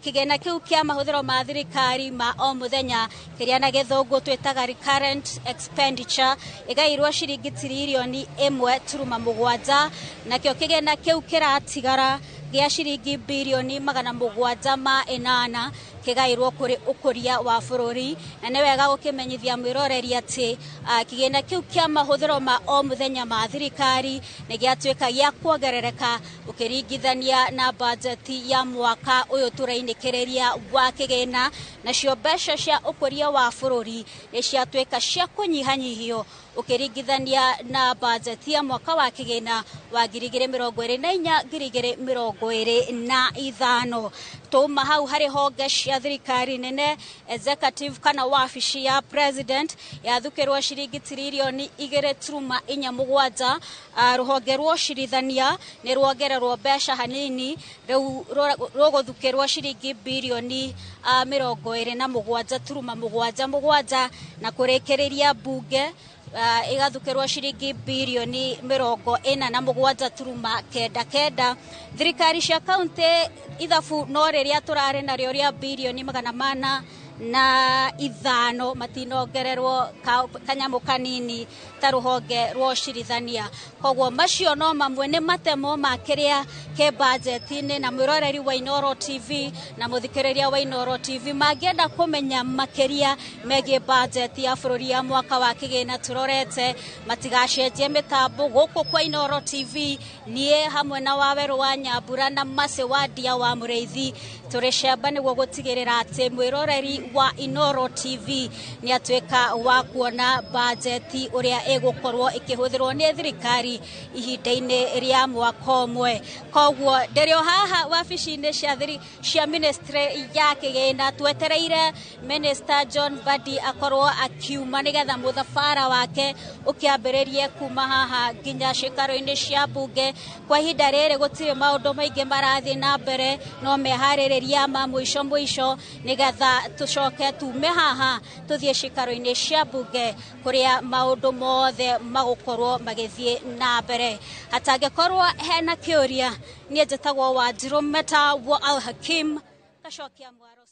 Kĩgĩna kĩu kĩa mahũthĩro ma thirikari ma o mũthenya kĩrĩa na gĩthũngũ twĩtaga recurrent expenditure ĩgaĩirwo ciringi tiririoni 1.7, nakĩo kĩgĩna kĩu kĩratigara gĩa ciringi birioni 708 kĩgaĩirwo kũrĩ ũkũria wa bũrũri. Na nĩ wega gũkĩmenyithia mwĩroreri atĩ kĩgĩna kĩu kĩa mahũthĩro ma o mũthenya ma thirikari nĩ gĩatuĩka gĩa kuongerereka ũkĩringithania na bajeti ya mwaka ũyũ tũrainĩkĩrĩria wa kĩgĩna, nacio mbeca cia ũkũria wa bũrũri nĩ ciatuĩka cia kũnyihanyihio ũkĩringithania na bajeti ya mwaka wa kĩgĩna wa 2024 2025. Tuma hau harĩ honge cia thirikari nene, executive kana wabici ya president yathukĩrwo ciringi tiririoni 2.47. Rũhonge rwa ũcirithania nĩ ruongererwo mbeca hanini, rĩu rũgũthukĩrwo ciringi birioni 27.77, na kũrĩkĩrĩria mbunge igathukĩrwo ciringi birioni 47.99. Thirikari cia kaunti ithabu no rĩrĩa tũrarĩ narĩo rĩa birioni 405 matinongererwo kanyamũ kanini ta rũhonge rwa ũcirithania. Koguo macio no mamwe nĩ matemo ma kĩrĩa kĩ budget-inĩ, na mwĩroreri wa Inooro TV na mũthikĩrĩria wa Inooro TV mangĩenda kũmenya makĩria megiĩ budget ya bũrũri ya mwaka wa kĩgĩna tũrorete, matigacenjie mĩtambo gũkũ kwa Inooro TV. Niĩ hamwe na Wawerũ wa Nyambura na Mercy wa Ndia wa Mũrĩithi tũrĩ cemba nĩguo gũtigĩrĩra atĩ mwĩroreri wa Inooro TV nĩ atuĩka wa kuona bajeti ũrĩa ĩgũkorwo ĩkĩhũthĩrwo nĩ thirikari ihinda-inĩ rĩa mwaka ũmwe. Koguo ndĩrĩ o haha wabici-inĩ cia ministry ya kĩgĩna, twetereire Minister John Mbadi akorwo akiuma nĩgetha mũthabara wake ũkĩambĩrĩrie kuma haha nginya ciikaro-inĩ cia mbunge. Kwa ihinda rĩrĩ gũtirĩ maũndũ maingĩ marathiĩ na mbere, no meharĩrĩria ma mũico mũico nĩgetha tũcoke tume haha tũthiĩ ciikaro-inĩ cia mbunge kũrĩa maũndũ mothe magũkorwo magĩthiĩ na mbere. Hatangĩkorwo hena kĩũria, niĩ njĩtagwo Wanjirũ Meta wa Al Hakim, ngacokia mwaro.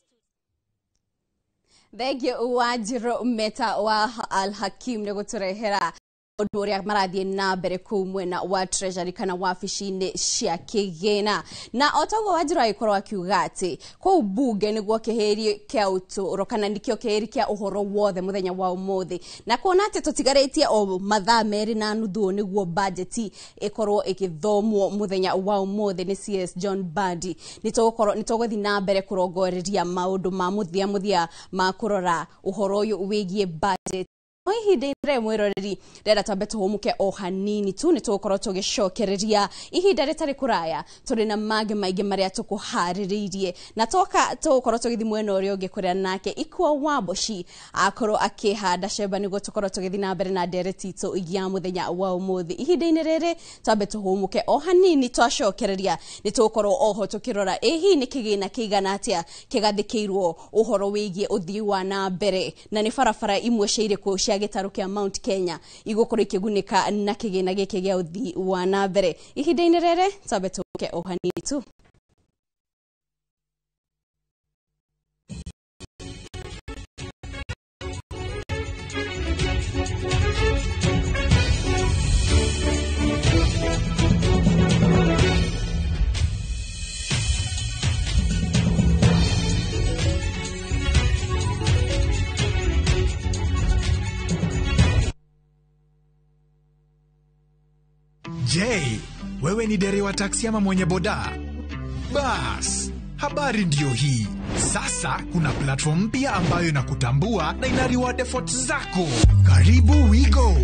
Thank you Wanjirũ Meta wa Al Hakim nĩ gũtũrehera ũndũ ũrĩa marathiĩ na mbere kũu mwena wa treasury kana wabici-inĩ cia kĩgĩna. Na o taguo Wanjirũ agĩkorwo akiuga atĩ kũu mbunge nĩguo kĩhĩri kĩa ũtũũro kana nĩkĩo kĩhĩri kĩa ũhoro wothe mũthenya wa ũmũthĩ, na kuona atĩ tũtigarĩtie o mathaa 2.5 nĩguo bajeti ĩkorwo ĩgĩthomwo mũthenya wa ũmũthĩ nĩ CS John Mbadi, nĩtũgũthiĩ na mbere kũrongoreria maũndũ ma mũthia mũthia ma kũrora ũhoro ũyũ wĩgiĩ budget. No ihinda rĩrĩ mwĩroreri ndĩrenda twambe tũhũmũke o hanini tu, nĩ tũgũkorwo tũgĩcokereria ihinda rĩtarĩ kũraya tũrĩ na mangĩ maingĩ marĩa tũkũharĩrĩirie, na toka tũgũkorwo tũgĩthiĩ mwena ũrĩa ũngĩ kũrĩa nake Ikua Wamboci akorwo akĩhanda cemba nĩguo tũkorwo tũgĩthiĩ na mbere na ndereti itũ ya mũthenya wa ũmũthĩ. Ihinda-inĩ rĩrĩ twambe tũhũmũke o hanini, twacokereria nĩ tũgũkorwo oho tũkĩrora ĩ hihi nĩ kĩgĩna kĩigana atĩa kĩgathĩkĩirwo ũhoro wĩgiĩ ũthii wa na mbere, na nĩ barabara imwe cia irĩkũ cia gĩtarũ kĩa Mount Kenya igũkorwo ikĩgunĩka na kĩgĩna gĩkĩ gĩa ũthii wa na mbere. Ihinda-inĩ rĩrĩ twambe tũhũmũke o hanini tu. Je, wewe ni dereva taksi ama mwenye boda? Bas, habari ndiyo hii. Sasa kuna platform mpya ambayo inakutambua na ina reward efforts zako. Karibu WeGo.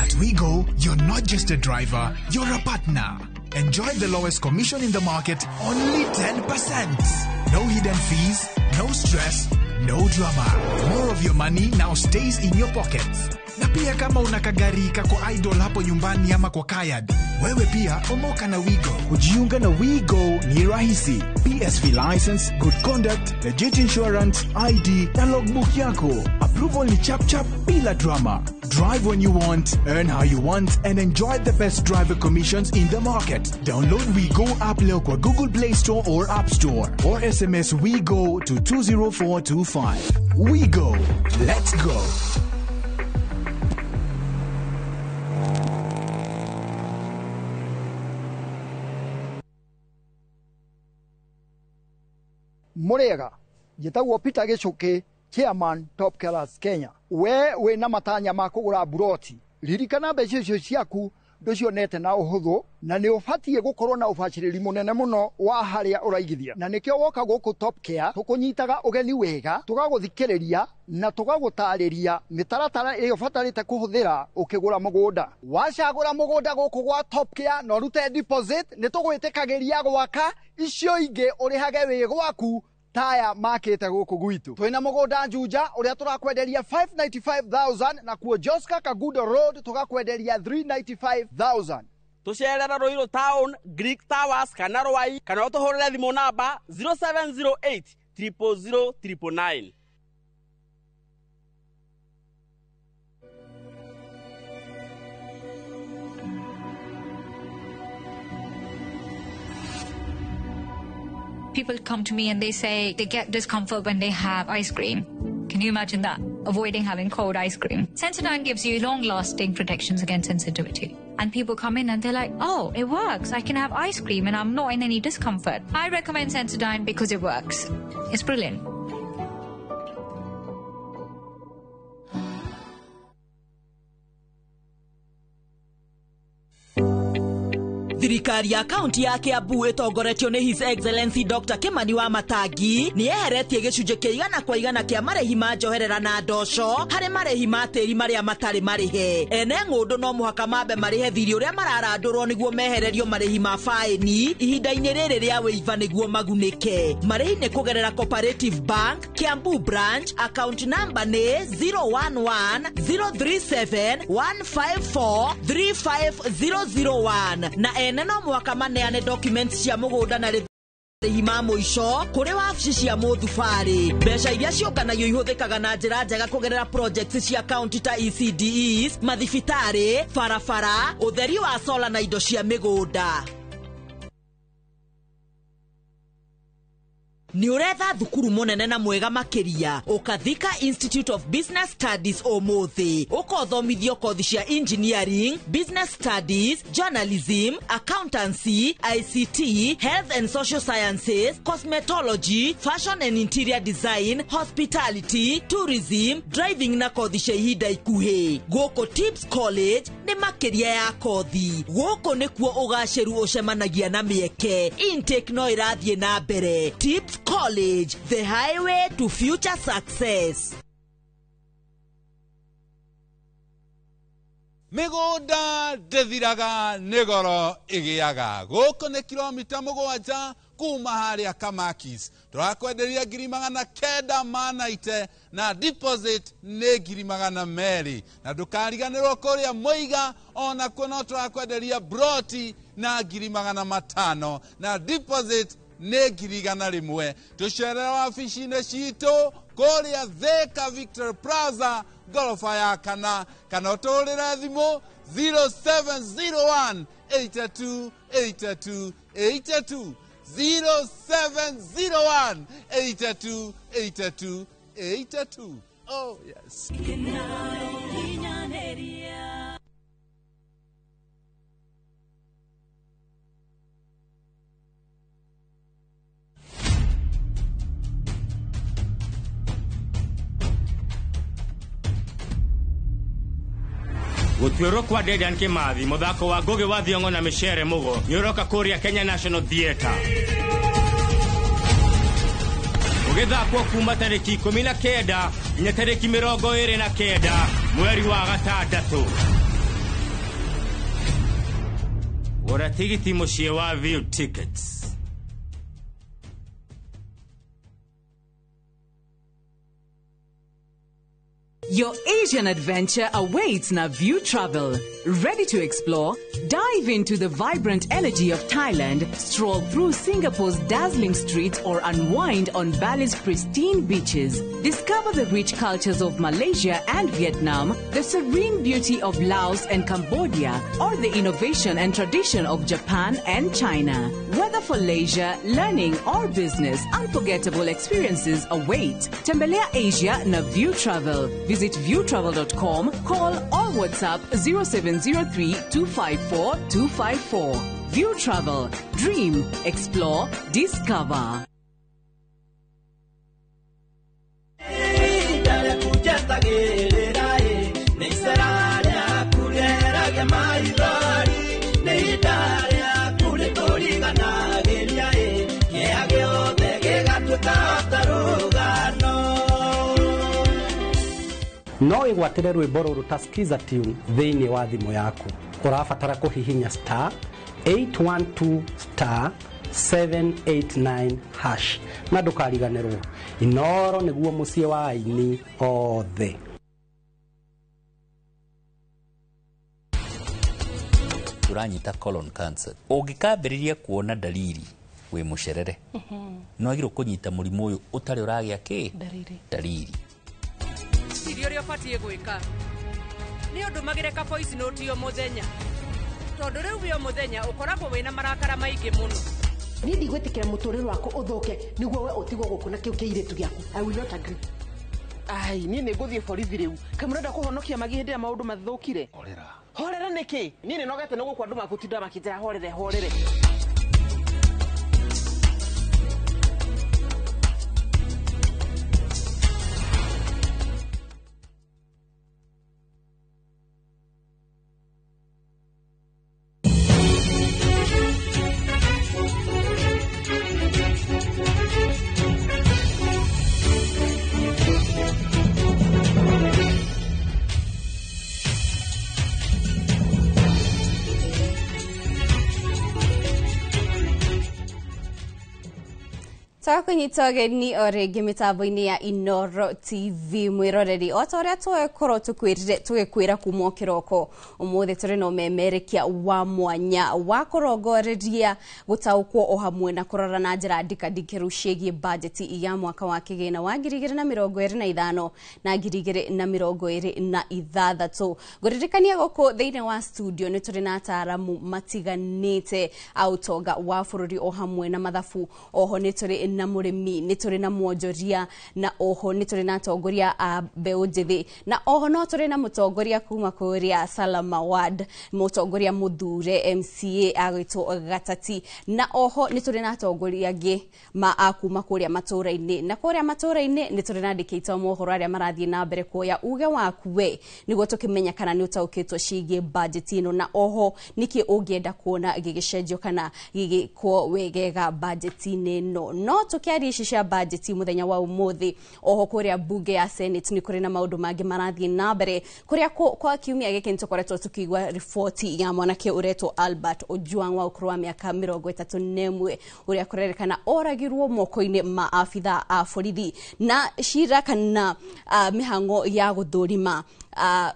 At WeGo, you're not just a driver, you're a partner. Enjoy the lowest commission in the market, only 10%. No hidden fees, no stress, no drama. More of your money now stays in your pockets. Na pia kama una kagari kako idle hapo nyumbani ama kwa kayad, wewe pia omoka na WeGo. Kujiunga na WeGo ni rahisi. PSV license, good conduct, legit insurance, ID na logbook yako. Approval ni chap chap bila drama. Drive when you want, earn how you want, and enjoy the best driver commissions in the market. Download WeGo app leo kwa Google Play Store or App Store, or SMS WeGo to 20425. WeGo. Let's go. Murega, njĩtagwo Peter Gĩchũkĩ, Chairman Top Killers Kenya. We wĩna matanya ma kũgũra buroti, ririkana mbeca icio ciaku Ndũcionete na ũhũthũ na nĩ ũbatiĩ gũkorwo na ũbacĩrĩri mũnene mũno wa harĩa ũraigithia, na nĩkĩo woka gũkũ Top Care tũkũnyitaga ũgeni wega, tũgagũthikĩrĩria na tũgagũtarĩria mĩtaratara ĩrĩa ũbatarĩte kũhũthĩra ũkĩgũra mũgũnda. Wacagũra mũgũnda gũkũ gwa Top Care na ũrute deposit, nĩ tũgwĩtĩkagĩria gwaka icio ingĩ ũrĩhage wĩ gwaku taya makĩte gũkũ gwitũ. Twĩna mũgũnda Juja ũrĩa tũrakwenderia 595,000, na kuo Joska Kagudo Road tũgakwenderia 395,000. Tũcerere Ruiru Town, Greek Towers kana Rwai, kana ũtũhũrĩre thimũ namba 0708 000 999. People come to me and they say they get discomfort when they have ice cream. Can you imagine that? Avoiding having cold ice cream. Sensodyne gives you long-lasting protections against sensitivity. And people come in and they're like, oh, it works. I can have ice cream and I'm not in any discomfort. I recommend Sensodyne because it works. It's brilliant. Thirikari ya kaunti ya Kiambu ĩtongoretio nĩ His Excellency Dr. Kimani wa Matangi nĩ yeheretie gĩcunjĩ kĩa 100% kĩa marĩhi ma njoherera na ndoco harĩ marĩhi ma tĩri marĩa matarĩ marĩhe. Ene ng'ũndũ no mũhaka mambe marĩhe thirĩ ũrĩa mararandũrwo nĩguo mehererio marĩhi ma faĩni ihinda-inĩ rĩrĩ rĩa wĩiva nĩguo magunĩke. Marĩhi nĩ kũgerera Cooperative Bank, Kiambu Branch, account number nĩ 011 037 154 35001 na ene no mwaka maneane documents cia mũgũnda na marĩhi ma mũico kũrĩ wabici cia mũthubarĩ. Mbeca iria ciũnganagio ihũthĩkaga na njĩra njega kũgerera projects cia county ta ECDEs, mathibitarĩ, barabara, ũtheri wa sola na indo cia mĩgũnda. Nĩ ũretha thukuru mũnene na mwega makĩria, ũkathika Institute of Business Studies ũmũthĩ. Ũkothomithio kothi cia engineering, business studies, journalism, accountancy, ICT, health and social sciences, cosmetology, fashion and interior design, hospitality, tourism, driving na kothi cia ihinda ikuhĩ. Gũkũ Tips College nĩ makĩria ya kothi. Gũkũ nĩkuo ũgacĩru ũcemanagia na mĩeke. Intake no ĩrathiĩ na mbere. Tips College, the highway to future success. Mĩgũnda ndĩthiraga nĩ goro ĩgĩaga. Gũkũ nĩ kilomita 7 kuma harĩa Kamakis. Tũrakwenderia 990 na deposit nĩ 200,000. Na ndũkariganĩrwo kũrĩa Mũiga onakuo no tũrakwenderia broti na 500,000 na deposit nĩ 100,000. Tũcerere wabici-inĩ citũ kũrĩa Thika Victory Plaza ngoroba ya kana, kana ũtũhũrĩre thimũ 0701 82 82 82 0701 82 82 82. Oh yes. Gũtuĩrwo kwa Dedan Kimathi mũthako wa Ngugi wa Thiong'o na Micere Mugo nĩ ũroka kũrĩa Kenya National Theatre. Ũgĩthakwo kuma tarĩki 19 nginya tarĩki 29 mweri wa gatandatũ. Gũra tigiti mũciĩ wa View Tickets. Your Asian adventure awaits na View Travel. Ready to explore? Dive into the vibrant energy of Thailand, stroll through Singapore's dazzling streets, or unwind on Bali's pristine beaches. Discover the rich cultures of Malaysia and Vietnam, the serene beauty of Laos and Cambodia, or the innovation and tradition of Japan and China. Whether for leisure, learning, or business, unforgettable experiences await. Tembelea Asia na View Travel. Visit viewtravel.com, call or WhatsApp 0703 254 254. View Travel. Dream, explore, discover. No wĩgwatĩre rwĩmbo rũrũ ta Skiza tune thĩinĩ wa thimũ yaku. Ũrabatara kũhihinya star 812 star 789 hash na ndũkariganĩrwo Inoro nĩguo mũciĩ wa aini othe. Tũranyita colon cancer ũngĩkambĩrĩria kuona dalili wĩ mũcerere no wagĩrĩirwo kũnyita mũrimũ ũyũ ũtarĩ ũragĩa kĩ dalili. Irio ũrĩa ũbatiĩ gwĩka nĩ ũndũ magĩre ka voice note o mũthenya tondũ rĩu wĩ o mũthenya ũkoragwo wĩna marakara maingĩ mũno. Niĩ ndigwĩtĩkĩra mũtũrĩre waku ũthũke nĩguo we ũtigwo gũkũ na kĩu kĩirĩtu gĩaku. I will not agree. Ai, niĩ nĩ ngũthiĩ borithi rĩu. Kaĩ mũrenda kũhonokia magi hĩndĩ ĩrĩa maũndũ mathũkire? Horera. Horera nĩkĩ? Niĩ nĩ nogete nĩ gũkũ andũ magũtinda makĩnjĩra horere horere. Twakunyita ũgeni o rĩngĩ mĩtambo-inĩ ya Inoro TV mwĩroreri o ta ũrĩa twakorwo tũgĩkwĩra kuma o kĩroko ũmũthĩ tũrĩ na ũmemerekia wa mwanya wa kũrongoreria gũtaũkwo o hamwe na kũrora na njĩra ndikandikĩru ciĩgiĩ bajeti ya mwaka wa kĩgĩna wa 2025 na 2026. Ngũririkania gũkũ thĩinĩ wa studio nĩ tũrĩ na ataaramu matiganĩte a ũtonga wa bũrũri o hamwe na mathabu, oho nĩ tũrĩ na mũrĩmi, nĩ tũrĩ na mwonjoria, na oho nĩ tũrĩ na atongoria a mbeũ njĩthĩ, na oho no tũrĩ na mũtongoria kuma kũrĩa Salama Ward, mũtongoria mũthure MCA agwĩtwo Gatati, na oho nĩ tũrĩ na atongoria angĩ ma a kuma kũrĩa matũra-inĩ, na kũrĩa matũra-inĩ nĩ tũrĩ na andĩki aitũ a mohoro arĩa marathiĩ na mbere kuoya uge waku we nĩguo tũkĩmenya kana nĩ ũtaũkĩtwo ciĩgiĩ bajeti ĩno, na oho nĩkĩ ũngĩenda kuona gĩgĩcenjio kana gĩgĩkwo wegega bajeti-inĩ ĩno. No tũkĩaria ici cia bajeti mũthenya wa ũmũthĩ, oho kũrĩa bunge ya Senate nĩ kũrĩ na maũndũ mangĩ marathiĩ na mbere kũrĩa kwa kiumia gĩkĩ nĩ tũkoretwo tũkĩigua riboti ya mwanake ũretwo Albert Ojwang wa ũkũrũ wa mĩaka 31 ũrĩa kũrerĩkana oragirwo moko-inĩ ma abithaa a borithi na cira kana mĩhang'o ya gũthũrima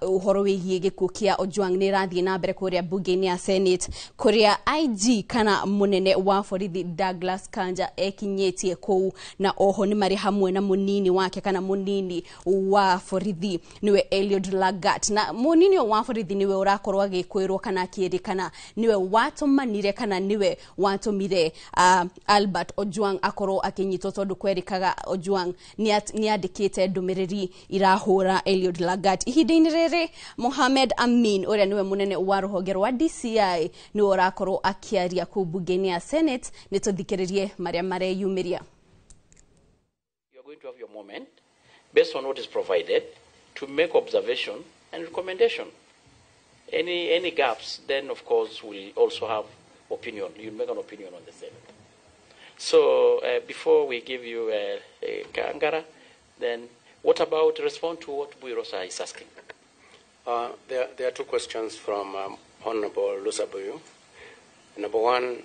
ũhoro wĩgiĩ gĩkuũ kĩa Ojwang nĩ ĩrathiĩ na mbere kũrĩa bunge-inĩ ya Senate kũrĩa IG kana mũnene wa borithi Douglas Kanja ekinyĩtie kũu, na oho nĩ marĩ hamwe na mũnini wake kana mũnini wa borithi nĩwe Eliud Lagat, na mũnini wa borithi nĩwe ũrakorwo agĩkwĩrwo kana akĩrĩkana nĩwe watũmanire kana nĩwe watũmire Albert Ojwang akorwo akĩnyitwo tondũ kwerĩkaga Ojwang nĩ andĩkĩte ndũmĩrĩri irahũra Eliud Lagat. Ihinda-inĩ rĩrĩ Mohamed Amin ũrĩa nĩwe mũnene wa rũhonge rwa DCI nĩwe ũrakorwo akĩaria kũu bunge-inĩ ya Senate, nĩ tũthikĩrĩrie marĩa mareyumĩria. You are going to have your moment based on what is provided to make observation and recommendation. Any gaps, then of course we'll also have opinion. You make an opinion on the Senate. So before we give you a Kangara, then what about respond to what Buirosa is asking? There are two questions from Honorable Lusabuyu. Number one,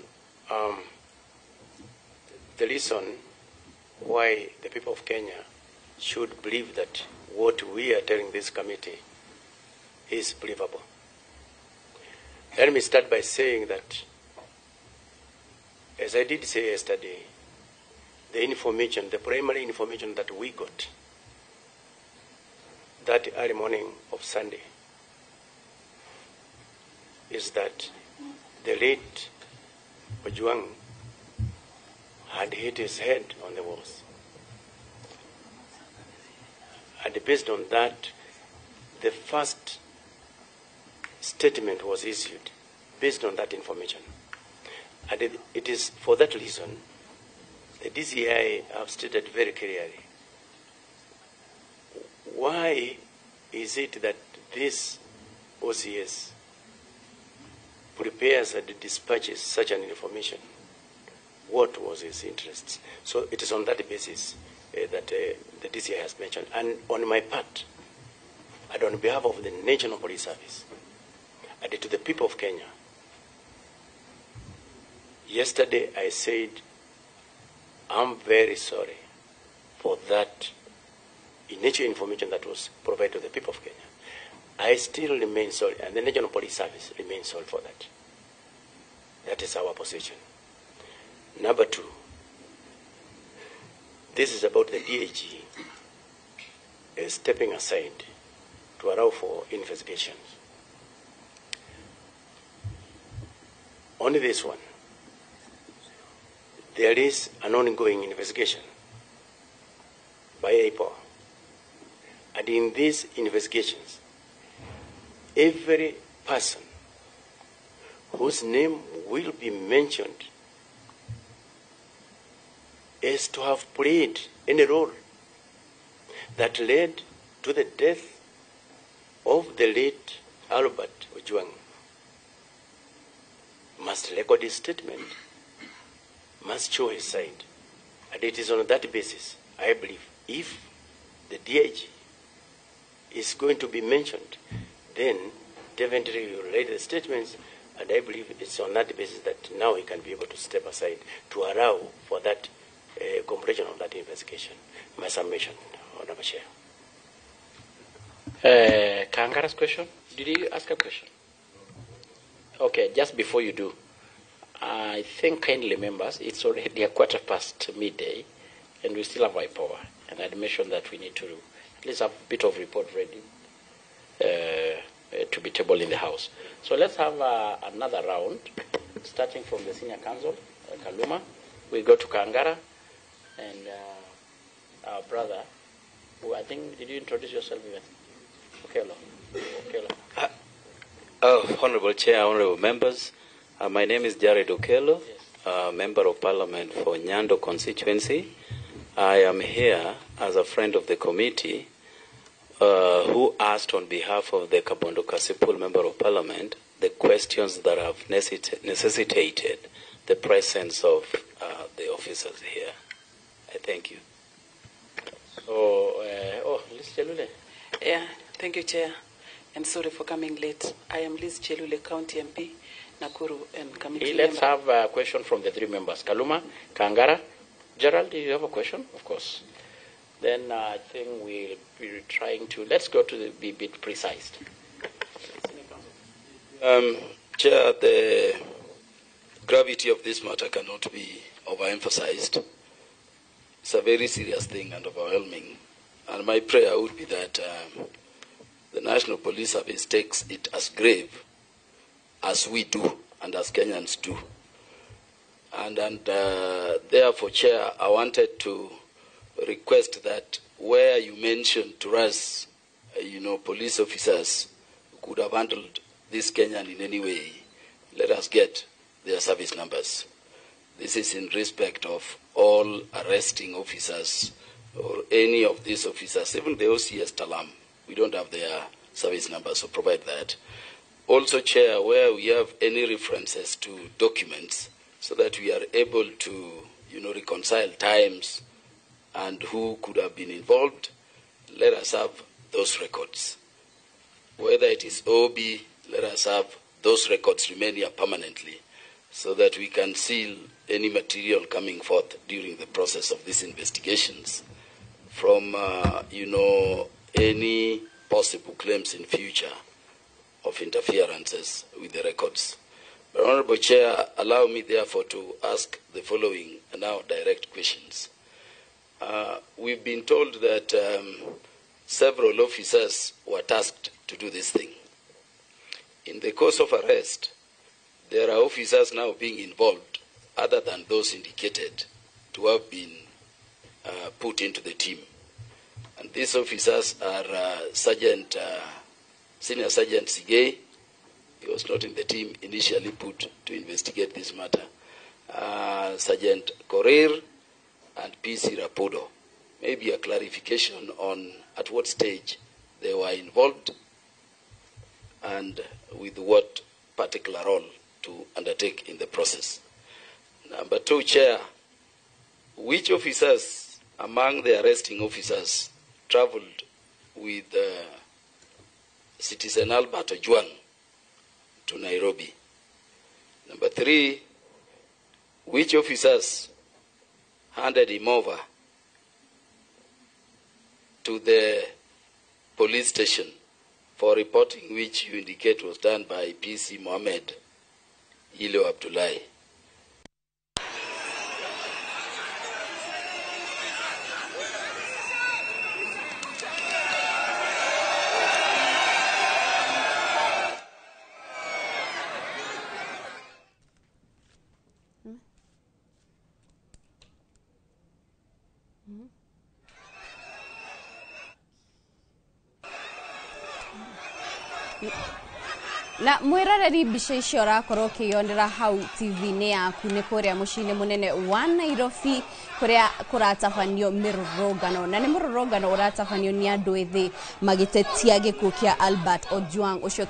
the reason why the people of Kenya should believe that what we are telling this committee is believable. Let me start by saying that, as I did say yesterday, the information, the primary information that we got that early morning of Sunday is that the late Ojwang had hit his head on the walls. And based on that, the first statement was issued based on that information. And it is for that reason the DCI have stated very clearly, why is it that this OCS prepares and dispatches such an information? What was his interest? So it is on that basis that the DCI has mentioned. And on my part, and on behalf of the National Police Service, and to the people of Kenya, yesterday I said, I'm very sorry for that initial information that was provided to the people of Kenya. I still remain sorry, and the National Police Service remains sorry for that. That is our position. Number two, this is about the DAG stepping aside to allow for investigations. On this one, there is an ongoing investigation by APOA. And in these investigations, every person whose name will be mentioned is to have played any role that led to the death of the late Albert Ojwang must record his statement, must show his side. And it is on that basis, I believe, if the DIG is going to be mentioned, then definitely he will write the statements, and I believe it's on that basis that now he can be able to step aside to allow for that completion of that investigation. My submission, Honorable Chair. Kangara's question? Did you ask a question? Okay, just before you do, I think kindly members, it's already 1:15 midday, and we still have IPOA. And I'd mentioned that we need to at least have a bit of report ready to be tabled in the House. So let's have another round, starting from the Senior Counsel, Kaluma. We go to Kangara, and our brother, who I think, did you introduce yourself even? Okello. Okello. Honorable Chair, honorable members, my name is Jared Okello, yes. Member of Parliament for Nyando constituency. I am here as a friend of the committee who asked on behalf of the Kabondo Kasipul Member of Parliament the questions that have necessitated the presence of the officers here. I thank you. So, Liz Chelule. Yeah, thank you, Chair. And sorry for coming late. I am Liz Chelule, County MP, Nakuru, and committee Let's member. Have a question from the three members. Kaluma, Kangara. Gerald, do you have a question? Of course. Then I think we'll be trying to, let's go to be a bit precise. Chair, the gravity of this matter cannot be overemphasized. It's a very serious thing and overwhelming. And my prayer would be that the National Police Service takes it as grave as we do and as Kenyans do. And therefore, Chair, I wanted to request that where you mentioned to us, police officers who could have handled this Kenyan in any way, let us get their service numbers. This is in respect of all arresting officers or any of these officers, even the OCS Talam. We don't have their service numbers, so provide that. Also, Chair, where we have any references to documents so that we are able to, reconcile times and who could have been involved, let us have those records. Whether it is OB, let us have those records remain here permanently so that we can seal any material coming forth during the process of these investigations from, any possible claims in future of interferences with the records. But Honorable Chair, allow me therefore to ask the following now direct questions. We've been told that several officers were tasked to do this thing. In the course of arrest, there are officers now being involved other than those indicated to have been put into the team. And these officers are Senior Sergeant Sigei. He was not in the team initially put to investigate this matter. Sergeant Korir and PC Rapodo. Maybe a clarification on at what stage they were involved and with what particular role to undertake in the process. Number two, Chair, which officers among the arresting officers traveled with citizen Albert Ojwang to Nairobi? Number three, which officers handed him over to the police station for reporting, which you indicate was done by PC Mohammed Ilo Abdullahi? Na mwiroreri mbica icio ũrakorwo ũkĩyonera hau TV-inĩ yaku nĩ kũrĩa mũciĩ-inĩ mũnene wa Nairobi kũrĩa kũratabanio mĩrũrũngano, na nĩ mũrũrũngano ũratabanio nĩ andũ ethĩ magĩtetia gĩkuũ kĩa Albert Ojwang ũcio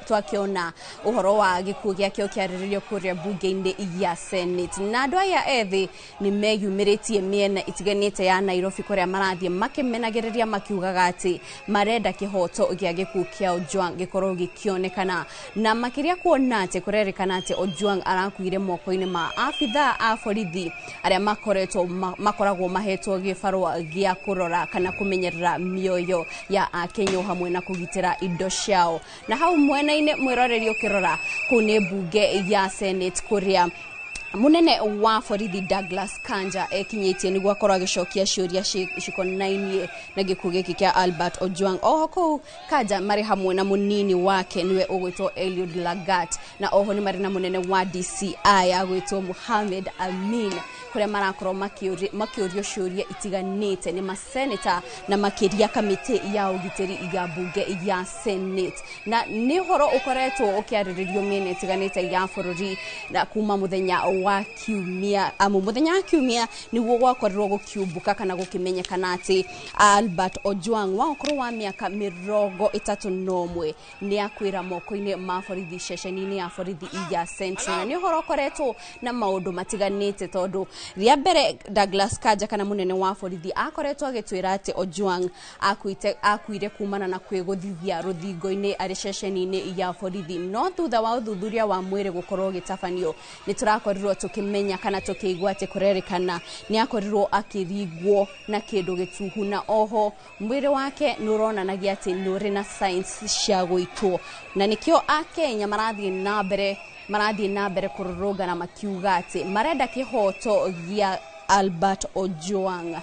twakĩona ũhoro wa gĩkuũ gĩake ũkĩarĩrĩrio kũrĩa mbunge-inĩ ya Senate. Na andũ aya ethĩ nĩ meyumĩrĩtie mĩena itiganĩte ya Nairobi kũrĩa marathiĩ makĩmenagĩrĩria makiugaga atĩ marenda kĩhoto gĩa gĩkuũ kĩa Ojwang gĩkorwo gĩkĩonekana, na makĩria kuona atĩ kũrerĩkana atĩ Ojwang arakuire moko-inĩ ma abithaa a borithi arĩa makoretwo makoragwo mahetwo gĩbarũa gĩa kũrora kana kũmenyerera mĩoyo ya akenya o hamwe na kũgitĩra indo ciao. Na hau mwena-inĩ mwĩroreri ũkĩrora kũu nĩ mbunge ya Senate kũrĩa munene wa borithi Douglas Kanja ekinyĩtie nĩguo akorwo agĩcokia ciũria cikonainie na gĩkuũ gĩkĩ kĩa Albert Ojwang. Oho kũu Kanja marĩ hamwe na mũnini wake nĩwe ũgwĩtwo Eliud Lagat, na oho nĩ marĩ na mũnene wa DCI agwĩtwo Mohamed Amin, kũrĩa marakorwo makĩũrio ciũria itiganĩte nĩ maseneta na makĩria kamĩtĩ ya ũgitĩri ya mbunge ya Senate. Na nĩ ũhoro ũkoretwo ũkĩarĩrĩrio mĩena ĩtiganĩte ya bũrũri na kuma mũthenya wa kiumia, amu mũthenya wa kiumia nĩguo gwakorirwo gũkiumbũka kana gũkĩmenyekana atĩ Albert Ojwang wa ũkũrũ wa mĩaka 31 nĩ akwĩra moko-inĩ ma borithi ceceni-inĩ ya borithi ya Central. Na nĩ ũhoro ũkoretwo na maũndũ matiganĩte tondũ rĩa mbere Douglas Kanja kana mũnene wa borithi akoretwo agĩtwĩra atĩ Ojwang akuire kumana na kwĩgũthithia rũthingo-inĩ arĩ ceceni-inĩ ya borithi, no thutha wa ũthuthuria wa mwĩrĩ gũkorwo ũgĩtabanio nĩ tũrakorirwo tukimenya kana tukĩigua atĩ kũrerĩkana nĩ akorirwo akĩringwo na kĩndũ gĩtuhu, na oho mwĩrĩ wake nĩ ũronanagia atĩ nĩ ũrĩ na signs cia gũitwo, na nĩkĩo akenya marathiĩ na mbere kũrũrũngana makiuga atĩ marenda kĩhoto gĩa Albert Ojwang.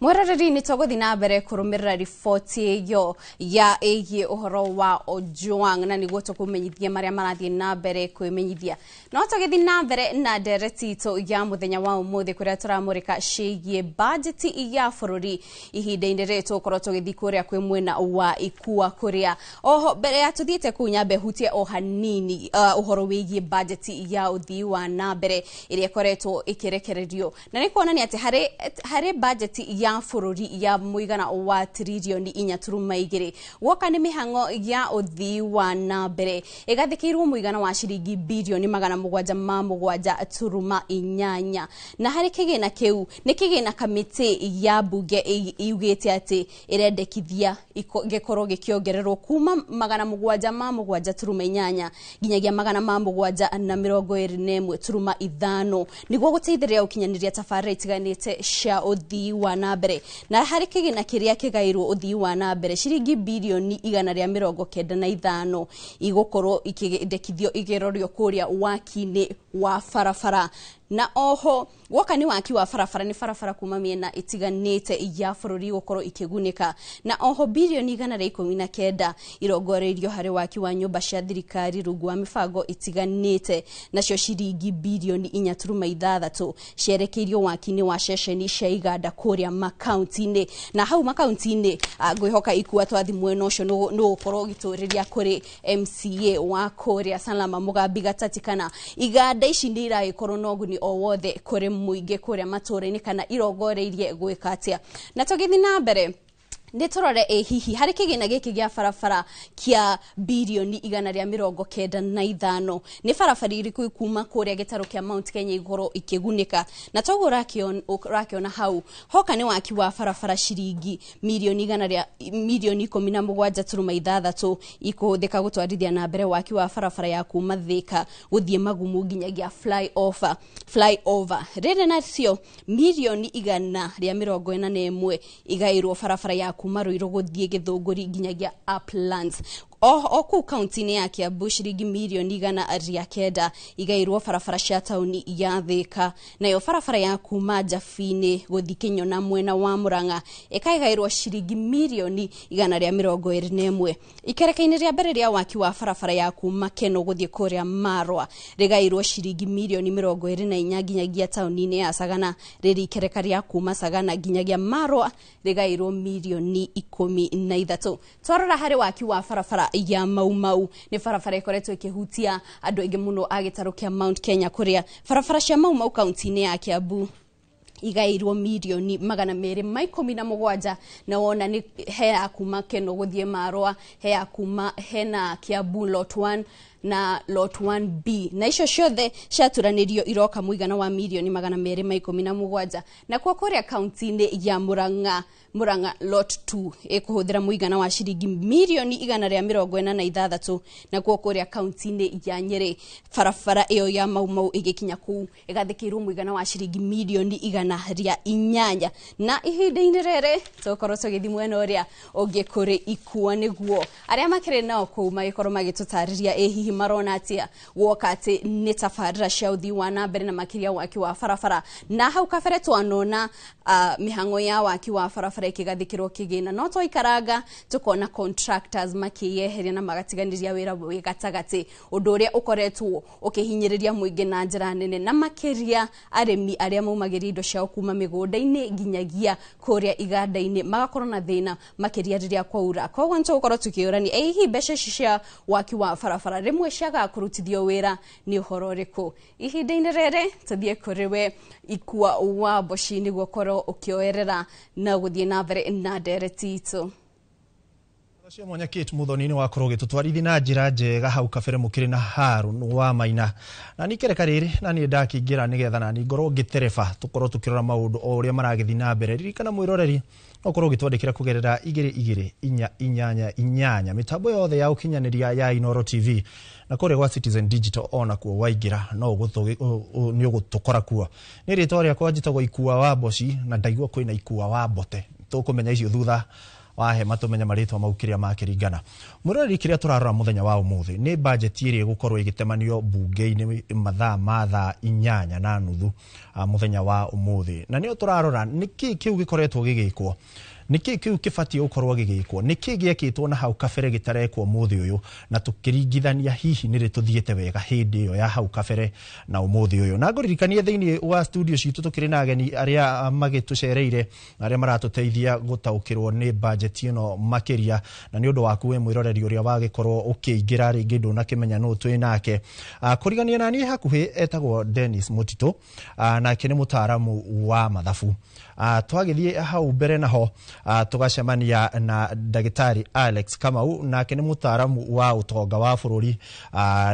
Mweroreri nĩ tũgũthiĩ na mbere kũrũmĩrĩra riboti ĩyo ya ĩgiĩ ũhoro wa Ojwang na nĩguo tũkũmenyithia marĩa marathiĩ na mbere kwĩmenyithia. No tũgĩthiĩ na mbere na ndereti itũ ya mũthenya wa ũmũthĩ kũrĩa tũramũrĩka ciĩgiĩ bajeti ya bũrũri ihinda-inĩ rĩrĩ tũgũkorwo tũgĩthiĩ kũrĩa kwĩ mwena wa Ikua kũrĩa oho mbere ya tũthiĩte kũu nyambe hutie o hanini ũhoro wĩgiĩ bajeti ya ũthii wa na mbere ĩrĩa ĩkoretwo ĩkĩrekererio, na nĩ kuonania atĩ harĩ bajeti ya bũrũri ya mũigana wa tririoni 4.2 gwoka nĩ mĩhang'o ya ũthii wa na mbere ĩgathĩkĩirwo mũigana wa ciringi birioni 707.8, na harĩ kĩgĩna kĩu nĩ kĩgĩna kamĩtĩ ya mbunge yugĩte atĩ ĩrendekithia gĩkorwo gĩkĩongererwo kuma 707.8 nginyagia 721.5 nĩguo gũteithĩrĩria ũkinyanĩria tabarĩra itiganĩte cia ũthii wa na mbere. Na harĩ kĩgĩna kĩrĩa kĩgairwo ũthii wa na mbere ciringi birioni 195 igũkorwo ikĩendekithio ikĩrorio kũrĩa waki-inĩ wa barabara. Na oho woka nĩ waki wa barabara, nĩ barabara kuma mĩena ĩtiganĩte ya bũrũri gũkorwo ikĩgunĩka. Na oho birioni 119 irongoreirio harĩ waki wa nyũmba cia thirikari rungu wa mĩbango ĩtiganĩte, nacio ciringi birioni 4.6 cierekeirio waki-inĩ wa ceceni cia iganda kũrĩa makaunti-inĩ. Na hau makaunti-inĩ, ngwĩhoka Ikua twathi mwena ũcio nĩ ũgũkorwo ũgĩtũrĩria kũrĩ MCA wa kũrĩa Salama Mugambi Gatati, kana iganda ici nĩ iragĩkorwo na ũguni o wothe kũrĩ mũingĩ kũrĩa matũũra-inĩ, kana irongoreirie gwĩka atĩa. Na tũgĩthiĩ na mbere, nĩ tũrore ĩ hihi harĩ kĩgĩna gĩkĩ gĩa barabara kĩa birioni 195, nĩ barabara irĩkũ kuma kũrĩa gĩtarũ kĩa Mount Kenya igũkorwo ikĩgunĩka? Na toguo ũrakĩona hau, hoka nĩ waki wa barabara, ciringi mirioni 17.6 ikũhũthĩka gũtwarithia na mbere waki wa barabara ya kuma Thika gũthiĩ Magumu nginyagia flyover rĩrĩ. Nacio mirioni 141 igaĩrwo barabara ya kuma Ruiru gũthiĩ Gĩthũngũri nginyagia Uplands. O kũu kaunti-inĩ ya Kiambu, ciringi mirioni 109 igaĩrwo barabara cia taũni ya Thika. Nayo barabara ya kuma Njabi-inĩ gũthiĩ Kĩnyona mwena wa Murang'a ĩkagaĩrwo ciringi mirioni 121. Ikereka-inĩ rĩa mbere rĩa waki wa barabara ya kuma Keno gũthiĩ kũrĩa Marwa rĩgaĩrwo ciringi mirioni 24 nginyagia taũni-inĩ ya Sagana. Rĩrĩ ikereka rĩa kuma Sagana nginyagia Marwa rĩgaĩrwo mirioni 13. Twarora harĩ waki wa barabara ya Mau Mau, nĩ barabara ĩkoretwo ĩkĩhutia andũ aingĩ mũno a gĩtarũ kĩa Mount Kenya, kũrĩa barabara cia Mau Mau kaunti-inĩ ya Kiambu igaĩirwo mirioni 217. Na wona nĩ he ya kuma Keno gũthiĩ Marwa, he ya kuma hena Kiambu lot 1 na lot 1B, na icio ciothe ciaturanĩrio iroka mũigana wa mirioni 217. Nakuo kũrĩa kaunti-inĩ ya Murang'a, Murang'a lot 2 ĩkũhũthĩra mũigana wa ciringi mirioni 146. Nakuo kũrĩa kaunti-inĩ ya Nyĩrĩ, barabara ĩyo ya Mau Mau ĩgĩkinya kũu ĩgathĩkĩirwo mũigana wa ciringi mirioni 108. Na ihinda-inĩ rĩrĩ tũgũkorwo tũgĩthiĩ mwena ũrĩa ũngĩ kũrĩ Ikua, nĩguo arĩa makĩrĩ nao kũu magĩkorwo magĩtũtarĩria ĩ hihi marona atĩa guoka atĩ nĩ tabarĩra cia ũthii wa na mbere, na makĩria waki wa barabara. Na hau kabere twanona mĩhang'o ya waki wa barabara ĩkĩgathĩkĩrwo kĩgĩna, no twaikaranga tũkona contractors makĩyeheria na magatiganĩria wĩra wĩ gatagatĩ, ũndũ ũrĩa ũkoretwo ũkĩhinyĩrĩria mũingĩ na njĩra nene, na makĩria arĩmi arĩa maumagĩria indo ciao kuma mĩgũnda-inĩ nginyagia kũrĩa iganda-inĩ, magakorwo na thĩna makĩria rĩrĩa kwaura. Koguo nĩ tũgũkorwo tũkĩũrania ĩ hihi mbeca ici cia waki wa barabara rĩmwe ciagaga kũrutithio wĩra nĩ ũhoro ũrĩkũ. Ihinda-inĩ rĩrĩ tũthiĩ kũrĩ we Ikua wa Mboci, nĩguo ũkorwo ũkĩoerera na gũthiĩ na mbere na ndereti itũ. Cio mwanya Kate Muthoni nĩ wakorwo ũgĩtũtwarithi na njĩra njega hau kabere mũkĩrĩ na Harun wa Maina. Na nikereka rĩrĩ na niĩ ndakĩingĩra nĩgetha nani ngorwo ngĩtereba, tũkorwo tũkĩrora maũndũ o ũrĩa maragĩthiĩ na mbere. Ririkana mwĩroreri, no ũkorwo ũgĩtwandĩkĩra kũgerera 22488 mĩtambo yothe ya ũkinyanĩria ya Inooro TV, na kũrĩa gwa Citizen Digital onakuo waingĩra no nĩ ũgũtũkora kuo. Nĩ rĩtwa rĩakwa njĩtagwo Ikua wa Mboci, na ndaigua kwĩna Ikua wa Mbote, tũkũmenya icio thutha wa hema, tũmenye marĩtwa mau kĩrĩa makĩringana. Mũroreri, kĩrĩa tũrarora mũthenya wa ũmũthĩ nĩ bajeti ĩrĩa ĩgũkorwo ĩgĩtemanio mbunge-inĩ mathaa ma thaa 8:30 mũthenya wa ũmũthĩ, na nĩyo tũrarora nĩkĩ kĩu gĩkoretwo gĩgĩkwo, nĩkĩ kĩu kĩbatiĩ gũkorwo gĩgĩkwo, nĩkĩ gĩekĩtwo na hau kabere gĩtarekwo mũthĩ ũyũ, na tũkĩringithania hihi nĩrĩ tũthiĩte wega hĩndĩ ĩyo ya hau kabere na ũmũthĩ ũyũ. Na ngũririkanie thĩinĩ wa studio citũ tũkĩrĩ na ageni arĩa magĩtũcereire na arĩa maratũteithia gũtaũkĩrwo nĩ bajeti ĩno makĩria. Na nĩ ũndũ waku we mwĩroreri ũrĩa wagĩkorwo ũkĩingĩra rĩngĩ ndũnakĩmenya nũ twĩ nake, kũrigania na niĩ hakuhĩ etagwo Dennis Mũtitũ, nake nĩ mũtaaramu wa mathabu. Twagĩthiĩ hau mbere naho tũgacemania na ndagĩtarĩ Alex Kamau, nake nĩ mũtaaramu wa ũtonga wa bũrũri,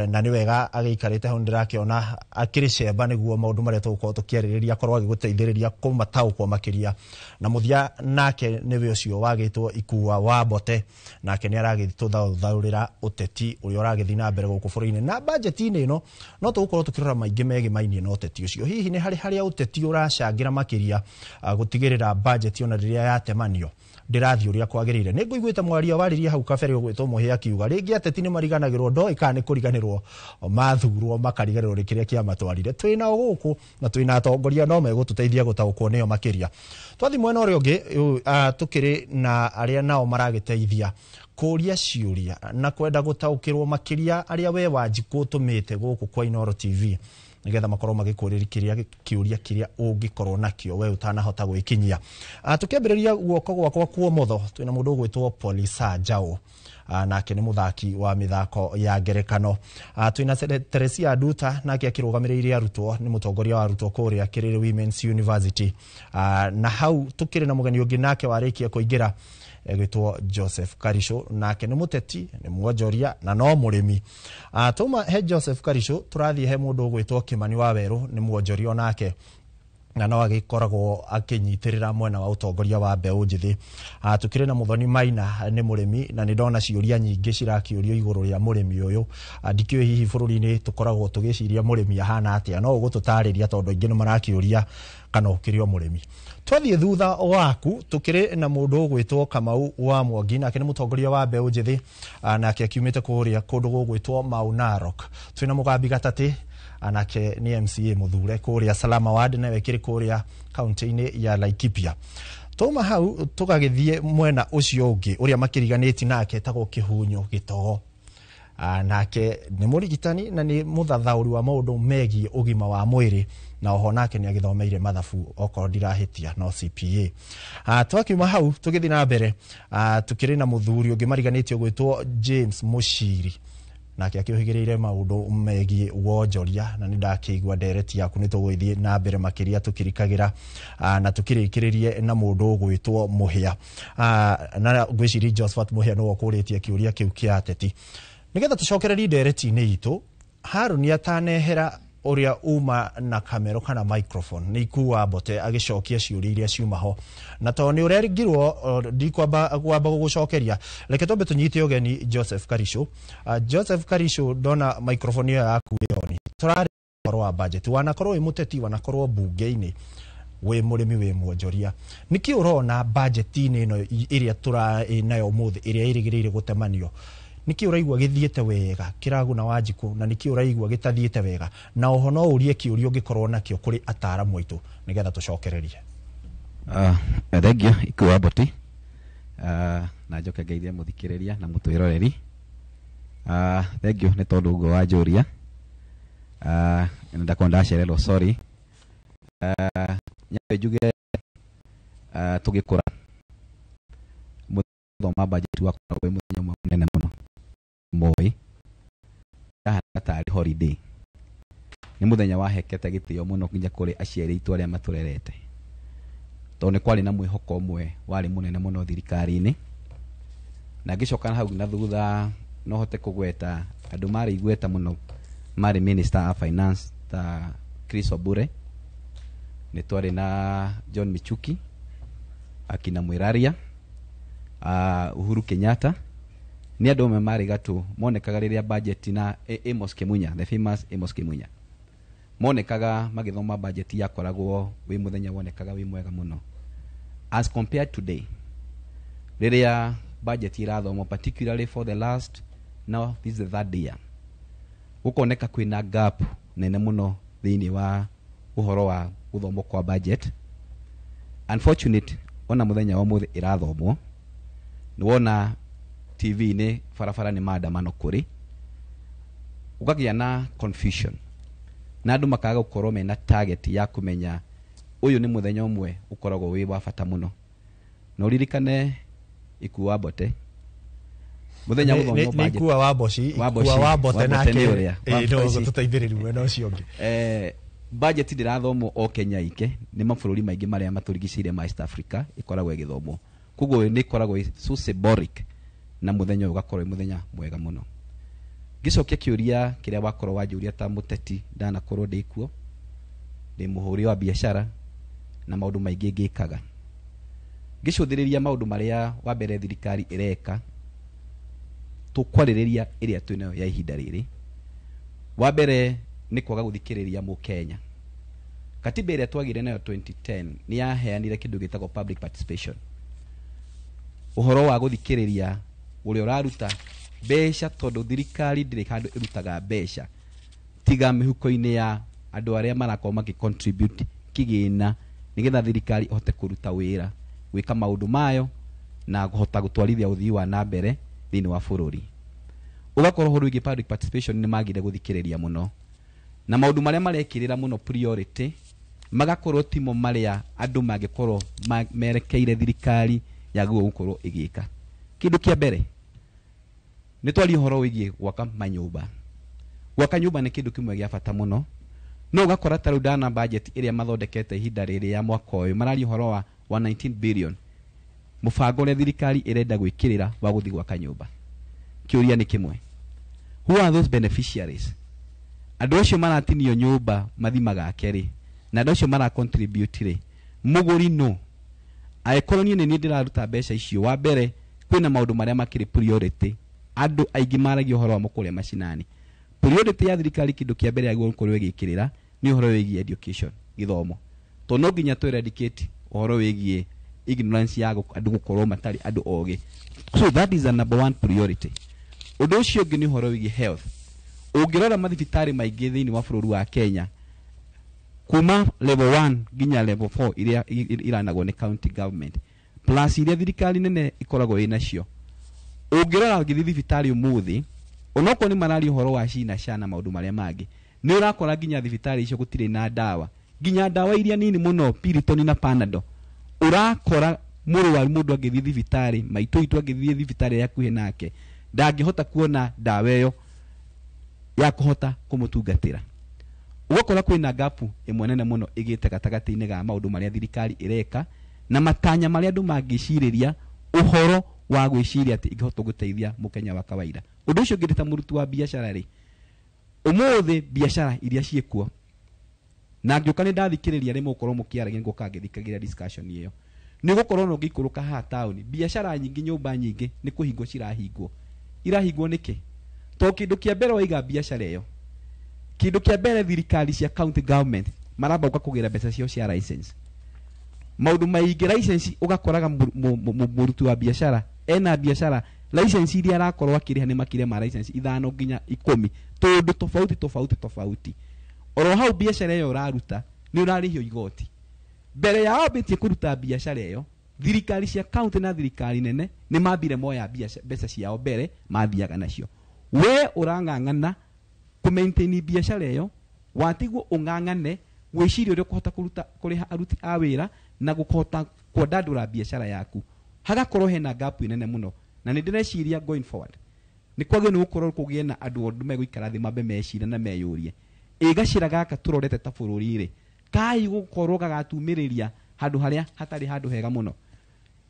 na nĩ wega agĩikarĩte hau, nĩndĩrakĩona akĩrĩ cemba nĩguo maũndũ marĩa tũgũkorwo tũkĩarĩrĩria akorwo agĩgũteithĩrĩria kũmataũkwo makĩria. Na mũthia nake nĩwe ũcio wagĩtwo Ikua wa Mbote, nake nĩ aragĩtũthaũthaũrĩra ũteti ũrĩa ũragĩthiĩ na mbere gũkũ bũrũri-inĩ. Na bajeti-inĩ ĩno no tũgũkorwo tũkĩrora maingĩ megemainie na ũteti ũcio, hihi nĩ harĩ harĩa ũteti ũracangĩra makĩria gũtigĩrĩra bajeti ona rĩrĩa yatemanio. ĩgũtemanio ndĩrathiĩ ũrĩa kwagĩrĩire. Nĩ ngũiguĩte mwaria waririe hau kabere ũgwĩtwo Mũhĩa akiuga rĩngĩ ateti nĩ mariganagĩrwo, ndoĩ kana nĩ kũriganĩrwo mathurwo makariganĩrwo nĩ kĩrĩa kĩamatwarire. Twĩ nao gũkũ na twĩ na atongoria no megũtũteithia gũtaũkwo nĩo makĩria. Twathiĩ mwena ũrĩa ũngĩ, tũkĩrĩ na arĩa nao maragĩteithia kũria ciũria na kwenda gũtaũkĩrwo makĩria, arĩa we Wanjikũ ũtũmĩte gũkũ kwa Inooro TV nigetha makorwo magĩkũrĩria kĩrĩa kĩũria kĩrĩa ũngĩkorwo nakĩo we ũtanahota gwĩkinyia. Tũkĩambĩrĩria guoko gwakwa kwa ũmotho twĩna mũndũ ũgwĩtwo Polisa Njau, nake nĩ mũthaki wa mĩthako ya ngerekano. Twĩna Teresia Nduta, nake akĩrũgamĩrĩire arutwo, nĩ mũtongoria wa arutwo kũrĩa Kĩrĩrĩ Women's University. Na hau tũkĩrĩ na mũgeni ũngĩ nake warĩkia kũingĩra egwĩtwo Joseph Karisho, nake nĩ mũteti, nĩ mwonjoria na no mũrĩmi. Tuma he Joseph Karisho tũrathiĩ he mũndũ ũgwĩtwo Kimani wa Werũ, nĩ mwonjoria onake na no agĩkoragwo akĩnyitĩrĩra mwena wa ũtongoria wa mbeũ njĩthĩ. Tũkĩrĩ na Mũthoni Maina, nĩ mũrĩmi, na nĩ ndona ciũria nyingĩ cirakĩũrio igũrũ rĩa mũrĩmi ũyũ. Ndikĩũĩ hihi bũrũri-inĩ tũkoragwo tũgĩciria mũrĩmi ahana atĩa, no ũgũtũtarĩria tondũ aingĩ nĩ marakĩũria kana ũkĩrĩ o mũrĩmi. Twathiĩ thutha waku tũkĩrĩ na mũndũ ũgwĩtwo Kamau wa Mwangi, nake nĩ mũtongoria wa mbeũ njĩthĩ, nake akiumĩte kũrĩa kũndũ gũgwĩtwo Mau Narok. Twĩna Mũgambi Gatatĩ, nake nĩ MCA mũthure kũrĩa Salama Ward, nawe kĩrĩ kũrĩa kaunti-inĩ ya Laikipia. Twauma hau tũgagĩthiĩ mwena ũcio ũngĩ ũrĩa makĩriganĩti nake etagwo Kĩhunyo Gĩtogo. Nake nĩ mũrigitani na nĩ mũthathaũri wa maũndũ megiĩ ũgima wa mwĩrĩ, na oho nake nĩ agĩthomeire mathabu okorwo ndirahĩtia no CPA. Twakiuma hau tũgĩthiĩ na mbere, tũkĩrĩ na mũthuri ũngĩ mariganĩtio gwĩtwo James Mũciri, nake akĩũhĩgĩrĩire maũndũ megiĩ wonjoria, na nĩ ndakĩigua ndereti yaku, nĩ tũgũgĩthiĩ na mbere makĩria tũkĩrikagĩra, na tũkĩrĩkĩrĩrie na mũndũ ũgwĩtwo Mũhĩa. Na ngwĩciria Josephat Mũhĩa nĩwe ũkũrĩtie kĩũria kĩu kĩa ateti. Nĩgetha tũcokererie ndereti-inĩ itũ, Harũni atanehera ũrĩa uma na kamero kana microphone nĩ ikua mbote agĩcokia ciũria iria ciuma ho, na tondũ nĩ ũrerigirwo ndikwamba kwamba gũgũcokeria, reke twambe tũnyite ũgeni Joseph Karisho. Joseph Karisho, ndona microphone ĩyo yaku ĩoni, tũrarĩ ũhoro wa budget, wanakorwo wĩ mũteti, wanakorwo mbunge-inĩ, wĩ mũrĩmi, wĩ mwonjoria, nĩkĩ ũrona budget-inĩ ĩno ĩrĩa tũra nayo ũmũthĩ ĩrĩa ĩrĩgĩrĩire gũtemanio, nĩkĩ ũraigua gĩthiĩte wega kĩraguna Wanjikũ, na nĩkĩ ũraigua gĩtathiĩte wega? Na oho no ũrie kĩũria ũngĩkorwo nakĩo kũrĩ ataaramu aitũ nĩgetha tũcokererie. Thengiũ Ikua Mboti, na njoke ngeithie mũthikĩrĩria na mũtwĩroreri. Thengiũ nĩ tondũ ũguo wanjũria, ndakorwo ndacererwo, sorry. Nyambe njuge, tũgĩkũra mũthoma budget wakoragwo wĩ mũthenya ũmwe mũnene mũno Moi, yahanaga tarĩ holiday, nĩ mũthenya wahekete gĩtĩo mũno nginya kũrĩ aciari aitũ arĩa matũrerete, tondũ nĩ kwarĩ na mwĩhoko ũmwe warĩ mũnene mũno thirikari-inĩ. Na ngĩcoka hau na thutha no hote kũgweta andũ marĩ igweta mũno, marĩ minister of finance ta Chris Obure, nĩ twarĩ na John Michuki, akina Mwiraria, Uhuru Kenyatta, nĩ andũ amwe marĩ gatũ monekaga rĩrĩa budget na Amos Kimunya, the famous Amos Kimunya, monekaga magĩthoma budget yakoragwo wĩ mũthenya wonekaga wĩ mwega mũno as compared today rĩrĩa budget irathomwo, particularly for the last, now this is the third year, gũkoneka kwĩna gap nene mũno thĩinĩ wa ũhoro wa gũthomwo kwa budget. Unfortunate, ona mũthenya wa ũmũthĩ ĩrathomwo, nĩwona TV-inĩ barabara nĩ maandamano kũrĩ, ũkagĩa na confusion na andũ makaga gũkorwo mena target ya kũmenya ũyũ nĩ mũthenya ũmwe ũkoragwo wĩ wa bata mũno. Na ũririkane Ikua Mbote mũthenya gũthomwo budget, Ikua wa Mboci, Ikua wa Mbote nake no gũtũteithĩrĩria mwena ũcio ũngĩ. Budget ndĩrathomwo o Kenya ike, nĩ mabũrũri maingĩ marĩa matũrigicĩirie ma East Africa ĩkoragwo ĩgĩthomwo, koguo nĩ ĩkoragwo so symbolic na mũthenya ũyũ ũgakorwo wĩ mũthenya mwega mũno. Ngĩcokia kĩũria kĩrĩa wakorwo wanjũria ta mũteti, ndanakorwo ndĩ kuo, ndĩ mũhũri wa biacara na maũndũ maingĩ ngĩkaga, ngĩcũthĩrĩria maũndũ marĩa wa mbere thirikari ĩreka, tũkwarĩrĩria ĩrĩa twĩnayo ya ihinda rĩrĩ. Wa mbere nĩ kwaga gũthikĩrĩria mũkenya. Katiba ĩrĩa twagĩire nayo 2010 nĩ yaheanire kĩndũ gĩtagwo public participation. Ũhoro wa gũthikĩrĩria ũrĩa ũraruta mbeca, tondũ thirikari ndĩrĩ handũ ĩrutaga mbeca tiga mĩhuko-inĩ ya andũ arĩa marakorwo makĩ contribute kĩgĩna, nĩgetha thirikari ĩhote kũruta wĩra, gwĩka maũndũ mayo na kũhota gũtwarithia ũthii wa na mbere thĩinĩ wa bũrũri. Ũgakorwo ũhoro wĩgiĩ public participation nĩ magire gũthikĩrĩria mũno, na maũndũ marĩa marekĩrĩra mũno priority magakorwo timo marĩa andũ mangĩkorwo merekeire thirikari yagĩrĩirwo gũkorwo ĩgĩka. Kĩndũ kĩa mbere nĩ twaria ũhoro wĩgiĩ gwaka manyũmba. Gwaka nyũmba nĩ kĩndũ kĩmwe gĩa bata mũno, no ũgakora ta rĩu ndana budget ĩrĩa mathondekete ihinda rĩrĩ ya mwaka ũyũ, mararia ũhoro wa 119 billion, mũbango ũrĩa thirikari ĩrenda gwĩkĩrĩra wa gũthiĩ gwaka nyũmba. Kĩũria nĩ kĩmwe, who are those beneficiaries? Andũ acio maratinio nyũmba mathimaga rĩ, na andũ acio mara contribute rĩ, mũgũri no angĩkorwo niĩ nĩ niĩ ndĩraruta mbeca icio? Wa mbere, kwĩna maũndũ marĩa makĩrĩ priority. Andũ aingĩ maragia ũhoro wa kũrĩa macinani. Priority ya thirikari, kĩndũ kĩa mbere yagĩrĩirwo gũkorwo ĩgĩkĩrĩra nĩ ũhoro wĩgiĩ education, gĩthomo, tondũ no nginya tũ eradicate ũhoro wĩgiĩ ignorance ya andũ gũkorwo matarĩ andũ ogĩ. So that is the number one priority. Ũndũ ũcio ũngĩ nĩ ũhoro wĩgiĩ health. Ũngĩrora mathibitarĩ maingĩ thĩinĩ wa bũrũri wa Kenya, kuma level 1 nginya level 4 iria iranagwo nĩ county government plus iria thirikari nene ĩkoragwo ĩ nacio, ũngĩrora ũngĩthiĩ thibitarĩ ũmũthĩ, onokorwo nĩ mararia ũhoro wa cina sha na maũndũ marĩa mangĩ, nĩ ũrakora nginya thibitarĩ icio gũtirĩ na ndawa, nginya ndawa iria nini mũno, Piriton na Panadol. Ũrakora mũrwaru, mũndũ angĩthiĩ thibitarĩ, maitũ itũ angĩthiĩ thibitarĩ ĩrĩa hakuhĩ nake, ndangĩhota kuona ndawa ĩyo ya kũhota kũmũtungatĩra. Ũgakora kwĩna gapu ĩmwe nene mũno ĩgĩte gatagatĩ-inĩ ga maũndũ marĩa thirikari ĩreka na matanya marĩa andũ mangĩcirĩria, ũhoro wa gwĩciria atĩ ingĩhota gũteithia mũkenya wa kawaida. Ũndũ ũcio ũngĩ, ta mũruti wa biacara rĩ, ũmũthĩ biacara iria ciĩkuo, na ngĩũka nĩ ndathikĩrĩria rĩ mũgũkorwo mũkĩaragia, ngũka ngĩthikagĩrĩria discussion ĩyo, nĩ gũkorwo na ũngĩikũrũka haha taũni, biacara nyingĩ, nyũmba nyingĩ nĩ kũhingwo cirahingwo. Irahingwo nĩkĩ? Tondũ kĩndũ kĩa mbere waiga biacara ĩyo, kĩndũ kĩa mbere thirikari cia county government maramba gũka kũgĩra mbeca ciao cia license, maũndũ maingĩ license. Ũgakoraga mũruti wa biacara ena biacara, license iria arakorwo akĩrĩha nĩ makĩria ma license 5 nginya 10, tũndũ tofauti tofauti tofauti. Oro hau biacara ĩyo ũraruta nĩ ũrarĩhio igoti. Mbere ya wambĩtie kũruta biacara ĩyo, thirikari cia county na thirikari nene nĩ mambire moya mbeca ciao mbere mathiaga nacio. We ũrang'ang'ana kũ maintain biacara ĩyo, watigwo ũng'ang'ane gwĩciria ũrĩa ũkũhota kũruta kũrĩha aruti a wĩra na gũkũhota kwandandũra biacara yaku. Hagakorwo hena gap nene mũno, na nĩ ndĩreciria going forward nĩ kwagĩrĩirwo nĩ gũkorwo kũgĩe na andũ andũ megũikara thĩ, mambe meciria na meyũrie, ĩ gacĩra gaka tũrorete ta bũrũri rĩ, kai gũkorwo gagatumĩrĩria handũ harĩa hatarĩ handũ hega mũno.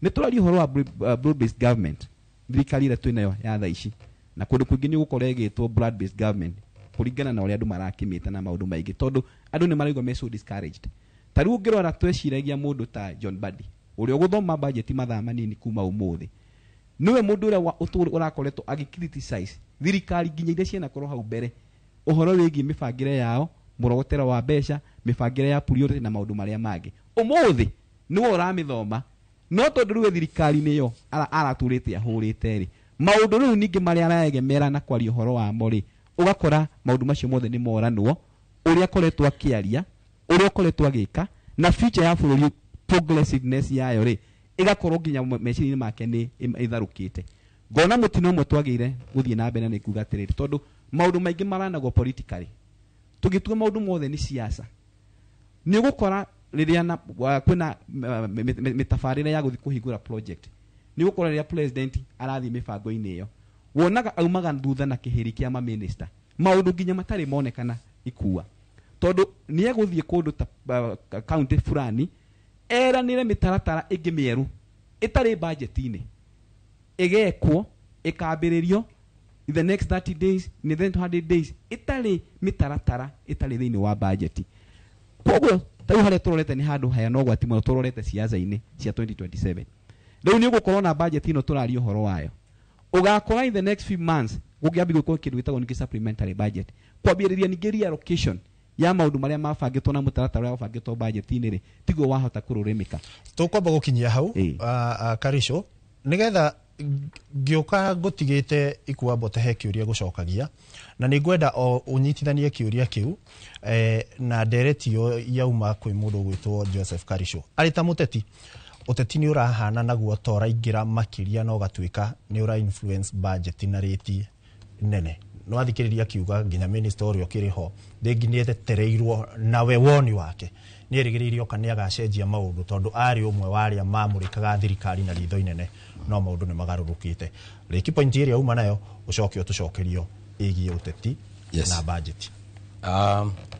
Nĩ tũraria ũhoro wa broad based government. Thirikari ĩrĩa twĩnayo ya thaa ici na kũndũ kũingĩ nĩ gũkorwo ĩgĩtwo broad based government, kũringana na ũrĩa andũ marakĩmĩta na maũndũ maingĩ, tondũ andũ nĩ maraigua me so discouraged. Ta rĩu ũngĩrora, tweciragia mũndũ ta John Mbadi, ũrĩa ũgũthoma budget mathaa manini kuma ũmũthĩ, nĩwe mũndũ ũrĩa ũrakoretwo agĩ criticize thirikari nginya iria cianakorwo hau mbere, ũhoro wĩgiĩ mĩbangĩre yao, mũrogotero wa mbeca, mĩbangĩre ya priority na maũndũ marĩa mangĩ. Ũmũthĩ nĩwe ũramĩthoma, no tondũ rĩu thirikari-inĩ ĩyo aratũrĩte ahũrĩte rĩ, maũndũ rĩu ningĩ marĩa araegemera na kwaria ũhoro wamo rĩ, ũgakora maũndũ macio mothe nĩ moranwo ũrĩa akoretwo akĩaria, ũrĩa ũkoretwo agĩka, na future ya bũrũri, progressiveness yayo rĩ, ĩgakorwo nginya meciria-inĩ make nĩ ĩtharũkĩte. Ngona mũtino ũmwe twagĩire gũthiĩ na mbere nĩ kuga atĩrĩrĩ, tondũ maũndũ maingĩ maranagwo politically, tũgĩtua maũndũ mothe nĩ siasa, nĩ ũgũkora rĩrĩa kwĩna mĩtabarĩre ya gũthiĩ kũhingũra project, nĩ ũgũkora rĩrĩa president arathiĩ mĩbango-inĩ ĩyo, wonaga aumaga thutha na kĩhĩri kĩa maminista, maũndũ nginya matarĩ monekana ikua, tondũ nĩ egũthiĩ kũndũ ta county fulani, eranĩre mĩtaratara ĩngĩ mĩerũ ĩtarĩ budget-inĩ, ĩgekwo, ĩkambĩrĩrio in the next 30 days, in the next 200 days, ĩtarĩ mĩtaratara, ĩtarĩ thĩinĩ wa budget. Koguo ta rĩu harĩa tũrorete nĩ handũ haya no ũgwati mũno tũrorete ciaca-inĩ cia 2027. Rĩu nĩ ũgũkorwo na budget ĩno tũraria ũhoro wayo, ũgakora in the next few months gũkĩambia gwĩkwo kĩndũ gĩtagwo ningĩ supplementary budget, kwambĩrĩria ningĩ reallocation ya maũndũ marĩa mabangĩtwo na mũtaratara ũrĩa wabangĩtwo budget-inĩ rĩ, tiguo wahota kũrũrĩmĩka. Tũkwamba gũkinyia hau. Karisho. Nigetha ngĩũka ngũtigĩte ikua mbote he kĩũria gũcokagia na nĩ ngwenda o ũnyitithanie kĩũria kĩu na ndereti ĩyo yauma kwĩ mũndũ ũgwĩtwo Joseph Karisho. Arĩ ta mũteti, ũteti nĩ ũrahana naguo ta ũraingĩra makĩria na ũgatuĩka nĩ ũra influence budget na rĩti nene. Nĩ wathikĩrĩria akiuga nginya minister ũrĩa ũkĩrĩ ho rĩngĩ nĩ etetereirwo nawe woni wake nĩ erĩgĩrĩire oka nĩ agacenjia maũndũ tondũ arĩ ũmwe wa arĩa mamũrĩkaga thirikari na ritho inene no maũndũ nĩ magarũrũkĩte. Rĩki point ĩrĩa uma nayo ũcoke ũtũcokerio ĩgiĩ ũteti Yes. na budget.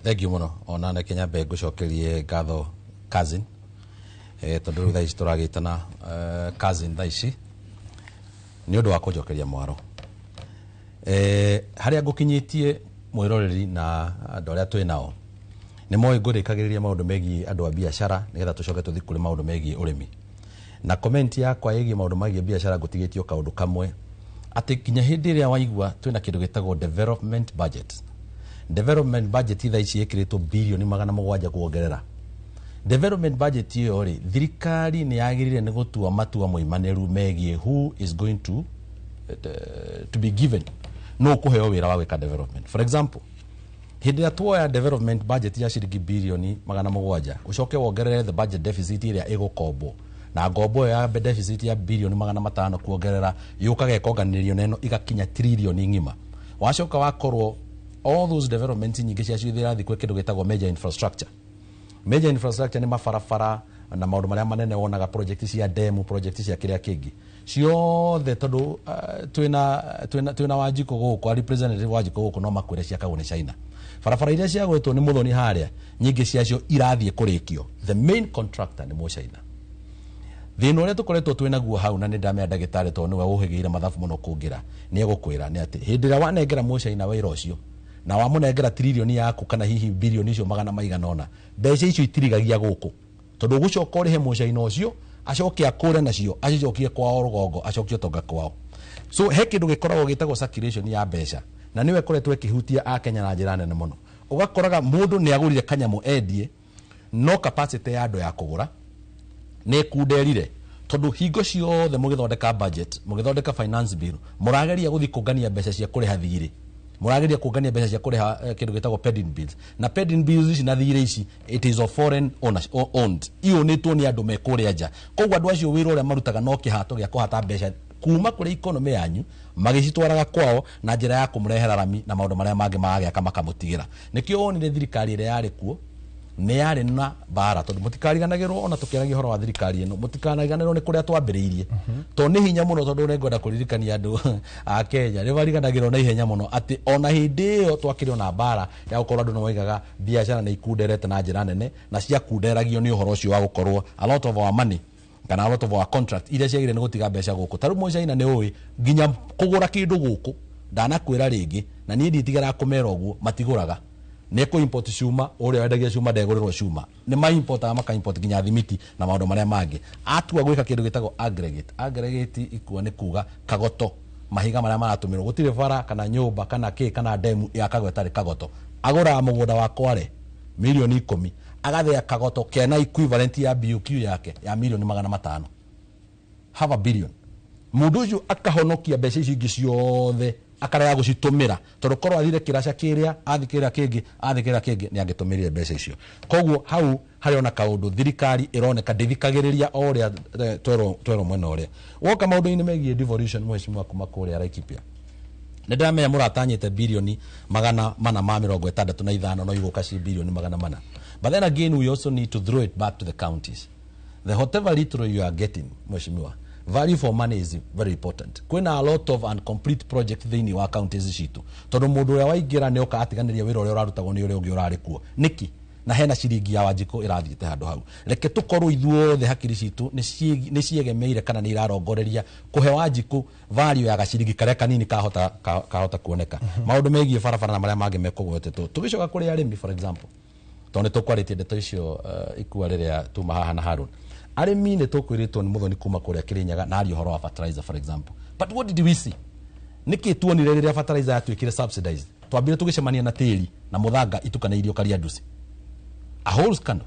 Thank you mũno ona reke nyambe ngũcokerie ngatho cousin tondũ rĩu thaa ici tũragĩtana cousin thaa ici nĩ ũndũ wa kũnjokeria mwaro harĩa ngũkinyĩtie mwĩroreri na andũ arĩa twĩ nao nĩ moĩ ngũrĩkagĩrĩria maũndũ megiĩ andũ a biacara nĩgetha tũcoke tũthiĩ kũrĩ maũndũ megiĩ ũrĩmi na comment yakwa ĩgiĩ maũndũ megiĩ biacara ngũtigĩtio kaũndũ kamwe atĩ nginya hĩndĩ ĩrĩa waigua twĩna kĩndũ gĩtagwo development budget. Development budget thaa ici ĩkĩrĩtwo birioni 700 kuongerera. Development budget ĩyo rĩ, thirikari nĩ yagĩrĩire nĩ gũtua matua moimanĩru megiĩ who is going to be given no kũheo wĩra wa gwĩka development. For example, hĩndĩ ĩrĩa tuoya development budget ya ciringi birioni 700 ũcoke wongerere the budget deficit ĩrĩa ĩgũkombwo na ngombo ĩyo ya deficit ya birioni 500 kuongerera yũkaga ĩkonganĩrĩrio na ĩno igakinya tririoni ng'ima. Wacoka wakorwo all those development nyingĩ ciacio irathiĩ kwĩ kĩndũ gĩtagwo major infrastructure. Major infrastructure nĩ mabarabara na maũndũ marĩa manene wonaga project cia demu, project cia kĩrĩa kĩngĩ ciothe tondũ twĩna Wanjikũ gũkũ, a representative Wanjikũ gũkũ no makwĩre ciakagwo nĩ China. Barabara iria ciagwetwo nĩ Mũthoni harĩa nyingĩ ciacio irathiĩ kũrĩkio, the main contractor nĩ Mũchina. Thĩna ũrĩa tũkoretwo twĩ naguo hau na nĩ ndamenya ndagĩtarĩ tondũ nĩwe ũhĩgĩire mathabu mũno kũngĩra nĩ egũkwĩra nĩ atĩ hĩndĩ ĩrĩa wanengera Mũchina wĩra ũcio na wamũnengera tririoni yaku kana hihi birioni icio magana maigana ũna, mbeca icio itirigagia gũkũ tondũ ũgũcoka ũrĩhe Mũchina ũcio acoke akũre nacio acicokie kwao rũgongo acokie ũtonga kwao. So he kĩndũ gĩkoragwo gĩtagwo circulation ya mbeca na nĩwe ĩkoretwo ĩkĩhutia Akenya na njĩra nene mũno. Ũgakoraga mũndũ nĩ agũrire kanyamũ endie no capacity ya andũ ya kũgũra nĩ ĩkunderire tondũ hingo ciothe mũgĩthondeka budget, mũgĩthondeka finance bill, mũrageria gũthiĩ kũngania mbeca cia kũrĩha thirĩ, mũrageria kũngania mbeca cia kũrĩha kĩndũ gĩtagwo pending bills, na pending bills ici na thirĩ ici it is of foreign owned, iyũnĩtwo nĩ andũ me kũrĩa nja. Koguo andũ acio wĩra ũrĩa marutaga no kĩhato gĩa kũhata mbeca kuma kũrĩ economy yanyu magĩcitwaraga kwao na njĩra ya kũmũrehera rami na maũndũ marĩa mangĩ magagĩaka makamũtigĩra. Nĩkĩo wonire thirikari ĩrĩa yarĩ kuo nĩ yarĩ na mbara tondũ mũtikariganagĩrwo ona tũkĩaragia ũhoro wa thirikari ĩno mũtikanariganĩrwo nĩ kũrĩa twambĩrĩirie tondũ nĩ hinya mũno tondũ nĩ ngwenda kũririkania andũ a Kenya nĩ mariganagĩrwo na ihenya mũno atĩ ona hĩndĩ ĩyo twakĩrĩ ona mbara ya gũkorwo andũ nĩ moigaga biacara nĩ ikunderete na njĩra nene na ciakunderagio nĩ ũhoro ũcio wa gũkorwo a lot of our money kana a lot of our contract iria ciagĩrĩire nĩ gũtiga mbeca gũkũ. Ta rĩu Mũchina nĩ ũĩ nginya kũgũra kĩndũ gũkũ ndanakwĩra rĩngĩ na niĩ nditigaraga kũmera ũguo matigũraga nĩ kũ import cuma ũrĩa wendagia cuma ndegũrĩrwo cuma nĩ ma importaga maka import nginya thimiti na maũndũ marĩa mangĩ. Atua gwĩka kĩndũ gĩtagwo aggregate. Aggregate ikua nĩ kuga kagoto, mahiga marĩa maratũmĩrwo gũtirĩ bara kana nyũmba kana kĩ kana demu yakagwo ĩtarĩ kagoto. Agũraga mũgũnda wa Kware milioni 10 agathĩa kagoto kena equivalent ya BOQ yake ya milioni 500, half a billion. Mũndũ ũcio akahonokia mbeca icio ingĩ ciothe akarega gũcitũmĩra tondũ korwo athire kĩraca kĩrĩa athi kĩrĩa kĩngĩ athi kĩrĩa kĩngĩ nĩ angĩtũmĩrire mbeca icio. Koguo hau harĩ ona kaũndũ thirikari ĩroneka ndĩthikagĩrĩria o ũrĩa twerwo mwena ũrĩa. Woka maũndũ-inĩ megiĩ devolution mheshimiwa kuma kũrĩa Laikipia nĩ ndĩramenya mũratanyĩte birioni 465 no igũka ci birioni 400. But then again we also need to throw it back to the counties. The whatever little you are getting mheshimiwa, value for money is very important. Kwĩna a lot of incomplete project thĩinĩ wa counties citũ tondũ mũndũ ũrĩa waingĩra nĩ oka atiganĩria wĩra ũrĩa ũrarutagwo nĩ ũrĩa ũngĩ ũrarĩ kuo nĩkĩ na hena ciringi ya Wanjikũ ĩrathiĩte handũ hau. Reke tũkorwo ithuothe hakiri citũ nĩ ciegemeire kana nĩ irarongoreria kũhe Wanjikũ value ya gaciringi karĩa kanini kahota kuoneka. Maũndũ megiĩ barabara na marĩa mangĩ mekũgwetetwo. Tũgĩcoka kũrĩ arĩmi for example tondũ nĩ tũkwarĩtie ndeto icio ikua rĩrĩa tuma haha na Harun. Arĩmi nĩ tũkwĩrĩtwo nĩ Mũthoni kuma kũrĩa Kĩrĩnyaga na aria ũhoro wa fertilizer for example. But what did we see? Nĩkĩ tuonire rĩrĩa fertilizer yatuĩkire subsidized? Twambire tũgĩcemania na tĩri na mũthanga itukanĩirio Kariandusi. A whole scandal.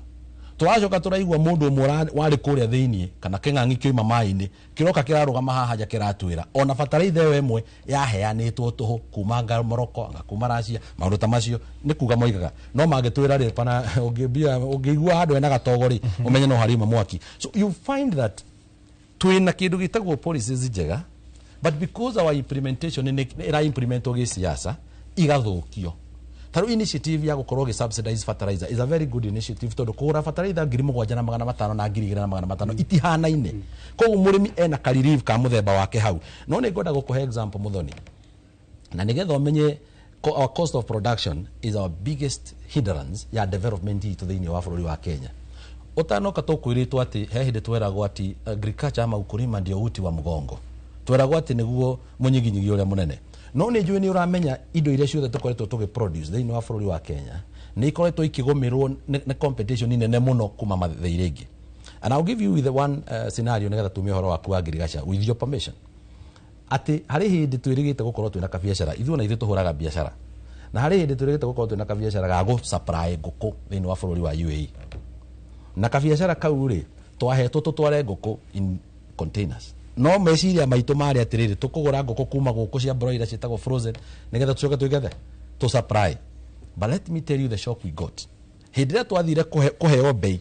Tũracoka tũraigua mũndũ ũmwe warĩ kũrĩa thĩiniĩ kana kĩng'ang'i kĩoima maĩ-inĩ kĩroka kĩrarũgama haha nja kĩratwĩra ona bataraitha ĩyo ĩmwe yaheanĩtwo tũhũ kuma anga Morocco, anga kuma Russia, maũndũ ta macio nĩ kuga moigaga. No mangĩtwĩra rĩ, pana ũngĩigua handũ hena gatogo rĩ, ũmenye no hariuma mwaki. So you find that twĩna kĩndũ gĩtagwo policies njega, but because our implementation nĩ ĩra implementwo gĩsiasa igathũkio. Ta rĩu initiative ya gũkorwo gĩ subsidize fertilizer is a very good initiative, tondũ kũgũra fertilizer 7,500 na 2,500 itihanaine, koguo mũrĩmi ena ka relief ka mũthemba wake hau. No nĩ ngwenda gũkũhe example, Mũthoni, na nĩgetha ũmenye our cost of production is our biggest hindrance ya development itũ thĩinĩ wa bũrũri wa Kenya. Ũtanoka tũkwĩrĩtwo atĩ he hĩndĩ tweragwo atĩ agriculture ama ukulima ndio uti wa mgongo, tweragwo atĩ nĩguo mũnyiginyigi ũrĩa mũnene. No nĩ njũĩ nĩ ũramenya indo iria ciothe tũkoretwo tũgĩ produce thĩinĩ wa bũrũri wa Kenya nĩ ikoretwo ikĩgũmĩrwo nĩ competition nene mũno kuma mathĩ iria ingĩ. And I'll give you with the one scenario nĩgetha tumie ũhoro waku wa ngirigaca, with your permission, atĩ harĩ hĩndĩ twĩrĩgĩte gũkorwo twĩna kabiacara, ithuĩ na ithuĩ tũhũraga biacara, na harĩ hĩndĩ twĩrĩgĩte gũkorwo twĩna kabiacara ga gũ supply ngũkũ thĩinĩ wa bũrũri wa UAE. Na kabiacara kau rĩ, twahetwo tũtware ngũkũ in containers, no meciria maitũ marĩ atĩrĩrĩ, tũkũgũra ngũkũ kuma gũkũ cia broiler ciĩtagwo frozen, nĩgetha tũcoke twĩgethe tũ supply. But let me tell you the shock we got hĩndĩ ĩrĩa twathire kũheo bei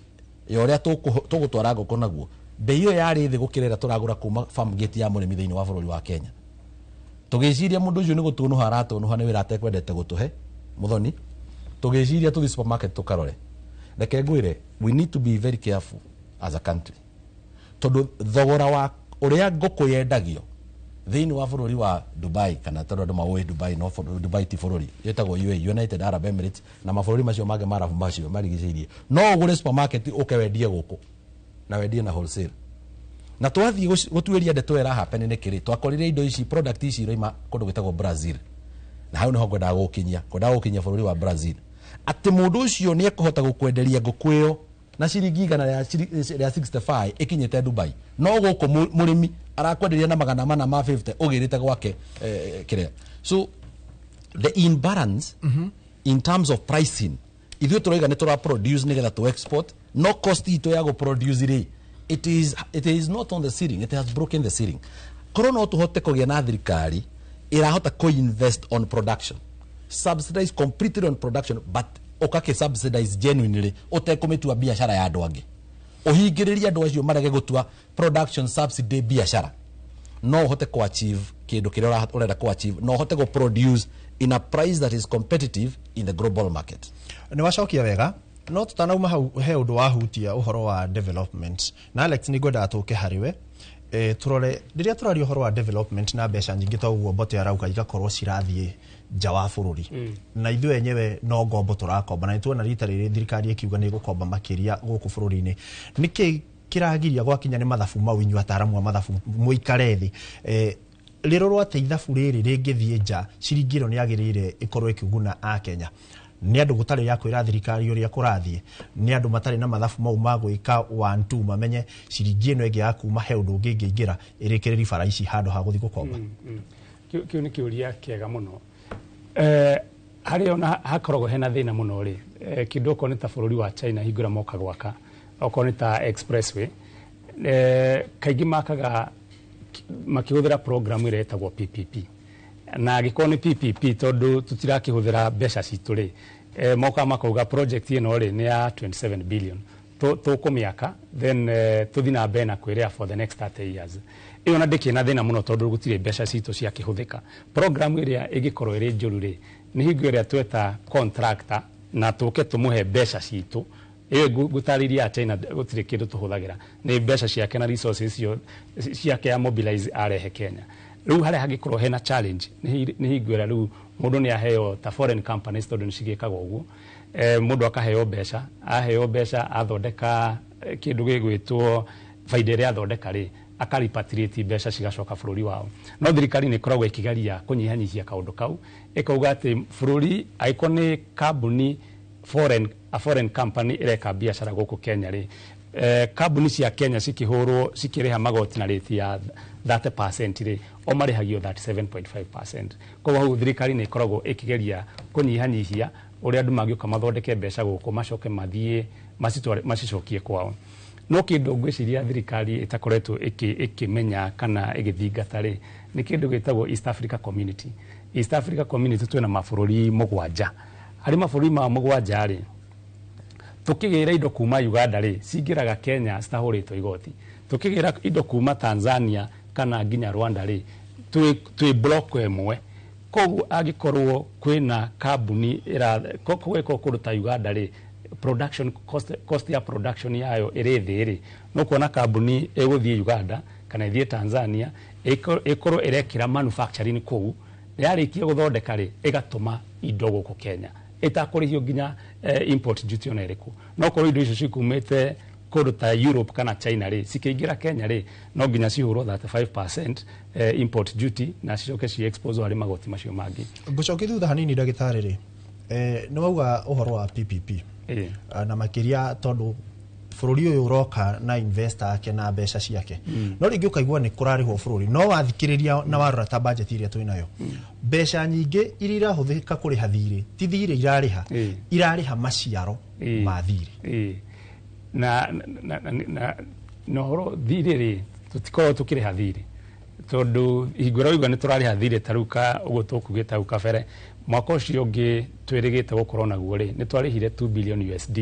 ya ũrĩa tũgũtwara ngũkũ naguo. Bei ĩyo yarĩ thĩ gũkĩra ĩrĩa tũragũra kuma farm gate ya mũrĩmi thĩinĩ wa bũrũri wa Kenya. Tũgĩciria mũndũ ũcio nĩ gũtũnũha aratũnũha, nĩ wĩra atekwendete gũtũhe. Mũthoni, tũgĩciria tũthiĩ supermarket tũkarore. Reke ngwĩre, we need to be very careful as a country, tondũ thogora wa ũrĩa ngũkũ yendagio thĩinĩ wa bũrũri wa Dubai, kana tondũ andũ maũĩ Dubai, no Dubai ti bũrũri, ĩtagwo UAE, United Arab Emirates, na mabũrũri macio mangĩ marabu macio marigicĩirie, no ũgũre supermarket ũke wendie gũkũ na wendie na wholesale. Na twathiĩ gũtuĩria ndeto ĩra happen nĩ kĩrĩ, twakorire indo ici, product ici iroima kũndũ gwĩtagwo Brazil. Na hau nĩho ngwendaga gũkinyia bũrũri wa Brazil, atĩ mũndũ ũcio nĩ ekũhota gũkwenderia ngũkũ ĩyo na ciringi 165 ĩkinyĩte Dubai, no gũkũ mũrĩmi arakwenderia na 450 ũgĩrĩte gwake kĩrĩa. So the imbalance in terms of pricing, ithuĩ tũrauga nĩ tũra produce nĩgetha tũ export, no cost itũ ya gũ produce rĩ, it is not on the ceiling, it has broken the ceiling. Korwo no tũhote kũgĩa na thirikari ĩrahota co-invest on production, subsidize completely on production, but ũkakĩ subsidize genuinely ũtekũmĩtua biacara ya andũ angĩ, ũhingĩrĩrie andũ acio marege gũtua production subsidy biacara, no ũhote ku achieve kĩndũ kĩrĩa ũrenda ku achieve, no ũhote gũ produce in a price that is competitive in the global market. Nĩ wacokia wega, no tutanauma hau he ũndũ wahutia ũhoro wa development, na Alex nĩ ngwendaga tũke harĩ we, turore rĩrĩa tũraria ũhoro wa development na mbeca nyingĩ ta ũguo Mbote arauga igakorwo cirathiĩ nja wa bũrũri, na ithuĩ enyewe no ngombo tũrakomba, na nĩtuona rita rĩrĩ thirikari ĩkiuga nĩ ĩgũkomba makĩria gũkũ bũrũri-inĩ. Nĩkĩ kĩragiria gwakinya nĩ mathabu mau, inyuĩ ataaramu a mathabu mũikare thĩ, rĩrorwo atĩ ithabu rĩrĩ rĩngĩthiĩ nja, ciringi ĩno nĩ yagĩrĩire ĩkorwo ĩkĩguna akenya? Nĩ andũ gũtarĩ ya kwĩra thirikari ũrĩa kũrathiĩ, nĩ andũ matarĩ na mathabu mau ma gwĩka one two, mamenye ciringi ĩno ĩngĩ ya kuma he ũndũ ũngĩ ĩngĩingĩra ĩrĩkĩrĩri bara ici handũ ha gũthiĩ gũkomba? Kĩu nĩ kĩũria kĩega mũno. Harĩa ona hakoragwo hena thĩna mũno rĩ, kĩndũ okorwo nĩ ta bũrũri wa China, hingo ĩrĩa moka gwaka okorwo nĩ ta expressway, kaingĩ makaga makĩhũthĩra program ĩrĩa ĩtagwo PPP. Na angĩkorwo nĩ PPP, tondũ tũtirakĩhũthĩra mbeca citũ rĩ, mokaga makauga project ĩno rĩ nĩ ya 27 billion, tũkũmĩaka, then tũthiĩ na mbere na kwĩrĩha for the next 30 years. Ĩyo na ndĩkĩrĩ na thĩna mũno tondũ gũtirĩ mbeca citũ ciakĩhũthĩka. Program ĩrĩa ĩngĩkorwo ĩrĩ njũru rĩ, nĩ hingo ĩrĩa tweta contractor na tũke tũmũhe mbeca citũ. Ĩyo ngũtarĩria ya China, gũtirĩ kĩndũ tũhũthagĩra, nĩ mbeca ciake na resources icio ciake ya mobilize arehe Kenya. Rĩu harĩa hangĩkorwo hena challenge nĩ hingo ĩrĩa rĩu mũndũ nĩ aheo ta foreign companies, tondũ nĩ cigĩkaga ũguo, mũndũ akaheo mbeca, aheo mbeca athondeka kĩndũ gĩgwĩtwo baida ĩrĩa athondeka rĩ, akarepatriate mbeca cigacoka bũrũri wao. No thirikari nĩ ĩkoragwo ĩkĩgeria kũnyihanyihia kaũndũ kau, ĩkauga atĩ bũrũri angĩkorwo nĩ kambuni foreign, a foreign company ĩreka biacara gũkũ Kenya rĩ, kambuni cia Kenya cikĩhũrwo cikĩrĩha magoti na rĩti ya 30% rĩ, o marĩhagio 37.5%. Koguo hau thirikari nĩ ĩkoragwo ĩkĩgeria kũnyihanyihia ũrĩa andũ mangĩũka mathondeke mbeca gũkũ macoke mathiĩ Macitware macicokie kwao. No kĩndũ ngwĩciria thirikari ĩtakoretwo ĩkĩmenya kana ĩgĩthingata rĩ, nĩ kĩndũ gĩtagwo East Africa Community. East Africa Community twĩna mabũrũri 7. Harĩ mabũrũri maya 7 rĩ, tukĩgĩra indo kuma Uganda rĩ, cingĩraga Kenya citahũrĩtwo igoti. Tukĩgĩra indo kuma Tanzania kana nginya Rwanda rĩ, twĩ block ĩmwe. Koguo angĩkorwo kwĩna kambuni gwĩkwo kũndũ ta Uganda rĩ, production cost, cost ya production yayo ĩrĩ thĩ rĩ, no kuona kambuni ĩgũthiĩ Uganda kana ĩthiĩ Tanzania, ĩkorwo ĩrekĩra manufacturing kũu, yarĩkia gũthondeka rĩ, ĩgatũma indo gũkũ Kenya ĩtakũrĩhio nginya import duty ona ĩrĩkũ. No korwo indo icio cikumĩte kũndũ ta Europe kana China rĩ, cikĩingĩra Kenya rĩ, no nginya cihũrwo 35% import duty na cicoke ci expose harĩ magoti macio mangĩ. Ngũcokia thutha hanini, ndagĩtarĩ rĩ, nĩ wauga ũhoro wa PPP na makĩria tondũ bũrũri ũyũ ũroka na investor ake na mbeca ciake, no rĩngĩ ũkaigua nĩ kũrarĩhwo bũrũri, no wathikĩrĩria na warora ta budget ĩrĩa twĩ nayo, mbeca nyingĩ iria irahũthĩka kũrĩha thirĩ ti thirĩ irarĩha, irarĩha maciaro ma thirĩ. Na ũhoro thirĩ rĩ, tũtikoragwo tũkĩrĩha thirĩ, tondũ hingo ĩrĩa ũigua nĩ tũrarĩha thirĩ, ta rĩu ka ũguo tũkugĩte hau kabere, mwaka ũcio ũngĩ twĩrĩgĩte gũkorwo naguo rĩ, nĩ twarĩhire 2 billion USD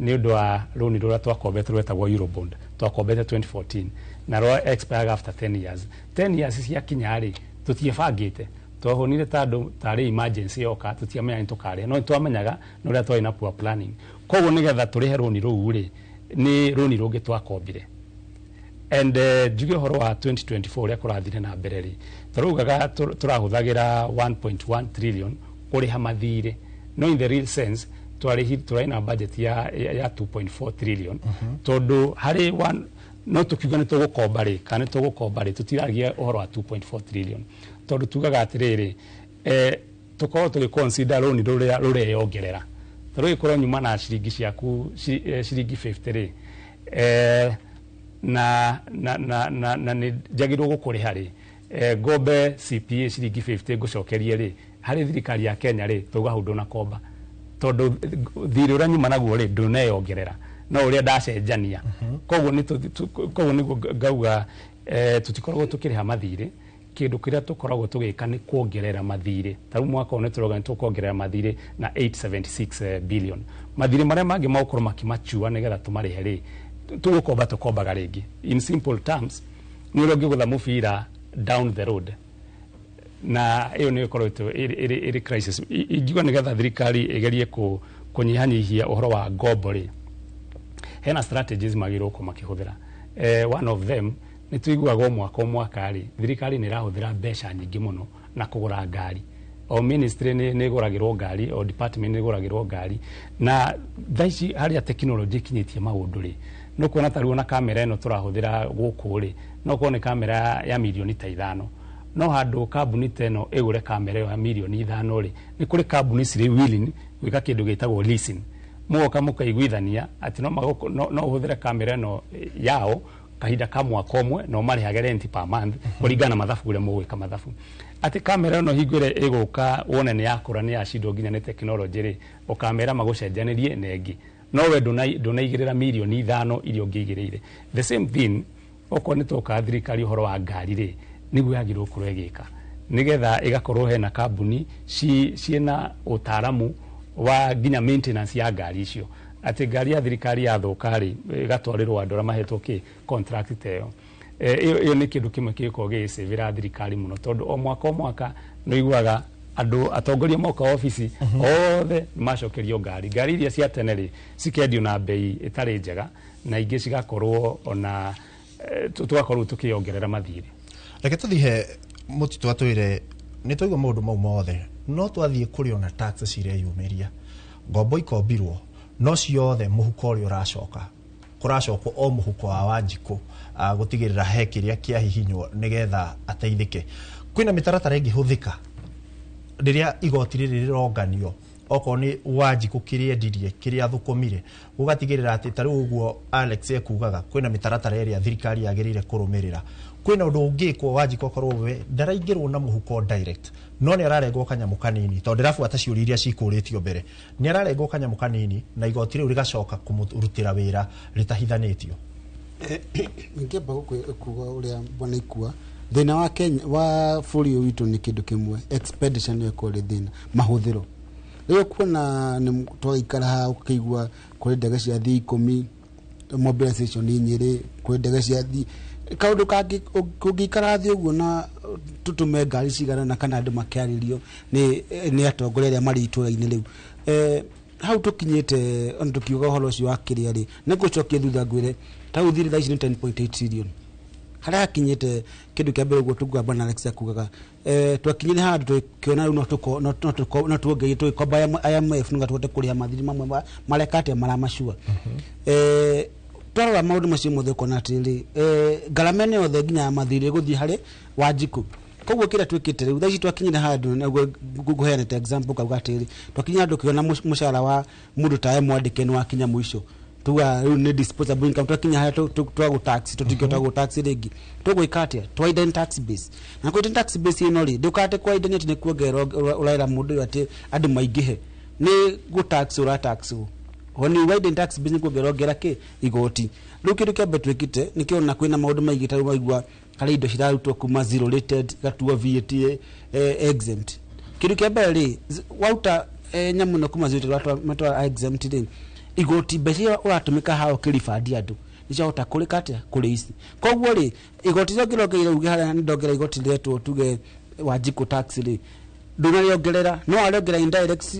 nĩ ũndũ wa rũni rũrĩa twakombete rwetagwo Eurobond. Twakombete 2014 na rwa expire after 10 years. 10 years ciakinya rĩ, tũtiĩbangĩte, twahonire tandũ tarĩ emergency yoka, tũtiamenya nĩ tũkarĩha, no nĩ twamenyaga nĩ ũrĩa twarĩ na poor planning. Koguo nĩgetha tũrĩhe rũni rũu rĩ, nĩ rũni rũngĩ twakombire. And njuge ũhoro wa 2024 ũrĩa kũrathire na mbere rĩ, tũraugaga tũrahũthagĩra 1.1 trillion kũrĩha mathirĩ, no in the real sense twarĩhi tũrarĩ na budget ya 2.4 trillion, tondũ harĩ one no tũkiuga nĩ tũgũkomba rĩ, kana nĩ tũgũkomba rĩ, tũtiragia ũhoro wa 2.4 trillion, tondũ tugaga atĩrĩrĩ, tũkorwo tũgĩ consider rũni rũrĩa rũreyongerera. Ta rĩu ĩkorwo nyuma na ciringi ciaku ciringi 50 rĩ, na nĩ njagĩrĩirwo gũkũrĩha rĩ, ngombe CPA ciringi 50 ngũcokerie rĩ, harĩ thirikari ya Kenya rĩ, tauga hau ndũnakomba, tondũ thirĩ ũrĩa nyuma naguo rĩ, ndũneyongerera, no ũrĩa ndacenjania. Koguo nĩ koguo nĩguo ngauga, tũtikoragwo tũkĩrĩha mathirĩ. Kĩndũ kĩrĩa tũkoragwo tũgĩka nĩ kuongerera mathirĩ. Ta rĩu mwaka ũyũ nĩ tũrauga nĩ tũkuongerera mathirĩ na 876 billion. Mathirĩ marĩa mangĩ magũkorwo makĩmachua nĩgetha tũmarĩhe rĩ, tũgũkomba, tũkombaga rĩngĩ. In simple terms, nĩ ũrĩa ũngĩgũtha mũbira down the road, na ĩyo nĩ ĩkoretwo ĩrĩ crisis. Ingiuga nĩgetha thirikari ĩgerie kũnyihanyihia ũhoro wa ngombo rĩ, hena strategies magĩrĩirwo gũkorwo makĩhũthĩra. One of them, nĩ tũiguaga o mwaka o mwaka rĩ, thirikari nĩ ĩrahũthĩra mbeca nyingĩ mũno na kũgũra ngari. O ministry nĩ ĩgũragĩrwo ngari, o department nĩ ĩgũragĩrwo ngari. Na thaa ici harĩa technology ĩkinyĩtie maũndũ rĩ, no kuona ta rĩu ona kamera ĩno tũrahũthĩra gũkũ rĩ, no kuona nĩ kamera ya mirioni ta 5. No handũ kambuni ta ĩno ĩgũre kamera ĩyo ya mirioni 5 rĩ, nĩ kũrĩ kambuni cirĩ willing gwĩka kĩndũ gĩtagwo leasing. Mũgoka mũkaiguithania atĩ no ũhũthĩre kamera ĩno yao kahinda ka mwaka ũmwe na ũmarĩhage rent per month kũringana na mathabu ũrĩa mũgwĩka mathabu, atĩ kamera ĩno hingo ĩrĩa ĩgũka wone nĩ yakũra, nĩ yacindwo nginya nĩ technology rĩ, ũkamera magũcenjanĩrie na ĩngĩ, no we ndũnaigĩrĩra mirioni 5 iria ũngĩigĩrĩire. The same thing, okorwo nĩ twoka thirikari ũhoro wa ngari rĩ, nĩguo yagĩrĩirwo gũkorwo ĩgĩka, nĩgetha ĩgakorwo hena kambuni ciĩna ũtaaramu wa nginya maintenance ya ngari icio, atĩ ngari ya thirikari yathũka rĩ, ĩgatwarĩrwo andũ arĩa mahetwo kĩ contract ta ĩyo. Ĩyo nĩ kĩndũ kĩmwe kĩgĩkorwo gĩgĩcĩvĩra thirikari mũno, tondũ o mwaka o mwaka nĩ ũiguaga andũ atongoria moka obici othe nĩ macokerio ngari. Ngari iria cia tene rĩ, cikendio na bei ĩtarĩ njega, na ingĩ cigakorwo ona tũgakorwo tũkĩongerera mathirĩ. Reke tũthiĩ mũtitũ atwĩre nĩ twaigua maũndũ mau mothe, no twathiĩ kũrĩ ona tax cireyumĩria, ngombo ikombirwo, no ciothe mũhuko ũrĩa ũracoka kũracokwo o mũhuko wa Wanjikũ, gũtigĩrĩra he kĩrĩa kĩahihinywo nĩgetha ateithĩke. Kwĩna mĩtaratara ĩngĩhũthĩka rĩrĩa igoti rĩrĩ rĩronganio Okorwo nĩ Wanjikũ kĩrĩa endirie, kĩrĩa athũkũmire, gũgatigĩrĩra atĩ ta rĩu ũguo Alex ekugaga kwĩna mĩtaratara ĩrĩa thirikari yagĩrĩire kũrũmĩrĩra. Kwĩna ũndũ ũngĩkwo Wanjikũ akorwo we ndaraingĩrwo na mũhuko direct, no nĩ ararengwo kanyamũ kanini, tondũ ndĩrabuata ciũria iria cikũrĩtio mbere, nĩ ararengwo kanyamũ kanini na igoti rĩu rĩgacoka kũmũrutĩra wĩra rĩtahithanĩtio. Ingĩamba kuga ũrĩa bwana Ikua, thĩna wa Kenya wa bũrũri ũyũ witũ nĩ kĩndũ kĩmwe, expenditure nĩyo ĩkoragwo ĩrĩ thĩna, mahũthĩro. Rĩu kuona nĩ twaikara haha ũkĩigua kũrĩ ndege ciathiĩ 10, mobilization Nyĩrĩ, kũrĩ ndege ciathiĩ kaũndũ kangĩ. Kũngĩikara thĩ ũguo na tũtũme ngari cigana na kana andũ makĩarĩrio nĩ atongoria arĩa marĩ itũra-inĩ rĩu, hau tũkinyĩte, ona tũkiuga ũhoro ũcio wa kĩrĩa rĩ, nĩ ngũcokia thutha ngwĩre ta rĩu thirĩ thaa ici nĩ 10.8 trillion harĩa hakinyĩte. Kĩndũ kĩa mbere ũguo tũngamba na Alex akugaga, twakinyire handũ tũkĩona rĩu no tuongerie tũgĩkomba IMF nĩgetha tũhote kũrĩha mathirĩ mamwe mareka atĩa maramacua. Twarora maũndũ macio mothe ũkona atĩrĩrĩ, ngarama ĩno yothe nginya ya mathirĩ ĩgũthiĩ harĩ Wanjikũ. Koguo kĩrĩa twĩkĩte rĩu thaa ici, twakinyire handũ nĩguo ngũheanĩte example kauga atĩrĩrĩ, twakinyire handũ ũkĩona mũcara wa mũndũ tawe mwandĩke nĩ wakinya mũico, tuga rĩu nĩ disposable income, twakinya harĩa twagũ tax tũtingĩhota gũ tax rĩngĩ. Tũgwĩka atĩa? Twiden tax base na kwiden tax base ĩno rĩ, ndũkate kwiden atĩ nĩ kuongerera ũraĩra mũndũ ũyũ atĩ andũ maingĩhe, nĩ gũ tax ũra tax when you widen tax base, nĩ kuongerera ongera kĩ igoti. Rĩu kĩndũ kĩa mbere twĩkĩte nĩkĩo na kwĩna maũndũ maingĩ, ta rĩu waigua harĩ indo cirarutwo kuma zero rated igatuo VAT exempt. Kĩndũ kĩa mbere rĩ, wauta nyamũ ĩno kuma zero rated matwara exempt rĩ, igoti mbeca iria ũratũmĩka haha ũkĩribandi andũ nĩciahota kũrĩka atĩa kũrĩ ici. Koguo rĩ, igoti rĩrĩa ũngĩrongereire uge harĩa nĩndongerera igoti rĩretwo tuge Wanjikũ tax rĩ, ndũnarĩongerera, no warĩongerera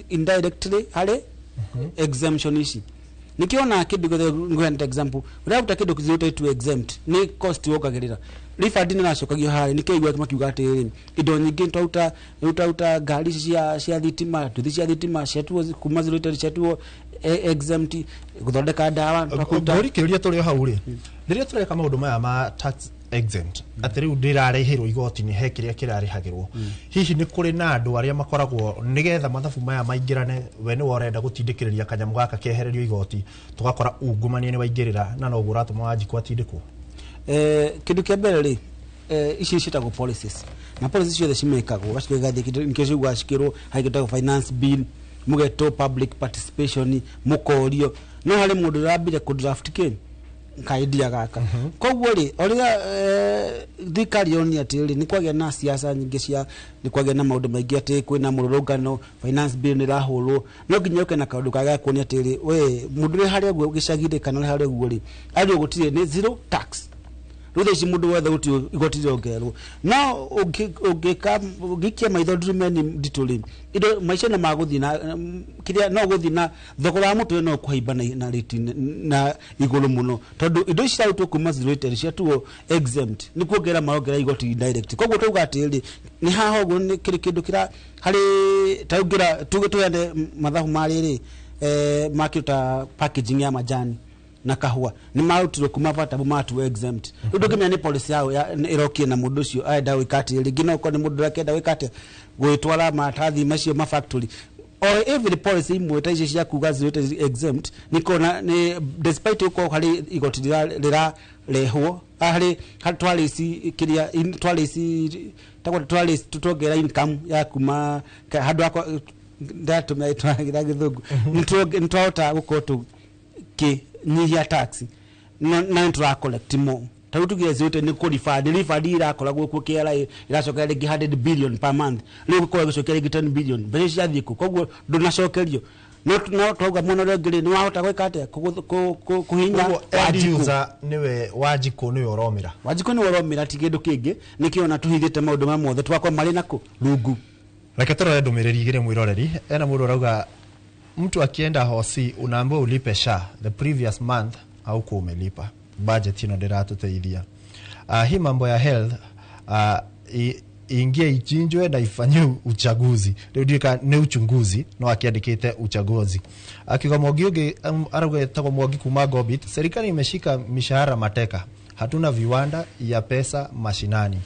indirectly harĩ exemption ici. Nikiona kĩndũ gĩothe ngũheanĩte example, ũrĩa ruta kĩndũ zero to exempt nĩ cost wongagĩrĩra, refund nĩ ĩracokagio harĩa. Nĩkĩo igua makiuga atĩrĩrĩ, indo nyingĩ twauta rĩu twauta ngari ici cia thitima, nduthi cia thitima ciatuo kuma zero rated ciatuo exempt, gũthondeka ndawa twakuta. Ngũri kĩũria tũrĩ o hau rĩ, rĩrĩa tũreka maũndũ maya ma tax exempt, atĩ rĩu ndĩrarĩhĩrwo igoti nĩ he kĩrĩa kĩrarĩhagĩrwo, hihi nĩ kũrĩ na andũ arĩa makoragwo nĩgetha mathabu maya maingĩrane, we nĩwe ũrenda gũtindĩkĩrĩria kanyamũ gaka kehererio igoti, tũgakora ungumania nĩ waingĩrĩra na noguo ũratũma Wanjikũ atindĩkwo? Kĩndũ kĩa mbere rĩ, ici ciĩtagwo policies na policies ciothe cimĩkagwo gacoka igathiĩ nĩkĩo ciugaga cikĩrwo harĩ kĩndũ finance bill, mũgetwo public participation, mũkorio no harĩ mũndũ ũrambire kũ draft kĩ kaidia gaka. Koguo rĩ, o rĩrĩa thirikari yonia atĩrĩrĩ nĩ kwagĩa na siasa nyingĩ cia nĩ kwagĩa na maũndũ maingĩ atĩ kwĩna mũrũrũngano, finance bill nĩ ĩrahũrwo, no nginya ũke na kaũndũ kaga kuonia atĩrĩrĩ, we mũndũ ũrĩ harĩa ũguo gĩcagi-rĩ kana ũrĩ harĩa ũguo rĩ, arĩ gũtirĩ nĩ zero tax. Rĩu thaa ici mũndũ wothe gũtirĩ igoti rĩrongererwo, no ũngĩka ũngĩikia maitho ndurumeni nditũ rĩ, indo maica nĩ magũthiĩ na kĩrĩa no gũthiĩ na thogora wa mũtũrĩre no kũhaimba na rate na igũrũ mũno, tondũ indo ici cirarutwo kuma zero rated ciatuo exempt nĩ kuongerera marongerera igoti indirect. Koguo tauga atĩrĩrĩ, nĩ haha ũguo nĩ kĩrĩ kĩndũ kĩra harĩ taungĩra tuge tũheane mathabu ma rĩrĩ, ma kĩndũ ta packaging ya majani na kahũa nĩ marutirwo kuma vatable matuo exempt. Rĩu ndũngĩmenya nĩ policy yao ĩrokire na mũndũ ũcio arenda gwĩka atĩ rĩngĩ no ũkorwo nĩ mũndũ ũrĩa akĩenda gwĩka atĩa gwĩtwara maratathi macio ma factory o every policy imwe ta icio cia kuga zero rated exempt nĩ kona nĩ despite ũkorwo harĩ igoti rĩrarehwo harĩ twarĩci kĩrĩa twarĩci tagwo twarĩci tuongerera income ya kuma handũ hakwa ndatũmĩra ĩtwagĩra gĩthũngũ nĩ twahota gũkorwo tũkĩnyihia tax na nĩ tũra collect more. Ta rĩu tugire zero nĩ kũ refund, refund irakoragwo kuo KRA iracokeria rĩngĩ 100 billion per month, rĩu gũkorwo ĩgĩcokeria rĩngĩ 10 billion, mbeca ici ciathiĩ kũ? Koguo ndũnacokerio, no twauga mwena ũrĩa ũngĩ rĩ, nĩ wahota gwĩka atĩa kũhinya Koguo end Wanjikũ. user nĩwe Wanjikũ nĩwe ũromĩra. Wanjikũ nĩwe ũromĩra, ti kĩndũ kĩngĩ. Nĩkĩo ona tũhithĩte maũndũ maya mothe tũgakorwo marĩ nakũ rungu. Reke tũrore ndũmĩrĩri igĩrĩ mwĩroreri. Ena mũndũ ũrauga mtu akienda hosi unaambiwa ulipe SHA, the previous month haukuwa umelipa. Budget ino ndĩratũteithia. Hii mambo ya health ingie ichinjwe na ifanyiwe uchaguzi. Rĩu ndiũĩ kana nĩ uchunguzi no akĩandĩkĩte uchaguzi. Akiuga Mwangi ũngĩ, arauga etagwo Mwangi kuma Gobit, serikali imeshika mishahara mateka, hatuna viwanda ya pesa mashinani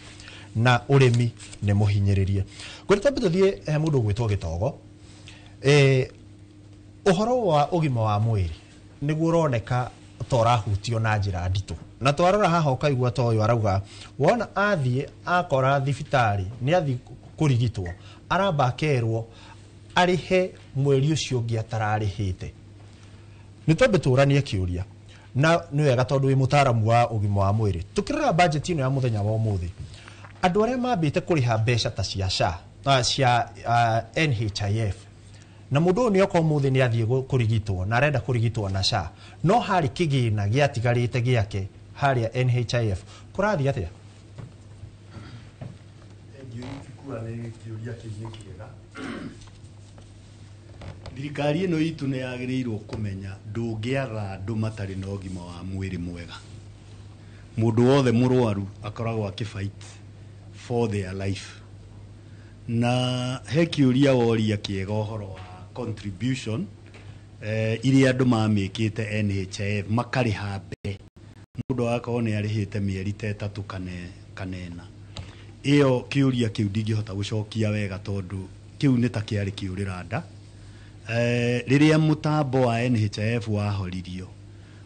na ũrĩmi nĩ mũhinyĩrĩrie. Ngwĩra twambe tũthiĩ he mũndũ ũgwĩtwo Gĩtogo. Ũhoro wa ũgima wa mwĩrĩ nĩguo ũroneka ta ũrahutio na njĩra nditũ, na twarora haha ũkaigua ta ũyũ arauga wona athiĩ akora thibitarĩ nĩ athiĩ kũrigitwo, aramba akerwo arĩhe mweri ũcio ũngĩ atararĩhĩte. Nĩ twambe tũranie kĩũria, na nĩ wega tondũ wĩ mũtaaramu wa ũgima wa mwĩrĩ. Tũkĩrora budget ĩno ya mũthenya wa ũmũthĩ, andũ arĩa mambĩte kũrĩha mbeca ta cia SHA, cia NHIF, na mũndũ ũyũ nĩoka ũmũthĩ nĩ athiĩ kũrigitwo na arenda kũrigitwo na SHA, no harĩ kĩgĩna gĩatigarĩte gĩake harĩa NHIF, kũrathiĩ atĩa? Ikua nĩ kĩũria kĩu nĩ kĩega. Thirikari ĩno itũ nĩ yagĩrĩirwo kũmenya ndũngĩatha andũ matarĩ na ũgima wa mwĩrĩ mwega. Mũndũ wothe mũrwaru akoragwo akĩfight for their life. Na he kĩũria woria kĩega ũhoro wa contribution iria andũ mamĩkĩte NHIF makarĩha mbere, mũndũ agakorwo nĩ arĩhĩte mĩeri ta 3 kana 4. Ĩyo kĩũria kĩu ndingĩhota gũcokia wega tondũ kĩu nĩ ta kĩarĩ kĩũrĩra nda. Rĩrĩa mũtambo wa NHIF wahoririo,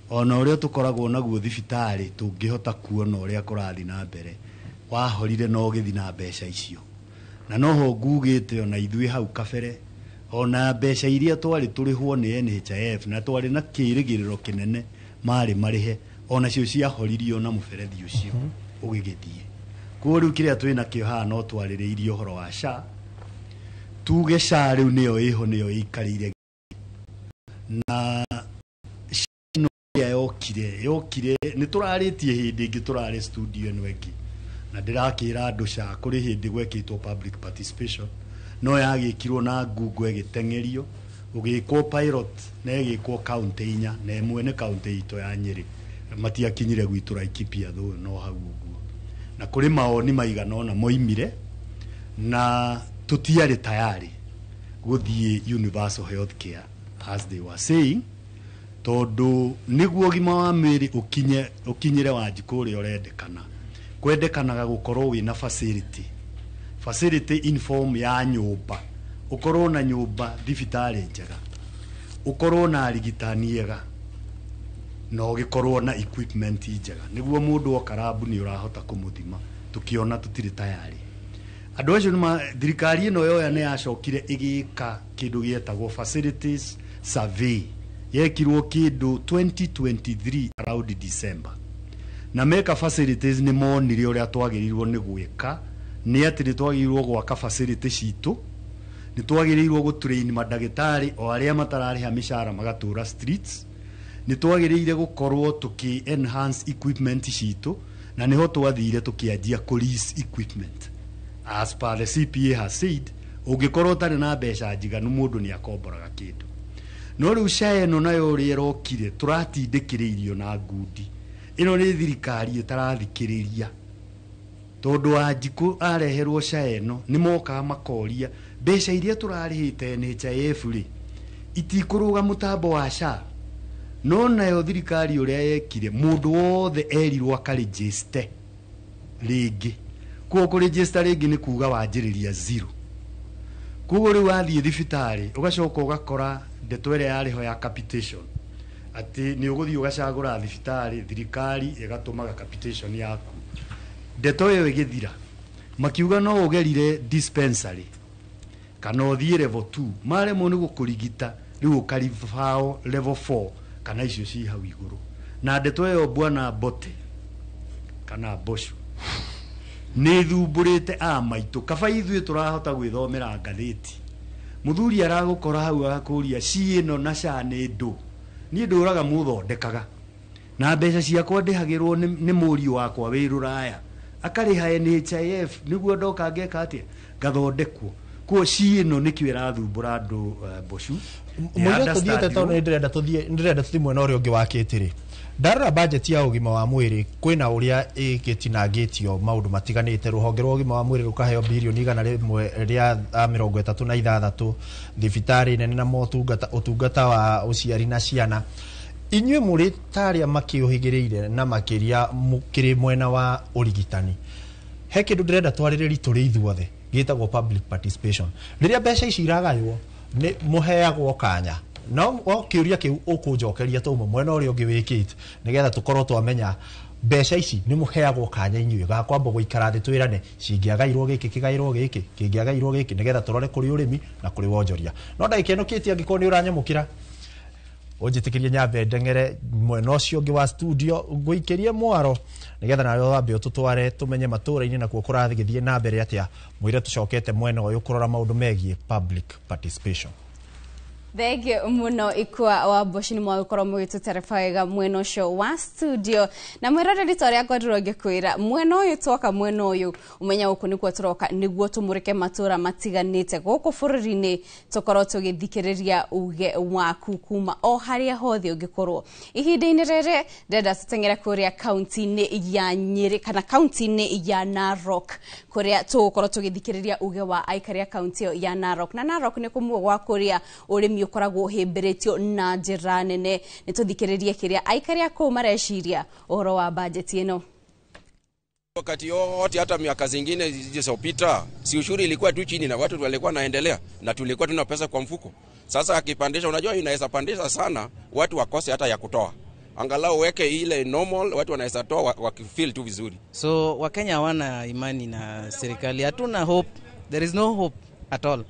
ona ũrĩa tũkoragwo naguo thibitarĩ tũngĩhota kuona ũrĩa kũrathiĩ na mbere, wahorire na ũgĩthiĩ na mbeca icio. Na noho ngugĩte ona ithuĩ hau kabere, ona mbeca iria twarĩ tũrĩhwo nĩ NHIF na twarĩ na kĩrĩgĩrĩro kĩnene marĩ marĩhe, onacio ciahoririo na mũberethi ũcio ũgĩgĩthiĩ. Koguo rĩu kĩrĩa twĩnakĩo haha no twarĩrĩirie ũhoro wa SHA, tuge SHA rĩu nĩyo ĩho, nĩyo ĩikarĩire, na SHA ĩno ĩrĩa yokire nĩ tũrarĩtie hĩndĩ ĩngĩ, tũrarĩ studio ĩno ĩngĩ, na ndĩrakĩra andũ SHA kũrĩ hĩndĩ gwekĩtwo public participation, no yagĩkirwo na ngungo ĩgĩteng'erio, gũgĩkwo pilot na ĩgĩkwo kaunti 4, na ĩmwe nĩ kaunti itũ ya Nyĩrĩ, matiakinyire gwitũ Laikipia thũ no hau ũguo. Na kũrĩ maoni maigana ũna moimire, na tũtiarĩ tayari gũthiĩ universal health care as they were saying, tondũ nĩguo ũgima wa mwĩrĩ ũkinyĩre Wanjikũ ũrĩa ũrendekana, kwendekanaga gũkorwo wĩna facility in form ya nyũmba, ũkorwo na nyũmba thibitarĩ njega, ũkorwo na arigitani ega, na ũgĩkorwo na equipment njega, nĩguo mũndũ oka rabu nĩ ũrahota kũmũthima. Tũkĩona tũtirĩ tayari. Andũ acio nĩma thirikari ĩno yoya nĩ yacokire ĩgĩka kĩndũ gĩetagwo facilities survey, yekirwo kĩndũ 2023 around December, na meka facilities nĩ monire ũrĩa twagĩrĩirwo nĩ gwĩka, nĩ atĩ nĩ twagĩrĩirwo gwaka facility citũ, nĩ twagĩrĩirwo gũtrain mandagĩtarĩ o arĩa matararĩha mĩcara magatũra streets, nĩ twagĩrĩire gũkorwo tũkĩ enhance equipment citũ, na nĩho twathire tũkĩanjia kũ lease equipment. As per the CPA has said, ũngĩkorwo ũtarĩ na mbeca njiganu mũndũ nĩ akomboraga kĩndũ. No rĩu SHA ĩno nayo ũrĩa ĩrokire tũratindĩkĩrĩirio na ngundi. Ĩno nĩ thirikari ĩtarathikĩrĩria, tondũ Wanjikũ areherwo SHA ĩno nĩ mokaga makoria mbeca iria tũrarĩhĩte NHIF rĩ itikũrũga mũtambo wa SHA. No nayo thirikari ũrĩa yekire, mũndũ wothe erirwo akarĩnjĩste rĩngĩ. Koguo kũrĩnjĩsta rĩngĩ nĩ kuga wanjĩrĩria zero. Koguo rĩu wathiĩ thibitarĩ ũgacoka ũgakora ndeto ĩrĩa yarĩho ya capitation, atĩ nĩ ũgũthiĩ ũgacagũra thibitarĩ, thirikari ĩgatũmaga capitation yaku. Ndeto ĩyo ĩgĩthira, makiuga no ũgerire dispensary kana ũthiĩ level 2, maremwo nĩ gũkũrigita rĩu ũkaribao level 4 kana icio ci hau igũrũ. Na ndeto ĩyo bwana Mbote kana Mboshu nĩ thumbũrĩte a maitũ, kaba ithuĩ tũrahota gwĩthomera ngathĩti. Mũthuri aragũkora hau agakũria ci ĩno na SHA nĩ ndũ, niĩ ndũraga mũthondekaga na mbeca ciakwa ndĩhagĩrwo nĩ mũriũ wakwa wĩ rũraya, akarĩha NHIF nĩguo ndoka ngeka atĩa, ngathondekwo. Kuo ci ĩno nĩkĩo ĩrathumbũra andũ. Mboshu Mũirĩtu tũthiĩte tondũ nĩ ndĩrenda tũthiĩ mwena ũrĩa ũngĩ wa kĩtĩrĩ. Ndarora budget ya ũgima wa mwĩrĩ kwĩna ũrĩa ĩgĩtinangĩtio maũndũ matiganĩte, rũhonge rwa ũgima wa mwĩrĩ rũkaheo birioni 136, thibitarĩ nene na motungata, ũtungata wa ũciari na ciana. Inyuĩ mũrĩ ta arĩa makĩũhĩgĩrĩire na makĩria mũkĩrĩ mwena wa ũrigitani, he kĩndũ ndĩrenda twarĩrĩri tũrĩ ithuothe gĩtagwo public participation. Rĩrĩa mbeca ici iragaywo, Nĩ mũheagwo kanya no o kĩũria kĩu ũkũnjokeria tauma mwena ũrĩa ũngĩ wĩkĩte nĩgetha tũkorwo twamenya mbeca ici nĩ mũheagwo kanya inyuĩ ga kwamba gũikara thĩ twĩrane cingĩagairwo gĩkĩ kĩgairwo gĩkĩ kĩngĩagairwo gĩkĩ nĩgetha tũrore kũrĩ ũrĩmi na kũrĩ wonjoria. No ndagĩka ĩno kĩti angĩkorwo nĩ ũranyamũkĩra ũnjĩtĩkĩrie nyambe ndeng'ere mwena ũcio ũngĩ wa studio ngũikĩrie mwaro nĩgetha nawe wambe ũtũtware tũmenye matũra-inĩ nakuo kũragĩthiĩ na mbere atĩa mwĩre tũcokete mwena ũyũ kũrora maũndũ megiĩ public participation. Thengiũ mũno Ikua wa Mboci nĩ mwagũkorwo mũgĩtũtereba wega mwena ũcio wa studio. Na mwĩroreri ta ũrĩa ngorirwo ngĩkwĩra mwena ũyũ twoka mwena ũyũ ũmenya gũkũ nĩkuo tũroka nĩguo tũmũrĩke matũra matiganĩte gũkũ bũrũri-inĩ tũkorwo tũgĩthikĩrĩria uge waku kuma o harĩa hothe ũngĩkorwo. Ihinda-inĩ rĩrĩ ndĩrenda tũteng'ere kũrĩa kaunti-inĩ ya Nyĩrĩ kana kaunti-inĩ ya Narok kũrĩa tũgũkorwo tũgĩthikĩrĩria uge wa aikari a kaunti ĩyo ya Narok. Na Narok nĩ kũmwe gwa kũrĩa ũrĩmi ũkoragwo ũhĩmbĩrĩtio na njĩra nene. Nĩ tũthikĩrĩrie kĩrĩa aikari a kũu mareciria ũhoro wa bajeti ĩno. Wakati yote hata miaka zingine zilizopita, si ushuru ilikuwa tu chini na watu walikuwa naendelea na tulikuwa tuna pesa kwa mfuko. Sasa akipandisha, unajua inaweza pandisha sana, watu wakose hata ya kutoa. Angalau weke ile normal, watu wanaweza toa wakifeel tu vizuri. So Wakenya hawana imani na serikali, hatuna hope, there is no hope at all.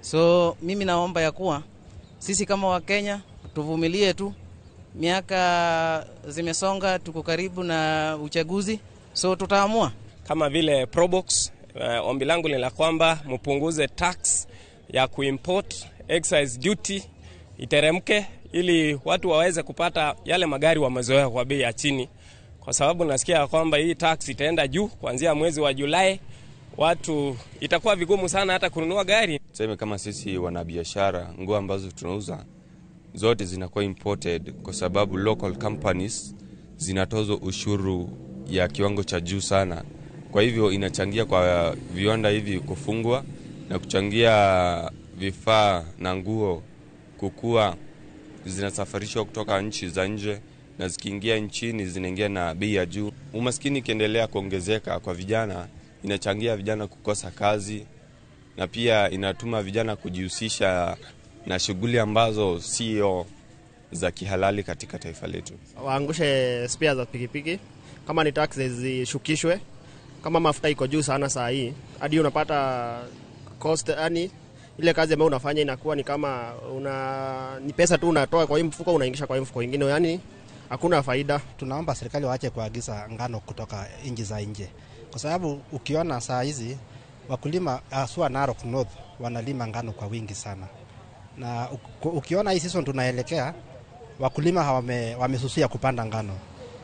So mimi naomba ya kuwa sisi kama Wakenya tuvumilie tu, miaka zimesonga, tuko karibu na uchaguzi, so tutaamua. Kama vile Probox, ombi langu ni la kwamba mpunguze tax ya kuimport, excise duty iteremke ili watu waweze kupata yale magari wamezoea kwa bei ya chini, kwa sababu nasikia kwamba hii tax itaenda juu kuanzia mwezi wa Julai. Watu itakuwa vigumu sana hata kununua gari. Tuseme kama sisi wanabiashara, nguo ambazo tunauza zote zinakuwa imported kwa sababu local companies zinatozwa ushuru ya kiwango cha juu sana. Kwa hivyo inachangia kwa viwanda hivi kufungwa na kuchangia vifaa na nguo kukua zinasafirishwa kutoka nchi za nje na zikiingia nchini zinaingia na bei ya juu. Umaskini ikiendelea kuongezeka kwa vijana, inachangia vijana kukosa kazi na pia inatuma vijana kujihusisha na shughuli ambazo sio za kihalali katika taifa letu. Waangushe spare za pikipiki, kama ni taxes zishukishwe, kama mafuta iko juu sana saa hii, hadi unapata cost, yani ile kazi ambayo unafanya inakuwa ni kama ni pesa tu unatoa kwa hii mfuko unaingisha kwa hii mfuko nyingine, yani hakuna faida. Tunaomba serikali waache kuagiza ngano kutoka nchi za nje, kwa sababu ukiona saa hizi wakulima haswa Narok North wanalima ngano kwa wingi sana, na ukiona hii season tunaelekea wakulima wamesusia kupanda ngano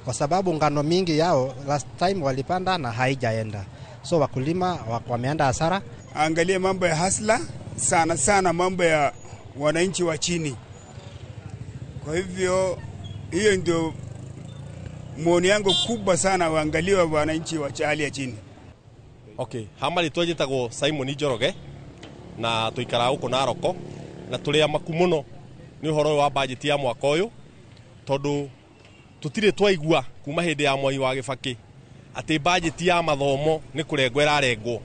kwa sababu ngano mingi yao last time walipanda na haijaenda, so wakulima wameenda hasara. Angalie mambo ya hasla sana sana, mambo ya wananchi wa chini. Kwa hivyo hiyo ndio maoni yangu kubwa sana, waangalie wananchi wa hali ya chini. Okay, hama ritwa njitagwo Simon Njoroge na tuikaraga guku Naroko na turi amaku muno ni uhoro wa budget ya mwaka uyu, tondu tutire twaigua kuma hindi ya Mwai wa Gibaki ati budget ya mathomo ni kurengwo irarengwo.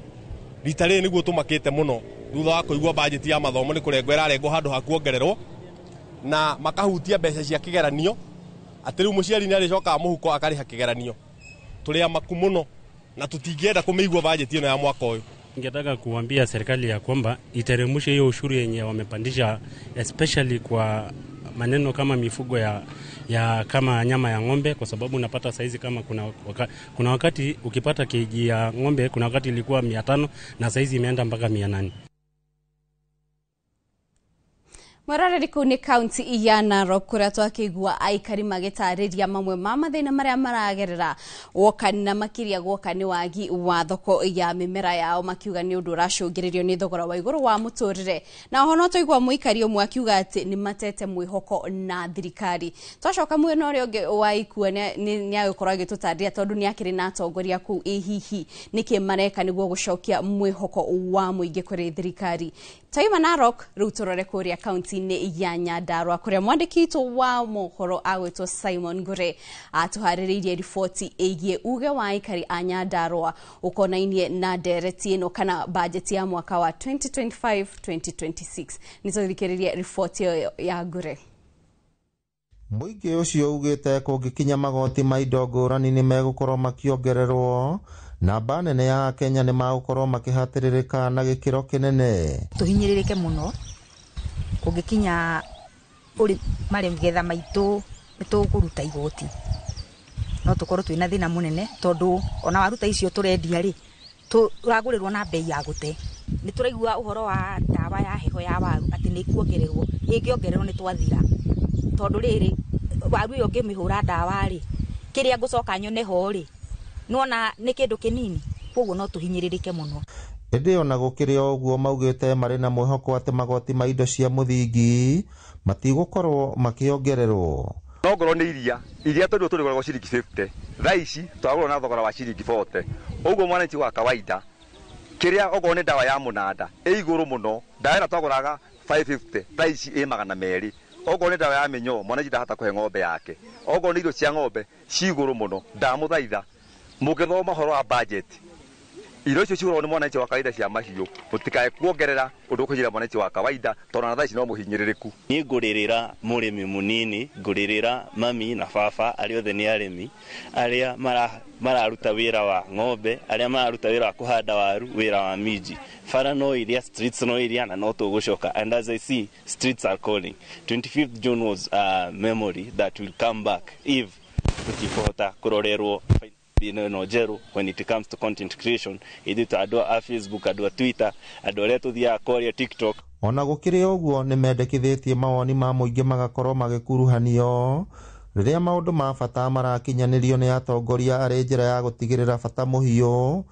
Rita riri niguo tumakite muno thutha wa kuigua budget ya mathomo ni kurengwo irarengwo handu ha kuongererwo na makahutia mbeca cia kigeranio, ati riu muciari ni aricokaga muhuko akariha kigeranio. Turi amaku muno na tutingienda kumeigua budget ino ya mwaka uyu. Ningetaka kuambia serikali ya kwamba iteremshe hiyo ushuru yenye wamepandisha, especially kwa maneno kama mifugo ya kama nyama ya ng'ombe, kwa sababu unapata saizi kama kuna wakati ukipata kg ya ng'ombe, kuna wakati ilikuwa 500 na saizi imeenda mpaka 800. Mwarareri kũu nĩ kaunti ya Narok kũrĩa twakĩigua aikari magĩtarĩria mamwe ma mathĩna marĩa maragerera woka na makĩria guoka nĩ wagi wa thoko ya mĩmera yao, makiuga nĩ ũndũ ũracũngĩrĩrio nĩ thogora wa igũrũ wa mũtũrĩre. Na oho no twaigua mũikari ũmwe akiuga atĩ nĩ matete mwĩhoko na thirikari. Twacoka mwena ũrĩa ũngĩ wa Ikua nĩ agũkorwo agĩtũtarĩria tondũ nĩ akĩrĩ na atongoria kũu, ĩ hihi nĩkĩ mareka nĩguo gũcokia mwĩhoko wa mũingĩ kũrĩ thirikari. Twaima Narok rĩu tũrore kũrĩa kaunti kaunti-inĩ ya Nyandarua kũrĩa mwandĩki witũ wa mohoro agwĩtwo Simon Ngure atũharĩrĩirie riboti ĩgiĩ uge wa aikari a Nyandarua ũkonainie na ndereti ĩno kana bajeti ya mwaka wa 2025-2026. Nĩtũthikĩrĩrie riboti ĩyo ya Ngure. Mũingĩ ũcio ugĩte kũngĩkinya magoti ma indo ngũrani nĩ megũkorwo makĩongererwo, namba nene ya Akenya nĩ magũkorwo makĩhatĩrĩrĩka na gĩkĩro kĩnene. Tũhinyĩrĩrĩke mũno kũngĩkinya magetha maitũ nĩ tũkũruta igoti, no tũkorwo twĩna thĩna mũnene tondũ ona waruta icio tũrendia rĩ, tũragũrĩrwo na bei ya gũte. Nĩ tũraigua ũhoro wa ndawa ya heho ya waru atĩ nĩ ĩkuongererwo, ĩngĩongererwo nĩ twathira, tondũ rĩrĩ waru ĩyo ngĩmĩhũra ndawa rĩ, kĩrĩa ngũcoka nyone ho rĩ, nĩwona nĩ kĩndũ kĩnini, koguo no tũhinyĩrĩrĩke mũno. Ĩndĩ ona gũkĩrĩ o ũguo maugĩte marĩ na mwĩhoko atĩ magoti ma indo cia mũthingi matigũkorwo makĩongererwo. No ngorwo nĩ iria tondũ tũrĩgũragwo ciringi 50, thaa ici twagũrwo na thogora wa ciringi 40. Ũguo mwananchi wa kawaida kĩrĩa okorwo nĩ ndawa ya mũnanda ĩ igũrũ mũno, ndawa ĩrĩa twagũraga 550 thaa ici ĩ 200. Okorwo nĩ ndawa ya mĩnyoo mwananchi ndahota kũhe ng'ombe yake, okorwo nĩ irio cia ng'ombe ci igũrũ mũno. Ndamũthaitha mũngĩthoma ũhoro wa budget, irio icio cigũragwo nĩ mwananchi wa kawaida cia mahiũ, mũtikae kuongerera ũndũ ũkũnjĩra mwananchi wa kawaida tondũ ona thaa ici no mũhinyĩrĩrĩku. Niĩ ngũrĩrĩra mũrĩmi mũnini, ngũrĩrĩra mami na baba arĩa othe nĩ arĩmi, arĩa mararuta wĩra wa ng'ombe, arĩa mararuta wĩra wa kũhanda waru, wĩra wa minji. Bara no iria, streets no iria, na no tũgũcoka. And as I see, streets are calling. 25th June was a memory that will come back if tũtikũhota kũrorerwo ĩno njerũ when it comes to content creation. Ithuĩ ta andũ a Facebook, andũ a Twitter, andũ arĩa tũthiaga kwaria TikTok. Ona gũkĩrĩ ũguo nĩ mendekithĩtie mawoni ma mũingĩ magakorwo magĩkuruhanio rĩrĩa maũndũ ma bata marakinyanĩrio nĩ atongoria arĩ njĩra ya gũtigĩrĩra bata mũhiũ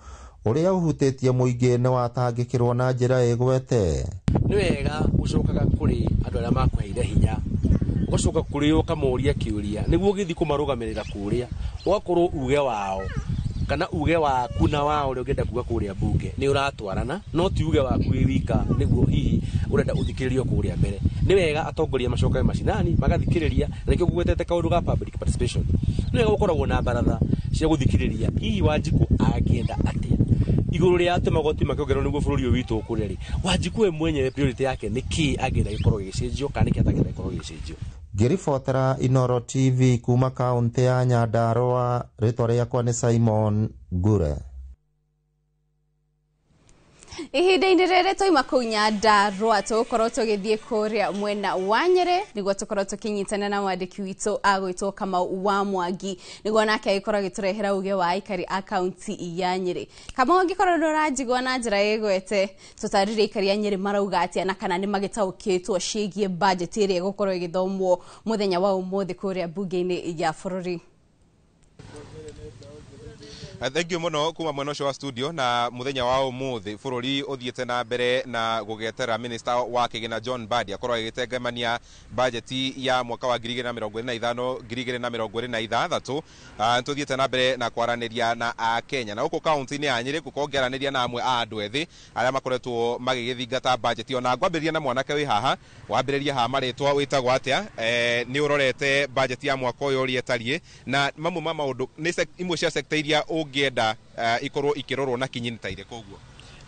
ũrĩa ũhutĩtie mũingĩ nĩ watangĩkĩrwo na njĩra ĩgwete. Nĩ wega gũcokaga kũrĩ andũ arĩa makũheire hinya, ũgacoka kũrĩ ũkamũria kĩũria nĩguo ũgĩthiĩ kũmarũgamĩrĩra kũrĩa, ũgakorwo uge wao kana uge waku na wao ũrĩa ũngĩenda kuga kũrĩa mbunge nĩ ũratwarana, no ti uge waku wĩ wika nĩguo hihi ũrenda ũthikĩrĩrio kũrĩa mbere. Nĩ wega atongoria macokage macinani magathikĩrĩria, na nĩkĩo ngũgwetete kaũndũ ga public participation. Nĩ wega gũkoragwo na baratha cia gũthikĩrĩria hihi Wanjikũ angĩenda atĩa igũrũ rĩa atĩ magoti makĩongererwo nĩguo bũrũri ũyũ witũ ũkũre rĩ, Wanjikũ we mwenyewe priority yake nĩ kĩĩ angĩenda gĩkorwo gĩgĩcenjio kana nĩkĩ atangĩenda gĩkorwo gĩgĩcenjio. Ngĩribotera Inooro TV kuma kaũntĩ ya Nyandarua, rĩtwa rĩakwa nĩ Simon Ngure. Ihinda-inĩ rĩrĩ twaima kũu Nyandarua tũgũkorwo tũgĩthiĩ kũrĩa mwena wa Nyĩrĩ nĩguo tũkorwo tũkĩnyitana na mwandĩki witũ agwĩtwo Kamau wa Mwangi nĩguo nake agĩkorwo agĩtũrehera uge wa aikari a kaunti ya Nyĩrĩ. Kamau, angĩkorwo nĩ ũranjigua na njĩra ĩgwete, tũtarĩrie aikari a Nyĩrĩ marauga atĩa na kana nĩ magĩtaũkĩtwo ciĩgiĩ bajeti ĩrĩa ĩgũkorwo ĩgĩthomwo mũthenya wa ũmũthĩ kũrĩa mbunge-inĩ ya bũrũri. Thank you muno kuma mwena ũcio wa studio. Na muthenya wa umuthi bururi uthiite na mbere na gugetera minister wa kigina John Mbadi akorwo agitengemania bajeti ya mwaka wa 2025 2026. Tuthiite na mbere na kwaraniria na Akenya na guku kaunti-inĩ ya Nyĩrĩ gukorwo ngĩaranĩria na amwe a andũ ethĩ arĩa makoretwo magĩgĩthingata bajeti. Ona ngwambĩrĩria na mwanake wĩ haha, wambĩrĩria haha marĩtwa wĩtagwo atĩa, nĩ ũrorete bajeti ya mwaka ũyũ ũrĩa ĩtariĩ na mamwe ma maũndũ nĩ imwe cia sector iria ũngĩenda ikorwo ikĩrorwo na kinyi nĩ ta irĩkũ ũguo?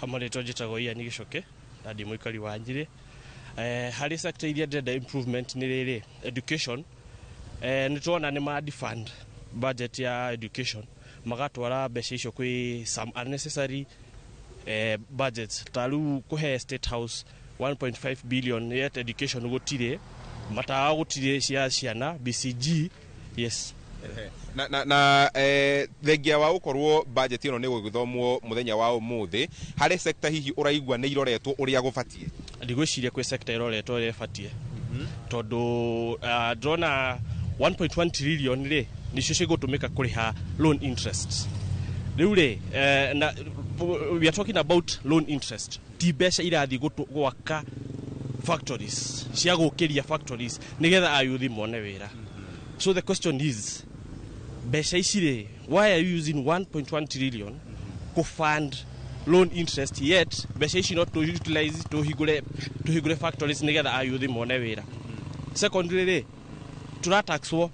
Marĩtwa njĩtagwo Ian Gĩcoke na ndĩ mũikari wa Nyĩrĩ. Harĩ sector iria ndĩrenda improvement nĩ rĩrĩ education. Nĩ tuona nĩ ma defund budget ya education, magatwara mbeca icio kwĩ some unnecessary budgets ta rĩu kũhe State House 1.5 billion, yet education gũtirĩ, matawa gũtirĩ cia ciana, BCG, yes. Na thengia wa gũkorwo budget ĩno nĩ gũgĩthomwo mũthenya wa ũmũthĩ, harĩ sector hihi ũraigua nĩ iroretwo ũrĩa gũbatiĩ? Ndigwĩciria kwĩ sector iroretwo ũrĩa ĩbatiĩ, tondũ ndĩrona 1.1 trillion rĩ nĩcio cigũtũmĩka kũrĩha loan interest. Rĩu rĩ, na we are talking about loan interest, ti mbeca irathiĩ gwaka factories cia gũkĩria factories nĩgetha ayuthi mone wĩra. So the question is, mbeca ici rĩ, why are you using 1.1 trillion kũ fund Loan interest, yet mbeca ici no tũ utilize tũhingũre factories nĩgetha ayuthi mone wĩra. Secondly rĩ, tũrataxwo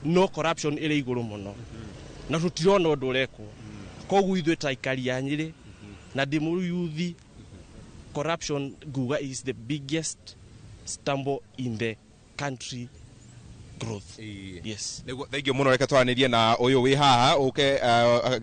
no corruption ĩrĩ igũrũ mũno na tũtirona ũndũ ũrekwo. Koguo ithuĩ ta aikari a Nyĩrĩ na ndĩ mũyuthi, corruption nguga is the biggest stumble in the country growth, yes. Nĩguo, thank you mũno. Reke twaranĩrie na ũyũ wĩ haha ũke.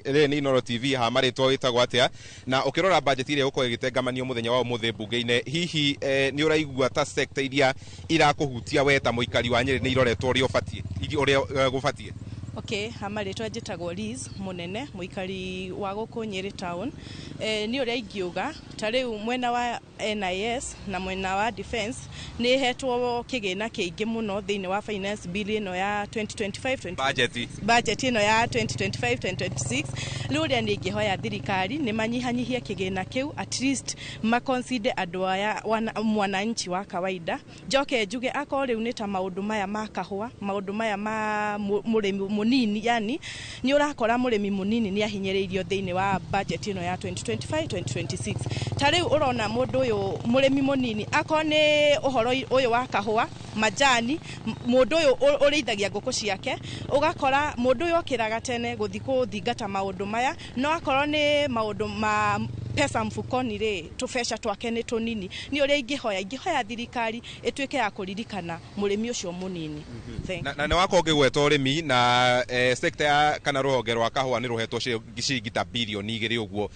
Rĩrĩ nĩ Inoro TV. Haha marĩtwa wĩtagwo atĩa? Na ũkĩrora budget ĩrĩa ĩgũkorwo ĩgĩtengamanio mũthenya wa ũmũthĩ mbunge-inĩ, hihi nĩ ũraigua ta sector iria irakũhutia we ta mũikari wa Nyĩrĩ nĩ iroretwo ũrĩa ũbatiĩ, ũrĩa gũbatiĩ? Okay, hama rĩtwa njĩtagwo Liz Mũnene, mũikari wa gũkũ Nyĩrĩ town. Nĩ ũrĩa ingiuga ta rĩu mwena wa NIS na mwena wa defense nĩ hetwo kĩgĩna kĩingĩ mũno thĩinĩ wa finance bill ĩno ya 2025. Budget. Budget ĩno ya 2025 2026. Rĩu ũrĩa nĩ ingĩhoya thirikari nĩ manyihanyihie kĩgĩna kĩu, at least maconsider andũ aya mwananchi wa kawaida. Njoke njuge akorwo rĩu nĩ ta maũndũ maya ma kahũa, maũndũ maya ma mũrĩmi mũnini, yani nĩ ũrakora mũrĩmi mũnini nĩ ahinyĩrĩirio thĩinĩ wa budget ĩno ya 2025 2026. Ta rĩu ũrona mũndũ ũyũ mũrĩmi mũnini, akorwo nĩ ũhoro ũyũ wa kahũa, majani, mũndũ ũyũ ũrĩithagia ngũkũ ciake, ũgakora mũndũ ũyũ okĩraga tene gũthiĩ gũthingata maũndũ maya, no akorwo nĩ maũndũ ma pesa mfukoni rĩ, tũbeca twake nĩ tũnini. Nĩ ũrĩa ingĩhoya thirikari ĩtuĩke ya kũririkana mũrĩmi ũcio mũnini. Thank Na nĩ wakorwo ũngĩgweta ũrĩmi na sector ya kana rũhonge rwa kahũa nĩ rũhetwo ciringi ta birioni 2 ũguo.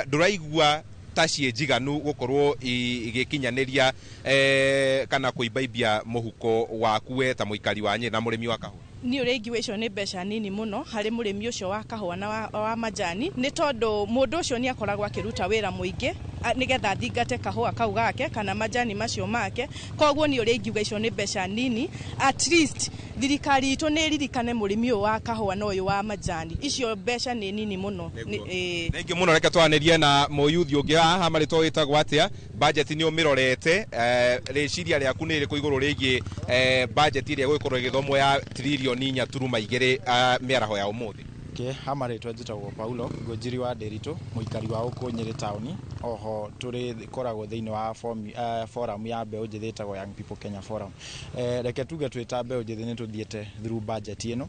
Ndũraigua ta ciĩ njiganu gũkorwo igĩkinyanĩria kana kũimbaimbia mũhuko waku we ta mũikari wa Nyĩrĩ na mũrĩmi wa kahũa? Niĩ ũrĩa ingiuga, icio nĩ mbeca nini mũno harĩ mũrĩmi ũcio wa kahũa na wa majani, nĩ tondũ mũndũ ũcio nĩ akoragwo akĩruta wĩra mũingĩ nĩgetha athingate kahũa kau gake kana majani macio make. Koguo niĩ ũrĩa ingiuga, icio nĩ mbeca nini. At least thirikari itũ nĩ ĩririkane mũrĩmi ũyũ wa kahũa na ũyũ wa majani. Icio mbeca nĩ nini mũno. Thank you mũno. Reke twaranĩrie na mũyuthi ũngĩ haha. Marĩtwa wĩtagwo atĩa? Budget nĩ ũmĩrorete, rĩciria rĩaku nĩ rĩrĩkũ igũrũ rĩgiĩ budget ĩrĩa ĩgũgĩkorwo ĩgĩthomwo ya tiririoni 4.2 mĩaraho ya ũmũthĩ? Okay, hama rĩtwa njĩtagwo Paulo Ngũnjiri wa Ndĩritũ, mũikari wa gũkũ Nyĩrĩ taũni. Oho tũrĩ koragwo thĩinĩ wa forum ya mbeũ njĩthĩ ĩtagwo Young People Kenya Forum. Reke tuge twĩ ta mbeũ njĩthĩ nĩ tũthiĩte through budget ĩno.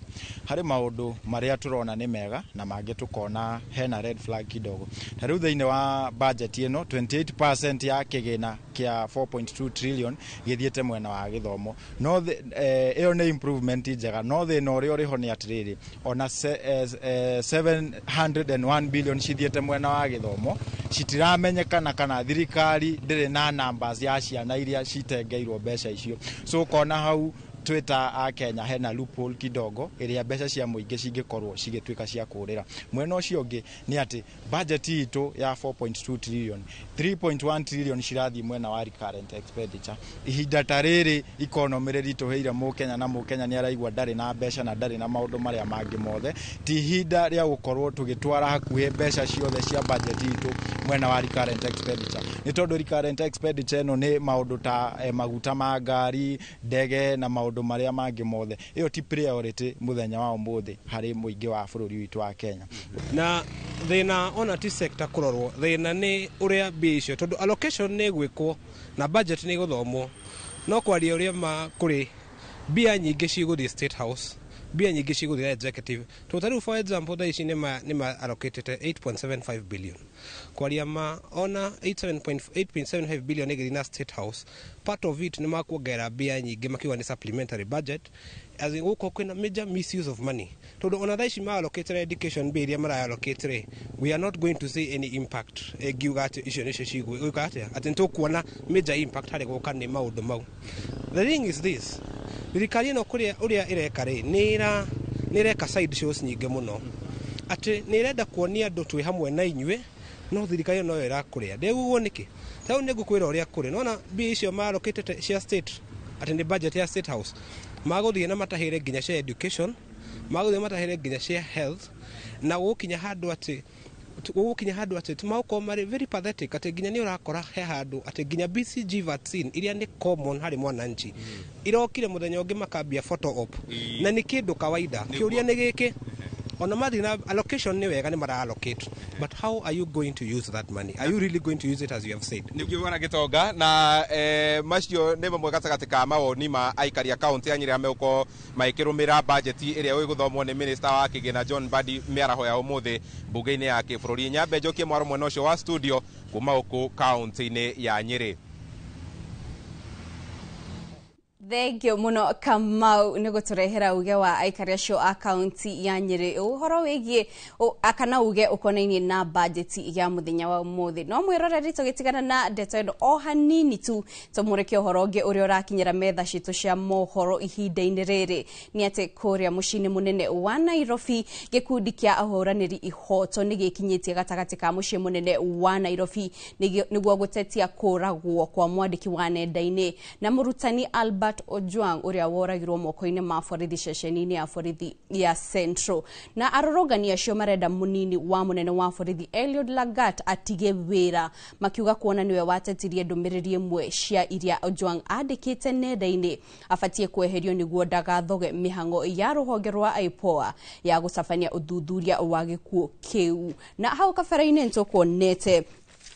Harĩ maũndũ marĩa tũrona nĩ mega na mangĩ tũkona hena red flag kidogo. Ta rĩu thĩinĩ wa budget ĩno, 28% ya kĩgĩna kĩa 4.2 trillion gĩthiĩte mwena wa gĩthomo. No ĩyo nĩ improvement njega, no thĩna ũrĩa ũrĩho nĩ atĩrĩrĩ, ona 701 billion cithiĩte mwena wa gĩthomo citiramenyekana kana thirikari ndĩrĩ na numbers ya ciana iria citengeirwo mbeca icio. So ũkona hau twĩ ta a Kenya hena loophole kidogo ĩrĩa mbeca cia mũingĩ cingĩkorwo cigĩtuĩka cia kũrĩra. Mwena ũcio ũngĩ nĩ atĩ budget itũ ya 4.2 trillion, 3.1 trillion cirathiĩ mwena wa recurrent expenditure. Ihinda ta rĩrĩ economy rĩritũhĩire mũkenya na mũkenya nĩ araigua ndarĩ na mbeca na ndarĩ na maũndũ marĩa mangĩ mothe, ti ihinda rĩa gũkorwo tũgĩtwara hakuhĩ mbeca ciothe cia budget itũ mwena wa recurrent expenditure, nĩ tondũ recurrent expenditure ĩno nĩ maũndũ ta maguta ma ngari, ndege na maũndũ marĩa mangĩ mothe. Ĩyo ti priority mũthenya wa ũmũthĩ harĩ mũingĩ wa bũrũri witũ wa Kenya. Na thĩna ona ti sector kũrorwo, thĩna nĩ ũrĩa mbia icio, tondũ allocation nĩ ĩgwĩkwo na budget nĩ ĩgũthomwo, no kwaria ũrĩa ma kũrĩ mbia nyingĩ cigũthiĩ State House, mbia nyingĩ cigũthiĩ executive. Tondũ ta rĩu, for example, thaa ici nĩ ma allocatĩte 8.75 billion. Kwaria ma, ona 8.75 billion ĩgĩthiĩ na State House, part of it nĩ makuongerera mbia nyingĩ makiuga nĩ supplementary budget, as in gũkũ kwĩna major misuse of money, tondũ ona thaa ici ma allocate education, mbia iria mara allocate rĩ, we are not going to see any impact. Ĩngiuga atĩ icio nĩcio cigwĩka atĩa, atĩ nĩtũkuona major impact harĩ gũka nĩ maũndũ mau. The thing is this, thirikari ĩno kũrĩa ũrĩa ĩreka rĩ, nĩ ĩreka side shows nyingĩ mũno, atĩ nĩ ĩrenda kuonia andũ twĩ hamwe na inyuĩ, no thirikari ĩyo noyo ĩrakũrĩa. Ndĩguo nĩkĩ? Ta rĩu nĩ ngũkwĩra ũrĩa kũrĩ nona mbia icio marokĩtĩte cia state, atĩ nĩ budget ya State House, magũthiĩ na matahĩre nginya cia education, magũthiĩ matahĩre nginya cia health, na gũgũkinya handũ atĩ tũmagũkorwo marĩ very pathetic, atĩ nginya nĩ ũrakora he handũ atĩ nginya BCG vaccine iria nĩ common harĩ mwananchi irokire mũthenya ũngĩ makambia photo op, na nĩ kĩndũ kawaida. Kĩũria nĩ gĩkĩ, Ona mathiĩ na allocation nĩ wega, nĩ mara allocate, but how are you going to use that money? Are you really going to use it as you have said? Nĩguo, bwana Gĩtonga, na macio nĩ mamwe gatagatĩ ka mawoni ma aikari a kaunti ya Nyĩrĩ arĩa megũkorwo magĩkĩrũmĩrĩra bajeti ĩrĩa ĩgũthomwo nĩ minista wa kĩgĩna John Mbadi mĩaraho ya ũmũthĩ mbunge-inĩ ya kĩbũrũri. Nyambe njokie mwaro mwena ũcio wa studio kuma gũkũ kaunti-inĩ ya Nyĩrĩ. Thank you muno, Kamau, nĩ gũtũrehera uge wa aikari acio a kaunti ya Nyĩrĩ ũhoro wĩgiĩ kana uge ũkonainie na bajeti ya mũthenya wa ũmũthĩ. No mwĩroreri, tũgĩtigana na ndeto ĩno o hanini tu, tũmũrĩke ũhoro ũngĩ ũrĩa ũrakinyĩra metha citũ cia mohoro ihinda-inĩ rĩrĩ nĩ atĩ kũrĩa mũciĩ-inĩ mũnene wa Nairobi, gĩkundi kĩa ahũranĩri ihoto nĩ gĩkinyĩtie gatagatĩ ka mũciĩ mũnene wa Nairobi nĩguo gũtetia kũragwo kwa mwandĩki wa nenda-inĩ na mũrutani Albert Ojwang, ũrĩa woragirwo moko-inĩ ma borithi ceceni-inĩ ya borithi ya Central. Na arũrũngani acio marenda mũnini wa mũnene wa borithi Eliud Lagat atige wĩra, makiuga kuona nĩwe watetirie ndũmĩrĩri ĩmwe cia iria Ojwang andĩkĩte nenda-inĩ, abatie kweherio nĩguo ndagathoge mĩhang'o ya rũhonge rwa IPOA ya gũtabania ũthuthuria wa gĩkuũ kĩu. Na hau kabere-inĩ nĩtũkuonete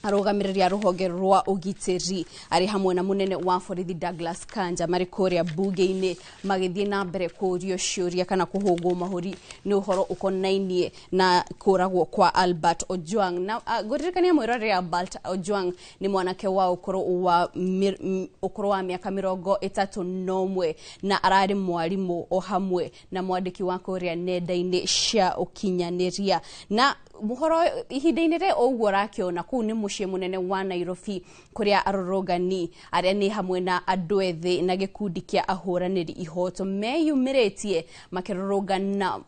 arũgamĩrĩri a rũhonge rwa ũgitĩri arĩ hamwe na mũnene wa borithi Douglas Kanja marĩ kũrĩa mbunge-inĩ magĩthiĩ na mbere kũũrio ciũria kana kũhũngwo mahũri nĩ ũhoro ũkonainie na kũragwo kwa Albert Ojwang. Na ngũririkania mwĩroreri, Albert Ojwang nĩ mwanake wa ũkũrũ wa mĩaka 31 na ararĩ mwarimũ o hamwe na mwandĩki wa kũrĩa nenda-inĩ cia ũkinyanĩria. Na mũhoro ihinda-inĩ rĩ ũguo ũrakĩona kũu nĩ mũciĩ mũnene wa Nairobi, kũrĩa arũrũngani arĩa nĩ hamwe na andũ ethĩ na gĩkundi kĩa ahũranĩri ihoto meyumĩrĩtie makĩrũrũngana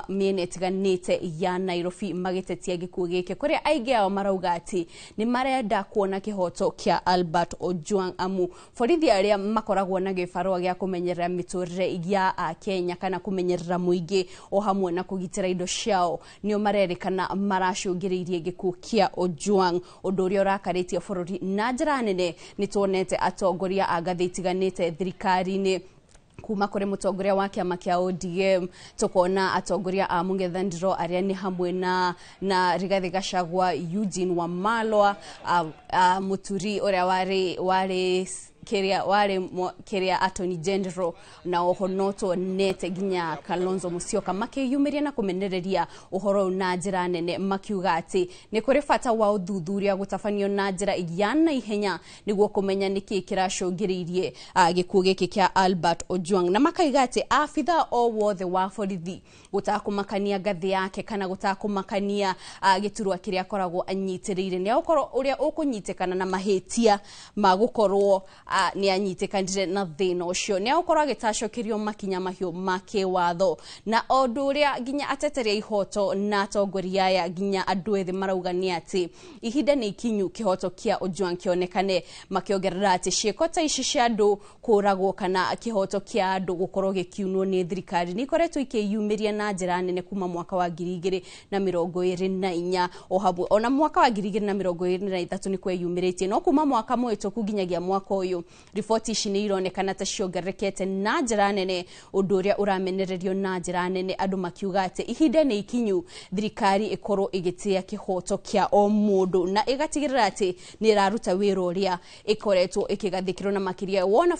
mĩena ĩtiganĩte ya Nairobi magĩtetia gĩkuũ gĩkĩ, kũrĩa aingĩ ao marauga atĩ nĩ marenda kuona kĩhoto kĩa Albert Ojwang, amu borithi arĩa makoragwo na gĩbarũa gĩa kũmenyerera mĩtũrĩre ya Akenya kana kũmenyerera mũingĩ o hamwe na kũgitĩra indo ciao nĩo marerĩkana maracũngĩrĩirie gĩkuũ kĩa Ojwang, ũndũ ũrĩa ũrakarĩtie bũrũri na njĩra nene. Nĩ tuonete atongoria a ngathĩ itiganĩte thirikari-inĩ, kuma kũrĩ mũtongoria wa kĩama kĩa ODM, tũkona atongoria a mũng'ethanĩro arĩa nĩ hamwe na Rigathi Gachagua, Eugene Wamalwa, Muturi ũrĩa warĩ kĩrĩa warĩ kĩrĩa Attorney General, na oho no tuonete nginya Kalonzo Musyoka makĩyumĩria na kũmenereria ũhoro ũyũ na njĩra nene, makiuga atĩ nĩ kũrĩ bata wa ũthuthuria gũtabanio na njĩra ya naihenya nĩguo kũmenya nĩkĩ kĩracũngĩrĩirie gĩkuũ gĩkĩ kĩa Albert Ojwang, na makaiga atĩ abitha o wothe wa borithi, gũtakũmakania ngathĩ yake kana gũtakũmakania gĩturwa kĩrĩa akoragwo anyitĩrĩire, nĩ agũkorwo ũrĩa ũkũnyitĩkana na mahĩtia ma gũkorwo nĩ anyitĩkanire na thĩna ũcio, nĩ agũkorwo agĩtacũkĩrio makinya mahiũ ma kĩwatho. Na ũndũ ũrĩa nginya ateteri a ihoto na atongoria aya nginya andũ ethĩ marauga nĩ atĩ ihinda nĩ ikinyu kĩhoto kĩa Ojwang kĩonekane, makĩongerera atĩ ciĩko ta ici cia andũ kũragwo kana kĩhoto kĩa andũ gũkorwo gĩkiunwo nĩ thirikari nĩ ikoretwo ikĩyumĩria na njĩra nene kuma mwaka wa 2024, o hamwe ona mwaka wa 2023 nĩ kweyumĩrĩtie, no kuma mwaka mũhĩtũku nginyagia mwaka ũyũ riboti ici nĩ ironekana ta ciongererekete na njĩra nene, ũndũ ũrĩa ũramenererio na njĩra nene, andũ makiuga atĩ ihinda nĩ ikinyu thirikari ĩkorwo ĩgĩtĩa kĩhoto kĩa o mũndũ na ĩgatigĩrĩra atĩ nĩ ĩraruta wĩra ũrĩa ĩkoretwo ĩkĩgathĩkĩrwo. Na makĩria wona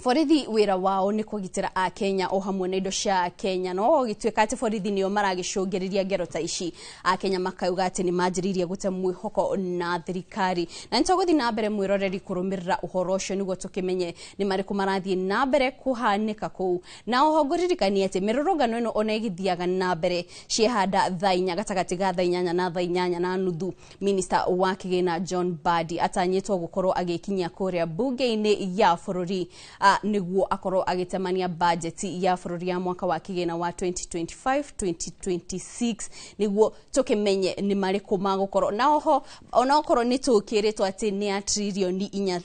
borithi wĩra wao nĩ kũgitĩra Akenya o hamwe na indo cia Akenya, no gũgĩtuĩka atĩ borithi nĩo maragĩcũngĩrĩria ngero ta ici, Akenya makauga atĩ nĩ manjĩrĩirie gũte mwĩhoko na thirikari. Na nĩ tũgũthiĩ na mbere, mwĩroreri, kũrũmĩrĩra ũhoro ũcio nĩguo tũkĩmenye nĩ marĩkũ marathiĩ na mbere kũhanĩka kũu. Na oho ngũririkanie atĩ mĩrũrũngano ĩno ona ĩgĩthiaga na mbere, ciehanda thaa 4, gatagatĩ ga thaa 8 na thaa 8:30, minista wa kĩgĩna John Mbadi atanyĩtwo gũkorwo agĩkinyia kũrĩa mbunge-inĩ ya bũrũri nĩguo akorwo agĩtemania bajeti ya bũrũri ya mwaka wa kĩgĩna wa 2025-2026, nĩguo tũkĩmenye nĩ marĩkũ magũkorwo. Na oho onaokorwo nĩ tũkĩrĩtwo atĩ nĩ ya tririoni 4.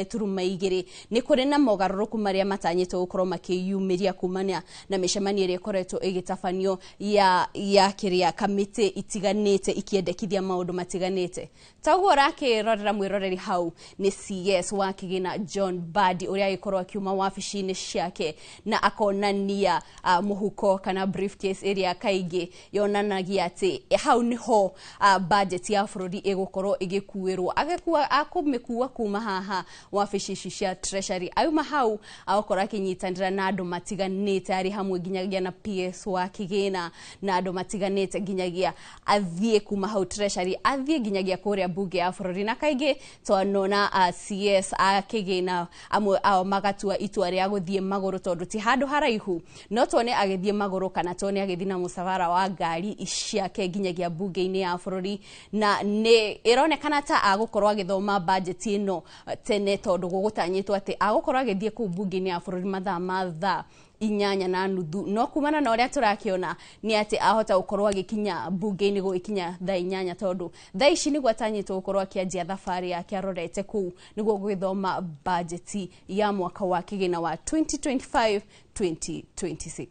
turuma igĩrĩ. Nĩ kũrĩ na mogarũrũku marĩa matanyĩtwo gũkorwo makĩyumĩria kumana na mĩcemanio ĩrĩa ĩkoretwo ĩgĩtabanio ya kĩrĩa kamĩtĩ itiganĩte ikĩendekithia maũndũ matiganĩte. Ta ũguo ũrakĩrorera mwĩroreri hau nĩ CS wa kĩgĩna John Mbadi ũrĩa agĩkorwo akiuma wabici-inĩ ciake na akonania mũhuko kana briefcase ĩrĩa kaingĩ yonanagia atĩ hau nĩho budget ya bũrũri ĩgũkorwo ĩgĩkuĩrwo. Agĩkua akũmĩkua kuma haha wabici ici cia Treasury, auma hau agũkorwo akĩnyitanĩra na andũ matiganĩte arĩ hamwe nginyagia na PS wa kĩgĩna na andũ matiganĩte nginyagia athiĩ kuma hau Treasury athiĩ nginyagia kũrĩa mbunge ya bũrũri. Na kaingĩ twanona CS a kĩgĩna amwe ao magatua itua rĩa gũthiĩ magũrũ tondũ ti handũ haraihu, no tuone agĩthiĩ magũrũ kana tuone agĩthiĩ na mũcabara wa ngari ciake nginyagia mbunge-inĩ ya bũrũri. Na nĩ ĩronekana ta agũkorwo agĩthoma budget ĩno tene tondũ gũgũtanyĩtwo atĩ agũkorwo agĩthiĩ kũu mbunge-inĩ ya bũrũri mathaa ma thaa 8:30, no kumana na ũrĩa tũrakĩona nĩ atĩ ahota gũkorwo agĩkinya mbunge-inĩ gũgĩkinya thaa 8, tondũ thaa ici nĩguo atanyĩtwo gũkorwo akĩanjia thabarĩ yake arorete kũu nĩguo gwĩthoma bajeti ya mwaka wa kĩgĩna wa 2025-2026.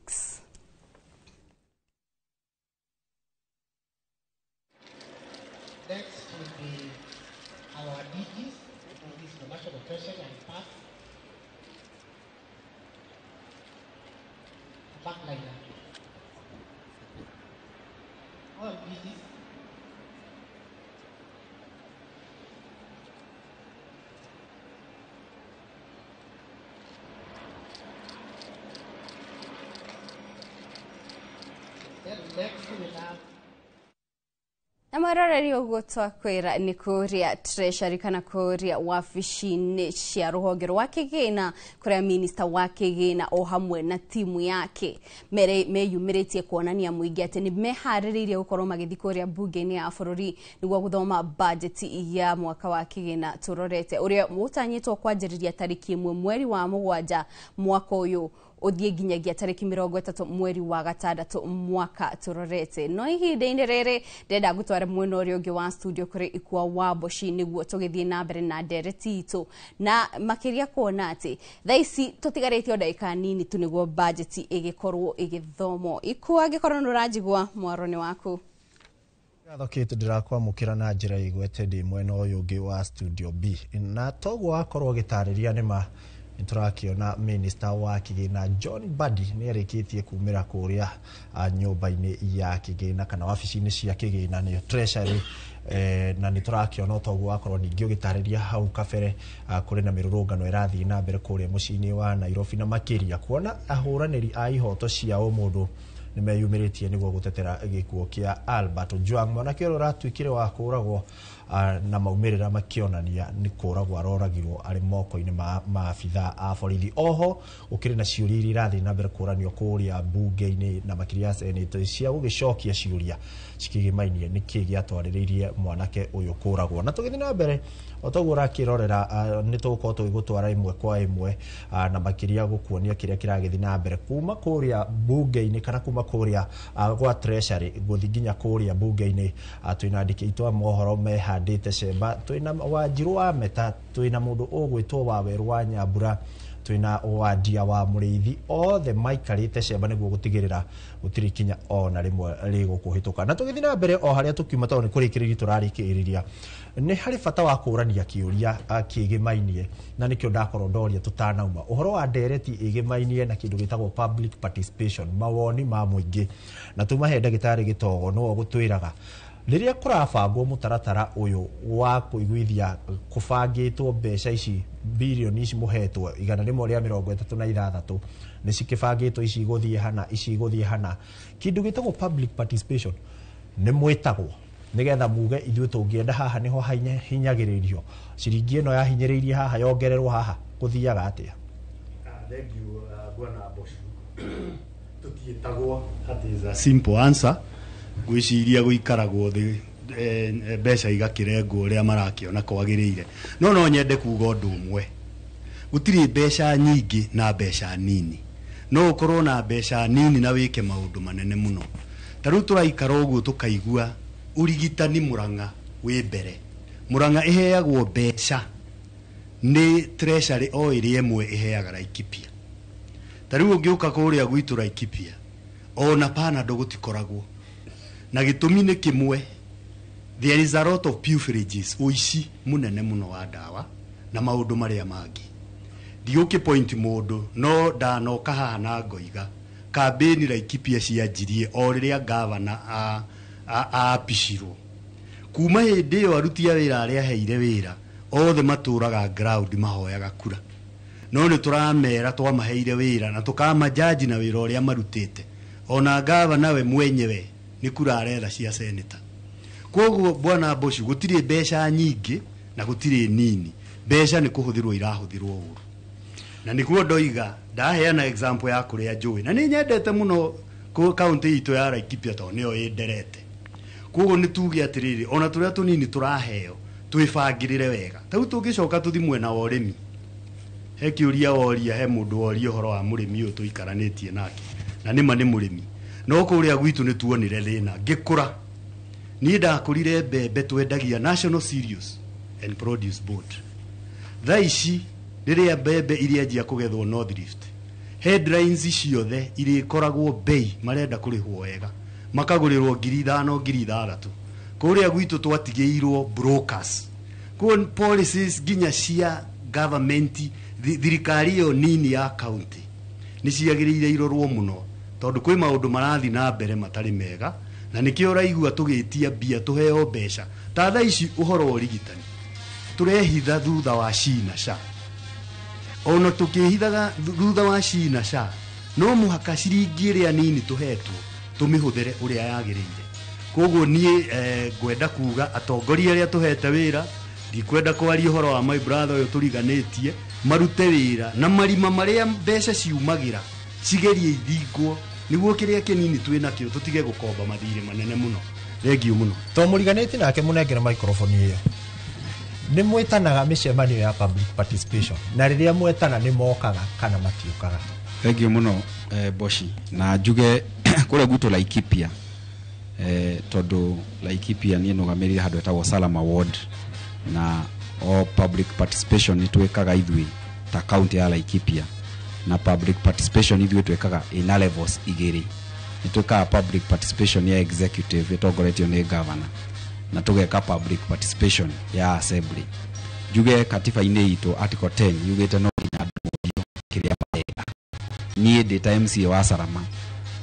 Next will be our DGs, who is the National Treasury and Parks. Backliner. All DGs. Then next we will have na mwaroreri ũguo twakwĩra nĩ kũrĩa Treasury kana kũrĩa wabici-inĩ cia rũhonge rwa kĩgĩna kũrĩa minister wa kĩgĩna o hamwe na timu yake meyumĩrĩtie kuonania mũingĩ atĩ nĩ meharĩrĩirie gũkorwo magĩthiĩ kũrĩa mbunge-inĩ ya bũrũri nĩguo gũthoma bajeti ya mwaka wa kĩgĩna tũrorete ũrĩa ũtanyĩtwo kwanjĩrĩria tarĩki 1 mweri wa 7 mwaka ũyũ ũthiĩ nginyagia tarĩki 30 mweri wa 6 mwaka tũrorete. No ihinda-inĩ rĩrĩ ndĩrenda ngũtware mwena ũrĩa ũngĩ wa studio kũrĩ Ikua wa Mboci nĩguo tũgĩthiĩ na mbere na ndereti itũ, na makĩria kuona atĩ thaa ici tũtigarĩtie o ndagĩka nini tu nĩguo bajeti ĩgĩkorwo ĩgĩthomwo. Ikua, angĩkorwo nĩ ũranjigua, mwaro nĩ waku. Ngatho Kate, ndĩrakwamũkĩra na njĩra igwete ndĩ mwena ũyũ ũngĩ wa studio B, na toguo wakorwo ũgĩtarĩria nĩma nĩtũrakĩona minister wa kĩgĩna John Mbadi nĩ arĩkĩtie kumĩra kũrĩa nyũmba-inĩ ya kĩgĩna kana wabici-inĩ cia kĩgĩna nĩyo Treasury, na nĩtũrakĩona toguo wakorwo ningĩ ũgĩtarĩria hau kabere kũrĩ na mĩrũrũngano ĩrathiĩ na mbere kũrĩa mũciĩ-inĩ wa Nairobi, na makĩria kuona ahũranĩri a ihoto cia ũmũndũ nĩmeyumĩrĩtie nĩguo gũtetera gĩkuũ kĩa Albert Ojwang, mwanake ũrĩa ũratuĩkire wa kũragwo na maumĩrĩra makĩonania nĩ kũragwo aroragirwo arĩ moko-inĩ ma maabithaa a borithi. Oho gũkĩrĩ na ciũria iria irathiĩ na mbere kũranio kũrĩa mbunge-inĩ na makĩria ya senate cia gũgĩcokia ciũria cikĩgĩmainie nĩkĩ gĩatwarĩrĩirie mwanake ũyũ kũragwo. Na tũgĩthiĩ na mbere o toguo ũrakĩrorera nĩ tũgũkorwo tũgĩgũtwara ĩmwe kwa ĩmwe na makĩria gũkuonia kĩrĩa kĩragĩthiĩ na mbere kuma kũrĩa mbunge-inĩ kana kuma kũrĩa gwa Treasury gũthiĩ nginya kũrĩa mbunge-inĩ. Twĩna andĩki aitũ a mohoro mehandĩte cemba, twĩna Wanjirũ wa Meta, twĩna mũndũ ũgwĩtwo Wawerũ wa Nyambura, twĩna Wandia wa Mũrĩithi, othe maikarĩte cemba nĩguo gũtigĩrĩra gũtirĩ kinya ona rĩmwe rĩgũkũhĩtũka. Na tũgĩthiĩ na mbere o harĩa tũkiuma tondũ nĩ kũrĩkĩrĩria tũrarĩkĩrĩria, nĩ harĩ bata wa kũrania kĩũria kĩgĩmainie, na nĩkĩo ndakorwo ndoria tũtanauma ũhoro wa ndereti ĩgĩmainie na kĩndũ gĩtagwo public participation, mawoni ma mũingĩ. Na tuma he ndagĩtarĩ Gĩtogo nĩwe ũgũtwĩraga rĩrĩa kũrabangwo mũtaratara ũyũ wa kũiguithia kũbangĩtwo mbeca ici birioni ici mũhetwo 136 nĩ cikĩbangĩtwo ici igũthiĩ hana, ici igũthiĩ hana, kĩndũ gĩtagwo public participation nĩ mwĩtagwo nĩgetha muge ithuĩ tũngĩenda haha nĩho hinyagĩrĩrio, ciringi ĩno yahinyĩrĩirie haha yongererwo haha, gũthiaga atĩa? Thank you, Bwana Boshu. Tũtiĩtagwo, that is a simple answer. Ngwĩciria gũikaragwo thĩ mbeca igakĩrengwo ũrĩa marakĩona kwagĩrĩire. No nyende kuga ũndũ ũmwe, gũtirĩ mbeca nyingĩ na mbeca nini. No ũkorwo na mbeca nini na wĩke maũndũ manene mũno. Ta rĩu tũraikara ũguo tũkaigua ũrigitani Murang'a wĩ mbere. Murang'a ĩheagwo mbeca Nĩ treasury o ĩrĩa ĩmwe ĩheaga Laikipia. Ta rĩu ũngĩũka kũrĩa gwitũ Laikipia, ona Panado gũtikoragwo, na gĩtũmi nĩ kĩmwe: there is a lot of pilferages, ũici mũnene mũno wa ndawa na maũndũ marĩa mangĩ. Ndigũkĩ point mũndũ, no ndanoka haha na ngoiga kambĩni Laikipia cianjirie o rĩrĩa gavana aapicirwo. Kuma hĩndĩ ĩyo, aruti a wĩra arĩa aheire wĩra othe matũraga ground mahoyaga kura, no nĩ tũramera twamaheire wĩra na tũkamajaji na wĩra ũrĩa marutĩte. Ona gavana we mwenyewe nĩ kura aretha cia seneta. Koguo, bwana Mbocu, gũtirĩ mbeca nyingĩ na gũtirĩ nini. Mbeca nĩ kũhũthĩrwo irahũthĩrwo ũru, na nĩguo ndoiga ndaheana example ya kũrĩa njũĩ, na nĩ nyendete mũno kaunti itũ ya Laikipia tondũ nĩyo ĩnderete. Koguo nĩ tuge atĩrĩrĩ, ona tũrĩa tũnini tũraheo twĩbangĩrĩre wega. Ta rĩu tũngĩcoka tũthi mwena wa ũrĩmi, he kĩũria woria, he mũndũ woria ũhoro wa mũrĩmi ũyũ tũikaranĩtie nake, na nĩma nĩ mũrĩmi, no kũrĩa gwitũ nĩ tuonire thĩna. Ngĩkũra niĩ ndakũrire mbembe twendagia National Cereals and Produce Board. Thaa ici rĩrĩa mbembe irianjia kũgethwo North Rift, headlines ciothe irĩkoragwo bei marenda kũrĩhwo wega, makagũrĩrwo 5,000, 6,000. Kũrĩa gwitũ twatigĩirwo brokers. Koguo policies nginya cia government, thirikari ĩyo nini ya county, nĩ ciagĩrĩire irorwo mũno, tondũ kwĩ maũndũ marathiĩ na mbere matarĩ mega, na nĩkĩo ũraigua tũgĩtia mbia, tũheo mbeca. Ta thaa ici ũhoro wa ũrigitani, tũrehitha thutha wa SHIF na SHA. Ona tũkĩhithaga thutha wa SHIF na SHA, no mũhaka ciringi ĩrĩa nini tũhetwo tũmĩhũthĩre ũrĩa yagĩrĩire. Koguo niĩ ngwenda kuga atongoria arĩa tũhete wĩra, ndikwenda kwaria ũhoro wa my brother ũyũ tũriganĩtie, marute wĩra na marima marĩa mbeca ciumagĩra cigerie ithingwo, nĩguo kĩrĩa kĩnini twĩ nakĩo tũtige gũkomba mathirĩ manene mũno. Thengiũ mũno. To mũriganĩtie nake, mũnengere microphone ĩyo. Nĩ mwĩtanaga mĩcemanio ya public participation, na rĩrĩa mwetana nĩ mokaga kana matiũkaga? Thengiũ mũno, Boshi. Na njuge kũrĩa gwitũ Laikipia, tondũ Laikipia niĩ nũgamĩrĩire handũ hetagwo Salama Ward, na o public participation nĩ twĩkaga ithuĩ ta county ya Laikipia, na public participation ithuĩ twĩkaga ina levels igĩrĩ. Nĩ twĩkaga public participation ya executive ĩtongoretio nĩ governor, na tũgeka public participation ya assembly. Njuge katiba-inĩ itũ article 10 yugĩte no nginya andũ morio kĩrĩa marenda. Niĩ ndĩ ta MCA wa Salama,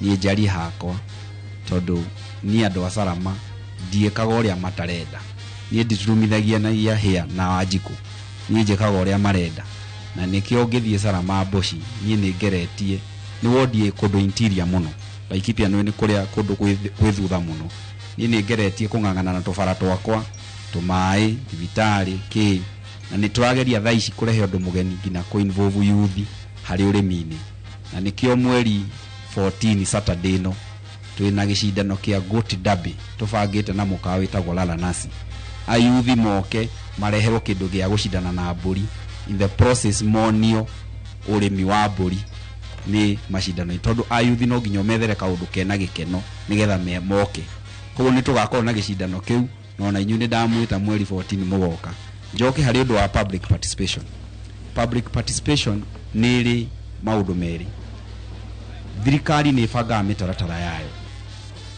niĩ njarie hakwa, tondũ niĩ andũ a Salama ndiĩkaga ũrĩa matarenda. Niĩ nditurumithagia na ia hĩa na Wanjikũ, niĩ njĩkaga ũrĩa marenda, na nĩkĩo ngĩthiĩ Salama Mboci, niĩ nĩ ngeretie nĩ wodi kũndũ interior mũno. Laikipia nĩ kũrĩa kũndũ kwĩ thutha mũno. Niĩ nĩ ngeretie kũng'ang'ana na tũbara twakwa, tũmaĩ, thibitarĩ, kĩ, na nĩ tũrageria thaa ici kũrehe ũndũ mũgeni nginya kũ involve youth harĩ ũrĩmi-inĩ, na nĩkĩo mweri 14, Saturday ĩno, twĩna gĩcindano kĩa Goat Derby tũbangĩte na mũkawa wĩtagwo Lalanasi. Ayuthi moke mareherwo kĩndũ gĩa gũcindana na mbũri, in the process monio ũrĩmi wa mbũri nĩ macindano, tondũ ayuthi no nginya ũmethere kaũndũ kena gĩkeno nĩgetha moke. Koguo nĩ tũgakorwo na gĩcindano kĩu, na ona inyuĩ nĩ ndamwĩta mweri 14 mũgoka. Njoke harĩ ũndũ wa public participation. Public participation nĩ ĩrĩ maũndũ merĩ. Thirikari nĩ ĩbangaga mĩtaratara yayo,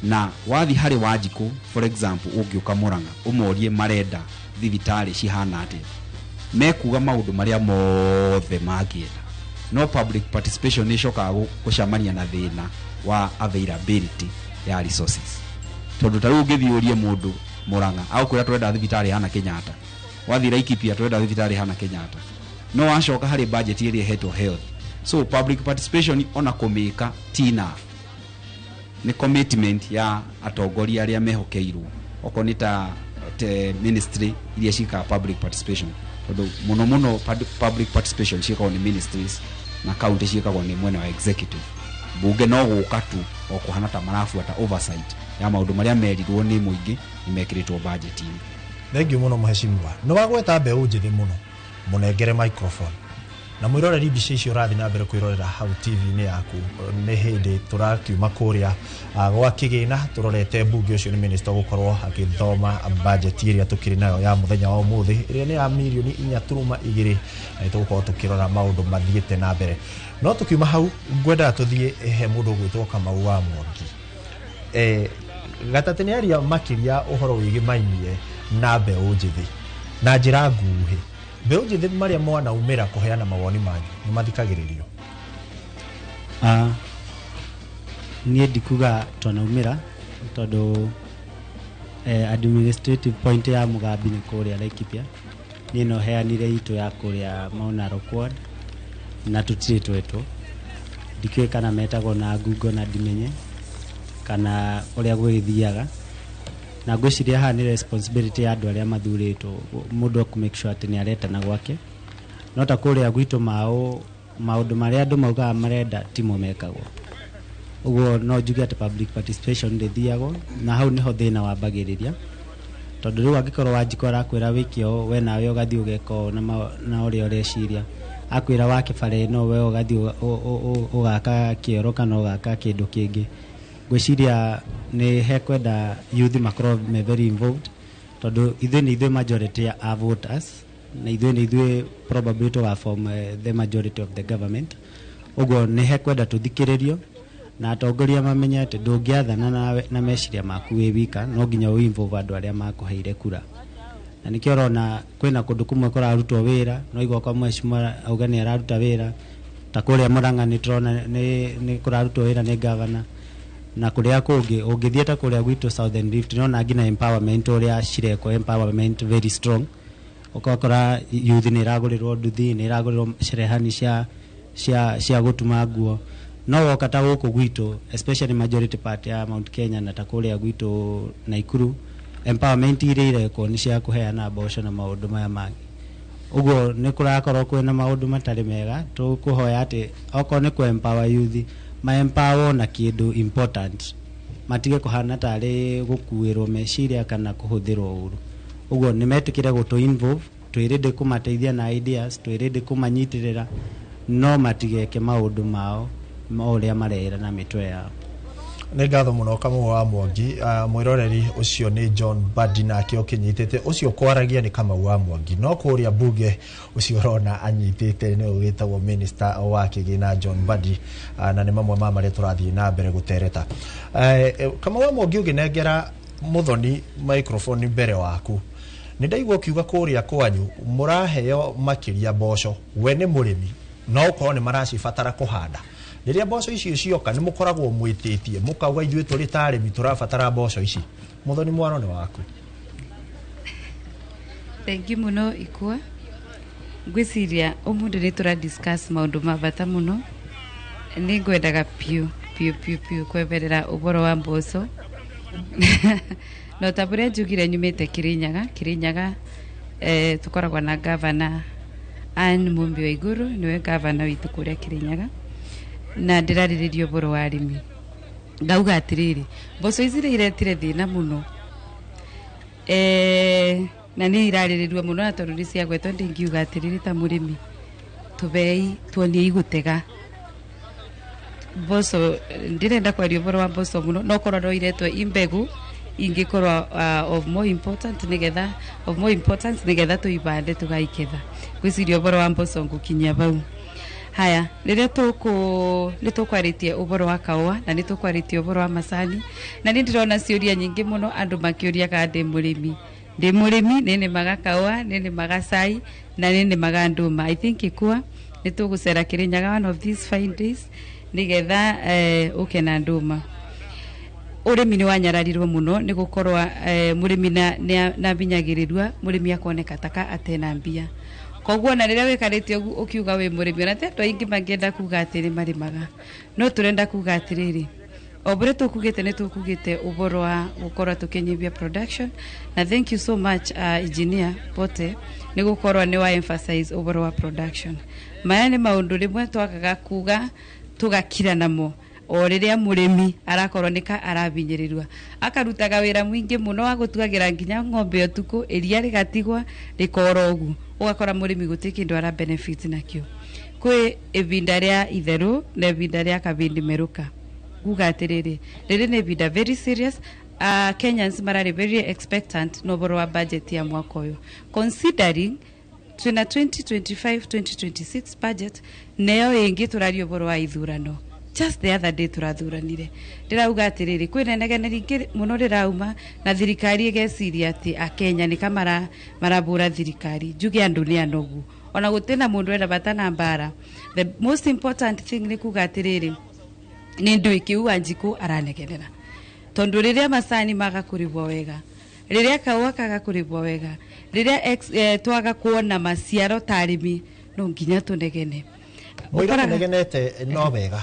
na wathi harĩ Wanjikũ, for example, ũngĩũka Mũrang'a ũmorie marenda thibitarĩ cihana atĩa, mekuga maũndũ marĩa mothe mangĩenda, no public participation nĩ ĩcokaga gũcemania na thĩna wa availability ya resources, tondũ ta rĩu ũngĩthiĩ ũrie mũndũ Mũrang'a, agũkwĩra tũrenda thibitarĩ hana Kenyatta, wathiĩ Laikipia tũrenda thibitarĩ hana Kenyatta, no wacoka harĩ budget ĩrĩa ĩhetwo health. So public participation ona kũmĩka ti enough, nĩ commitment ya atongoria arĩa mehokeirwo, okorwo nĩ ta te ministry iria ciĩkaga public participation, tondũ mũno mũno public participation ciĩkagwo nĩ ministries na county ciĩkagwo nĩ mwena wa executive. Bunge no gũka tu o kũhana ta marabuata oversight ya maũndũ marĩa merirwo nĩ mũingĩ nĩ mekĩrĩtwo budget-inĩ. Thengiũ mũno, mheshimiwa. Nĩ wagweta mbeũ njĩthĩ mũno, mũnengere microphone. Na mwiroreri mbica icio ũrathiĩ na mbere kwĩrorera hau TV-inĩ yaku nĩ hĩndĩ tũrakiuma kũrĩa gwa kĩgĩna tũrorete mbunge. Ũcio nĩ minister gũkorwo agĩthoma budget ĩrĩa tũkĩrĩ nayo ya mũthenya wa ũmũthĩ, ĩrĩa nĩ ya mirioni 4.2, na nĩ tũgũkorwo tũkĩrora maũndũ mathiĩte na mbere. No tũkiuma hau, ngwendaga tũthiĩ he mũndũ ũgwĩtwo Kamau wa Mwangi. Gatatĩ nĩ aria makĩria ũhoro wĩgĩmainie na mbeũ njĩthĩ. Na njĩra nguhĩ, mbeũ njĩthĩ marĩa mwanaumĩra kũheana mawoni manyu nĩ mathikagĩrĩrio? Niĩ ndikuga twanaumĩra tondũ administrative point ya Mugambi nĩ kũrĩa Laikipia. Niĩ no heanire itũ ya kũrĩa Mau Narok ward na tũtirĩ twetwo. Ndikĩũĩ kana metagwo na ngungo na ndimenye kana ũrĩa gũgĩthiaga, na ngwĩciria haha nĩ responsibility ya andũ arĩa mathurĩtwo, mũndũ akũ make sure atĩ nĩ aretana gwake. No ta kũrĩa gwitũ Mau, maũndũ marĩa andũ maugaga marenda timo mekagwo. Ũguo no njuge atĩ public participation ndĩthiagwo, na hau nĩho thĩna wambagĩrĩria, tondũ rĩu angĩkorwo Wanjikũ arakwĩra wĩke ũũ, we nawe ũgathiĩ ũgeka ũũ na ũrĩa ũreciria, akwĩra wake bara ĩno, we ũgathiĩ ũgaka kĩoro kana ũgaka kĩndũ kĩngĩ. Ngwĩciria nĩ hekwenda youth makorwo me very involved, tondũ ithuĩ nĩ ithuĩ majority ya voters, na ithuĩ nĩ ithuĩ probably tũga form the majority of the government. Ũguo nĩ hekwenda tũthikĩrĩrio na atongoria mamenye atĩ ndũngĩathana na meciria maku wĩ wika, no nginya ũ involve andũ arĩa makũheire kura. Na nĩkĩo ũrona kwĩna kũndũ kũmwe kũrarutwo wĩra, no igua kwa mheshimiwa auga nĩ araruta wĩra. Ta kũrĩa Murang'a nĩ tũrona nĩ kũrarutwo wĩra nĩ gavana, na kũrĩa kũngĩ ũngĩthiĩ ta kũrĩa gwitũ Southern Rift, nĩona nginya empowerment ũrĩa cirekwo, empowerment very strong. Ũgakora youth nĩ ĩragũrĩrwo nduthi, nĩ ĩragũrĩrwo cerehani cia gũtuma nguo. No woka ta gũkũ gwitũ, especially majority part ya Mount Kenya na ta kũrĩa gwitũ Naikuru, empowerment iria irekwo nĩ cia kũheana mboco na maũndũ maya mangĩ. Ũguo nĩ kũrakorwo kwĩna maũndũ matarĩ mega. Tũkũhoya atĩ okorwo nĩ kũ empower youth, ma empower na kĩndũ important, matige kũhana tarĩ gũkuĩrwo meciria kana kũhũthĩrwo ũru. Ũguo nĩ metĩkĩre gũtũ involve, twĩ ready kũmateithia na ideas, twĩ ready kũmanyitĩrĩra, no matigeke maũndũ mao ma ũrĩa marera na mĩtwe yao. Nĩ ngatho mũno, Kamau wa Mwangi. Mwĩroreri, ũcio nĩ John Mbadi, nake ũkĩnyitĩte ũcio kwaragia nĩ Kamau wa Mwangi. No kũrĩa mbunge, ũcio ũrona anyitĩte nĩ ũgĩtagwo minister wa kĩgĩna John Mbadi, na nĩ mamwe ma marĩa tũrathiĩ na mbere gũtereta. Kamau wa Mwangi, ũngĩnengera Muthoni microphone mbere waku, nĩ ndaigua ũkiuga kũrĩa kwanyu mũraheo makĩria mboco. We nĩ mũrĩmi, no ũkorwo nĩ maracibatara kũhanda. Rĩrĩa mboco icio cioka, nĩ mũkoragwo mwĩtĩtie mũkauga ithuĩ tũrĩ ta arĩmi tũrabatara mboco ici? Muthoni, mwaro nĩ waku. Thengi muno, Ikua. Ngwĩciria ũmũthĩ nĩ tũra discuss maũndũ ma bata mũno. Nĩ ngwendaga piũ piũ piũ piũ kweberera ũboro wa mboco. No ta ũrĩa njugire, nyumĩte Kirinyaga. Kirinyaga tũkoragwo na gavana Ann Mumbi wa Igũrũ, nĩwe gavana witũ kũrĩa Kirinyaga, na ndĩrarĩrĩria ũboro wa arĩmi. Ngauga atĩrĩrĩ, mboco ici nĩ iretire thĩna mũno, na nĩ irarĩrĩrua mũno, na tondũ nĩ ciagwetwo, ndingiuga atĩrĩrĩ, ta mũrĩmi tũbei tuonie igũtega mboco. Ndĩrenda kwaria ũboro wa mboco mũno, no korwo no iretwo i mbegũ ingĩkorwo of more important, nĩgetha of more importance nĩgetha tũibande tũgaiketha. Ngwĩciria ũboro wa mboco ngũkinyia bau. Haya, rĩrĩa tũkũ nĩ tũkwarĩtie ũboro wa kaũa na nĩ tũkwarĩtie ũboro wa macani, na nĩ ndĩrona ciũria nyingĩ mũno andũ makĩũria kana ndĩ mũrĩmi. Ndĩ mũrĩmi, nĩ nĩmaga kaũa, nĩ nĩmaga cai na nĩ nĩmaga ndũma. I think Ikua nĩ tũgũcera Kĩrĩnyaga one of these fine days nĩgetha ũke na ndũma. Ũrĩmi nĩ wanyararirwo mũno nĩ gũkorwo mũrĩmi na binyagĩrĩrua, mũrĩmi akoneka taka atena mbia. Koguo na rĩrĩa wĩkarĩte ũguo ũkiuga wĩ mũrĩmi, ona ti andũ aingĩ mangĩenda kuga atĩ nĩ marĩmaga. No tũrenda kuga atĩrĩrĩ, o bũrĩa tũkugĩte, nĩ tũkugĩte ũboro wa gũkorwo tũkĩnyihia production, na thank you so much, engineer Pote, nĩ gũkorwo nĩ wa emphasize ũboro wa production. Maya nĩ maũndũ rĩmwe twagaga kuga tũgakira namo o rĩrĩa mũrĩmi arakorwo nĩka arabinyĩrĩrua, akarutaga wĩra mũingĩ mũno wa gũtuagĩra nginya ng'ombe ũtukũ, iria rĩgatigwa rĩkora ũguo, ũgakora mũrĩmi gũtirĩ kĩndũ ara benefit nakĩo. Kwi ibinda ria itheru na ibinda ria kabindi meruka. Nguga atiriri, riri ni ibinda very serious. Kenyans marari very expectant no boro wa budget ya mwaka uyu, considering twina 2025 2026 budget neyo ingi turaria uboro wa ithurano. Just the other day turathuranire, ndirauga atiriri kwina inegene ringi muno rirauma na thirikari igeciria ati akenya ni kamara marabura thirikari. Njuge andu ni anogu, ona gutina mundu ena bata na mbara. The most important thing ni kuga atiriri ni ndu ikiu Wanjiku aranegenera, tondu riria macani maga kuribwo wega, riria kaua kaga kuribwo wega, riria twaga kuona maciaro ta arimi, no nginya tunegene. Mũira mũnegenete no wega,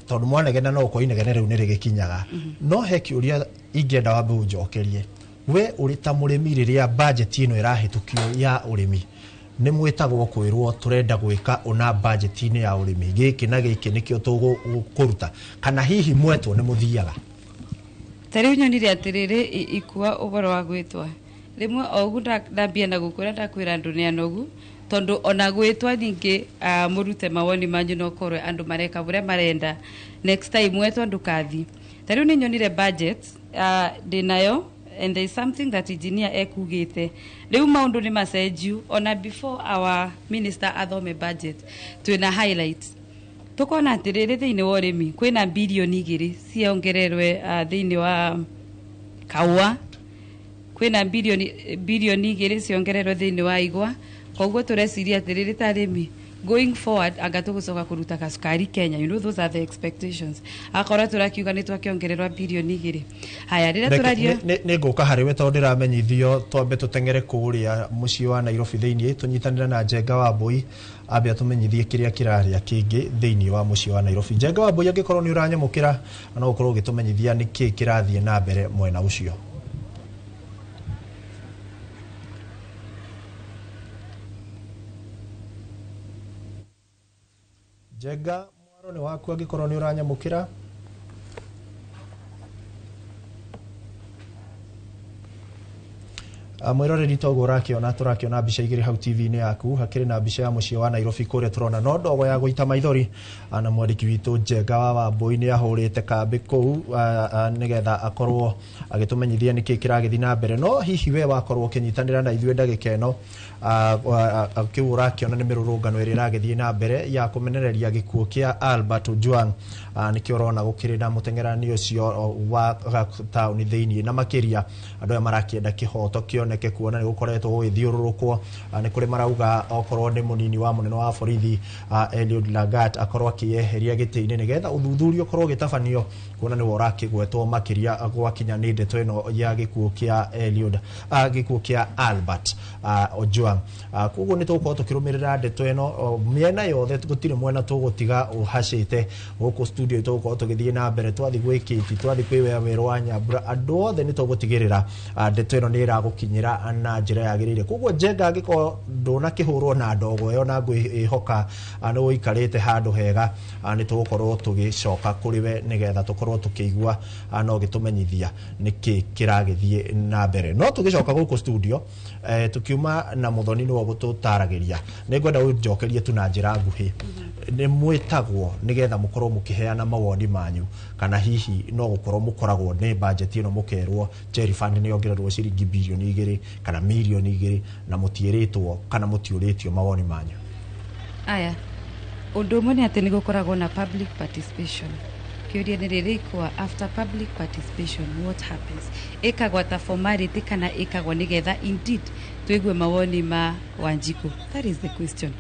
tondũ mwanegena no ũkorwo inegene rĩu nĩ rĩgĩkinyaga. No he kĩũria ingĩenda wambe ũnjokerie. We ũrĩ ta mũrĩmi, rĩrĩa bajeti ĩno ĩrahĩtũkio ya ũrĩmi, nĩ mwĩtagwo kwĩrwo tũrenda gwĩka ũna bajeti-inĩ ya ũrĩmi, gĩkĩ na gĩkĩ nĩkĩo tũgũkũruta, kana hihi mwetwo nĩ mũthiaga? Ta rĩu nyonire atĩrĩrĩ, ikua ũhoro wa gwĩtwa rĩmwe o ũguo ndambia na gũkwĩra, ndakwĩra andũ nĩ anogu, tondu ona gwĩtwa ningĩ mũrute mawoni manyu no korwe andũ mareka ũrĩa marenda. Next time wetwa ndũkathi. Ta rĩu nĩ nyonire budget ndĩnayo, and there is something that engineer ekugĩte. Rĩu maũndũ nĩ macenjiu, ona before our minister athome budget twĩna highlight, tukona atĩrĩrĩ thĩinĩ wa ũrĩmi kwĩna 2 bilioni ciongererwe thĩinĩ wa kaua, kwĩna 2 bilioni ciongererwe thĩinĩ wa igwa. Koguo tũreciria atĩrĩrĩ ta arĩmi, going forward anga tũgũcoka kũruta kasukari Kenya. You know, those are the expectations. Akorwo tũrakiuga nĩ twakĩongererwa 2 bilioni. Haya, rĩrĩa tũraria Nĩ ngũka harĩ we, tondũ ndĩramenyithio twambe tũteng'ere kũrĩa mũciĩ wa Nairobi thĩinĩ, tũnyitanĩre na Njenga wa Mbui ambe atũmenyithie kĩrĩa kĩrarĩa kĩngĩ thĩinĩ wa mũciĩ wa Nairobi. Njenga wa Mbui, angĩkorwo nĩ ũranyamũkĩra, no ũkorwo ũgĩtũmenyithia nĩkĩ kĩrathiĩ na mbere mwena ũcio. Njenga, mwaro nĩ waku angĩkorwo nĩ ũranyamũkĩra. Mwĩroreri, toguo ũrakĩona, tũrakĩona mbica igĩrĩ hau TV-inĩ yaku. Hakĩrĩ na mbica ya mũciĩ wa Nairobi kũrĩa tũrona no ndogo ya gũita maithori, na mwandĩki witũ Njenga wa Wambui nĩ ahũrĩte kambĩ kũu nĩgetha akorwo agĩtũmenyithia nĩkĩ kĩragĩthiĩ na mbere. No hihi we wakorwo ũkĩnyitanĩra na ithuĩ ndagĩka ĩno, kĩu ũrakĩona nĩ mĩrũrũngano ĩrĩa ĩragĩthiĩ na mbere ya kũmenereria gĩkuũ kĩa Albert Ojwang. Nĩkĩo ũrona gũkĩrĩ na mũteng'erani ũcio wa taũni thĩinĩ, na makĩria andũ aya marakĩenda kĩhoto kĩoneke, kuona nĩ gũkoretwo gũgĩthiũrũrũkwo. Nĩ kũrĩ marauga okorwo nĩ mũnini wa mũnene wa borithi Eliud Lagat akorwo akĩyeheria gĩtĩ-inĩ nĩgetha ũthuthuria ũkorwo ũgĩtabanio, kuona nĩwe ũrakĩgwetwo makĩria gwakinya nĩ ndeto ĩno ya gĩkuũ kĩa Eliud, gĩkuũ kĩa Albert Ojwang. Koguo nĩ tũgũkorwo tũkĩrũmĩrĩra ndeto ĩno mĩena yothe, gũtirĩ mwena tũgũtiga ũhacĩte. Gũkũ studio tũgũkorwo tũgĩthiĩ na mbere, twathiĩ gwĩ Kĩti, twathiĩ kwĩ Wĩra wa Nyambura, andũ othe nĩ tũgũtigĩrĩra ndeto ĩno nĩ ĩragũkinyĩra na njĩra yagĩrĩire. Koguo Njenga, angĩkorwo ndũnakĩhũrwo na ndogo ĩyo, na ngwĩhoka nĩ ũikarĩte handũ hega, nĩ tũgũkorwo tũgĩcoka kũrĩ we nĩgetha tũkorwo tũkĩigua no gĩtũmenyithia nĩkĩ kĩragĩthiĩ na mbere. No tũgĩcoka gũkũ studio, tũkiuma na Mũthoni nĩwe ũgũtũtaragĩria, nĩ ngwenda ũnjokerie tu na njĩra nguhĩ, nĩ mwĩtagwo nĩgetha mũkorwo mũkĩheana mawoni manyu, kana hihi no gũkorwo mũkoragwo nĩ budget ĩno mũkerwo Cherry Fund nĩ yongererwo ciringi 2 bilioni kana 2 milioni, na mũtiĩrĩtwo kana mũtiũrĩtio mawoni manyu? Aya, ũndũ ũmwe nĩ atĩ nĩ gũkoragwo na public participation. Kĩũria nĩ rĩrĩ ikwa, after public participation, what happens? Ĩkagwo ta formality kana ĩkagwo nĩgetha indeed tũigue mawoni ma Wanjikũ? That is the question.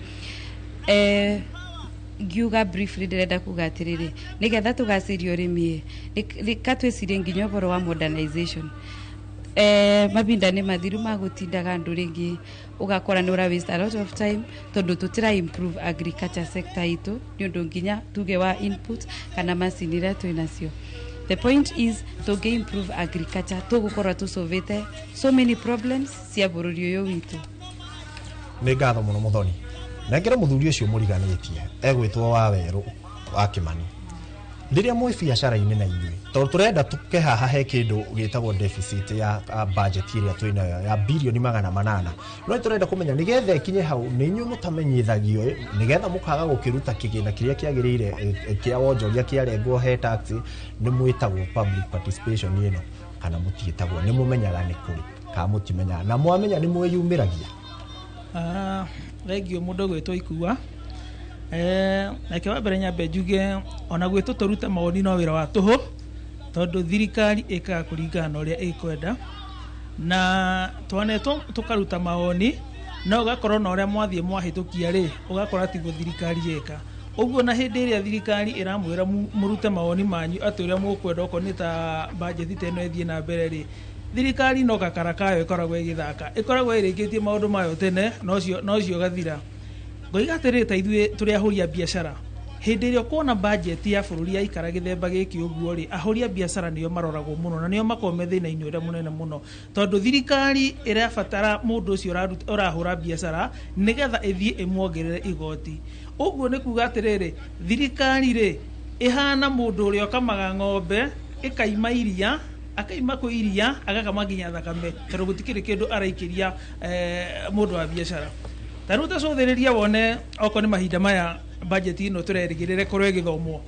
Ngiuga briefly, ndĩrenda kuga atĩrĩrĩ, nĩgetha tũgacĩrie ũrĩmi rĩ, twĩcirie nginya ũhoro wa modernization. Mabinda nĩ mathiru ma gũtindaga andũ rĩngĩ ũgakora nĩ ũra waste a lot of time, tondũ tũtira improve agriculture sector itũ nĩ ũndũ nginya tuge wa input kana macini iria twĩ nacio. The point is, tũngĩ improve agriculture, tũgũkorwo tũcovĩte so many problems cia bũrũri ũyũ witũ. Nĩ ngatho mũno, Mũthoni. Nengere mũthuri ũcio mũriganĩtie egwĩtwo wa Werũ wa Kĩmani. Rĩrĩa mwĩ biacara-inĩ na inyuĩ, tondũ tũrenda tũke haha he kĩndũ gĩtagwo deficit ya budget ĩrĩa twĩnayo ya birioni 800, no tũrenda kũmenya nĩgetha ĩkinye hau nĩ inyuĩ mũtamenyithagio, nĩgetha mũkaga gũkĩruta kĩgĩna kĩrĩa kĩagĩrĩire kĩa wonjoria kĩarengwo he tax. Nĩ mwĩtagwo public participation ĩno kana mũtiĩtagwo? Nĩ mũmenyaga nĩ kũrĩ kana mũtimenyaga? Na mwamenya nĩ mwĩyumĩragia? Ah, thengio mũndũ gwĩtwo Ikua. Reke wa mbere nyambe njuge ona gwĩtwo tũrute mawoni no wĩra wa tũhũ, tondũ thirikari ĩkaga kũringana na ũrĩa ĩkwenda, na twanetwo tũkaruta mawoni no ũgakorwo na ũrĩa mwathiĩ mwahĩtũkia rĩ, ũgakora tiguo thirikari ĩka ũguo. Na hĩndĩ ĩrĩa thirikari ĩramwĩra mũrute mawoni manyu atĩ ũrĩa mũkwenda okorwo nĩ ta bajeti ta ĩno ĩthiĩ na mbere rĩ, thirikari no gakara kayo ĩkoragwo ĩgĩthaka, ĩkoragwo ĩrĩkĩtie maũndũ mayo tene na ũcio ũgathira. Ngoiga atĩrĩrĩ, ta ithuĩ tũrĩ ahũri a biacara, hĩndĩ ĩrĩa ũkuona bajeti ya bũrũri yaikara gĩthemba gĩkĩ ũguo rĩ, ahũri a biacara nĩo maroragwo mũno na nĩo makoragwo me thĩna-inĩ ũrĩa mũnene mũno, tondũ thirikari ĩrabatara mũndũ ũcio ũrahũra biacara nĩgetha ĩthiĩ ĩmuongerere igoti. Ũguo nĩ kuga atĩrĩrĩ, thirikari rĩ ĩhana mũndũ ũrĩa ũkamaga ng'ombe ĩkaima iria, akaima kwĩ iria agakama nginya thakame, tondũ gũtikĩrĩ kĩndũ araikĩria mũndũ wa biacara. Ta rĩu tacũthĩrĩria wone okorwo nĩ mahinda maya bajeti ĩno tũrerĩgĩrĩra ĩkorwo ĩgĩthomwo,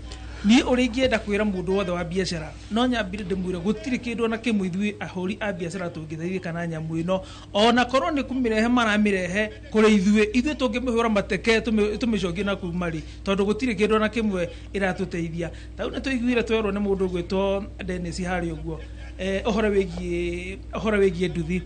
niĩ ũrĩa ingĩenda kwĩra mũndũ wothe wa biacara, no nyambire ndĩmwĩre gũtirĩ kĩndũ ona kĩmwe ithuĩ ahũri a biacara tũngĩteithĩka na nyamũ ĩno. Ona korwo nĩ kũmĩrehe maramĩrehe kũrĩ ithuĩ, ithuĩ tũngĩmĩhũra mateke tũmĩcokie na kuma rĩ, tondũ gũtirĩ kĩndũ ona kĩmwe ĩratũteithia. Ta rĩu nĩ tũiguire twerwo nĩ mũndũ ũgwĩtwo Dennis harĩa ũguo, ũhoro wĩgiĩ nduthi.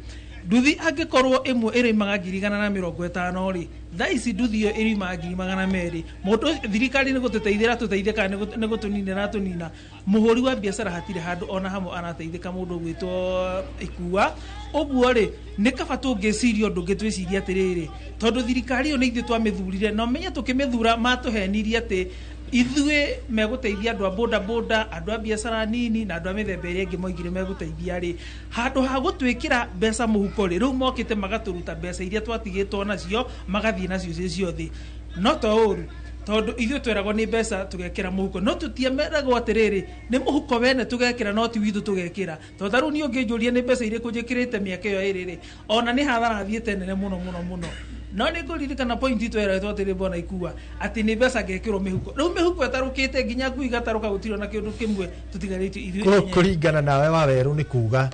Nduthi angĩkorwo ĩmwe ĩrĩimaga 150,000 rĩ, thaa ici nduthi ĩyo ĩrĩimaga 200,000. Mũndũ thirikari nĩ gũtũteithĩra tũteithĩka kana nĩ gũtũninĩra tũnina? Mũhũri wa biacara hatirĩ handũ ona hamwe arateithĩka, mũndũ ũgwĩtwo Ikua. Ũguo rĩ, nĩ kaba tũngĩciria ũndũ ũngĩ, twĩcirie atĩrĩrĩ, tondũ thirikari ĩyo nĩ ithuĩ twamĩthurire, na ũmenye tũkĩmĩthura matũhenirie atĩ ithuĩ megũteithia andũ a boda boda, andũ a biacara nini na andũ a mĩthemba ĩrĩa ĩngĩ moigire megũteithia rĩ, handũ ha gũtwĩkĩra mbeca mũhuko rĩ, rĩu mokĩte magatũruta mbeca iria twatigĩtwo nacio, magathiĩ nacio ciĩ ciothe. No to ũru, tondũ ithuĩ tweragwo nĩ mbeca tũgekĩra mũhuko, no tũtiameragwo atĩrĩrĩ nĩ mũhuko wene tũgekĩra, no ti witũ tũgekĩra. Tondũ ta rĩu niĩ ũngĩnjũria nĩ mbeca irĩkũ njĩkĩrĩte mĩaka ĩyo ĩrĩ rĩ, ona nĩ hathara thiĩte nene mũno mũno mũno. No nĩ ngũririkana point tweretwo atĩrĩ, mbona Ikua, atĩ nĩ mbeca ngekĩrwo mĩhuko. Rĩu mĩhuko ĩtarũkĩte nginya ngui igatarũka, gũtirĩ ona kĩndũ kĩmwe tũtigarĩtio ithuĩ enyewe. Kũringana nawe Wawerũ, nĩ kuga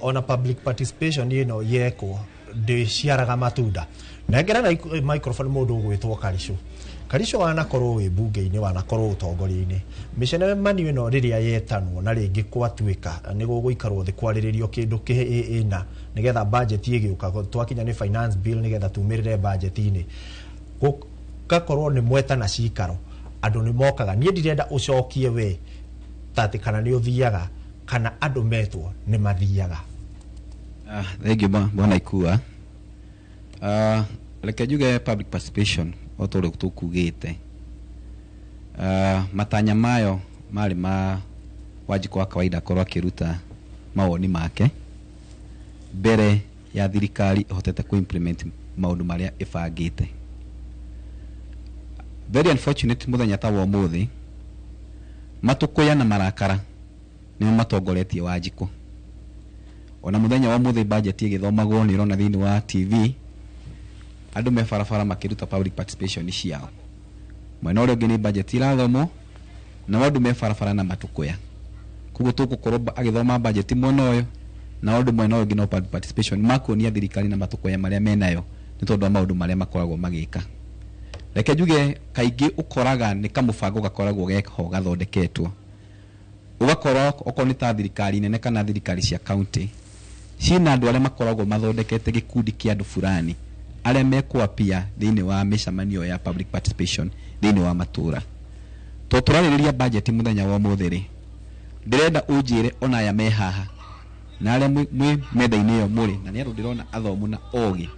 ona public participation ĩno yekwo ndĩciaraga matunda. Nengera na microphone mũndũ ũgwĩtwo Karicũ. Karicũ, wanakorwo wĩ mbunge-inĩ, wanakorwo ũtongoria-inĩ, mĩcemanio ĩno rĩrĩa yetanwo na rĩngĩ gwatuĩka nĩ gũgũikarwo thĩ kwarĩrĩrio kĩndũ kĩna nĩgetha budget ĩgĩũka, twakinya nĩ finance bill, nĩgetha tumĩrĩre budget-inĩ, gũgakorwo nĩ mwetana cikaro, andũ nĩ mokaga. Niĩ ndirenda ũcokie we tatĩ kana nĩ ũthiaga kana andũ metwo nĩ mathiaga. Ah, thank you bwana Ikua. Reke njuge public participation o ta ũrĩa tũkugĩte, matanya mayo marĩ ma Wanjikũ wa kawaida akorwo akĩruta mawoni make mbere ya thirikari ĩhotete kũ-implement maũndũ marĩa ĩbangĩte. Very unfortunate, mũthenya ta wa ũmũthĩ matũkũya na marakara nĩmo matongoretie Wanjikũ. Ona mũthenya wa ũmũthĩ budget ĩgĩthomagwo, nĩ ũrona thĩinĩ wa TV andũ me barabara makĩruta public participation ciao. Mwena ũrĩa ũngĩ nĩ budget irathomwo na andũ me barabara na matũkũya, koguo tũgũkorwo agĩthoma budget mwena ũyũ na andũ mwena ũyũ ũngĩ no public participation makuonia thirikari na matũkũya marĩa menayo nĩ tondũ wa maũndũ marĩa makoragwo magĩka. Reke njuge kaingĩ ũkoraga nĩ kamũbango gakoragwo geho gathondeketwo, ũgakora okorwo nĩ ta thirikari nene kana thirikari cia county ciĩna andũ arĩa makoragwo mathondekete gĩkundi kĩa andũ fulani arĩa mekwapia thĩinĩ wa mĩcemanio ya public participation thĩinĩ wa matũra. To tũrarĩrĩria budget mũthenya wa ũmũthĩ rĩ, ndĩrenda ũnjĩre ona aya me haha na arĩa mwĩ metha-inĩ ĩyo mũrĩ na nĩ andũ ndĩrona athomu na ogĩ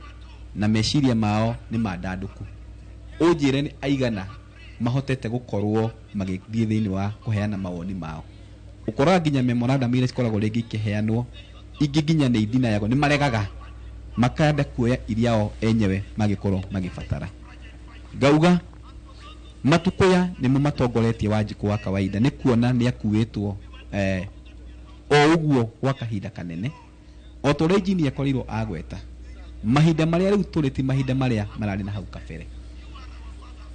na meciria mao nĩ mandandũku, ũnjĩre nĩ aigana mahotete gũkorwo magĩthiĩ thĩinĩ wa kũheana mawoni mao. Ũkoraga nginya memorandum iria cikoragwo rĩngĩ ikĩheanwo, ingĩ nginya nĩ ithinayagwo, nĩ maregaga makenda kuoya iria o enyewe mangĩkorwo magĩbatara. Ngauga Matukuya nĩmo matongoretie Wanjikũ wa kawaida nĩ kuona nĩ akuĩtwo o ũguo gwa kahinda kanene o ta ũrĩa injinia akorirwo agweta. Mahinda marĩa rĩu tũrĩ ti mahinda marĩa mararĩ na hau kabere.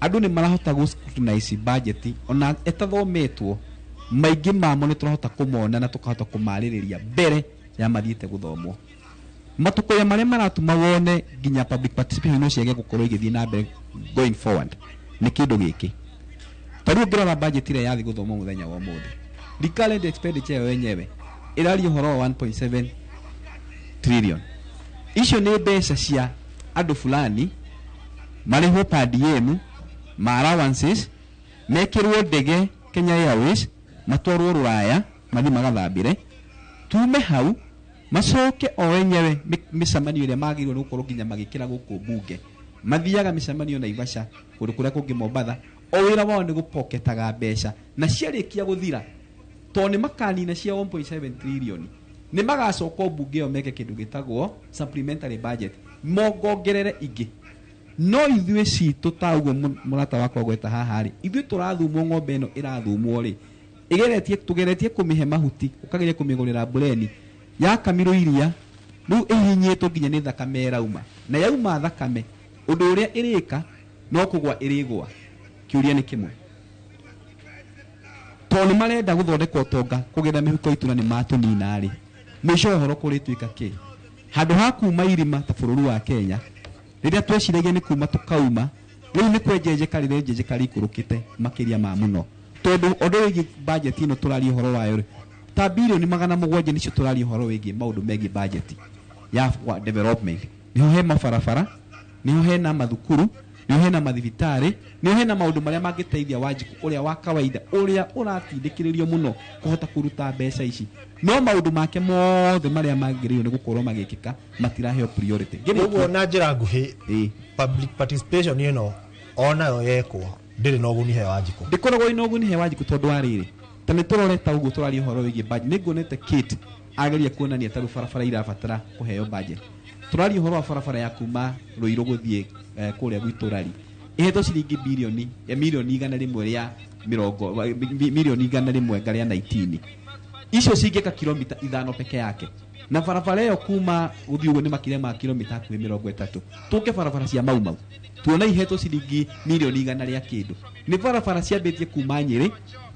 Andũ nĩ marahota gũ scrutinize budget ona ĩtathometwo, maingĩ mamo nĩ tũrahota kũmona na tũkahota kũmarĩrĩria mbere ya mathiĩte gũthomwo. Matukuya marĩa maratũma wone nginya public participation no ciage gũkorwo igĩthiĩ na mbere going forward nĩ kĩndũ gĩkĩ. Ta rĩu ũngĩrora budget ĩrĩa yathiĩ gũthomwo mũthenya wa ũmũthĩ, recurrent expenditure yo yenyewe ĩraria ũhoro wa 1.7 trillion. Icio nĩ mbeca cia andũ fulani marĩhwo per diem, ma allowances, mekĩrwo ndege Kenya Airways, matwarwo Rũraya mathiĩ magathambĩre, tume hau macoke o enyewe mĩcemanio ĩrĩa magĩrĩirwo nĩ gũkorwo nginya magĩkĩra gũkũ mbunge. Mathiaga mĩcemanio Naivasha, kũndũ kũrĩa kũngĩ Mombatha, o wĩra wao nĩ gũpoketaga mbeca, na ciarĩkia gũthira tondũ nĩ makanina cia 1.7 trillion, nĩ magacoka mbunge ĩyo meke kĩndũ gĩtagwo supplementary budget, mongongerere ingĩ. No ithuĩ citũ ta ũguo mũrata wakwa gweta haha rĩ, ithuĩ tũrathumwo ng'ombe ĩno ĩrathumwo rĩ, ĩgeretie tũgeretie kũmĩhe mahuti, ũkageria kũmĩgũrĩra mbureni yakamirwo iria rĩu ĩhinyĩtwo nginya nĩ thakame ĩrauma, na yauma thakame ũndũ ũrĩa ĩrĩka no kũgwa ĩrĩgwa. Kĩũria nĩ kĩmwe, tondũ nĩ marenda gũthondeka ũtonga kũgerera mĩhuko itũ na nĩ matũnina rĩ, mũico wa ũhoro kũrĩtuĩka kĩ? Handũ ha kuma irima ta bũrũri wa Kenya rĩrĩa tweciragia nĩ kuma tũkauma, rĩu nĩ kwenjenjeka rĩrenjenjeka rĩikũrũkĩte makĩria ma mũno, tondũ ũndũ wĩgiĩ budget ĩno tũraria ũhoro wayo rĩ, ta bilioni 700 nĩcio tũraria ũhoro wĩgiĩ maũndũ megiĩ budget ya development. Nĩho he mabarabara, nĩho hena mathukuru, nĩho hena mathibitarĩ, nĩho hena maũndũ marĩa mangĩteithia Wanjikũ ũrĩa wa kawaida ũrĩa ũratindĩkĩrĩrio mũno kũhota kũruta mbeca ici, no maũndũ make mothe marĩa magĩrĩirwo nĩ gũkorwo magĩkĩka matiraheo priority. Ũguo na njĩra nguhĩ, public participation ĩno onayo yekwo ndĩrĩ na ũguni he Wanjikũ. Ndĩkoragwo ĩna ũguni he Wanjikũ tondũ wa rĩrĩ, ta nĩ tũrore ta ũguo tũraria ũhoro wĩgiĩ budget, nĩ nguonete Kate ageria kuonania ta rĩu barabara irabatara kũheo budget. Tũraria ũhoro wa barabara ya kuma Ruiru gũthiĩ kũrĩa gwitũ Rari, ĩhetwo ciringi bilioni ya milioni igana rĩmwe rĩa mĩrongo milioni igana rĩmwe ngarĩa 19. Icio cingĩka kilomita 5 peke yake, na barabara ĩyo kuma gũthiĩ ũguo nĩ makĩria ma kilomita hakuhĩ 30. Tũke barabara cia Mau Mau tuona ihetwo ciringi milioni igana rĩa kĩndũ. Nĩ barabara ciambĩtie kuma Nyĩrĩ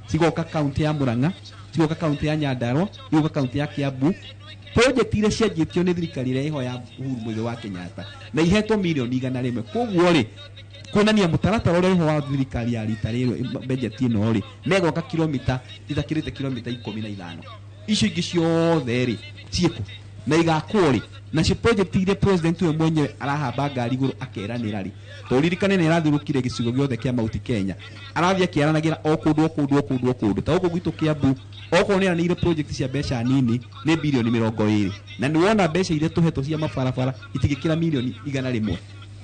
cigoka kaunti ya Murang'a, cigoka kaunti ya Nyandarua, cigoka kaunti ya Kiambu. Project iria cianjĩtio nĩ thirikari ĩrĩa ĩho ya Uhuru Muigai wa Kenyatta na ihetwo milioni 100. Koguo rĩ, kuonania mũtaratara ũrĩa ũho wa thirikari ya rita rĩrĩ budget ĩno rĩ, megwaka kilomita itakĩrĩte kilomita 15. Icio ingĩ ciothe rĩ ciĩkũ na igakwo rĩ? Nacio project iria president we mwenyewe arahamba ngari igũrũ akeranĩra rĩ, to ririkane nĩ arathiũrũkire gĩcigo gĩothe kĩa Mount Kenya, arathiĩ akĩaranagĩra o kũndũ o kũndũ o kũndũ o kũndũ. Ta gũkũ gwitũ Kiambu okorwo nĩ aranĩire project cia mbeca nini nĩ bilioni 20, na nĩ wona mbeca iria tũhetwo cia mabarabara itingĩkĩra milioni 100.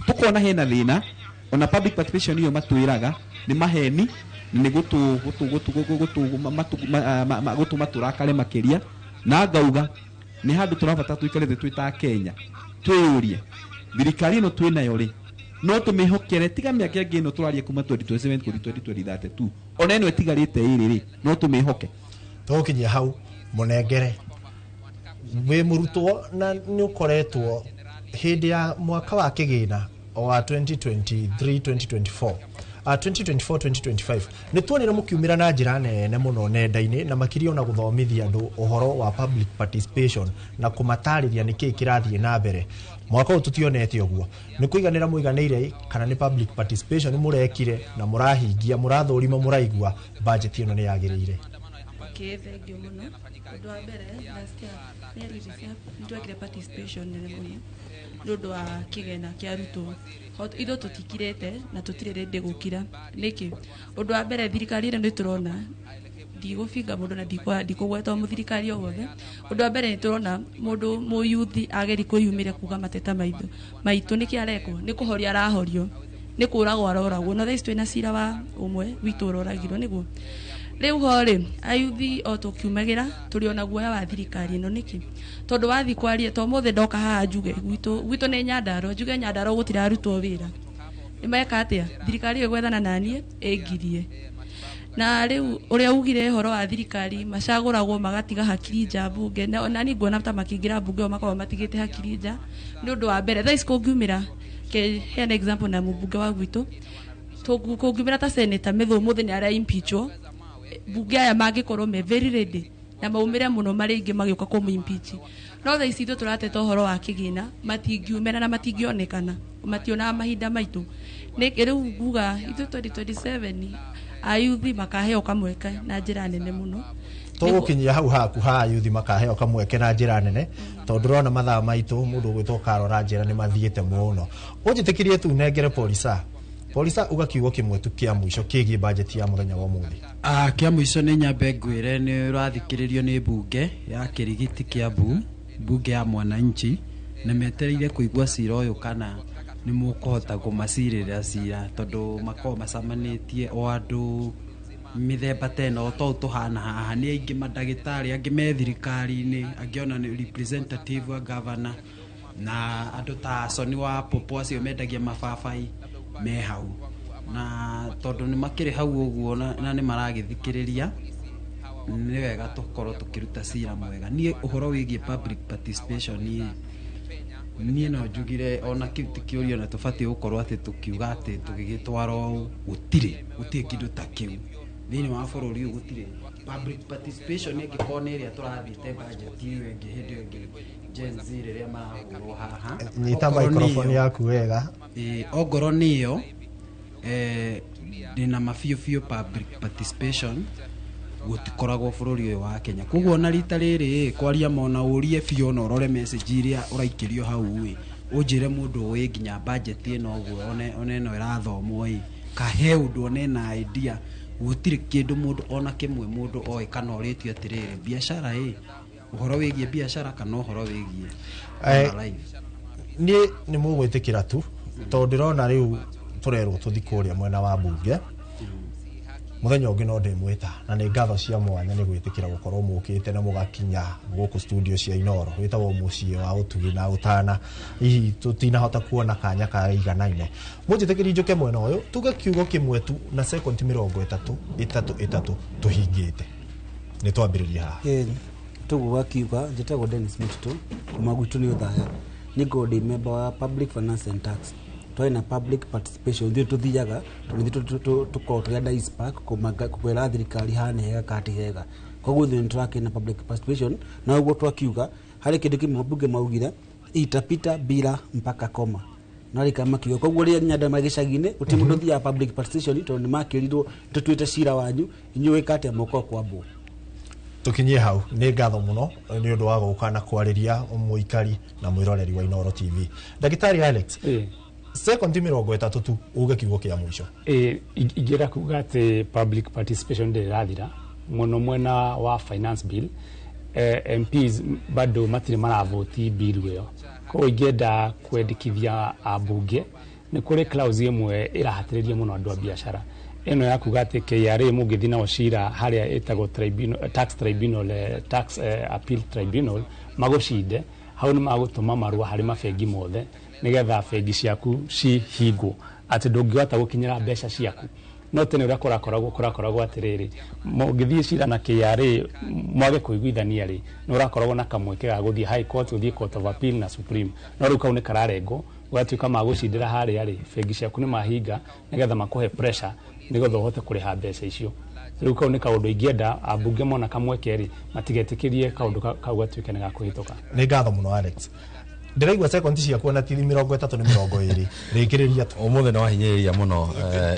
Tũkona hena thĩna ona public participation iyo matwĩraga nĩ maheni, nĩ gũtũma tũrakare makĩria, na ngauga nĩ handũ tũrabatara tũikarĩte twĩ ta Kenya twĩyũrie thirikari ĩno twĩnayo rĩ, no tũmĩhokere tiga mĩaka ĩngĩ ĩno tũraria kuma 2027 kũthi 2032, ona ĩno ĩtigarĩte ĩrĩ rĩ, no tũmĩhoke. Tũgũkinyia hau mũnengere wĩ mũrutwo na nĩ ũkoretwo hĩndĩ ya mwaka wa kĩgĩna wa 2023 2024 2024 2025 nĩ tuonire mũkiumĩra na njĩra nene mũno nenda-inĩ na makĩria ona gũthomithia andũ ũhoro wa public participation na kũmatarĩria nĩkĩĩ kĩrathiĩ na mbere. Mwaka ũyũ tũtionete ũguo, nĩ kũiganĩra mũiganĩire kana nĩ public participation mũrekire na mũrahingia, mũrathũrima, mũraigua budget ĩno nĩ yagĩrĩire? Okay, thank you mũno. Ũndũ wa mbere last year nĩ twekire participation nene mũno nĩ ũndũ wa kĩgĩna kĩa arutwo. Ithuĩ tũtikirĩte na tũtirĩ ready gũkira. Nĩkĩ? Ũndũ wa mbere thirikari ĩno nĩ tũrona, ndigũbinga mũndũ na ndikũgweta mũthirikari o wothe. Ũndũ wa mbere nĩ tũrona mũndũ mũyuthi ageri kwĩyumĩria kuga mateta maitũ nĩkĩ arekwo, nĩ kũhoria arahorio, nĩ kũragwo aroragwo. Na thaa ici twĩna cira wa ũmwe witũ ũroragirwo nĩguo. Rĩu ho rĩ, ayuthi o tũkiumagĩra tũrĩ ona guoya wa thirikari ĩno nĩkĩ? Tondũ wathiĩ kwaria, to ũmũthĩ ndoka haha njuge gwitũ nĩ Nyandarua, njuge Nyandarua gũtirarutwo wĩra. Nĩ meka atĩa thirikari ĩyo ĩgwethana naniĩ ĩngirie. Na rĩu ũrĩa ugire ũhoro wa thirikari macagũragwo magatiga hakiri nja mbunge, na nani nguona ta makĩingĩra mbunge o makoragwo matigĩte hakiri nja. Nĩ ũndũ wa mbere thaa ici kũngiumĩra, heana example na mũmbunge wa gwitũ, kũngiumĩra ta senator Methu ũmũthĩ nĩ ara impeachwo, mbunge aya mangĩkorwo me very ready na maumĩre mũno marĩ aingĩ magĩũka kũmũ impeach. No thaa ici ithuĩ tũrateta ũhoro wa kĩgĩna, matingiumĩra na matingĩonekana, mationaga mahinda maitũ. Nĩ rĩu nguga ithuĩ 2027 ayuthi makaheo kamweke na njĩra nene mũno. Tũgũkinyia hau haku ha ayuthi makaheo kamweke na njĩra nene, tondũ ndĩrona mathaa maitũ mũndũ ũgwĩtwo Karora njĩra nĩ mathiĩte mũno. Ũnjĩtĩkĩrie tu nengere Polisa. Polisa, uga kiugo kĩmwe tu kĩa mũico kĩgiĩ bajeti ya mũthenya wa ũmũthĩ. Kĩa mũico nĩ nyambe ngwĩre nĩ ũrathikĩrĩrio nĩ mbunge ya Kĩrigiti Kĩambu, mbunge ya mwananchi, na metereire kũigua cira ũyũ kana nĩ mũkũhota kũmacirĩra cira, tondũ makoragwo macamanĩtie o andũ mĩthemba ta ĩno to tũhana haha. Nĩ aingĩ mandagĩtarĩ, angĩ me thirikari-inĩ, angĩ ona nĩ representative wa governor, na andũ ta Soni wa Popo acio mendagia mababai me hau, na tondũ nĩ makĩrĩ hau ũguo na nĩ maragĩthikĩrĩria, nĩ wega tũkorwo tũkĩruta cira mwega. Niĩ ũhoro wĩgiĩ public participation niĩ no njugire ona kĩu ti kĩũria, na tũbatiĩ gũkorwo atĩ tũkiuga atĩ tũgĩgĩtwara ũũ, gũtirĩ kĩndũ ta kĩu thĩinĩ wa bũrũri ũyũ. Gũtirĩ public participation ĩngĩkorwo nĩ ĩrĩa tũrathiĩte budget ĩyo ĩngĩ hĩndĩ ĩyo ĩngĩ Gen Z rĩrĩa marahũrwo haha. Nyita Okorwo nĩ microphone ĩyo- yaku wega. Ĩĩ, ongorwo nĩ ĩyo, ndĩna ma biũ biũ public participation gũtikoragwo bũrũri ũyũ wa Kenya. Koguo ona rita rĩrĩ kwaria mona ũrie biũ na ũrore message iria ũraikĩrio hau ĩ, ũnjĩre mũndũ ũĩ nginya budget ĩno ũguo one ĩno ĩrathomwo ĩ, kahe ũndũ one na idea. Gũtirĩ kĩndũ mũndũ ona kĩmwe mũndũ oĩ kana ũrĩtio atĩrĩrĩ biacara ĩ, ũhoro wĩgiĩ biacara kana ũhoro wĩgiĩ ona life. Niĩ nĩ mũgwĩtĩkĩra tu tondũ ndĩrona rĩu tũrerwo tũthi kũrĩa mwena wa mbunge mũthenya ũngĩ, no ndĩmwĩta. Na nĩ ngatho cia mwanya nĩ gwĩtĩkĩra gũkorwo mũkĩte na mũgakinya gũkũ studio cia Inoro wĩtagwo mũciĩ wa ũtugi na ũtana. Hihi tũtinahota kuona kanya kaiganaine, mũnjĩtĩkĩri njũke mwena ũyũ tuge kiugo kĩmwe tu na sekondi 30 ĩtatũ ĩtatũ tũhingĩte. Nĩ twambĩrĩria haha. Toguo wakiuga, njĩtagwo Dennis Mutito, kuma gwitũ nĩ Othaya. Nĩ ngorwo ndĩ member wa Public Finance and Tax. Twarĩ na public participation, ithuĩ tũthiaga tondũ ithuĩ tũkoragwo tũrĩ under ICPAK kwĩra thirikari haha nĩ hega kana ti hega. Koguo ithuĩ nĩ tũrakĩrĩ na public participation, na ũguo twakiuga harĩ kĩndũ kĩmwe mbunge maugire itapita bila mpaka koma no rĩka makiuga. Koguo rĩrĩa nginya andũ marĩ gĩcagi-inĩ gũtirĩ mũndũ ũthiaga public participation tondũ nĩ makĩrirwo tũtuĩte cira wanyu inyuĩ wĩka atĩa mũkorwo kwambwo. Tukinyie hau. Nĩ ngatho mũno nĩ ũndũ wa gũka na kwarĩria mũikari na mwĩroreri wa Inoro TV. Ndagĩtarĩ Alex, sekondi 30 tu uge kiugo kĩa mũico. Ingĩenda kuga atĩ public participation ndĩrĩ ĩrathira mũno mwena wa finance bill. MPs bado matirĩ maravoti bill ĩyo, koguo ingĩenda kwendekithia ambunge nĩ kũrĩ clause ĩmwe ĩrahatĩrĩria mũno andũ a biacara ĩno ya kuga atĩ KRA mũngĩthiĩ nao cira harĩa ĩtagwo tribunal, tax tribunal, tax appeal tribunal, magũcinde hau nĩ magũtũma marũa harĩ mabengi mothe nĩgetha bengi ciaku cihingwo atĩ ndũngĩhota gũkinyĩra mbeca ciaku. No tene ũrĩa kũrakoragwo atĩrĩrĩ, mũngĩthiĩ cira na KRA mwage kũiguithania rĩ, nĩ ũrakoragwo na kamweke ga gũthiĩ high court, ũthiĩ court of appeal na supreme. No rĩu kau nĩ kararengwo, ũgatuĩka magũcindĩra harĩa rĩ, bengi ciaku nĩ mahinga nĩgetha makũhe pressure nĩgetha ũhote kũrĩha mbeca icio. Rĩu kau nĩ kaũndũ ingĩenda ambunge mona kamweke rĩ, matigetĩkĩrie kaũndũ kau gatuĩke nĩ gakũhĩtũka. Nĩ ngatho mũno Alex. Ndĩraigua sekondi ciaku ona ti 30, nĩ 20. Rĩkĩrĩria tu. Ũmũthĩ nĩ wahinyĩrĩria mũno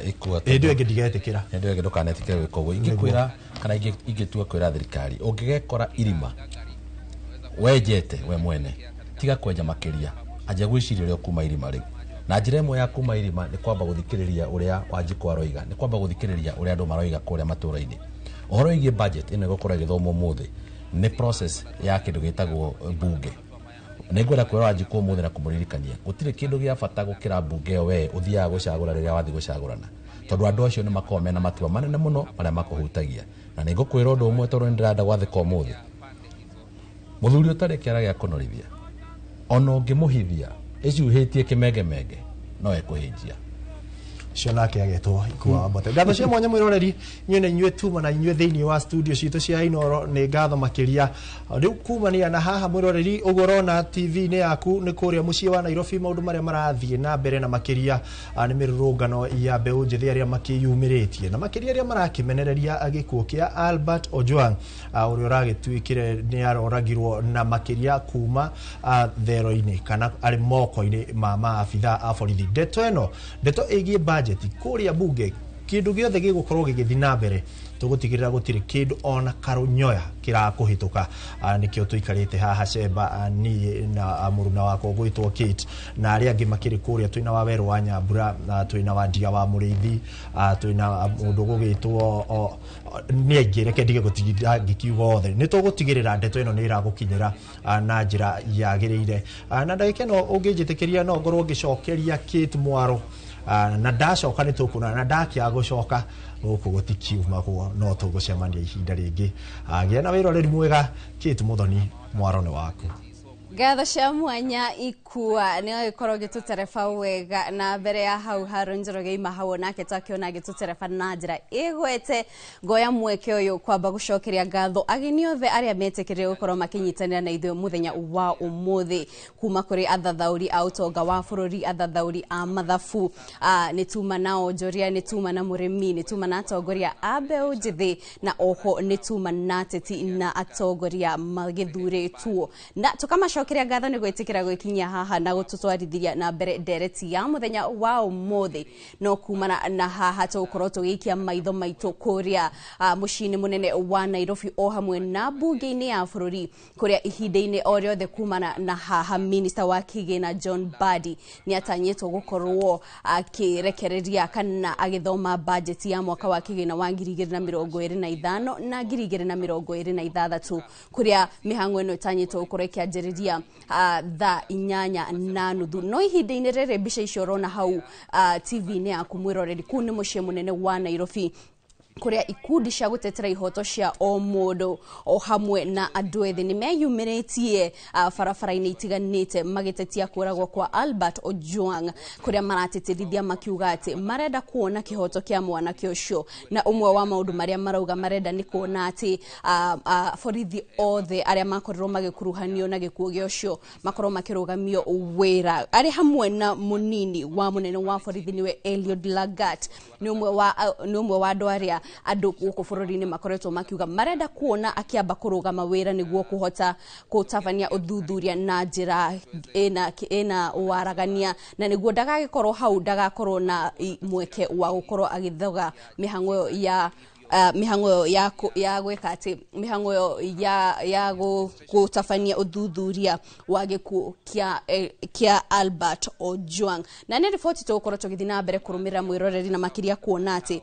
ikua. Hĩndĩ ĩyo ĩngĩ ndigetĩkĩra. Hĩndĩ ĩyo ĩngĩ ndũkanetĩkĩre gwĩka ũguo. Ingĩkwĩra kana ingĩtua kwĩra thirikari, ũngĩgekora irima wenjete we mwene, tiga kwenja makĩria, anjia gwĩciria ũrĩa ũkuma irima rĩu. Na njĩra ĩmwe ya kuma irima nĩ kwamba gũthikĩrĩria ũrĩa Wanjikũ aroiga, nĩ kwamba gũthikĩrĩria ũrĩa andũ maroiga kũrĩa matũra-inĩ. Ũhoro wĩgiĩ budget ĩno ĩgũkorwo ĩgĩthomwo ũmũthĩ nĩ process ya kĩndũ gĩtagwo bunge. Nĩ ngwenda kwĩra Wanjikũ ũmũthĩ na kũmũririkania gũtirĩ kĩndũ gĩa bata gũkĩra mbunge ĩyo we ũthiaga gũcagũra rĩrĩa wathiĩ gũcagũrana, tondũ andũ acio nĩ makoragwo mena matua manene mũno marĩa makũhutagia. Na nĩ ngũkwĩra ũndũ ũmwe, tondũ nĩ ndĩrenda gwathĩka ũmũthĩ, mũthuri ũtarĩ kĩara gĩa kũnorithia ona ũngĩmũhithia ĩcuhĩtie kĩmengemenge no ekũhĩnjia. Cio nake agetwo Ikua wa Mbote. Ngatho cia mwanya mwiroreri inyuĩ na inyuĩ tuma na inyuĩ thĩinĩ wa studio citũ cia Inooro, nĩ ngatho makĩria. Rĩu kumania na haha mwiroreri, ũguo ũrona TV-inĩ yaku nĩ kũrĩa mũciĩ wa Nairobi, maũndũ marĩa marathiĩ na mbere na makĩria nĩ mĩrũrũngano ya mbeũ njĩthĩ arĩa makĩyumĩrĩtie na makĩria arĩa marakĩmenereria gĩkuũ kĩa Albert Ojwang, ũrĩa ũragĩtuĩkire nĩ aroragirwo na makĩria kuma thero-inĩ kana arĩ moko-inĩ ma maabitha a borithi. Ndeto ĩno, ndeto ĩgiĩ budget kũrĩa bunge, kĩndũ gĩothe gĩgũkorwo gĩgĩthiĩ na mbere, tũgũtigĩrĩra gũtirĩ kĩndũ ona karũnyoya kĩrakũhĩtũka. Nĩkĩo tũikarĩte haha cemba, niĩ na mũruna wakwa ũgwĩtwo Kate na arĩa angĩ makĩrĩ kũrĩa. Twĩna wa Werũ wa Nyambura, twĩna wa Ndia wa Mũrĩithi, twĩna mũndũ ũgũgĩtwo nĩ aingĩ, reke ndige gũtinda ngĩkiuga othe. Nĩ tũgũtigĩrĩra ndeto ĩno nĩ ĩragũkinyĩra na njĩra yagĩrĩire. Na ndagĩka ĩno ũngĩnjĩtĩkĩria, no ngorwo ngĩcokeria Kate Mwaro, na ndacoka nĩ tũkuona, na ndakĩaga gũcoka gũkũ gũtikiumagwo, no tũgũcemania ihinda rĩngĩ. Gĩa na wĩroreri mwega. Kate Mũthoni, mwaro nĩ waku. Ngatho cia mwanya Ikua, nĩ agĩkorwo gĩtũtereba wega, na mbere ya hau Haro Njoroge ima hau nake twakĩona agĩtũtereba na njĩra ĩgwete. Ngoya mweke ũyũ kwamba gũcokeria ngatho ageni othe arĩa metĩkĩrire gũkorwo makĩnyitanĩra na ithuĩ mũthenya wa ũmũthĩ, kuma kũrĩ athathaũri a ũtonga wa bũrũri, athathaũri a mathabu, nĩ tuma na onjoria, nĩ tuma na mũrĩmi, nĩ tuma na atongoria a mbeũ njĩthĩ, na oho nĩ tuma na ateti na atongoria magĩthurĩtwo, na tũkamacokeria ngatho nĩ gwĩtĩkĩra gwĩkinyia haha na gũtũtwarithiria na mbere ndereti ya mũthenya wa ũmũthĩ. No kumana na haha tũgũkorwo tũgĩikia maitho maitũ kũrĩa mũciĩ-inĩ mũnene wa Nairobi o hamwe na bunge-inĩ ya bũrũri, kũrĩa ihinda-inĩ o rĩothe kumana na haha minister wa kĩgĩna John Mbadi nĩ atanyĩtwo gũkorwo akĩrekereria kana agĩthoma budget ya mwaka wa kĩgĩna wa 2025 na 2026, kũrĩa mĩhang'o ĩno ĩtanyĩtwo gũkorwo ĩkĩanjĩrĩria thaa 8:30. No ihinda-inĩ rĩrĩ, mbica icio ũrona hau TV-inĩ yaku mwĩroreri, kũu nĩ mũciĩ mũnene wa Nairobi, kũrĩa ikundi cia gũtetera ihoto cia o mũndũ o hamwe na andũ ethĩ nĩ meyumĩrĩtie barabara-inĩ itiganĩte magĩtetia kũragwo kwa Albert Ojwang, kũrĩa maratĩtĩrithia makiuga atĩ marenda kuona kĩhoto kĩa mwanake ũcio. Na ũmwe wa maũndũ marĩa marauga marenda nĩ kuona atĩ borithi othe arĩa makorirwo magĩkuruhanio na gĩkuũ gĩa ũcio makorwo makĩrũgamio wĩra, arĩ hamwe na mũnini wa mũnene wa borithi nĩwe Eliud Lagat. Nĩ ũmwe wa andũ arĩa andũ gũkũ bũrũri-inĩ makoretwo makiuga marenda kuona akĩamba kũrũgama wĩra nĩguo kũhota gũtabania ũthuthuria na njĩra ĩna waragania, na nĩguo ndagagĩkorwo hau, ndagakorwo na mweke wa gũkorwo agĩthoga mĩhang'o ya mĩhang'o ya gwĩka atĩ mĩhang'o ya gũtabania ũthuthuria wa gĩkuũ kĩa Albert Ojwang. Na nĩ riboti tũgũkorwo tũgĩthiĩ na mbere kũrũmĩrĩra mwĩroreri, na makĩria kuona atĩ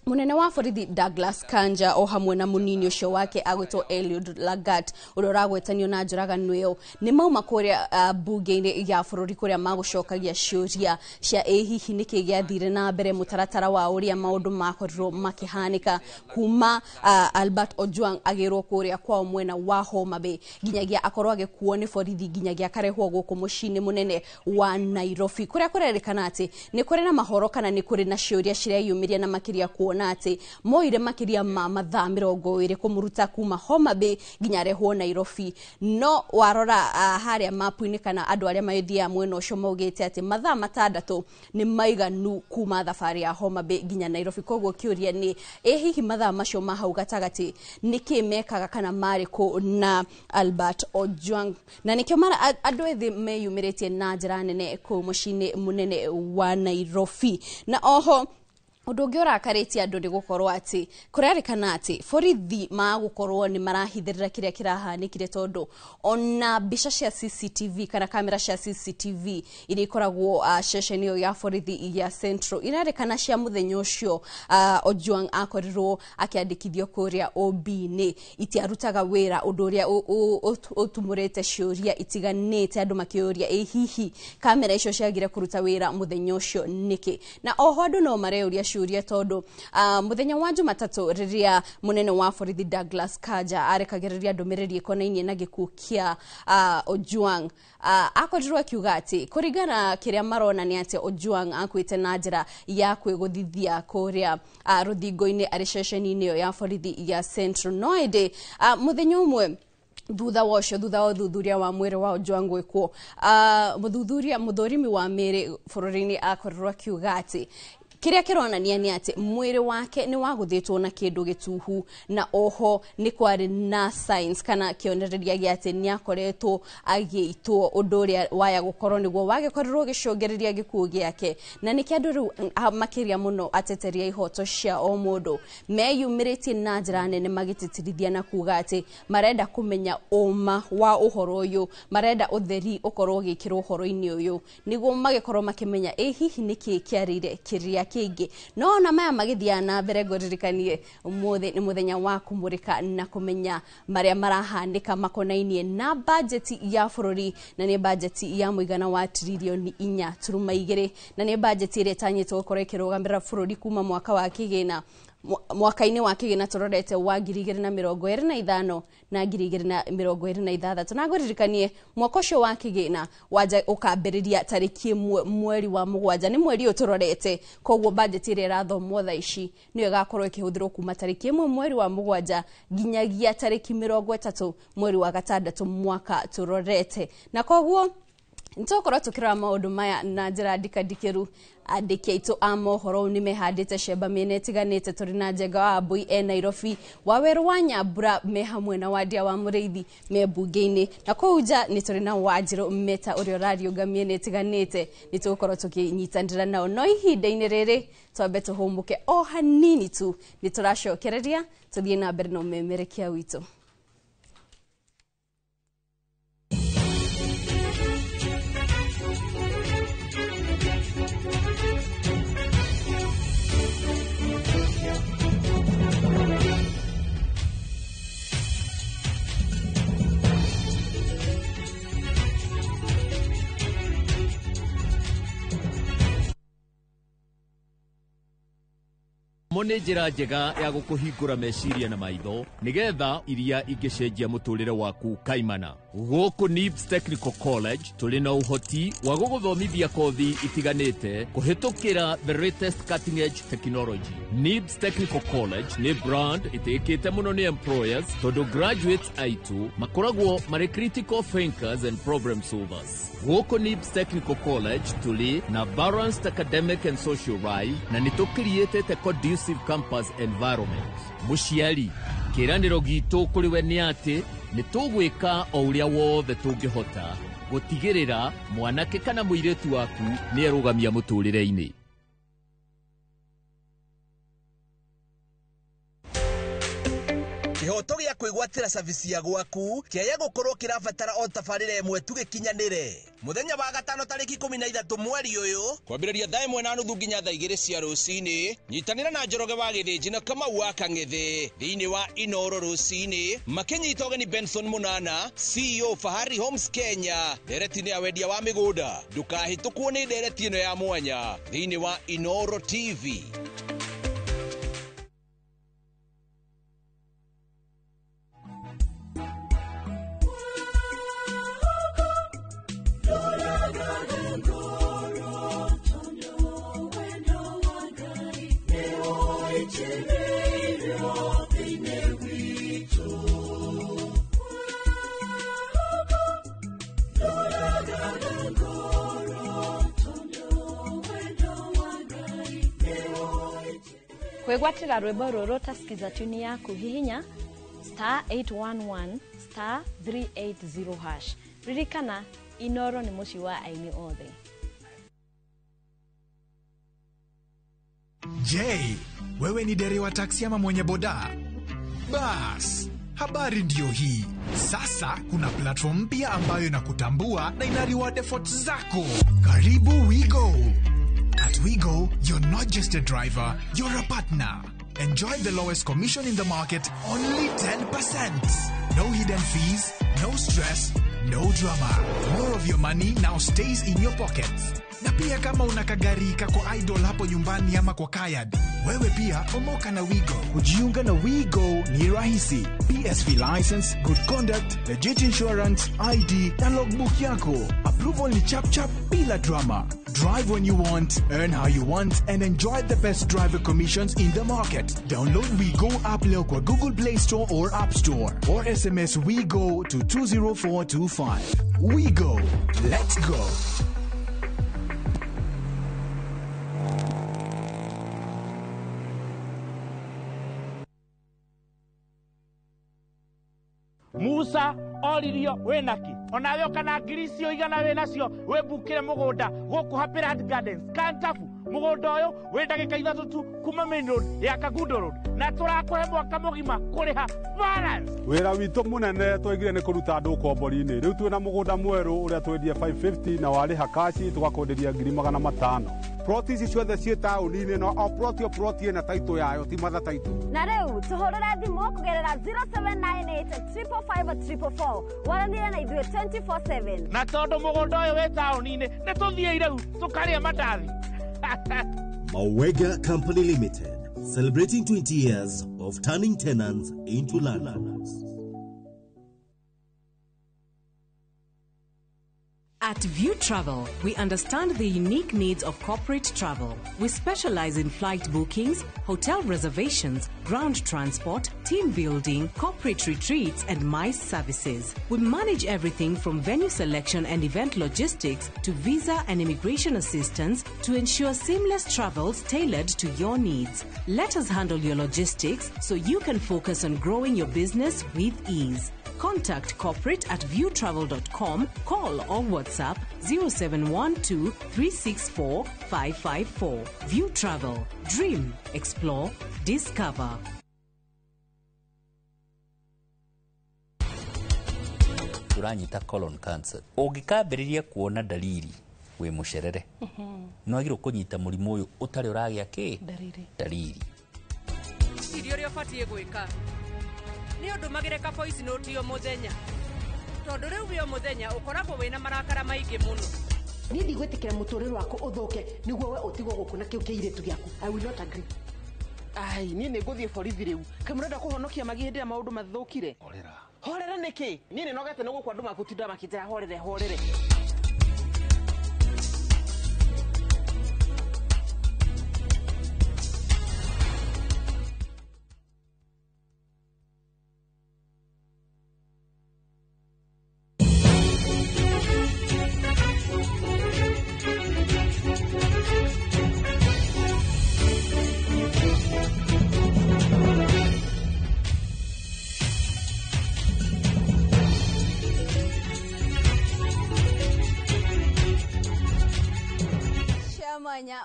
munene wa borithi Douglas Kanja o hamwe na munini ucio wake agwitwo Eliud Lagat, uria uragwetanio na njũragano ĩyo, nĩ mauma kũrĩa bunge-inĩ ya bũrũri kũrĩa magũcokagia ciũria cia ĩ hihi nĩkĩ gĩathire na mbere, mũtaratara wa ũrĩa maũndũ makorirwo makĩhanĩka kuma Albert Ojwang agĩrwo kũrĩa kwao mwena wa Homa Bay nginyagia akorwo agĩkuo nĩ borithi nginyagia akarehwo gũkũ mũciĩ-inĩ mũnene wa Nairobi, kũrĩa kũrerĩkana atĩ nĩ kũrĩ na mahoro kana nĩ kũrĩ na ciũria cireyumĩria, na makĩria kuona atĩ moire makĩria ma mathaa 20 kũmũruta kuma Homa Bay nginya arehwo Nairobi. No warora harĩa mapu-inĩ kana andũ arĩa magĩthiaga mwena ũcio maugĩte atĩ mathaa 6 nĩ maiganu kuma thabarĩ ya Homa Bay nginya Nairobi. Koguo kĩũria nĩ ĩ hihi mathaa macio ma hau gatagatĩ nĩkĩ mekaga kana marĩ kũ na Albert Ojwang? Na nĩkĩo mara andũ ethĩ meyumĩrĩtie na njĩra nene kũu mũciĩ-inĩ mũnene wa Nairobi. Na oho ũndũ ũngĩ ũrakarĩtie andũ nĩ gũkorwo atĩ kũrerĩkana atĩ borithi magũkorwo nĩ marahithĩrĩra kĩrĩa kĩrahanĩkire, tondũ ona mbica cia CCTV kana kamera cia CCTV iria ikoragwo ceceni ĩyo ya borithi ya Central irerĩkana cia mũthenya ũcio Ojwang akorirwo akĩandĩkithio kũrĩa OB-inĩ itiarutaga wĩra, ũndũ ũrĩa ũtumũrĩte ciũria itiganĩte, andũ makĩũria ĩ hihi kamera icio ciagire kũruta wĩra mũthenya ũcio nĩkĩ. Na oho andũ no mareyũria ciũria ciũria tondũ mũthenya wa Jumatatũ rĩrĩa mũnene wa borithi Douglas Kanja arekagĩrĩria ndũmĩrĩri ĩkonainie na gĩkuũ kĩa Ojwang, akorirwo akiuga atĩ kũringana kĩrĩa marona nĩ atĩ Ojwang akuĩte na njĩra ya kwĩgũthithia kũrĩa rũthingo-inĩ arĩ ceceni-inĩ ĩyo ya borithi ya Central. No ĩndĩ mũthenya ũmwe thutha wa ũcio, thutha wa ũthuthuria wa mwĩrĩ wa Ojwang gwĩkwo, mũthuthuria mũthũrimi wa mĩĩrĩ bũrũri-inĩ akorirwo akiuga atĩ kĩrĩa kĩronania nĩ atĩ mwĩrĩ wake nĩ wagũthĩtwo na kĩndũ gĩtuhu, na oho nĩ kwarĩ na signs kana kĩonereria gĩa atĩ nĩ akoretwo agĩitwo, ũndũ ũrĩa waya gũkorwo nĩguo wagĩkorirwo ũgĩcũngĩrĩria gĩkuũ gĩake. Na nĩkĩo andũ rĩu makĩria mũno ateteria ihoto cia o mũndũ meyumĩrĩtie na njĩra nene magĩtĩtĩrithia na kuga atĩ marenda kũmenya ũma wa ũhoro ũyũ, marenda ũtheri ũkorwo ũgĩkĩrwo ũhoro-inĩ ũyũ nĩguo magĩkorwo makĩmenya ĩ hihi nĩkĩ kĩarĩire kĩrĩa kĩngĩ. No ona maya magĩthiaga na mbere, ngũririkanie ũmũthĩ nĩ mũthenya wa kũmũrĩka na kũmenya marĩa marahanĩka makonainie na bajeti ya bũrũri, na nĩ bajeti ya mũigana wa tiririoni 4.2, na nĩ bajeti ĩrĩa ĩtanyĩtwo gũkorwo ĩkĩrũgamĩrĩra bũrũri kuma mwaka wa kĩgĩna mwaka-inĩ wa kĩgĩna tũrorete wa 2025 na 2026. Na ngũririkanie mwaka ũcio wa kĩgĩna wanja ũkambĩrĩria tarĩki 1 mweri wa 7, nĩ mweri ũyũ tũrorete. Koguo bajeti ĩrĩa ĩrathomwo thaa ici nĩyo ĩgakorwo ĩkĩhũthĩrwo kuma tarĩki 1 mweri wa 7 nginyagia tarĩki 30 mweri wa 6 mwaka tũrorete. Na koguo nĩtũgũkorwo tũkĩrora maũndũ maya na njĩra ndikandikĩru. Andĩki aitũ a mohoro nĩ mehandĩte cemba mĩena ĩtiganĩte. Tũrĩ na Njenga wa Mbui e Nairobi, Wawerũ wa Nyambura me hamwe na Wandia wa Mũrĩithi me mbunge-inĩ, na kũu nja nĩ tũrĩ na Wanjirũ Meta ũrĩa ũrariũnga mĩena ĩtiganĩte. Nĩ tũgũkorwo tũkĩnyitanĩra nao, no ihinda-inĩ rĩrĩ twambe tũhũmũke o hanini tu, nĩ tũracokereria tũthiĩ na mbere na ũmemerekia witũ. Mo nĩ njĩra njega ya gũkũhingũra meciria na maitho nĩgetha iria ingĩcenjia mũtũrĩre waku kaimana. Gũkũ NIBS Technical College tũrĩ na ũhoti wa gũgũthomithia kothi itiganĩte kũhĩtũkĩra the latest cutting edge technology. NIBS Technical College nĩ brand ĩtĩkĩte mũno nĩ employers tondũ graduates aitũ makoragwo marĩ critical thinkers and problem solvers. Gũkũ NIBS Technical College tũrĩ na balanced academic and social life na nĩ tũkiriĩtĩte conducive campus environment. Mũciari, kĩĩranĩro gitũ kũrĩ we nĩ atĩ nĩ tũgwĩka o ũrĩa wothe tũngĩhota gũtigĩrĩra mwanake kana mũirĩtu waku nĩ erũgamia mũtũrĩre-inĩ. Kĩhoto gĩa kwĩgwatĩra service ya gwaku kĩaya gũkorwo kĩrabatara o tabarĩra ĩmwe tu gĩkinyanĩre. Mũthenya wa gatano tarĩki 13 mweri ũyũ kwambĩrĩria thaa 1:30 nginya thaa 2 cia rũcinĩ, nyitanĩra na Njoroge wa Gĩthĩnji na Kamau wa Kang'ethe thĩinĩ wa Inoro rũcinĩ makĩnyita ũgeni Benson Munana, CEO Fahari Homes Kenya, ndereti-inĩ ya wendia wa mĩgũnda. Ndũkahĩtũkwo nĩ ndereti ĩno ya mwanya thĩinĩ wa Inoro TV. Kwĩgwatĩra rwĩmbo rũrũ ũtasikiza tuni yaku hihinya star 811 star 380 hash. Ririkana Inoro nĩ mũciĩ wa aini othe. Je, wewe ni dereva taksi ama mwenye boda? Bas, habari ndio hii. Sasa kuna platform mpya ambayo inakutambua na ina reward efforts zako. Karibu WeGo. At WeGo, you're not just a driver, you're a partner. Enjoy the lowest commission in the market, only 10%. No hidden fees, no stress, no drama. More of your money now stays in your pockets. Na pia kama una kagari kako idle hapo nyumbani ama kwa kayad, Wewe pia omoka na Wigo. Kujiunga na Wigo ni rahisi. PSV license, good conduct, legit insurance, ID na logbook yako. Approval ni chap chap bila drama. Drive when you want, earn how you want, and enjoy the best driver commissions in the market. Download WeGo app leo kwa Google Play Store or App Store, or SMS WeGo to 20425. WeGo. Let's go. Musa oririo winaki onawe kana ngiri icio igana winacio wibukire mugunda guku Happy Land Gardens Kantafu mugunda uyu wi ndagika 3 tu kuma main road ya Kangundo Road na turakuhe mwaka mugima kuriha balance. Wira witu munene twaigire ni kuruta andu ukombori-ini. Riu twina mugunda mweru uria twendie 550 na wariha kaci tugakwenderia 500,000. Ploti ici ciothe ciĩ taũni-inĩ no o ploti o ploti ĩna taitũ yayo ti matha taitũ. Na rĩu tũhũrĩre thimũ kũgerera 0798 555 444 waranĩre na ithuĩ 24/7. Na tondũ mũgũnda ũyũ wĩ taũni-inĩ nĩ tũthiĩ rĩu tũkarĩe mandathi. Mawega Company Limited, celebrating 20 years of turning tenants into landlords. At View Travel, we understand the unique needs of corporate travel. We specialize in flight bookings, hotel reservations, ground transport, team building, corporate retreats, and MICE services. We manage everything from venue selection and event logistics to visa and immigration assistance to ensure seamless travels tailored to your needs. Let us handle your logistics so you can focus on growing your business with ease. Contact corporate at viewtravel.com, call or WhatsApp 0712 364 554. View Travel. Dream, explore, discover. Turanyita colon cancer. Ũngĩkambĩrĩria kuona dalili wĩ mũcerere, nĩ wagĩrĩirwo kũnyita mũrimũ ũyũ ũtarĩ ũragĩa kĩ? Dalili. Irio ũrĩa ũbatiĩ gwĩka nĩ ũndũ magĩre ka voice note o mũthenya tondũ rĩu wĩ o mũthenya ũkoragwo wĩna marakara maingĩ mũno. Niĩ ndigwĩtĩkĩra mũtũrĩre waku ũthũke nĩguo we ũtigwo gũkũ na kĩu kĩirĩtu gĩaku. I will not agree. Ai, niĩ nĩ ngũthiĩ borithi rĩu. Kaĩ mũrenda kũhonokia magi hĩndĩ ĩrĩa maũndũ mathũkire? Horera. Horera nĩkĩ? Niĩ nĩ nogete nĩ gũkũ andũ magũtinda makĩnjĩra horere horere.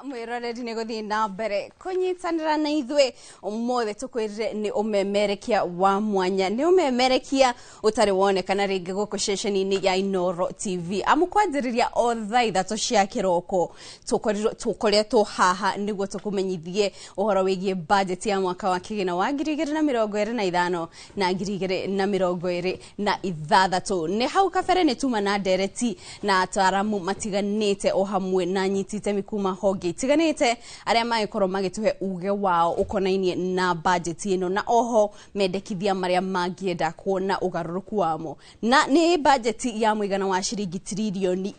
Mwiroreri nĩ gũthiĩ na mbere kũnyitanĩra na ithuĩ ũmũthĩ tũkwĩrire nĩ ũmemerekia wa mwanya, nĩ ũmemerekia ũtarĩ wonekana rĩngĩ gũkũ ceceni-inĩ ya Inooro TV. Amu kwanjĩrĩria o thaa 3 cia kĩroko tũkoretwo haha nĩguo tũkũmenyithie ũhoro wĩgiĩ budget ya mwaka wa kĩgĩna wa 2025 na 2026. Nĩ hau kabere nĩ tuma na ndereti na ataaramu matiganĩte o hamwe na nyiti itemi kuma honge itiganĩte arĩa magĩkorwo magĩtũhe uge wao ũkonainie na budget ĩno na oho mendekithia marĩa mangĩenda kuona ũgarũrũku wamo. Na nĩ budget ya mũigana wa ciringi tiririoni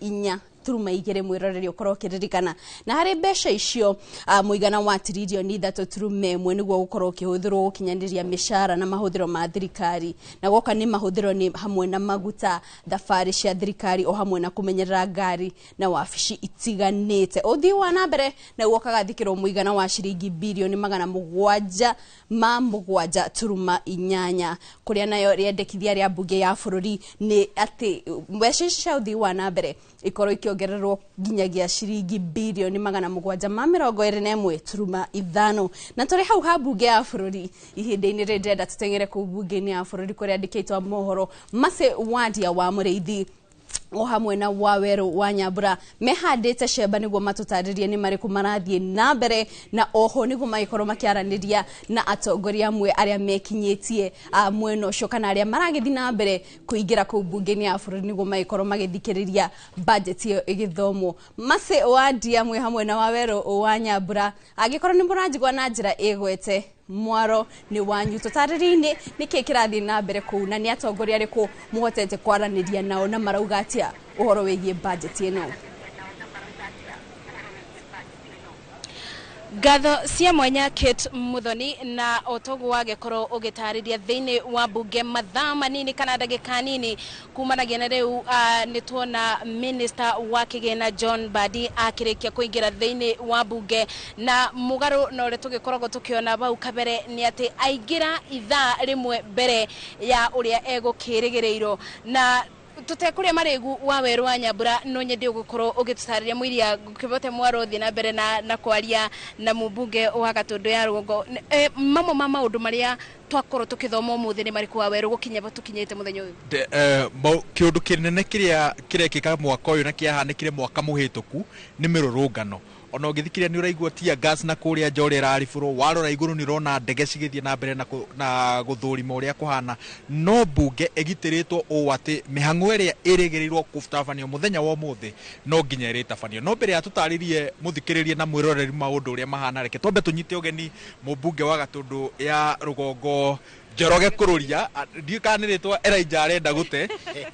4.2 mwĩroreri ũkorwo ũkĩririkana, na harĩ mbeca icio mũigana wa tiririoni 3.1 nĩguo gũkorwo ũkĩhũthĩrwo gũkinyanĩria mĩcara na mahũthĩro ma thirikari, na goka nĩ mahũthĩro nĩ hamwe na maguta, thabarĩ cia thirikari o hamwe na kũmenyerera ngari na wabici itiganĩte. Ũthii wa na mbere naguo ũkagathĩkĩrwo mũigana wa ciringi birioni 707.8 kũrĩa nayo rĩendekithia rĩa mbunge ya bũrũri nĩ atĩ mbeca ici cia ũthii wa na mbere ikorwo ikĩongererwo nginyagia ciringi birioni 721.5. Na tũrĩ hau ha mbunge ya bũrũri ihinda-inĩ rĩrĩ ndĩrenda tũteng'ere kũu mbunge-inĩ ya bũrũri kũrĩa andĩkĩtwo mohoro Mercy Wandia wa Mũrĩithi o hamwe na Waweru wa Nyambura mehandĩte cemba nĩguo matũtarĩrie nĩ marĩkũ marathiĩ na mbere, na oho nĩguo magĩkorwo makĩaranĩria na atongoria amwe arĩa mekinyĩtie mwena ũcio kana arĩa maragĩthiĩ na mbere kũingĩra kũu mbunge-inĩ ya bũrũri nĩguo magĩkorwo magĩthikĩrĩria budget ĩyo ĩgĩthomwo. Mercy Wandia mwe hamwe na Waweru wa Nyambura, angĩkorwo nĩ mũranjigua na njĩra ĩgwete, mwaro nĩ wanyu. Tũtarĩrie-inĩ nĩkĩ kĩrathiĩ na mbere kũu na nĩ atongoria arĩkũ mũhotete kwaranĩria nao na marauga atĩa ũhoro wĩgiĩ budget ĩno. Ngatho cia mwanya Kate Muthoni, na otoguo wagĩkorwo ũgĩtarĩria thĩinĩ wa mbunge mathaa manini kana ndagĩka nini kumanagia na rĩu. Nĩ tuona minister wa kĩgĩna John Mbadi akĩrĩkia kũingĩra thĩinĩ wa mbunge, na mũgarũ na ũrĩa tũgĩkoragwo tũkĩona bau kabere nĩ atĩ aingĩra ithaa rĩmwe mbere ya ũrĩa egũkĩrĩgĩrĩirwo. Na tutekũrĩa marĩgu, Waweru wa Nyambura, no nyende ũgũkorwo ũgĩtũtarĩria mũiria ngũkĩbote mwaro thiĩ na mbere na kwaria na mũmbunge wa Gatũndũ ya Rũgongo. Mamwe ma maũndũ marĩa twakorwo tũkĩthoma ũmũthĩ nĩ marĩkũ, Waweru, gũkinya tũkinyĩte mũthenya ũyũ? Kĩũndũ kĩnene kĩrĩa kĩrekĩka mwaka ũyũ na kĩahanĩkire mwaka mũhĩtũku nĩ mĩrũrũngano. Ona ũgĩthikĩrĩria nĩ ũraigua tear gas na kũrĩa nja ũrĩa ĩraribũrwo, warora igũrũ nĩ ũrona ndege cigĩthiĩ na mbere na gũthũrima ũrĩa kũhana, no mbunge ĩgitĩrĩtwo ũũ atĩ mĩhang'o ĩrĩa ĩrĩgĩrĩirwo gũtabanio mũthenya wa ũmũthĩ no nginya ĩrĩtabanio. No mbere ya tũtarĩrie mũthikĩrĩrie na mwĩroreri maũndũ ũrĩa mahana, reke twambe tũnyite ũgeni mũmbunge wa Gatũndũ ya Rũgongo Njoroge Kururia. Ndiũĩ kana nĩ rĩtwa Elijah arenda gũte,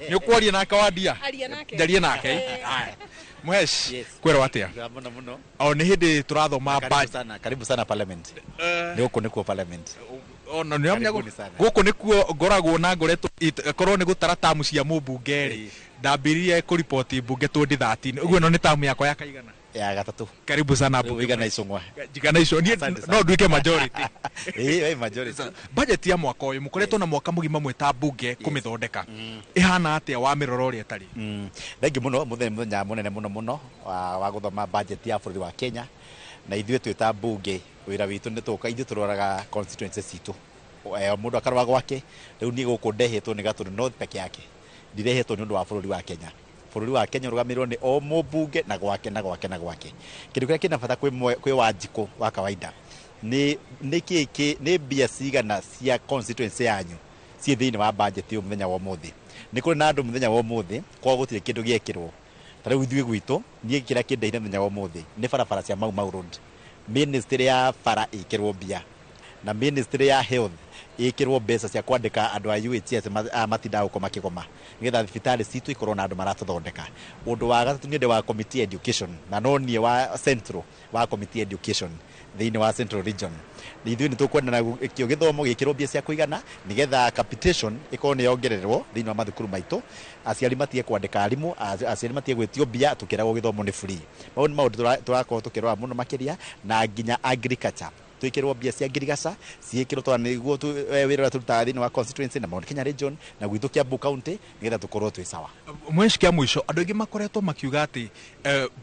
nĩ ũkwaria nake Wandia? Njarie nake. Mhesh, kwĩrwo atĩa? Mũno mũno. O nĩ hĩndĩ tũrathoma. Karibu sana, karibu sana parliament. Nĩ gũkũ nĩkuo parliament. Ona nĩ amenya gũkũ nĩkuo ngoragwo na ngoretwo korwo nĩ gũtara tamu cia mũmbunge rĩ, ndambĩrĩrie kũriboti mbunge 2013, ũguo ĩno nĩ tamu yakwa ya kaigana? Ya gatatũ. Karibu sana mbunge. Igana icungwa. Njigana icio niĩ no nduĩke majority. Ĩĩ, we majority. Budget ya mwaka ũyũ mũkoretwo na mwaka mũgima mwĩ ta mbunge kũmĩthondeka, ĩhana atĩa wa mĩrora ũrĩa ĩtarĩ? Thengiũ mũno. Mũthenya mũnene mũno mũno wa gũthoma budget ya bũrũri wa Kenya, na ithuĩ twĩ ta mbunge wĩra witũ nĩ tũka ithuĩ tũroraga constituency citũ, mũndũ akarora gwake. Rĩu niĩ gũkũ ndehetwo nĩ Gatũndũ North peke yake, ndirehetwo nĩ ũndũ wa bũrũri wa Kenya. Bũrũri wa Kenya ũrũgamĩrĩrwo nĩ o mũmbunge na gwake na gwake na gwake. Kĩndũ kĩrĩa kĩna bata kwĩ Wanjikũ wa kawaida nĩ nĩ nĩ mbia cigana cia constituency yanyu ciĩ thĩinĩ wa budget ũyũ mũthenya wa ũmũthĩ. Nĩ kũrĩ na andũ mũthenya wa ũmũthĩ kwao gũtirĩ kĩndũ gĩekĩrwo. Ta rĩu ithuĩ gwitũ, niĩ kĩrĩa kĩndeire mũthenya wa ũmũthĩ nĩ barabara cia Mau Mau Road, ministry ya bara ĩkĩrwo mbia, na ministry ya health ĩkĩrwo mbeca cia kwandĩka andũ a UHS matindaga gũkoma makĩgoma, nĩgetha thibitarĩ citũ ikorwo na andũ maratũthondeka. Ũndũ wa gatatũ, nĩ ũndũ wa committee education, na no niĩ wa central wa committee education thĩinĩ wa Central Region. Ithuĩ nĩ tũkwenda na kĩo gĩthomo gĩkĩrwo mbia cia kũigana, nĩgetha capitation ĩkorwo nĩ yongererwo thĩinĩ wa mathukuru maitũ, aciari matige kwandĩka arimũ, aciari matige gwĩtio mbia tũkĩragwo gĩthomo nĩ free. Mau nĩ maũndũ tũrakorwo tũkĩrora mũno makĩria, na nginya agriculture twĩkĩrwo mbia cia ngirigaca ciĩkĩrwo, tondũ nĩguo wĩra ũrĩa tũrutaga thĩinĩ wa constituency na Mount Kenya region na gwitũ Kiambu County, nĩgetha tũkorwo twĩ sawa. Mweshi, kĩa mũico, andũ aingĩ makoretwo makiuga atĩ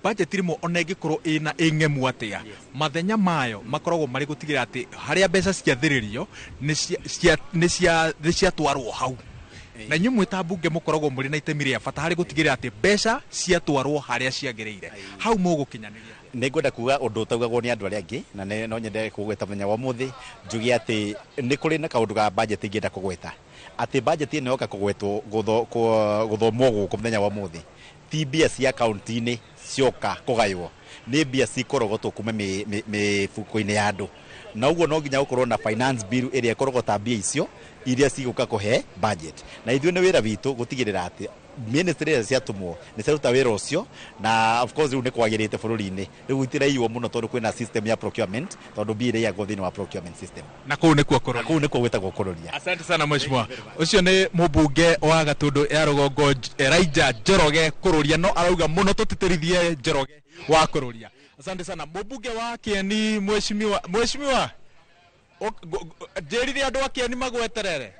budget rĩmwe ona ĩngĩkorwo ĩna ĩng'emu atĩa, mathenya mayo makoragwo marĩ gũtigĩrĩra atĩ harĩa mbeca ciathĩrĩrio nĩ ciatwarwo hau, na inyuĩ mwĩ ta mbunge mũkoragwo mũrĩ na itemi rĩa bata harĩ gũtigĩrĩra atĩ mbeca ciatwarwo harĩa ciagĩrĩire. Hau mũgũkinyanĩria? Nĩ ngwenda kuga ũndũ ũtaugagwo nĩ andũ arĩa angĩ, na no nyende kũgweta mũthenya wa ũmũthĩ, njuge atĩ nĩ kũrĩ na kaũndũ ga budget ingĩenda kũgweta, atĩ budget ĩno yoka kũgwetwo gũthomwo gũkũ mũthenya wa ũmũthĩ ti mbia cia kaunti-inĩ cioka kũgaywo, nĩ mbia cikũrogotwo kuma mĩbuko-inĩ ya andũ, na ũguo no nginya gũkorwo na finance bill ĩrĩa ĩkũrogota mbia icio iria cigũka kũhe budget. Na ithuĩ nĩ wĩra witũ gũtigĩrĩra atĩ ministry iria ciatũmwo nĩ ciaruta wĩra ũcio. Na of course rĩu nĩ kwagĩrĩte bũrũri-inĩ, rĩu itiraiywo mũno tondũ kwĩna system ya procurement, tondũ mbia iraiyagwo thĩinĩ wa procurement system. Na kũu nĩkuo kũroria. Kũu nĩkuo gwĩtagwo kũroria. Asante sana mheshimiwa. Ũcio nĩ mũmbunge wa Gatũndũ ya Rũgongo Elijah Njoroge Kũrũria, no arauga mũno tũtĩtĩrithie Njoroge wa Kũrũria. Asante sana mũmbunge wa Kieni, mheshimiwa. Mheshimiwa, njĩrire andũ a Kieni magweterere.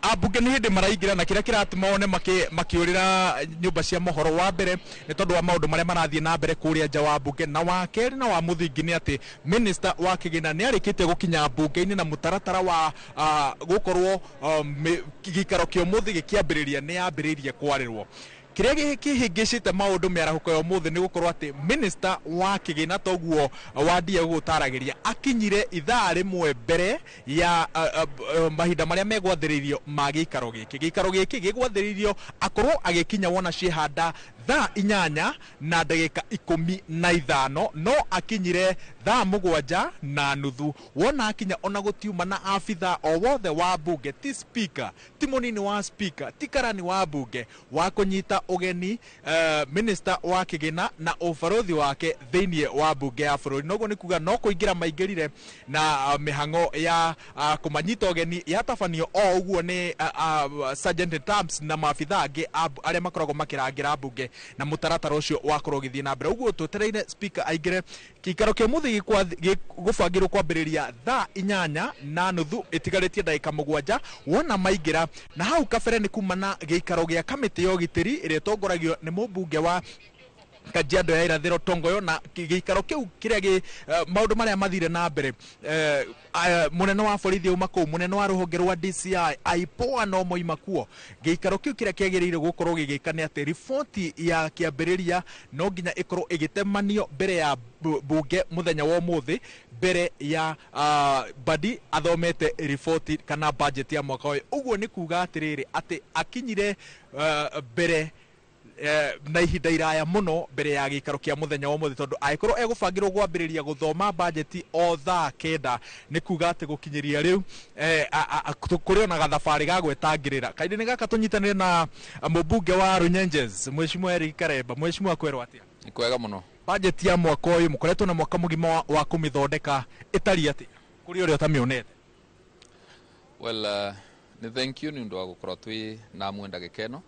Ambunge nĩ hĩndĩ maraingĩra, na kĩrĩa kĩratũma one makĩũrĩra nyũmba cia mohoro, wa mbere nĩ tondũ wa maũndũ marĩa marathiĩ na mbere kũrĩa nja wa mbunge, na wa kerĩ na wa mũthingi nĩ atĩ minister wa kĩgĩna nĩ arĩkĩtie gũkinya mbunge-inĩ, na mũtaratara wa gũkorwo gĩikaro kĩa ũmũthĩ gĩkĩambĩrĩria nĩ yambĩrĩirie kwarĩrwo. Kĩrĩa kĩhĩngĩcĩte maũndũ mĩarahũko ya ũmũthĩ nĩ gũkorwo atĩ minister wa kĩgĩna, toguo wandia gũgũtaragĩria, akinyire ithaa rĩmwe mbere ya mahinda marĩa megwathĩrĩirio ma gĩikaro gĩkĩ. Gĩikaro gĩkĩ gĩgwathĩrĩirio akorwo agĩkinya wona ciĩhanda thaa 8:15, no akinyire thaa 7:30. Wona akinya ona gũtiuma na abitha o wothe wa mbunge, ti speaker, ti mũnini wa speaker, ti karani wa mbunge wa kũnyita ũgeni minister wa kĩgĩna na ũbarũthi wake thĩinĩ wa mbunge ya bũrũri. Noguo nĩ kuga no kũingĩra maingĩrire na mĩhang'o ya kũmanyita ũgeni yatabanio o ũguo nĩ sergeant at arms na maabitha angĩ arĩa makoragwo makĩrangĩra mbunge, na mũtaratara ũcio wakorwo ũgĩthiĩ na mbere. Ũguo twetereire speaker aingĩre. Gĩikaro kĩa ũmũthĩ gĩgũbangĩrwo kwambĩrĩria thaa 8:30 ĩtigarĩtie ndagĩka 7 wona maingĩra. Na hau kabere nĩ kuma na gĩikaro gĩa kamĩtĩ ya ũgitĩri ĩrĩa ĩtongoragio nĩ mũmbunge wa Kajiado ya Irathĩro Tongoyo, na gĩikaro kĩu kĩrĩa gĩ maũndũ marĩa mathire na mbere, mũnene wa borithi auma kũu, mũnene wa rũhonge rwa DCI IPOA no moima kuo. Gĩikaro kĩu kĩrĩa kĩagĩrĩire gũkorwo gĩgĩka nĩ atĩ riboti ya kĩambĩrĩria no nginya ĩkorwo ĩgĩtemanio mbere ya bunge mũthenya wa ũmũthĩ, mbere ya Mbadi athomete riboti kana budget ya mwaka ũyũ. Ũguo nĩ kuga atĩrĩrĩ, atĩ akinyire mbere na ihinda iraya mũno mbere ya gĩikaro kĩa mũthenya wa ũmũthĩ, tondũ angĩkorwo egũbangĩrwo gwambĩrĩria gũthoma bajeti o thaa 9, nĩ kuga atĩ gũkinyĩria rĩu kũrĩ ona gathabarĩ ga gwetangĩrĩra. Kahinda-inĩ gaka tũnyitanĩre na mũmbunge wa Runyenjes, Mheshimiwa Eric Karemba. Mheshimiwa, kwĩrwo atĩa? Nĩ kwega mũno. Bajeti ya mwaka ũyũ mũkoretwo na mwaka mũgima wa kũmĩthondeka, ĩtariĩ atĩa kũrĩ ũrĩa ũtamĩonete? Well, nĩ thank you nĩ ũndũ wa gũkorwo twĩ na amwe ndagĩka ĩno.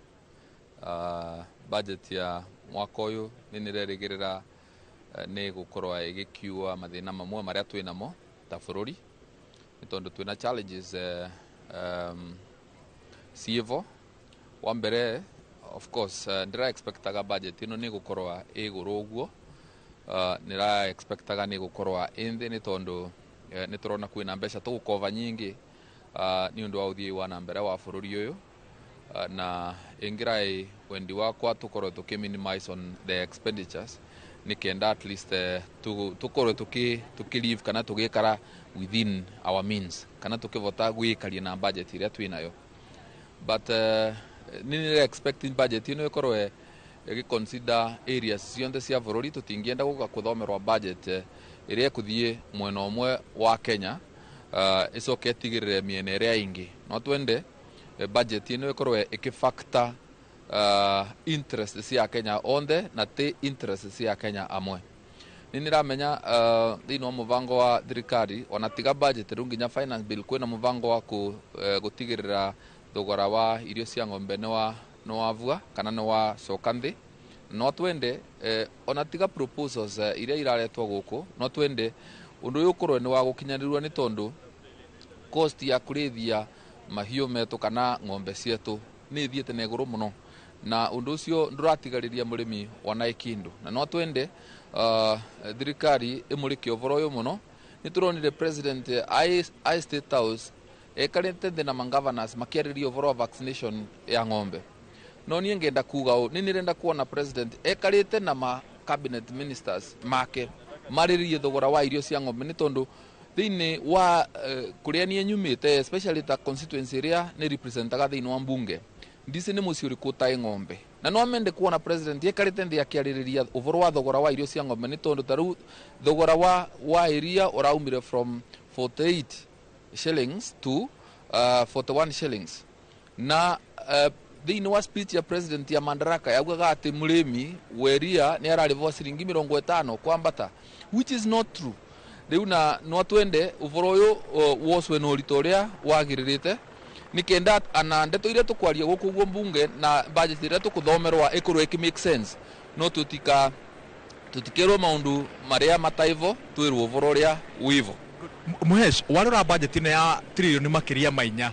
Budget ya mwaka ũyũ nĩ nĩrerĩgĩrĩra nĩ gũkorwo ĩgĩkiua mathĩna mamwe marĩa twĩ namo ta bũrũri, nĩ tondũ twĩna challenges ciĩvo. Wa mbere, of course, ndĩra expectaga budget ĩno nĩ gũkorwo ĩ igũrũ ũguo, nĩra expectaga nĩ gũkorwo ĩ nthĩ, nĩ tondũ nĩ tũrona kwĩna mbeca tũgũkova nyingĩ nĩ ũndũ wa ũthii wa na mbere wa bũrũri ũyũ, na ĩngĩraĩ wendi wakwa tũkorwo tũkĩ minimize on the expenditures nĩ kenda at least tũkorwo tũkĩ live kana tũgĩkara within our means, kana tũkĩvota gwĩkaria na budget ĩrĩa twĩ nayo. But nĩ nĩ expecting budget ĩno ĩkorwo ĩgĩ consider areas cionthe cia bũrũri. Tũtingĩenda gũka kũthomerwo budget ĩrĩa ĩkũthiĩ mwena ũmwe wa Kenya, ĩcoke ĩtigĩrĩre mĩena ĩrĩa ĩngĩ. No twende budget ĩno ĩkorwo ĩkĩ factor interest cia Kenya onthe na ti interest cia Kenya amwe. Nĩ nĩramenya thĩinĩ wa mũbango wa thirikari ona tiga budget rĩu nginya finance bill kwĩna mũbango wa gũtigĩrĩra thogora wa irio cia ng'ombe nĩ wavua kana nĩ wacoka nthĩ. No twende ona tiga proposals iria iraretwo gũkũ, no twende ũndũ ũyũ ũkorwo nĩ wa gũkinyanĩrwo, nĩ tondũ cost ya kũrĩithia mahiũ metũ kana ng'ombe cietũ nĩ ithiĩte na igũrũ mũno, na ũndũ ũcio ndũratigarĩria mũrĩmi ona ĩkĩndũ. Na no twende thirikari ĩmũrĩke ũhoro ũyũ mũno. Nĩ tũronire president ai State House ekarĩte thĩ na mangovernors makĩarĩria ũhoro wa vaccination ya ng'ombe. No niĩ ngenda kuga ũũ, nĩ nĩrenda kuona president ekarĩte na ma cabinet ministers make marĩrĩrie thogora wa irio cia ng'ombe, nĩ tondũ thĩinĩ wa kũrĩa niĩ nyumĩte, especially ta constituency ĩrĩa nĩ representaga thĩinĩ wa mbunge, ndici nĩ mũciĩ ũrĩkũ ũtarĩ ng'ombe. Na no mende kuona president ekarĩte thĩ akĩarĩrĩria ũhoro wa thogora wa irio cia ng'ombe, nĩ tondũ ta rĩu thogora wa iria ũraumire from 48 shillings to 41 shillings. Na thĩinĩ wa speech ya president ya Madaraka yaugaga atĩ mũrĩmi wa iria nĩ ararĩhwo ciringi 50 kwambata, which is not true. Rĩu na no twende ũhoro ũyũ wocwe na ũritũ ũrĩa wagĩrĩrĩte, nĩ kenda ana ndeto iria tũkwaria gũkũ ũguo mbunge na budget iria tũkũthomerwa ĩkorwo ĩkĩ make sense. No tũtikĩrwo maũndũ marĩa mataivo, twĩrwo ũhoro ũrĩa wĩvo. Muhesh, warora budget ĩno ya trilioni makĩria ma 4,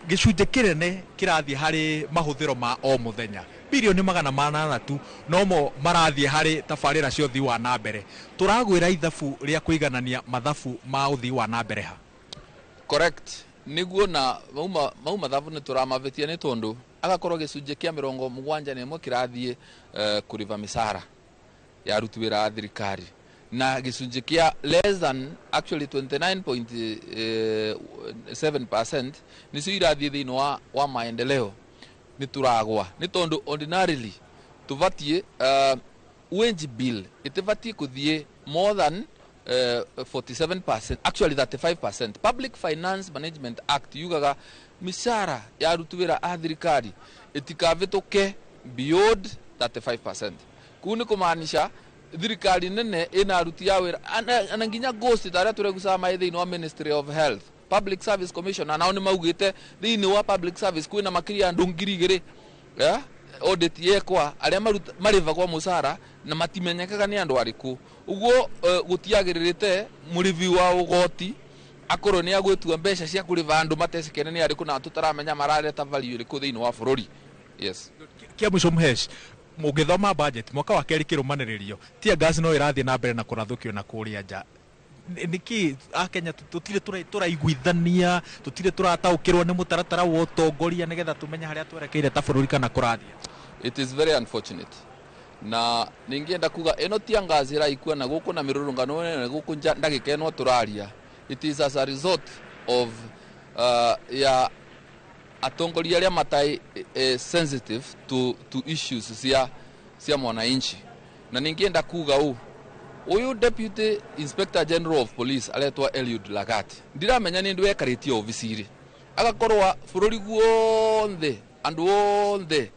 Gĩcunjĩ kĩnene kĩrathiĩ harĩ mahũthĩro ma o mũthenya, bilioni 800 tu nomo marathiĩ harĩ tabarĩra cia ũthii wa na mbere. Tũragwĩra ithabu rĩa kũiganania mathabu ma ũthii wa na mbere ha? Correct, niguo na mau mathabu nĩ tũramavĩtia nĩ tondũ agakorwo gĩcunjĩ kĩa 71 kĩrathiĩ kũrĩva mĩcara ya aruti wĩra a thirikari, na gĩcunjĩ kĩa less than actually 29.7% nĩcio irathiĩ thĩinĩ wa maendeleo. Nĩ tũragwa nĩ tondũ ordinarily tũbatiĩ wage bill ĩtĩbatiĩ kũthiĩ more than 47%, actually 35%. Public Finance Management Act yugaga mishara ya aruti wĩra a thirikari ĩtikavĩtũke beyond 35%. Kuu nĩ kũmaanisha thirikari nene ĩna aruti a wĩra ana nginya ghost ta arĩa tũregucaga maĩ thĩinĩ wa Ministry of Health, Public Service Commission, na nao nĩ maugĩte thĩinĩ wa public service kwĩna makĩria ya andũ 2000, yeah? Audit yekwa arĩa marĩvagwo mũcara na matimenyekaga nĩ andũ arĩkũ. Ũguo gũtiagĩrĩrĩte mũrĩvi wa ũgoti akorwo nĩ agwĩtua mbeca cia kũrĩva andũ matecekene nĩ arĩkũ na tũtaramenya marareta value ĩrĩkũ thĩinĩ wa bũrũri. Yes. Kĩa mũico Mhesh, mũngĩthoma budget mwaka wa kerĩ kĩrũmanĩrĩrio, tear gas no ĩrathiĩ na mbere na kũrathũkio na kũrĩa nja. Nĩkĩ Akenya tũtirĩ tũraiguithania, tũtirĩ tũrataũkĩrwo nĩ mũtaratara wa ũtongoria nĩgetha tũmenye harĩa twerekeire ta bũrũri kana kũrathiĩ? It is very unfortunate. Na ningĩenda kuga ĩno tear gas ĩraikua na gũkũ na mĩrũrũngano ĩno gũkũ nja ndagĩka ĩno tũraria. It is as a result of ya atongoria arĩa matarĩ sensitive to issues cia mwananchi. Na ningĩenda kuga ũũ, ũyũ Deputy Inspector General of Police aretwa Eliud Lagat, ndiramenya nĩ ndũ ekarĩtie obici-rĩ, agakorwa bũrũri guothe andũ othe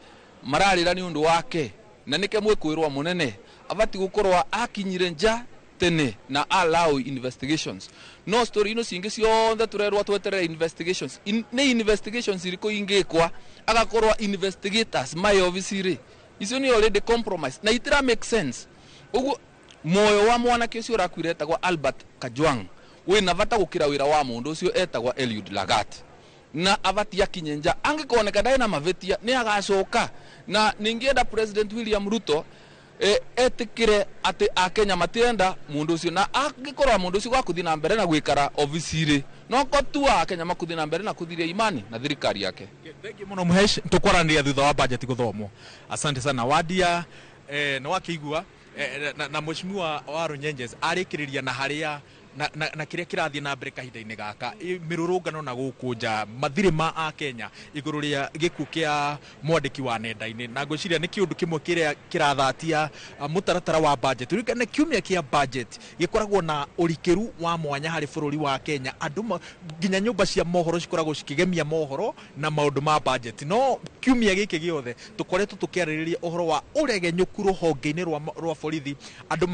mararĩra nĩ ũndũ wake, na nĩke mwĩkwĩrwa mũnene abati gũkorwa akinyire nja tene na allow investigations. No story ino cingĩ ciothe tũrerwo tweterere investigations. Nĩ investigations irĩkũ ingĩkwa agakorwa investigators my obici-rĩ icio nĩ already compromise na itira make sense. Ũguo moyo wa mwanake ũcio ũrakuire etagwo Albert Kajwang wĩna bata gũkĩra wĩra wa mũndũ ũcio etagwo Eliud Lagat, na abati akinye nja angĩkoneka ndarĩ na mavĩtia nĩ agacoka. Na ningĩenda President William Ruto etĩkĩre atĩ Akenya matirenda mũndũ ũcio, na angĩkorwo mũndũ ũcio gwakũthiĩ na mbere na gwĩkara obici-rĩ, no kotua Akenya makũthiĩ na mbere na kũthiria imani na thirikari yake. Thank you mũno Mhesh, tũkwaranĩria thutha wa budget gũthomwo. Asante sana Wadia. Nĩ wakĩigua na mheshimiwa wa Runyenjes arĩkĩrĩria na harĩa na kĩrĩa kĩrathiĩ na mbere kahinda-inĩ gaka, mĩrũrũngano na gũkũ nja, mathirĩ ma Akenya igũrũ rĩa gĩkuũ kĩa mwandĩki wa nenda-inĩ, na ngwĩciria nĩ kĩũndũ kĩmwe kĩrĩa kĩrathatia mũtaratara wa budget. Ririkana kiumia kĩa budget gĩkoragwo na ũrikĩru wa mwanya harĩ bũrũri wa Kenya, andũ nginya nyũmba cia mohoro cikoragwo cikĩgemia mohoro na maũndũ ma budget. No kiumia gĩkĩ gĩothe tũkoretwo tũkĩarĩrĩria ũhoro wa ũregenyũku rũhonge-inĩ rwa borithi, andũ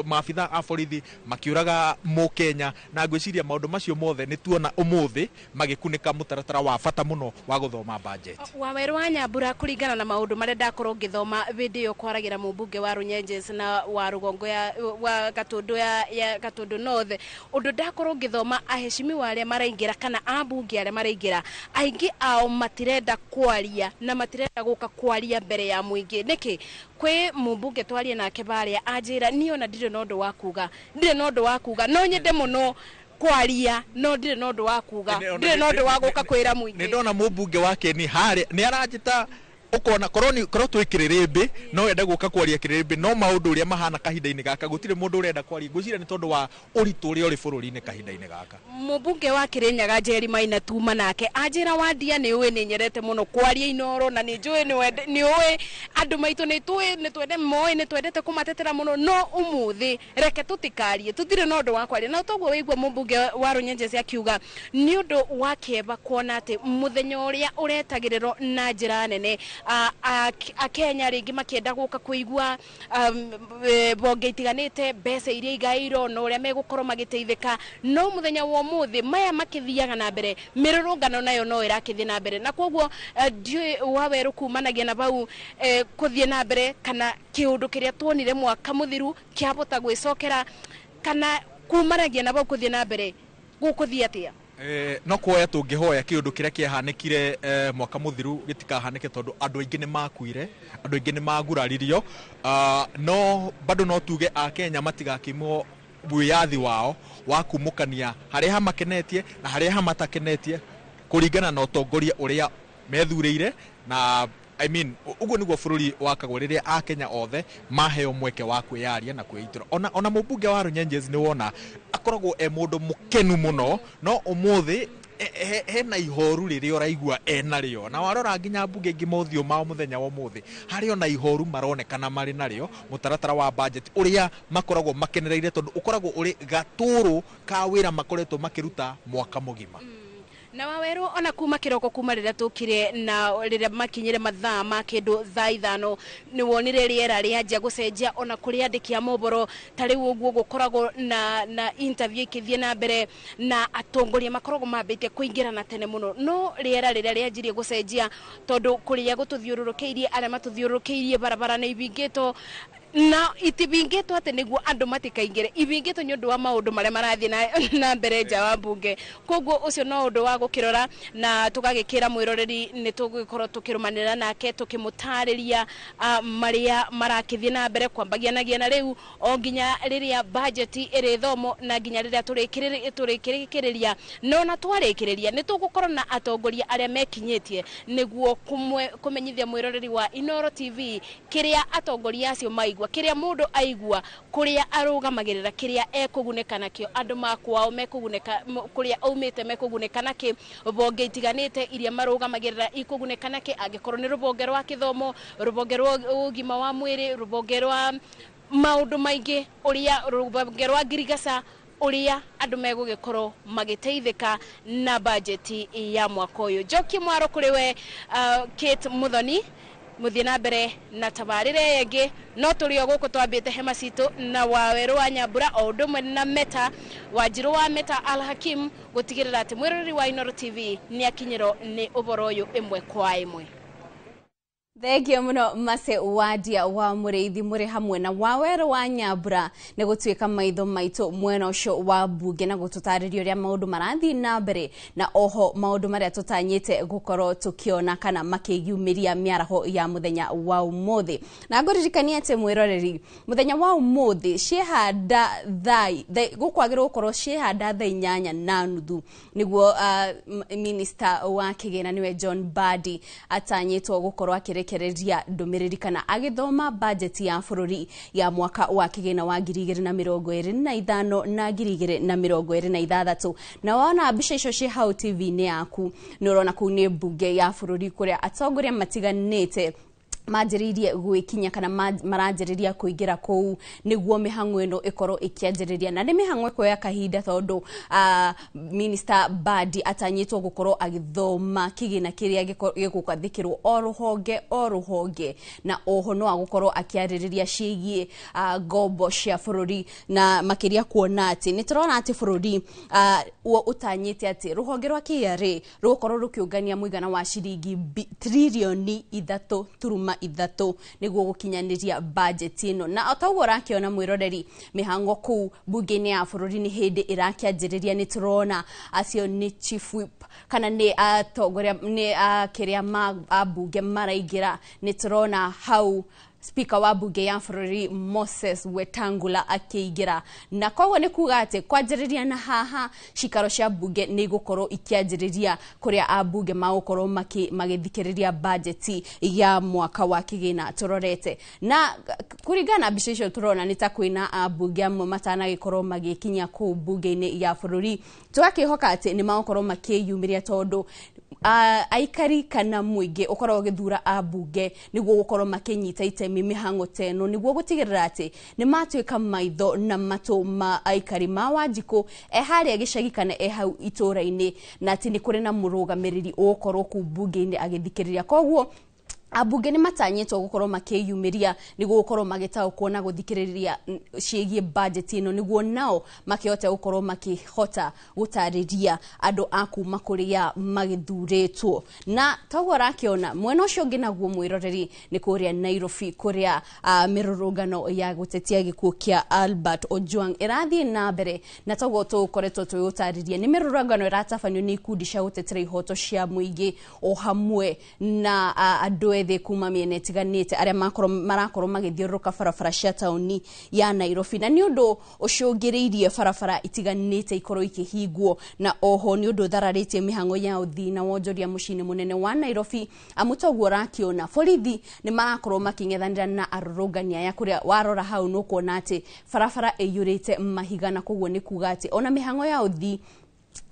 maabitha a borithi makĩũraga Kenya, na ngwĩciria maũndũ macio mothe nĩ tuona ũmũthĩ magĩkunĩka mũtaratara wa bata mũno wa gũthoma budget. Waweru wa Nyambura, kũringana na maũndũ marĩa ndakorwo ngĩthoma hĩndĩ ĩyo kwaragĩra mũmbunge wa Runyenjes na wa rũgongo ya wa Gatũndũ ya Gatũndũ North, ũndũ ndakorwo ngĩthoma aheshimiwa arĩa maraingĩra kana ambunge arĩa maraingĩra, aingĩ ao matirenda kwaria na matirenda gũka kwaria mbere ya mũingĩ. Nĩkĩ? Kwĩ mũmbunge twarie nake barĩa anjĩra niĩ ona ndirĩ na ũndũ wa kuga, ndirĩ na ũndũ wa kuga, no nyende mũno kwaria no ndirĩ na ũndũ wa kuga, ndirĩ na ũndũ wa gũka kwĩra mũingĩ. Nĩ ndona mũmbunge wake nĩ harĩa nĩ aranjĩta, ũkona korwo twĩ kĩrĩrĩmbĩ no ende gũka kwaria kĩrĩrĩmbĩ, no maũndũ ũrĩa mahana kahinda-inĩ gaka gũtirĩ mũndũ ũrenda kwaria. Ngwĩciria nĩ tondũ wa ũritũ ũrĩa ũrĩ bũrũri-inĩ kahinda-inĩ gaka. Mũmbunge wa Kĩrĩnyaga Njeri Maina tuma nake anjĩra Wandia nĩ ũĩ nĩ nyendete mũno kwaria Inooro, na nĩ njũĩ nĩ ũĩ andũ maitũ nĩ tũĩ nĩ twende moĩ nĩ twendete kũmatetera mũno, no ũmũthĩ reke tũtikarie, tũtirĩ na ũndũ wa kwaria. Na toguo wĩigua mũmbunge wa Runyenjes akiuga nĩ ũndũ wa kĩeva kuona atĩ mũthenya ũrĩa ũretagĩrĩrwo na njĩra nene Akenya rĩngĩ makĩenda gũka kũigua bonge itiganĩte mbeca iria igaĩirwo na ũrĩa megũkorwo magĩteithĩka, no mũthenya wa ũmũthĩ maya makĩthiaga na mbere, mĩrũrũngano nayo no ĩrakĩthiĩ na mbere, na koguo ndiũĩ Wawerũ kumanagia na bau kũthiĩ na mbere kana kĩũndũ kĩrĩa tuonire mwaka mũthiru kĩahota gwĩcokera, kana kumanagia na bau kũthiĩ na mbere gũkũthiĩ atĩa? No kuoya tũngĩhoya kĩũndũ kĩrĩa kĩahanĩkire mwaka mũthiru gĩtikahanĩke, tondũ andũ aingĩ nĩ makuire, andũ aingĩ nĩ maguraririo. No bado no tuge Akenya matigakimwo wĩyathi wao wa kumũkania harĩa hamakenetie na harĩa hamatakenetie kũringana na ũtongoria ũrĩa methurĩire. Na I mean, ũguo nĩguo bũrũri wakagwo, rĩrĩa Akenya othe maheo mweke wa kwĩyaria na kwĩitũra. Ona mũmbunge wa Runyenjes nĩ wona akoragwo e mũndũ mũkenu mũno, no ũmũthĩ hena ihoru rĩrĩa ũraigua enarĩo. Na warora nginya mbunge ingĩ mothiũ mao mũthenya wa ũmũthĩ, harĩ ona ihoru maronekana marĩ narĩo, mũtaratara wa budget ũrĩa makoragwo makenereire, tondũ ũkoragwo ũrĩ gatũrũ ka wĩra makoretwo makĩruta mwaka mũgima. Na Waweru, ona kuma kiroko, kuma rĩrĩa tũkire na rĩrĩa makinyire mathaa ma kĩndũ thaa 5, nĩ wonire rĩera rĩanjia gũcenjia. Ona kũrĩ andĩki a mohoro ta rĩu ũguo gũkoragwo na interview ikĩthiĩ na mbere na atongoria makoragwo mambĩtie kũingĩra na tene mũno, no rĩera rĩrĩa rĩanjirie gũcenjia, tondũ kũrĩa gũtũthiũrũrũkĩirie, arĩa matũthiũrũrũkĩirie, barabara nĩ ibingĩtwo, na itibingĩtwo atĩ nĩguo andũ matikaingĩre, ibingĩtwo nĩ ũndũ wa maũndũ marĩa marathiĩ na mbere nja wa mbunge. Koguo ũcio no ũndũ wa gũkĩrora, na tũgagĩkĩra mwĩroreri nĩ tũgũgĩkorwo tũkĩrũmanĩrĩra nake, tũkĩmũtarĩria marĩa marakĩthiĩ na mbere kwambagianagia na rĩu o nginya rĩrĩa bajeti ĩrĩthomwo na nginya rĩrĩa tũrĩkĩrĩria. No na twarĩkĩrĩria nĩ tũgũkorwo na atongoria arĩa mekinyĩtie nĩguo kũmenyithia mwĩroreri wa Inooro TV kĩrĩa atongoria acio maigua, kĩrĩa mũndũ aigua, kũrĩa arũgamagĩrĩra, kĩrĩa ekũgunĩka nakĩo, andũ makwao mekũgunĩka, kũrĩa aumĩte mekũgunĩka nakĩ, bonge itiganĩte iria marũgamagĩrĩra ikũgunĩka nakĩ, angĩkorwo nĩ rũbonge rwa kĩthomo, rũbonge rwa ũgima wa mwĩrĩ, rũbonge rwa maũndũ maingĩ, ũrĩa rũbonge rwa ngirigaca, ũrĩa andũ megũgĩkorwo magĩteithĩka na bajeti ya mwaka ũyũ. Njoki mwaro kũrĩ we, Kate Muthoni, mũthiĩ na mbere na tabarĩra ĩngĩ, no tũrĩ o gũkũ twambĩte hema citũ na Wawerũ wa Nyambura o ũndũ ũmwe na Meta Wanjirũ wa Meta Al Hakim, gũtigĩrĩra atĩ mwĩroreri wa Inooro TV nĩ akinyĩrwo nĩ ũhoro ũyũ ĩmwe kwa ĩmwe. Thengio muno Mase Wadia wa Mũrĩithi, mũrĩ hamwe na Wawerũ wa Nyambura nĩ gũtuĩka maitho maitũ mwena ũcio wa mbunge na gũtũtarĩria ũrĩa maũndũ marathiĩ na mbere, na oho maũndũ marĩa tũtanyĩte gũkorwo tũkĩona kana makĩyumĩria mĩaraho ya mũthenya wa ũmũthĩ. Na ngũririkania atĩ mwĩroreri, mũthenya wa ũmũthĩ ciĩhanda gũkwagĩrĩirwo gũkorwo ciĩhanda thaa 8:30 nĩguo minister wa kĩgĩna nĩwe John Mbadi atanyĩtwo gũkorwo akĩrekereria ndũmĩrĩri kana agĩthoma bajeti ya bũrũri ya mwaka wa kĩgĩna wa 2025 na 2026. Na wona mbica icio ciĩ hau TV-inĩ yaku, nĩ ũrona kũu nĩ mbunge ya bũrũri kũrĩa atongoria matiganĩte manjĩrĩirie gwĩkinya kana maranjĩrĩria kũingĩra kũu nĩguo mĩhang'o ĩno ĩkorwo ĩkĩanjĩrĩria. Na nĩ mĩhang'o ĩkuoya kahinda, tondũ Minister Mbadi atanyĩtwo gũkorwo agĩthoma kĩgĩna kĩrĩa gĩgũgathĩkĩrwo o rũhonge o rũhonge, na oho no agũkorwo akĩarĩrĩria ciĩgiĩ ngombo cia bũrũri, na makĩria kuona atĩ nĩ tũrona atĩ bũrũri ũtanyĩte atĩ rũhonge rwa KRA rũgũkorwo rũkĩũngania mũigana wa ciringi tririoni 3.3 nĩguo gũkinyanĩria bajeti ĩno. Na o taguo ũrakĩona mwĩroreri, mĩhango kũu mbunge-inĩ ya bũrũri nĩ hĩndĩ ĩrakĩanjĩrĩria. Nĩ tũrona acio nĩ chief whip kana nĩ atongoria, nĩ kĩrĩa ma ambunge maraingĩra. Nĩ tũrona hau Speaker wa bunge ya bũrũri Moses Wetangula akĩingĩra, na koguo nĩ kuga atĩ kwanjĩrĩria na haha cikaro cia bunge nĩ igũkorwo ikĩanjĩrĩria, kũrĩa ambunge magũkorwo magĩthikĩrĩria bajeti ya mwaka wa kĩgĩna tũrorete. Na kũringana na mbica icio tũrona, nĩ ta kwĩna ambunge amwe matanagĩkorwo magĩkinya kũu bunge-inĩ ya bũrũri. Tũgakĩhoka atĩ nĩ magũkorwo makĩyumĩria, tondũ aikari kana mũingĩ ũkoragwo ũgĩthura ambunge nĩguo gũkorwo makĩnyita itemi mĩhang'o ta ĩno, nĩguo gũtigĩrĩra atĩ nĩ matuĩka maitho na matũ ma aikari ma Wanjikũ e harĩa gĩcagi kana e hau itũra-inĩ, na atĩ nĩ kũrĩ na mũrũgamĩrĩri ũgũkorwo kũu mbunge-inĩ agĩthikĩrĩria. Koguo Ambunge nĩ matanyĩtwo gũkorwo makĩyumĩria nĩguo gũkorwo magĩtaũkwo na gũthikĩrĩria ciĩgiĩ bajeti ĩno nĩguo nao makĩhote gũkorwo makĩhota gũtarĩria andũ a kuma kũrĩa magĩthurĩtwo. Na toguo ũrakĩona mwena ũcio ũngĩ naguo mwĩroreri nĩ kũrĩa Nairobi kũrĩa mĩrũrũngano ya gũtetia gĩkuũ kĩa Albert Ojwang ĩrathiĩ na mbere, na toguo tũkoretwo tũgĩũtarĩria nĩ mĩrũrũngano ĩratabanio nĩ ikundi cia gũtetera ihoto cia mũingĩ o hamwe na andũ ethĩ kuma mĩena ĩtiganĩte arĩa marakorwo magĩthiũrũrũka barabara cia taũni ya Nairobi, na nĩ ũndũ ũcũngĩrĩirie barabara itiganĩte ikorwo ikĩhingwo, na oho nĩ ũndũ ũthararĩtie mĩhang'o ya ũthii na wonjoria mũciĩ-inĩ mũnene wa Nairobi. Amu toguo ũrakĩona borithi nĩ marakorwo makĩng'ethanĩra na arũrũngani aya, kũrĩa warora hau nĩ ũkuona atĩ barabara ĩiyũrĩte mahiga, na koguo nĩ kuga atĩ ona mĩhang'o ya ũthii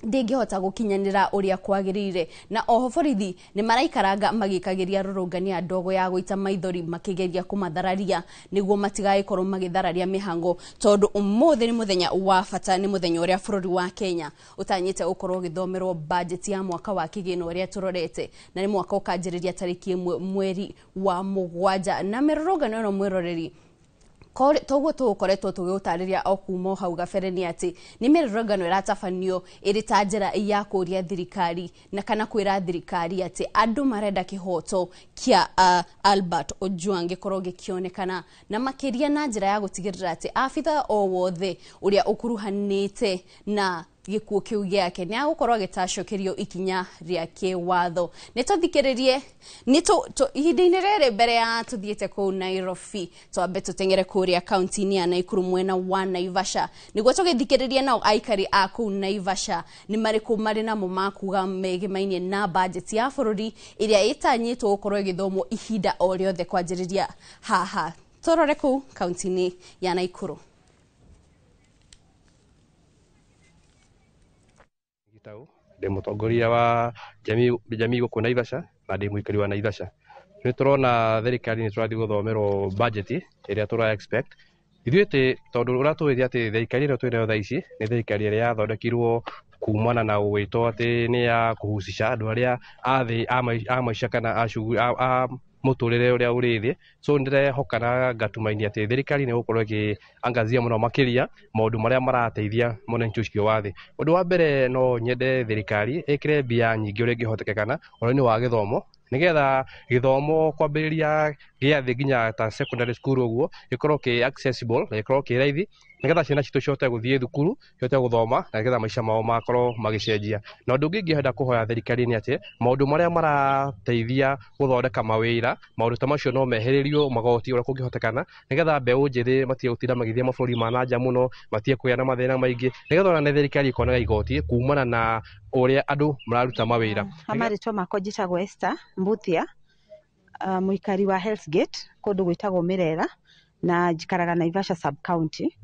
ndĩngĩhota gũkinyanĩra ũrĩa kwagĩrĩire. Na oho borithi nĩ maraikaranga magĩkagĩria rũrũngani a ndogo ya gũita maithori makĩgeria kũmathararia nĩguo matigagĩkorwo magĩthararia mĩhango, tondũ ũmũthĩ nĩ mũthenya wa bata, nĩ mũthenya ũrĩa bũrũri wa Kenya ũtanyĩte gũkorwo ũgĩthomerwo bajeti ya mwaka wa kĩgĩna ũrĩa tũrorete, na nĩ mwaka ũkanjĩrĩria tarĩki 1 mweri wa 7. Na mĩrũrũngano ĩno mwĩroreri toguo tũgũkoretwo tũgĩũtarĩria o kuma hau gabere nĩ atĩ nĩ mĩrũrũngano ĩratabanio ĩrĩ ta njĩra ya kũria thirikari na kana kwĩra thirikari atĩ andũ marenda kĩhoto kĩa Albert Ojwang gĩkorwo gĩkĩonekana, na makĩria na njĩra ya gũtigĩrĩra atĩ abitha o wothe ũrĩa ũkuruhanĩte na gĩkuũ kĩu gĩake nĩ agũkorwo agĩtacokerio ikinya rĩa kĩwatho. Nĩ tũthikĩrĩrie ihinda-inĩ rĩrĩ mbere ya tũthiĩte kũu Nairobi, twambe tũteng'ere kũrĩa kaunti-inĩ ya Nakuru mwena wa Naivasha nĩguo tũgĩthikĩrĩrie nao aikari a kũu Naivasha nĩ marĩkũ marĩ namo makuga megemainie na bajeti ya bũrũri ĩrĩa ĩtanyĩtwo gũkorwo ĩgĩthomwo ihinda o rĩothe kwanjĩrĩria haha. Tũrore kũu kaunti-inĩ ya Nakuru. Ndĩ mũtongoria wa jamii gũkũ Naivasha na ndĩ mũikari wa Naivasha. Nĩ tũrona thirikari nĩ tũrathiĩ gũthomerwo budget ĩrĩa tũra expect. Ithuĩ tĩ tondũ ũrĩa tũĩ atĩ thirikari ĩrĩa twĩ nayo thaa ici nĩ thirikari ĩrĩa yathondekirwo kumana na gwĩtwo atĩ nĩ ya kũhucica andũ arĩa a thĩ a maica kana a mũtũrĩre ũrĩa ũrĩ thĩ. So nĩndĩrehoka na ngatumainia atĩ thirikari nĩ ĩgũkorwo ĩkĩangazia mũno makĩria maũndũ marĩa marateithia mwananchi ũcio wa thĩ. Ũndũ wa mbere no nyende thirikari ĩkĩre mbia nyingĩ ũrĩa ĩngĩhotekekana ũhoro-inĩ wa gĩthomo, nĩgetha gĩthomo kwambĩrĩria gĩa thĩ nginya ta secondary school ũguo gĩkorwo kĩ accessible na gĩkorwo kĩ raithi, nĩgetha ciana citũ cihote gũthiĩ thukuru, cihote gũthoma na nĩgetha maica mao makorwo magĩcenjia. Na ũndũ ũngĩ ingĩenda kũhoya thirikari nĩ atĩ maũndũ marĩa marateithia gũthondeka mawĩra, maũndũ ta macio no mehererio magoti ũrĩa kũngĩhotekana, nĩgetha mbeũ njĩthĩ matige gũtinda magĩthiĩ mabũrũri ma na nja mũno, matige kũgĩa na mathĩna maingĩ, nĩgetha ona thirikari ĩkonaga igoti kumana na ũrĩa andũ mararuta mawĩra. Marĩtwa makwa njĩtagwo Esther Mbuthia, mũikari wa Hell's Gate kũndũ gwĩtagwo Mĩrera na njikaraga Naivasha sub county.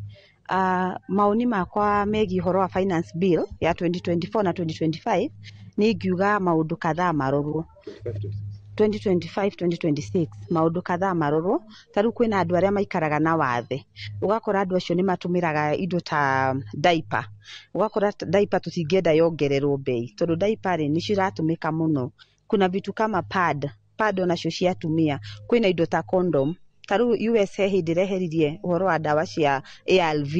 Maoni makwa megiĩ ũhoro wa finance bill ya 2024 na 2025 nĩ ingiuga maũndũ kadhaa marorwo. 2025 2026 maũndũ kadhaa marorwo. Ta rĩu kwĩna andũ arĩa maikaraga na wathe, ũgakora andũ acio nĩ matũmĩraga indo ta diaper, ũgakora diaper tũtingĩenda yongererwo bei tondũ diaper rĩ nĩ ciratũmĩka mũno. Kuna vitu kama pad onacio cia atumia, kwĩna indo ta condom. Ta rĩu USA hĩndĩ ĩreheririe ũhoro wa ndawa cia ARV,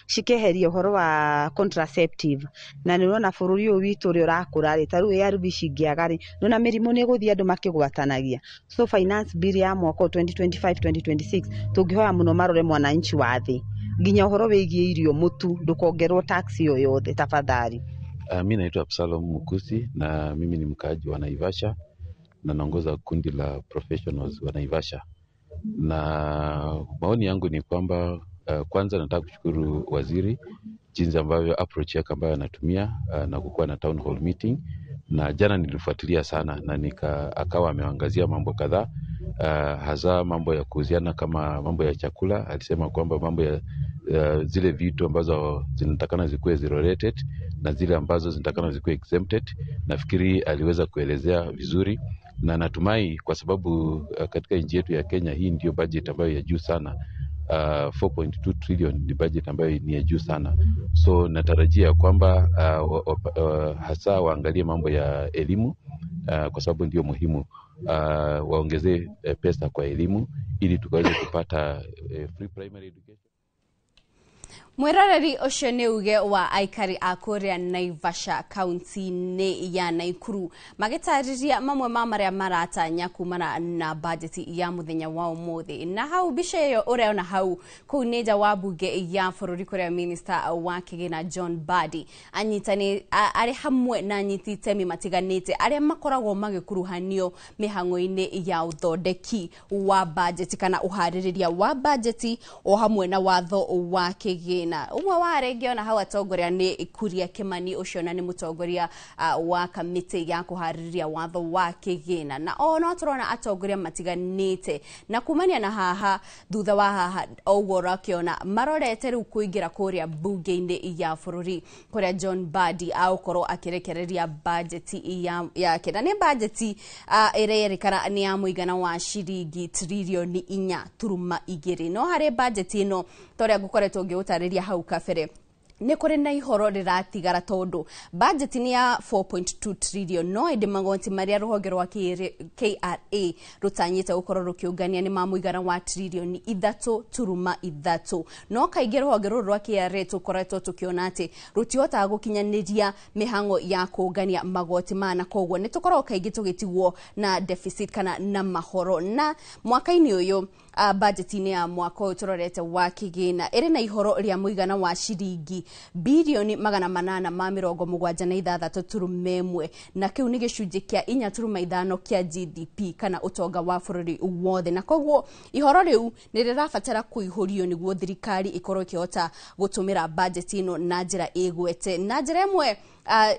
cikeheria ũhoro wa contraceptive, na nĩ ũrona bũrũri ũyũ witũ ũrĩa ũrakũra rĩ, ta rĩu ARV cingĩaga rĩ, nĩũrona mĩrimũ nĩ ĩgũthiĩ andũ makĩgwatanagia. So finance bill ya mwaka 2025 2026 tũngĩhoya mũno marore mwananchi wa thĩ, nginya ũhoro wĩgiĩ irio, mũtu ndũkongerwo tax o yothe tafadhali. Mi naitwa Absalom Mukusi na mimi ni mkaaji wa Naivasha na naongoza kundi la professionals wa Naivasha. Na maoni yangu ni kwamba kwanza nataka kushukuru waziri jinsi ambavyo approach yake ambayo anatumia na kukuwa na town hall meeting, na jana nilifuatilia sana na akawa ameangazia mambo kadhaa, hasa mambo ya kuhusiana kama mambo ya chakula. Alisema kwamba mambo ya zile vitu ambazo zinatakana zikuwe zero rated na zile ambazo zinatakana zikuwe exempted. Nafikiri aliweza kuelezea vizuri, na natumai kwa sababu katika nchi yetu ya Kenya hii ndio budget ambayo ya juu sana. 4.2 trillion ni budget ambayo ni ya juu sana. So natarajia kwamba hasa waangalie mambo ya elimu kwa sababu ndio muhimu. Waongezee pesa kwa elimu ili tukaweze kupata free primary education. Mwiroreri ũcio nĩ uge wa aikari a kũrĩa Naivasha kaunti-inĩ ya Naikuru magĩtarĩria mamwe ma marĩa maratanya kumana na bajeti ya mũthenya wa ũmũthĩ. Na hau mbica ĩyo ũrona hau kũu nĩ nja wa bunge ya bũrũri kũrĩa minister wa kĩgĩna John Mbadi anyitani arĩ hamwe na anyiti itemi matiganĩte arĩa makoragwo magĩkuruhanio mĩhang'o-inĩ ya ũthondeki wa bajeti kana ũharĩrĩria wa bajeti o hamwe na watho wa kĩgĩna. Ũmwe wa arĩa ingĩona hau atongoria nĩ Kuria Kimani, ũcio na nĩ mũtongoria wa kamĩtĩ ya kũharĩrĩria watho wa kĩgĩna. Na o no tũrona atongoria matiganĩte na kumania na haha thutha wa haha ũguo ũrakĩona marorete rĩu kũingĩra kũrĩa bunge-inĩ ya bũrũri kũrĩa John Mbadi agũkorwo akĩrekereria bajeti yake, na nĩ bajeti ĩrerĩkana nĩ ya mũigana wa ciringi tririoni 4.2. No harĩ bajeti ĩno ta ũrĩa ngũkoretwo ngĩgũtarĩria hau kabere nĩ kũrĩ na ihoro rĩratigara tondũ budget nĩ ya 4.2 trillion, no ĩndĩ magoti marĩa rũhonge rwa KRA rũtanyĩte gũkorwo rũkĩũngania nĩ ma mũigana wa tririoni 3.3. No kaingĩ rũhonge rũrũ rwa KRA tũkoretwo tũkĩona atĩ rũtihotaga gũkinyanĩria mĩhang'o ya kũũngania magoti maya, na koguo nĩ tũkoragwo kaingĩ tũgĩtigwo na deficit kana na mahoro. Na mwaka-inĩ ũyũ budget-inĩ ya mwaka ũyũ tũrorete wa kĩgĩna ĩrĩ na ihoro rĩa mũigana wa ciringi bilioni 876.1, na kĩu nĩ gĩcunjĩ kĩa 4.5 kĩa GDP kana ũtonga wa bũrũri wothe. Na koguo ihoro rĩu nĩ rĩrabatara kũihũrio nĩguo thirikari ĩkorwo ĩkĩhota gũtũmĩra budget ĩno na njĩra ĩgwete. Na njĩra ĩmwe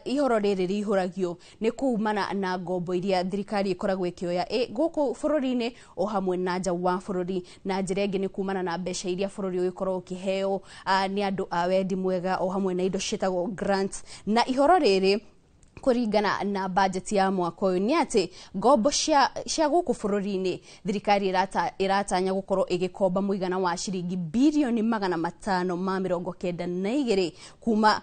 ihoro rĩrĩ rĩihũragio nĩ kumana na ngombo iria thirikari ĩkoragwo ĩkĩoya gũkũ bũrũri-inĩ o hamwe na nja wa bũrũri, na njĩra ĩngĩ nĩ kumana na mbeca iria bũrũri ũgĩkorwo ũkĩheo nĩ andũ a wendi mwega o hamwe na indo ciĩtagwo grants. Na ihoro rĩrĩ kũringana na budget ya mwaka ũyũ nĩ atĩ ngombo cia gũkũ bũrũri-inĩ thirikari ĩratanya gũkorwo ĩgĩkomba mũigana wa ciringi bilioni 592 kuma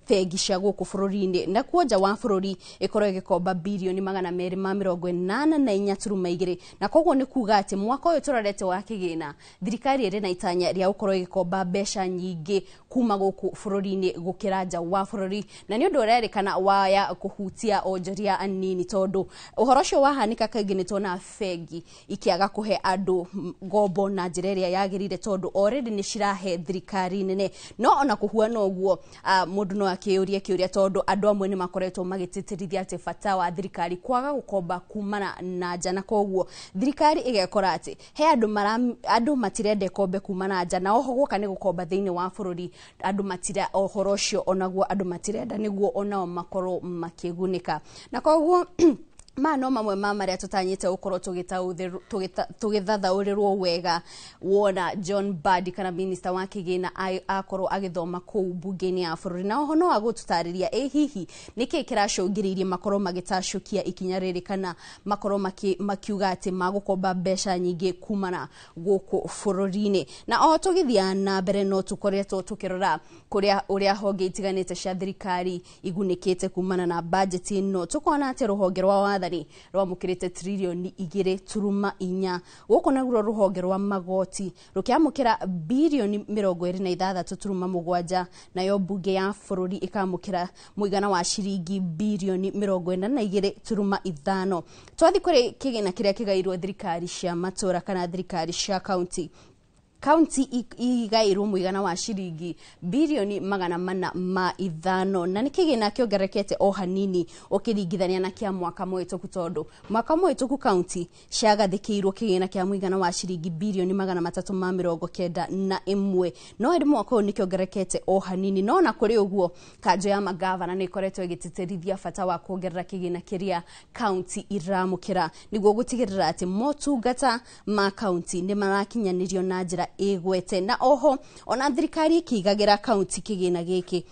bengi cia gũkũ bũrũri-inĩ, na kuo nja wa bũrũri ĩkorwo ĩgĩkomba bilioni 284.2. Na koguo nĩ kuga atĩ mwaka ũyũ tũrorete wa kĩgĩna thirikari ĩrĩ na itanya rĩa gũkorwo ĩgĩkomba mbeca nyingĩ kuma gũkũ bũrũri-inĩ gũkĩra nja wa bũrũri, na nĩ ũndũ ũrerĩkana waya kũhutia onjoria anini tondũ ũhoro ũcio wahanĩka kaingĩ nĩ tuonaga bengi ikĩaga kũhe andũ ngombo na njĩra ĩrĩa yagĩrĩire tondũ already nĩ cirahe thirikari nene. No ona kũhuana ũguo mũndũ no akĩũrie kĩũria tondũ andũ amwe nĩ makoretwo magĩtĩtĩrithia atĩ bata wa thirikari kwaga gũkomba kumana na nja, na koguo thirikari ĩgekora atĩ he andũ matirenda ĩkombe kuma na nja, na oho guoka nĩ gũkomba thĩinĩ wa bũrũri andũ matira ũhoro ũcio onaguo andũ matirenda nĩguo onao makorwo makĩgunĩka. Na koguo ma no mamwe ma marĩa tũtanyĩte gũkorwo tũgĩthathaũrĩrwo wega wona John Mbadi kana minister wa kĩgĩna akorwo agĩthoma kũu bunge-inĩ ya bũrũri. Na oho no agũtũtarĩria ĩ hihi nĩkĩ kĩracũngĩrĩirie makorwo magĩtacũkia ikinya rĩrĩ kana makorwo makiuga atĩ magũkomba mbeca nyingĩ kumana gũkũ bũrũri-inĩ. Na oho tũgĩthiĩ na mbere no tũkoretwo tũkĩrora kũrĩa ũrĩa honge itiganĩte cia thirikari igunĩkĩte kumana na bajeti ĩno, tũkona atĩ rũhonge rwa wathani rwamũkĩrĩte tririoni 2.4, gũkũ naguo rũhonge rwa magoti rũkĩamũkĩra bilioni 26.7, nayo bunge ya bũrũri ĩkamũkĩra mũigana wa ciringi bilioni 42.5. Twathiĩ kũrĩ kĩgĩna kĩrĩa kĩgairwo thirikari cia matũra kana thirikari cia kaunti, kaunti igairwo mũigana wa ciringi bilioni 405, na nĩ kĩgĩna kĩongererekete o hanini ũkĩringithania na kĩa mwaka mũhĩtũku tondũ mwaka mũhĩtũku kaunti ciagathĩkĩirwo kĩgĩna kĩa mũigana wa ciringi bilioni 391, no ĩndĩ mwaka ũyũ nĩ kĩongererekete o hanini. No na kũrĩ ũguo kanjũ ya magavana nĩ ĩkoretwo ĩgĩtĩtĩrithia bata wa kuongerera kĩgĩna kĩrĩa kaunti iramũkĩra nĩguo gũtigĩrĩra atĩ motungata ma kaunti nĩ marakinyanĩrio na njĩra ĩgwete. Na oho ona thirikari ĩkĩigagĩra kaunti kĩgĩna gĩkĩ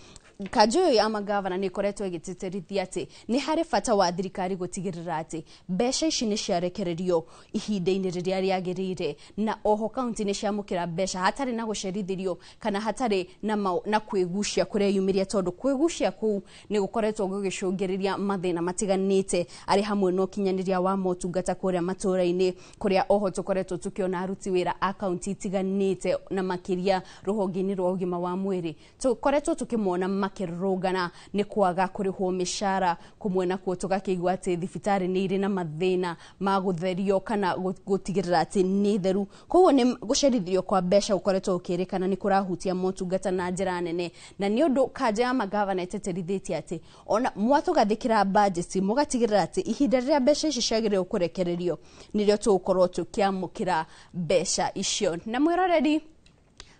Kanjũ ĩyo ya magavana nĩ ĩkoretwo ĩgĩtĩtĩrithia atĩ nĩ harĩ bata wa thirikari gũtigĩrĩra atĩ mbeca ici nĩ ciarekererio ihinda-inĩ rĩrĩa rĩagĩrĩire, na oho kaunti nĩ ciamũkĩra mbeca hatarĩ na gũcerithĩrio kana hatarĩ na kwĩgucia kũreyumĩria, tondũ kwĩgucia kũu nĩ gũkoretwo gũgĩcũngĩrĩria mathĩna matiganĩte arĩ hamwe na ũkinyanĩria wa motungata kũrĩa matũũra-inĩ, kũrĩa oho tũkoretwo tũkĩona aruti wĩra a kaunti itiganĩte na makĩria rũhonge-inĩ rwa ũgima wa mwĩrĩ tũkoretwo tũkĩmona makĩrũrũngana nĩ kwaga kũrĩhwo mĩcara. Kũmwe nakuo tũgakĩigua atĩ thibitarĩ nĩ irĩ na mathĩna ma gũtherio kana gũtigĩrĩra atĩ nĩ theru. Koguo nĩ gũcerithĩrio kwa mbeca gũkoretwo gũkĩrĩkana nĩ kũrahutia motungata na njĩra nene, na nĩ ũndũ kanja ya magavana ĩtĩtĩrithĩtie atĩ ona mwatũgathĩkĩra bajeti mũgatigĩrĩra atĩ ihinda rĩrĩa mbeca ici ciagĩrĩirwo kũrekererio nĩrĩo tũgũkorwo tũkĩamũkĩra mbeca icio. Na mwĩroreri,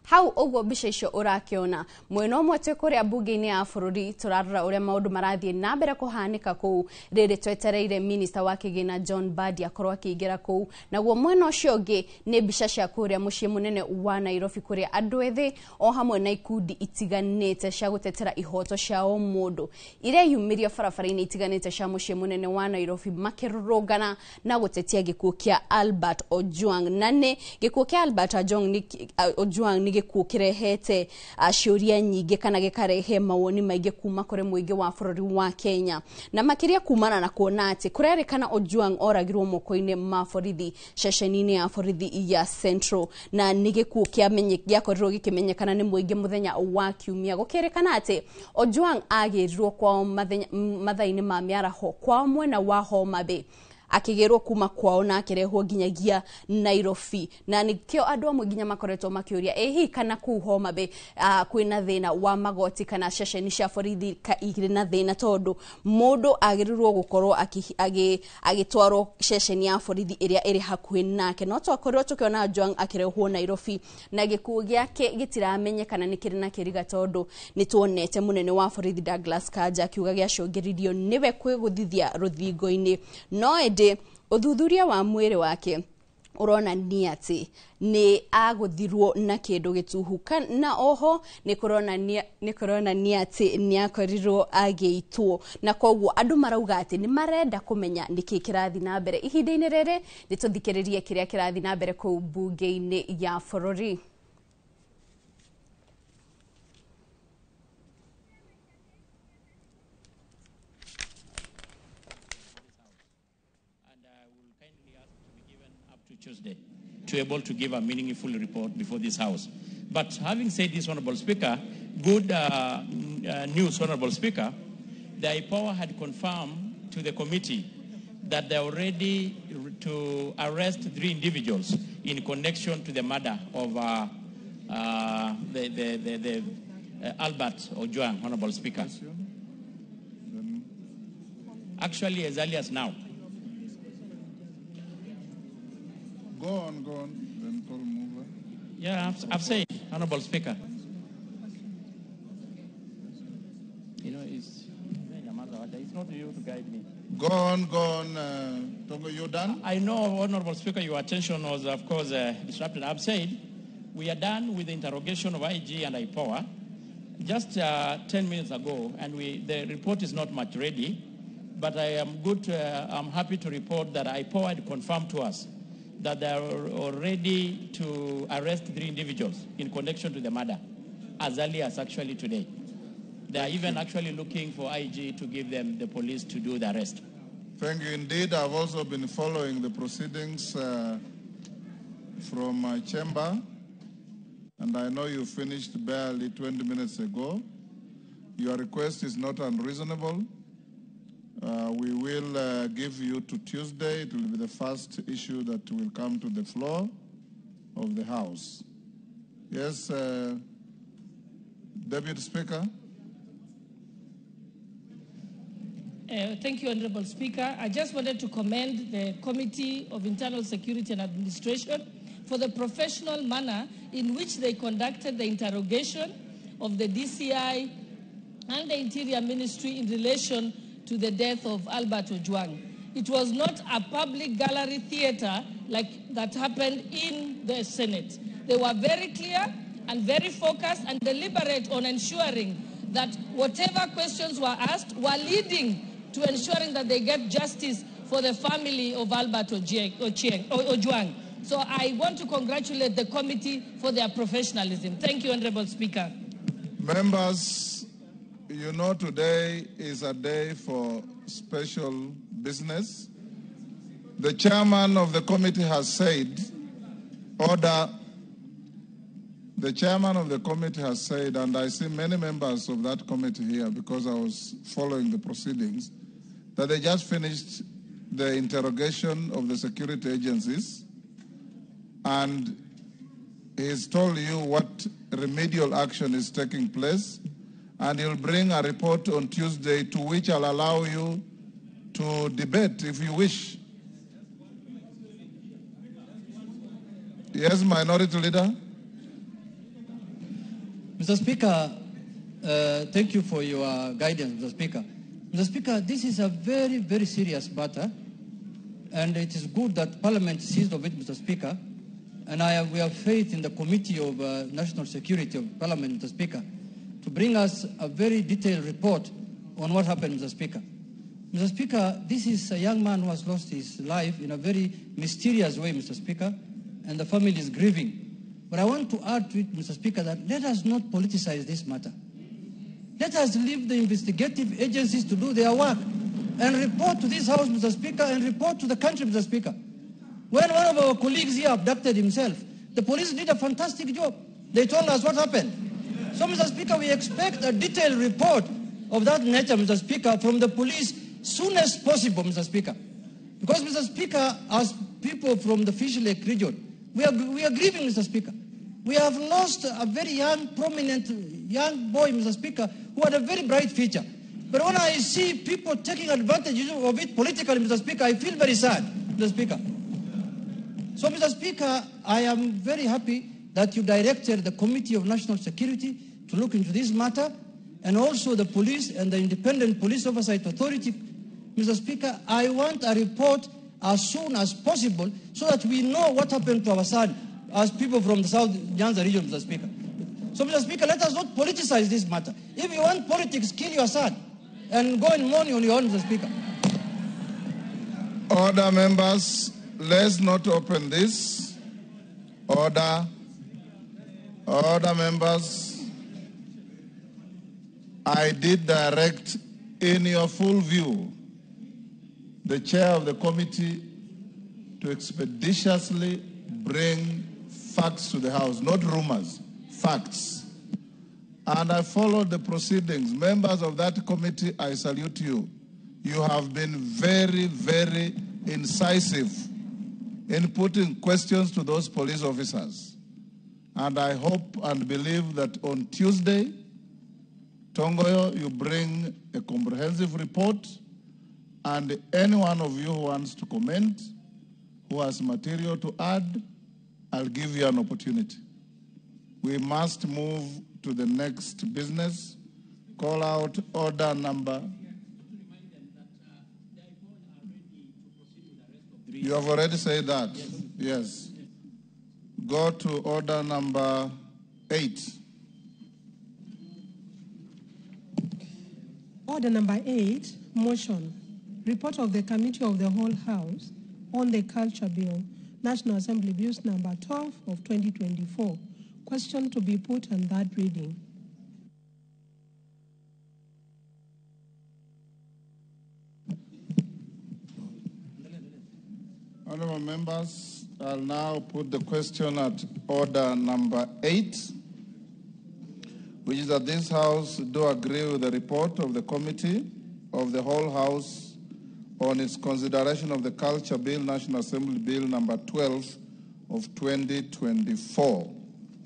hau ũguo mbica icio ũrakĩona mwena ũmwe twĩ kũrĩa mbunge-inĩ ya bũrũri tũrarora ũrĩa maũndũ marathiĩ na mbere kũhanĩka kũu, rĩrĩ twetereire minista wa kĩgĩna John Mbadi akorwo akĩingĩra kũu. Naguo mwena ũcio ũngĩ nĩ mbica cia kũrĩa mũciĩ mũnene wa Nairobi, kũrĩa andũ ethĩ o hamwe na ikundi itiganĩte cia gũtetera ihoto cia o mũndũ ireyumĩria barabara-inĩ itiganĩte cia mũciĩ mũnene wa Nairobi makĩrũrũngana na gũtetia gĩkuũ kĩa Albert Ojwang. Na nĩ gĩkuũ kĩa Albert Ojwang nĩ gĩkuũ kĩrehete ciũria nyingĩ kana gĩkarehe mawoni maingĩ kuma kũrĩ mũingĩ wa bũrũri wa Kenya, na makĩria kumana na kuona atĩ kũrerĩkana Ojwang oragirwo moko-inĩ ma borithi ceceni-inĩ ya borithi ya Central, na nĩ gĩkuũ gĩakorirwo gĩkĩmenyekana nĩ mũingĩ mũthenya wa Kiumia. Gũkĩrĩkana atĩ Ojwang agĩrirwo kwao mathaa-inĩ ma mĩaraho kwao mwena wa Homa Bay, akĩgĩrwo kuma kwao na akĩrehwo nginyagia Nairobi, na nĩkĩo andũ amwe nginya makoretwo makĩũria ĩ hihi kana kũu Homa Bay kwĩna thĩna wa magoti kana ceceni cia borithi irĩ na thĩna, tondũ mũndũ agĩrĩirwo gũkorwo agĩtwarwo ceceni ya borithi ĩrĩa ĩrĩ hakuhĩ nake. No twakorirwo tũkĩona Ojwang akĩrehwo Nairobi na gĩkuũ gĩake gĩtiramenyekana nĩ kĩrĩ na kĩriga, tondũ nĩ tuonete mũnene wa borithi Douglas Kanja akiuga gĩacũngĩrĩrio nĩwe kwĩgũthithia rũthingo-inĩ. No ĩndĩ ũthuthuria wa mwĩrĩ wake ũronania atĩ nĩ agũthirwo na kĩndũ gĩtuhu, na oho nĩ kũronania atĩ nĩ akorirwo agĩitwo, na koguo andũ marauga atĩ nĩ marenda kũmenya nĩkĩ kĩrathiĩ na mbere. Ihinda-inĩ rĩrĩ nĩ tũthikĩrĩrie kĩrĩa kĩrathiĩ na mbere kũu mbunge-inĩ ya bũrũri. Tuesday to able to give a meaningful report before this House. But having said this, Honorable Speaker, good news, Honorable Speaker, the IPOA had confirmed to the committee that they are ready to arrest 3 individuals in connection to the murder of Albert Ojwang, Honorable Speaker. Actually, as early as now. Go on, then call mover. Yeah, I've said, Honorable Speaker. You know, it's not you to guide me. Go on, Tongo, you done? I know, Honorable Speaker, your attention was, of course, disrupted. I've said we are done with the interrogation of IG and IPOA just 10 minutes ago, and the report is not much ready, but I am good. I'm happy to report that IPOA had confirmed to us that they are already to arrest 3 individuals in connection to the murder, as early as actually today. They are even actually looking for IG to give them the police to do the arrest. Thank you indeed. I've also been following the proceedings from my chamber, and I know you finished barely 20 minutes ago. Your request is not unreasonable. We will give you to Tuesday. It will be the first issue that will come to the floor of the House. Yes, Deputy Speaker. Thank you, Honorable Speaker. I just wanted to commend the Committee of Internal Security and Administration for the professional manner in which they conducted the interrogation of the DCI and the Interior Ministry in relation to the death of Albert Ojwang. It was not a public gallery theater like that happened in the Senate. They were very clear and very focused and deliberate on ensuring that whatever questions were asked were leading to ensuring that they get justice for the family of Albert Ojwang. So I want to congratulate the committee for their professionalism. Thank you, Honorable Speaker. Members, you know today is a day for special business. The chairman of the committee has said, order. The chairman of the committee has said, and I see many members of that committee here because I was following the proceedings, that they just finished the interrogation of the security agencies, and he's told you what remedial action is taking place, and he'll bring a report on Tuesday to which I'll allow you to debate if you wish. Yes, Minority Leader. Mr. Speaker, thank you for your guidance, Mr. Speaker. Mr. Speaker, this is a very, very serious matter, and it is good that Parliament seized of it, Mr. Speaker, and we have faith in the Committee of National Security of Parliament, Mr. Speaker, to bring us a very detailed report on what happened, Mr. Speaker. Mr. Speaker, this is a young man who has lost his life in a very mysterious way, Mr. Speaker, and the family is grieving. But I want to add to it, Mr. Speaker, that let us not politicize this matter. Let us leave the investigative agencies to do their work and report to this House, Mr. Speaker, and report to the country, Mr. Speaker. When one of our colleagues here abducted himself, the police did a fantastic job. They told us what happened. So, Mr. Speaker, we expect a detailed report of that nature, Mr. Speaker, from the police soon as possible, Mr. Speaker. Because, Mr. Speaker, as people from the Fish Lake region, we are grieving, Mr. Speaker. We have lost a very young, prominent young boy, Mr. Speaker, who had a very bright future. But when I see people taking advantage of it politically, Mr. Speaker, I feel very sad, Mr. Speaker. So, Mr. Speaker, I am very happy that you directed the Committee of National Security to look into this matter, and also the police and the Independent Police Oversight Authority. Mr. Speaker, I want a report as soon as possible so that we know what happened to our son as people from the South Nyanza region, Mr. Speaker. So, Mr. Speaker, let us not politicize this matter. If you want politics, kill your son and go and mourn on your own, Mr. Speaker. Order, members. Let's not open this. Order. Order, members. I did direct in your full view the chair of the committee to expeditiously bring facts to the House, not rumors, facts. And I followed the proceedings. Members of that committee, I salute you. You have been very, very incisive in putting questions to those police officers. And I hope and believe that on Tuesday, Tongoyo, you bring a comprehensive report, and any one of you who wants to comment, who has material to add, I'll give you an opportunity. We must move to the next business. Call out order number. You have already said that. Yes. Go to order number 8. Order number 8, motion. Report of the Committee of the Whole House on the Culture Bill, National Assembly Bills number 12 of 2024. Question to be put on that reading. Honourable members, I'll now put the question at order number 8, which is that this House do agree with the report of the Committee of the Whole House on its consideration of the Culture Bill, National Assembly Bill number 12 of 2024.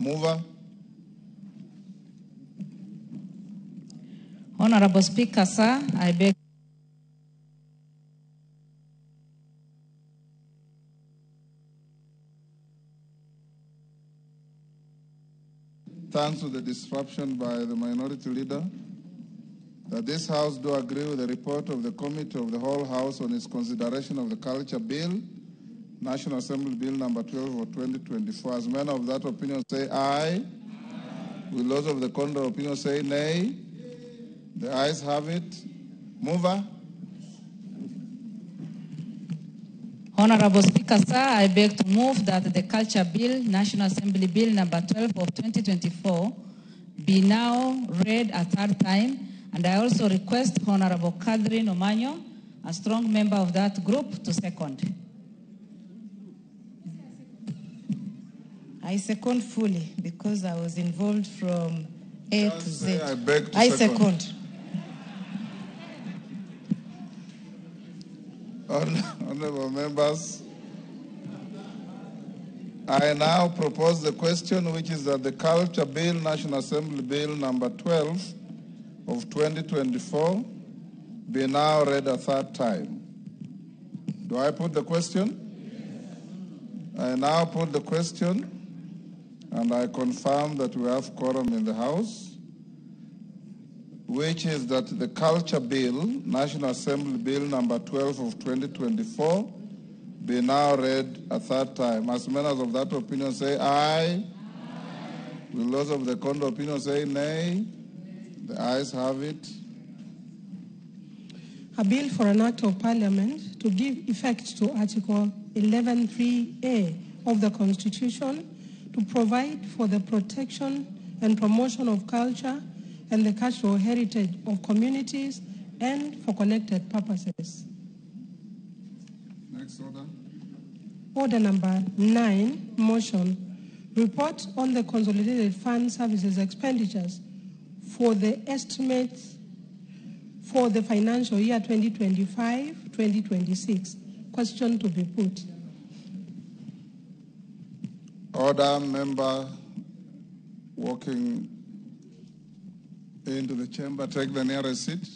Mover. Honorable Speaker, sir, I beg thanks to the disruption by the minority leader, that this House do agree with the report of the Committee of the Whole House on its consideration of the Culture Bill, National Assembly Bill number 12 of 2024. As men of that opinion say aye. Aye. Will those of the contrary opinion say nay? Nay. The ayes have it. Mover. Honorable Speaker, sir, I beg to move that the Culture Bill, National Assembly Bill number 12 of 2024, be now read a third time, and I also request Honorable Catherine Omanyo, a strong member of that group, to second. I second fully because I was involved from A to Z. I beg to I second. second. Honorable members, I now propose the question, which is that the Culture Bill, National Assembly Bill number 12 of 2024, be now read a third time. Do I put the question? I now put the question, and I confirm that we have quorum in the House, which is that the Culture Bill, National Assembly Bill number 12 of 2024, be now read a third time. As many of that opinion say aye. Will those of the contrary opinion say nay? The ayes have it. A bill for an act of parliament to give effect to Article 11.3A of the Constitution to provide for the protection and promotion of culture and the cultural heritage of communities and for connected purposes. Next order. Order number 9, motion. Report on the Consolidated Fund Services expenditures for the estimates for the financial year 2025-2026. Question to be put. Order, member walking into the chamber, take the nearest seat.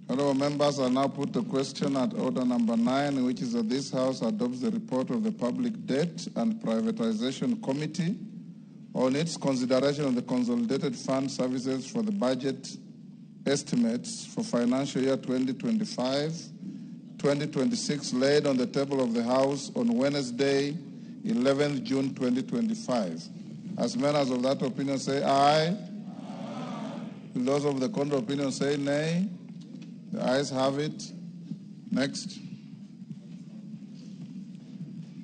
Honorable members, I now put the question at order number 9, which is that this House adopts the report of the Public Debt and Privatization Committee on its consideration of the Consolidated Fund Services for the budget estimates for financial year 2025-2026 laid on the table of the House on Wednesday, 11th June 2025. As many as of that opinion say aye. Aye. Those of the contrary opinion say nay. The ayes have it. Next.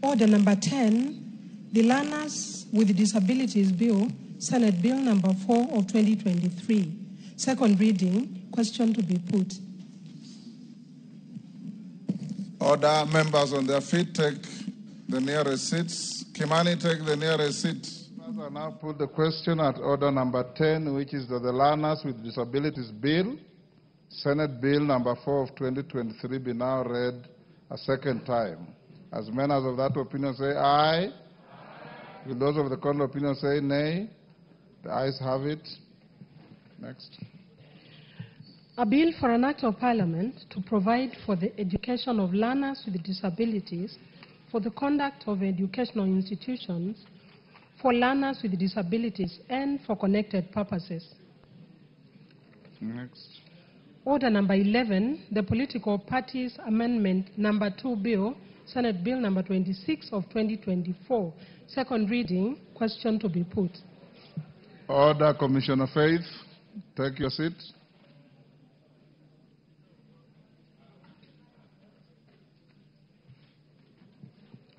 Order number 10, the Learners with Disabilities Bill, Senate Bill number 4 of 2023. Second reading, question to be put. Order, members on their feet, take the nearest seats. Kimani, take the nearest seat. I now put the question at order number 10, which is that the Learners with Disabilities Bill, Senate Bill number 4 of 2023, be now read a second time. As many as of that opinion say aye. Aye. Will those of the contrary opinion say nay? The ayes have it. Next. A bill for an act of parliament to provide for the education of learners with disabilities, for the conduct of educational institutions, for learners with disabilities, and for connected purposes. Next. Order number 11, the Political Parties Amendment number 2 Bill, Senate Bill number 26 of 2024. Second reading, question to be put. Order, Commissioner Faith. Take your seat.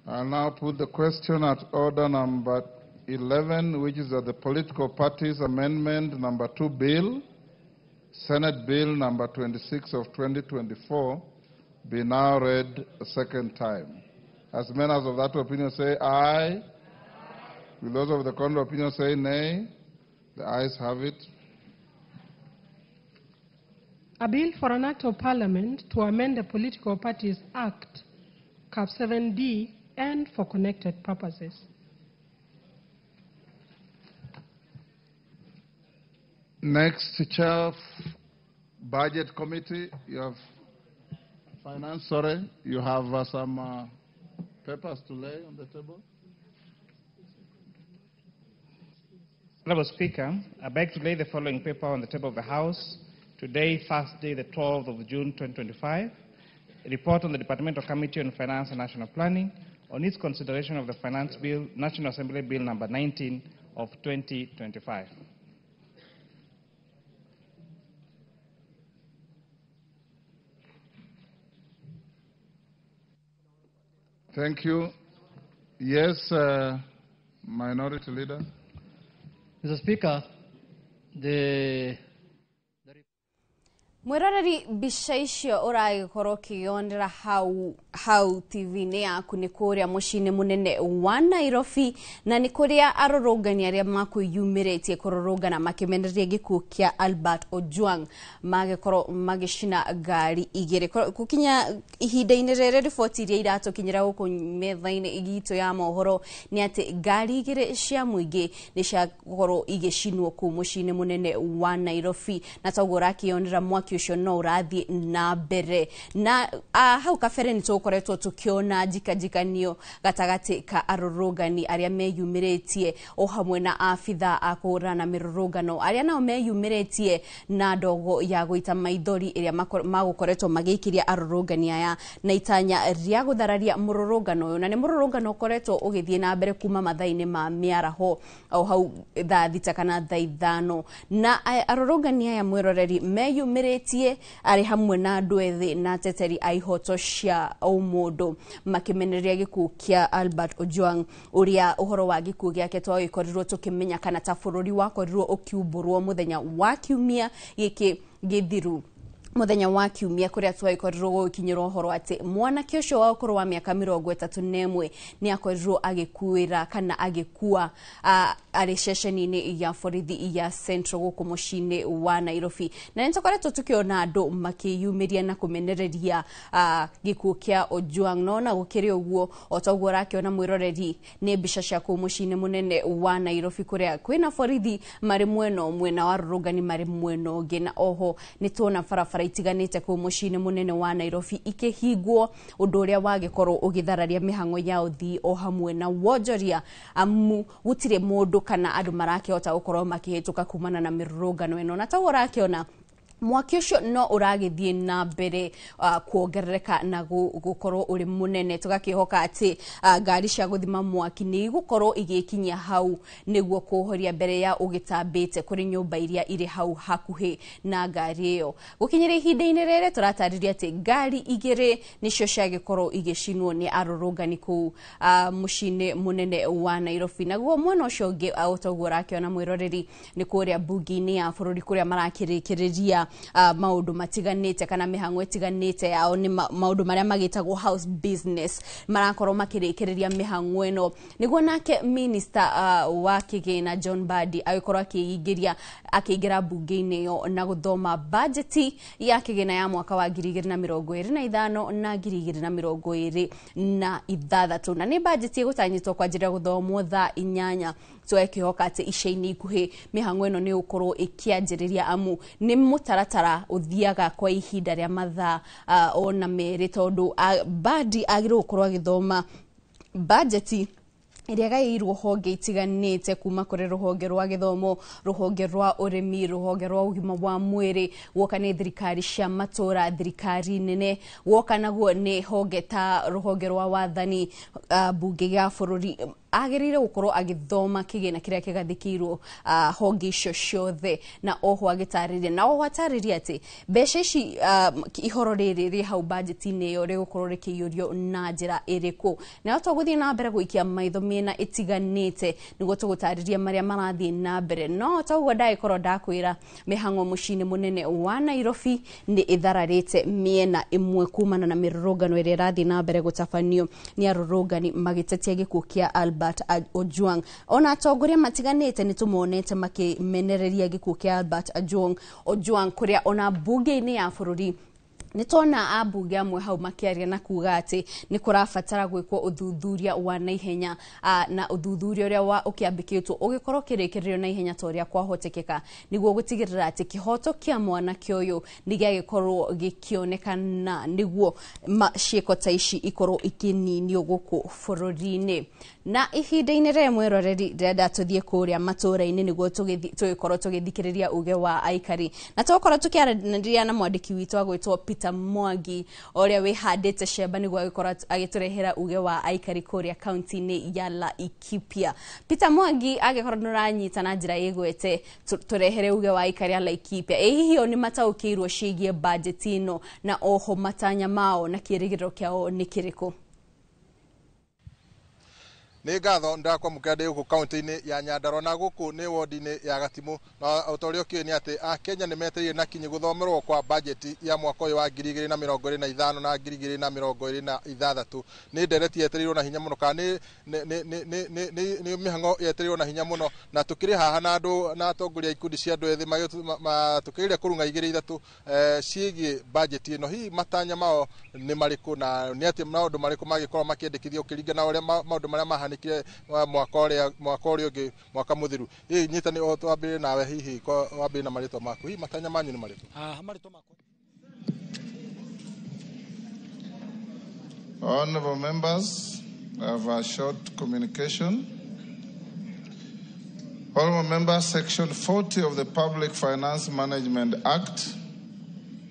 I'll now put the question at order number 11, which is that the Political Parties Amendment number 2 Bill, Senate Bill number 26 of 2024, be now read a second time. As many as of that opinion say aye. Aye. Will those of the contrary opinion say nay? The ayes have it. A bill for an act of parliament to amend the Political Parties Act, Cap 7D, and for connected purposes. Next, Chair of Budget Committee, you have Finance, sorry, you have some papers to lay on the table. Honorable Speaker, I beg to lay the following paper on the table of the House today, Thursday, the 12th of June, 2025. A report on the Departmental Committee on Finance and National Planning on its consideration of the Finance Bill, National Assembly Bill number 19 of 2025. Thank you. Yes, Minority Leader. Mr. Speaker, the Mwiroreri, mbica icio ũragĩkorwo ũkĩyonera hau hau TV-inĩ yaku nĩ kũrĩa mũciĩ-inĩ mũnene wa Nairobi, na nĩ kũrĩa arũrũngani arĩa makwĩyumĩrĩtie kũrũrũngana makĩmenereria gĩkuũ kĩa Albert Ojwang magĩkorwo magĩcina ngari igĩrĩ. Gũkinya ihinda-inĩ rĩrĩ, riboti iria iratũkinyĩra gũkũ metha-inĩ itũ ya mohoro nĩ atĩ ngari igĩrĩ cia mũingĩ nĩ ciakorwo igĩcinwo kũu mũciĩ-inĩ mũnene wa Nairobi, na toguo ũrakĩonera mwaki ũcio no ũrathiĩ na mbere. Na hau kabere nĩ tũkoretwo tũkĩona njikajikanio gatagatĩ ka arũrũngani arĩa meyumĩrĩtie o hamwe na abitha a kũhũrana na mĩrũrũngano arĩa nao meyumĩrĩtie na ndogo ya gũita maithori ĩrĩa magũkoretwo magĩikĩria arũrũngani aya na itanya rĩa gũthararia mũrũrũngano ũyũ. Na nĩ mũrũrũngano ũkoretwo ũgĩthiĩ na mbere kuma mathaa-inĩ ma mĩaraho o hau thaa 6 kana thaa 5, na arũrũngani aya, mwĩroreri, meyumĩrĩtie arĩ hamwe na andũ ethĩ na ateteri a ihoto cia ũmũndũ makĩmenereria gĩkuũ kĩa Albert Ojwang, ũrĩa ũhoro wa gĩkuũ gĩake twagĩkorirwo tũkĩmenya kana ta bũrũri wakorirwo ũkiumbũrwo mũthenya wa kiumia gĩkĩ gĩthiru, mũthenya wa kiumia kũrĩa twagĩkorirwo gũgĩkinyĩrwo ũhoro atĩ mwanake ũcio wa ũkũrũ wa mĩaka 31 nĩ akorirwo agĩkuĩra kana agĩkua arĩ ceceni-inĩ ya borithi ya Central gũkũ mũciĩ-inĩ wa Nairobi. Na nĩ tũkoretwo tũkĩona andũ makĩyumĩria na kũmenereria gĩkuũ kĩa Ojwang. No ona gũkĩrĩ ũguo, o ta ũguo ũrakĩona, mwĩroreri, nĩ mbica cia kũu mũciĩ-inĩ mũnene wa Nairobi kũrĩa kwĩna borithi marĩ mwena ũmwe na arũrũngani marĩ mwena ũngĩ, na oho nĩ tuona barabara itiganĩte kũu mũciĩ-inĩ mũnene wa Nairobi ikĩhingwo, ũndũ ũrĩa wagĩkorwo ũgĩthararia mĩhang'o ya ũthii o hamwe na wonjoria, amu gũtirĩ mũndũ kana andũ marakĩhota gũkorwo makĩhĩtũka kumana na mĩrũrũngano ĩno. Na taguo ũrakĩona, mwaki ũcio no ũragĩthiĩ na mbere kuongerereka na gũkorwo ũrĩ mũnene. Tũgakĩhoka atĩ ngari cia gũthima mwaki nĩ igũkorwo igĩkinyia hau nĩguo kũhoria mbere ya ũgĩtambĩte kũrĩ nyũmba iria irĩ hau hakuhĩ na ngari ĩyo. Gũkinyĩria ihinda-inĩ rĩrĩ, tũratarĩria atĩ ngari igĩrĩ nĩcio ciagĩkorwo igĩcinwo nĩ arũrũngani kũu mũciĩ-inĩ mũnene wa Nairobi. Naguo mwena ũcio ũngĩ, o ta ũguo ũrakĩona, mwĩroreri, nĩ kũrĩa mbunge-inĩ ya bũrũri kũrĩa marakĩrĩkĩrĩria maũndũ matiganĩte kana mĩhang'o ĩtiganĩte yao, nĩ maũndũ marĩa magĩtagwo house business. Marakorwo makĩrĩkĩrĩria mĩhang'o ĩno nĩguo nake minister wa kĩgĩna John Mbadi agĩkorwo akĩingĩria akĩingĩra mbunge-inĩ ĩyo na gũthoma bajeti ya kĩgĩna ya mwaka wa 2025 na 2026, na nĩ bajeti ĩgũtanyĩtwo kwanjĩrĩria gũthomwo thaa 8. Twekĩhoka atĩ ica-inĩ ikuhĩ mĩhang'o ĩno nĩ ĩgũkorwo ĩkĩanjĩrĩria, amu nĩ mũtaratara ũthiaga kwa ihinda rĩa mathaa ona 2, tondũ Mbadi agĩrĩirwo gũkorwo agĩthoma bajeti ĩrĩa ĩgaĩirwo honge itiganĩte kuma kũrĩ rũhonge rwa gĩthomo, rũhonge rwa ũrĩmi, rũhonge rwa ũgima wa mwĩrĩ, guoka nĩ thirikari cia matũra, thirikari nene, guoka naguo nĩ honge ta rũhonge rwa wathani, mbunge ya bũrũri. Agĩrĩire gũkorwo agĩthoma kĩgĩna kĩrĩa kĩgathĩkĩirwo honge icio ciothe, na oho agĩtarĩria na oho atarĩria atĩ mbeca ici, ihoro rĩrĩ rĩ hau bajeti-inĩ ĩyo rĩgũkorwo rĩkĩiyũrio na njĩra ĩrĩkũ. Na tũgũthiĩ na mbere gũikia maitho mĩena ĩtiganĩte nĩguo tũgũtarĩria marĩa marathiĩ na mbere. No toguo ndagĩkorwo ndakwĩra, mĩhang'o mũciĩ-inĩ mũnene wa Nairobi nĩ ĩthararĩte mĩena ĩmwe kumana na mĩrũrũngano ĩrĩa ĩrathiĩ na mbere gũtabanio nĩ arũrũngani magĩtetia gĩkuũ kĩa Albert Ojwang. Ona atongoria matiganĩte nĩ tũmonete makĩmenereria gĩkuũ kĩa Albert Ojwang, kũrĩa ona mbunge-inĩ ya bũrũri nĩ tuona ambunge amwe hau makĩaria na kuga atĩ nĩ kũrabatara gwĩkwo ũthuthuria wa naihenya, na ũthuthuria ũrĩa wa ũkĩambĩkĩtwo ũgĩkorwo ũkĩrĩkĩrĩrio na ihenya ta ũrĩa kwahotekeka nĩguo gũtigĩrĩra atĩ kĩhoto kĩa mwanake ũyũ nĩ gĩagĩkorwo gĩkĩonekana, nĩguo ciĩko ta ici ikorwo ikĩninio gũkũ bũrũri-inĩ. Na ihinda-inĩ rĩrĩ, mwĩroreri, ndĩrenda tũthiĩ kũrĩa matũũra-inĩ nĩguo tũgĩkorwo tũgĩthikĩrĩria uge wa aikari, na tũgũkorwo tũkĩaranĩria na mwandĩki witũ agwĩtwo Peter Mwangi ũrĩa wĩhandĩte cemba nĩguo agĩkorwo agĩtũrehera uge wa aikari kũrĩa kaunti-inĩ ya Laikipia. Peter Mwangi, angĩkorwo nĩ ũranyita na njĩra ĩgwete, tũrehere uge wa aikari a Laikipia. Ĩ hihi o nĩ mataũkĩirwo ciĩgiĩ bajeti ĩno, na oho matanya mao na kĩrĩgĩrĩro kĩao nĩ kĩrĩkũ? Nĩ ngatho ndakwamũkĩra ndĩ gũkũ kaunti-inĩ ya Nyandarua na gũkũ nĩ wodi-inĩ ya Gatimu, na o ta ũrĩa ũkĩũĩ nĩ atĩ Akenya nĩ metereire na kinyi gũthomerwo kwa bajeti ya mwaka ũyũ wa 2025 na 2026. Nĩ ndereti yetereirwo na hinya mũno, kana nĩ mĩhang'o yetereirwo na hinya mũno, na tũkĩrĩ haha na andũ na atongoria a ikundi cia andũ ethĩ tũkĩgeria kũrung'a igĩrĩ ithatũ ciĩgiĩ bajeti ĩno. Hihi matanya mao nĩ marĩkũ na nĩ atĩ maũndũ marĩkũ mangĩkorwo makĩendekithio ũkĩringana na ũrĩa maũndũ marĩa mahanĩkire mwaka ũrĩa ũngĩ, mwaka mũthiru. Hihi nyitani o twambĩrĩrie nawe, hihi wambĩrĩrie na marĩtwa maku, hihi matanya manyu nĩ marĩkũ? Marĩtwa makwa. Honorable members, I have a short communication. Honorable members, Section 40 of the Public Finance Management Act,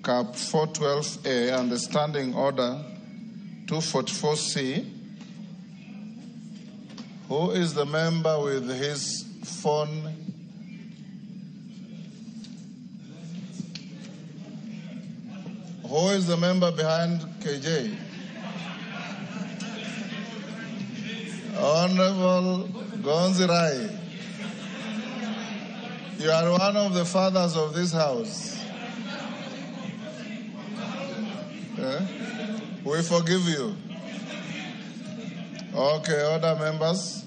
Cap 412A, and the Standing Order 244C. Who is the member with his phone? Who is the member behind KJ? Honorable Gonzirai, you are one of the fathers of this house. Eh? We forgive you. Okay, other members.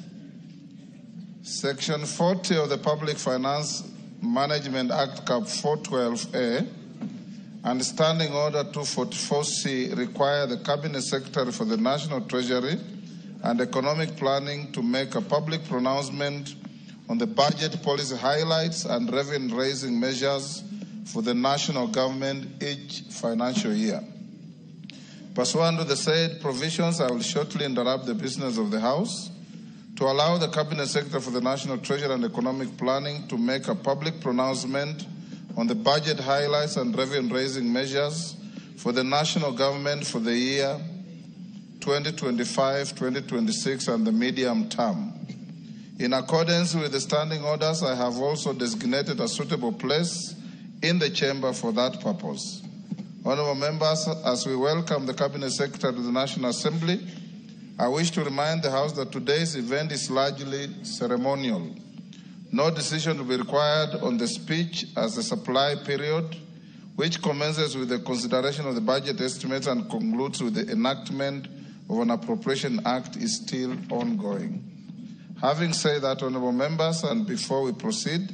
Section 40 of the Public Finance Management Act, Cap 412A, and Standing Order 244C require the Cabinet Secretary for the National Treasury and Economic Planning to make a public pronouncement on the budget policy highlights and revenue-raising measures for the national government each financial year. Pursuant to the said provisions, I will shortly interrupt the business of the House to allow the Cabinet Secretary for the National Treasury and Economic Planning to make a public pronouncement on the budget highlights and revenue-raising measures for the national government for the year 2025-2026 and the medium term. In accordance with the standing orders, I have also designated a suitable place in the chamber for that purpose. Honorable members, as we welcome the Cabinet Secretary to the National Assembly, I wish to remind the House that today's event is largely ceremonial. No decision will be required on the speech as the supply period, which commences with the consideration of the budget estimates and concludes with the enactment of an Appropriation Act, is still ongoing. Having said that, honorable members, and before we proceed,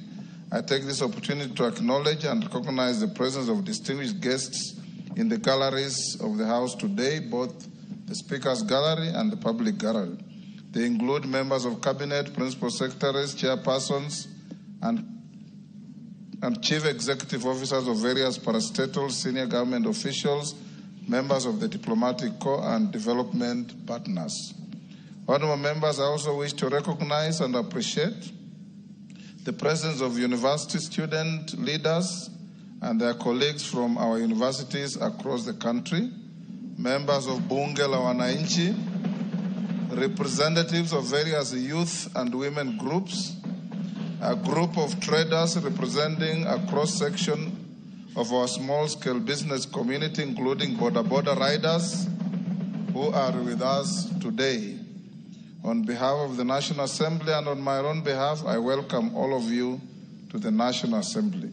I take this opportunity to acknowledge and recognize the presence of distinguished guests in the galleries of the House today, both the Speaker's Gallery and the Public Gallery. They include members of Cabinet, Principal Secretaries, Chairpersons, and Chief Executive Officers of various parastatals, senior government officials, members of the Diplomatic Corps, and development partners. Honorable members, I also wish to recognize and appreciate the presence of university student leaders and their colleagues from our universities across the country, members of Bunge la Wananchi, representatives of various youth and women groups, a group of traders representing a cross-section of our small-scale business community, including border riders who are with us today. On behalf of the National Assembly and on my own behalf, I welcome all of you to the National Assembly.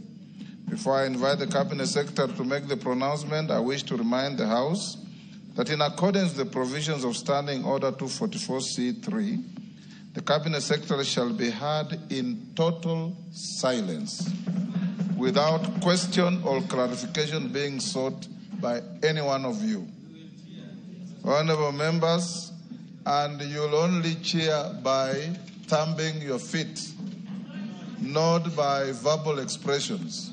Before I invite the Cabinet Secretary to make the pronouncement, I wish to remind the House that in accordance with the provisions of Standing Order 244C3, the Cabinet Secretary shall be heard in total silence, without question or clarification being sought by any one of you. Honorable members, and you'll only cheer by thumping your feet, not by verbal expressions.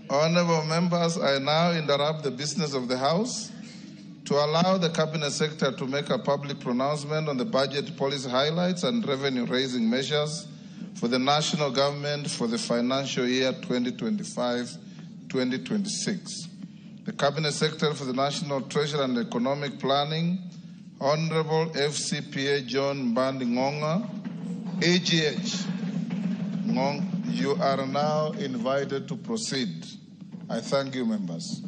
Honorable members, I now interrupt the business of the House to allow the Cabinet Secretary to make a public pronouncement on the budget policy highlights and revenue-raising measures for the national government for the financial year 2025-2026. The Cabinet Secretary for the National Treasury and Economic Planning, Honorable FCPA John Mbandi Ngonga, AGH. Ngong, you are now invited to proceed. I thank you, members.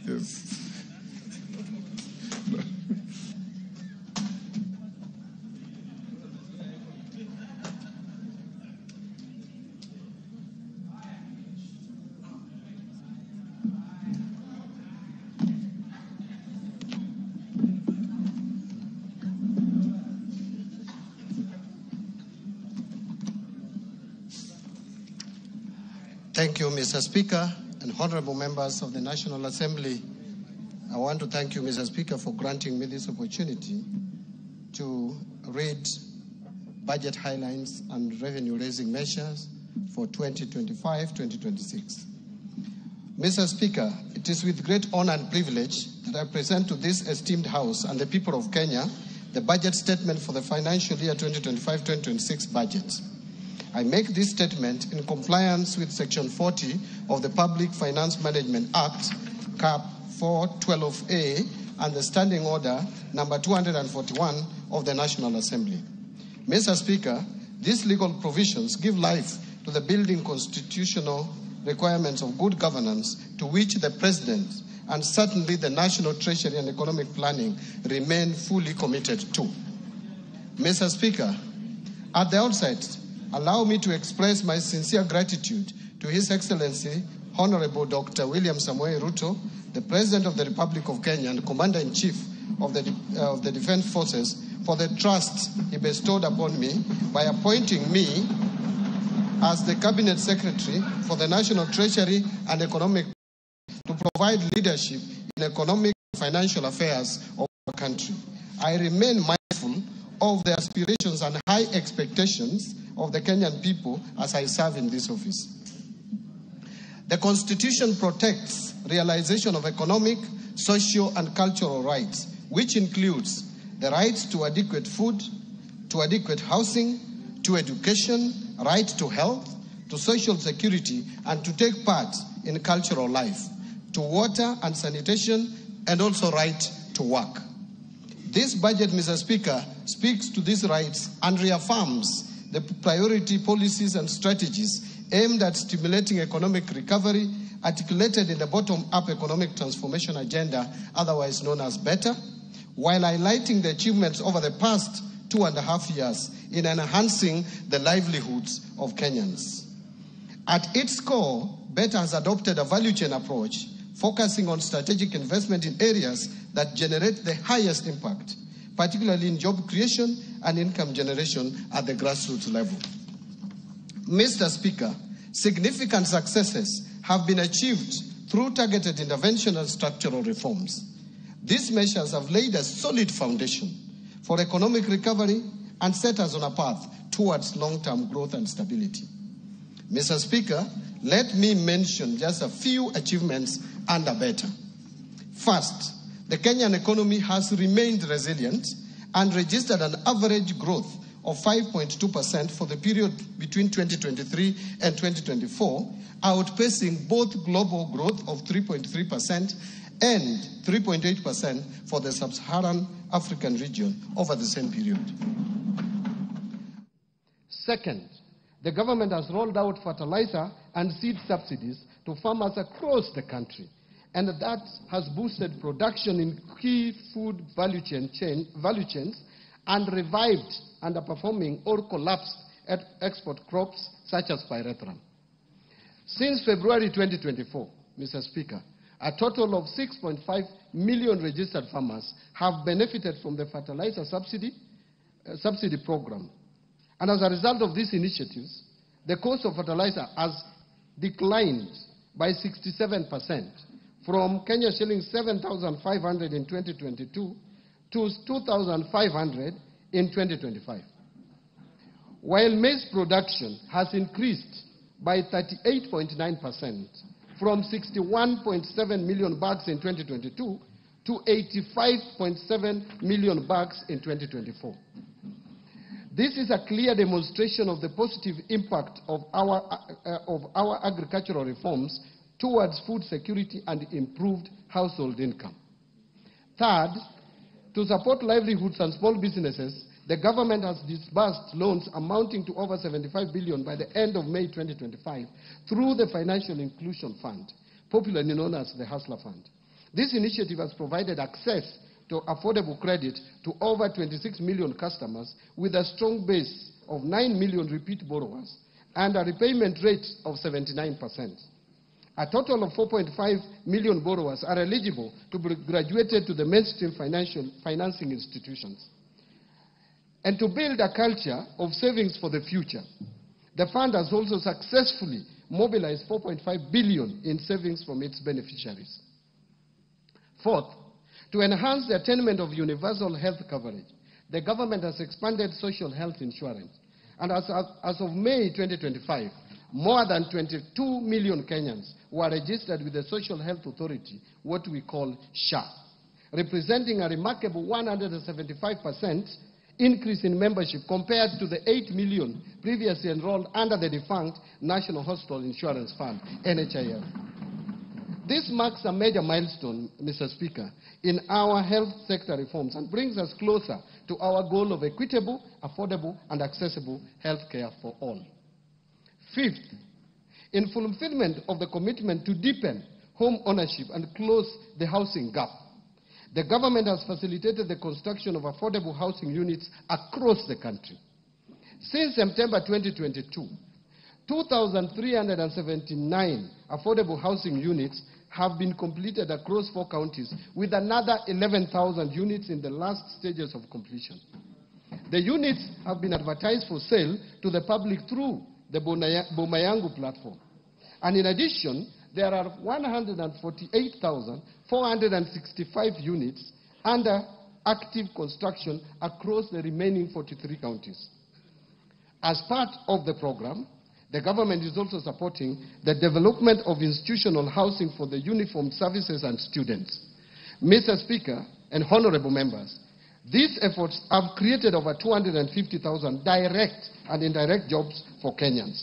Yes. Thank you, Mr. Speaker, and honorable members of the National Assembly. I want to thank you, Mr. Speaker, for granting me this opportunity to read budget highlights and revenue-raising measures for 2025-2026. Mr. Speaker, it is with great honor and privilege that I present to this esteemed House and the people of Kenya the budget statement for the financial year 2025-2026 budget. I make this statement in compliance with Section 40 of the Public Finance Management Act, Cap 412A, and the Standing Order number 241 of the National Assembly. Mr. Speaker, these legal provisions give life to the building constitutional requirements of good governance to which the President and certainly the National Treasury and Economic Planning remain fully committed to. Mr. Speaker, at the outset, allow me to express my sincere gratitude to His Excellency, Honorable Dr. William Samoei Ruto, the President of the Republic of Kenya and Commander-in-Chief of the Defense Forces, for the trust he bestowed upon me by appointing me as the Cabinet Secretary for the National Treasury and Economic to provide leadership in economic and financial affairs of our country. I remain mindful of the aspirations and high expectations of the Kenyan people as I serve in this office. The Constitution protects realization of economic, social, and cultural rights, which includes the rights to adequate food, to adequate housing, to education, right to health, to social security, and to take part in cultural life, to water and sanitation, and also right to work. This budget, Mr. Speaker, speaks to these rights and reaffirms the priority policies and strategies aimed at stimulating economic recovery, articulated in the bottom-up economic transformation agenda, otherwise known as BETTER, while highlighting the achievements over the past 2.5 years in enhancing the livelihoods of Kenyans. At its core, BETTER has adopted a value chain approach, focusing on strategic investment in areas that generate the highest impact, particularly in job creation and income generation at the grassroots level. Mr. Speaker, significant successes have been achieved through targeted intervention and structural reforms. These measures have laid a solid foundation for economic recovery and set us on a path towards long-term growth and stability. Mr. Speaker, let me mention just a few achievements under BETTER. First, the Kenyan economy has remained resilient and registered an average growth of 5.2% for the period between 2023 and 2024, outpacing both global growth of 3.3% and 3.8% for the sub-Saharan African region over the same period. Second, the government has rolled out fertilizer and seed subsidies to farmers across the country, and that has boosted production in key food value chains and revived underperforming or collapsed export crops such as pyrethrum. Since February 2024, Mr. Speaker, a total of 6.5 million registered farmers have benefited from the fertilizer subsidy program. And as a result of these initiatives, the cost of fertilizer has declined by 67% from Kenya shillings 7,500 in 2022 to 2,500 in 2025. While maize production has increased by 38.9% from 61.7 million bags in 2022 to 85.7 million bags in 2024. This is a clear demonstration of the positive impact of our agricultural reforms towards food security and improved household income. Third, to support livelihoods and small businesses, the government has disbursed loans amounting to over 75 billion by the end of May 2025 through the Financial Inclusion Fund, popularly known as the Hustler Fund. This initiative has provided access to affordable credit to over 26 million customers with a strong base of 9 million repeat borrowers and a repayment rate of 79%. A total of 4.5 million borrowers are eligible to be graduated to the mainstream financing institutions. And to build a culture of savings for the future, the fund has also successfully mobilized 4.5 billion in savings from its beneficiaries. Fourth, to enhance the attainment of universal health coverage, the government has expanded social health insurance. And as of May 2025, more than 22 million Kenyans were registered with the Social Health Authority, what we call SHA, representing a remarkable 175% increase in membership compared to the 8 million previously enrolled under the defunct National Hospital Insurance Fund, NHIF. This marks a major milestone, Mr. Speaker, in our health sector reforms and brings us closer to our goal of equitable, affordable, and accessible health care for all. Fifth, in fulfillment of the commitment to deepen home ownership and close the housing gap, the government has facilitated the construction of affordable housing units across the country. Since September 2022, 2,379 affordable housing units have been completed across 4 counties, with another 11,000 units in the last stages of completion. The units have been advertised for sale to the public through the Bomayangu platform. And in addition, there are 148,465 units under active construction across the remaining 43 counties. As part of the program, the government is also supporting the development of institutional housing for the uniformed services and students. Mr. Speaker and honorable members, these efforts have created over 250,000 direct and indirect jobs for Kenyans.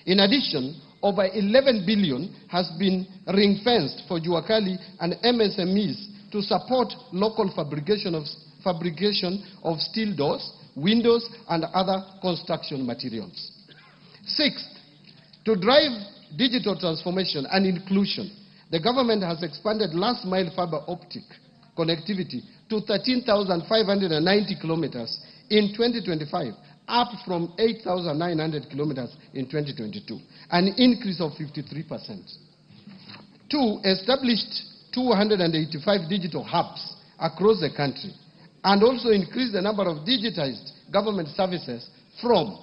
In addition, over 11 billion has been ring-fenced for Juakali and MSMEs to support local fabrication of steel doors, windows, and other construction materials. Sixth, to drive digital transformation and inclusion, the government has expanded last-mile fiber optic connectivity to 13,590 kilometers in 2025, up from 8,900 kilometers in 2022, an increase of 53%. 2, established 285 digital hubs across the country and also increased the number of digitized government services from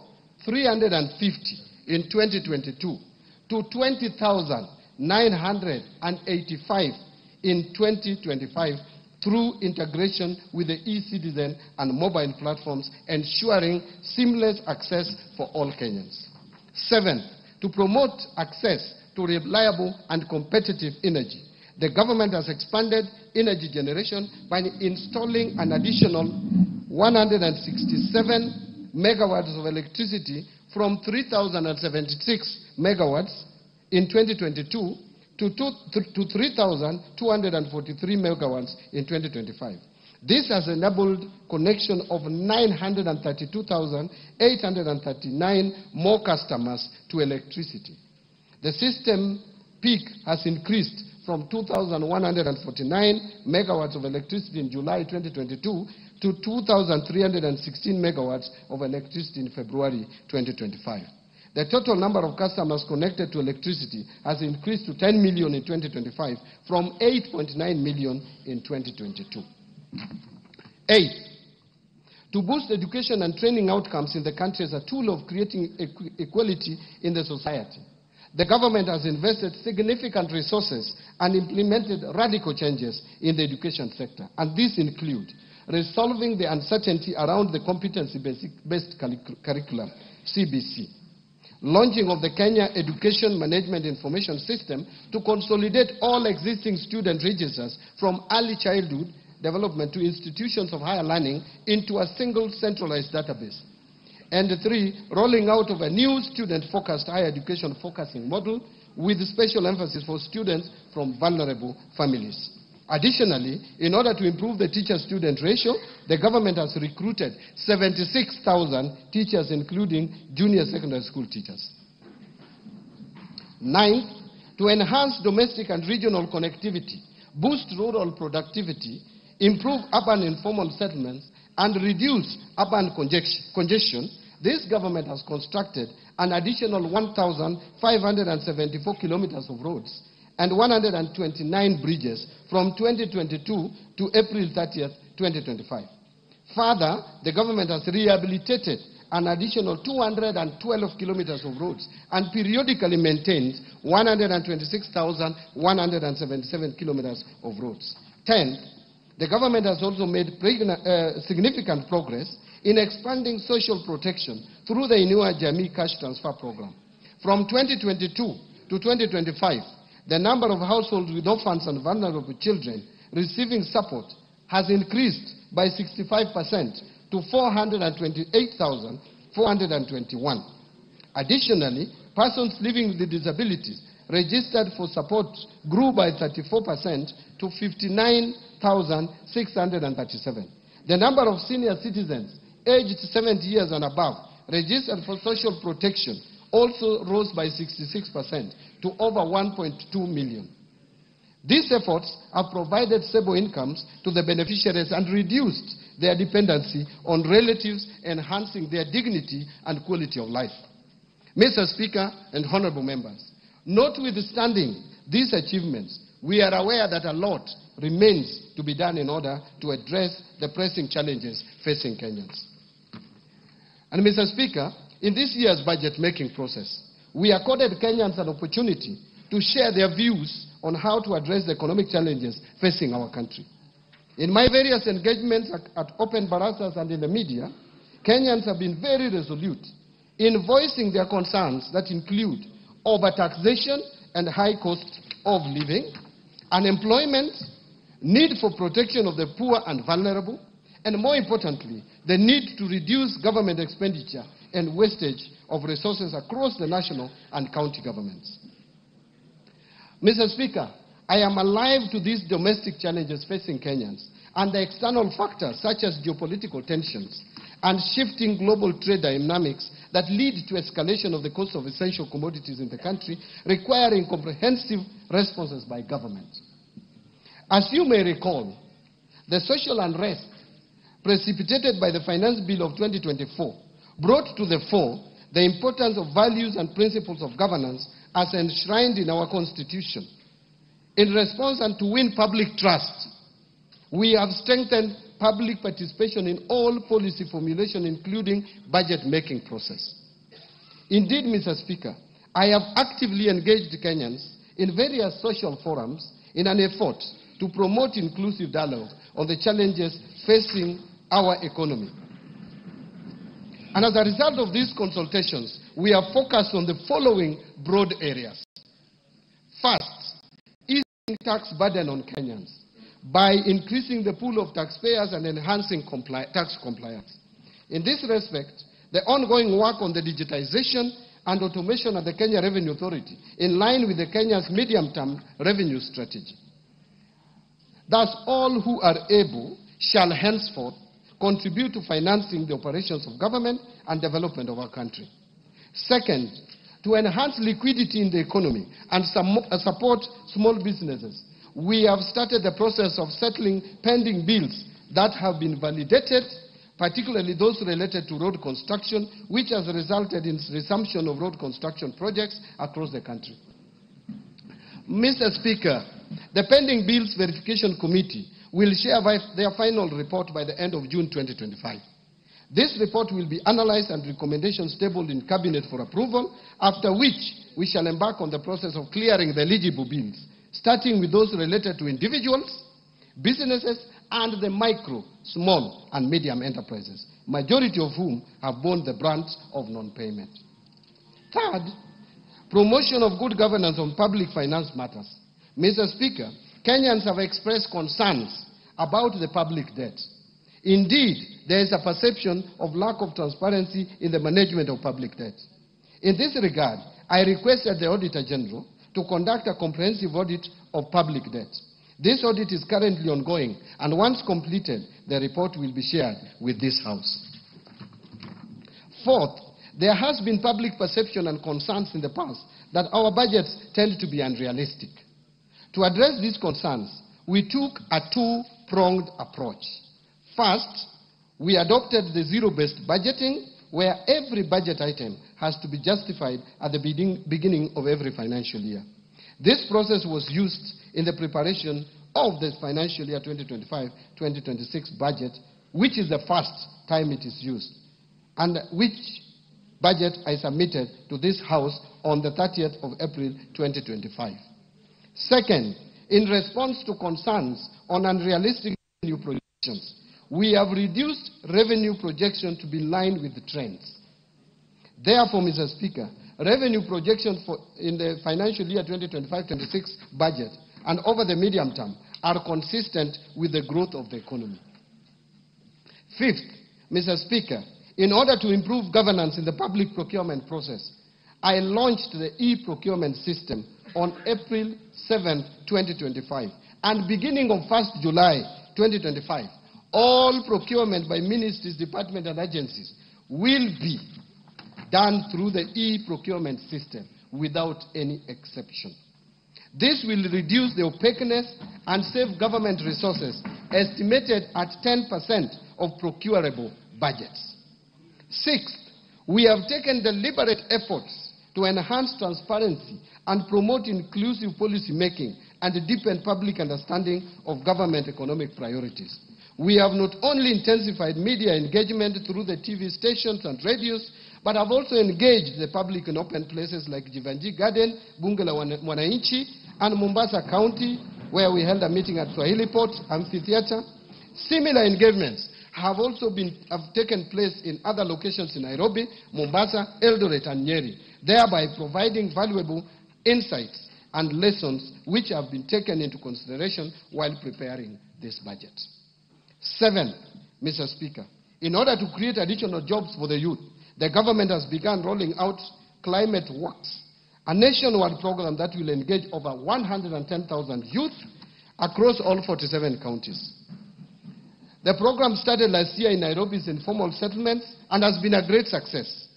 350 in 2022 to 20,985 in 2025 through integration with the e-citizen and mobile platforms, ensuring seamless access for all Kenyans. 7, to promote access to reliable and competitive energy, the government has expanded energy generation by installing an additional 167 megawatts of electricity from 3,076 megawatts in 2022 to 3,243 megawatts in 2025. This has enabled connection of 932,839 more customers to electricity. The system peak has increased from 2,149 megawatts of electricity in July 2022 to 2,316 megawatts of electricity in February 2025. The total number of customers connected to electricity has increased to 10 million in 2025 from 8.9 million in 2022. 8, to boost education and training outcomes in the country as a tool of creating equality in the society, the government has invested significant resources and implemented radical changes in the education sector, and these include resolving the uncertainty around the competency-based curriculum, CBC, launching of the Kenya Education Management Information System to consolidate all existing student registers from early childhood development to institutions of higher learning into a single centralized database. And 3, rolling out of a new student-focused higher education focusing model with special emphasis for students from vulnerable families. Additionally, in order to improve the teacher-student ratio, the government has recruited 76,000 teachers, including junior secondary school teachers. 9, to enhance domestic and regional connectivity, boost rural productivity, improve urban informal settlements, and reduce urban congestion, this government has constructed an additional 1,574 kilometers of roads and 129 bridges from 2022 to April 30th, 2025. Further, the government has rehabilitated an additional 212 kilometers of roads and periodically maintained 126,177 kilometers of roads. 10th, the government has also made significant progress in expanding social protection through the Inua Jamii Cash Transfer Program. From 2022 to 2025, the number of households with orphans and vulnerable children receiving support has increased by 65% to 428,421. Additionally, persons living with disabilities registered for support grew by 34% to 59,637. The number of senior citizens aged 70 years and above registered for social protection also rose by 66% to over 1.2 million. These efforts have provided stable incomes to the beneficiaries and reduced their dependency on relatives, enhancing their dignity and quality of life. Mr. Speaker and honorable members, notwithstanding these achievements, we are aware that a lot remains to be done in order to address the pressing challenges facing Kenyans. And Mr. Speaker, in this year's budget-making process, we accorded Kenyans an opportunity to share their views on how to address the economic challenges facing our country. In my various engagements at open barazas and in the media, Kenyans have been very resolute in voicing their concerns that include overtaxation and high cost of living, unemployment, need for protection of the poor and vulnerable, and more importantly, the need to reduce government expenditure and wastage of resources across the national and county governments. Mr. Speaker, I am alive to these domestic challenges facing Kenyans and the external factors such as geopolitical tensions and shifting global trade dynamics that lead to escalation of the cost of essential commodities in the country, requiring comprehensive responses by government. As you may recall, the social unrest precipitated by the Finance Bill of 2024 brought to the fore the importance of values and principles of governance as enshrined in our Constitution. In response and to win public trust, we have strengthened public participation in all policy formulation, including budget-making process. Indeed, Mr. Speaker, I have actively engaged Kenyans in various social forums in an effort to promote inclusive dialogue on the challenges facing our economy. And as a result of these consultations, we are focused on the following broad areas. First, easing tax burden on Kenyans by increasing the pool of taxpayers and enhancing tax compliance. In this respect, the ongoing work on the digitization and automation of the Kenya Revenue Authority, in line with the Kenya's medium-term revenue strategy. Thus, all who are able shall henceforth contribute to financing the operations of government and development of our country. Second, to enhance liquidity in the economy and support small businesses, we have started the process of settling pending bills that have been validated, particularly those related to road construction, which has resulted in resumption of road construction projects across the country. Mr. Speaker, the Pending Bills Verification Committee will share their final report by the end of June 2025. This report will be analyzed and recommendations tabled in Cabinet for approval, after which we shall embark on the process of clearing the eligible bills, starting with those related to individuals, businesses, and the micro, small, and medium enterprises, majority of whom have borne the brunt of non-payment. Third, promotion of good governance on public finance matters. Mr. Speaker, Kenyans have expressed concerns about the public debt. Indeed, there is a perception of lack of transparency in the management of public debt. In this regard, I requested the Auditor General to conduct a comprehensive audit of public debt. This audit is currently ongoing, and once completed, the report will be shared with this House. Fourth, there has been public perception and concerns in the past that our budgets tend to be unrealistic. To address these concerns, we took a two-pronged approach. First, we adopted the zero-based budgeting, where every budget item has to be justified at the beginning of every financial year. This process was used in the preparation of the financial year 2025-2026 budget, which is the first time it is used. and which budget I submitted to this House on the 30th of April 2025. Second, in response to concerns on unrealistic revenue projections, we have reduced revenue projection to be in line with the trends. Therefore, Mr. Speaker, revenue projections in the financial year 2025-26 budget and over the medium term are consistent with the growth of the economy. Fifth, Mr. Speaker, in order to improve governance in the public procurement process, I launched the e-procurement system on April 7, 2025, and beginning of 1st July 2025, all procurement by ministries, departments, and agencies will be done through the e-procurement system without any exception. This will reduce the opaqueness and save government resources, estimated at 10% of procurable budgets. Sixth, we have taken deliberate efforts to enhance transparency and promote inclusive policy making and deepen public understanding of government economic priorities. We have not only intensified media engagement through the TV stations and radios, but have also engaged the public in open places like Jivanji Garden, Bunge la Mwananchi, and Mombasa County, where we held a meeting at Swahili Port Amphitheater. Similar engagements have also have taken place in other locations in Nairobi, Mombasa, Eldoret, and Nyeri, thereby providing valuable insights and lessons which have been taken into consideration while preparing this budget. Seventh, Mr. Speaker, in order to create additional jobs for the youth, the government has begun rolling out Climate Works, a nationwide program that will engage over 110,000 youth across all 47 counties. The program started last year in Nairobi's informal settlements and has been a great success.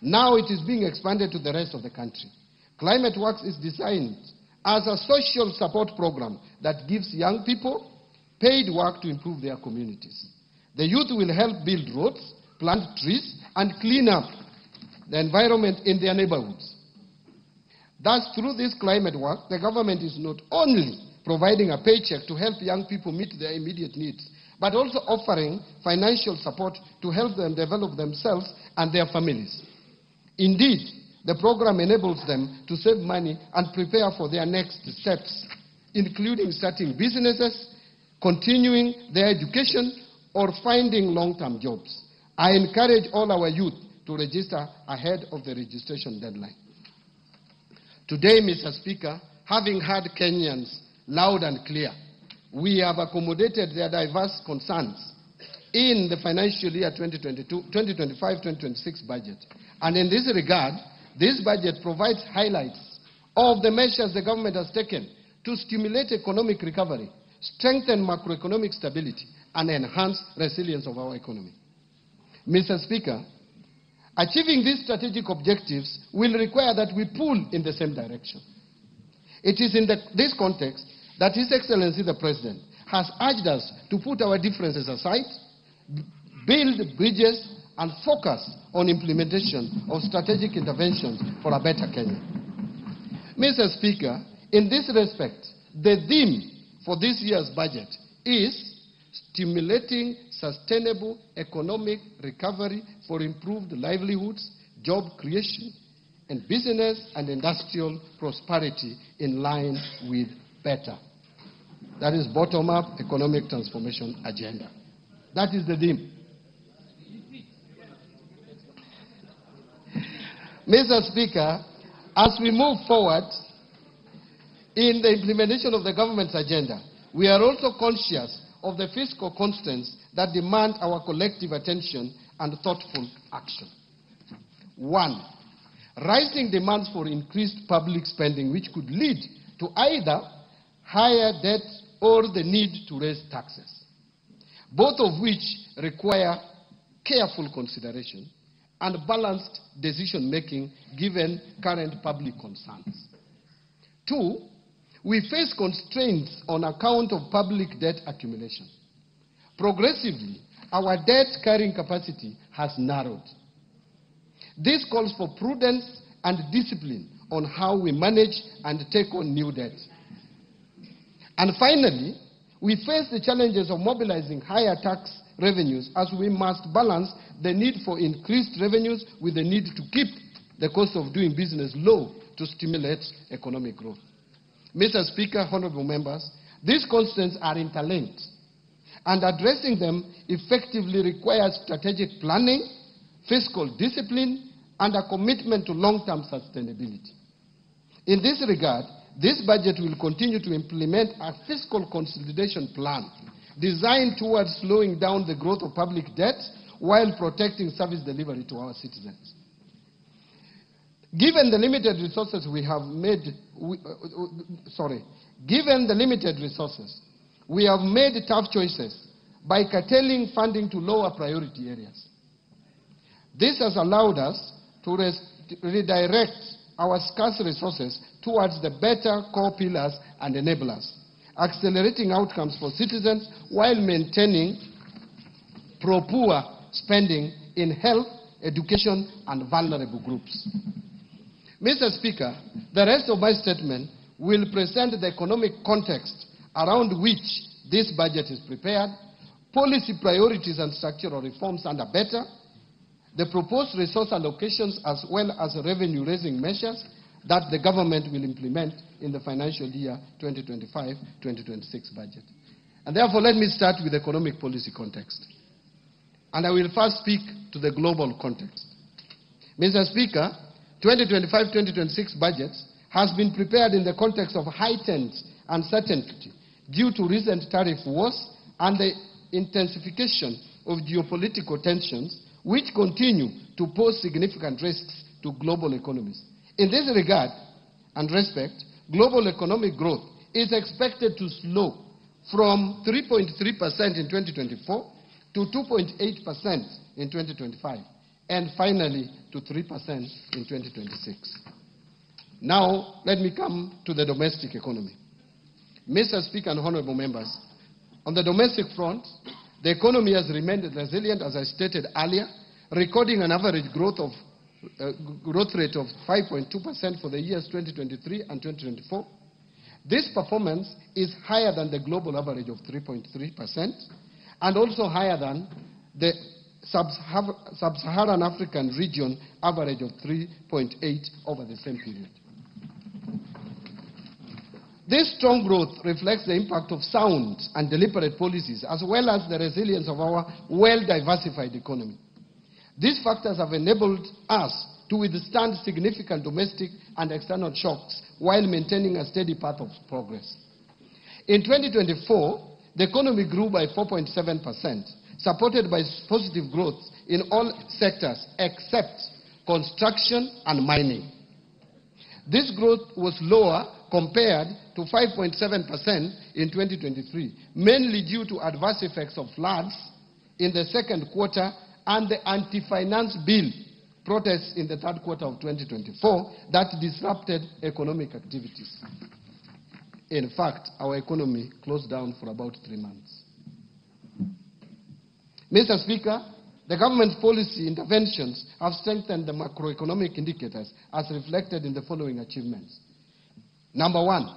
Now it is being expanded to the rest of the country. Climate Works is designed as a social support program that gives young people paid work to improve their communities. The youth will help build roads, plant trees, and clean up the environment in their neighborhoods. Thus, through this climate work, the government is not only providing a paycheck to help young people meet their immediate needs, but also offering financial support to help them develop themselves and their families. Indeed, the program enables them to save money and prepare for their next steps, including starting businesses, continuing their education, or finding long-term jobs. I encourage all our youth to register ahead of the registration deadline. Today, Mr. Speaker, having heard Kenyans loud and clear, we have accommodated their diverse concerns in the financial year 2025-2026 budget. And in this regard, this budget provides highlights of the measures the government has taken to stimulate economic recovery, strengthen macroeconomic stability, and enhance resilience of our economy. Mr. Speaker, achieving these strategic objectives will require that we pull in the same direction. It is in this context that His Excellency the President has urged us to put our differences aside, build bridges, and focus on implementation of strategic interventions for a better Kenya. Mr. Speaker, in this respect, the theme for this year's budget is stimulating sustainable economic recovery for improved livelihoods, job creation, and business and industrial prosperity in line with better. That is bottom-up economic transformation agenda. That is the theme. Mr. Speaker, as we move forward in the implementation of the government's agenda, we are also conscious of the fiscal constraints that demand our collective attention and thoughtful action. 1, rising demands for increased public spending, which could lead to either higher debt or the need to raise taxes, both of which require careful consideration and balanced decision-making given current public concerns. 2, we face constraints on account of public debt accumulation. Progressively, our debt carrying capacity has narrowed. This calls for prudence and discipline on how we manage and take on new debt. And finally, we face the challenges of mobilizing higher tax revenues, as we must balance the need for increased revenues with the need to keep the cost of doing business low to stimulate economic growth. Mr. Speaker, honorable members, these constraints are interlinked, and addressing them effectively requires strategic planning, fiscal discipline, and a commitment to long-term sustainability. In this regard, this budget will continue to implement a fiscal consolidation plan designed towards slowing down the growth of public debt while protecting service delivery to our citizens. Given the limited resources we have made, given the limited resources, we have made tough choices by curtailing funding to lower priority areas. This has allowed us to redirect our scarce resources towards the better core pillars and enablers, accelerating outcomes for citizens while maintaining pro-poor spending in health, education, and vulnerable groups. Mr. Speaker, the rest of my statement will present the economic context around which this budget is prepared, policy priorities and structural reforms under BETTER, the proposed resource allocations as well as revenue-raising measures that the government will implement in the financial year 2025-2026 budget. And therefore, let me start with economic policy context. And I will first speak to the global context. Mr. Speaker, 2025-2026 budget has been prepared in the context of heightened uncertainty due to recent tariff wars and the intensification of geopolitical tensions, which continue to pose significant risks to global economies. In this regard and respect, global economic growth is expected to slow from 3.3% in 2024 to 2.8% in 2025, and finally to 3% in 2026. Now, let me come to the domestic economy. Mr. Speaker and honorable members, on the domestic front, the economy has remained resilient, as I stated earlier, recording an average growth rate of 5.2% for the years 2023 and 2024. This performance is higher than the global average of 3.3% and also higher than the Sub-Saharan African region average of 3.8 over the same period. This strong growth reflects the impact of sound and deliberate policies, as well as the resilience of our well-diversified economy. These factors have enabled us to withstand significant domestic and external shocks while maintaining a steady path of progress. In 2024, the economy grew by 4.7%, supported by positive growth in all sectors except construction and mining. This growth was lower compared to 5.7% in 2023, mainly due to adverse effects of floods in the second quarter and the anti-finance bill protests in the third quarter of 2024 that disrupted economic activities. In fact, our economy closed down for about 3 months. Mr. Speaker, the government's policy interventions have strengthened the macroeconomic indicators as reflected in the following achievements. Number one,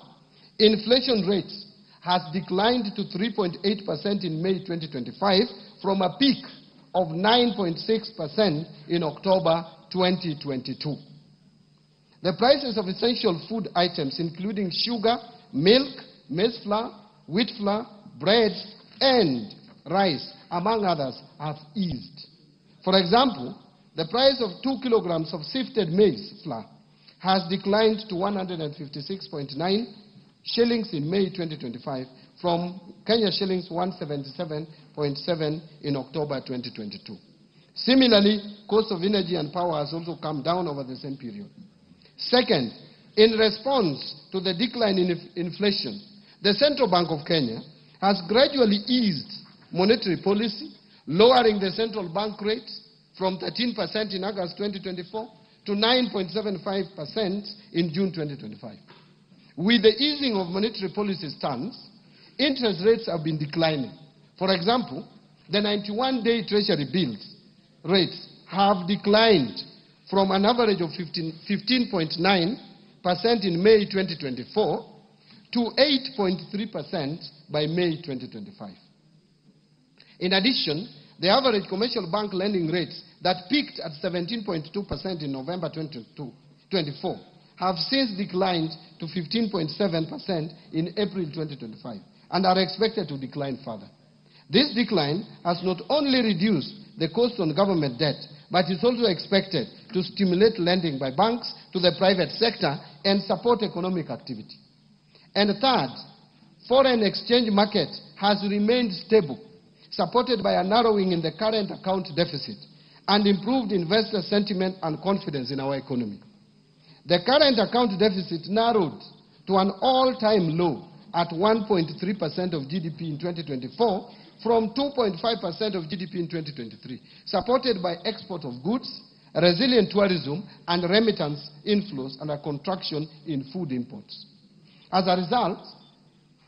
inflation rates has declined to 3.8% in May 2025 from a peak of 9.6% in October 2022. The prices of essential food items, including sugar, milk, maize flour, wheat flour, bread, and rice, among others, have eased. For example, the price of 2 kilograms of sifted maize flour has declined to 156.9 shillings in May 2025 from Kenya shillings 177.7 in October 2022. Similarly, cost of energy and power has also come down over the same period. Second, in response to the decline in inflation, the Central Bank of Kenya has gradually eased monetary policy, lowering the central bank rate from 13% in August 2024 to 9.75% in June 2025. With the easing of monetary policy stance, interest rates have been declining. For example, the 91-day Treasury bills rates have declined from an average of 15.9% in May 2024 to 8.3% by May 2025. In addition, the average commercial bank lending rates that peaked at 17.2% in November 2024 have since declined to 15.7% in April 2025 and are expected to decline further. This decline has not only reduced the cost on government debt, but is also expected to stimulate lending by banks to the private sector and support economic activity. And third, foreign exchange market has remained stable, supported by a narrowing in the current account deficit and improved investor sentiment and confidence in our economy. The current account deficit narrowed to an all-time low at 1.3% of GDP in 2024 from 2.5% of GDP in 2023, supported by export of goods, resilient tourism, and remittance inflows, and a contraction in food imports. As a result,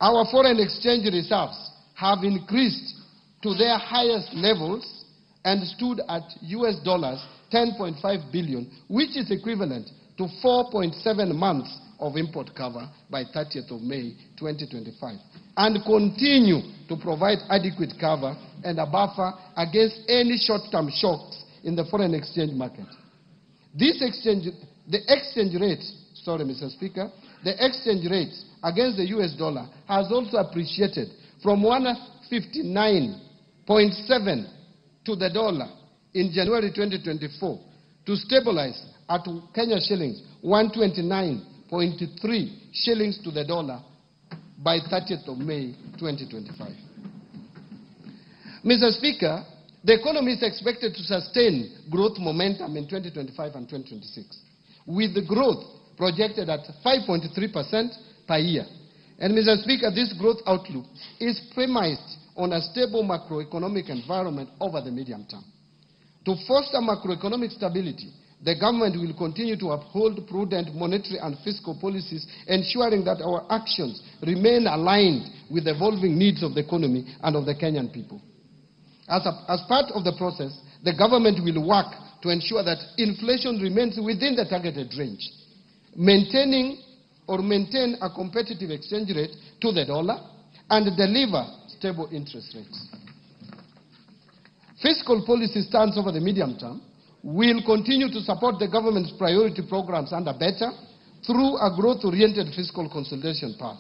our foreign exchange reserves have increased to their highest levels and stood at US dollars 10.5 billion, which is equivalent to 4.7 months of import cover by 30th of May 2025, and continue to provide adequate cover and a buffer against any short-term shocks in the foreign exchange market. The exchange rate, sorry, Mr. Speaker, the exchange rate against the US dollar has also appreciated from 159.7 to the dollar in January 2024 to stabilize at Kenya shillings 129.3 shillings to the dollar by 30th of May 2025. Mr. Speaker, the economy is expected to sustain growth momentum in 2025 and 2026, with the growth projected at 5.3% per year. And Mr. Speaker, this growth outlook is premised on a stable macroeconomic environment over the medium term. To foster macroeconomic stability, the government will continue to uphold prudent monetary and fiscal policies, ensuring that our actions remain aligned with the evolving needs of the economy and of the Kenyan people. As part of the process, the government will work to ensure that inflation remains within the targeted range, maintain a competitive exchange rate to the dollar, and deliver stable interest rates. Fiscal policy stance over the medium term will continue to support the government's priority programs under BETTER through a growth-oriented fiscal consolidation path.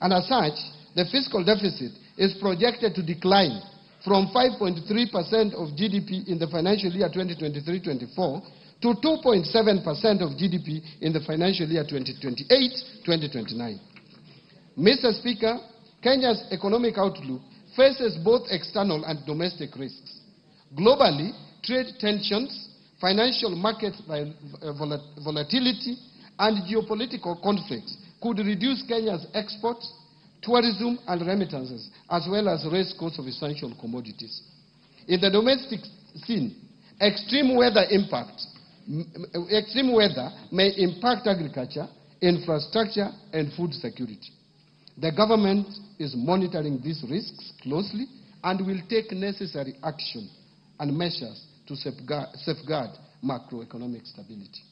And as such, the fiscal deficit is projected to decline from 5.3% of GDP in the financial year 2023-24 to 2.7% of GDP in the financial year 2028-2029. Mr. Speaker, Kenya's economic outlook faces both external and domestic risks. Globally, trade tensions, financial market volatility, and geopolitical conflicts could reduce Kenya's exports, tourism, and remittances, as well as raise costs of essential commodities. In the domestic scene, extreme weather may impact agriculture, infrastructure, and food security. The government is monitoring these risks closely and will take necessary action and measures to safeguard macroeconomic stability.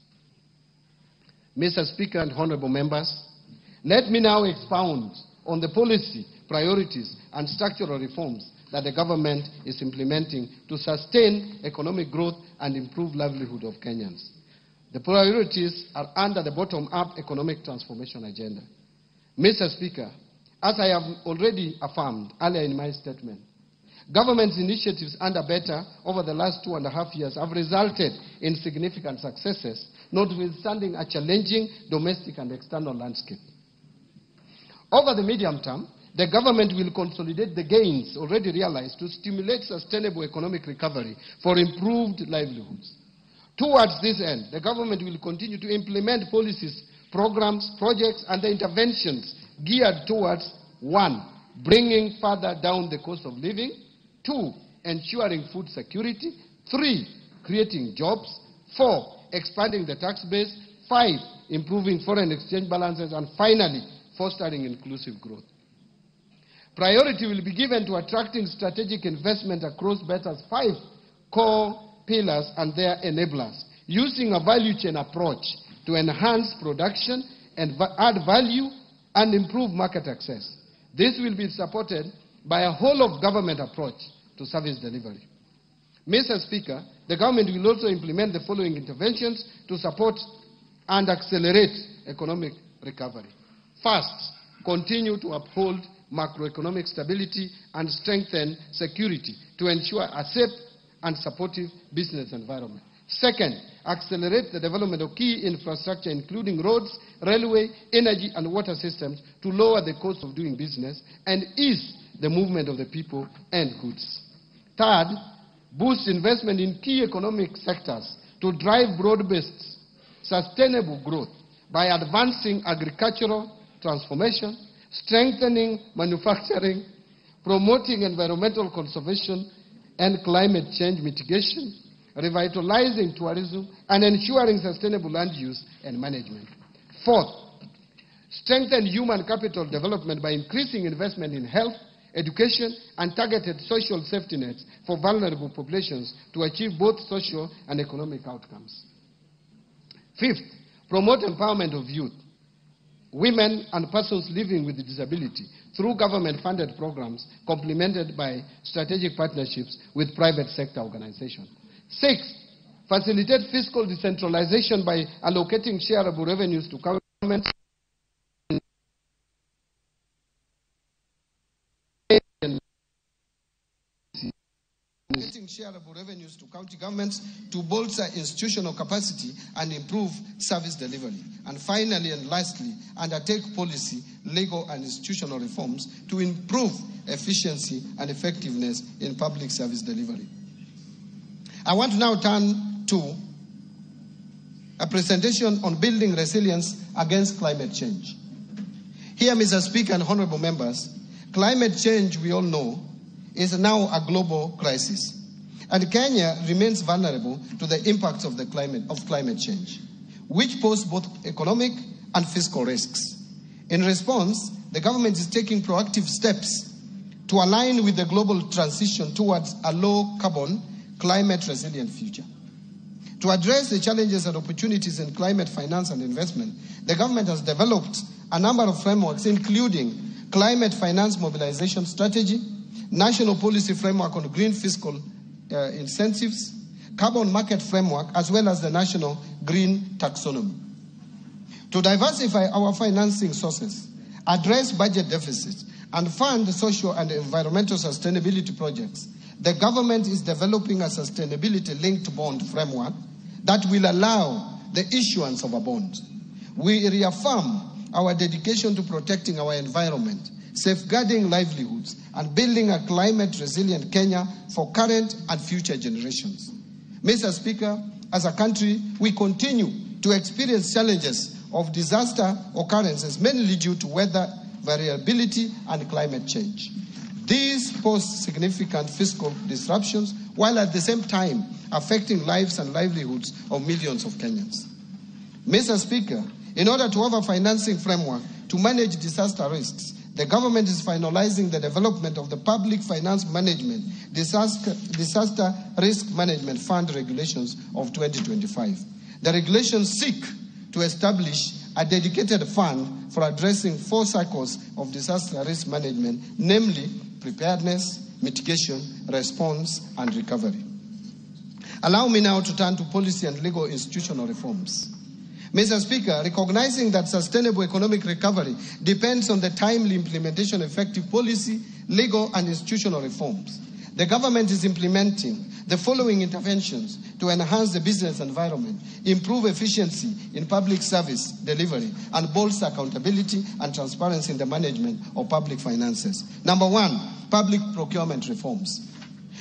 Mr. Speaker and honorable members, let me now expound on the policy priorities and structural reforms that the government is implementing to sustain economic growth and improve livelihood of Kenyans. The priorities are under the bottom-up economic transformation agenda. Mr. Speaker, as I have already affirmed earlier in my statement, government's initiatives under BETTER over the last 2.5 years have resulted in significant successes, notwithstanding a challenging domestic and external landscape. Over the medium term, the government will consolidate the gains already realized to stimulate sustainable economic recovery for improved livelihoods. Towards this end, the government will continue to implement policies, programs, projects, and the interventions geared towards 1, bringing further down the cost of living, 2, ensuring food security, 3, creating jobs, 4, expanding the tax base, 5, improving foreign exchange balances, and finally, fostering inclusive growth. Priority will be given to attracting strategic investment across BETTER's 5 core pillars and their enablers, using a value chain approach to enhance production and add value and improve market access. This will be supported by a whole-of-government approach to service delivery. Mr. Speaker, the government will also implement the following interventions to support and accelerate economic recovery. First, continue to uphold macroeconomic stability and strengthen security to ensure a safe and supportive business environment. Second, accelerate the development of key infrastructure, including roads, railway, energy, and water systems, to lower the cost of doing business and ease the movement of the people and goods. Third, boost investment in key economic sectors to drive broad-based, sustainable growth by advancing agricultural transformation, strengthening manufacturing, promoting environmental conservation and climate change mitigation, revitalizing tourism, and ensuring sustainable land use and management. Fourth, strengthen human capital development by increasing investment in health, education, and targeted social safety nets for vulnerable populations to achieve both social and economic outcomes. Fifth, promote empowerment of youth, women, and persons living with disability through government-funded programs complemented by strategic partnerships with private sector organizations. Sixth, facilitate fiscal decentralization by allocating shareable revenues to government shareable revenues to county governments to bolster institutional capacity and improve service delivery. And finally and lastly, undertake policy, legal and institutional reforms to improve efficiency and effectiveness in public service delivery. I want to now turn to a presentation on building resilience against climate change. Here, Mr. Speaker and honorable members, climate change, we all know, is now a global crisis. And Kenya remains vulnerable to the impacts of climate change, which pose both economic and fiscal risks. In response, the government is taking proactive steps to align with the global transition towards a low-carbon, climate-resilient future. To address the challenges and opportunities in climate finance and investment, the government has developed a number of frameworks, including Climate Finance Mobilization Strategy, National Policy Framework on Green Fiscal Incentives, Carbon Market Framework, as well as the National Green Taxonomy. To diversify our financing sources, address budget deficits, and fund social and environmental sustainability projects, the government is developing a sustainability-linked bond framework that will allow the issuance of a bond. We reaffirm our dedication to protecting our environment, safeguarding livelihoods, and building a climate-resilient Kenya for current and future generations. Mr. Speaker, as a country, we continue to experience challenges of disaster occurrences, mainly due to weather variability and climate change. These pose significant fiscal disruptions, while at the same time affecting lives and livelihoods of millions of Kenyans. Mr. Speaker, in order to have a financing framework to manage disaster risks, the government is finalizing the development of the Public Finance Management Disaster Risk Management Fund Regulations of 2025. The regulations seek to establish a dedicated fund for addressing 4 cycles of disaster risk management, namely preparedness, mitigation, response, and recovery. Allow me now to turn to policy and legal institutional reforms. Mr. Speaker, recognizing that sustainable economic recovery depends on the timely implementation of effective policy, legal, and institutional reforms, the government is implementing the following interventions to enhance the business environment, improve efficiency in public service delivery, and bolster accountability and transparency in the management of public finances. Number 1, public procurement reforms.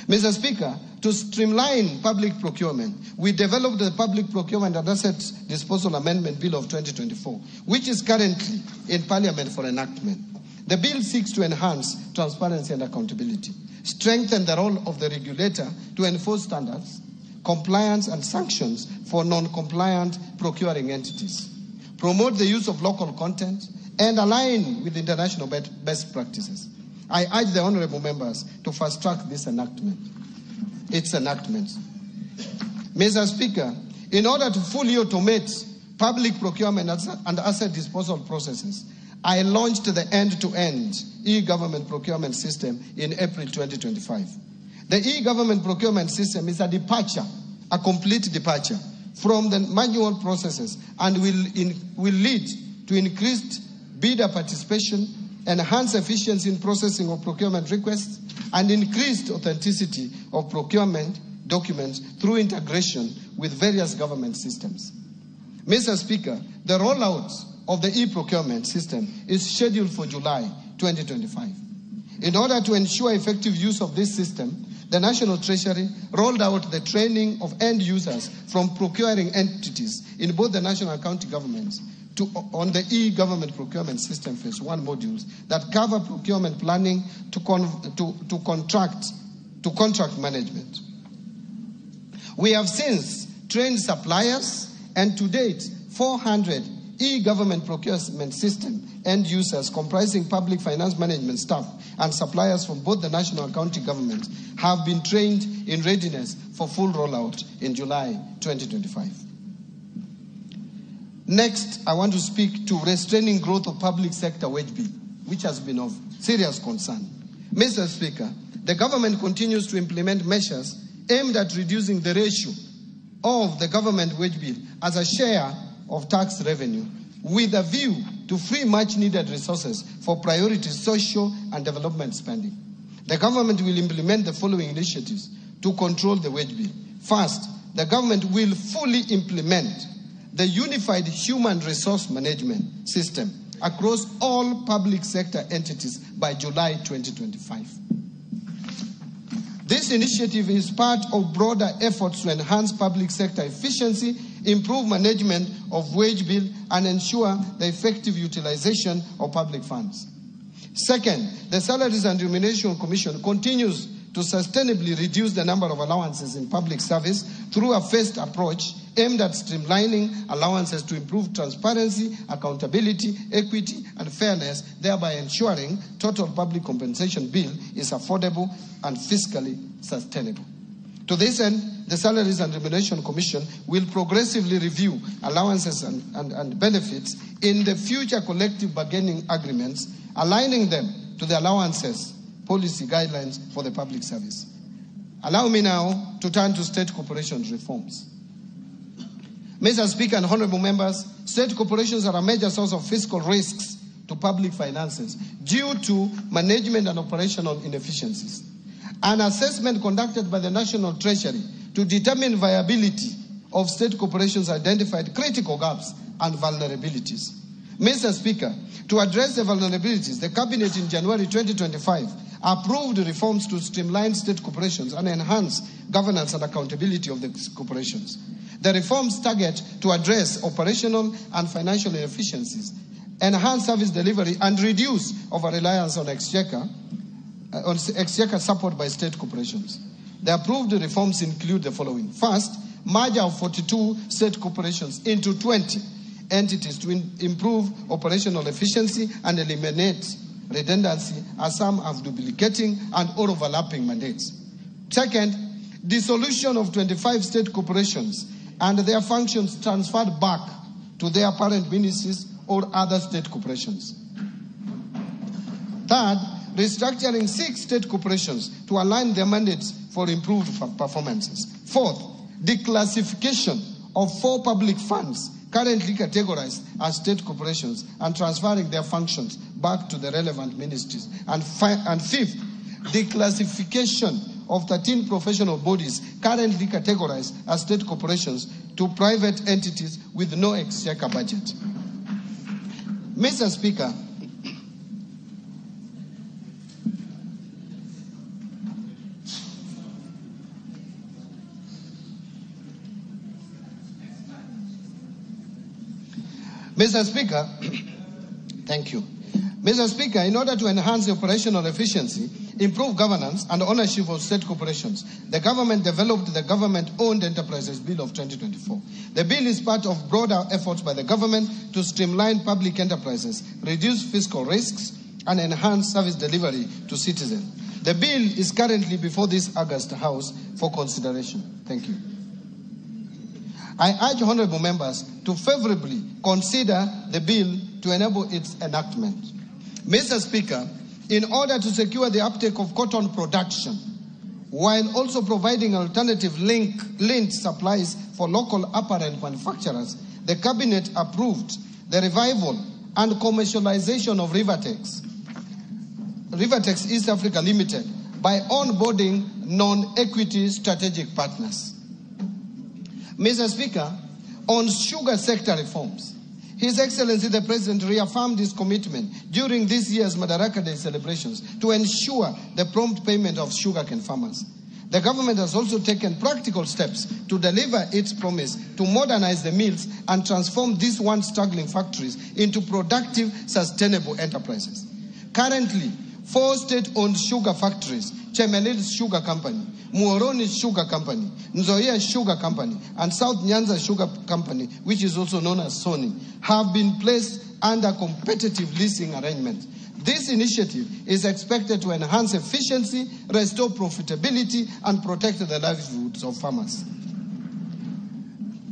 Mr. Speaker, to streamline public procurement, we developed the Public Procurement and Asset Disposal Amendment Bill of 2024, which is currently in Parliament for enactment. The bill seeks to enhance transparency and accountability, strengthen the role of the regulator to enforce standards, compliance and sanctions for non-compliant procuring entities, promote the use of local content, and align with international best practices. I urge the honourable members to fast-track this enactment. Its enactment. Mr. Speaker, in order to fully automate public procurement and asset disposal processes, I launched the end-to-end e-government procurement system in April 2025. The e-government procurement system is a departure, a complete departure from the manual processes and will lead to increased bidder participation, enhanced efficiency in processing of procurement requests, and increased authenticity of procurement documents through integration with various government systems. Mr. Speaker, the rollout of the e-procurement system is scheduled for July 2025. In order to ensure effective use of this system, the National Treasury rolled out the training of end users from procuring entities in both the national and county governments on the e-government procurement system phase 1 modules that cover procurement planning to contract management. We have since trained suppliers, and to date, 400 e-government procurement system end users comprising public finance management staff and suppliers from both the national and county governments have been trained in readiness for full rollout in July 2025. Next, I want to speak to restraining growth of public sector wage bill, which has been of serious concern. Mr. Speaker, the government continues to implement measures aimed at reducing the ratio of the government wage bill as a share of tax revenue, with a view to free much needed resources for priority social and development spending. The government will implement the following initiatives to control the wage bill. First, the government will fully implement the unified human resource management system across all public sector entities by July 2025. This initiative is part of broader efforts to enhance public sector efficiency, improve management of wage bill, and ensure the effective utilization of public funds. Second, the Salaries and Remuneration Commission continues to sustainably reduce the number of allowances in public service through a phased approach aimed at streamlining allowances to improve transparency, accountability, equity, and fairness, thereby ensuring total public compensation bill is affordable and fiscally sustainable. To this end, the Salaries and Remuneration Commission will progressively review allowances and benefits in the future collective bargaining agreements, aligning them to the allowances policy guidelines for the public service. Allow me now to turn to state corporations reforms. Mr. Speaker and honorable members, state corporations are a major source of fiscal risks to public finances due to management and operational inefficiencies. An assessment conducted by the National Treasury to determine viability of state corporations identified critical gaps and vulnerabilities. Mr. Speaker, to address the vulnerabilities, the Cabinet in January 2025 approved reforms to streamline state corporations and enhance governance and accountability of the corporations. The reforms target to address operational and financial inefficiencies, enhance service delivery, and reduce over-reliance on exchequer support by state corporations. The approved reforms include the following. First, merger of 42 state corporations into 20 entities to improve operational efficiency and eliminate redundancy, as some have duplicating and overlapping mandates. Second, dissolution of 25 state corporations and their functions transferred back to their parent ministries or other state corporations. Third, restructuring 6 state corporations to align their mandates for improved performances. Fourth, declassification of 4 public funds currently categorized as state corporations and transferring their functions back to the relevant ministries. And fifth, declassification of 13 professional bodies currently categorized as state corporations to private entities with no exchequer budget. Mr. Speaker, thank you. Mr. Speaker, in order to enhance operational efficiency, improve governance and ownership of state corporations, the government developed the Government-Owned Enterprises Bill of 2024. The bill is part of broader efforts by the government to streamline public enterprises, reduce fiscal risks, and enhance service delivery to citizens. The bill is currently before this August House for consideration. Thank you. I urge honorable members to favorably consider the bill to enable its enactment. Mr. Speaker, in order to secure the uptake of cotton production, While also providing alternative lint supplies for local apparel manufacturers, the Cabinet approved the revival and commercialization of Rivertex East Africa Limited, by onboarding non-equity strategic partners. Mr. Speaker, on sugar sector reforms, His Excellency the President reaffirmed his commitment during this year's Madaraka Day celebrations to ensure the prompt payment of sugarcane farmers. The government has also taken practical steps to deliver its promise to modernize the mills and transform these once struggling factories into productive, sustainable enterprises. Currently, 4 state-owned sugar factories, Chemelil Sugar Company, Muhoroni Sugar Company, Nzoia Sugar Company, and South Nyanza Sugar Company, which is also known as Sony, have been placed under competitive leasing arrangements. This initiative is expected to enhance efficiency, restore profitability, and protect the livelihoods of farmers.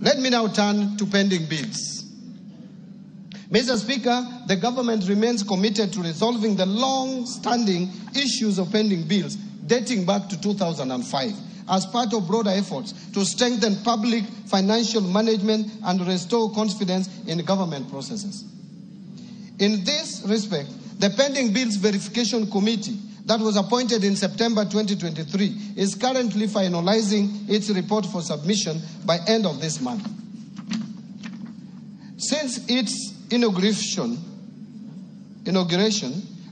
Let me now turn to pending bills. Mr. Speaker, the government remains committed to resolving the long-standing issues of pending bills dating back to 2005 as part of broader efforts to strengthen public financial management and restore confidence in government processes. In this respect, the Pending Bills Verification Committee that was appointed in September 2023 is currently finalizing its report for submission by end of this month. Since its inauguration,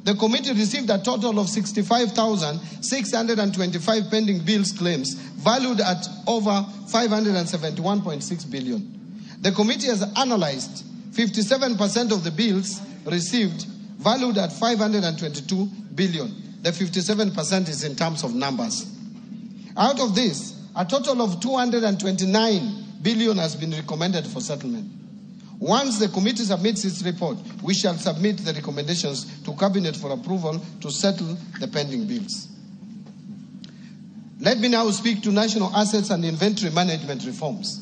the committee received a total of 65,625 pending bills claims valued at over 571.6 billion. The committee has analyzed 57% of the bills received valued at 522 billion. The 57% is in terms of numbers. Out of this, a total of 229 billion has been recommended for settlement. Once the committee submits its report, we shall submit the recommendations to Cabinet for approval to settle the pending bills. Let me now speak to national assets and inventory management reforms.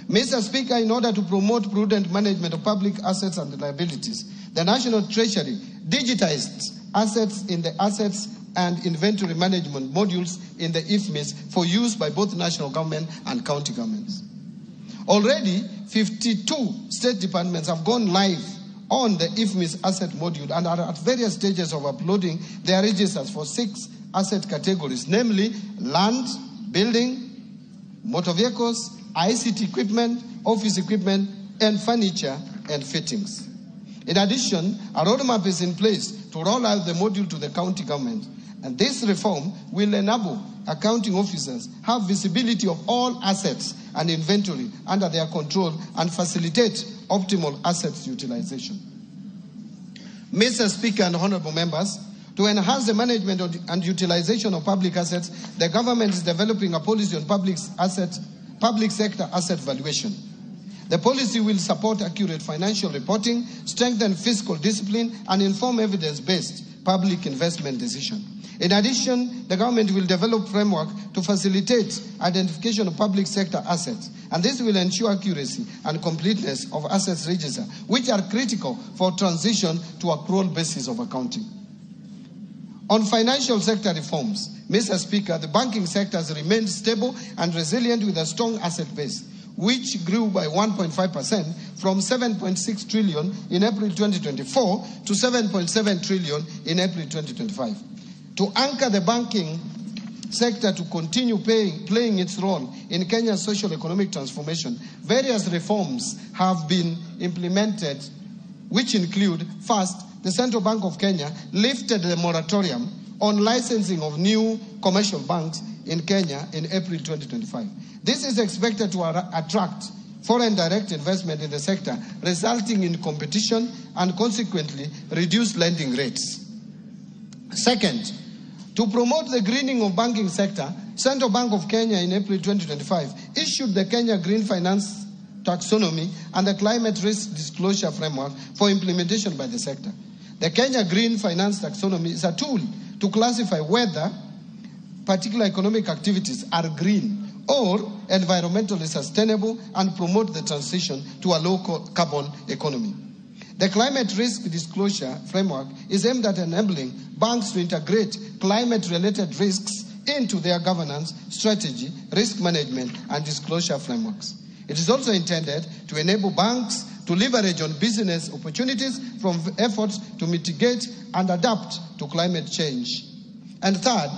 Mr. Speaker, in order to promote prudent management of public assets and liabilities, the National Treasury digitized assets in the Assets and Inventory Management modules in the IFMIS for use by both national government and county governments. Already, 52 state departments have gone live on the IFMIS asset module and are at various stages of uploading their registers for 6 asset categories, namely land, building, motor vehicles, ICT equipment, office equipment, and furniture and fittings. In addition, a roadmap is in place to roll out the module to the county government. And this reform will enable accounting officers have visibility of all assets and inventory under their control and facilitate optimal assets utilization. Mr. Speaker and honorable members, to enhance the management and utilization of public assets, the government is developing a policy on public sector asset valuation. The policy will support accurate financial reporting, strengthen fiscal discipline, and inform evidence-based public investment decision. In addition, the government will develop framework to facilitate identification of public sector assets, and this will ensure accuracy and completeness of assets register, which are critical for transition to accrual basis of accounting. On financial sector reforms, Mr. Speaker, the banking sector has remained stable and resilient with a strong asset base, which grew by 1.5% from 7.6 trillion in April 2024 to 7.7 trillion in April 2025. To anchor the banking sector to continue playing its role in Kenya's social economic transformation, various reforms have been implemented, which include, first, the Central Bank of Kenya lifted the moratorium on licensing of new commercial banks in Kenya in April 2025. This is expected to attract foreign direct investment in the sector, resulting in competition and consequently reduced lending rates. Second, to promote the greening of banking sector, Central Bank of Kenya in April 2025 issued the Kenya Green Finance Taxonomy and the Climate Risk Disclosure Framework for implementation by the sector. The Kenya Green Finance Taxonomy is a tool to classify whether particular economic activities are green or environmentally sustainable and promote the transition to a low-carbon economy. The Climate Risk Disclosure Framework is aimed at enabling banks to integrate climate-related risks into their governance strategy, risk management, and disclosure frameworks. It is also intended to enable banks to leverage on business opportunities from efforts to mitigate and adapt to climate change. And third,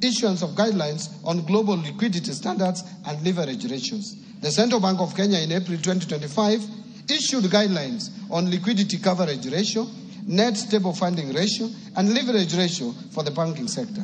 issuance of guidelines on global liquidity standards and leverage ratios. The Central Bank of Kenya in April 2025 issued guidelines on liquidity coverage ratio, net stable funding ratio, and leverage ratio for the banking sector.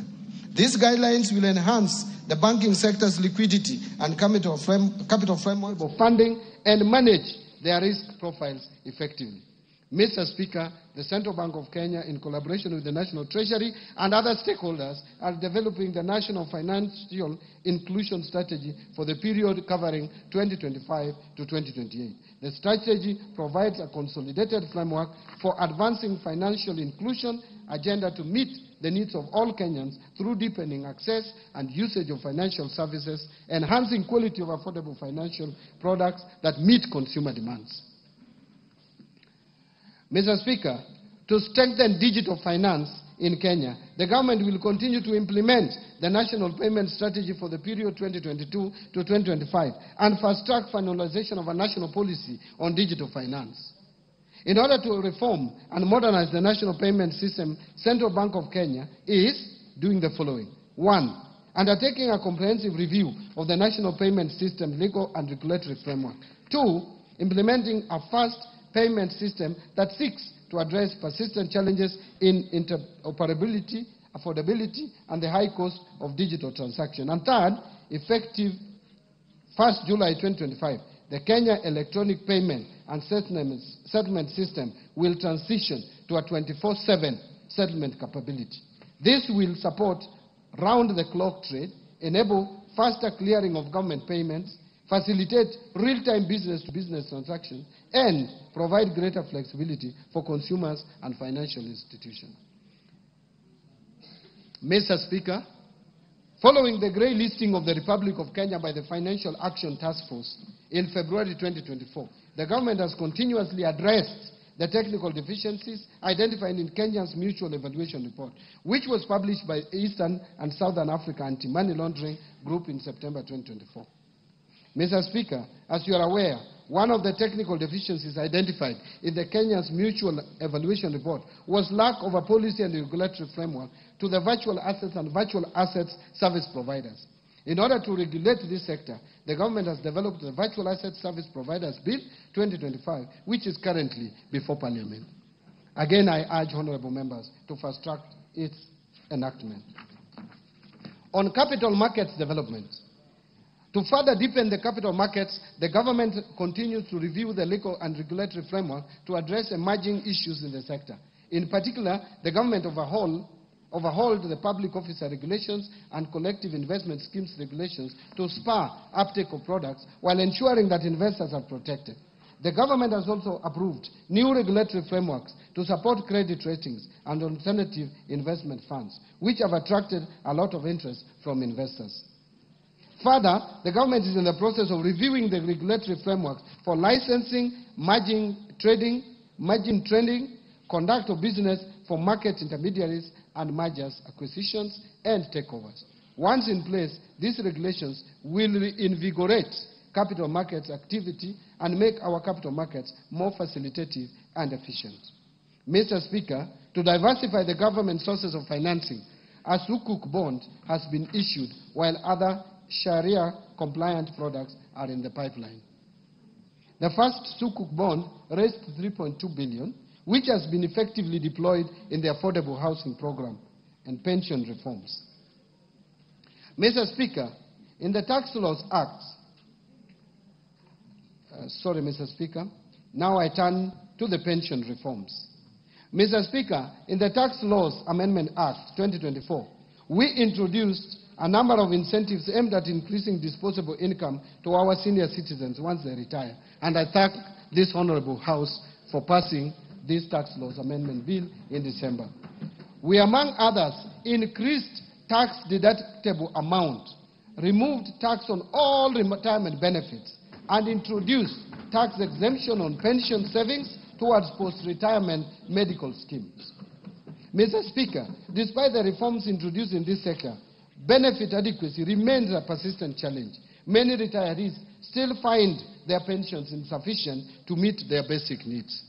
These guidelines will enhance the banking sector's liquidity and capital framework for funding and manage their risk profiles effectively. Mr. Speaker, the Central Bank of Kenya, in collaboration with the National Treasury and other stakeholders, are developing the National Financial Inclusion Strategy for the period covering 2025 to 2028. The strategy provides a consolidated framework for advancing financial inclusion agenda to meet the needs of all Kenyans through deepening access and usage of financial services, enhancing quality of affordable financial products that meet consumer demands. Mr. Speaker, to strengthen digital finance in Kenya, the government will continue to implement the National Payment Strategy for the period 2022 to 2025 and fast-track finalization of a national policy on digital finance. In order to reform and modernize the national payment system, Central Bank of Kenya is doing the following. 1, undertaking a comprehensive review of the national payment system legal and regulatory framework. 2, implementing a fast payment system that seeks to address persistent challenges in interoperability, affordability, and the high cost of digital transaction. And third, effective 1st July 2025, the Kenya Electronic Payment and Settlement System will transition to a 24/7 settlement capability. This will support round-the-clock trade, enable faster clearing of government payments, facilitate real-time business-to-business transactions, and provide greater flexibility for consumers and financial institutions. Mr. Speaker, following the grey listing of the Republic of Kenya by the Financial Action Task Force in February 2024, the government has continuously addressed the technical deficiencies identified in Kenya's Mutual Evaluation Report, which was published by Eastern and Southern Africa Anti-Money Laundering Group in September 2024. Mr. Speaker, as you are aware, one of the technical deficiencies identified in the Kenya's Mutual Evaluation Report was lack of a policy and regulatory framework to the virtual assets and virtual assets service providers. In order to regulate this sector, the government has developed the Virtual Asset Service Providers Bill 2025, which is currently before Parliament. Again, I urge honorable members to fast-track its enactment. On capital markets development, to further deepen the capital markets, the government continues to review the legal and regulatory framework to address emerging issues in the sector. In particular, the government overhauled the public officer regulations and collective investment schemes regulations to spur uptake of products while ensuring that investors are protected. The government has also approved new regulatory frameworks to support credit ratings and alternative investment funds, which have attracted a lot of interest from investors. Further, the government is in the process of reviewing the regulatory frameworks for licensing, margin trading, conduct of business for market intermediaries, and mergers, acquisitions, and takeovers. Once in place, these regulations will reinvigorate capital markets activity and make our capital markets more facilitative and efficient. Mr. Speaker, to diversify the government sources of financing, a Sukuk bond has been issued while other Sharia-compliant products are in the pipeline. The first Sukuk bond raised 3.2 billion, which has been effectively deployed in the affordable housing program and pension reforms. Mr. Speaker, in the Tax Laws Act, Mr. Speaker, now I turn to the pension reforms. Mr. Speaker, in the Tax Laws Amendment Act 2024, we introduced a number of incentives aimed at increasing disposable income to our senior citizens once they retire. And I thank this Honorable House for passing this Tax Laws Amendment Bill in December. We, among others, increased tax deductible amount, removed tax on all retirement benefits, and introduced tax exemption on pension savings towards post-retirement medical schemes. Mr. Speaker, despite the reforms introduced in this sector, Benefit adequacy remains a persistent challenge. Many retirees still find their pensions insufficient to meet their basic needs.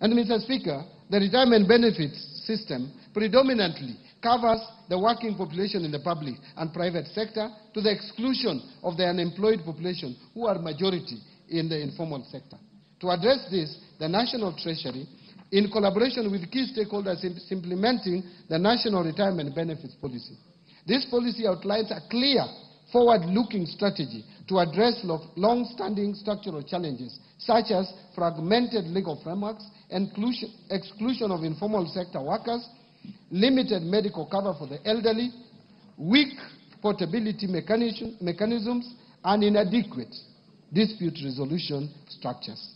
And Mr. Speaker, the retirement benefits system predominantly covers the working population in the public and private sector to the exclusion of the unemployed population, who are majority in the informal sector. To address this, the National Treasury, in collaboration with key stakeholders, is implementing the National Retirement Benefits Policy. This policy outlines a clear, forward-looking strategy to address long-standing structural challenges, such as fragmented legal frameworks, exclusion of informal sector workers, limited medical cover for the elderly, weak portability mechanisms, and inadequate dispute resolution structures.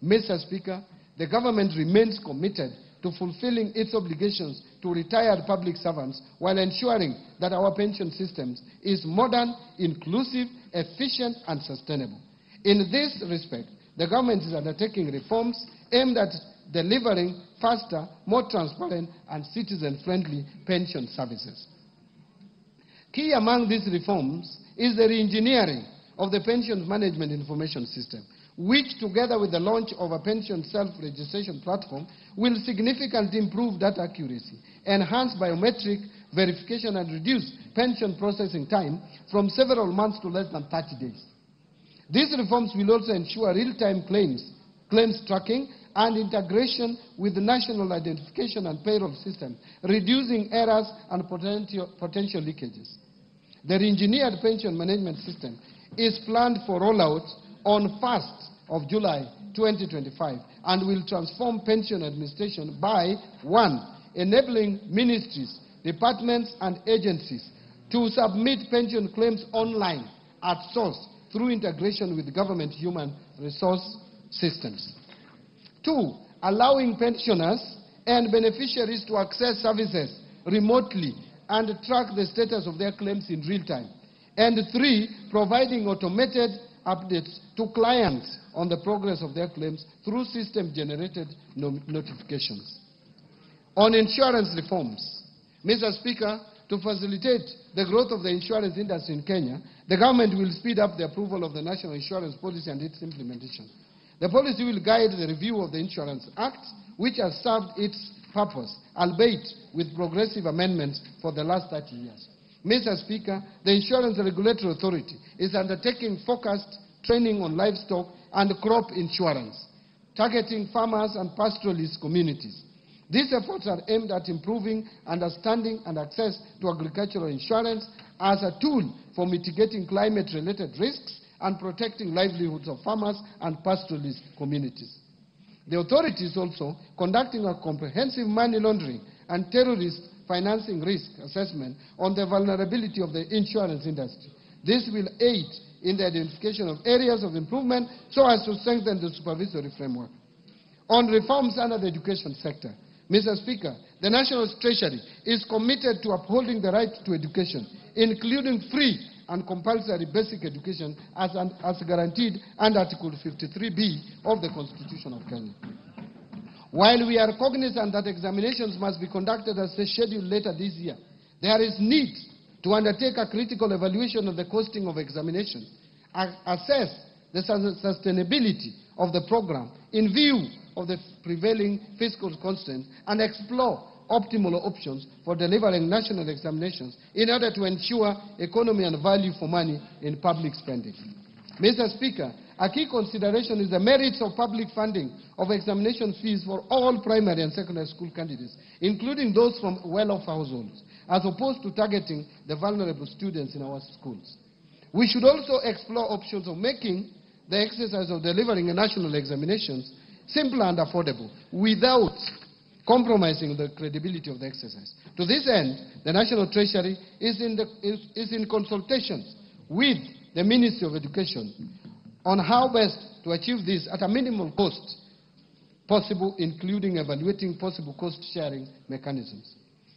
Mr. Speaker, the government remains committed to fulfilling its obligations to retired public servants while ensuring that our pension system is modern, inclusive, efficient, and sustainable. In this respect, the government is undertaking reforms aimed at delivering faster, more transparent, and citizen-friendly pension services. Key among these reforms is the re-engineering of the Pensions Management Information System, which, together with the launch of a pension self-registration platform, will significantly improve data accuracy, enhance biometric verification, and reduce pension processing time from several months to less than 30 days. These reforms will also ensure real-time claims tracking and integration with the national identification and payroll system, reducing errors and potential leakages. The re-engineered pension management system is planned for rollout on 1st of July 2025 and will transform pension administration by 1. Enabling ministries, departments and agencies to submit pension claims online at source through integration with government human resource systems. 2. Allowing pensioners and beneficiaries to access services remotely and track the status of their claims in real time. And 3, providing automated updates to clients on the progress of their claims through system-generated notifications. On insurance reforms, Mr. Speaker, to facilitate the growth of the insurance industry in Kenya, the government will speed up the approval of the National Insurance Policy and its implementation. The policy will guide the review of the Insurance Act, which has served its purpose, albeit with progressive amendments for the last 30 years. Mr. Speaker, the Insurance Regulatory Authority is undertaking focused training on livestock and crop insurance, targeting farmers and pastoralist communities. These efforts are aimed at improving understanding and access to agricultural insurance as a tool for mitigating climate-related risks and protecting livelihoods of farmers and pastoralist communities. The authority is also conducting a comprehensive money laundering and terrorist financing risk assessment on the vulnerability of the insurance industry. This will aid in the identification of areas of improvement so as to strengthen the supervisory framework. On reforms under the education sector, Mr. Speaker, the National Treasury is committed to upholding the right to education, including free and compulsory basic education as guaranteed under Article 53B of the Constitution of Kenya. While we are cognizant that examinations must be conducted as scheduled later this year, there is need to undertake a critical evaluation of the costing of examinations, assess the sustainability of the program in view of the prevailing fiscal constraints, and explore optimal options for delivering national examinations in order to ensure economy and value for money in public spending. Mr. Speaker, a key consideration is the merits of public funding of examination fees for all primary and secondary school candidates, including those from well-off households, as opposed to targeting the vulnerable students in our schools. We should also explore options of making the exercise of delivering a national examinations simpler and affordable without compromising the credibility of the exercise. To this end, the National Treasury is in consultations with the Ministry of Education on how best to achieve this at a minimal cost possible, including evaluating possible cost-sharing mechanisms.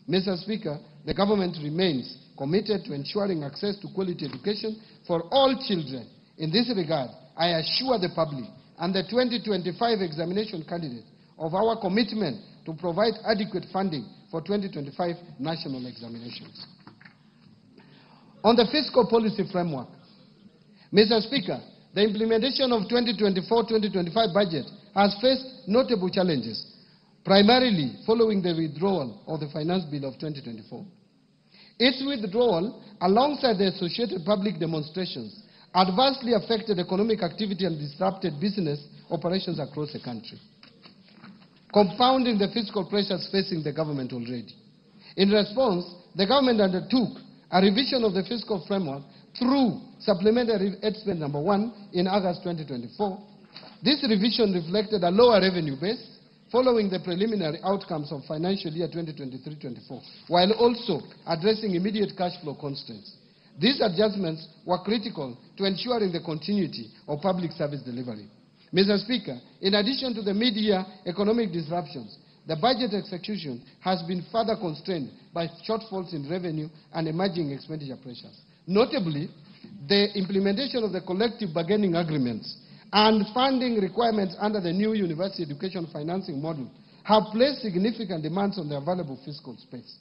Mr. Speaker, the government remains committed to ensuring access to quality education for all children. In this regard, I assure the public and the 2025 examination candidate of our commitment to provide adequate funding for 2025 national examinations. On the fiscal policy framework, Mr. Speaker, the implementation of 2024-2025 budget has faced notable challenges, primarily following the withdrawal of the Finance Bill of 2024. Its withdrawal, alongside the associated public demonstrations, adversely affected economic activity and disrupted business operations across the country, compounding the fiscal pressures facing the government already. In response, the government undertook a revision of the fiscal framework through Supplementary Estimate Number 1 in August 2024. This revision reflected a lower revenue base following the preliminary outcomes of financial year 2023-24, while also addressing immediate cash flow constraints. These adjustments were critical to ensuring the continuity of public service delivery. Mr. Speaker, in addition to the mid-year economic disruptions, the budget execution has been further constrained by shortfalls in revenue and emerging expenditure pressures. Notably, the implementation of the collective bargaining agreements and funding requirements under the new university education financing model have placed significant demands on the available fiscal space.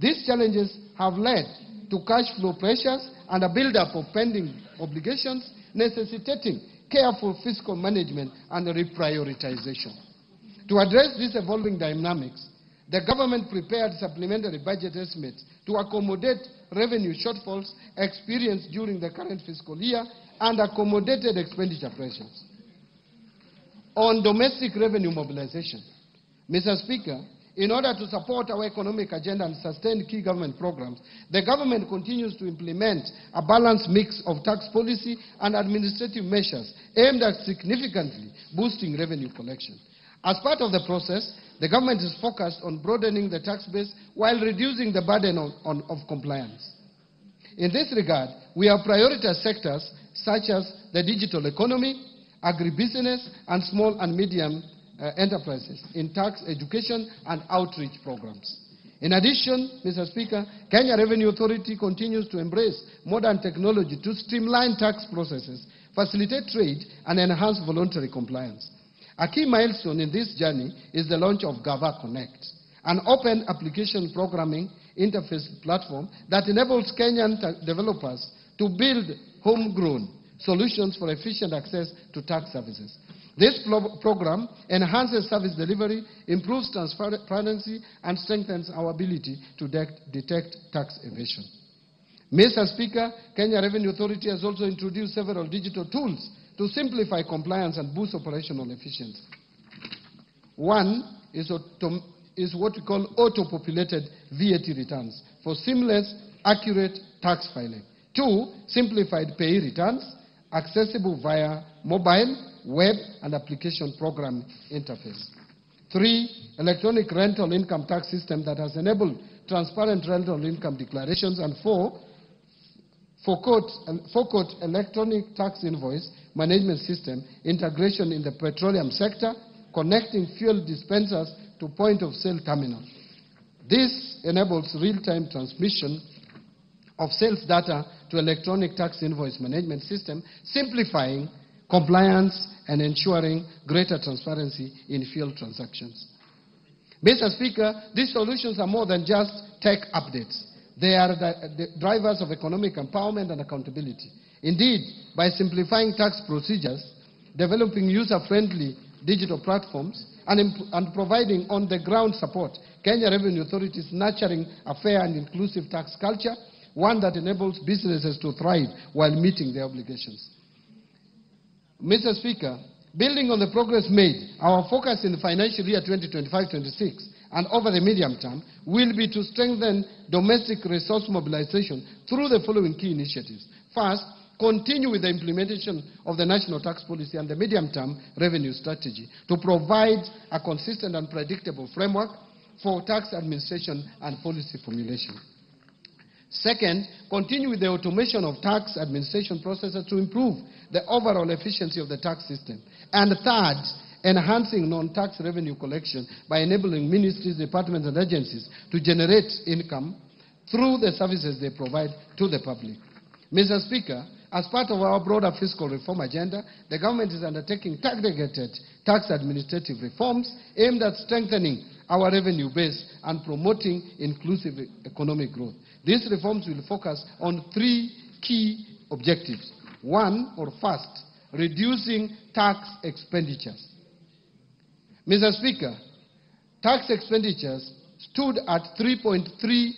These challenges have led to cash flow pressures and a buildup of pending obligations, necessitating careful fiscal management and reprioritization. To address these evolving dynamics, the government prepared supplementary budget estimates to accommodate revenue shortfalls experienced during the current fiscal year and accommodated expenditure pressures. On domestic revenue mobilization, Mr. Speaker, in order to support our economic agenda and sustain key government programs, the government continues to implement a balanced mix of tax policy and administrative measures aimed at significantly boosting revenue collection. As part of the process, the government is focused on broadening the tax base while reducing the burden of compliance. In this regard, we have prioritized sectors such as the digital economy, agribusiness, and small and medium enterprises in tax education and outreach programs. In addition, Mr. Speaker, Kenya Revenue Authority continues to embrace modern technology to streamline tax processes, facilitate trade, and enhance voluntary compliance. A key milestone in this journey is the launch of Gava Connect, an open application programming interface platform that enables Kenyan developers to build homegrown solutions for efficient access to tax services. This program enhances service delivery, improves transparency, and strengthens our ability to detect tax evasion. Mr. Speaker, Kenya Revenue Authority has also introduced several digital tools to simplify compliance and boost operational efficiency. One is what we call auto-populated VAT returns for seamless, accurate tax filing. Two, simplified pay returns, accessible via mobile, web, and application program interface. Three, electronic rental income tax system that has enabled transparent rental income declarations. And four, forecourt electronic tax invoice management system integration in the petroleum sector, connecting fuel dispensers to point-of-sale terminal. This enables real-time transmission of sales data to electronic tax invoice management system, simplifying compliance and ensuring greater transparency in fuel transactions. Mr. Speaker, these solutions are more than just tech updates. They are the drivers of economic empowerment and accountability. Indeed, by simplifying tax procedures, developing user-friendly digital platforms, and providing on-the-ground support, Kenya Revenue Authority is nurturing a fair and inclusive tax culture, one that enables businesses to thrive while meeting their obligations. Mr. Speaker, building on the progress made, our focus in the financial year 2025-26 and over the medium term will be to strengthen domestic resource mobilization through the following key initiatives. First, continue with the implementation of the national tax policy and the medium-term revenue strategy to provide a consistent and predictable framework for tax administration and policy formulation. Second, continue with the automation of tax administration processes to improve the overall efficiency of the tax system. And third, enhancing non-tax revenue collection by enabling ministries, departments, and agencies to generate income through the services they provide to the public. Mr. Speaker, as part of our broader fiscal reform agenda, the government is undertaking targeted tax administrative reforms aimed at strengthening our revenue base and promoting inclusive economic growth. These reforms will focus on three key objectives. One, or first, reducing tax expenditures. Mr. Speaker, tax expenditures stood at 3.38%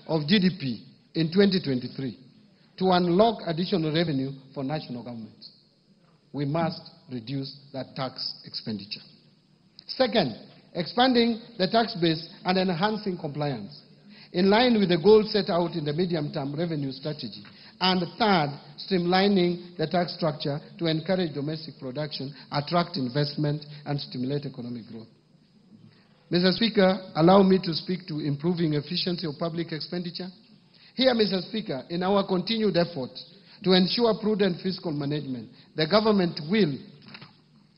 of GDP in 2023 to unlock additional revenue for national governments. We must reduce that tax expenditure. Second, expanding the tax base and enhancing compliance, in line with the goals set out in the medium-term revenue strategy. And third, streamlining the tax structure to encourage domestic production, attract investment, and stimulate economic growth. Mr. Speaker, allow me to speak to improving efficiency of public expenditure. Here, Mr. Speaker, in our continued effort to ensure prudent fiscal management, the government will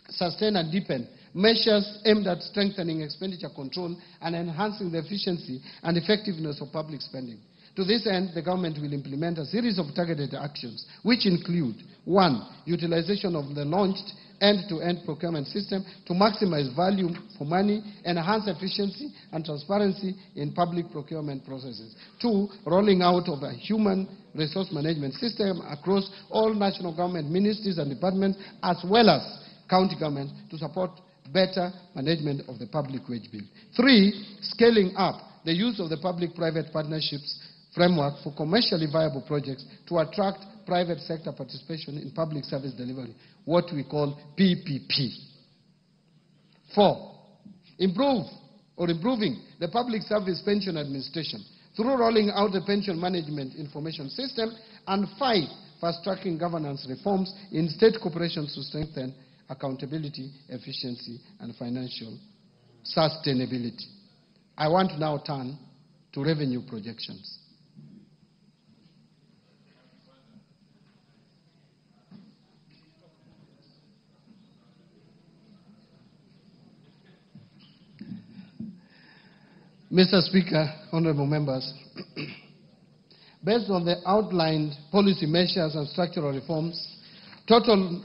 sustain and deepen measures aimed at strengthening expenditure control and enhancing the efficiency and effectiveness of public spending. To this end, the government will implement a series of targeted actions, which include: 1, utilization of the launched end-to-end procurement system to maximize value for money, enhance efficiency and transparency in public procurement processes. 2, rolling out of a human resource management system across all national government ministries and departments, as well as county governments, to support better management of the public wage bill. 3, scaling up the use of the public-private partnerships framework for commercially viable projects to attract private sector participation in public service delivery, what we call PPP. 4, improving the public service pension administration through rolling out the pension management information system. And 5, fast-tracking governance reforms in state corporations to strengthen accountability, efficiency, and financial sustainability. I want to now turn to revenue projections. Mr. Speaker, honorable members, based on the outlined policy measures and structural reforms, total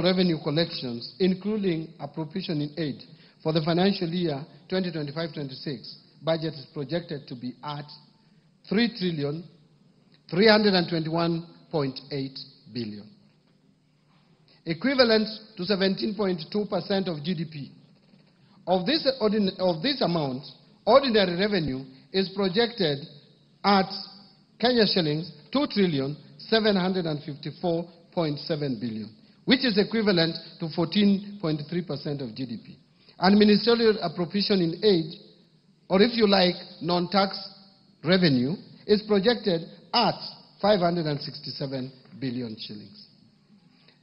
revenue collections, including appropriation in aid for the financial year 2025-26 budget, is projected to be at 3,321.8 billion, equivalent to 17.2% of GDP. Of this amount, ordinary revenue is projected at Kenya shillings 2,754.7 billion, which is equivalent to 14.3% of GDP. And ministerial appropriation in aid, or if you like, non-tax revenue, is projected at 567 billion shillings.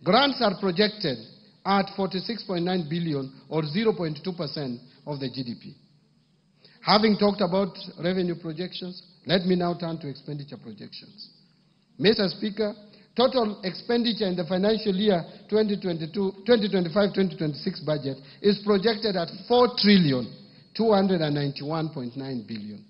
Grants are projected at 46.9 billion, or 0.2% of the GDP. Having talked about revenue projections, let me now turn to expenditure projections. Mr. Speaker, total expenditure in the financial year 2025-2026 budget is projected at 4,291.9 billion,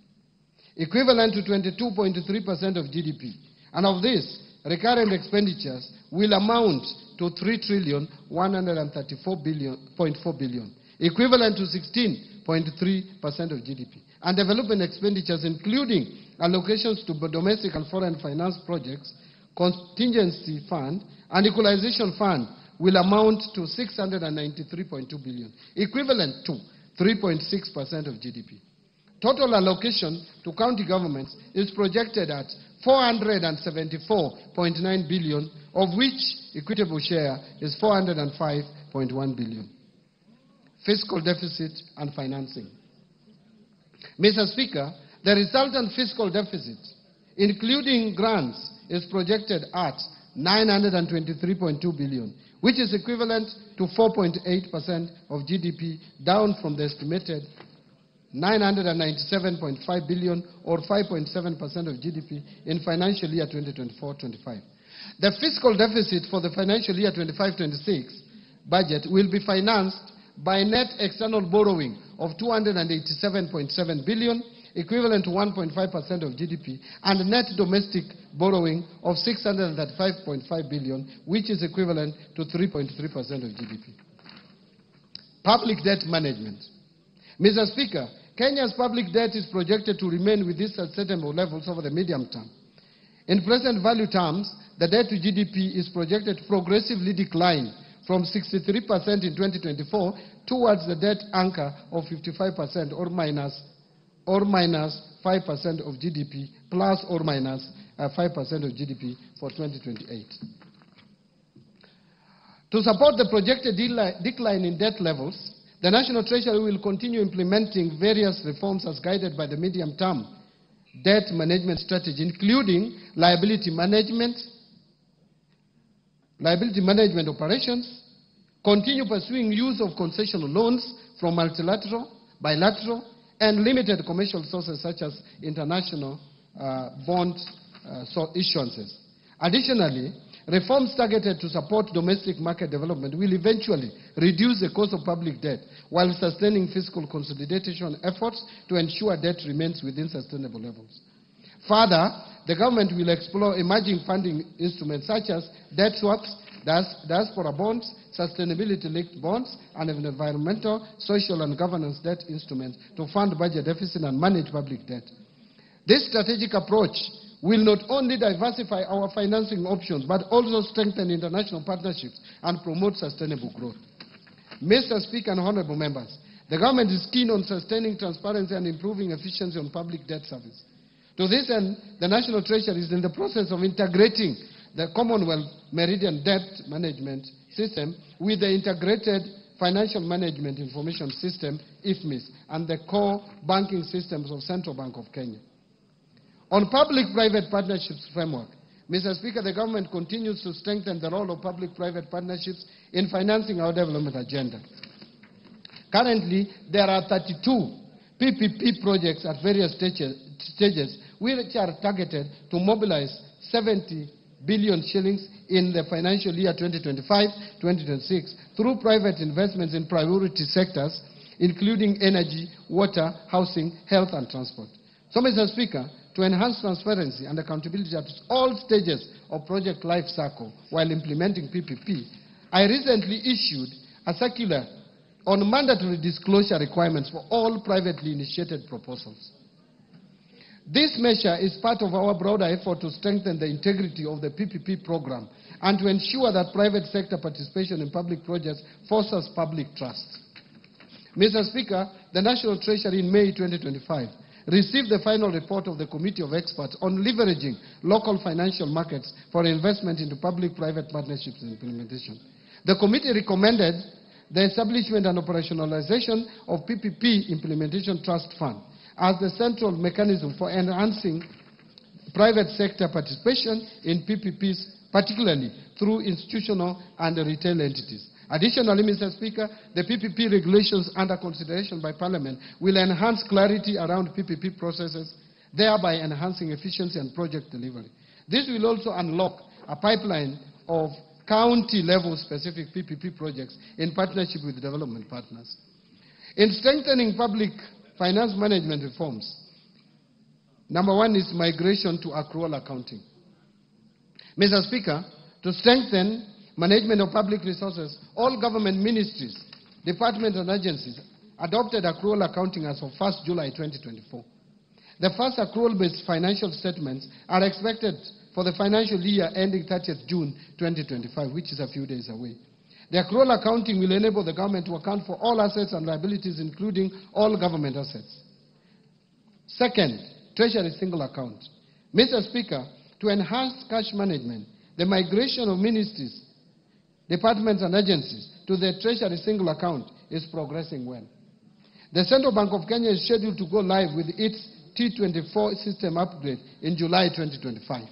equivalent to 22.3% of GDP. And of this, recurrent expenditures will amount to 3,134.4 billion, equivalent to 16.3% of GDP. And development expenditures, including allocations to domestic and foreign finance projects, contingency fund, and equalization fund, will amount to 693.2 billion, equivalent to 3.6% of GDP. Total allocation to county governments is projected at 474.9 billion, of which equitable share is 405.1 billion. Fiscal deficit and financing. Mr. Speaker, the resultant fiscal deficit, including grants, is projected at 923.2 billion, which is equivalent to 4.8% of GDP, down from the estimated 997.5 billion or 5.7% of GDP in financial year 2024-25. The fiscal deficit for the financial year 25-26 budget will be financed by net external borrowing of 287.7 billion, equivalent to 1.5% of GDP, and net domestic borrowing of 635.5 billion, which is equivalent to 3.3% of GDP. Public debt management. Mr. Speaker, Kenya's public debt is projected to remain within sustainable levels over the medium term. In present value terms, the debt to GDP is projected to progressively decline from 63% in 2024 towards the debt anchor of 55% or minus 5% of GDP, plus or minus 5% of GDP for 2028. To support the projected decline in debt levels, the National Treasury will continue implementing various reforms as guided by the medium-term debt management strategy, including liability management operations, continue pursuing use of concessional loans from multilateral, bilateral, and limited commercial sources such as international bond issuances. Additionally, reforms targeted to support domestic market development will eventually reduce the cost of public debt while sustaining fiscal consolidation efforts to ensure debt remains within sustainable levels. Further, the government will explore emerging funding instruments such as debt swaps, diaspora bonds, sustainability-linked bonds, and environmental, social, and governance debt instruments to fund budget deficit and manage public debt. This strategic approach will not only diversify our financing options, but also strengthen international partnerships and promote sustainable growth. Mr. Speaker and honorable members, the government is keen on sustaining transparency and improving efficiency on public debt service. To this end, the National Treasury is in the process of integrating the Commonwealth Meridian Debt Management System with the Integrated Financial Management Information System, IFMIS, and the core banking systems of Central Bank of Kenya. On public-private partnerships framework, Mr. Speaker, the government continues to strengthen the role of public-private partnerships in financing our development agenda. Currently, there are 32 PPP projects at various stages which are targeted to mobilize 70 billion shillings in the financial year 2025-2026 through private investments in priority sectors, including energy, water, housing, health, and transport. So, Mr. Speaker, to enhance transparency and accountability at all stages of project life cycle while implementing PPP, I recently issued a circular on mandatory disclosure requirements for all privately initiated proposals. This measure is part of our broader effort to strengthen the integrity of the PPP program and to ensure that private sector participation in public projects fosters public trust. Mr. Speaker, the National Treasury in May 2025 received the final report of the Committee of Experts on leveraging local financial markets for investment into public-private partnerships and implementation. The committee recommended the establishment and operationalization of PPP Implementation Trust Fund as the central mechanism for enhancing private sector participation in PPPs, particularly through institutional and retail entities. Additionally, Mr. Speaker, the PPP regulations under consideration by Parliament will enhance clarity around PPP processes, thereby enhancing efficiency and project delivery. This will also unlock a pipeline of county-level specific PPP projects in partnership with development partners. In strengthening public finance management reforms, number one is migration to accrual accounting. Mr. Speaker, to strengthen management of public resources, all government ministries, departments and agencies adopted accrual accounting as of 1st July 2024. The first accrual-based financial statements are expected for the financial year ending 30th June 2025, which is a few days away. The accrual accounting will enable the government to account for all assets and liabilities, including all government assets. Second, Treasury single account. Mr. Speaker, to enhance cash management, the migration of ministries, departments and agencies to the Treasury single account is progressing well. The Central Bank of Kenya is scheduled to go live with its T24 system upgrade in July 2025.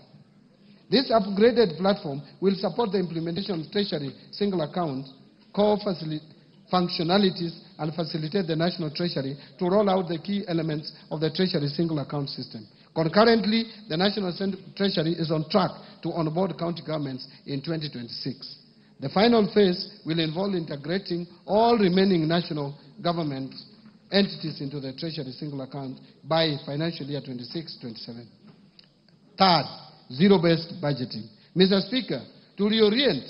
This upgraded platform will support the implementation of Treasury single account, core functionalities, and facilitate the National Treasury to roll out the key elements of the Treasury single account system. Concurrently, the National Treasury is on track to onboard county governments in 2026. The final phase will involve integrating all remaining national government entities into the Treasury single account by financial year 26-27. Third, zero-based budgeting. Mr. Speaker, to reorient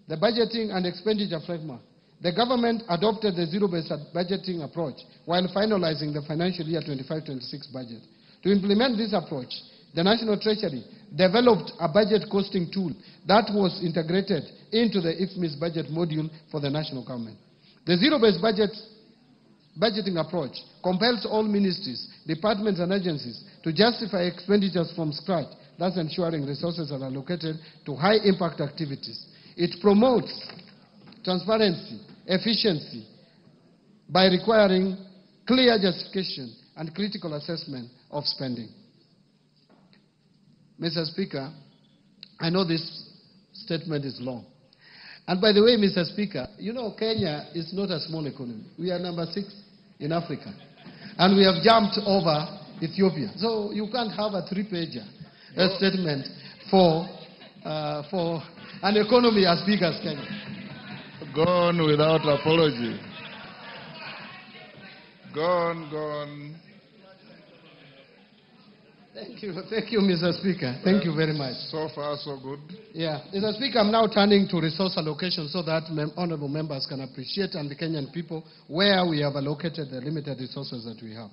the budgeting and expenditure framework, the government adopted the zero-based budgeting approach while finalizing the financial year 25-26 budget. To implement this approach, the National Treasury developed a budget costing tool that was integrated into the IFMIS budget module for the national government. The zero-based budgeting approach compels all ministries, departments, and agencies to justify expenditures from scratch, thus ensuring resources are allocated to high-impact activities. It promotes transparency, efficiency, by requiring clear justification and critical assessment of spending. Mr. Speaker, I know this statement is long. And by the way, Mr. Speaker, you know, Kenya is not a small economy. We are number 6 in Africa. And we have jumped over Ethiopia. So you can't have a three-pager statement for an economy as big as Kenya. Gone without apology. Gone, gone. Thank you, Mr. Speaker. Thank you very much. So far, so good. Yeah. Mr. Speaker, I'm now turning to resource allocation so that honorable members can appreciate, and the Kenyan people, where we have allocated the limited resources that we have.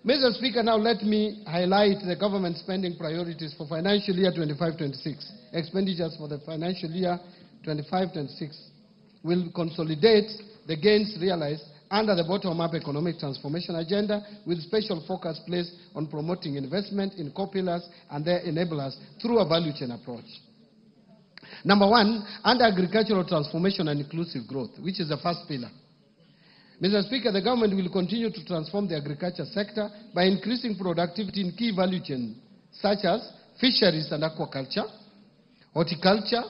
Mr. Speaker, now let me highlight the government spending priorities for financial year 25-26. Expenditures for the financial year 25-26 will consolidate the gains realized under the bottom-up economic transformation agenda, with special focus placed on promoting investment in core pillars and their enablers through a value chain approach. Number one, under agricultural transformation and inclusive growth, which is the first pillar. Mr. Speaker, the government will continue to transform the agriculture sector by increasing productivity in key value chains, such as fisheries and aquaculture, horticulture,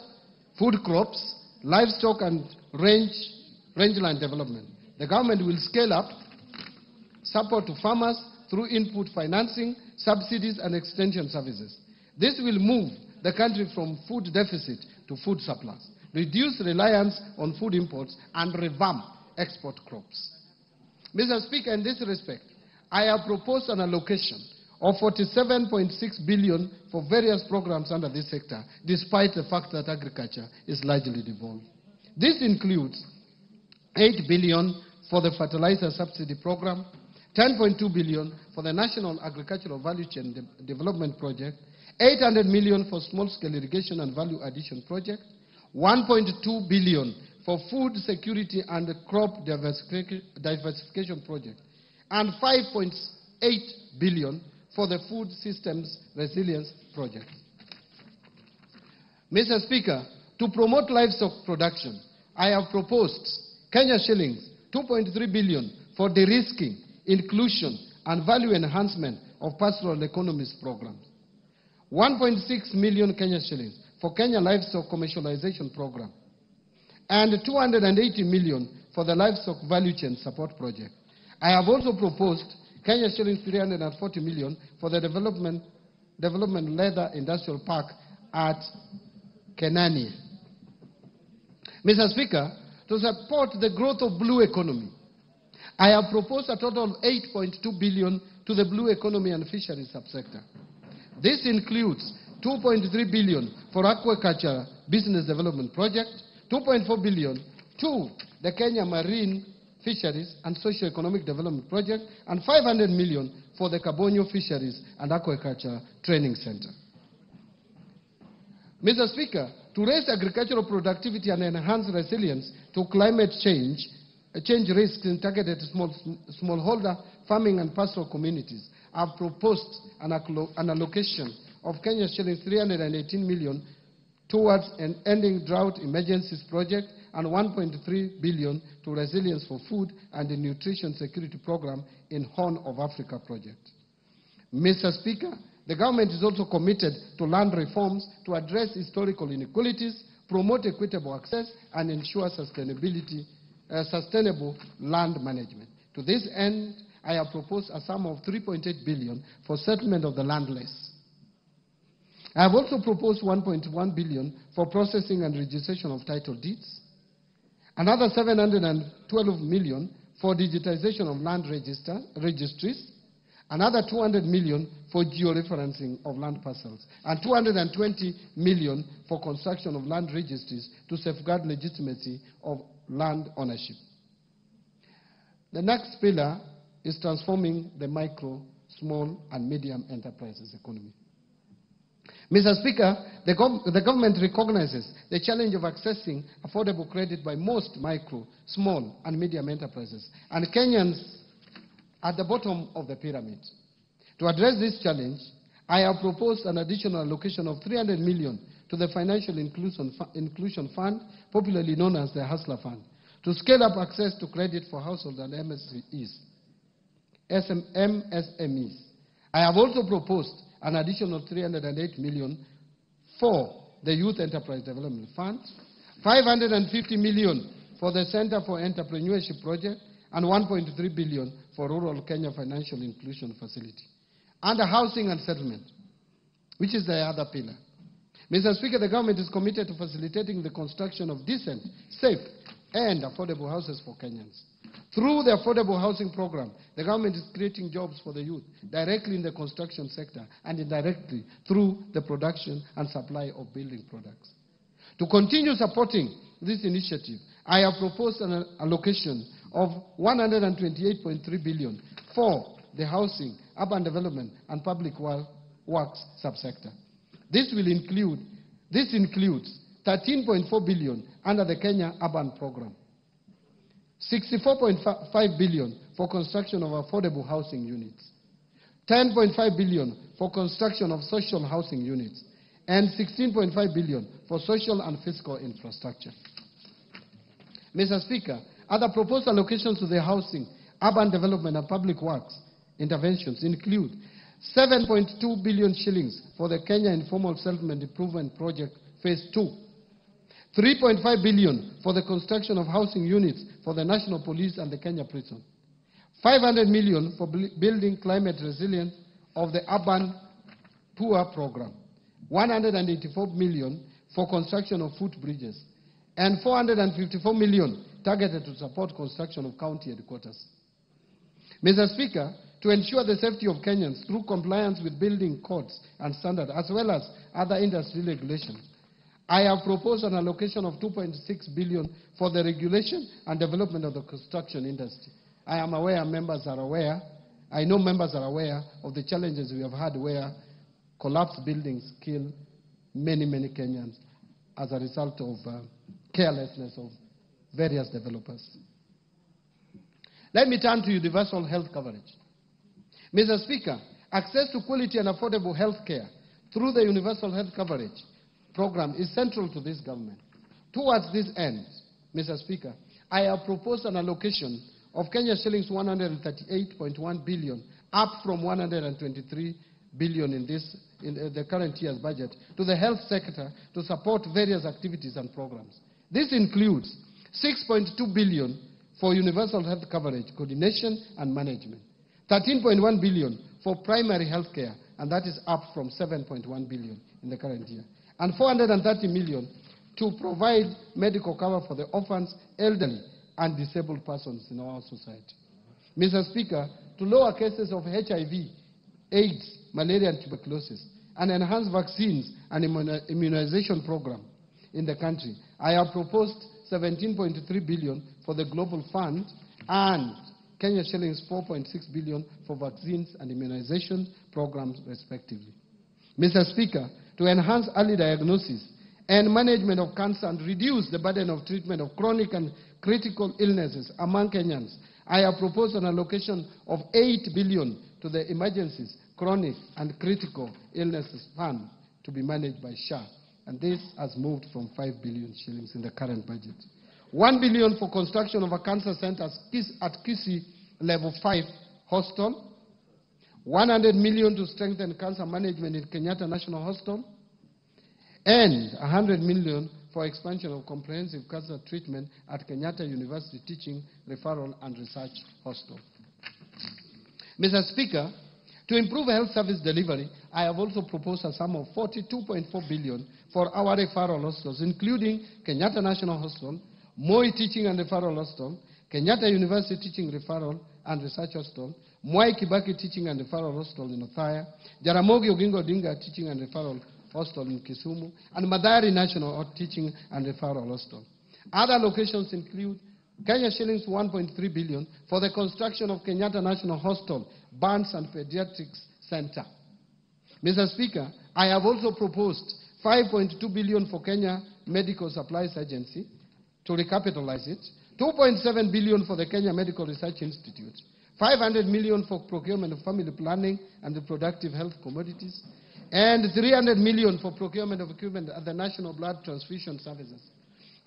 food crops, livestock and rangeland development. The government will scale up support to farmers through input financing, subsidies, and extension services. This will move the country from food deficit to food surplus, reduce reliance on food imports, and revamp export crops. Mr. Speaker, in this respect, I have proposed an allocation of 47.6 billion for various programs under this sector, despite the fact that agriculture is largely devolved. This includes 8 billion for the fertilizer subsidy program, 10.2 billion for the National Agricultural Value Chain Development Project, 800 million for small-scale irrigation and value addition project, 1.2 billion for food security and crop diversification project, and 5.8 billion for the food systems resilience project. Mr. Speaker, to promote livestock production, I have proposed Kenya shillings 2.3 billion for de-risking, inclusion, and value enhancement of pastoral economies programs. 1.6 million Kenya shillings for Kenya Livestock Commercialization Program, and 280 million for the Livestock Value Chain Support Project. I have also proposed Kenya shillings 340 million for the Development Leather Industrial Park at Kenani. Mr. Speaker, to support the growth of blue economy, I have proposed a total of 8.2 billion to the blue economy and fisheries subsector. This includes 2.3 billion for aquaculture business development project, 2.4 billion to the Kenya Marine Fisheries and Socio-Economic Development Project, and 500 million for the Kabonyo Fisheries and Aquaculture Training Center. Mr. Speaker, to raise agricultural productivity and enhance resilience to climate change risks in targeted smallholder farming and pastoral communities, I have proposed an allocation of Kenya shillings 318 million towards an ending drought emergencies project and 1.3 billion to resilience for food and the nutrition security program in Horn of Africa project. Mr. Speaker, the government is also committed to land reforms to address historical inequalities, promote equitable access, and ensure sustainable land management. To this end, I have proposed a sum of 3.8 billion for settlement of the landless. I have also proposed 1.1 billion for processing and registration of title deeds, another 712 million for digitization of land registries, Another 200 million for georeferencing of land parcels, and 220 million for construction of land registries to safeguard legitimacy of land ownership. The next pillar is transforming the micro, small, and medium enterprises economy. Mr. Speaker, the government recognizes the challenge of accessing affordable credit by most micro, small, and medium enterprises, and Kenyans at the bottom of the pyramid. To address this challenge, I have proposed an additional allocation of 300 million to the Financial Inclusion Fund, popularly known as the Hustler Fund, to scale up access to credit for households and MSMEs. I have also proposed an additional 308 million for the Youth Enterprise Development Fund, 550 million for the Center for Entrepreneurship Project, and 1.3 billion for Rural Kenya Financial Inclusion Facility. Under housing and settlement, which is the other pillar. Mr. Speaker, the government is committed to facilitating the construction of decent, safe, and affordable houses for Kenyans. Through the Affordable Housing Program, the government is creating jobs for the youth directly in the construction sector and indirectly through the production and supply of building products. To continue supporting this initiative, I have proposed an allocation of 128.3 billion for the housing, urban development, and public works subsector. This includes 13.4 billion under the Kenya Urban Program, 64.5 billion for construction of affordable housing units, 10.5 billion for construction of social housing units, and 16.5 billion for social and fiscal infrastructure. Mr. Speaker, other proposed allocations to the housing, urban development, and public works interventions include 7.2 billion shillings for the Kenya Informal Settlement Improvement Project Phase 2, 3.5 billion for the construction of housing units for the National Police and the Kenya Prison, 500 million for building climate resilience of the Urban Poor Program, 184 million for construction of footbridges, and 454 million targeted to support construction of county headquarters. Mr. Speaker, to ensure the safety of Kenyans through compliance with building codes and standards, as well as other industry regulations, I have proposed an allocation of 2.6 billion for the regulation and development of the construction industry. I am aware members are aware, I know members are aware of the challenges we have had where collapsed buildings kill many, many Kenyans as a result of carelessness of various developers. Let me turn to universal health coverage. Mr. Speaker, access to quality and affordable health care through the universal health coverage program is central to this government. Towards this end, Mr. Speaker, I have proposed an allocation of Kenya shillings 138.1 billion, up from 123 billion in the current year's budget, to the health sector to support various activities and programs. This includes 6.2 billion for universal health coverage, coordination and management, 13.1 billion for primary health care, and that is up from 7.1 billion in the current year, and 430 million to provide medical cover for the orphans, elderly, and disabled persons in our society. Mr. Speaker, to lower cases of HIV, AIDS, malaria, and tuberculosis, and enhance vaccines and immunization program in the country, I have proposed 17.3 billion for the Global Fund and Kenya shillings 4.6 billion for vaccines and immunization programs, respectively. Mr. Speaker, to enhance early diagnosis and management of cancer and reduce the burden of treatment of chronic and critical illnesses among Kenyans, I have proposed an allocation of 8 billion to the Emergencies, Chronic and Critical Illnesses Fund to be managed by SHA. And this has moved from 5 billion shillings in the current budget. 1 billion for construction of a cancer center at Kisii Level 5 Hostel. 100 million to strengthen cancer management in Kenyatta National Hospital. And 100 million for expansion of comprehensive cancer treatment at Kenyatta University Teaching, Referral and Research Hospital. Mr. Speaker, to improve health service delivery, I have also proposed a sum of 42.4 billion for our referral hospitals, including Kenyatta National Hospital, Moi Teaching and Referral Hospital, Kenyatta University Teaching Referral and Research Hospital, Mwai Kibaki Teaching and Referral Hospital in Othaya, Jaramogi Oginga Odinga Teaching and Referral Hospital in Kisumu, and Mathari National Teaching and Referral Hospital. Other locations include Kenya shillings 1.3 billion for the construction of Kenyatta National Hospital, Burns and Pediatrics Center. Mr. Speaker, I have also proposed 5.2 billion for Kenya Medical Supplies Agency to recapitalize it, 2.7 billion for the Kenya Medical Research Institute, 500 million for procurement of family planning and reproductive health commodities, and 300 million for procurement of equipment at the National Blood Transfusion Services.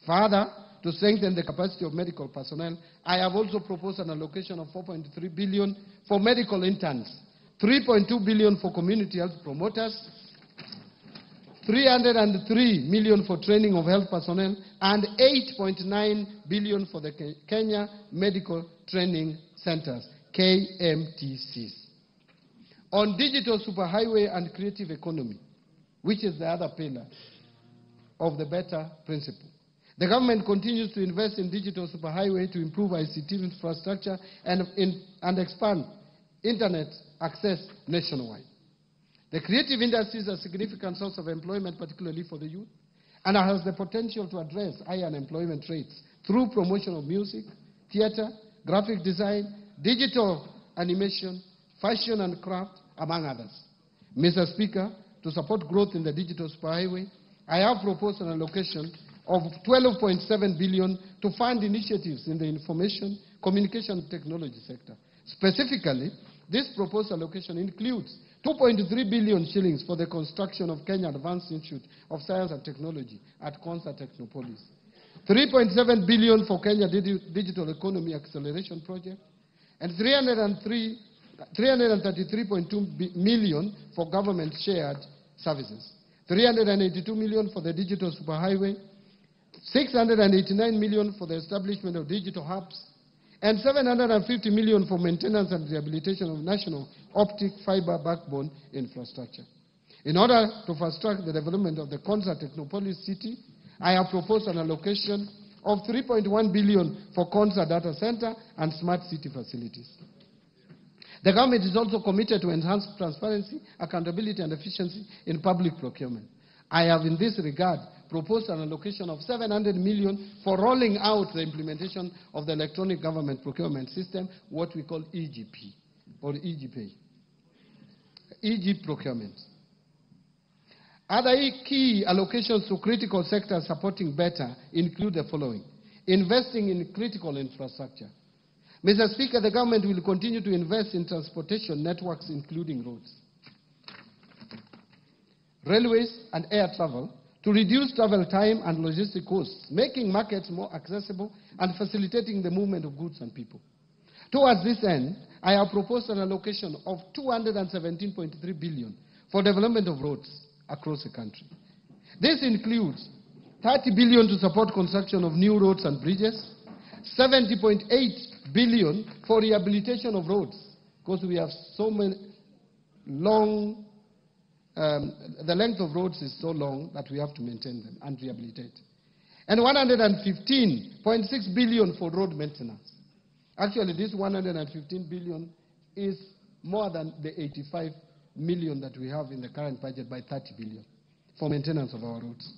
Further, to strengthen the capacity of medical personnel, I have also proposed an allocation of 4.3 billion for medical interns, 3.2 billion for community health promoters, 303 million for training of health personnel, and 8.9 billion for the Kenya Medical Training Centers, KMTCs. On digital superhighway and creative economy, which is the other pillar of the better principle, the government continues to invest in digital superhighway to improve ICT infrastructure and expand internet access nationwide. The creative industry is a significant source of employment, particularly for the youth, and has the potential to address high unemployment rates through promotion of music, theater, graphic design, digital animation, fashion and craft, among others. Mr. Speaker, to support growth in the digital superhighway, I have proposed an allocation of 12.7 billion to fund initiatives in the information, communication technology sector. Specifically, this proposed allocation includes 2.3 billion shillings for the construction of Kenya Advanced Institute of Science and Technology at Konza Technopolis, 3.7 billion for Kenya Digital Economy Acceleration Project, and 333.2 million for government shared services, 382 million for the digital superhighway, 689 million for the establishment of digital hubs, and 750 million for maintenance and rehabilitation of national optic fiber backbone infrastructure. In order to fast-track the development of the Konza Technopolis City, I have proposed an allocation of 3.1 billion for Konza Data Center and smart city facilities. The government is also committed to enhance transparency, accountability, and efficiency in public procurement. I have, in this regard, proposed an allocation of 700 million for rolling out the implementation of the electronic government procurement system, what we call EGP or EGP, EG procurement. Other key allocations to critical sectors supporting better include the following. Investing in critical infrastructure. Mr. Speaker, the government will continue to invest in transportation networks, including roads, railways, and air travel, to reduce travel time and logistic costs, making markets more accessible and facilitating the movement of goods and people. Towards this end, I have proposed an allocation of 217.3 billion for development of roads across the country. This includes 30 billion to support construction of new roads and bridges, 70.8 billion for rehabilitation of roads, because we have so many long, the length of roads is so long that we have to maintain them and rehabilitate. And 115.6 billion for road maintenance. Actually, this 115 billion is more than the 85 million that we have in the current budget by 30 billion for maintenance of our roads.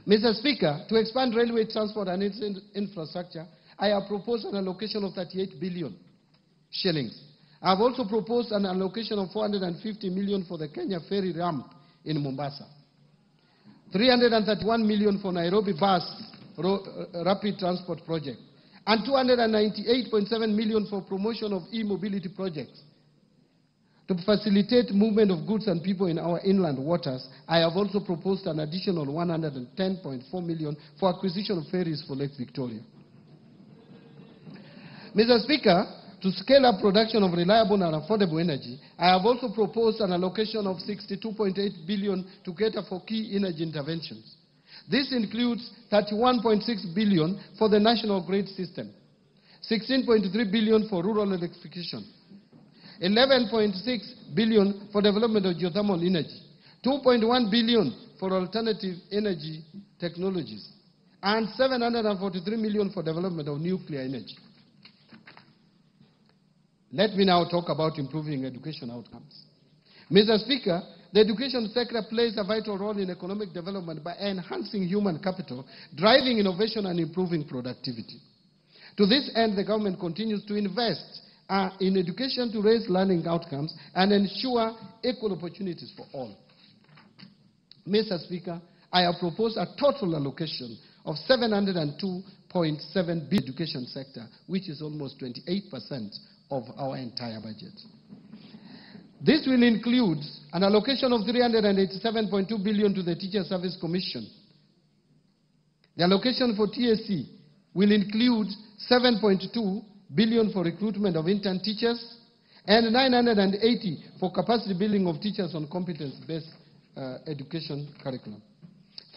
Mr. Speaker, to expand railway transport and its infrastructure, I have proposed an allocation of 38 billion shillings. I have also proposed an allocation of 450 million for the Kenya Ferry ramp in Mombasa, 331 million for Nairobi Bus Rapid Transport Project, and 298.7 million for promotion of e-mobility projects. To facilitate movement of goods and people in our inland waters, I have also proposed an additional 110.4 million for acquisition of ferries for Lake Victoria. Mr. Speaker, to scale up production of reliable and affordable energy, I have also proposed an allocation of 62.8 billion to cater for key energy interventions. This includes 31.6 billion for the national grid system, 16.3 billion for rural electrification, 11.6 billion for development of geothermal energy, 2.1 billion for alternative energy technologies, and 743 million for development of nuclear energy. Let me now talk about improving education outcomes. Mr. Speaker, the education sector plays a vital role in economic development by enhancing human capital, driving innovation, and improving productivity. To this end, the government continues to invest in education to raise learning outcomes and ensure equal opportunities for all. Mr. Speaker, I have proposed a total allocation of 702.7 billion education sector, which is almost 28% of our entire budget. This will include an allocation of 387.2 billion to the Teacher Service Commission. The allocation for TSC will include 7.2 billion for recruitment of intern teachers and 980 for capacity building of teachers on competence-based education curriculum.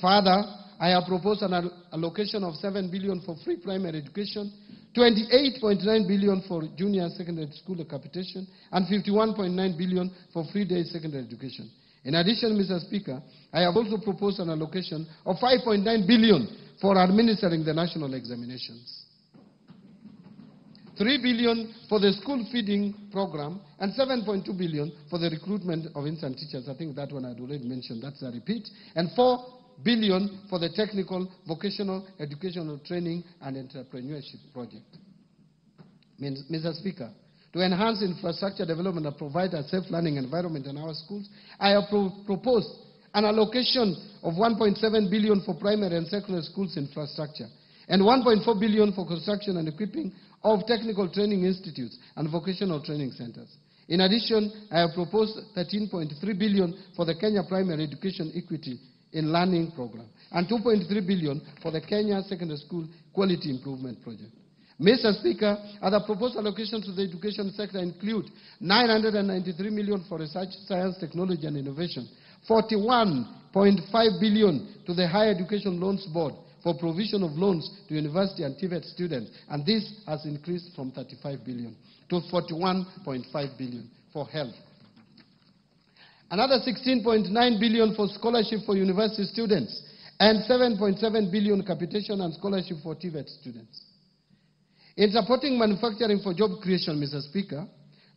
Further, I have proposed an allocation of 7 billion for free primary education, 28.9 billion for junior secondary school capitation, and 51.9 billion for free day secondary education. In addition, Mr. Speaker, I have also proposed an allocation of 5.9 billion for administering the national examinations, 3 billion for the school feeding program, and 7.2 billion for the recruitment of intern teachers. I think that one I'd already mentioned, that's a repeat. And 4 billion for the technical, vocational, educational training and entrepreneurship project. Mr. Speaker, to enhance infrastructure development and provide a safe learning environment in our schools, I have proposed an allocation of 1.7 billion for primary and secondary schools infrastructure and 1.4 billion for construction and equipping of technical training institutes and vocational training centers. In addition, I have proposed 13.3 billion for the Kenya Primary Education Equity in Learning Program and 2.3 billion for the Kenya Secondary School Quality Improvement Project. Mr. Speaker, other proposed allocations to the education sector include 993 million for research, science, technology and innovation, 41.5 billion to the Higher Education Loans Board for provision of loans to university and TVET students, and this has increased from 35 billion to 41.5 billion for health. Another 16.9 billion for scholarship for university students and 7.7 billion capitation and scholarship for TVET students. In supporting manufacturing for job creation, Mr. Speaker,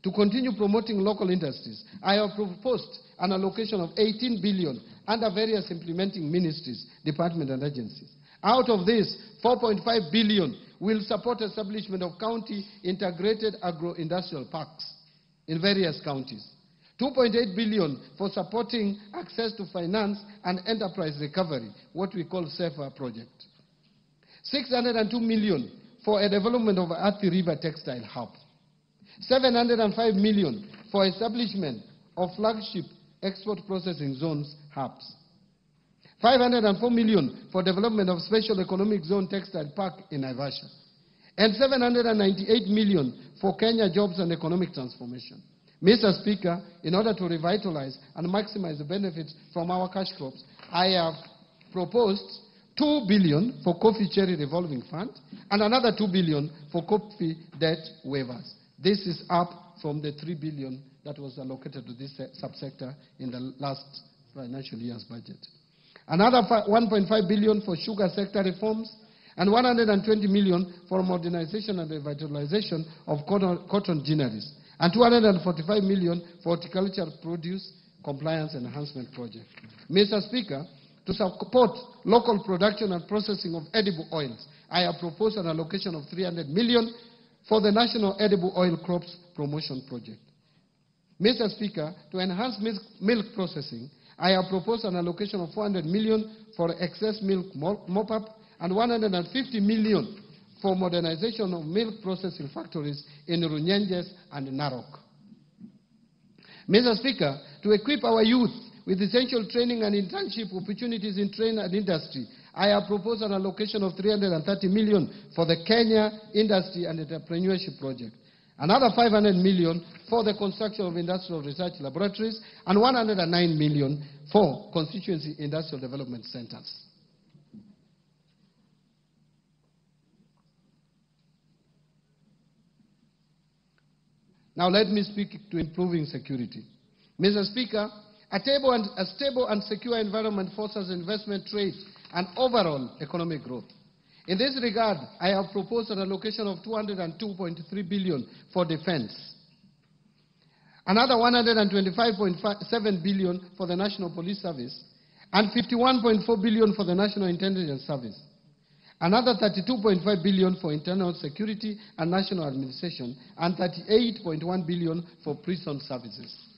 to continue promoting local industries, I have proposed an allocation of 18 billion under various implementing ministries, departments and agencies. Out of this, 4.5 billion will support establishment of county integrated agro-industrial parks in various counties. 2.8 billion for supporting access to finance and enterprise recovery, what we call SEFA project. 602 million for a development of Athi River Textile Hub. 705 million for establishment of flagship export processing zones hubs. 504 million for development of special economic zone textile park in Naivasha. And 798 million for Kenya jobs and economic transformation. Mr. Speaker, in order to revitalize and maximize the benefits from our cash crops, I have proposed 2 billion for coffee cherry revolving fund and another 2 billion for coffee debt waivers. This is up from the 3 billion that was allocated to this subsector in the last financial year's budget. Another 1.5 billion for sugar sector reforms and 120 million for modernization and revitalization of cotton ginneries, and 245 million for horticultural produce compliance enhancement project. Mr. Speaker, to support local production and processing of edible oils, I have proposed an allocation of 300 million for the National Edible Oil Crops Promotion Project. Mr. Speaker, to enhance milk processing, I have proposed an allocation of 400 million for excess milk mop-up and 150 million for modernization of milk processing factories in Runyenjes and Narok. Mr. Speaker, to equip our youth with essential training and internship opportunities in trade and industry, I have proposed an allocation of 330 million for the Kenya Industry and Entrepreneurship Project, another 500 million for the construction of industrial research laboratories, and 109 million for constituency industrial development centers. Now let me speak to improving security. Mr. Speaker, a stable and secure environment fosters investment, trade, and overall economic growth. In this regard, I have proposed an allocation of 202.3 billion for defense, another 125.7 billion for the National Police Service, and 51.4 billion for the National Intelligence Service, another 32.5 billion for internal security and national administration, and 38.1 billion for prison services.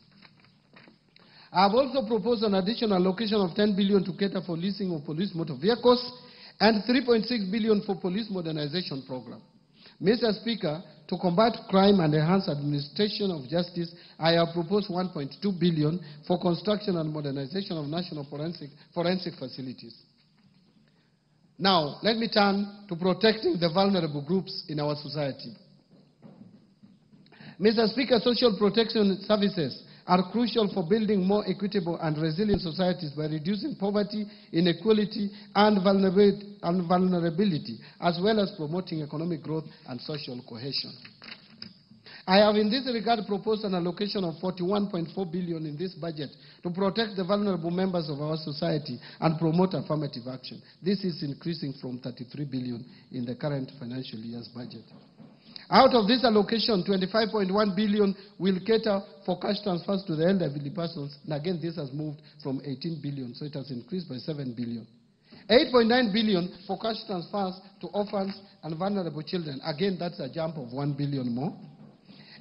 I have also proposed an additional allocation of 10 billion to cater for leasing of police motor vehicles and 3.6 billion for police modernization program. Mr. Speaker, to combat crime and enhance administration of justice, I have proposed 1.2 billion for construction and modernization of national forensic facilities. Now, let me turn to protecting the vulnerable groups in our society. Mr. Speaker, social protection services are crucial for building more equitable and resilient societies by reducing poverty, inequality, and vulnerability, as well as promoting economic growth and social cohesion. I have in this regard proposed an allocation of 41.4 billion in this budget to protect the vulnerable members of our society and promote affirmative action. This is increasing from 33 billion in the current financial year's budget. Out of this allocation, 25.1 billion will cater for cash transfers to the elderly persons. And again, this has moved from 18 billion, so it has increased by 7 billion. 8.9 billion for cash transfers to orphans and vulnerable children. Again, that's a jump of 1 billion more.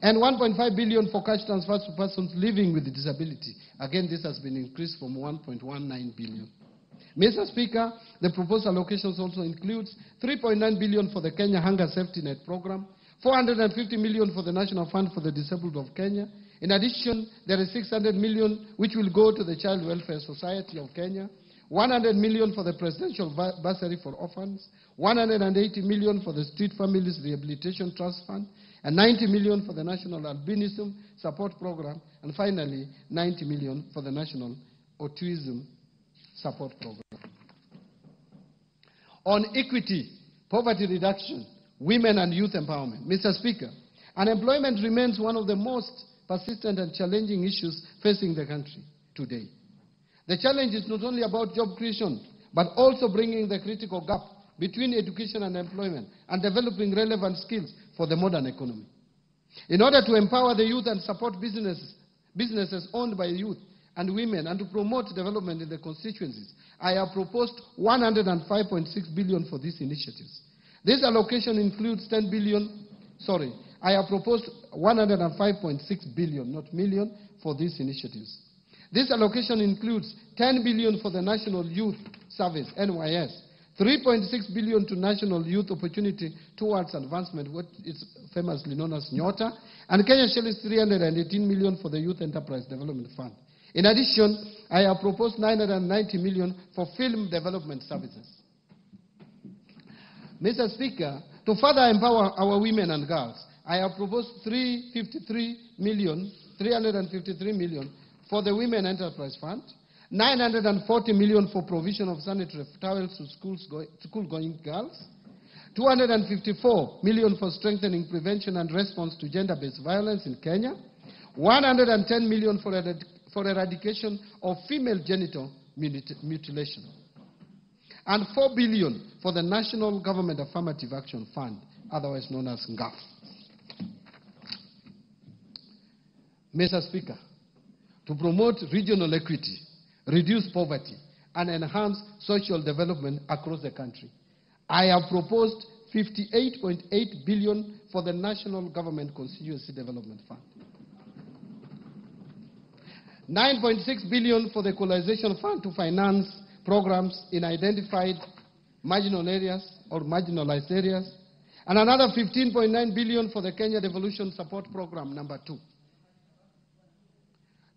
And 1.5 billion for cash transfers to persons living with disability. Again, this has been increased from 1.19 billion. Mr. Speaker, the proposed allocations also includes 3.9 billion for the Kenya Hunger Safety Net Program, 450 million for the National Fund for the Disabled of Kenya. In addition, there is 600 million which will go to the Child Welfare Society of Kenya, 100 million for the Presidential Bursary for Orphans, 180 million for the Street Families Rehabilitation Trust Fund, and 90 million for the National Albinism Support Program, and finally, 90 million for the National Autism Support Program. On equity, poverty reduction, women and youth empowerment. Mr. Speaker, unemployment remains one of the most persistent and challenging issues facing the country today. The challenge is not only about job creation, but also bringing the critical gap between education and employment and developing relevant skills for the modern economy. In order to empower the youth and support businesses owned by youth and women and to promote development in the constituencies, I have proposed 105.6 billion for these initiatives. This allocation includes 10 billion, sorry, I have proposed 105.6 billion, not million, for these initiatives. This allocation includes 10 billion for the National Youth Service, NYS, 3.6 billion to National Youth Opportunity Towards Advancement, what is famously known as NYOTA, and Kenya shillings 318 million for the Youth Enterprise Development Fund. In addition, I have proposed 990 million for film development services. Mr. Speaker, to further empower our women and girls, I have proposed 353 million for the Women Enterprise Fund, 940 million for provision of sanitary towels to school-going girls, 254 million for strengthening prevention and response to gender-based violence in Kenya, 110 million for eradication of female genital mutilation, and 4 billion for the National Government Affirmative Action Fund, otherwise known as NGAF. Mr. Speaker, to promote regional equity, reduce poverty, and enhance social development across the country, I have proposed 58.8 billion for the National Government Constituency Development Fund, 9.6 billion for the Equalization Fund to finance programs in identified marginal areas or marginalized areas, and another 15.9 billion for the Kenya Devolution Support Program number 2.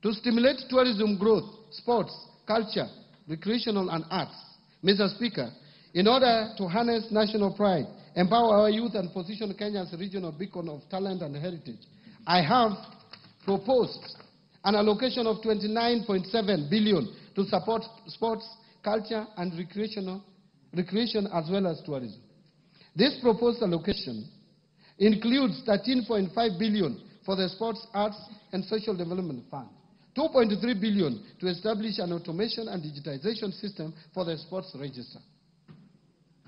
To stimulate tourism growth, sports, culture, recreational and arts, Mr. Speaker, in order to harness national pride, empower our youth and position Kenya as a regional beacon of talent and heritage, I have proposed an allocation of 29.7 billion to support sports, culture and recreation as well as tourism. This proposed allocation includes 13.5 billion for the Sports, Arts and Social Development Fund, 2.3 billion to establish an automation and digitization system for the sports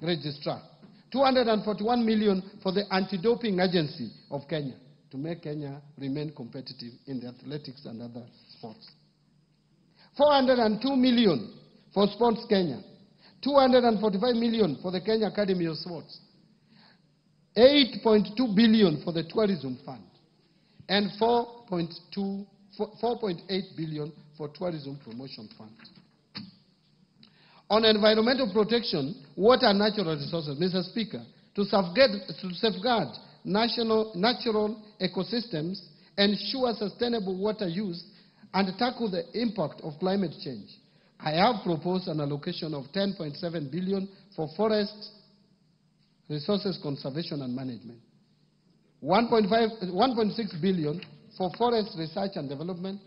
registrar. 241 million for the Anti-Doping Agency of Kenya to make Kenya remain competitive in the athletics and other sports. 402 million for Sports Kenya. 245 million for the Kenya Academy of Sports. 8.2 billion for the Tourism Fund. And 4.8 billion for Tourism Promotion Fund. On environmental protection, water and natural resources, Mr. Speaker, to safeguard natural ecosystems, ensure sustainable water use, and tackle the impact of climate change, I have proposed an allocation of 10.7 billion for forest resources conservation and management, 1.6 billion for forest research and development,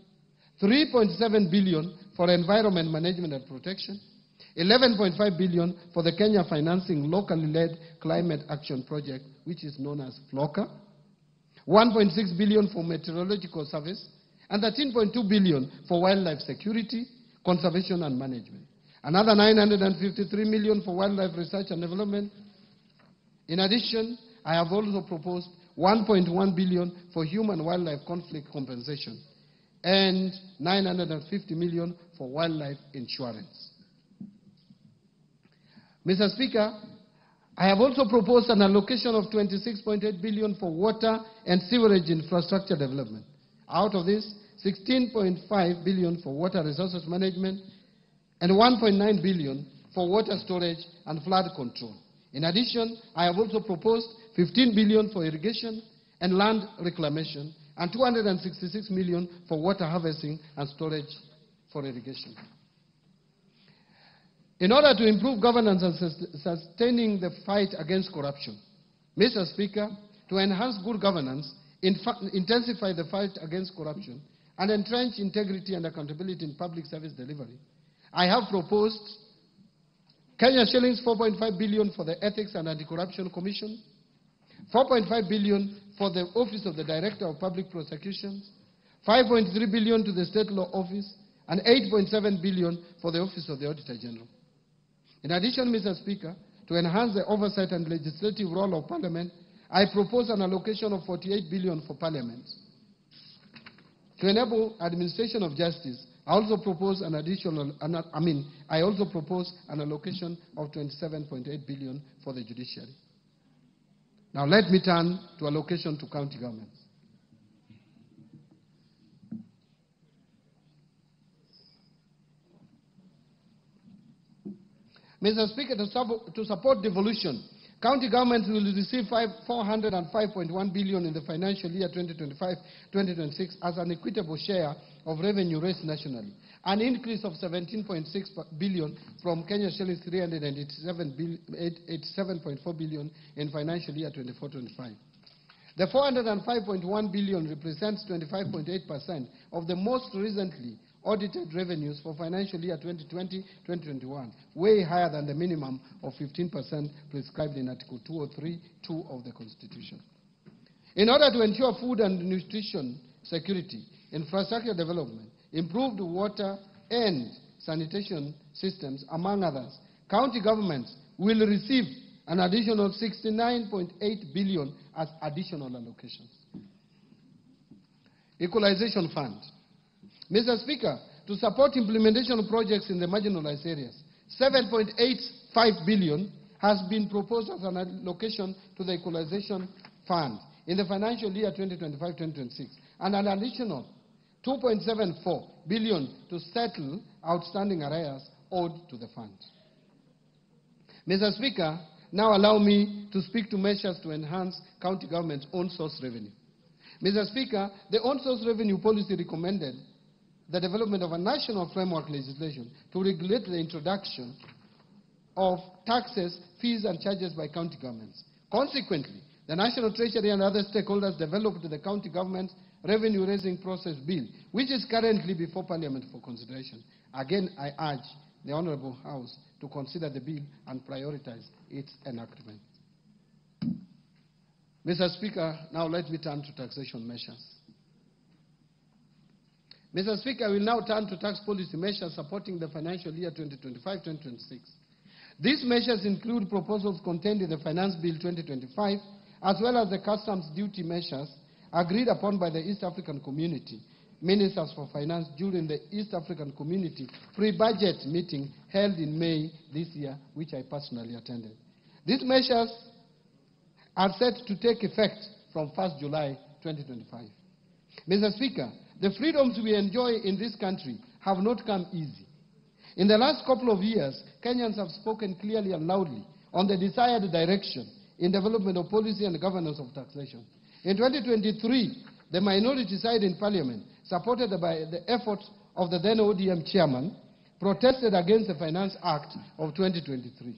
3.7 billion for environment management and protection, 11.5 billion for the Kenya Financing Locally Led Climate Action Project, which is known as FLLoCA, 1.6 billion for meteorological service, and 13.2 billion for wildlife security, conservation and management. Another 953 million for wildlife research and development. In addition, I have also proposed 1.1 billion for human wildlife conflict compensation and 950 million for wildlife insurance. Mr. Speaker, I have also proposed an allocation of 26.8 billion for water and sewerage infrastructure development. Out of this, 16.5 billion for water resources management and 1.9 billion for water storage and flood control. In addition, I have also proposed 15 billion for irrigation and land reclamation and 266 million for water harvesting and storage for irrigation. In order to improve governance and sustaining the fight against corruption, Mr. Speaker, to enhance good governance, intensify the fight against corruption, and entrench integrity and accountability in public service delivery, I have proposed Kenya shillings 4.5 billion for the Ethics and Anti-Corruption Commission, 4.5 billion for the Office of the Director of Public Prosecutions, 5.3 billion to the State Law Office, and 8.7 billion for the Office of the Auditor General. In addition, Mr. Speaker, to enhance the oversight and legislative role of Parliament, I propose an allocation of 48 billion for Parliament. To enable administration of justice, I also propose an allocation of 27.8 billion for the judiciary. Now let me turn to allocation to county governments. Mr. Speaker, to support devolution, county governments will receive 405.1 billion in the financial year 2025-2026 as an equitable share of revenue raised nationally, an increase of 17.6 billion from Kenya shillings 387.4 billion in financial year 24-25. The 405.1 billion represents 25.8% of the most recently audited revenues for financial year 2020-2021, way higher than the minimum of 15% prescribed in Article 203(2) of the Constitution. In order to ensure food and nutrition security, infrastructure development, improved water and sanitation systems, among others, county governments will receive an additional 69.8 billion as additional allocations. Equalization Fund. Mr. Speaker, to support implementation of projects in the marginalized areas, 7.85 billion has been proposed as an allocation to the Equalization Fund in the financial year 2025-2026, and an additional 2.74 billion to settle outstanding arrears owed to the fund. Mr. Speaker, now allow me to speak to measures to enhance county government's own source revenue. Mr. Speaker, the own source revenue policy recommended the development of a national framework legislation to regulate the introduction of taxes, fees, and charges by county governments. Consequently, the National Treasury and other stakeholders developed the County Government Revenue Raising Process Bill, which is currently before Parliament for consideration. Again, I urge the Honourable House to consider the bill and prioritize its enactment. Mr. Speaker, now let me turn to taxation measures. Mr. Speaker, I will now turn to tax policy measures supporting the financial year 2025-2026. These measures include proposals contained in the Finance Bill 2025, as well as the customs duty measures agreed upon by the East African Community Ministers for Finance during the East African Community pre-budget meeting held in May this year, which I personally attended. These measures are set to take effect from 1st July 2025. Mr. Speaker, the freedoms we enjoy in this country have not come easy. In the last couple of years, Kenyans have spoken clearly and loudly on the desired direction in development of policy and governance of taxation. In 2023, the minority side in Parliament, supported by the efforts of the then ODM chairman, protested against the Finance Act of 2023.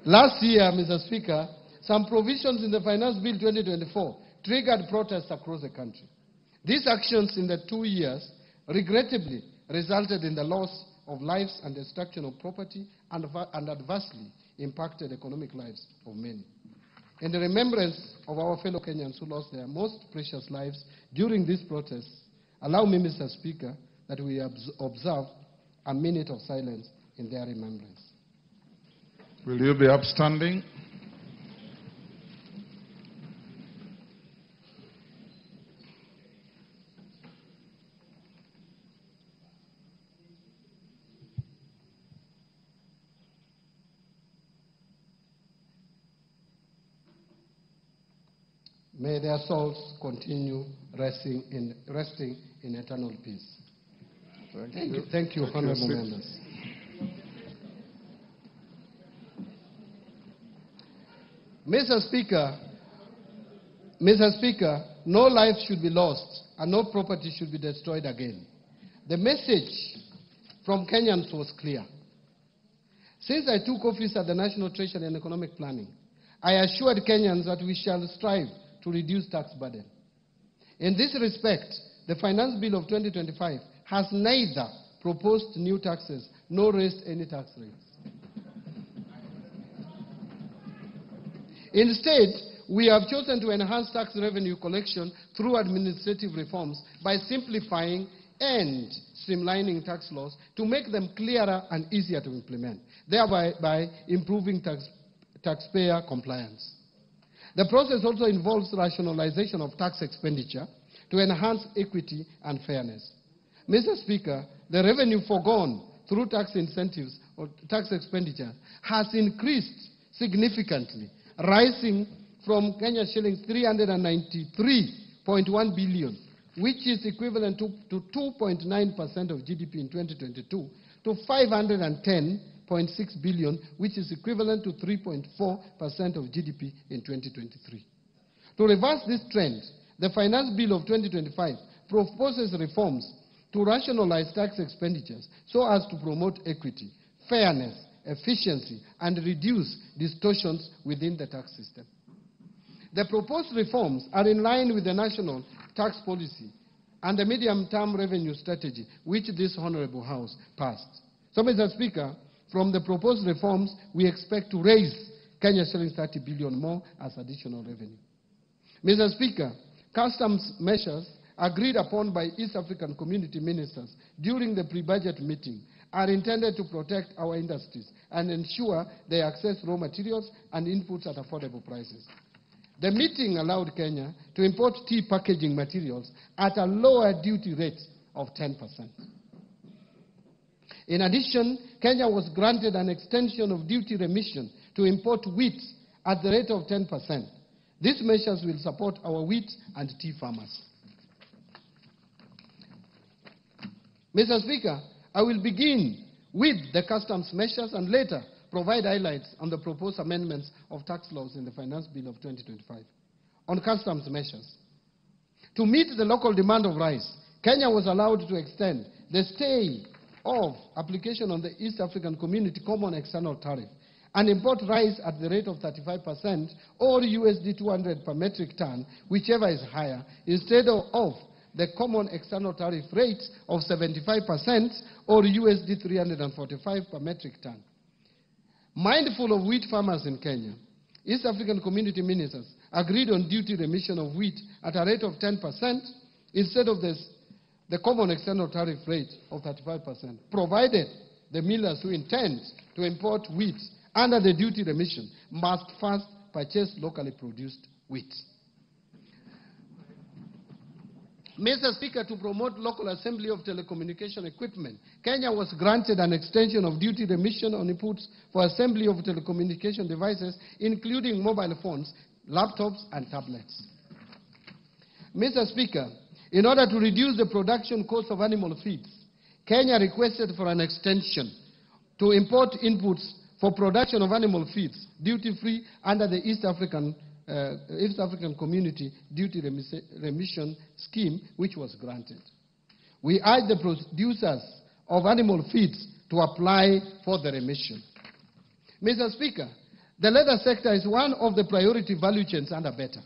Last year, Mr. Speaker, some provisions in the Finance Bill 2024 triggered protests across the country. These actions in the 2 years regrettably resulted in the loss of lives and destruction of property and adversely impacted economic lives of many. In the remembrance of our fellow Kenyans who lost their most precious lives during these protests, allow me, Mr. Speaker, that we observe a minute of silence in their remembrance. Will you be upstanding? May their souls continue resting in eternal peace. Thank you. Thank you, honorable members. Mr. Speaker, no life should be lost and no property should be destroyed again. The message from Kenyans was clear. Since I took office at the National Treasury and Economic Planning, I assured Kenyans that we shall strive to reduce tax burden. In this respect, the Finance Bill of 2025 has neither proposed new taxes nor raised any tax rates. Instead, we have chosen to enhance tax revenue collection through administrative reforms by simplifying and streamlining tax laws to make them clearer and easier to implement, thereby by improving taxpayer compliance. The process also involves rationalization of tax expenditure to enhance equity and fairness. Mr. Speaker, the revenue foregone through tax incentives or tax expenditure has increased significantly, rising from Kenya shillings 393.1 billion, which is equivalent to 2.9% of GDP in 2022, to 510.6 billion, which is equivalent to 3.4% of GDP in 2023. To reverse this trend, the Finance Bill of 2025 proposes reforms to rationalize tax expenditures so as to promote equity, fairness, efficiency, and reduce distortions within the tax system. The proposed reforms are in line with the national tax policy and the medium-term revenue strategy, which this Honorable House passed. So, Mr. Speaker, from the proposed reforms, we expect to raise Kenya shillings 30 billion more as additional revenue. Mr. Speaker, customs measures agreed upon by East African Community ministers during the pre-budget meeting are intended to protect our industries and ensure they access raw materials and inputs at affordable prices. The meeting allowed Kenya to import tea packaging materials at a lower duty rate of 10%. In addition, Kenya was granted an extension of duty remission to import wheat at the rate of 10%. These measures will support our wheat and tea farmers. Mr. Speaker, I will begin with the customs measures and later provide highlights on the proposed amendments of tax laws in the Finance Bill of 2025. On customs measures, to meet the local demand of rice, Kenya was allowed to extend the stay of application on the East African Community Common External Tariff and import rice at the rate of 35% or USD 200 per metric ton, whichever is higher, instead of the common external tariff rate of 75% or USD 345 per metric ton. Mindful of wheat farmers in Kenya, East African Community ministers agreed on duty remission of wheat at a rate of 10% instead of the common external tariff rate of 35%, provided the millers who intend to import wheat under the duty remission must first purchase locally produced wheat. Mr. Speaker, to promote local assembly of telecommunication equipment, Kenya was granted an extension of duty remission on inputs for assembly of telecommunication devices, including mobile phones, laptops, and tablets. Mr. Speaker, in order to reduce the production cost of animal feeds, Kenya requested for an extension to import inputs for production of animal feeds duty-free under the East African Community Duty Remission Scheme, which was granted. We urge the producers of animal feeds to apply for the remission. Mr. Speaker, the leather sector is one of the priority value chains under BETA.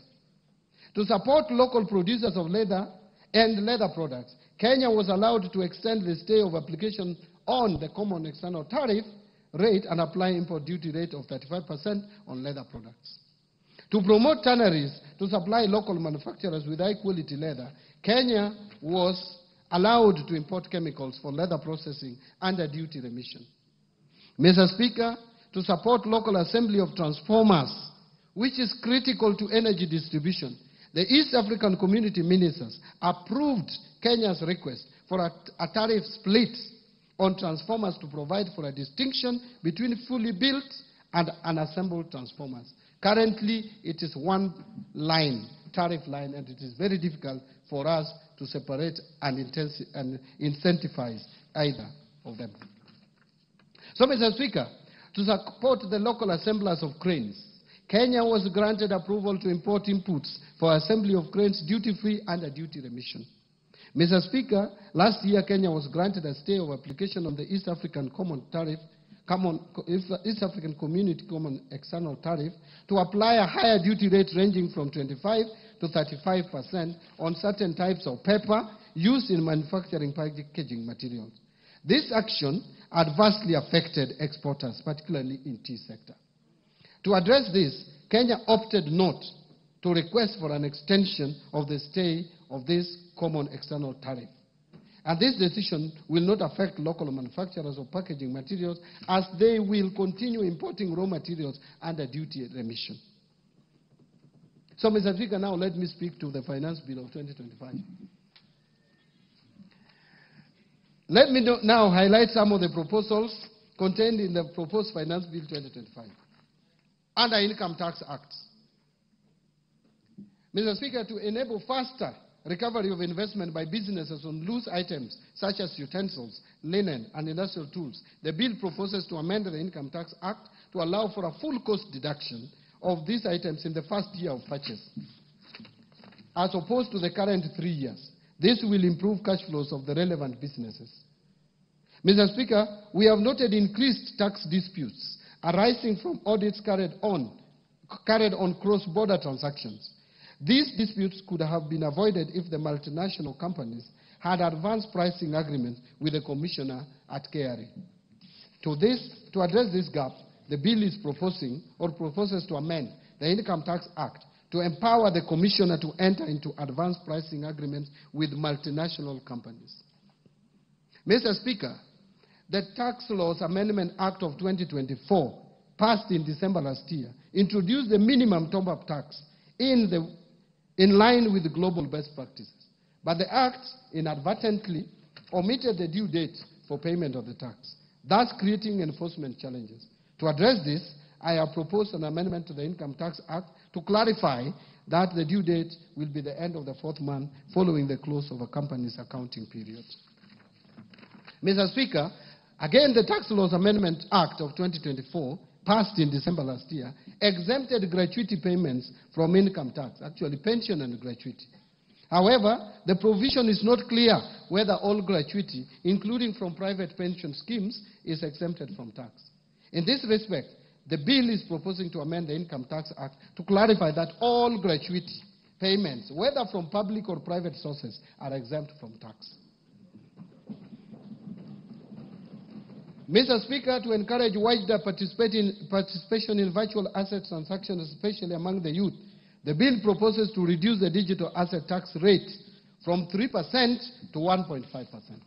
To support local producers of leather and leather products, Kenya was allowed to extend the stay of application on the common external tariff rate and apply import duty rate of 35% on leather products. To promote tanneries to supply local manufacturers with high-quality leather, Kenya was allowed to import chemicals for leather processing under duty remission. Mr. Speaker, to support local assembly of transformers, which is critical to energy distribution, the East African Community Ministers approved Kenya's request for a tariff split on transformers to provide for a distinction between fully built and unassembled transformers. Currently, it is one line, tariff line, and it is very difficult for us to separate and incentivize either of them. So, Mr. Speaker, to support the local assemblers of cranes, Kenya was granted approval to import inputs for assembly of cranes duty-free under duty remission. Mr. Speaker, last year Kenya was granted a stay of application on the East African Common Tariff, East African Community Common External Tariff to apply a higher duty rate ranging from 25 to 35% on certain types of paper used in manufacturing packaging materials. This action adversely affected exporters, particularly in tea sector. To address this, Kenya opted not to request for an extension of the stay of this common external tariff. And this decision will not affect local manufacturers of packaging materials, as they will continue importing raw materials under duty remission. So, Mr. Speaker, now let me speak to the Finance Bill of 2025. Let me now highlight some of the proposals contained in the proposed Finance Bill 2025 under Income Tax Act. Mr. Speaker, to enable faster recovery of investment by businesses on loose items such as utensils, linen, and industrial tools, the bill proposes to amend the Income Tax Act to allow for a full cost deduction of these items in the first year of purchase, as opposed to the current 3 years. This will improve cash flows of the relevant businesses. Mr. Speaker, we have noted increased tax disputes arising from audits carried on cross-border transactions. These disputes could have been avoided if the multinational companies had advanced pricing agreements with the commissioner at KRA. To address this gap, the bill is proposing or proposes to amend the Income Tax Act to empower the commissioner to enter into advanced pricing agreements with multinational companies. Mr. Speaker, the Tax Laws Amendment Act of 2024, passed in December last year, introduced the minimum top-up tax in line with global best practices. But the Act inadvertently omitted the due date for payment of the tax, thus creating enforcement challenges. To address this, I have proposed an amendment to the Income Tax Act to clarify that the due date will be the end of the fourth month following the close of a company's accounting period. Mr. Speaker, again, the Tax Laws Amendment Act of 2024, passed in December last year, exempted gratuity payments from income tax, actually pension and gratuity. However, the provision is not clear whether all gratuity, including from private pension schemes, is exempted from tax. In this respect, the bill is proposing to amend the Income Tax Act to clarify that all gratuity payments, whether from public or private sources, are exempt from tax. Mr. Speaker, to encourage wider participation in virtual asset transactions, especially among the youth, the bill proposes to reduce the digital asset tax rate from 3% to 1.5%.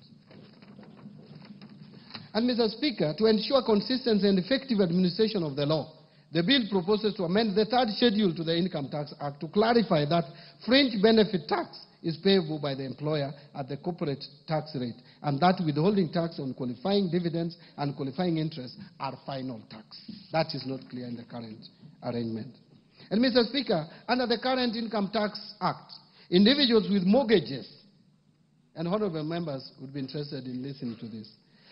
And Mr. Speaker, to ensure consistency and effective administration of the law, the bill proposes to amend the third schedule to the Income Tax Act to clarify that fringe benefit tax is payable by the employer at the corporate tax rate, and that withholding tax on qualifying dividends and qualifying interest are final tax. That is not clear in the current arrangement. And Mr. Speaker, under the current Income Tax Act, individuals with mortgages, and honorable members would be interested in listening to this.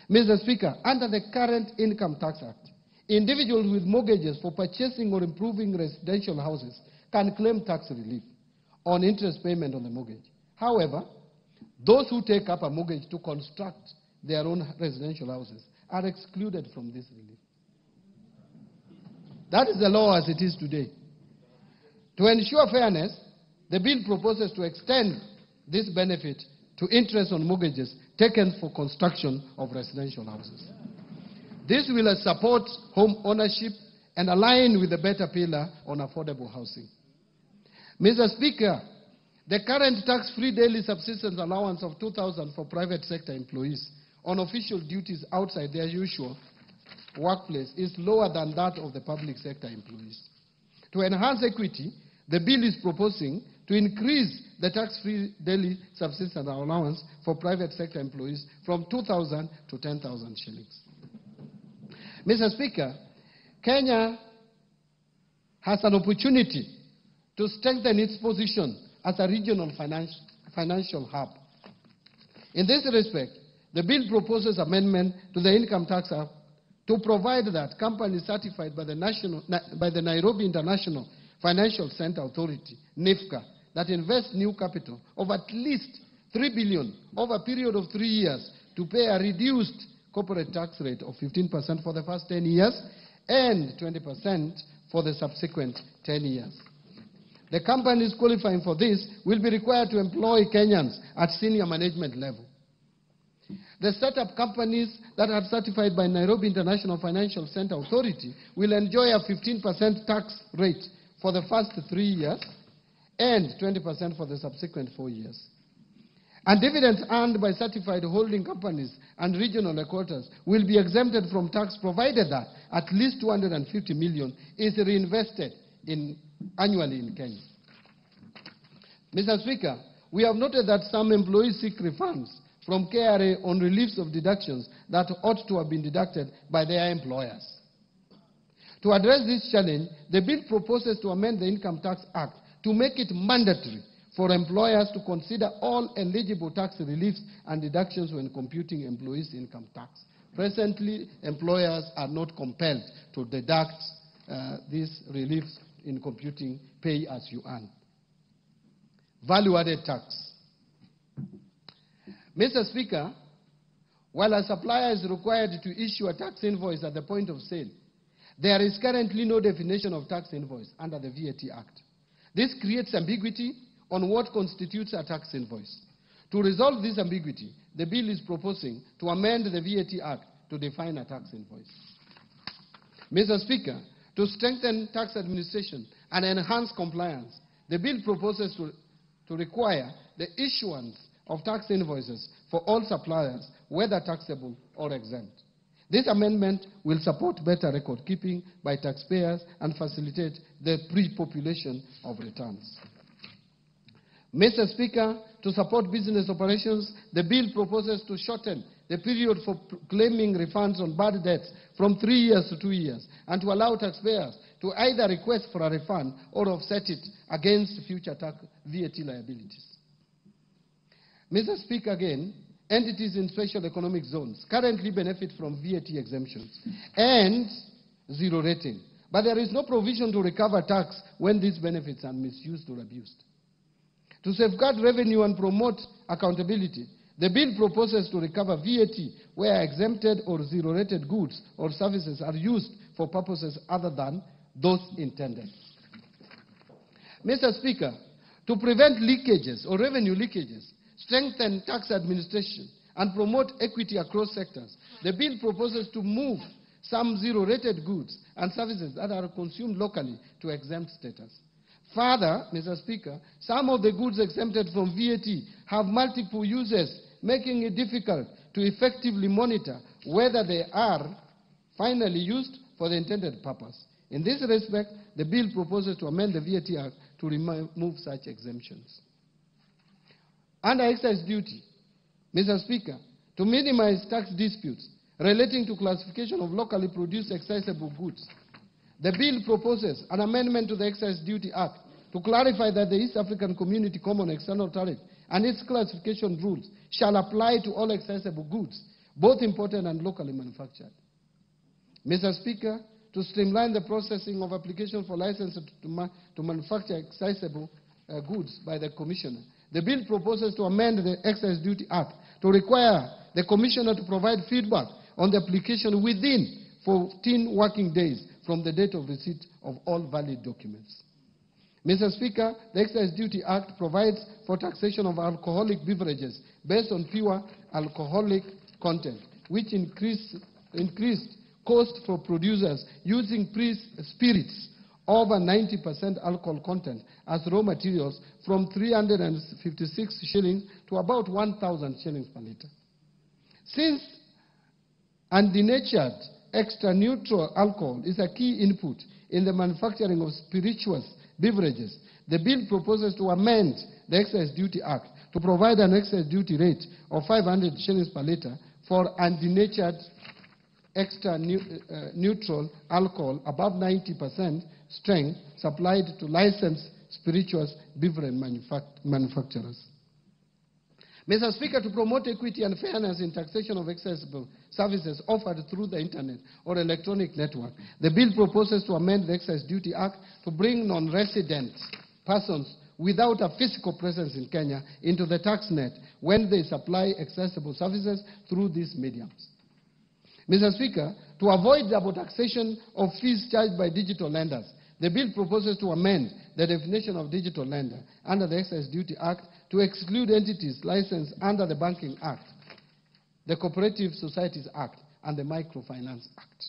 Mr. Speaker, under the current Income Tax Act, individuals with mortgages for purchasing or improving residential houses can claim tax relief on interest payment on the mortgage. However, those who take up a mortgage to construct their own residential houses are excluded from this relief. That is the law as it is today. To ensure fairness, the bill proposes to extend this benefit to interest on mortgages taken for construction of residential houses. This will support home ownership and align with the better pillar on affordable housing. Mr. Speaker, the current tax-free daily subsistence allowance of 2,000 for private sector employees on official duties outside their usual workplace is lower than that of the public sector employees. To enhance equity, the bill is proposing to increase the tax-free daily subsistence allowance for private sector employees from 2,000 to 10,000 shillings. Mr. Speaker, Kenya has an opportunity to strengthen its position as a regional financial hub. In this respect, the bill proposes amendment to the Income Tax Act to provide that companies certified by the Nairobi International Financial Center Authority, NIFCA, that invest new capital of at least 3 billion over a period of 3 years to pay a reduced corporate tax rate of 15% for the first 10 years and 20% for the subsequent 10 years. The companies qualifying for this will be required to employ Kenyans at senior management level. The startup companies that are certified by Nairobi International Financial Center Authority will enjoy a 15% tax rate for the first 3 years and 20% for the subsequent 4 years. And dividends earned by certified holding companies and regional headquarters will be exempted from tax, provided that at least 250 million is reinvested annually in Kenya. Mr. Speaker, we have noted that some employees seek refunds from KRA on reliefs of deductions that ought to have been deducted by their employers. To address this challenge, the bill proposes to amend the Income Tax Act to make it mandatory for employers to consider all eligible tax reliefs and deductions when computing employees' income tax. Presently, employers are not compelled to deduct these reliefs in computing pay as you earn. Value-added tax. Mr. Speaker, while a supplier is required to issue a tax invoice at the point of sale, there is currently no definition of tax invoice under the VAT Act. This creates ambiguity on what constitutes a tax invoice. To resolve this ambiguity, the bill is proposing to amend the VAT Act to define a tax invoice. Mr. Speaker, to strengthen tax administration and enhance compliance, the bill proposes to require the issuance of tax invoices for all suppliers, whether taxable or exempt. This amendment will support better record keeping by taxpayers and facilitate the pre-population of returns. Mr. Speaker, to support business operations, the bill proposes to shorten the period for claiming refunds on bad debts from 3 years to 2 years, and to allow taxpayers to either request for a refund or offset it against future tax VAT liabilities. Mr. Speaker, again, entities in special economic zones currently benefit from VAT exemptions and zero rating, but there is no provision to recover tax when these benefits are misused or abused. To safeguard revenue and promote accountability, the bill proposes to recover VAT where exempted or zero-rated goods or services are used for purposes other than those intended. Mr. Speaker, to prevent leakages or revenue leakages, strengthen tax administration and promote equity across sectors, the bill proposes to move some zero-rated goods and services that are consumed locally to exempt status. Further, Mr. Speaker, some of the goods exempted from VAT have multiple uses, making it difficult to effectively monitor whether they are finally used for the intended purpose. In this respect, the bill proposes to amend the VAT Act to remove such exemptions. Under excise duty, Mr. Speaker, to minimize tax disputes relating to classification of locally produced excisable goods, the bill proposes an amendment to the Excise Duty Act to clarify that the East African Community Common External Tariff and its classification rules shall apply to all excisable goods, both imported and locally manufactured. Mr. Speaker, to streamline the processing of application for license to manufacture excisable goods by the Commissioner, the bill proposes to amend the Excise Duty Act to require the Commissioner to provide feedback on the application within 14 working days from the date of receipt of all valid documents. Mr. Speaker, the Excise Duty Act provides for taxation of alcoholic beverages based on pure alcoholic content, which increased cost for producers using spirits over 90% alcohol content as raw materials from 356 shillings to about 1,000 shillings per litre. Since undenatured extra neutral alcohol is a key input in the manufacturing of spirituous beverages, the bill proposes to amend the Excise Duty Act to provide an excise duty rate of 500 shillings per litre for undenatured extra neutral alcohol above 90% strength supplied to licensed spirituous beverage manufacturers. Mr. Speaker, to promote equity and fairness in taxation of accessible services offered through the internet or electronic network, the bill proposes to amend the Excise Duty Act to bring non-resident persons without a physical presence in Kenya into the tax net when they supply accessible services through these mediums. Mr. Speaker, to avoid double taxation of fees charged by digital lenders, the bill proposes to amend the definition of digital lender under the Excise Duty Act to exclude entities licensed under the Banking Act, the Cooperative Societies Act, and the Microfinance Act.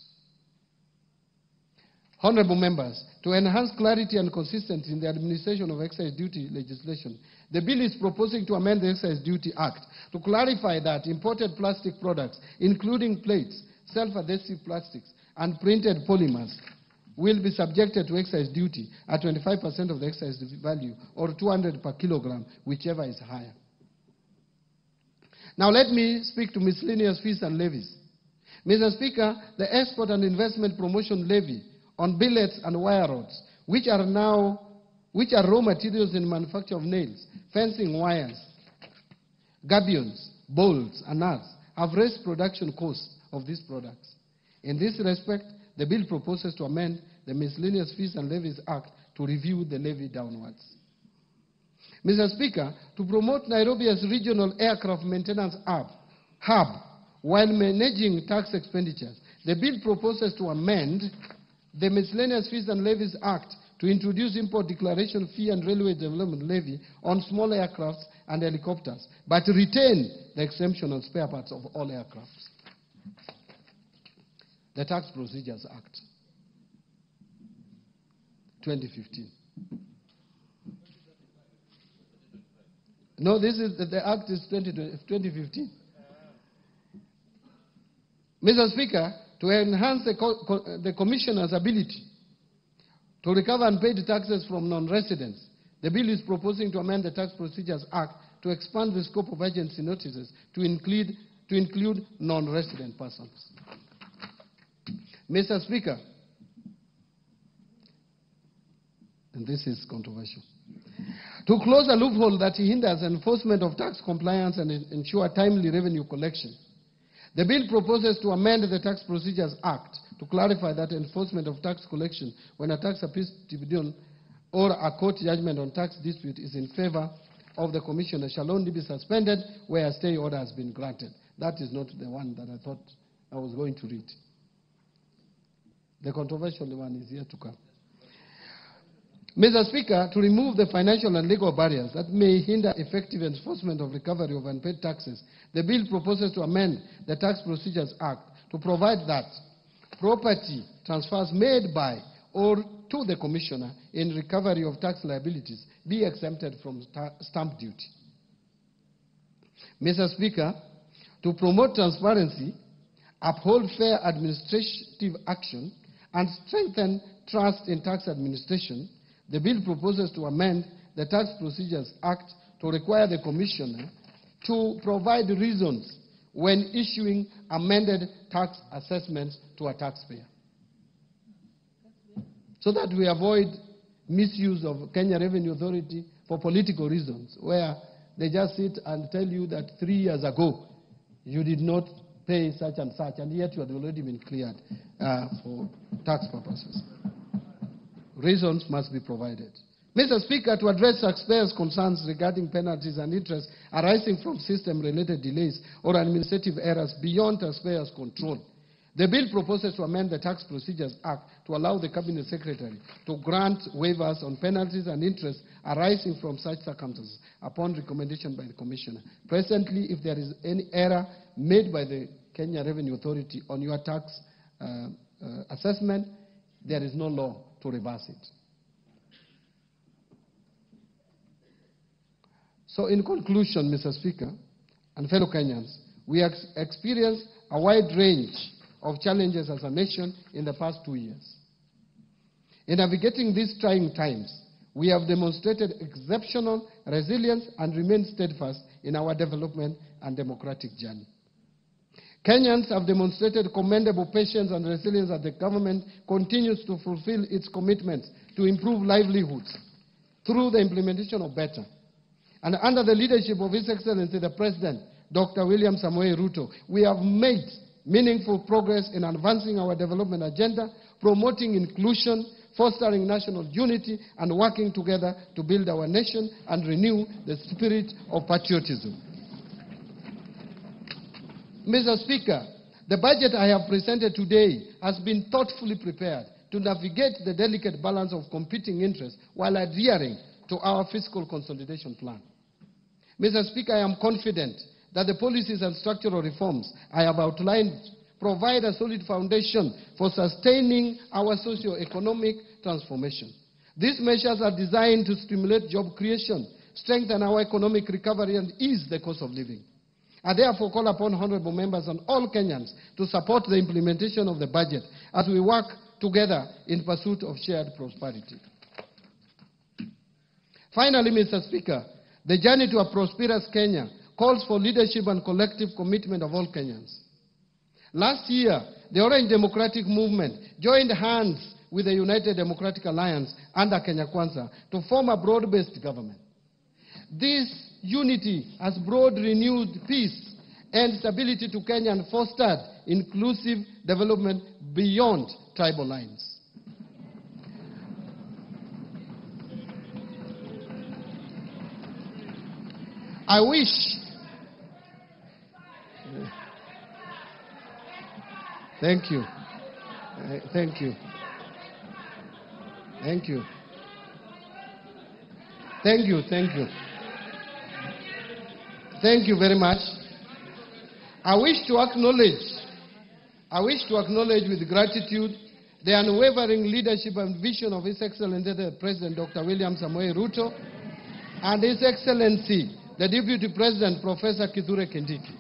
Honorable members, to enhance clarity and consistency in the administration of excise duty legislation, the bill is proposing to amend the Excise Duty Act to clarify that imported plastic products, including plates, self-adhesive plastics, and printed polymers, will be subjected to excise duty at 25% of the excise value or 200 per kilogram, whichever is higher. Now let me speak to miscellaneous fees and levies. Mr. Speaker, the Export and Investment Promotion Levy on billets and wire rods, which are raw materials in manufacture of nails, fencing wires, gabions, bolts, and nuts, have raised production costs of these products. In this respect, the bill proposes to amend the Miscellaneous Fees and Levies Act to review the levy downwards. Mr. Speaker, to promote Nairobi as regional aircraft maintenance hub while managing tax expenditures, the bill proposes to amend the Miscellaneous Fees and Levies Act to introduce import declaration fee and railway development levy on small aircrafts and helicopters, but retain the exemption on spare parts of all aircrafts. The Tax Procedures Act, 2015. No, this is the act is 2015. Mr. Speaker, to enhance the Commissioner's ability to recover unpaid taxes from non-residents, the bill is proposing to amend the Tax Procedures Act to expand the scope of agency notices to include non-resident persons. Mr. Speaker, and this is controversial, to close a loophole that hinders enforcement of tax compliance and ensure timely revenue collection, the bill proposes to amend the Tax Procedures Act to clarify that enforcement of tax collection when a tax appeals tribunal or a court judgment on tax dispute is in favor of the Commissioner shall only be suspended where a stay order has been granted. That is not the one that I thought I was going to read. The controversial one is yet to come. Mr. Speaker, to remove the financial and legal barriers that may hinder effective enforcement of recovery of unpaid taxes, the bill proposes to amend the Tax Procedures Act to provide that property transfers made by or to the Commissioner in recovery of tax liabilities be exempted from stamp duty. Mr. Speaker, to promote transparency, uphold fair administrative action, and strengthen trust in tax administration, the bill proposes to amend the Tax Procedures Act to require the Commissioner to provide reasons when issuing amended tax assessments to a taxpayer, so that we avoid misuse of Kenya Revenue Authority for political reasons, where they just sit and tell you that 3 years ago you did not pay such and such, and yet you had already been cleared for tax purposes. Reasons must be provided. Mr. Speaker, to address taxpayers' concerns regarding penalties and interest arising from system-related delays or administrative errors beyond taxpayers' control, the bill proposes to amend the Tax Procedures Act to allow the Cabinet Secretary to grant waivers on penalties and interest arising from such circumstances upon recommendation by the Commissioner. Presently, if there is any error made by the Kenya Revenue Authority on your tax assessment, there is no law to reverse it. So in conclusion, Mr. Speaker and fellow Kenyans, we have experienced a wide range of challenges as a nation in the past 2 years. In navigating these trying times, we have demonstrated exceptional resilience and remained steadfast in our development and democratic journey. Kenyans have demonstrated commendable patience and resilience as the government continues to fulfill its commitments to improve livelihoods through the implementation of BETA. And under the leadership of His Excellency the President, Dr. William Samoei Ruto, we have made meaningful progress in advancing our development agenda, promoting inclusion, fostering national unity, and working together to build our nation and renew the spirit of patriotism. Mr. Speaker, the budget I have presented today has been thoughtfully prepared to navigate the delicate balance of competing interests while adhering to our fiscal consolidation plan. Mr. Speaker, I am confident that the policies and structural reforms I have outlined provide a solid foundation for sustaining our socio-economic transformation. These measures are designed to stimulate job creation, strengthen our economic recovery, and ease the cost of living. I therefore call upon honorable members and all Kenyans to support the implementation of the budget as we work together in pursuit of shared prosperity. Finally, Mr. Speaker, the journey to a prosperous Kenya calls for leadership and collective commitment of all Kenyans. Last year, the Orange Democratic Movement joined hands with the United Democratic Alliance under Kenya Kwanza to form a broad-based government. This unity has brought renewed peace and stability to Kenya and fostered inclusive development beyond tribal lines. I wish. Thank you. Thank you. Thank you. Thank you. Thank you. Thank you very much. I wish to acknowledge with gratitude the unwavering leadership and vision of His Excellency the President Dr. William Samoei Ruto and His Excellency the Deputy President Professor Kithure Kindiki.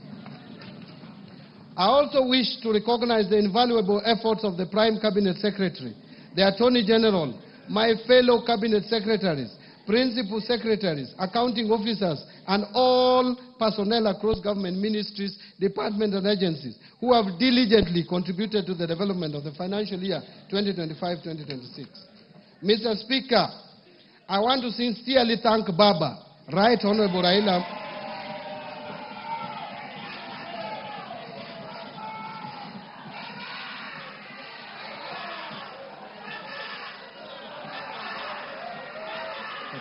I also wish to recognize the invaluable efforts of the Prime Cabinet Secretary, the Attorney General, my fellow Cabinet Secretaries, Principal Secretaries, accounting officers, and all personnel across government ministries, departments, and agencies who have diligently contributed to the development of the financial year 2025-2026. Mr. Speaker, I want to sincerely thank Baba, Right Honorable Raila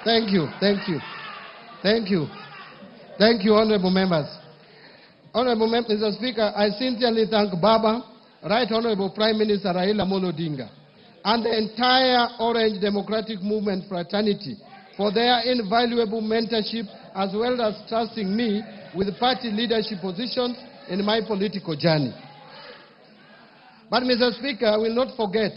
Thank you, thank you, thank you. Thank you, honorable members. Honorable members, Mr. Speaker, I sincerely thank Baba, Right Honorable Prime Minister Raila Amolo Odinga, and the entire Orange Democratic Movement fraternity for their invaluable mentorship as well as trusting me with party leadership positions in my political journey. But, Mr. Speaker, I will not forget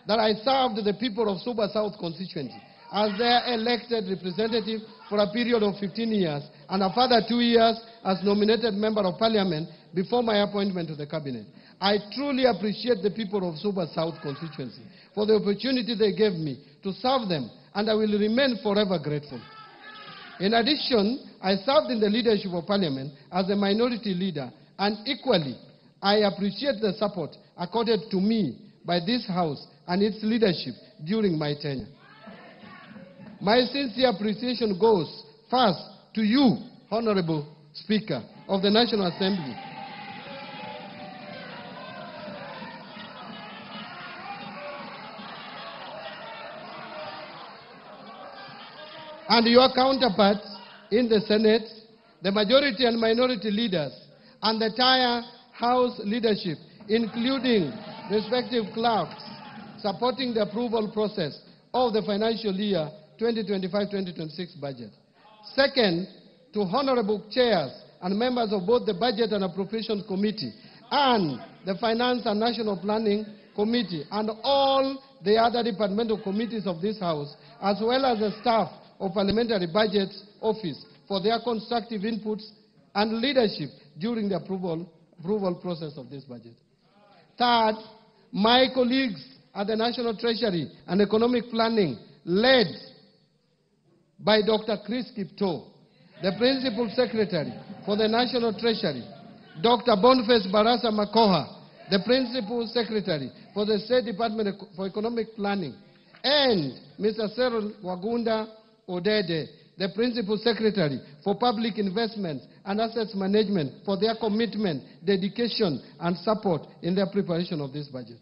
that I served the people of Suba South constituency as their elected representative for a period of 15 years and a further 2 years as nominated member of parliament before my appointment to the cabinet. I truly appreciate the people of Suba South constituency for the opportunity they gave me to serve them, and I will remain forever grateful. In addition, I served in the leadership of parliament as a minority leader, and equally, I appreciate the support accorded to me by this House and its leadership during my tenure. My sincere appreciation goes first to you, Honorable Speaker of the National Assembly, and your counterparts in the Senate, the majority and minority leaders, and the entire House leadership, including respective clerks, supporting the approval process of the financial year 2025-2026 budget. Second, to honorable chairs and members of both the Budget and Appropriations Committee and the Finance and National Planning Committee and all the other departmental committees of this House, as well as the staff of Parliamentary Budget Office for their constructive inputs and leadership during the approval process of this budget. Third, my colleagues at the National Treasury and Economic Planning, led by Dr. Chris Kiptoo, the Principal Secretary for the National Treasury, Dr. Boniface Barasa Makoha, the Principal Secretary for the State Department for Economic Planning, and Mr. Cyril Wagunda Odede, the Principal Secretary for Public Investments and Assets Management, for their commitment, dedication, and support in their preparation of this budget.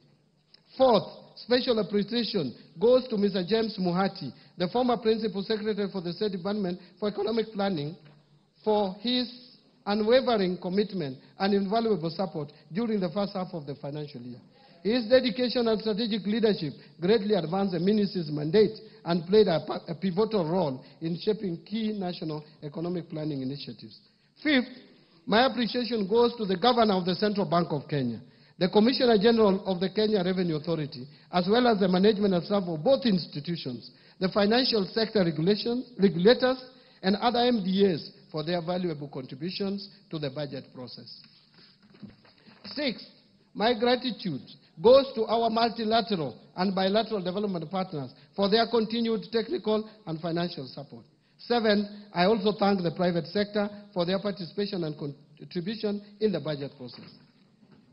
Fourth, special appreciation goes to Mr. James Muhati, the former Principal Secretary for the State Department for Economic Planning, for his unwavering commitment and invaluable support during the first half of the financial year. His dedication and strategic leadership greatly advanced the ministry's mandate and played a pivotal role in shaping key national economic planning initiatives. Fifth, my appreciation goes to the Governor of the Central Bank of Kenya, the Commissioner General of the Kenya Revenue Authority, as well as the management and staff of both institutions, the financial sector regulators, and other MDAs for their valuable contributions to the budget process. Sixth, my gratitude goes to our multilateral and bilateral development partners for their continued technical and financial support. Seventh, I also thank the private sector for their participation and contribution in the budget process.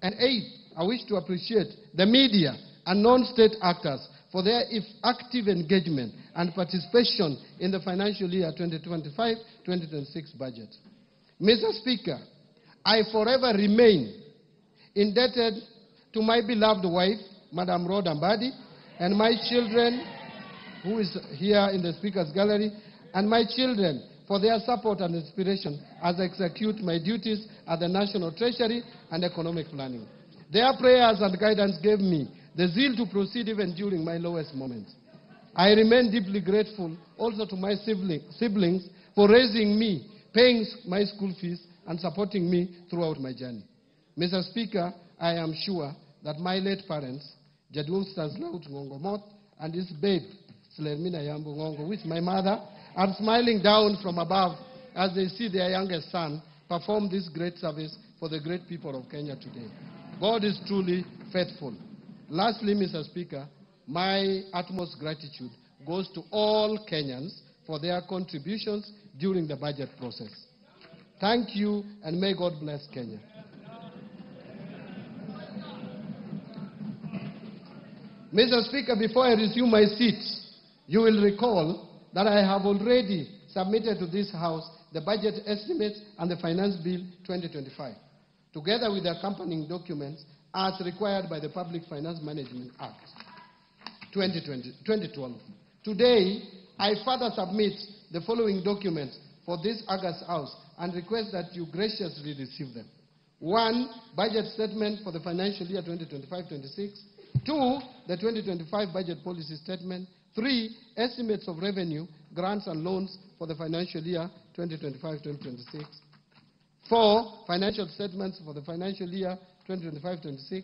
And eighth, I wish to appreciate the media and non-state actors for their active engagement and participation in the financial year 2025-2026 budget. Mr. Speaker, I forever remain indebted to my beloved wife, Madam Rhoda Mbadi, and my children, who is here in the Speaker's Gallery, and my children for their support and inspiration as I execute my duties at the National Treasury and Economic Planning. Their prayers and guidance gave me the zeal to proceed even during my lowest moments. I remain deeply grateful also to my siblings for raising me, paying my school fees, and supporting me throughout my journey. Mr. Speaker, I am sure that my late parents, Jaduong Stanislaus Ngongo Moth and his babe, Slermina Yambu Ngongo, with my mother, are smiling down from above as they see their youngest son perform this great service for the great people of Kenya today. God is truly faithful. Lastly, Mr. Speaker, my utmost gratitude goes to all Kenyans for their contributions during the budget process. Thank you, and may God bless Kenya. Mr. Speaker, before I resume my seat, you will recall that I have already submitted to this House the budget estimates and the Finance Bill 2025, together with the accompanying documents as required by the Public Finance Management Act 2012. Today, I further submit the following documents for this August House and request that you graciously receive them. 1, budget statement for the financial year 2025-26. 2, the 2025 budget policy statement. 3, estimates of revenue, grants and loans for the financial year 2025-2026. 4, financial statements for the financial year 2025-26.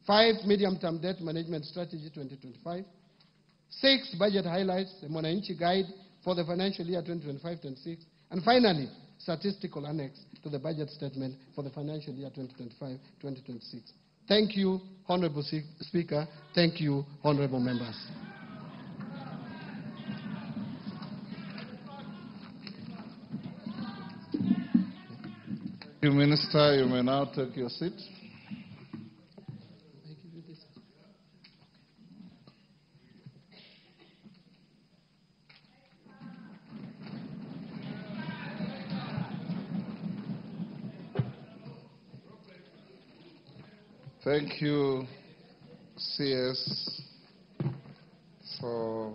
5, medium-term debt management strategy 2025. 6, budget highlights, the Mwananchi guide for the financial year 2025-26. And finally, statistical annex to the budget statement for the financial year 2025-2026. Thank you, Honorable Speaker. Thank you, Honorable Members. Thank you, Minister. You may now take your seat. Thank you, CS, for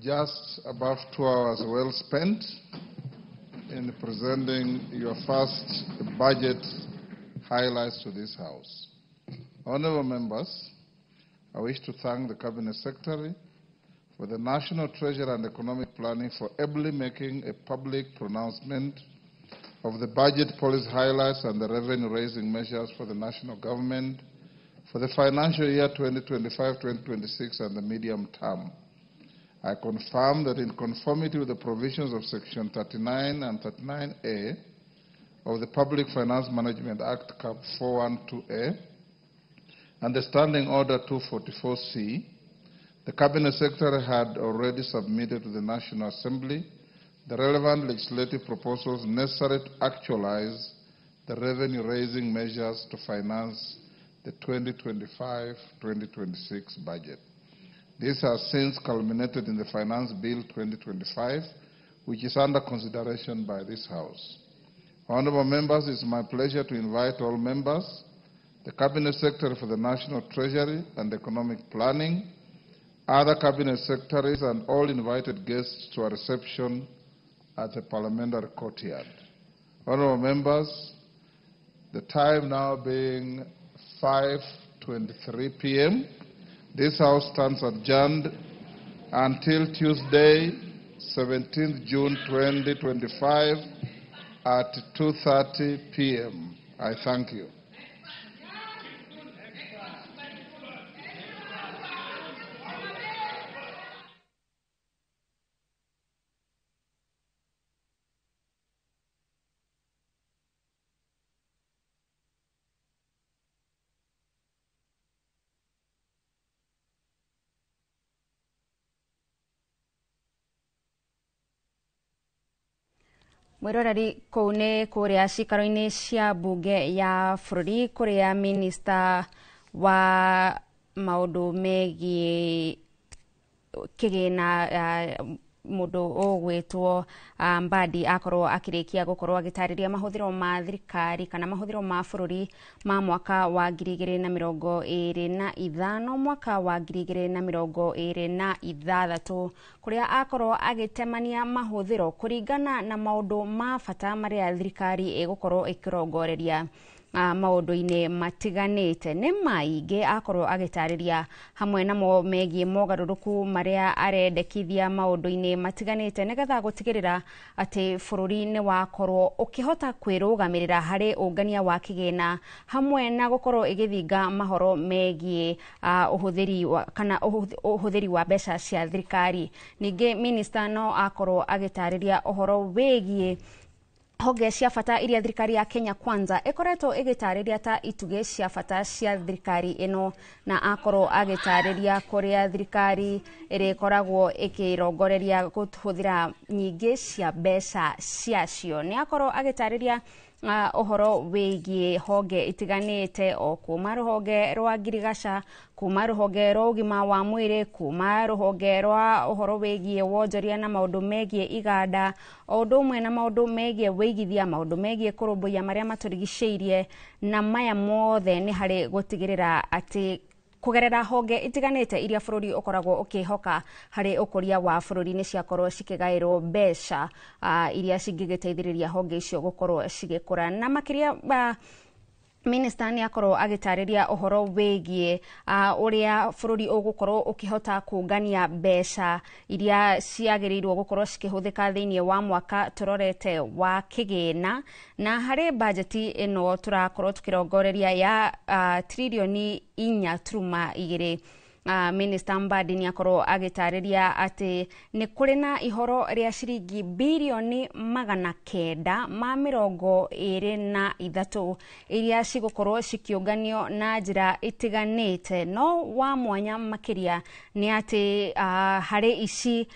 just above 2 hours well spent in presenting your first budget highlights to this House. Honorable members, I wish to thank the Cabinet Secretary for the National Treasury and Economic Planning for ably making a public pronouncement of the budget policy highlights and the revenue-raising measures for the national government for the financial year 2025-2026 and the medium term. I confirm that in conformity with the provisions of Section 39 and 39A of the Public Finance Management Act, Cap 412A, and the Standing Order 244C, the Cabinet Secretary had already submitted to the National Assembly the relevant legislative proposals necessary to actualize the revenue-raising measures to finance the 2025-2026 budget. This has since culminated in the Finance Bill 2025, which is under consideration by this House. Honorable members, it's my pleasure to invite all members, the Cabinet Secretary for the National Treasury and Economic Planning, other Cabinet Secretaries, and all invited guests to a reception at the Parliamentary Courtyard. Honorable members, the time now being 5:23 p.m., this House stands adjourned until Tuesday, 17th June 2025 at 2:30 p.m. I thank you. Mwiroreri kũu nĩ kũrĩa cikaro-inĩ cia mbunge ya bũrũri kũrĩa minista wa maũndũ megiĩ kĩgĩna mũndũ ũgwĩtwo Mbadi akorwo akĩrĩkia gũkorwo agĩtarĩria mahũthĩro ma thirikari kana mahũthĩro ma bũrũri ma mwaka wa 2025 mwaka wa 2026 kũrĩa akorwo agĩtemania mahũthĩro kũringana na maũndũ ma bata marĩa thirikari ĩgũkorwo ĩkĩrongoreria maũndũ-inĩ matiganĩte. Nĩ maingĩ akorwo agĩtarĩria hamwe namo megiĩ mogarũrũku marĩa arendekithia maũndũ-inĩ matiganĩte nĩgetha gũtigĩrĩra atĩ bũrũri nĩ wakorwo ũkĩhota kwĩrũgamĩrĩra harĩ ũngania wa kĩgĩna hamwe na gũkorwo ĩgĩthinga mahoro megiĩ ũhũthĩri wa kana ũhũthĩri wa mbeca cia thirikari. Ningĩ minista no akorwo agĩtarĩria ũhoro wĩgiĩ honge cia bata iria thirikari ya Kenya Kwanza ikoretwo ĩgĩtarĩria ta itugĩ cia bata cia thirikari ĩno na akorwo agĩtarĩria kũrĩa thirikari ĩrĩkoragwo ĩkĩrongoreria kũhũthĩra nyingĩ cia mbeca ciacio. Nĩ akorwo agĩtarĩria ũhoro wĩgiĩ honge itiganĩte o kuma rũhonge rwa ngirigaca, kuma rũhonge rwa ũgima wa mwĩrĩ, kuma rũhonge rwa ũhoro wĩgiĩ wonjoria na maũndũ megiĩ iganda, o ũndũ ũmwe na maũndũ megiĩ wĩigithia, maũndũ megiĩ kũrũmbũiya marĩa matũrigicĩirie, na maya mothe nĩ harĩ gũtigĩrĩra atĩ Kũgerera honge itiganĩte iria bũrũri ũkoragwo ũkĩhoka harĩ ũkũria wa bũrũri nĩ ciakorwo cikĩgaĩrwo mbeca iria cingĩgĩteithĩrĩria honge icio gũkorwo cigĩkũra. Na makĩria, Minister nĩ akorwo agĩtarĩria ũhoro wĩgiĩ ũrĩa bũrũri ũgũkorwo ũkĩhota kũngania mbeca iria ciagĩrĩirwo gũkorwo cikĩhũthĩka thĩinĩ wa mwaka tũrorete wa kĩgĩna. Na harĩ bajeti ĩno tũrakorwo tũkĩrongoreria ya tririoni 4.2, Minister Mbadi nĩ akorwo agĩtarĩria atĩ nĩ kũrĩ na ihoro rĩa ciringi birioni 923 iria cigũkorwo cikĩũnganio na njĩra itiganĩte. No wa mwanya makĩria nĩ atĩ harĩ ici,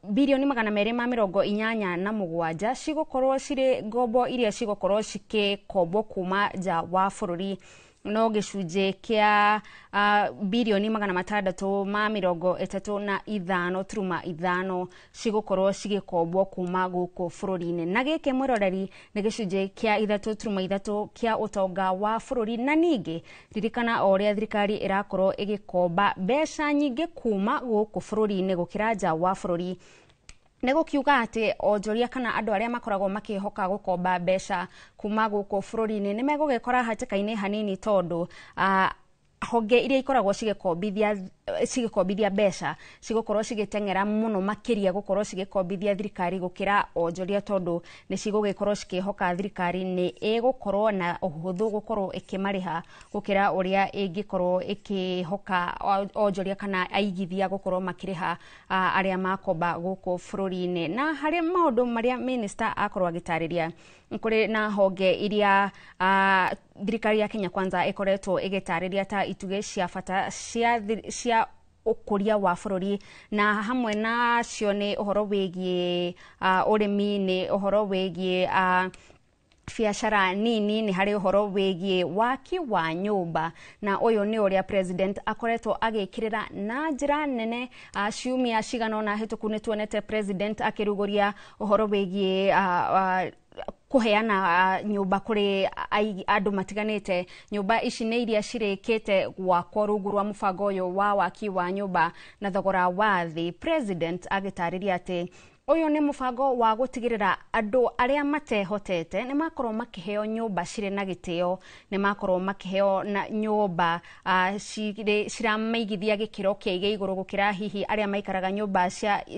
birioni 287 cigũkorwo cirĩ ngombo iria cigũkorwo cikĩkombwo kuma nja wa bũrũri, no gĩcunjĩ kĩa birioni 635.5 cigũkorwo cigĩkombwo kuma gũkũ bũrũri-inĩ. Na gĩkĩ, mwĩroreri, nĩ gĩcunjĩ kĩa 3.3 kĩa ũtonga wa bũrũri. Na ningĩ ririkana, o ũrĩa thirikari ĩrakorwo ĩgĩkomba mbeca nyingĩ kuma gũkũ bũrũri-inĩ gũkĩra nja wa bũrũri, nĩ gũkiuga atĩ onjoria kana andũ arĩa makoragwo makĩhoka gũkomba mbeca kuma gũkũ bũrũri-inĩ nĩ megũgĩkora hatĩka-inĩ hanini, tondũ honge iria ikoragwo cigĩkombithia mbeca cigũkorwo cigĩteng'era mũno makĩria gũkorwo cigĩkombithia thirikari gũkĩra onjoria, tondũ nĩ cigũgĩkorwo cikĩhoka thirikari nĩ ĩgũkorwo na ũhũthũ gũkorwo ĩkĩmarĩha gũkĩra ũrĩa ĩngĩkorwo ĩkĩhoka onjoria kana aigithia gũkorwo makĩrĩha arĩa makomba gũkũ bũrũri-inĩ. Na harĩ maũndũ marĩa minister akorwo agĩtarĩria, kũrĩ na honge iria thirikari ya Kenya Kwanza ĩkoretwo ĩgĩtarĩria ta itugĩ cia bata cia ũkũria wa bũrũri, na hamwe nacio nĩ ũhoro wĩgiĩ ũrĩmi, nĩ ũhoro wĩgiĩ biacara nini, nĩ harĩ ũhoro wĩgiĩ waki wa nyũmba. Na ũyũ nĩ ũrĩa president akoretwo agĩkĩrĩra na njĩra nene. Ciumia cigana ũna hĩtũku nĩ tuonete president akĩrugũria ũhoro wĩgiĩ kũheana nyũmba kũrĩ andũ matiganĩte. Nyũmba ici nĩ iria cirĩkĩte gwakwo rungu rwa mũbango ũyũ wa waki wa nyũmba na thogora wa thĩ, president agĩtarĩria atĩ ũyũ nĩ mũbango wa gũtigĩrĩra andũ arĩa matehotete nĩ makorwo makĩheo nyũmba cirĩ na gĩtĩo, nĩ makorwo makĩheo na nyũmba ciramaigithia gĩkĩro kĩa igũrũ gũkĩra hihi arĩa maikaraga nyũmba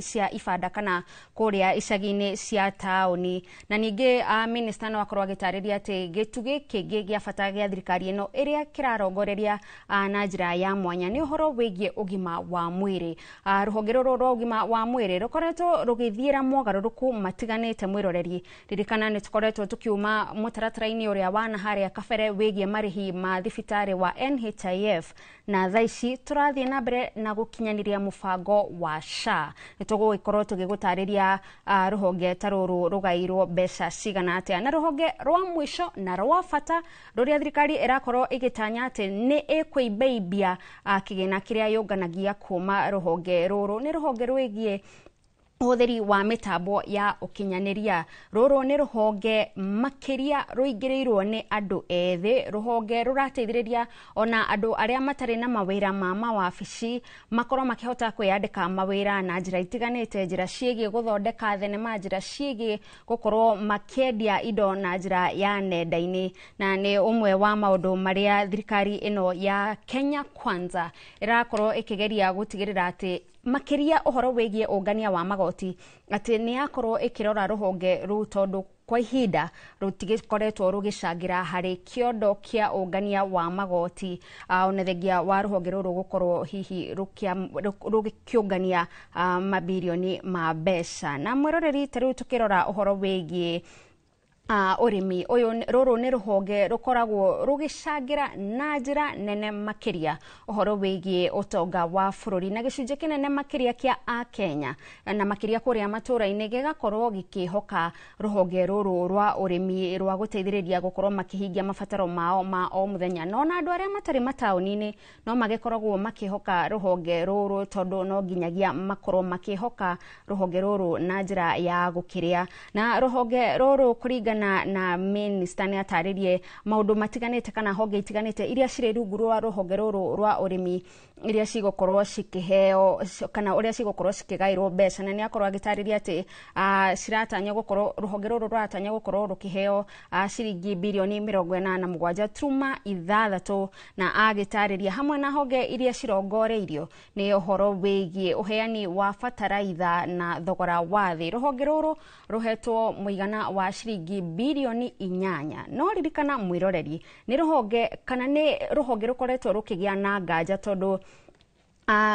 cia ibanda kana kũrĩa icagi-inĩ cia taũni. Na ningĩ minister no akorwo agĩtarĩria atĩ gĩtugĩ kĩngĩ gĩa bata gĩa thirikari ĩno ĩrĩa kĩrarongoreria na njĩra ya mwanya nĩ ũhoro wĩgiĩ ũgima wa mwĩrĩ. Rũhonge rũrũ rwa ũgima wa mwĩrĩ rũkoretwo rũgĩthiĩra mogarũrũku matiganĩte. Mwĩroreri, ririkana nĩ tũkoretwo tũkiuma mũtaratara-inĩ ũrĩa wa na harĩa kabere wĩgiĩ marĩhi ma thibitarĩ wa NHIF, na thaa ici tũrathiĩ na mbere na gũkinyanĩria mũbango wa SHA. Nĩ tũgũgĩkorwo tũgĩgũtarĩria rũhonge ta rũrũ rũgairwo mbeca cigana atĩa. Na rũhonge rwa mũico na rwa bata rũrĩa thirikari ĩrakorwo ĩgĩtanya atĩ nĩ ĩkũimbaimbia kĩgĩna kĩrĩa yũnganagia kuma rũhonge rũrũ nĩ rũhonge rwĩgiĩ ũhũthĩri wa mĩtambo ya ũkinyanĩria. Rũrũ nĩ rũhonge makĩria rũingĩrĩirwo nĩ andũ ethĩ, rũhonge rũrateithĩrĩria ona andũ arĩa matarĩ na mawĩra ma mawabici makorwo makĩhota kwĩyandĩka mawĩra na njĩra itiganĩte, njĩra ciĩgiĩ gũthondeka thenema, njĩra ciĩgiĩ gũkorwo makĩendia indo na njĩra ya nenda-inĩ. Na nĩ ũmwe wa maũndũ marĩa thirikari ĩno ya Kenya Kwanza ĩrakorwo ĩkĩgeria gũtigĩrĩra atĩ makĩria ũhoro wĩgiĩ ũngania wa magoti, atĩ nĩ yakorwo ĩkĩrora rũhonge rũu, tondũ kwa ihinda rũtigĩkoretwo rũgĩcangĩra harĩ kĩondo kĩa ũngania wa magoti, ona thengia wa rũhonge rũrũ gũkorwo hihi rũgĩkĩũngania mabirioni ma mbeca. Na mwĩroreri, ta rĩu tũkĩrora ũhoro wĩgiĩ ũrĩmi ũyũ, rũrũ nĩ rũhonge rũkoragwo rũgĩcangĩra na njĩra nene makĩria ũhoro wĩgiĩ ũtonga wa bũrũri, na gĩcunjĩ kĩnene makĩria kĩa akenya, na makĩria kũrĩa matũũra-inĩ, gĩgakorwo gĩkĩhoka rũhonge rũrũ rwa ũrĩmi rwa gũteithĩrĩria gũkorwo makĩhingia mabataro mao ma o mũthenya. No na andũ arĩa matarĩ mataũni-inĩ no magĩkoragwo makĩhoka rũhonge rũrũ, tondũ no nginyagia makorwo makĩhoka rũhonge rũrũ na njĩra ya gũkĩrĩa. Na rũhonge rũrũ, kũringana Kumana na minister nĩ atarĩrie maũndũ matiganĩte kana honge itiganĩte iria cirĩ rungu rwa rũhonge rũrũ rwa ũrĩmi iria cigũkorwo cikĩheo kana ũrĩa cigũkorwo cikĩgaĩrwo mbeca, na nĩ akorwo agĩtarĩria atĩ ciratanya gũkorwo rũhonge rũrũ rũratanya gũkorwo rũkĩheo ciringi birioni 87.6, na agĩtarĩria hamwe na honge iria cirongoreirio nĩ ũhoro wĩgiĩ ũheani wa bataraitha na thogora wa thĩ. Rũhonge rũrũ rũhetwo mũigana wa ciringi birioni 8. No ririkana mwĩroreri, nĩ rũhonge kana nĩ rũhonge rũkoretwo rũkĩgĩa na nganja tondũ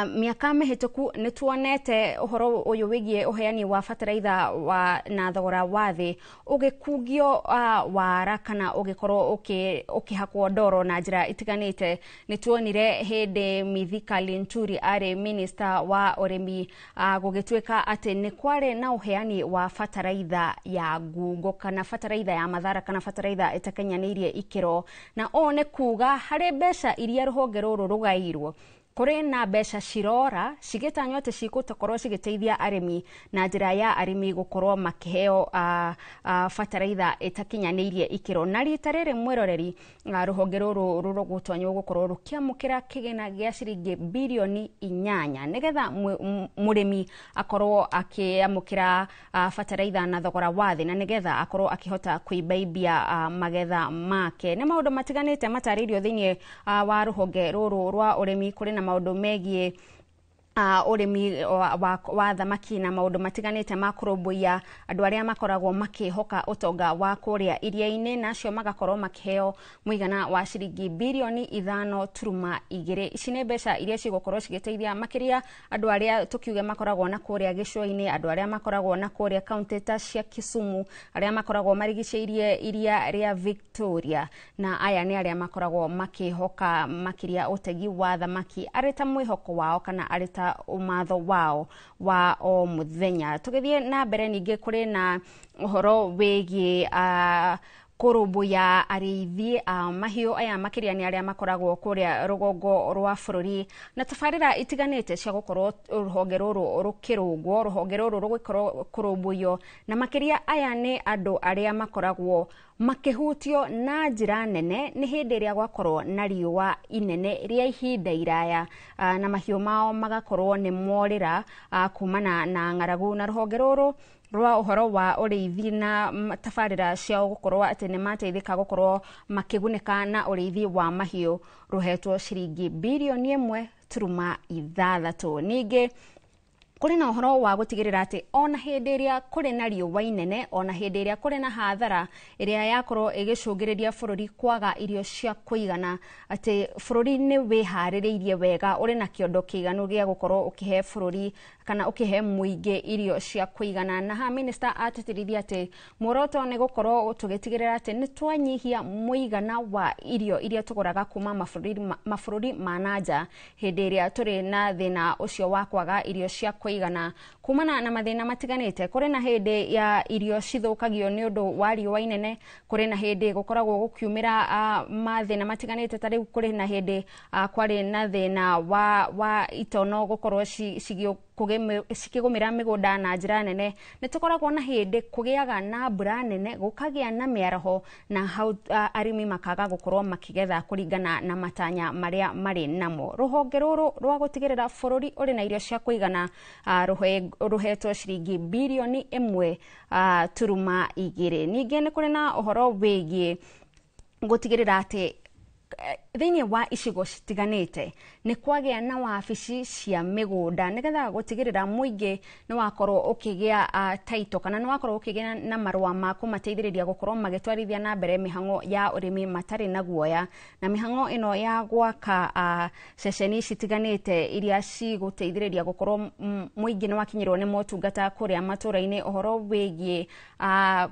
mĩaka mĩhĩtũku nĩ tuonete ũhoro ũyũ wĩgiĩ ũheani wa bataraitha wa na thogora wa thĩ ũgĩkungio wara kana ũgĩkorwo ũkĩhakwo ndoro na njĩra itiganĩte. Nĩ tuonire hĩndĩ Mithika Linturi arĩ minister wa ũrĩmi gũgĩtuĩka atĩ nĩ kwarĩ na ũheani wa bataraitha ya ngungo kana bataraitha ya mathara kana bataraitha ĩtakinyanĩirie ikĩro, na ũũ nĩ kuga harĩ mbeca iria rũhonge rũrũ rũgairwo kũrĩ na mbeca cirora cigĩtanywo atĩ cigũkorwo cigĩteithia arĩmi na njĩra ya arĩmi gũkorwo makĩheo bataraitha ĩtakinyanĩirie ikĩro. Na rita rĩrĩ mwĩroreri, rũhonge rũrũ rũgũtonywo gũkorwo rũkĩamũkĩra kĩgĩna gĩa ciringi birioni 8 nĩgetha mũrĩmi akorwo akĩamũkĩra bataraitha na thogora wa thĩ na nĩgetha akorwo akĩhota kũimbaimbia magetha make. Nĩ maũndũ matiganĩte matarĩirio thĩinĩ wa rũhonge rũrũ rwa ũrĩmi. Kũrĩ na maũndũ megiĩ ũrĩmi wa thamaki na maũndũ matiganĩte ma kũrũmbũiya andũ arĩa makoragwo makĩhoka ũtonga wa kũrĩa iria-inĩ, na acio magakorwo makĩheo mũigana wa ciringi birioni 5.2. Ici nĩ mbeca iria cigũkorwo cigĩteithia makĩria andũ arĩa tũkiuge makoragwo na kũrĩa gĩcũa-inĩ, andũ arĩa makoragwo na kũrĩa kaunti ta cia Kisumu, arĩa makoragwo marigicĩirie iria rĩa Victoria, na aya nĩ arĩa makoragwo makĩhoka makĩria ũtegi wa thamaki arĩ ta mwĩhoko wao kana arĩ ta umatho wao wa o muthenya. Tũgĩthiĩ na mbere ningĩ kũrĩ na ũhoro wĩgiĩ kũrũmbũiya arĩithi a mahiũ aya makĩria nĩ arĩa makoragwo kũrĩa rũgongo rwa bũrũri na tabarĩra itiganĩte cia gũkorwo rũhonge rũrũ rũkĩrũngwo, rũhonge rũrũ rũgĩkorwo kũrũmbũiyo, na makĩria aya nĩ andũ arĩa makoragwo makĩhutio na njĩra nene nĩ hĩndĩ ĩrĩa gwakorwo na riũa inene rĩa ihinda iraya, na mahiũ mao magakorwo nĩ morĩra kumana na ng'aragu. Na rũhonge rũrũ rwa ũhoro wa ũrĩithi na tabarĩra ciao gũkorwo atĩ nĩ mateithĩka gũkorwo makĩgunĩka na ũrĩithi wa mahiũ rũhetwo ciringi birioni 1.6. Ningĩ kũrĩ na ũhoro wa gũtigĩrĩra atĩ ona hĩndĩ ĩrĩa kũrĩ na riũa inene, ona hĩndĩ ĩrĩa kũrĩ na hathara ĩrĩa yakorwo ĩgĩcũngĩrĩria bũrũri kwaga irio cia kũigana, atĩ bũrũri nĩ wĩharĩrĩirie wega, ũrĩ na kĩondo kĩiganu gĩa gũkorwo ũkĩhe bũrũri kana ũkĩhe mũingĩ irio cia kũigana. Na haha minister atĩtĩrithia atĩ muoroto nĩ gũkorwo tũgĩtigĩrĩra atĩ nĩ twanyihia mũigana wa irio iria tũgũraga kuma mabũrũri ma na nja hĩndĩ ĩrĩa tũrĩ na thĩna ũcio wa kwaga irio cia kũigana kumana na mathĩna matiganĩte. Kũrĩ na hĩndĩ ya irio cithũkagio nĩ ũndũ wa riũa inene, kũrĩ na hĩndĩ gũkoragwo gũkiumĩra mathĩna matiganĩte, ta rĩu kũrĩ na hĩndĩ kwarĩ na thĩna wa itono gũkorwo cikĩgũmĩra mĩgũnda na njĩra nene. Nĩ tũkoragwo na hĩndĩ kũgĩaga na mbura nene, gũkagĩa na mĩaraho, na hau arĩmi makaga gũkorwo makĩgetha kũringana na matanya marĩa marĩ namo. Rũhonge rũrũ rwa gũtigĩrĩra bũrũri ũrĩ na irio cia kũigana rũhetwo ciringi birioni 1.2. Ningĩ nĩ kũrĩ na ũhoro wĩgiĩ gũtigĩrĩra atĩ thĩinĩ wa icigo citiganĩte nĩ kwagĩa na wabici cia mĩgũnda nĩgetha gũtigĩrĩra mũingĩ nĩ wakorwo ũkĩgĩa title kana nĩ wakorwo ũkĩgĩa na marũa ma kũmateithĩrĩria gũkorwo magĩtwarithia na mbere mĩhang'o ya ũrĩmi matarĩ na guoya. Na mĩhang'o ĩno ya gwaka ceceni citiganĩte iria cigũteithĩrĩria gũkorwo mũingĩ nĩ wakinyĩrwo nĩ motungata kũrĩa matũra-inĩ, ũhoro wĩgiĩ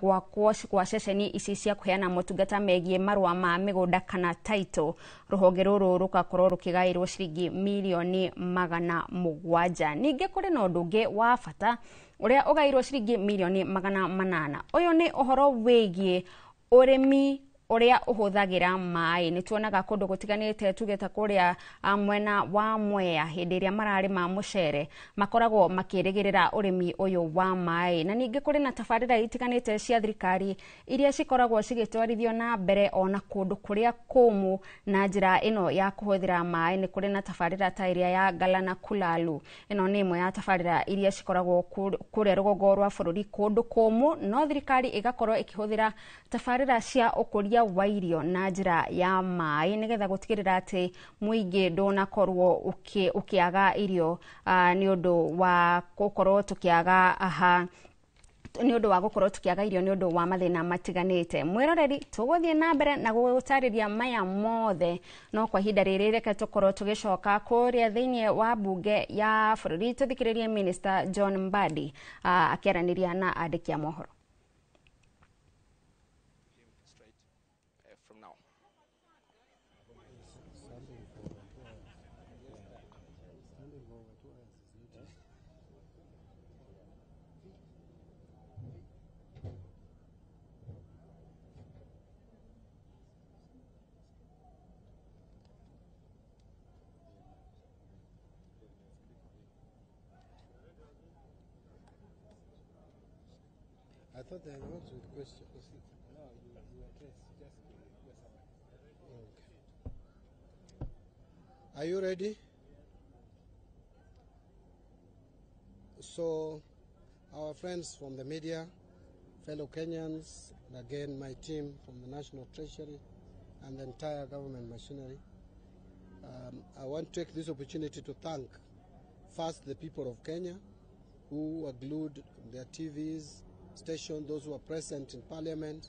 gwakwo kwa ceceni ici cia kũheana motungata megiĩ marũa ma mĩgũnda kana title, rũhonge rũrũ rũgakorwo rũkĩgaĩrwo ciringi mirioni 700. Ningĩ kũrĩ na ũndũ ũngĩ wa bata ũrĩa ũgaĩrwo ciringi mirioni 800. Ũyũ nĩ ũhoro wĩgiĩ ũrĩmi Uria uhuthagira maĩ. Nĩ tuonaga kũndũ gũtiganĩte tuge ta kũrĩa mwena wa Mwea hĩndĩ ĩrĩa mararĩma mũcere makoragwo makĩrĩgĩrĩra ũrĩmi ũyũ wa maĩ. Na ningĩ kũrĩ na tabarĩra itiganĩte cia thirikari iria cikoragwo cigĩtwarithio na mbere ona kũndũ kũrĩa kũmũ na njĩra ĩno ya kũhũthĩra maĩ. Nĩ kũrĩ na tabarĩra ta ĩrĩa ya Galana Kulalu. Ĩno nĩ ĩmwe ya tabarĩra iria cikoragwo kũrĩa rũgongo rwa bũrũri kũndũ kũmũ, no thirikari ĩgakorwo ĩkĩhũthĩra tabarĩra cia ũkũria wa irio na njĩra ya maĩ nĩgetha gũtigĩrĩra atĩ mũingĩ ndũnakorwo ũkĩaga irio nĩ ũndũ wa gũkorwo tũkĩaga aha nĩ ũndũ wa gũkorwo tũkĩaga irio nĩ ũndũ wa mathĩna matiganĩte. Mwĩroreri, tũgũthiĩ na mbere na gũgũtarĩria maya mothe, no kwa ihinda rĩrĩ reke tũkorwo tũgĩcoka kũrĩa thĩinĩ wa mbunge ya bũrũri tũthikĩrĩrie Minister John Mbadi akĩaranĩria na andĩki a mohoro. From now. I thought they were with questions. No, you address just your summary. Okay. Are you ready? So, our friends from the media, fellow Kenyans, and again my team from the National Treasury and the entire government machinery, I want to take this opportunity to thank first the people of Kenya who are glued their TVs, station, those who are present in Parliament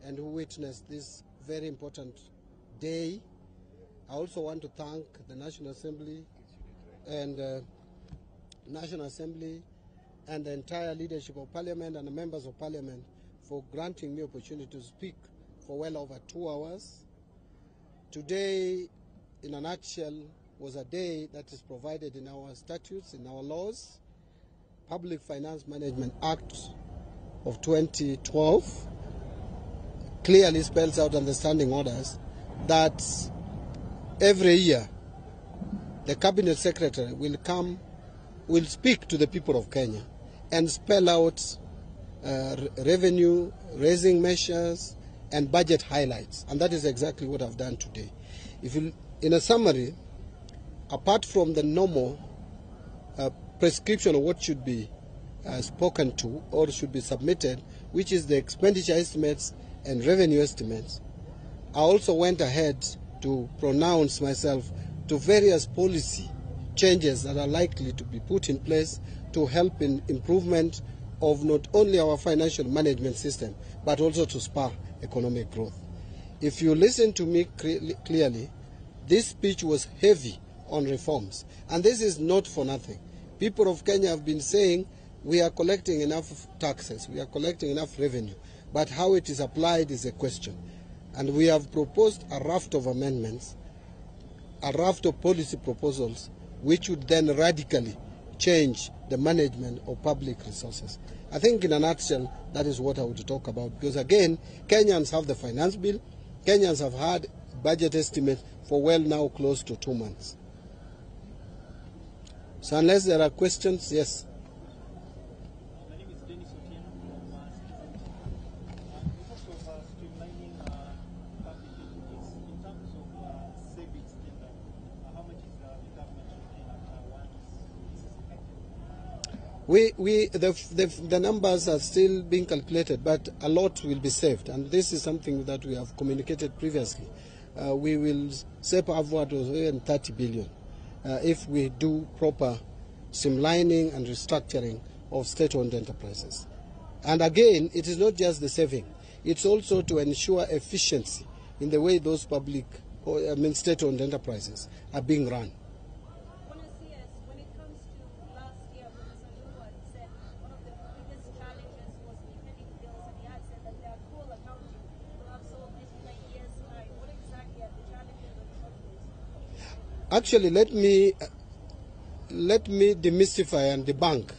and who witnessed this very important day. I also want to thank the National Assembly and the entire leadership of Parliament and the members of Parliament for granting me opportunity to speak for well over 2 hours. Today, in a nutshell, was a day that is provided in our statutes, in our laws. Public Finance Management Act of 2012 clearly spells out under standing orders that every year the Cabinet Secretary will speak to the people of Kenya and spell out revenue raising measures and budget highlights, and that is exactly what I've done today. If you, in a summary, apart from the normal prescription of what should be spoken to or should be submitted, which is the expenditure estimates and revenue estimates, I also went ahead to pronounce myself to various policy changes that are likely to be put in place to help in improvement of not only our financial management system, but also to spur economic growth. If you listen to me clearly, this speech was heavy on reforms, and this is not for nothing. People of Kenya have been saying we are collecting enough taxes, we are collecting enough revenue, but how it is applied is a question. And we have proposed a raft of amendments, a raft of policy proposals, which would then radically change the management of public resources. I think in a nutshell, that is what I would talk about, because again, Kenyans have the finance bill, Kenyans have had budget estimates for well now close to 2 months. So unless there are questions, yes. My name is Dennis Otieno from Citizen TV. In terms of streamlining public entities, in terms of savings tender, how much is the government looking at once this is effective? The numbers are still being calculated, but a lot will be saved, and this is something that we have communicated previously. We will save upward of even 30 billion if we do proper streamlining and restructuring of state-owned enterprises. And again, it is not just the saving, it's also to ensure efficiency in the way those public, state-owned enterprises are being run. When it comes to last year, Professor Ndung'u had said one of the biggest challenges was the pending bills, and he had said that the accrual accounting will have solved this in a year's time. What exactly are the challenges or the shortfalls? Actually, let me demystify and debunk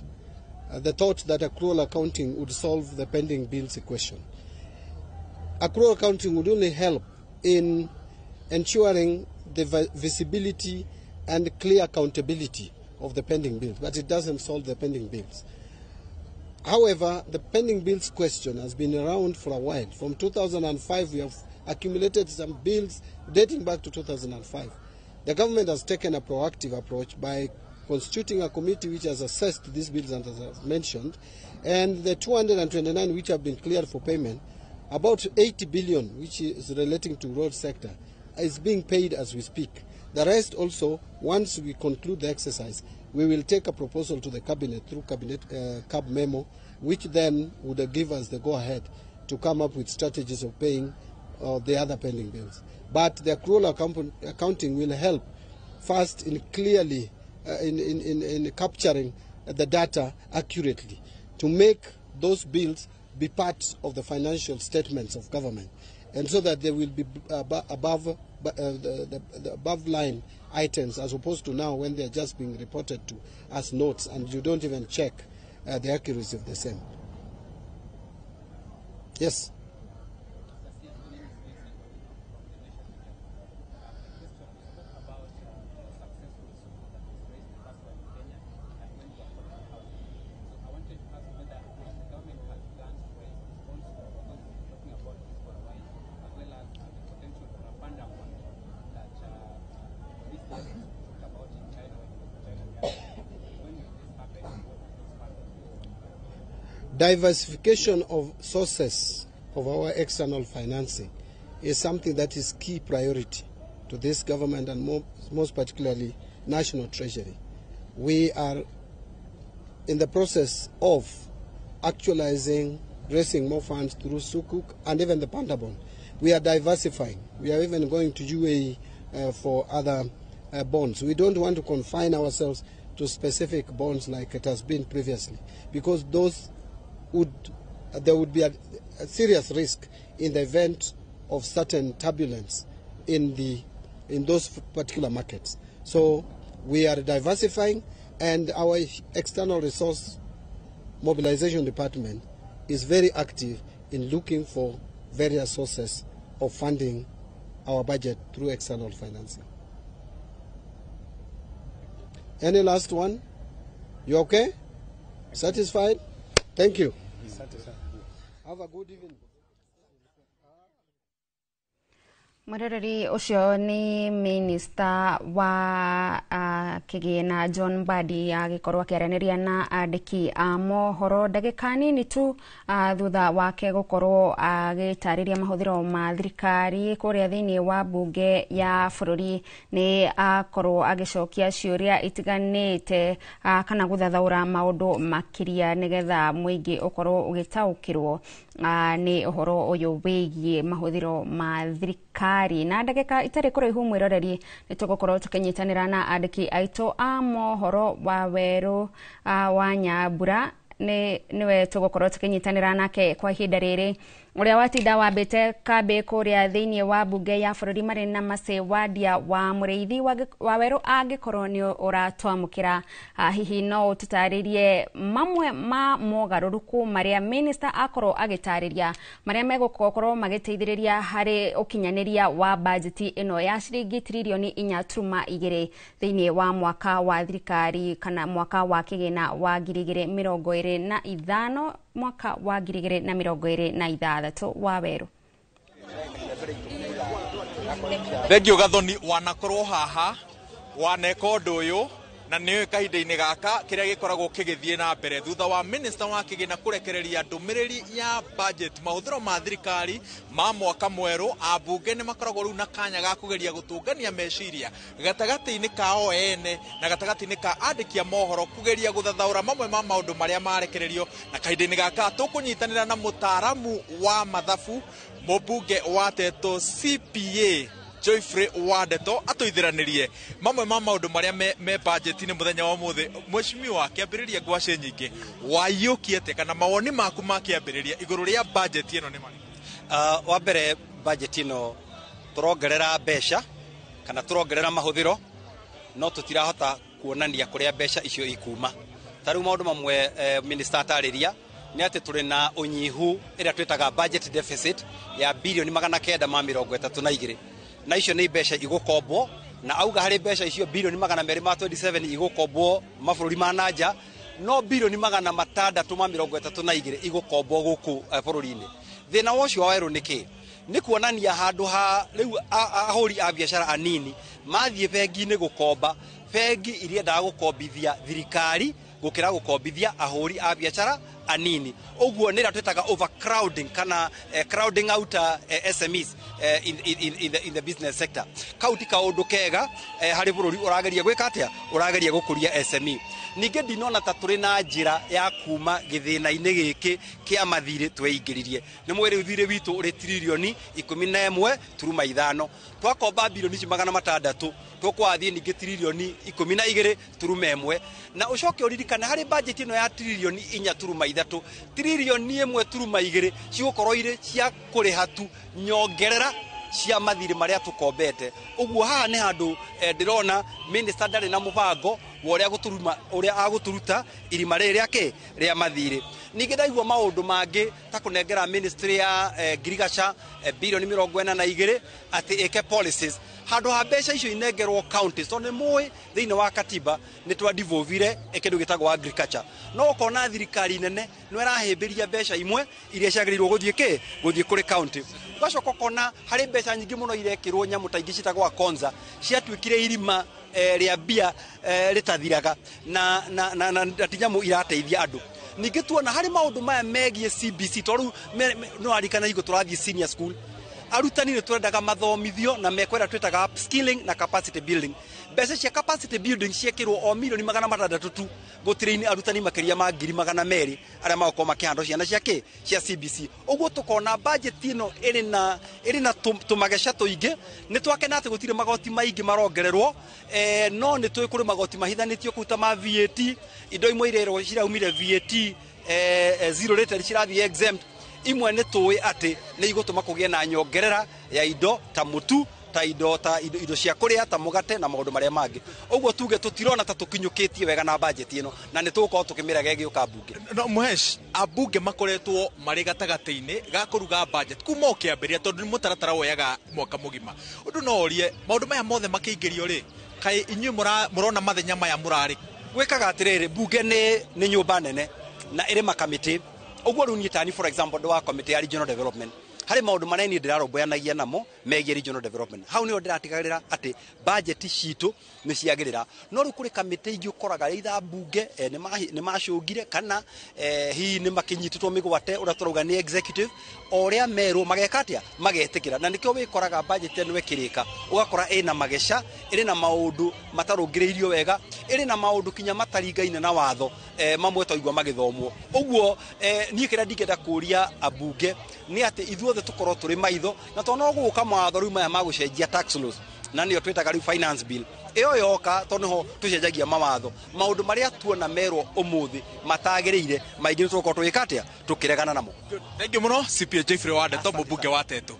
the thought that accrual accounting would solve the pending bills equation. Accrual accounting would only help in ensuring the visibility and clear accountability of the pending bills, but it doesn't solve the pending bills. However, the pending bills question has been around for a while. From 2005, we have accumulated some bills dating back to 2005. The government has taken a proactive approach by constituting a committee which has assessed these bills, and as I've mentioned, and the 229 which have been cleared for payment, about 80 billion, which is relating to road sector, is being paid as we speak. The rest also, once we conclude the exercise, we will take a proposal to the cabinet through cabinet cab memo, which then would give us the go-ahead to come up with strategies of paying the other pending bills. But the accrual accounting will help first in clearly in capturing the data accurately to make those bills be part of the financial statements of government, and so that they will be above the above line items, as opposed to now when they are just being reported to as notes and you don't even check the accuracy of the same. Yes. Diversification of sources of our external financing is something that is key priority to this government, and most particularly National Treasury. We are in the process of actualizing, raising more funds through Sukuk and even the Panda Bond. We are diversifying. We are even going to UAE for other bonds. We don't want to confine ourselves to specific bonds like it has been previously, because those there would be a serious risk in the event of certain turbulence in those particular markets. So we are diversifying, and our external resource mobilization department is very active in looking for various sources of funding our budget through external financing. Any last one? You okay? Satisfied? Thank you. Have a good evening. Mweroreri ucio ni minista wa kigina John Mbadi agikorwo akiaraniria na andiki a mohoro ndagika nini tu thutha wake gukorwo agitariria mahuthiro ma thirikari kuria thiini wa bunge ya bururi ni akorwo agicokia ciuria itiganite kana guthathaura maundu makiria nigetha muingi ukorwo ugitaukirwo ni uhoro uyu wigie mahuthiro ma thirikari na ndagika itari kuraihu mwiroreri ni tugukorwo tukinyitanira na andiki aitu a mohoro wa weru wa Nyambura ni niwe tugukorwo tukinyitanira nake kwa ihinda riri uria watinda wambite kambi kuria thiini wa bunge ya bururi mari na Mercy Wandia wa Muriithi wa weru angikorwo ni uratwamukira hihi no ututaririe mamwe ma mogaruruku maria minister akorwo agitariria maria megukorwo magiteithiriria hari ukinyaniria wa bajeti ino ya ciringi tririoni 4.2 thiini wa mwaka wa thirikari kana mwaka wa kigina wa 2025 mwaka wa 2026 wa weru. Thengio Gathoni, wanakorwo haha waneka undu uyu na nä kahinda-inä gaka kä rä a gä koragwo kä gä thiä na mbere thutha wa minister wa kĩgĩna kũrekereria ndũmĩrĩri ya budget mahũthĩro ma thirikari ma mwaka mwerũ ambunge nĩ makoragwo rĩu na kanya ga kũgeria gũtũngania meciria gatagatĩ-inĩ kao ene na gatagatĩ-inĩ ka andĩki a mohoro kũgeria gũthathaũra mamwe ma maũndũ marĩa marekererio na kahinda-inĩ gaka tũkũnyitanĩra na mũtaaramu wa mathabu mũmbunge wa Teto CPA Joyfrey Wandeto atuithiranirie mamwe ma maundu maria me budget-inĩ muthenya wa muthi. Mheshimiwa, kĩambĩrĩria ngwacĩ nyingĩ waiyũkie atĩa kana mawoni maku ma kĩambĩrĩria igũrũ rĩa budget ĩno nĩ marĩkũ? Wa mbere budget ĩno tũrongerera mbeca kana tũrongerera mahũthĩro no tũtirahota kuonania kũrĩa mbeca icio ikuma. Ta rĩu maũndũ mamwe minister atarĩria Nĩ atĩ tũrĩ na ũnyihu ĩrĩa twĩtaga budget deficit ya birioni 932, na icio nĩ mbeca igũkombwo, na auga harĩ mbeca icio birioni 227 igũkombwo mabũrũri ma nanja, no birioni 632 igũkombwo gũkũ bũrũri-inĩ. Thĩna wa ũcio wa werũ nĩ kĩ? Nĩ kuonania handũ ha rĩu ahũri a biacara anini mathiĩ bengi-inĩ gũkomba, bengi iriendaga gũkombithia thirikari gũkĩra gũkombithia ahũri a biacara anini. Ũguo nĩ ĩrĩa twĩtaga overcrowding kana crowding out SMEs in the business sector. Kau ti kaũndũ kega harĩ bũrũri ũrageria gwĩka atĩa, ũrageria gũkũria SME. Ningĩ ndinona ta tũrĩ na njĩra ya kuma gĩthĩna-inĩ gĩkĩ kĩa mathirĩ tweingĩririe. Nĩ mwĩrĩ thirĩ witũ ũrĩ tririoni 11.5, twakomba birioni ici 600 tũkwathiĩ ningĩ tririoni 12.1. Na ũcoke ũririkane harĩ budget ĩno ya tririoni 4.3, tririoni 1.2 cigũkorwo irĩ cia kũrĩha tu nyongerera cia mathirĩ marĩa tũkombete. Ũguo haha nĩ handũ ndĩrona minister ndarĩ na mũbango wa ũrĩa gũtũruma, ũrĩa agũtũruta irima rĩrĩ rĩa kĩ, rĩa mathirĩ. Ningĩ ndaigua maũndũ mangĩ ta kũnengera ministry ya ngirigaca birioni 42 atĩ ĩke policies handũ ha mbeca icio inengerwo counties, tondũ nĩ mũĩ thĩinĩ wa katiba nĩ twadivovire kĩndũ gĩtagwo agriculture, no ũkona thirikari nene no ĩrahĩmbĩria mbeca imwe iria ciagĩrĩirwo gũthiĩ kĩ, gũthiĩ kũrĩ county. Ũgacoka ũkona harĩ mbeca nyingĩ mũno irekĩrwo nyamũ ta ingĩ ciĩtagwo akonza, ciatuĩkire irima rĩa mbia rĩtathiraga na ti nyamũ irateithia andũ. Ningĩ tuona harĩ maũndũ maya megiĩ CBC, tondũ rĩu no arikana hingo tũrathiĩ senior school, arutani nĩ twendaga mathomithio na mekwenda twĩtaga upskilling na capacity building. Mbeca cia capacity building ciekĩrwo o milioni 600 tu gũtirĩ arutani makĩria ma 200,000 arĩa magũkorwo makĩhandwo ciana cia kĩ, cia CBC. Ũguo tũkona budget ĩno ĩrĩ na tũmageca tũingĩ. Nĩ twakena atĩ gũtirĩ magoti maingĩ marongererwo, no nĩ tũĩ kũrĩ magoti mahithanĩtio kũu ta ma VAT, indo imwe irerwo ciraumire VAT zero rated cirathiĩ exempt, imwe nĩ tũĩ atĩ nĩ igũtũma kũgĩe na nyongerera ya indo ta mũtu, ta indo ta indo cia kũrĩa ta mũgate na maũndũ marĩa mangĩ. Ũguo tuge tũtirona ta tũkinyũkĩtie wega na budget ĩno, na nĩ tũgũkorwo tũkĩmĩrega ĩgĩũka mbunge. No Mũhesh, ambunge makoretwo marĩ gatagatĩ-inĩ ga kũruga budget kuma o kĩambĩrĩria, tondũ nĩ mũtaratara woyaga mwaka mũgima. Ũndũ no ũrie maũndũ maya mothe makĩingĩrio rĩ, kaĩ inyuĩ mũrona mathenya maya mũrarĩ? Gwĩkaga atĩrĩrĩ, mbunge nĩ nyũmba nene na ĩrĩ makamĩtĩ. Ũguo rĩu niĩ tani for example ndĩ wa committee ya regional development, harĩ maũndũ marĩa niĩ ndĩrarũmbũyanagia namo megiĩ regional development. Hau nĩho ndĩratigagĩrĩra atĩ budget citũ nĩ ciagĩrĩra. No rĩu kũrĩ kamĩtĩ ingĩ ũkoraga either mbunge nĩ macũngire kana hihi nĩ makĩnyitĩtwo mĩgwate, ũrĩa tũrauga nĩ executive, o ũrĩa merwo mageka atĩa, magetĩkĩra. Na nĩkĩo wĩkoraga budget ĩno ĩkĩrĩka ũgakora ĩna mageca, ĩrĩ na maũndũ matarũngĩrĩirio wega, ĩrĩ na maũndũ kinya mataringaine na watho, mamwe twaigua magĩthomwo. Ũguo niĩ kĩrĩa ndingĩenda kũria ambunge nĩ atĩ ithuothe tũkorwo tũrĩ maitho, na tondũ no gũgũka mawatho rĩu maya ma gũcenjia tax laws, na nĩyo twĩtaga rĩu finance bill, ĩyo yoka tondũ nĩho tũcenjagia mawatho. Maũndũ marĩa tuona merwo ũmũthĩ matagĩrĩire maingĩ nĩ tũgũkorwo tũgĩka atĩa, tũkĩregana namo. Thengiũ mũno CPA Jeffrey wa Ndeto, mũmbunge wa Tetu.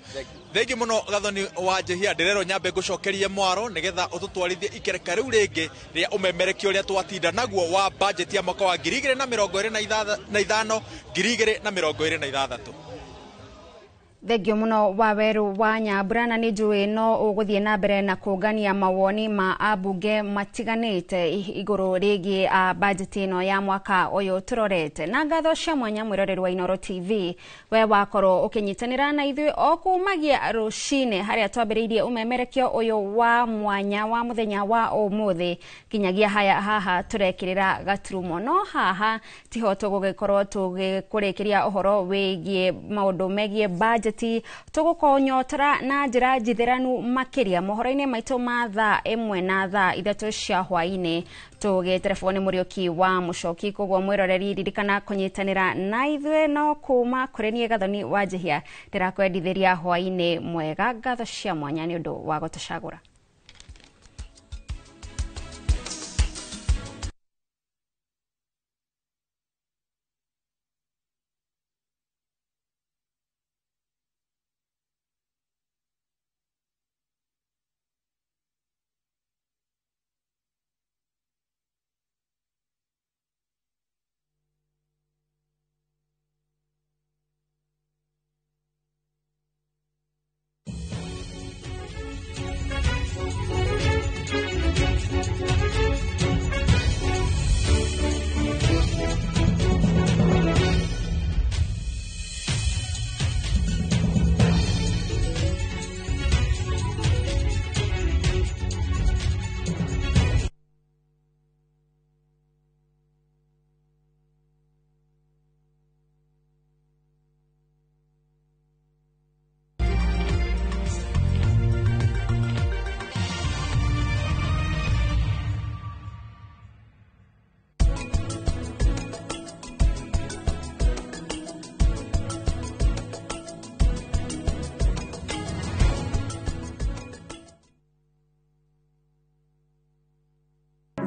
Thengiũ mũno Gathoni wa Njehia, ndĩrerwo nyambe ngũcokerie mwaro nĩgetha ũtũtwarithie ikereka rĩu rĩngĩ rĩa ũmemerekio ũrĩa twatinda naguo wa budget ya mwaka wa 2025 2026. Thengio muno wa weru wa Nyambura, na nĩ njũĩ no ũgũthiĩ na mbere na kũngania mawoni ma ambunge matiganĩte igũrũ rĩgiĩ budget ĩno ya mwaka ũyũ tũrorete. Na ngatho cia mwanya mwĩroreri wa Inooro TV, we wakorwo ũkĩnyitanĩra na ithuĩ o kumagia rũcinĩ harĩa twambĩrĩirie ũmemerekio ũyũ wa mwanya wa mũthenya wa ũmũthĩ nginyagia haya haha tũrekĩrĩra gaturumo. No haha tiho tũgũgĩkorwo tũgĩkũrĩkĩria ũhoro wĩgiĩ maũndũ megiĩ budget, tũgũkonyotora na njĩra njithĩranu makĩria mohoro-inĩ maitũ ma thaa 1 na thaa 3 cia hwaĩ-inĩ tũgĩterebwo nĩ Mũriũki wa Mũcoki. Koguo mwĩroreri ririkana kũnyitanĩra na ithuĩ, no kuma kũrĩ niĩ Gathoni wa Njehia ndĩrakwendithĩria hwaĩ-inĩ mwega. Ngatho cia mwanya nĩ ũndũ wa gũtũcagũra.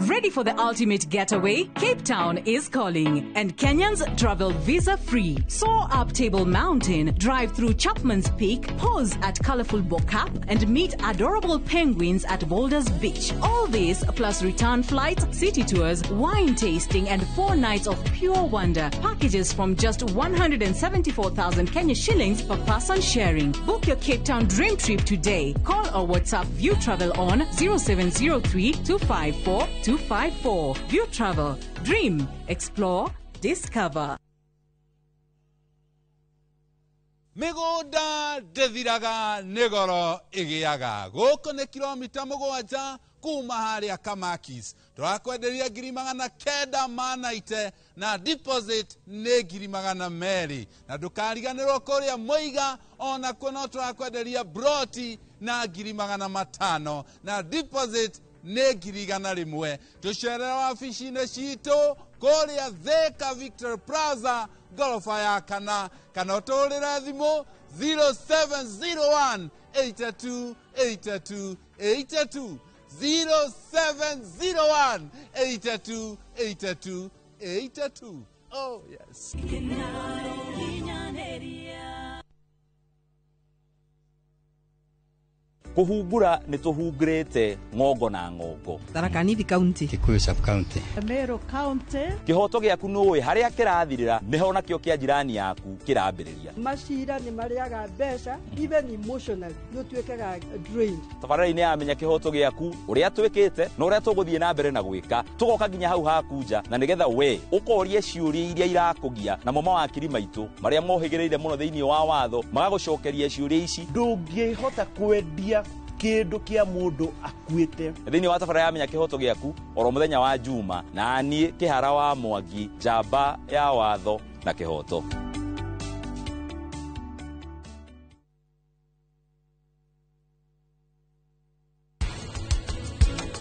Ready for the ultimate getaway? Cape Town is calling, and Kenyans travel visa free. Soar up Table Mountain, drive through Chapman's Peak, pause at colorful Bo-Kaap, and meet adorable penguins at Boulders Beach. All this plus return flights, city tours, wine tasting, and 4 nights of pure wonder. Packages from just 174,000 Kenya shillings per person sharing. Book your Cape Town dream trip today. Call or WhatsApp View Travel on 0703 254 254. View Travel. Dream, explore, discover. Mĩgũnda ndĩthiraga nĩ goro ĩgĩaga. Gũkũ nĩ kilomita 7 kuma harĩa Kamakis. Tũrakwenderia 990 na deposit nĩ 200,000. Na ndũkariganĩrwo kũrĩa Mũiga onakuo no tũrakwenderia broti na 500,000 na deposit nĩ 100,000. Tũcerere wabici-inĩ citũ kũrĩa Thika Victory Plaza ngoroba ya kana, kana ũtũhũrĩre thimũ 0701 82 82 82 0701 82 82 82. Oh yes. Kũhungura nĩ tũhungurĩte ng'ongo na ng'ongo. Tharaka Nithi County, Kikuyu sub county, Meru County. Kĩhoto gĩaku nũĩ harĩa kĩrathirĩra nĩho nakĩo kĩa jirani yaku kĩrambĩrĩria. Macira nĩ marĩaga mbeca, even emotionally nĩ ũtuĩkaga drained. Tabarĩra-inĩ ya Menya Kĩhoto Gĩaku ũrĩa twĩkĩte na ũrĩa tũgũthiĩ na mbere na gwĩka, tũgoka nginya hau haku nja na nĩgetha we ũkorie ciũria iria irakũgia, namo mawakiri maitũ marĩa mohĩgĩrĩire mũno thĩinĩ wa watho magagũcokeria ciũria ici. Ndũngĩhota kwendia kĩndũ kĩa mũndũ akuĩte. Thĩinĩ wa tabarĩra ya Menya Kĩhoto Gĩaku oro mũthenya wa Juma, na niĩ Kĩhara wa Mwangi, njamba ya watho na kĩhoto.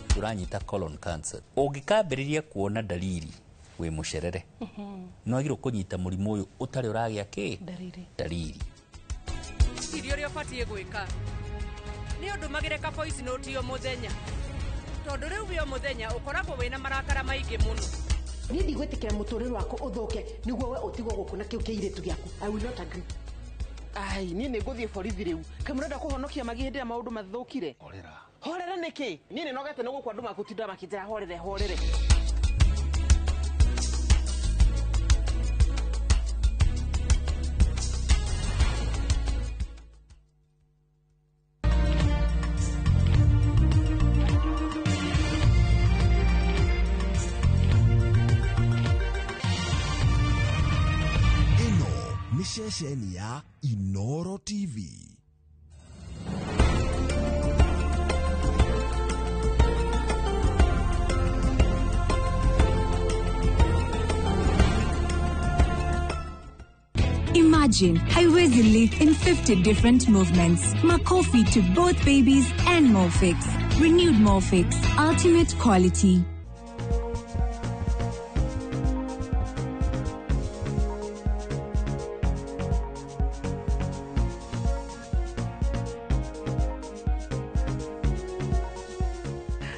Tũranyita colon cancer. Ũngĩkambĩrĩria kuona dalili wĩ mũcerere, no wagĩrĩirwo kũnyita mũrimũ ũyũ ũtarĩ ũragĩa kĩ dalili. Irio ũrĩa ũbatiĩ gwĩka nĩ ũndũ magĩre ka voice note o mũthenya, tondũ rĩu wĩ o mũthenya ũkoragwo wĩna marakara maingĩ mũno. Niĩ ndigwĩtĩkĩra mũtũrĩre waku ũthũke nĩguo we ũtigwo gũkũ na kĩu kĩirĩtu gĩaku. I will not agree. Ai, niĩ nĩ ngũthiĩ borithi rĩu. Kaĩ mũrenda kũhonokia magi hĩndĩ ĩrĩa maũndũ mathũkire? Horera. Horera nĩkĩ? Niĩ nĩ nogete nĩ gũkũ andũ makũtinda makĩnjĩra horere horere. Ceceni ya Inoro TV. Imagine haiwezi live in 50 different movements. Makofi to both babies and Molfix. Renewed Molfix. Ultimate quality.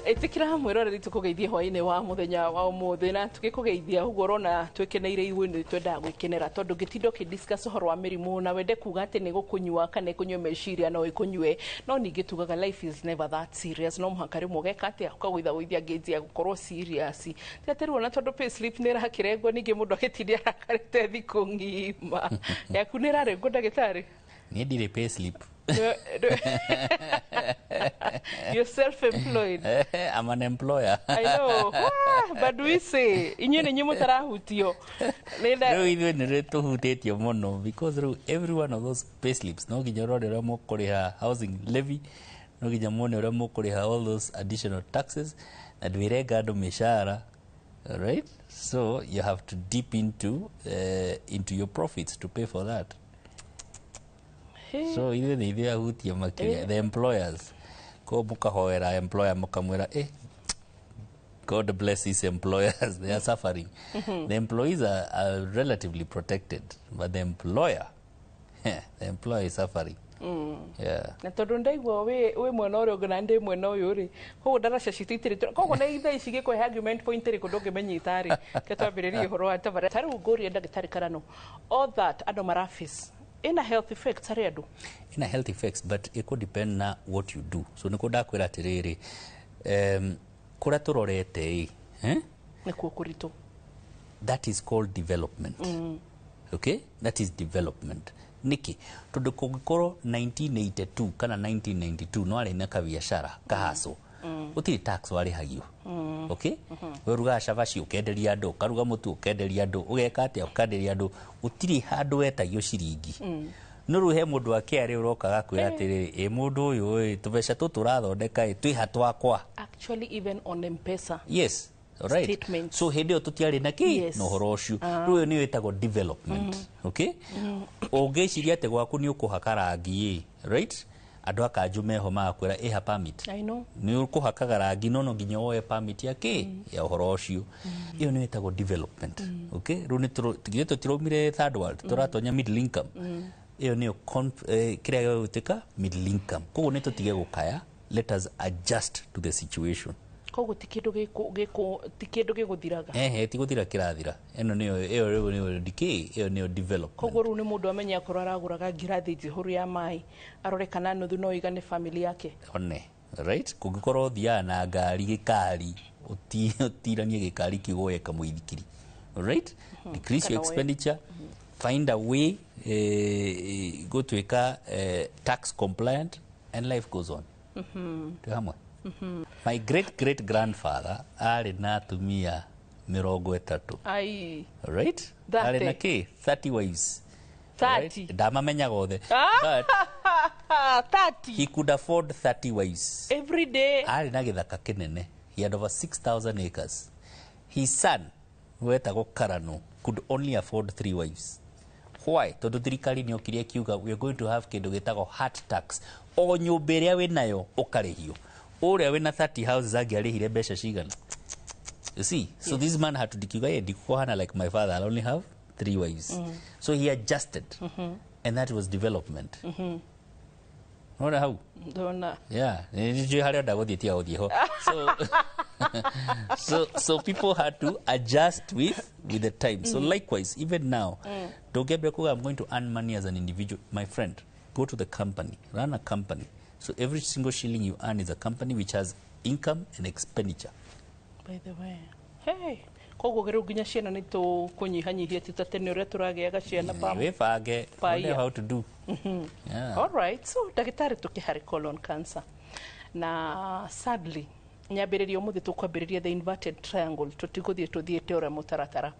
Ĩtĩkĩra mwĩroreri tũkũgeithie hwaĩ-inĩ wa mũthenya wa ũmũthĩ, na tũgĩkũgeithia ũguo ũrona twĩkeneire ithuĩ nĩ twendaga gwĩkenera, tondũ ngĩtinda ũkĩdiscuss ũhoro wa mĩrimũ na wende kuga atĩ nĩ gũkũnyua kana ĩkũnyue meciria no ĩkũnyue, no ningĩ tugaga life is never that serious. No mũhaka rĩmwe ũgeka atĩa, ũkagũithagũithia ngĩnji ya gũkorwo serious. Ti atĩ rĩu ona tondũ pay slip nĩ ĩrakĩrengwo ningĩ mũndũ agĩtinda arakarĩte thikũ ng'ima. Yaku nĩ ĩrarengwo ndagĩtarĩ? Niĩ ndirĩ pay slip. You're self-employed. I'm an employer. I know. But we say, inyuĩ nĩ inyuĩ mũtarahutio. Rĩu ithuĩ nĩ tũhutĩtio mũno because rĩu every one of those pay slips no nginya ũrore ũrĩa mũkũrĩha housing levy, no nginya muone ũrĩa mũkũrĩha all those additional taxes, na ndwĩrenga andũ mĩcara. Right? So you have to dip into your profits to pay for that. So ithuĩ nĩ ithuĩ ahutia makĩria, the employers. Ko mũkahoera employer mũkamwĩra, God bless his employers, they are suffering. The employees are relatively protected, but the employer, the employer is suffering. Yeah. Na tondu ndaigua wi mwena ũrĩa ũngĩ na ndĩ mwena ũyũ rĩ, koguo ndaraca citũ itirĩ, koguo na ithaa ici gĩkũhe argument point ĩrĩkũ ndũngĩmenyita rĩ, ke twambĩrĩrie ũhoro wa tabarĩra. Ta rĩu ngũrie ndagĩtarĩ Karano, all that andũ maraface ina health effects harĩ andũ? Ina health effects, but it could depend na what you do. So nĩkuo ndakwĩra atĩrĩrĩ, kũrĩa tũrorete ĩ, eh? Nĩkuo kũritũ. That is called development. Okay, that is development. Nĩkĩ? Tondũ kũngĩkorwo 1982 kana 1992 no arĩ na kabiacara kahaco, gũtirĩ tax warĩhagio. Okay, werugaga cabaci ũkenderia andũ, ũkaruga mũtu ũkenderia andũ, ũgeka atĩa ũkenderia andũ, gũtirĩ handũ wetagio ciringi. No rĩu he mũndũ wa KRA ũroka agakwĩra atĩrĩrĩ, ĩ mũndũ ũyũ ĩ, tũbeca tũtũ ũrathondeka ĩ, twĩha twakwa. Actually even on M-Pesa. Yes. Right. Statements. So hĩndĩ ĩyo tũtiarĩ na kĩ na ũhoro ũcio. Rĩu ĩyo nĩyo ĩtagwo development. Okay, ũngĩciria atĩ gwaku nĩ ũkũhaka rangi ĩ, right, andũ a kanjũ meho magakwĩra ĩha permit. I know. Nĩ ũkũhakaga rangi no no nginya woe permit ya kĩ ya ũhoro ũcio. Ĩyo nĩyo ĩtagwo development. Okay, rĩu nĩ githĩ tũtiraumire third world, tũratonya middle income. Ĩyo nĩyo kĩrĩa gĩgũtuĩka middle income. Koguo nĩ tũtige gũkaya, let us adjust to the situation. Koguo ti kĩndũ gĩkũ ti kĩndũ gĩgũthiraga. Ehe, ti gũthira kĩrathira. Ĩno nĩyo, ĩyo rĩu nĩyo decay, ĩyo nĩyo development. Koguo rĩu nĩ mũndũ amenye akorwo aragũraga ngirathi njihũru ya maĩ, arore kana nuthu no ĩigane family yake. One, right, kũngĩkorwo ũthiaga na ngari gĩkari, ũtiranie gĩkari kĩu woye kamũithikiri. Right, decrease your Kana woye. expenditure, find a way gũtuĩka tax compliant, and life goes on. Twĩ hamwe. My great great grandfather arĩ na atumia 30. Ai. Right, 30. arĩ na kĩ 30 wives. 30. Right? Ndamamenyaga othe, but 30. he could afford 30 wives. Every day. Arĩ na gĩthaka kĩnene, he had over 6000 acres. His son wetagwo Karano could only afford 3 wives. Why? Tondũ thirikari nĩ yokire ĩkiuga we are going to have kĩndũ gĩtagwo hat tax, o nyũmba ĩrĩa wĩnayo ũkarĩhio. Ũrĩa wĩna 30 houses angĩarĩhire mbeca cigana? You see, so this man had to dikiuga ye ndikuhana like my father, I'll only have 3 wives. So he adjusted, and that was development. Nona hau? Ndona. Yeah, nĩnjũĩ harĩa ndagũthiĩ tiga gũthiĩ ho. So people had to adjust with the time. So likewise, even now, ndũngĩambia kuga I'm going to earn money as an individual. My friend, go to the company, run a company. So every single shilling you earn is a company which has income and expenditure. By the way, hey, koguo rĩu nginya ciana nĩ tũkũnyihanyihia ti ta tene ũrĩa tũragĩaga ciana Wĩbange, Paia. know how to do. Yeah. All right, so ndagĩtarĩ tũkĩharĩ colon cancer, na sadly nyambĩrĩria ũmũthĩ tũkwambĩrĩria the inverted triangle, tũtigũthiĩ tũthiĩte ũrĩa mũtaratara.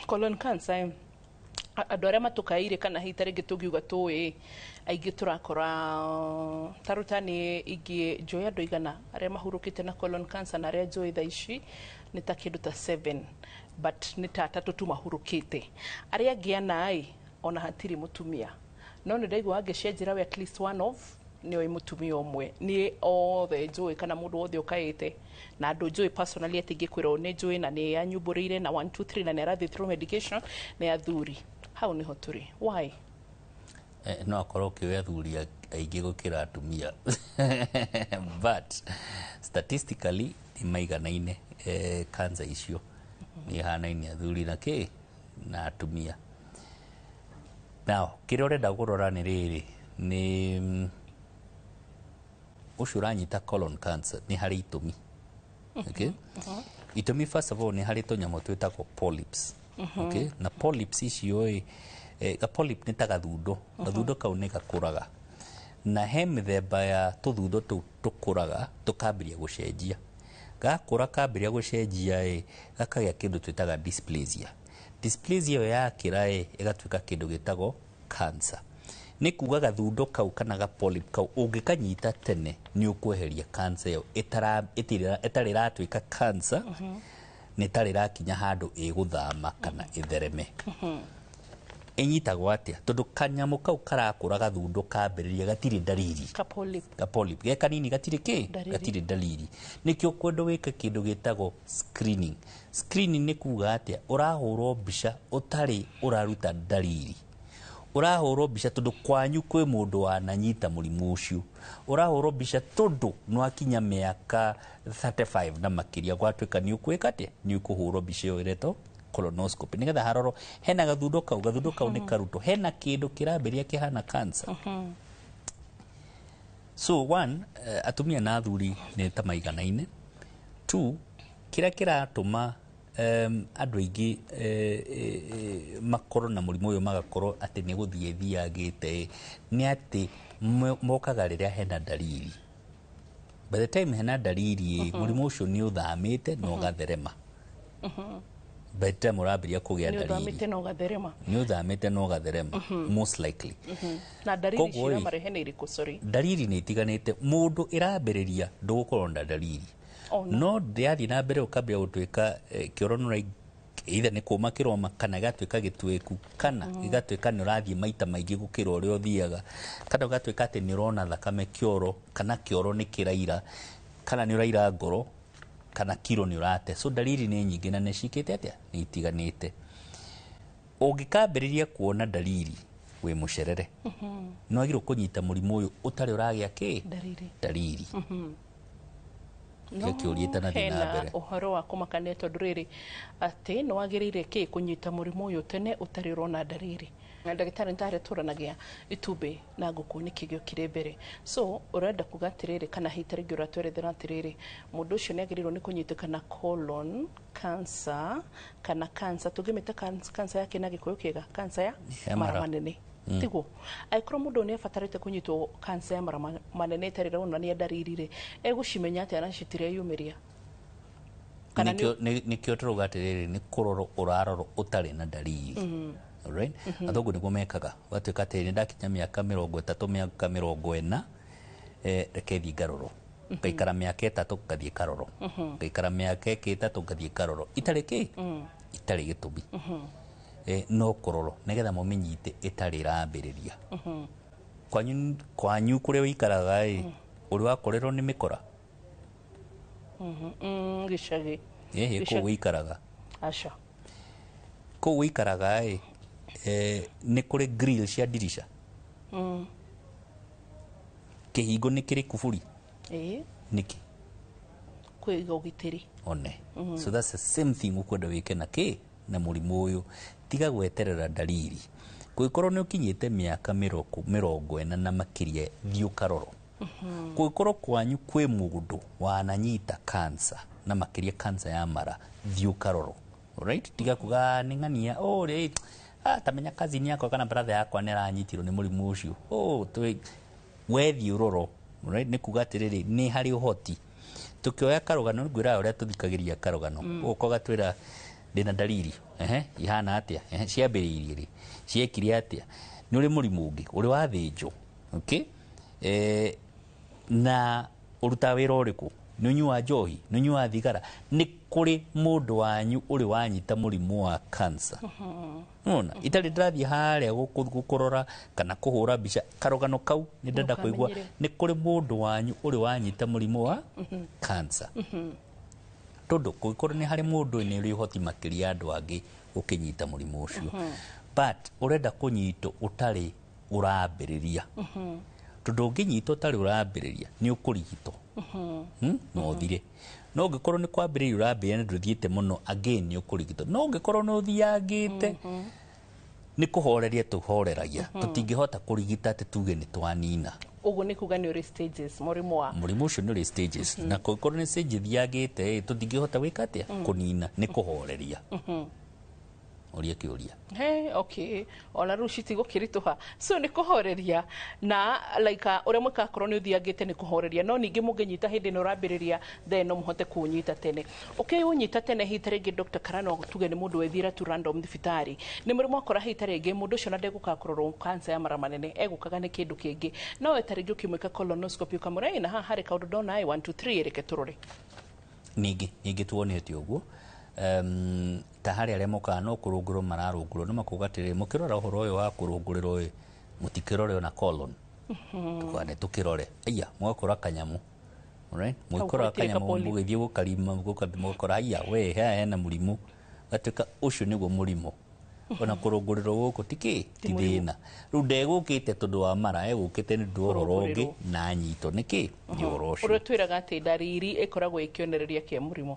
Colon cancer, andũ arĩa matũkaĩire kana hihi ta rĩngĩ tũngiuga tũĩ aingĩ tũrakora ta rĩu ta niĩ ingĩ njũĩ andũ igana arĩa mahurũkĩte na colon cancer, na arĩa njũĩ thaa ici nĩ ta kĩndũ ta 7, but nĩ ta atatũ tu mahurũkĩte. Arĩa angĩ ana ĩ ona hatirĩ mũtumia, no nĩ ndaigua angĩcenjera we at least one of nĩ oĩ mũtumia ũmwe. Niĩ othe njũĩ kana mũndũ wothe ũkaĩte na andũ njũĩ personally atĩ ingĩkwĩra ũũ nĩ njũĩ na nĩ anyumbũrĩire na 1 2 3 na nĩ arathiĩ through medication nĩ athuri. Hau nĩho tũrĩ. Why? No akorwo ũkĩoya athuri aingĩ gũkĩra atumia, but statistically nĩ maiganaine. Cancer icio nĩ ihanaine athuri na kĩ na atumia. Now kĩrĩa ũrenda kũrora nĩ rĩrĩ, nĩ ũcio ũranyita colon cancer nĩ harĩ itũmi. Okay, itũmi first of all nĩ harĩ tũnyamũ twĩtagwo polyps. Okay, na polyps icio ĩ, ga polyp nĩ ta gathundo. Gathundo kau nĩ gakũraga, na he mĩthemba ya tũthundo tũu tũkũraga tũkambĩrĩria gũcenjia. Gakũra kambĩrĩria gũcenjia ĩ, gakagĩa kĩndũ twĩtaga dysplasia. Dysplasia ĩyo yakĩra ĩ, ĩgatuĩka kĩndũ gĩtagwo cancer. Nĩ kuga gathundo kau kana ga polyp kau ũngĩkanyita tene nĩ ũkweheria cancer ĩyo ĩtarĩ ĩratuĩka cancer, nĩ ĩtarĩ ĩrakinya handũ ĩgũthama kana ĩthereme. Ĩnyitagwo atĩa? Tondũ kanyamũ kau karakũra gathundo kambĩrĩria gatirĩ ndariri. Ka polyp. Ka polyp ge kanini gatirĩ kĩ? Ndariri. Gatirĩ ndariri. Nĩkĩo kwendwo wĩke kĩndũ gĩtagwo screening. Screening nĩ kuga atĩa? Ũrahũrwo mbica ũtarĩ ũraruta ndariri. Ũrahũrwo mbica tondũ kwanyu kwĩ mũndũ wananyita mũrimũ ũcio. Ũrahũrwo mbica tondũ nĩwakinya mĩaka 35 na makĩria, gwatuĩka nĩ ũkwĩka atĩa, nĩ ũkũhũrwo mbica ĩyo ĩretwo colonoscopy, nĩgetha harorwo hena gathundo kau, gathundo kau nĩ karutwo, hena kĩndũ kĩrambĩrĩria kĩhana cancer. So one, atumia na athuri nĩ ta maiganaine. Two, kĩrĩa kĩratũma andũ aingĩ makorwo na mũrimũ ũyũ, magakorwo atĩ nĩ gũthiĩ thiagĩte, nĩ atĩ mokaga rĩrĩa hena dalili. By the time hena dalili, mũrimũ ũcio nĩ ũthamĩte na ũgatherema. By the time ũrambĩrĩria kũgĩa nĩ dalili, ũthamĩte na ũgatherema. Nĩ ũthamĩte na ũgatherema, most likely. Na dalili Koguo ĩ, ciramarehe nĩ irĩkũ, sorry? Dalili nĩ itiganĩte. Mũndũ ĩrambĩrĩria ndũgũkorwo na dalili, Ona. no ndĩrathiĩ na mbere ũkambia gũtuĩka kĩoro nĩ either nĩ kũma kĩroma, kana gĩgatuĩka gĩtuĩku, kana gĩgatuĩka nĩ ũrathiĩ maita maingĩ gũkĩra ũrĩa ũthiaga, kana ũgatuĩka atĩ nĩ ũrona thakame kĩoro, kana kĩoro nĩ kĩraira, kana nĩ ũraira ngoro, kana kiro nĩ ũrate. So dalili nĩ nyingĩ na nĩ cikĩte atĩa, nĩ itiganĩte. Ũngĩkambĩrĩria kuona dalili wĩ mũcerere, nĩ wagĩrĩirwo kũnyita mũrimũ ũyũ ũtarĩ ũragĩa kĩ? Dalili. Dalili. No Kĩo kĩũria itanathiĩ na hena mbere. Ũhoro wa kũmakania, tondũ rĩrĩ atĩ nĩ wagĩrĩire kĩ kũnyita mũrimũ ũyũ tene ũtarĩ ũrona ndariri. Na ndagĩtarĩ, nĩ tarĩa tũranagia itumbĩ na ngũkũ nĩkĩ gĩokire mbere? So ũrenda kuga atĩrĩrĩ, kana hihi ta rĩngĩ ũratwerethera atĩrĩrĩ, mũndũ ũcio nĩ agĩrĩirwo nĩ kũnyitĩkana colon cancer kana cancer tũngĩmĩta cancer yake na Gĩkũyũ kĩega, cancer ya Ya mara mara. manene, tiguo? Angĩkorwo mũndũ ũyũ nĩ abatarĩte kũnyitwo cancer ya mara manene ĩtarĩ ĩronania ndariri rĩ, egũcimenya atĩa na citireyumĩria? Kana Nĩkĩo tũrauga atĩrĩrĩ, nĩ kũrorwo ũrarorwo ũtarĩ na dalili. Alright? Athũngũ nĩguo mekaga. Ũgatuĩka atĩrĩ, nĩ ndakinya mĩaka 30, mĩaka 40, reke thiĩ ngarorwo. Ngaikara mĩaka 3 ngathiĩ karorwo. Ngaikara mĩaka ĩngĩ 3 ngathiĩ karorwo. Itarĩ kĩ? Itarĩ gĩtũmi. No kũrorwo nĩgetha mũmĩnyite ĩtarĩ ĩrambĩrĩria. Kwanyu kũrĩa ũikaraga ĩ, ũrĩ wakorerwo nĩ mĩkora? Gĩcagi. Ĩhĩ, kũu Gĩcagi. ũikaraga. Aca. Kũu ũikaraga ĩ, nĩ kũrĩ grill cia ndirica? Kĩhingo nĩ kĩrĩ kuburi? Ĩĩ. Nĩkĩ? Kũiga ũgitĩri. One. So that's the same thing ũkwenda wĩke na kĩ, na mũrimũ ũyũ. Tiga gweterera dalili. Kũngĩkorwo nĩ ũkinyĩte mĩaka 40 na makĩria, thiĩ ũkarorwo. Kũngĩkorwo kwanyu kwĩ mũndũ wananyita cancer, na makĩria cancer ya mara, thiĩ ũkarorwo. Alright? Tiga kuga nĩ ng'ania, oh, rĩ, tamenya cousin yakwa kana brother yakwa nĩ aranyitirwo nĩ mũrimũ ũcio. Oh, wethiĩ ũrorwo. Alright? Nĩ kuga atĩrĩrĩ, nĩ harĩ ũhoti. Tũkĩoya karũgano, ngwĩraga ũrĩa tũthikagĩrĩria karũgano. Ũgoka ũgatwĩra ndĩna dalili. Ehe, ihana atĩa? Ehe, ciambĩrĩirie rĩ? Ciekire atĩa? Nĩ ũrĩ mũrimũ ũngĩ, ũrĩ wathĩnjwo. Okay? Na ũrutaga wĩra ũrĩkũ? Nĩ ũnyuaga njohi? Nĩ ũnyuaga thigara? Nĩ kũrĩ mũndũ wanyu ũrĩ wanyita mũrimũ wa cancer? Nona itarĩ ndĩrathiĩ harĩa gũkũrora kana kũhũra mbica, karũgano kau nĩ ndenda kũigua. Ndũkamenyere. Nĩ kũrĩ mũndũ wanyu ũrĩ wanyita mũrimũ wa cancer? Tondũ kũngĩkorwo nĩ harĩ mũndũ nĩ ũrĩ ũhoti makĩria andũ angĩ ũkĩnyita mũrimũ ũcio, but ũrenda kũnyitwo ũtarĩ ũrambĩrĩria, tondũ ũngĩnyitwo ũtarĩ ũrambĩrĩria nĩ ũkũrigitwo, Na ũthire. No ũngĩkorwo nĩ kwambĩrĩria ũrambĩrĩria na ndũthiĩte mũno, again nĩ ũkũrigitwo. No ũngĩkorwo nĩ ũthiangĩte, nĩ kũhoreria tũhoreragia. Tũtingĩhota kũrigita atĩ tuge nĩ twanina. Ũguo nĩ kuga nĩ ũrĩ stages mũrimũ wa Mũrimũ ũcio nĩ ũrĩ stages, na kũngĩkorwo nĩ stage ĩthiangĩte ĩ, tũtingĩhota gwĩka atĩa, kũnina, nĩ kũhoreria. Ũria kĩũria. Hey, okay, ona rĩu citigũkĩritũha, so nĩ kũhoreria na like ũrĩa mwĩkaga korwo nĩ ũthiangĩte nĩ kũhoreria, no ningĩ mũngĩnyita hĩndĩ ĩno ũrambĩrĩria, then no mũhote kũũnyita tene. Ũkĩũnyita tene, hihi ta rĩngĩ Dr. Karano, tuge nĩ mũndũ wethiĩra tu random thibitarĩ, nĩ mũrĩ mwakora hihi ta rĩngĩ mũndũ ũcio na ndegũkaga kũrorwo cancer ya mara manene, egũkaga nĩ kĩndũ kĩngĩ, no we ta rĩngĩ ũkĩmwĩka colonoscopy ũkamwĩra, "Ĩ, na haha harĩ kaũndũ ndona ĩ 1 2 3, reke tũrore." Ningĩ tuonete ũguo, ta harĩ arĩa mokaga no kũrũngũrwo mararũngũrwo, no makuga atĩrĩrĩ, mũkĩrora ũhoro ũyũ wa kũrũngũrĩrwo ĩ, mũtikĩrore ona colon. Tukane tũkĩrore, aya mũgakora kanyamũ. Alright? Mũgĩkora gũtirĩ kanyamũ, kapoli. mũgĩthiĩ gũkarima, mũgakora aya we haha hena mũrimũ, gatuĩka ũcio nĩguo mũrimũ. Ona kũrũngũrĩrwo gũkũ ti kĩ, ti thĩna. Rĩu ndegũkĩte tondũ wa mara, egũkĩte nĩ ũndũ wa ũhoro ũngĩ na anyitwo nĩ kĩ, nĩ ũhoro ũcio. Ũrĩa twĩraga atĩ ndariri ĩkoragwo ĩ kĩonereria kĩa mũrimũ.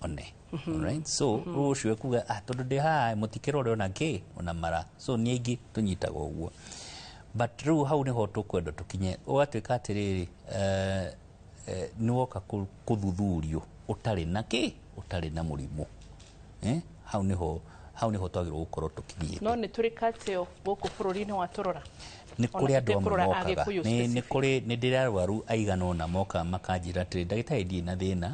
One. Alright, so rĩu ũcio ekuga, "Ah, tondũ ndĩ haha mũtikĩrore ona kĩ, ona mara." So nĩ aingĩ tũnyitaga ũguo, but rĩu hau nĩho tũkwenda tũkinye, ũgatuĩka atĩrĩrĩ, nĩ woka kũthuthurio ũtarĩ na kĩ, ũtarĩ na mũrimũ, eh? Hau nĩho twagĩrĩirwo gũkorwo tũkinyĩte. No nĩ tũrĩ kateo gũkũ bũrũri-inĩ wa tũrora? Nĩ kũrĩ andũ amwe tũtekũrora mokaga. Agĩkũyũ. Nĩ kũrĩ, nĩ ndĩrĩ arwaru aigana ũna mokaga makanjĩra atĩrĩ, "Ndagĩtarĩ, ndirĩ na thĩna."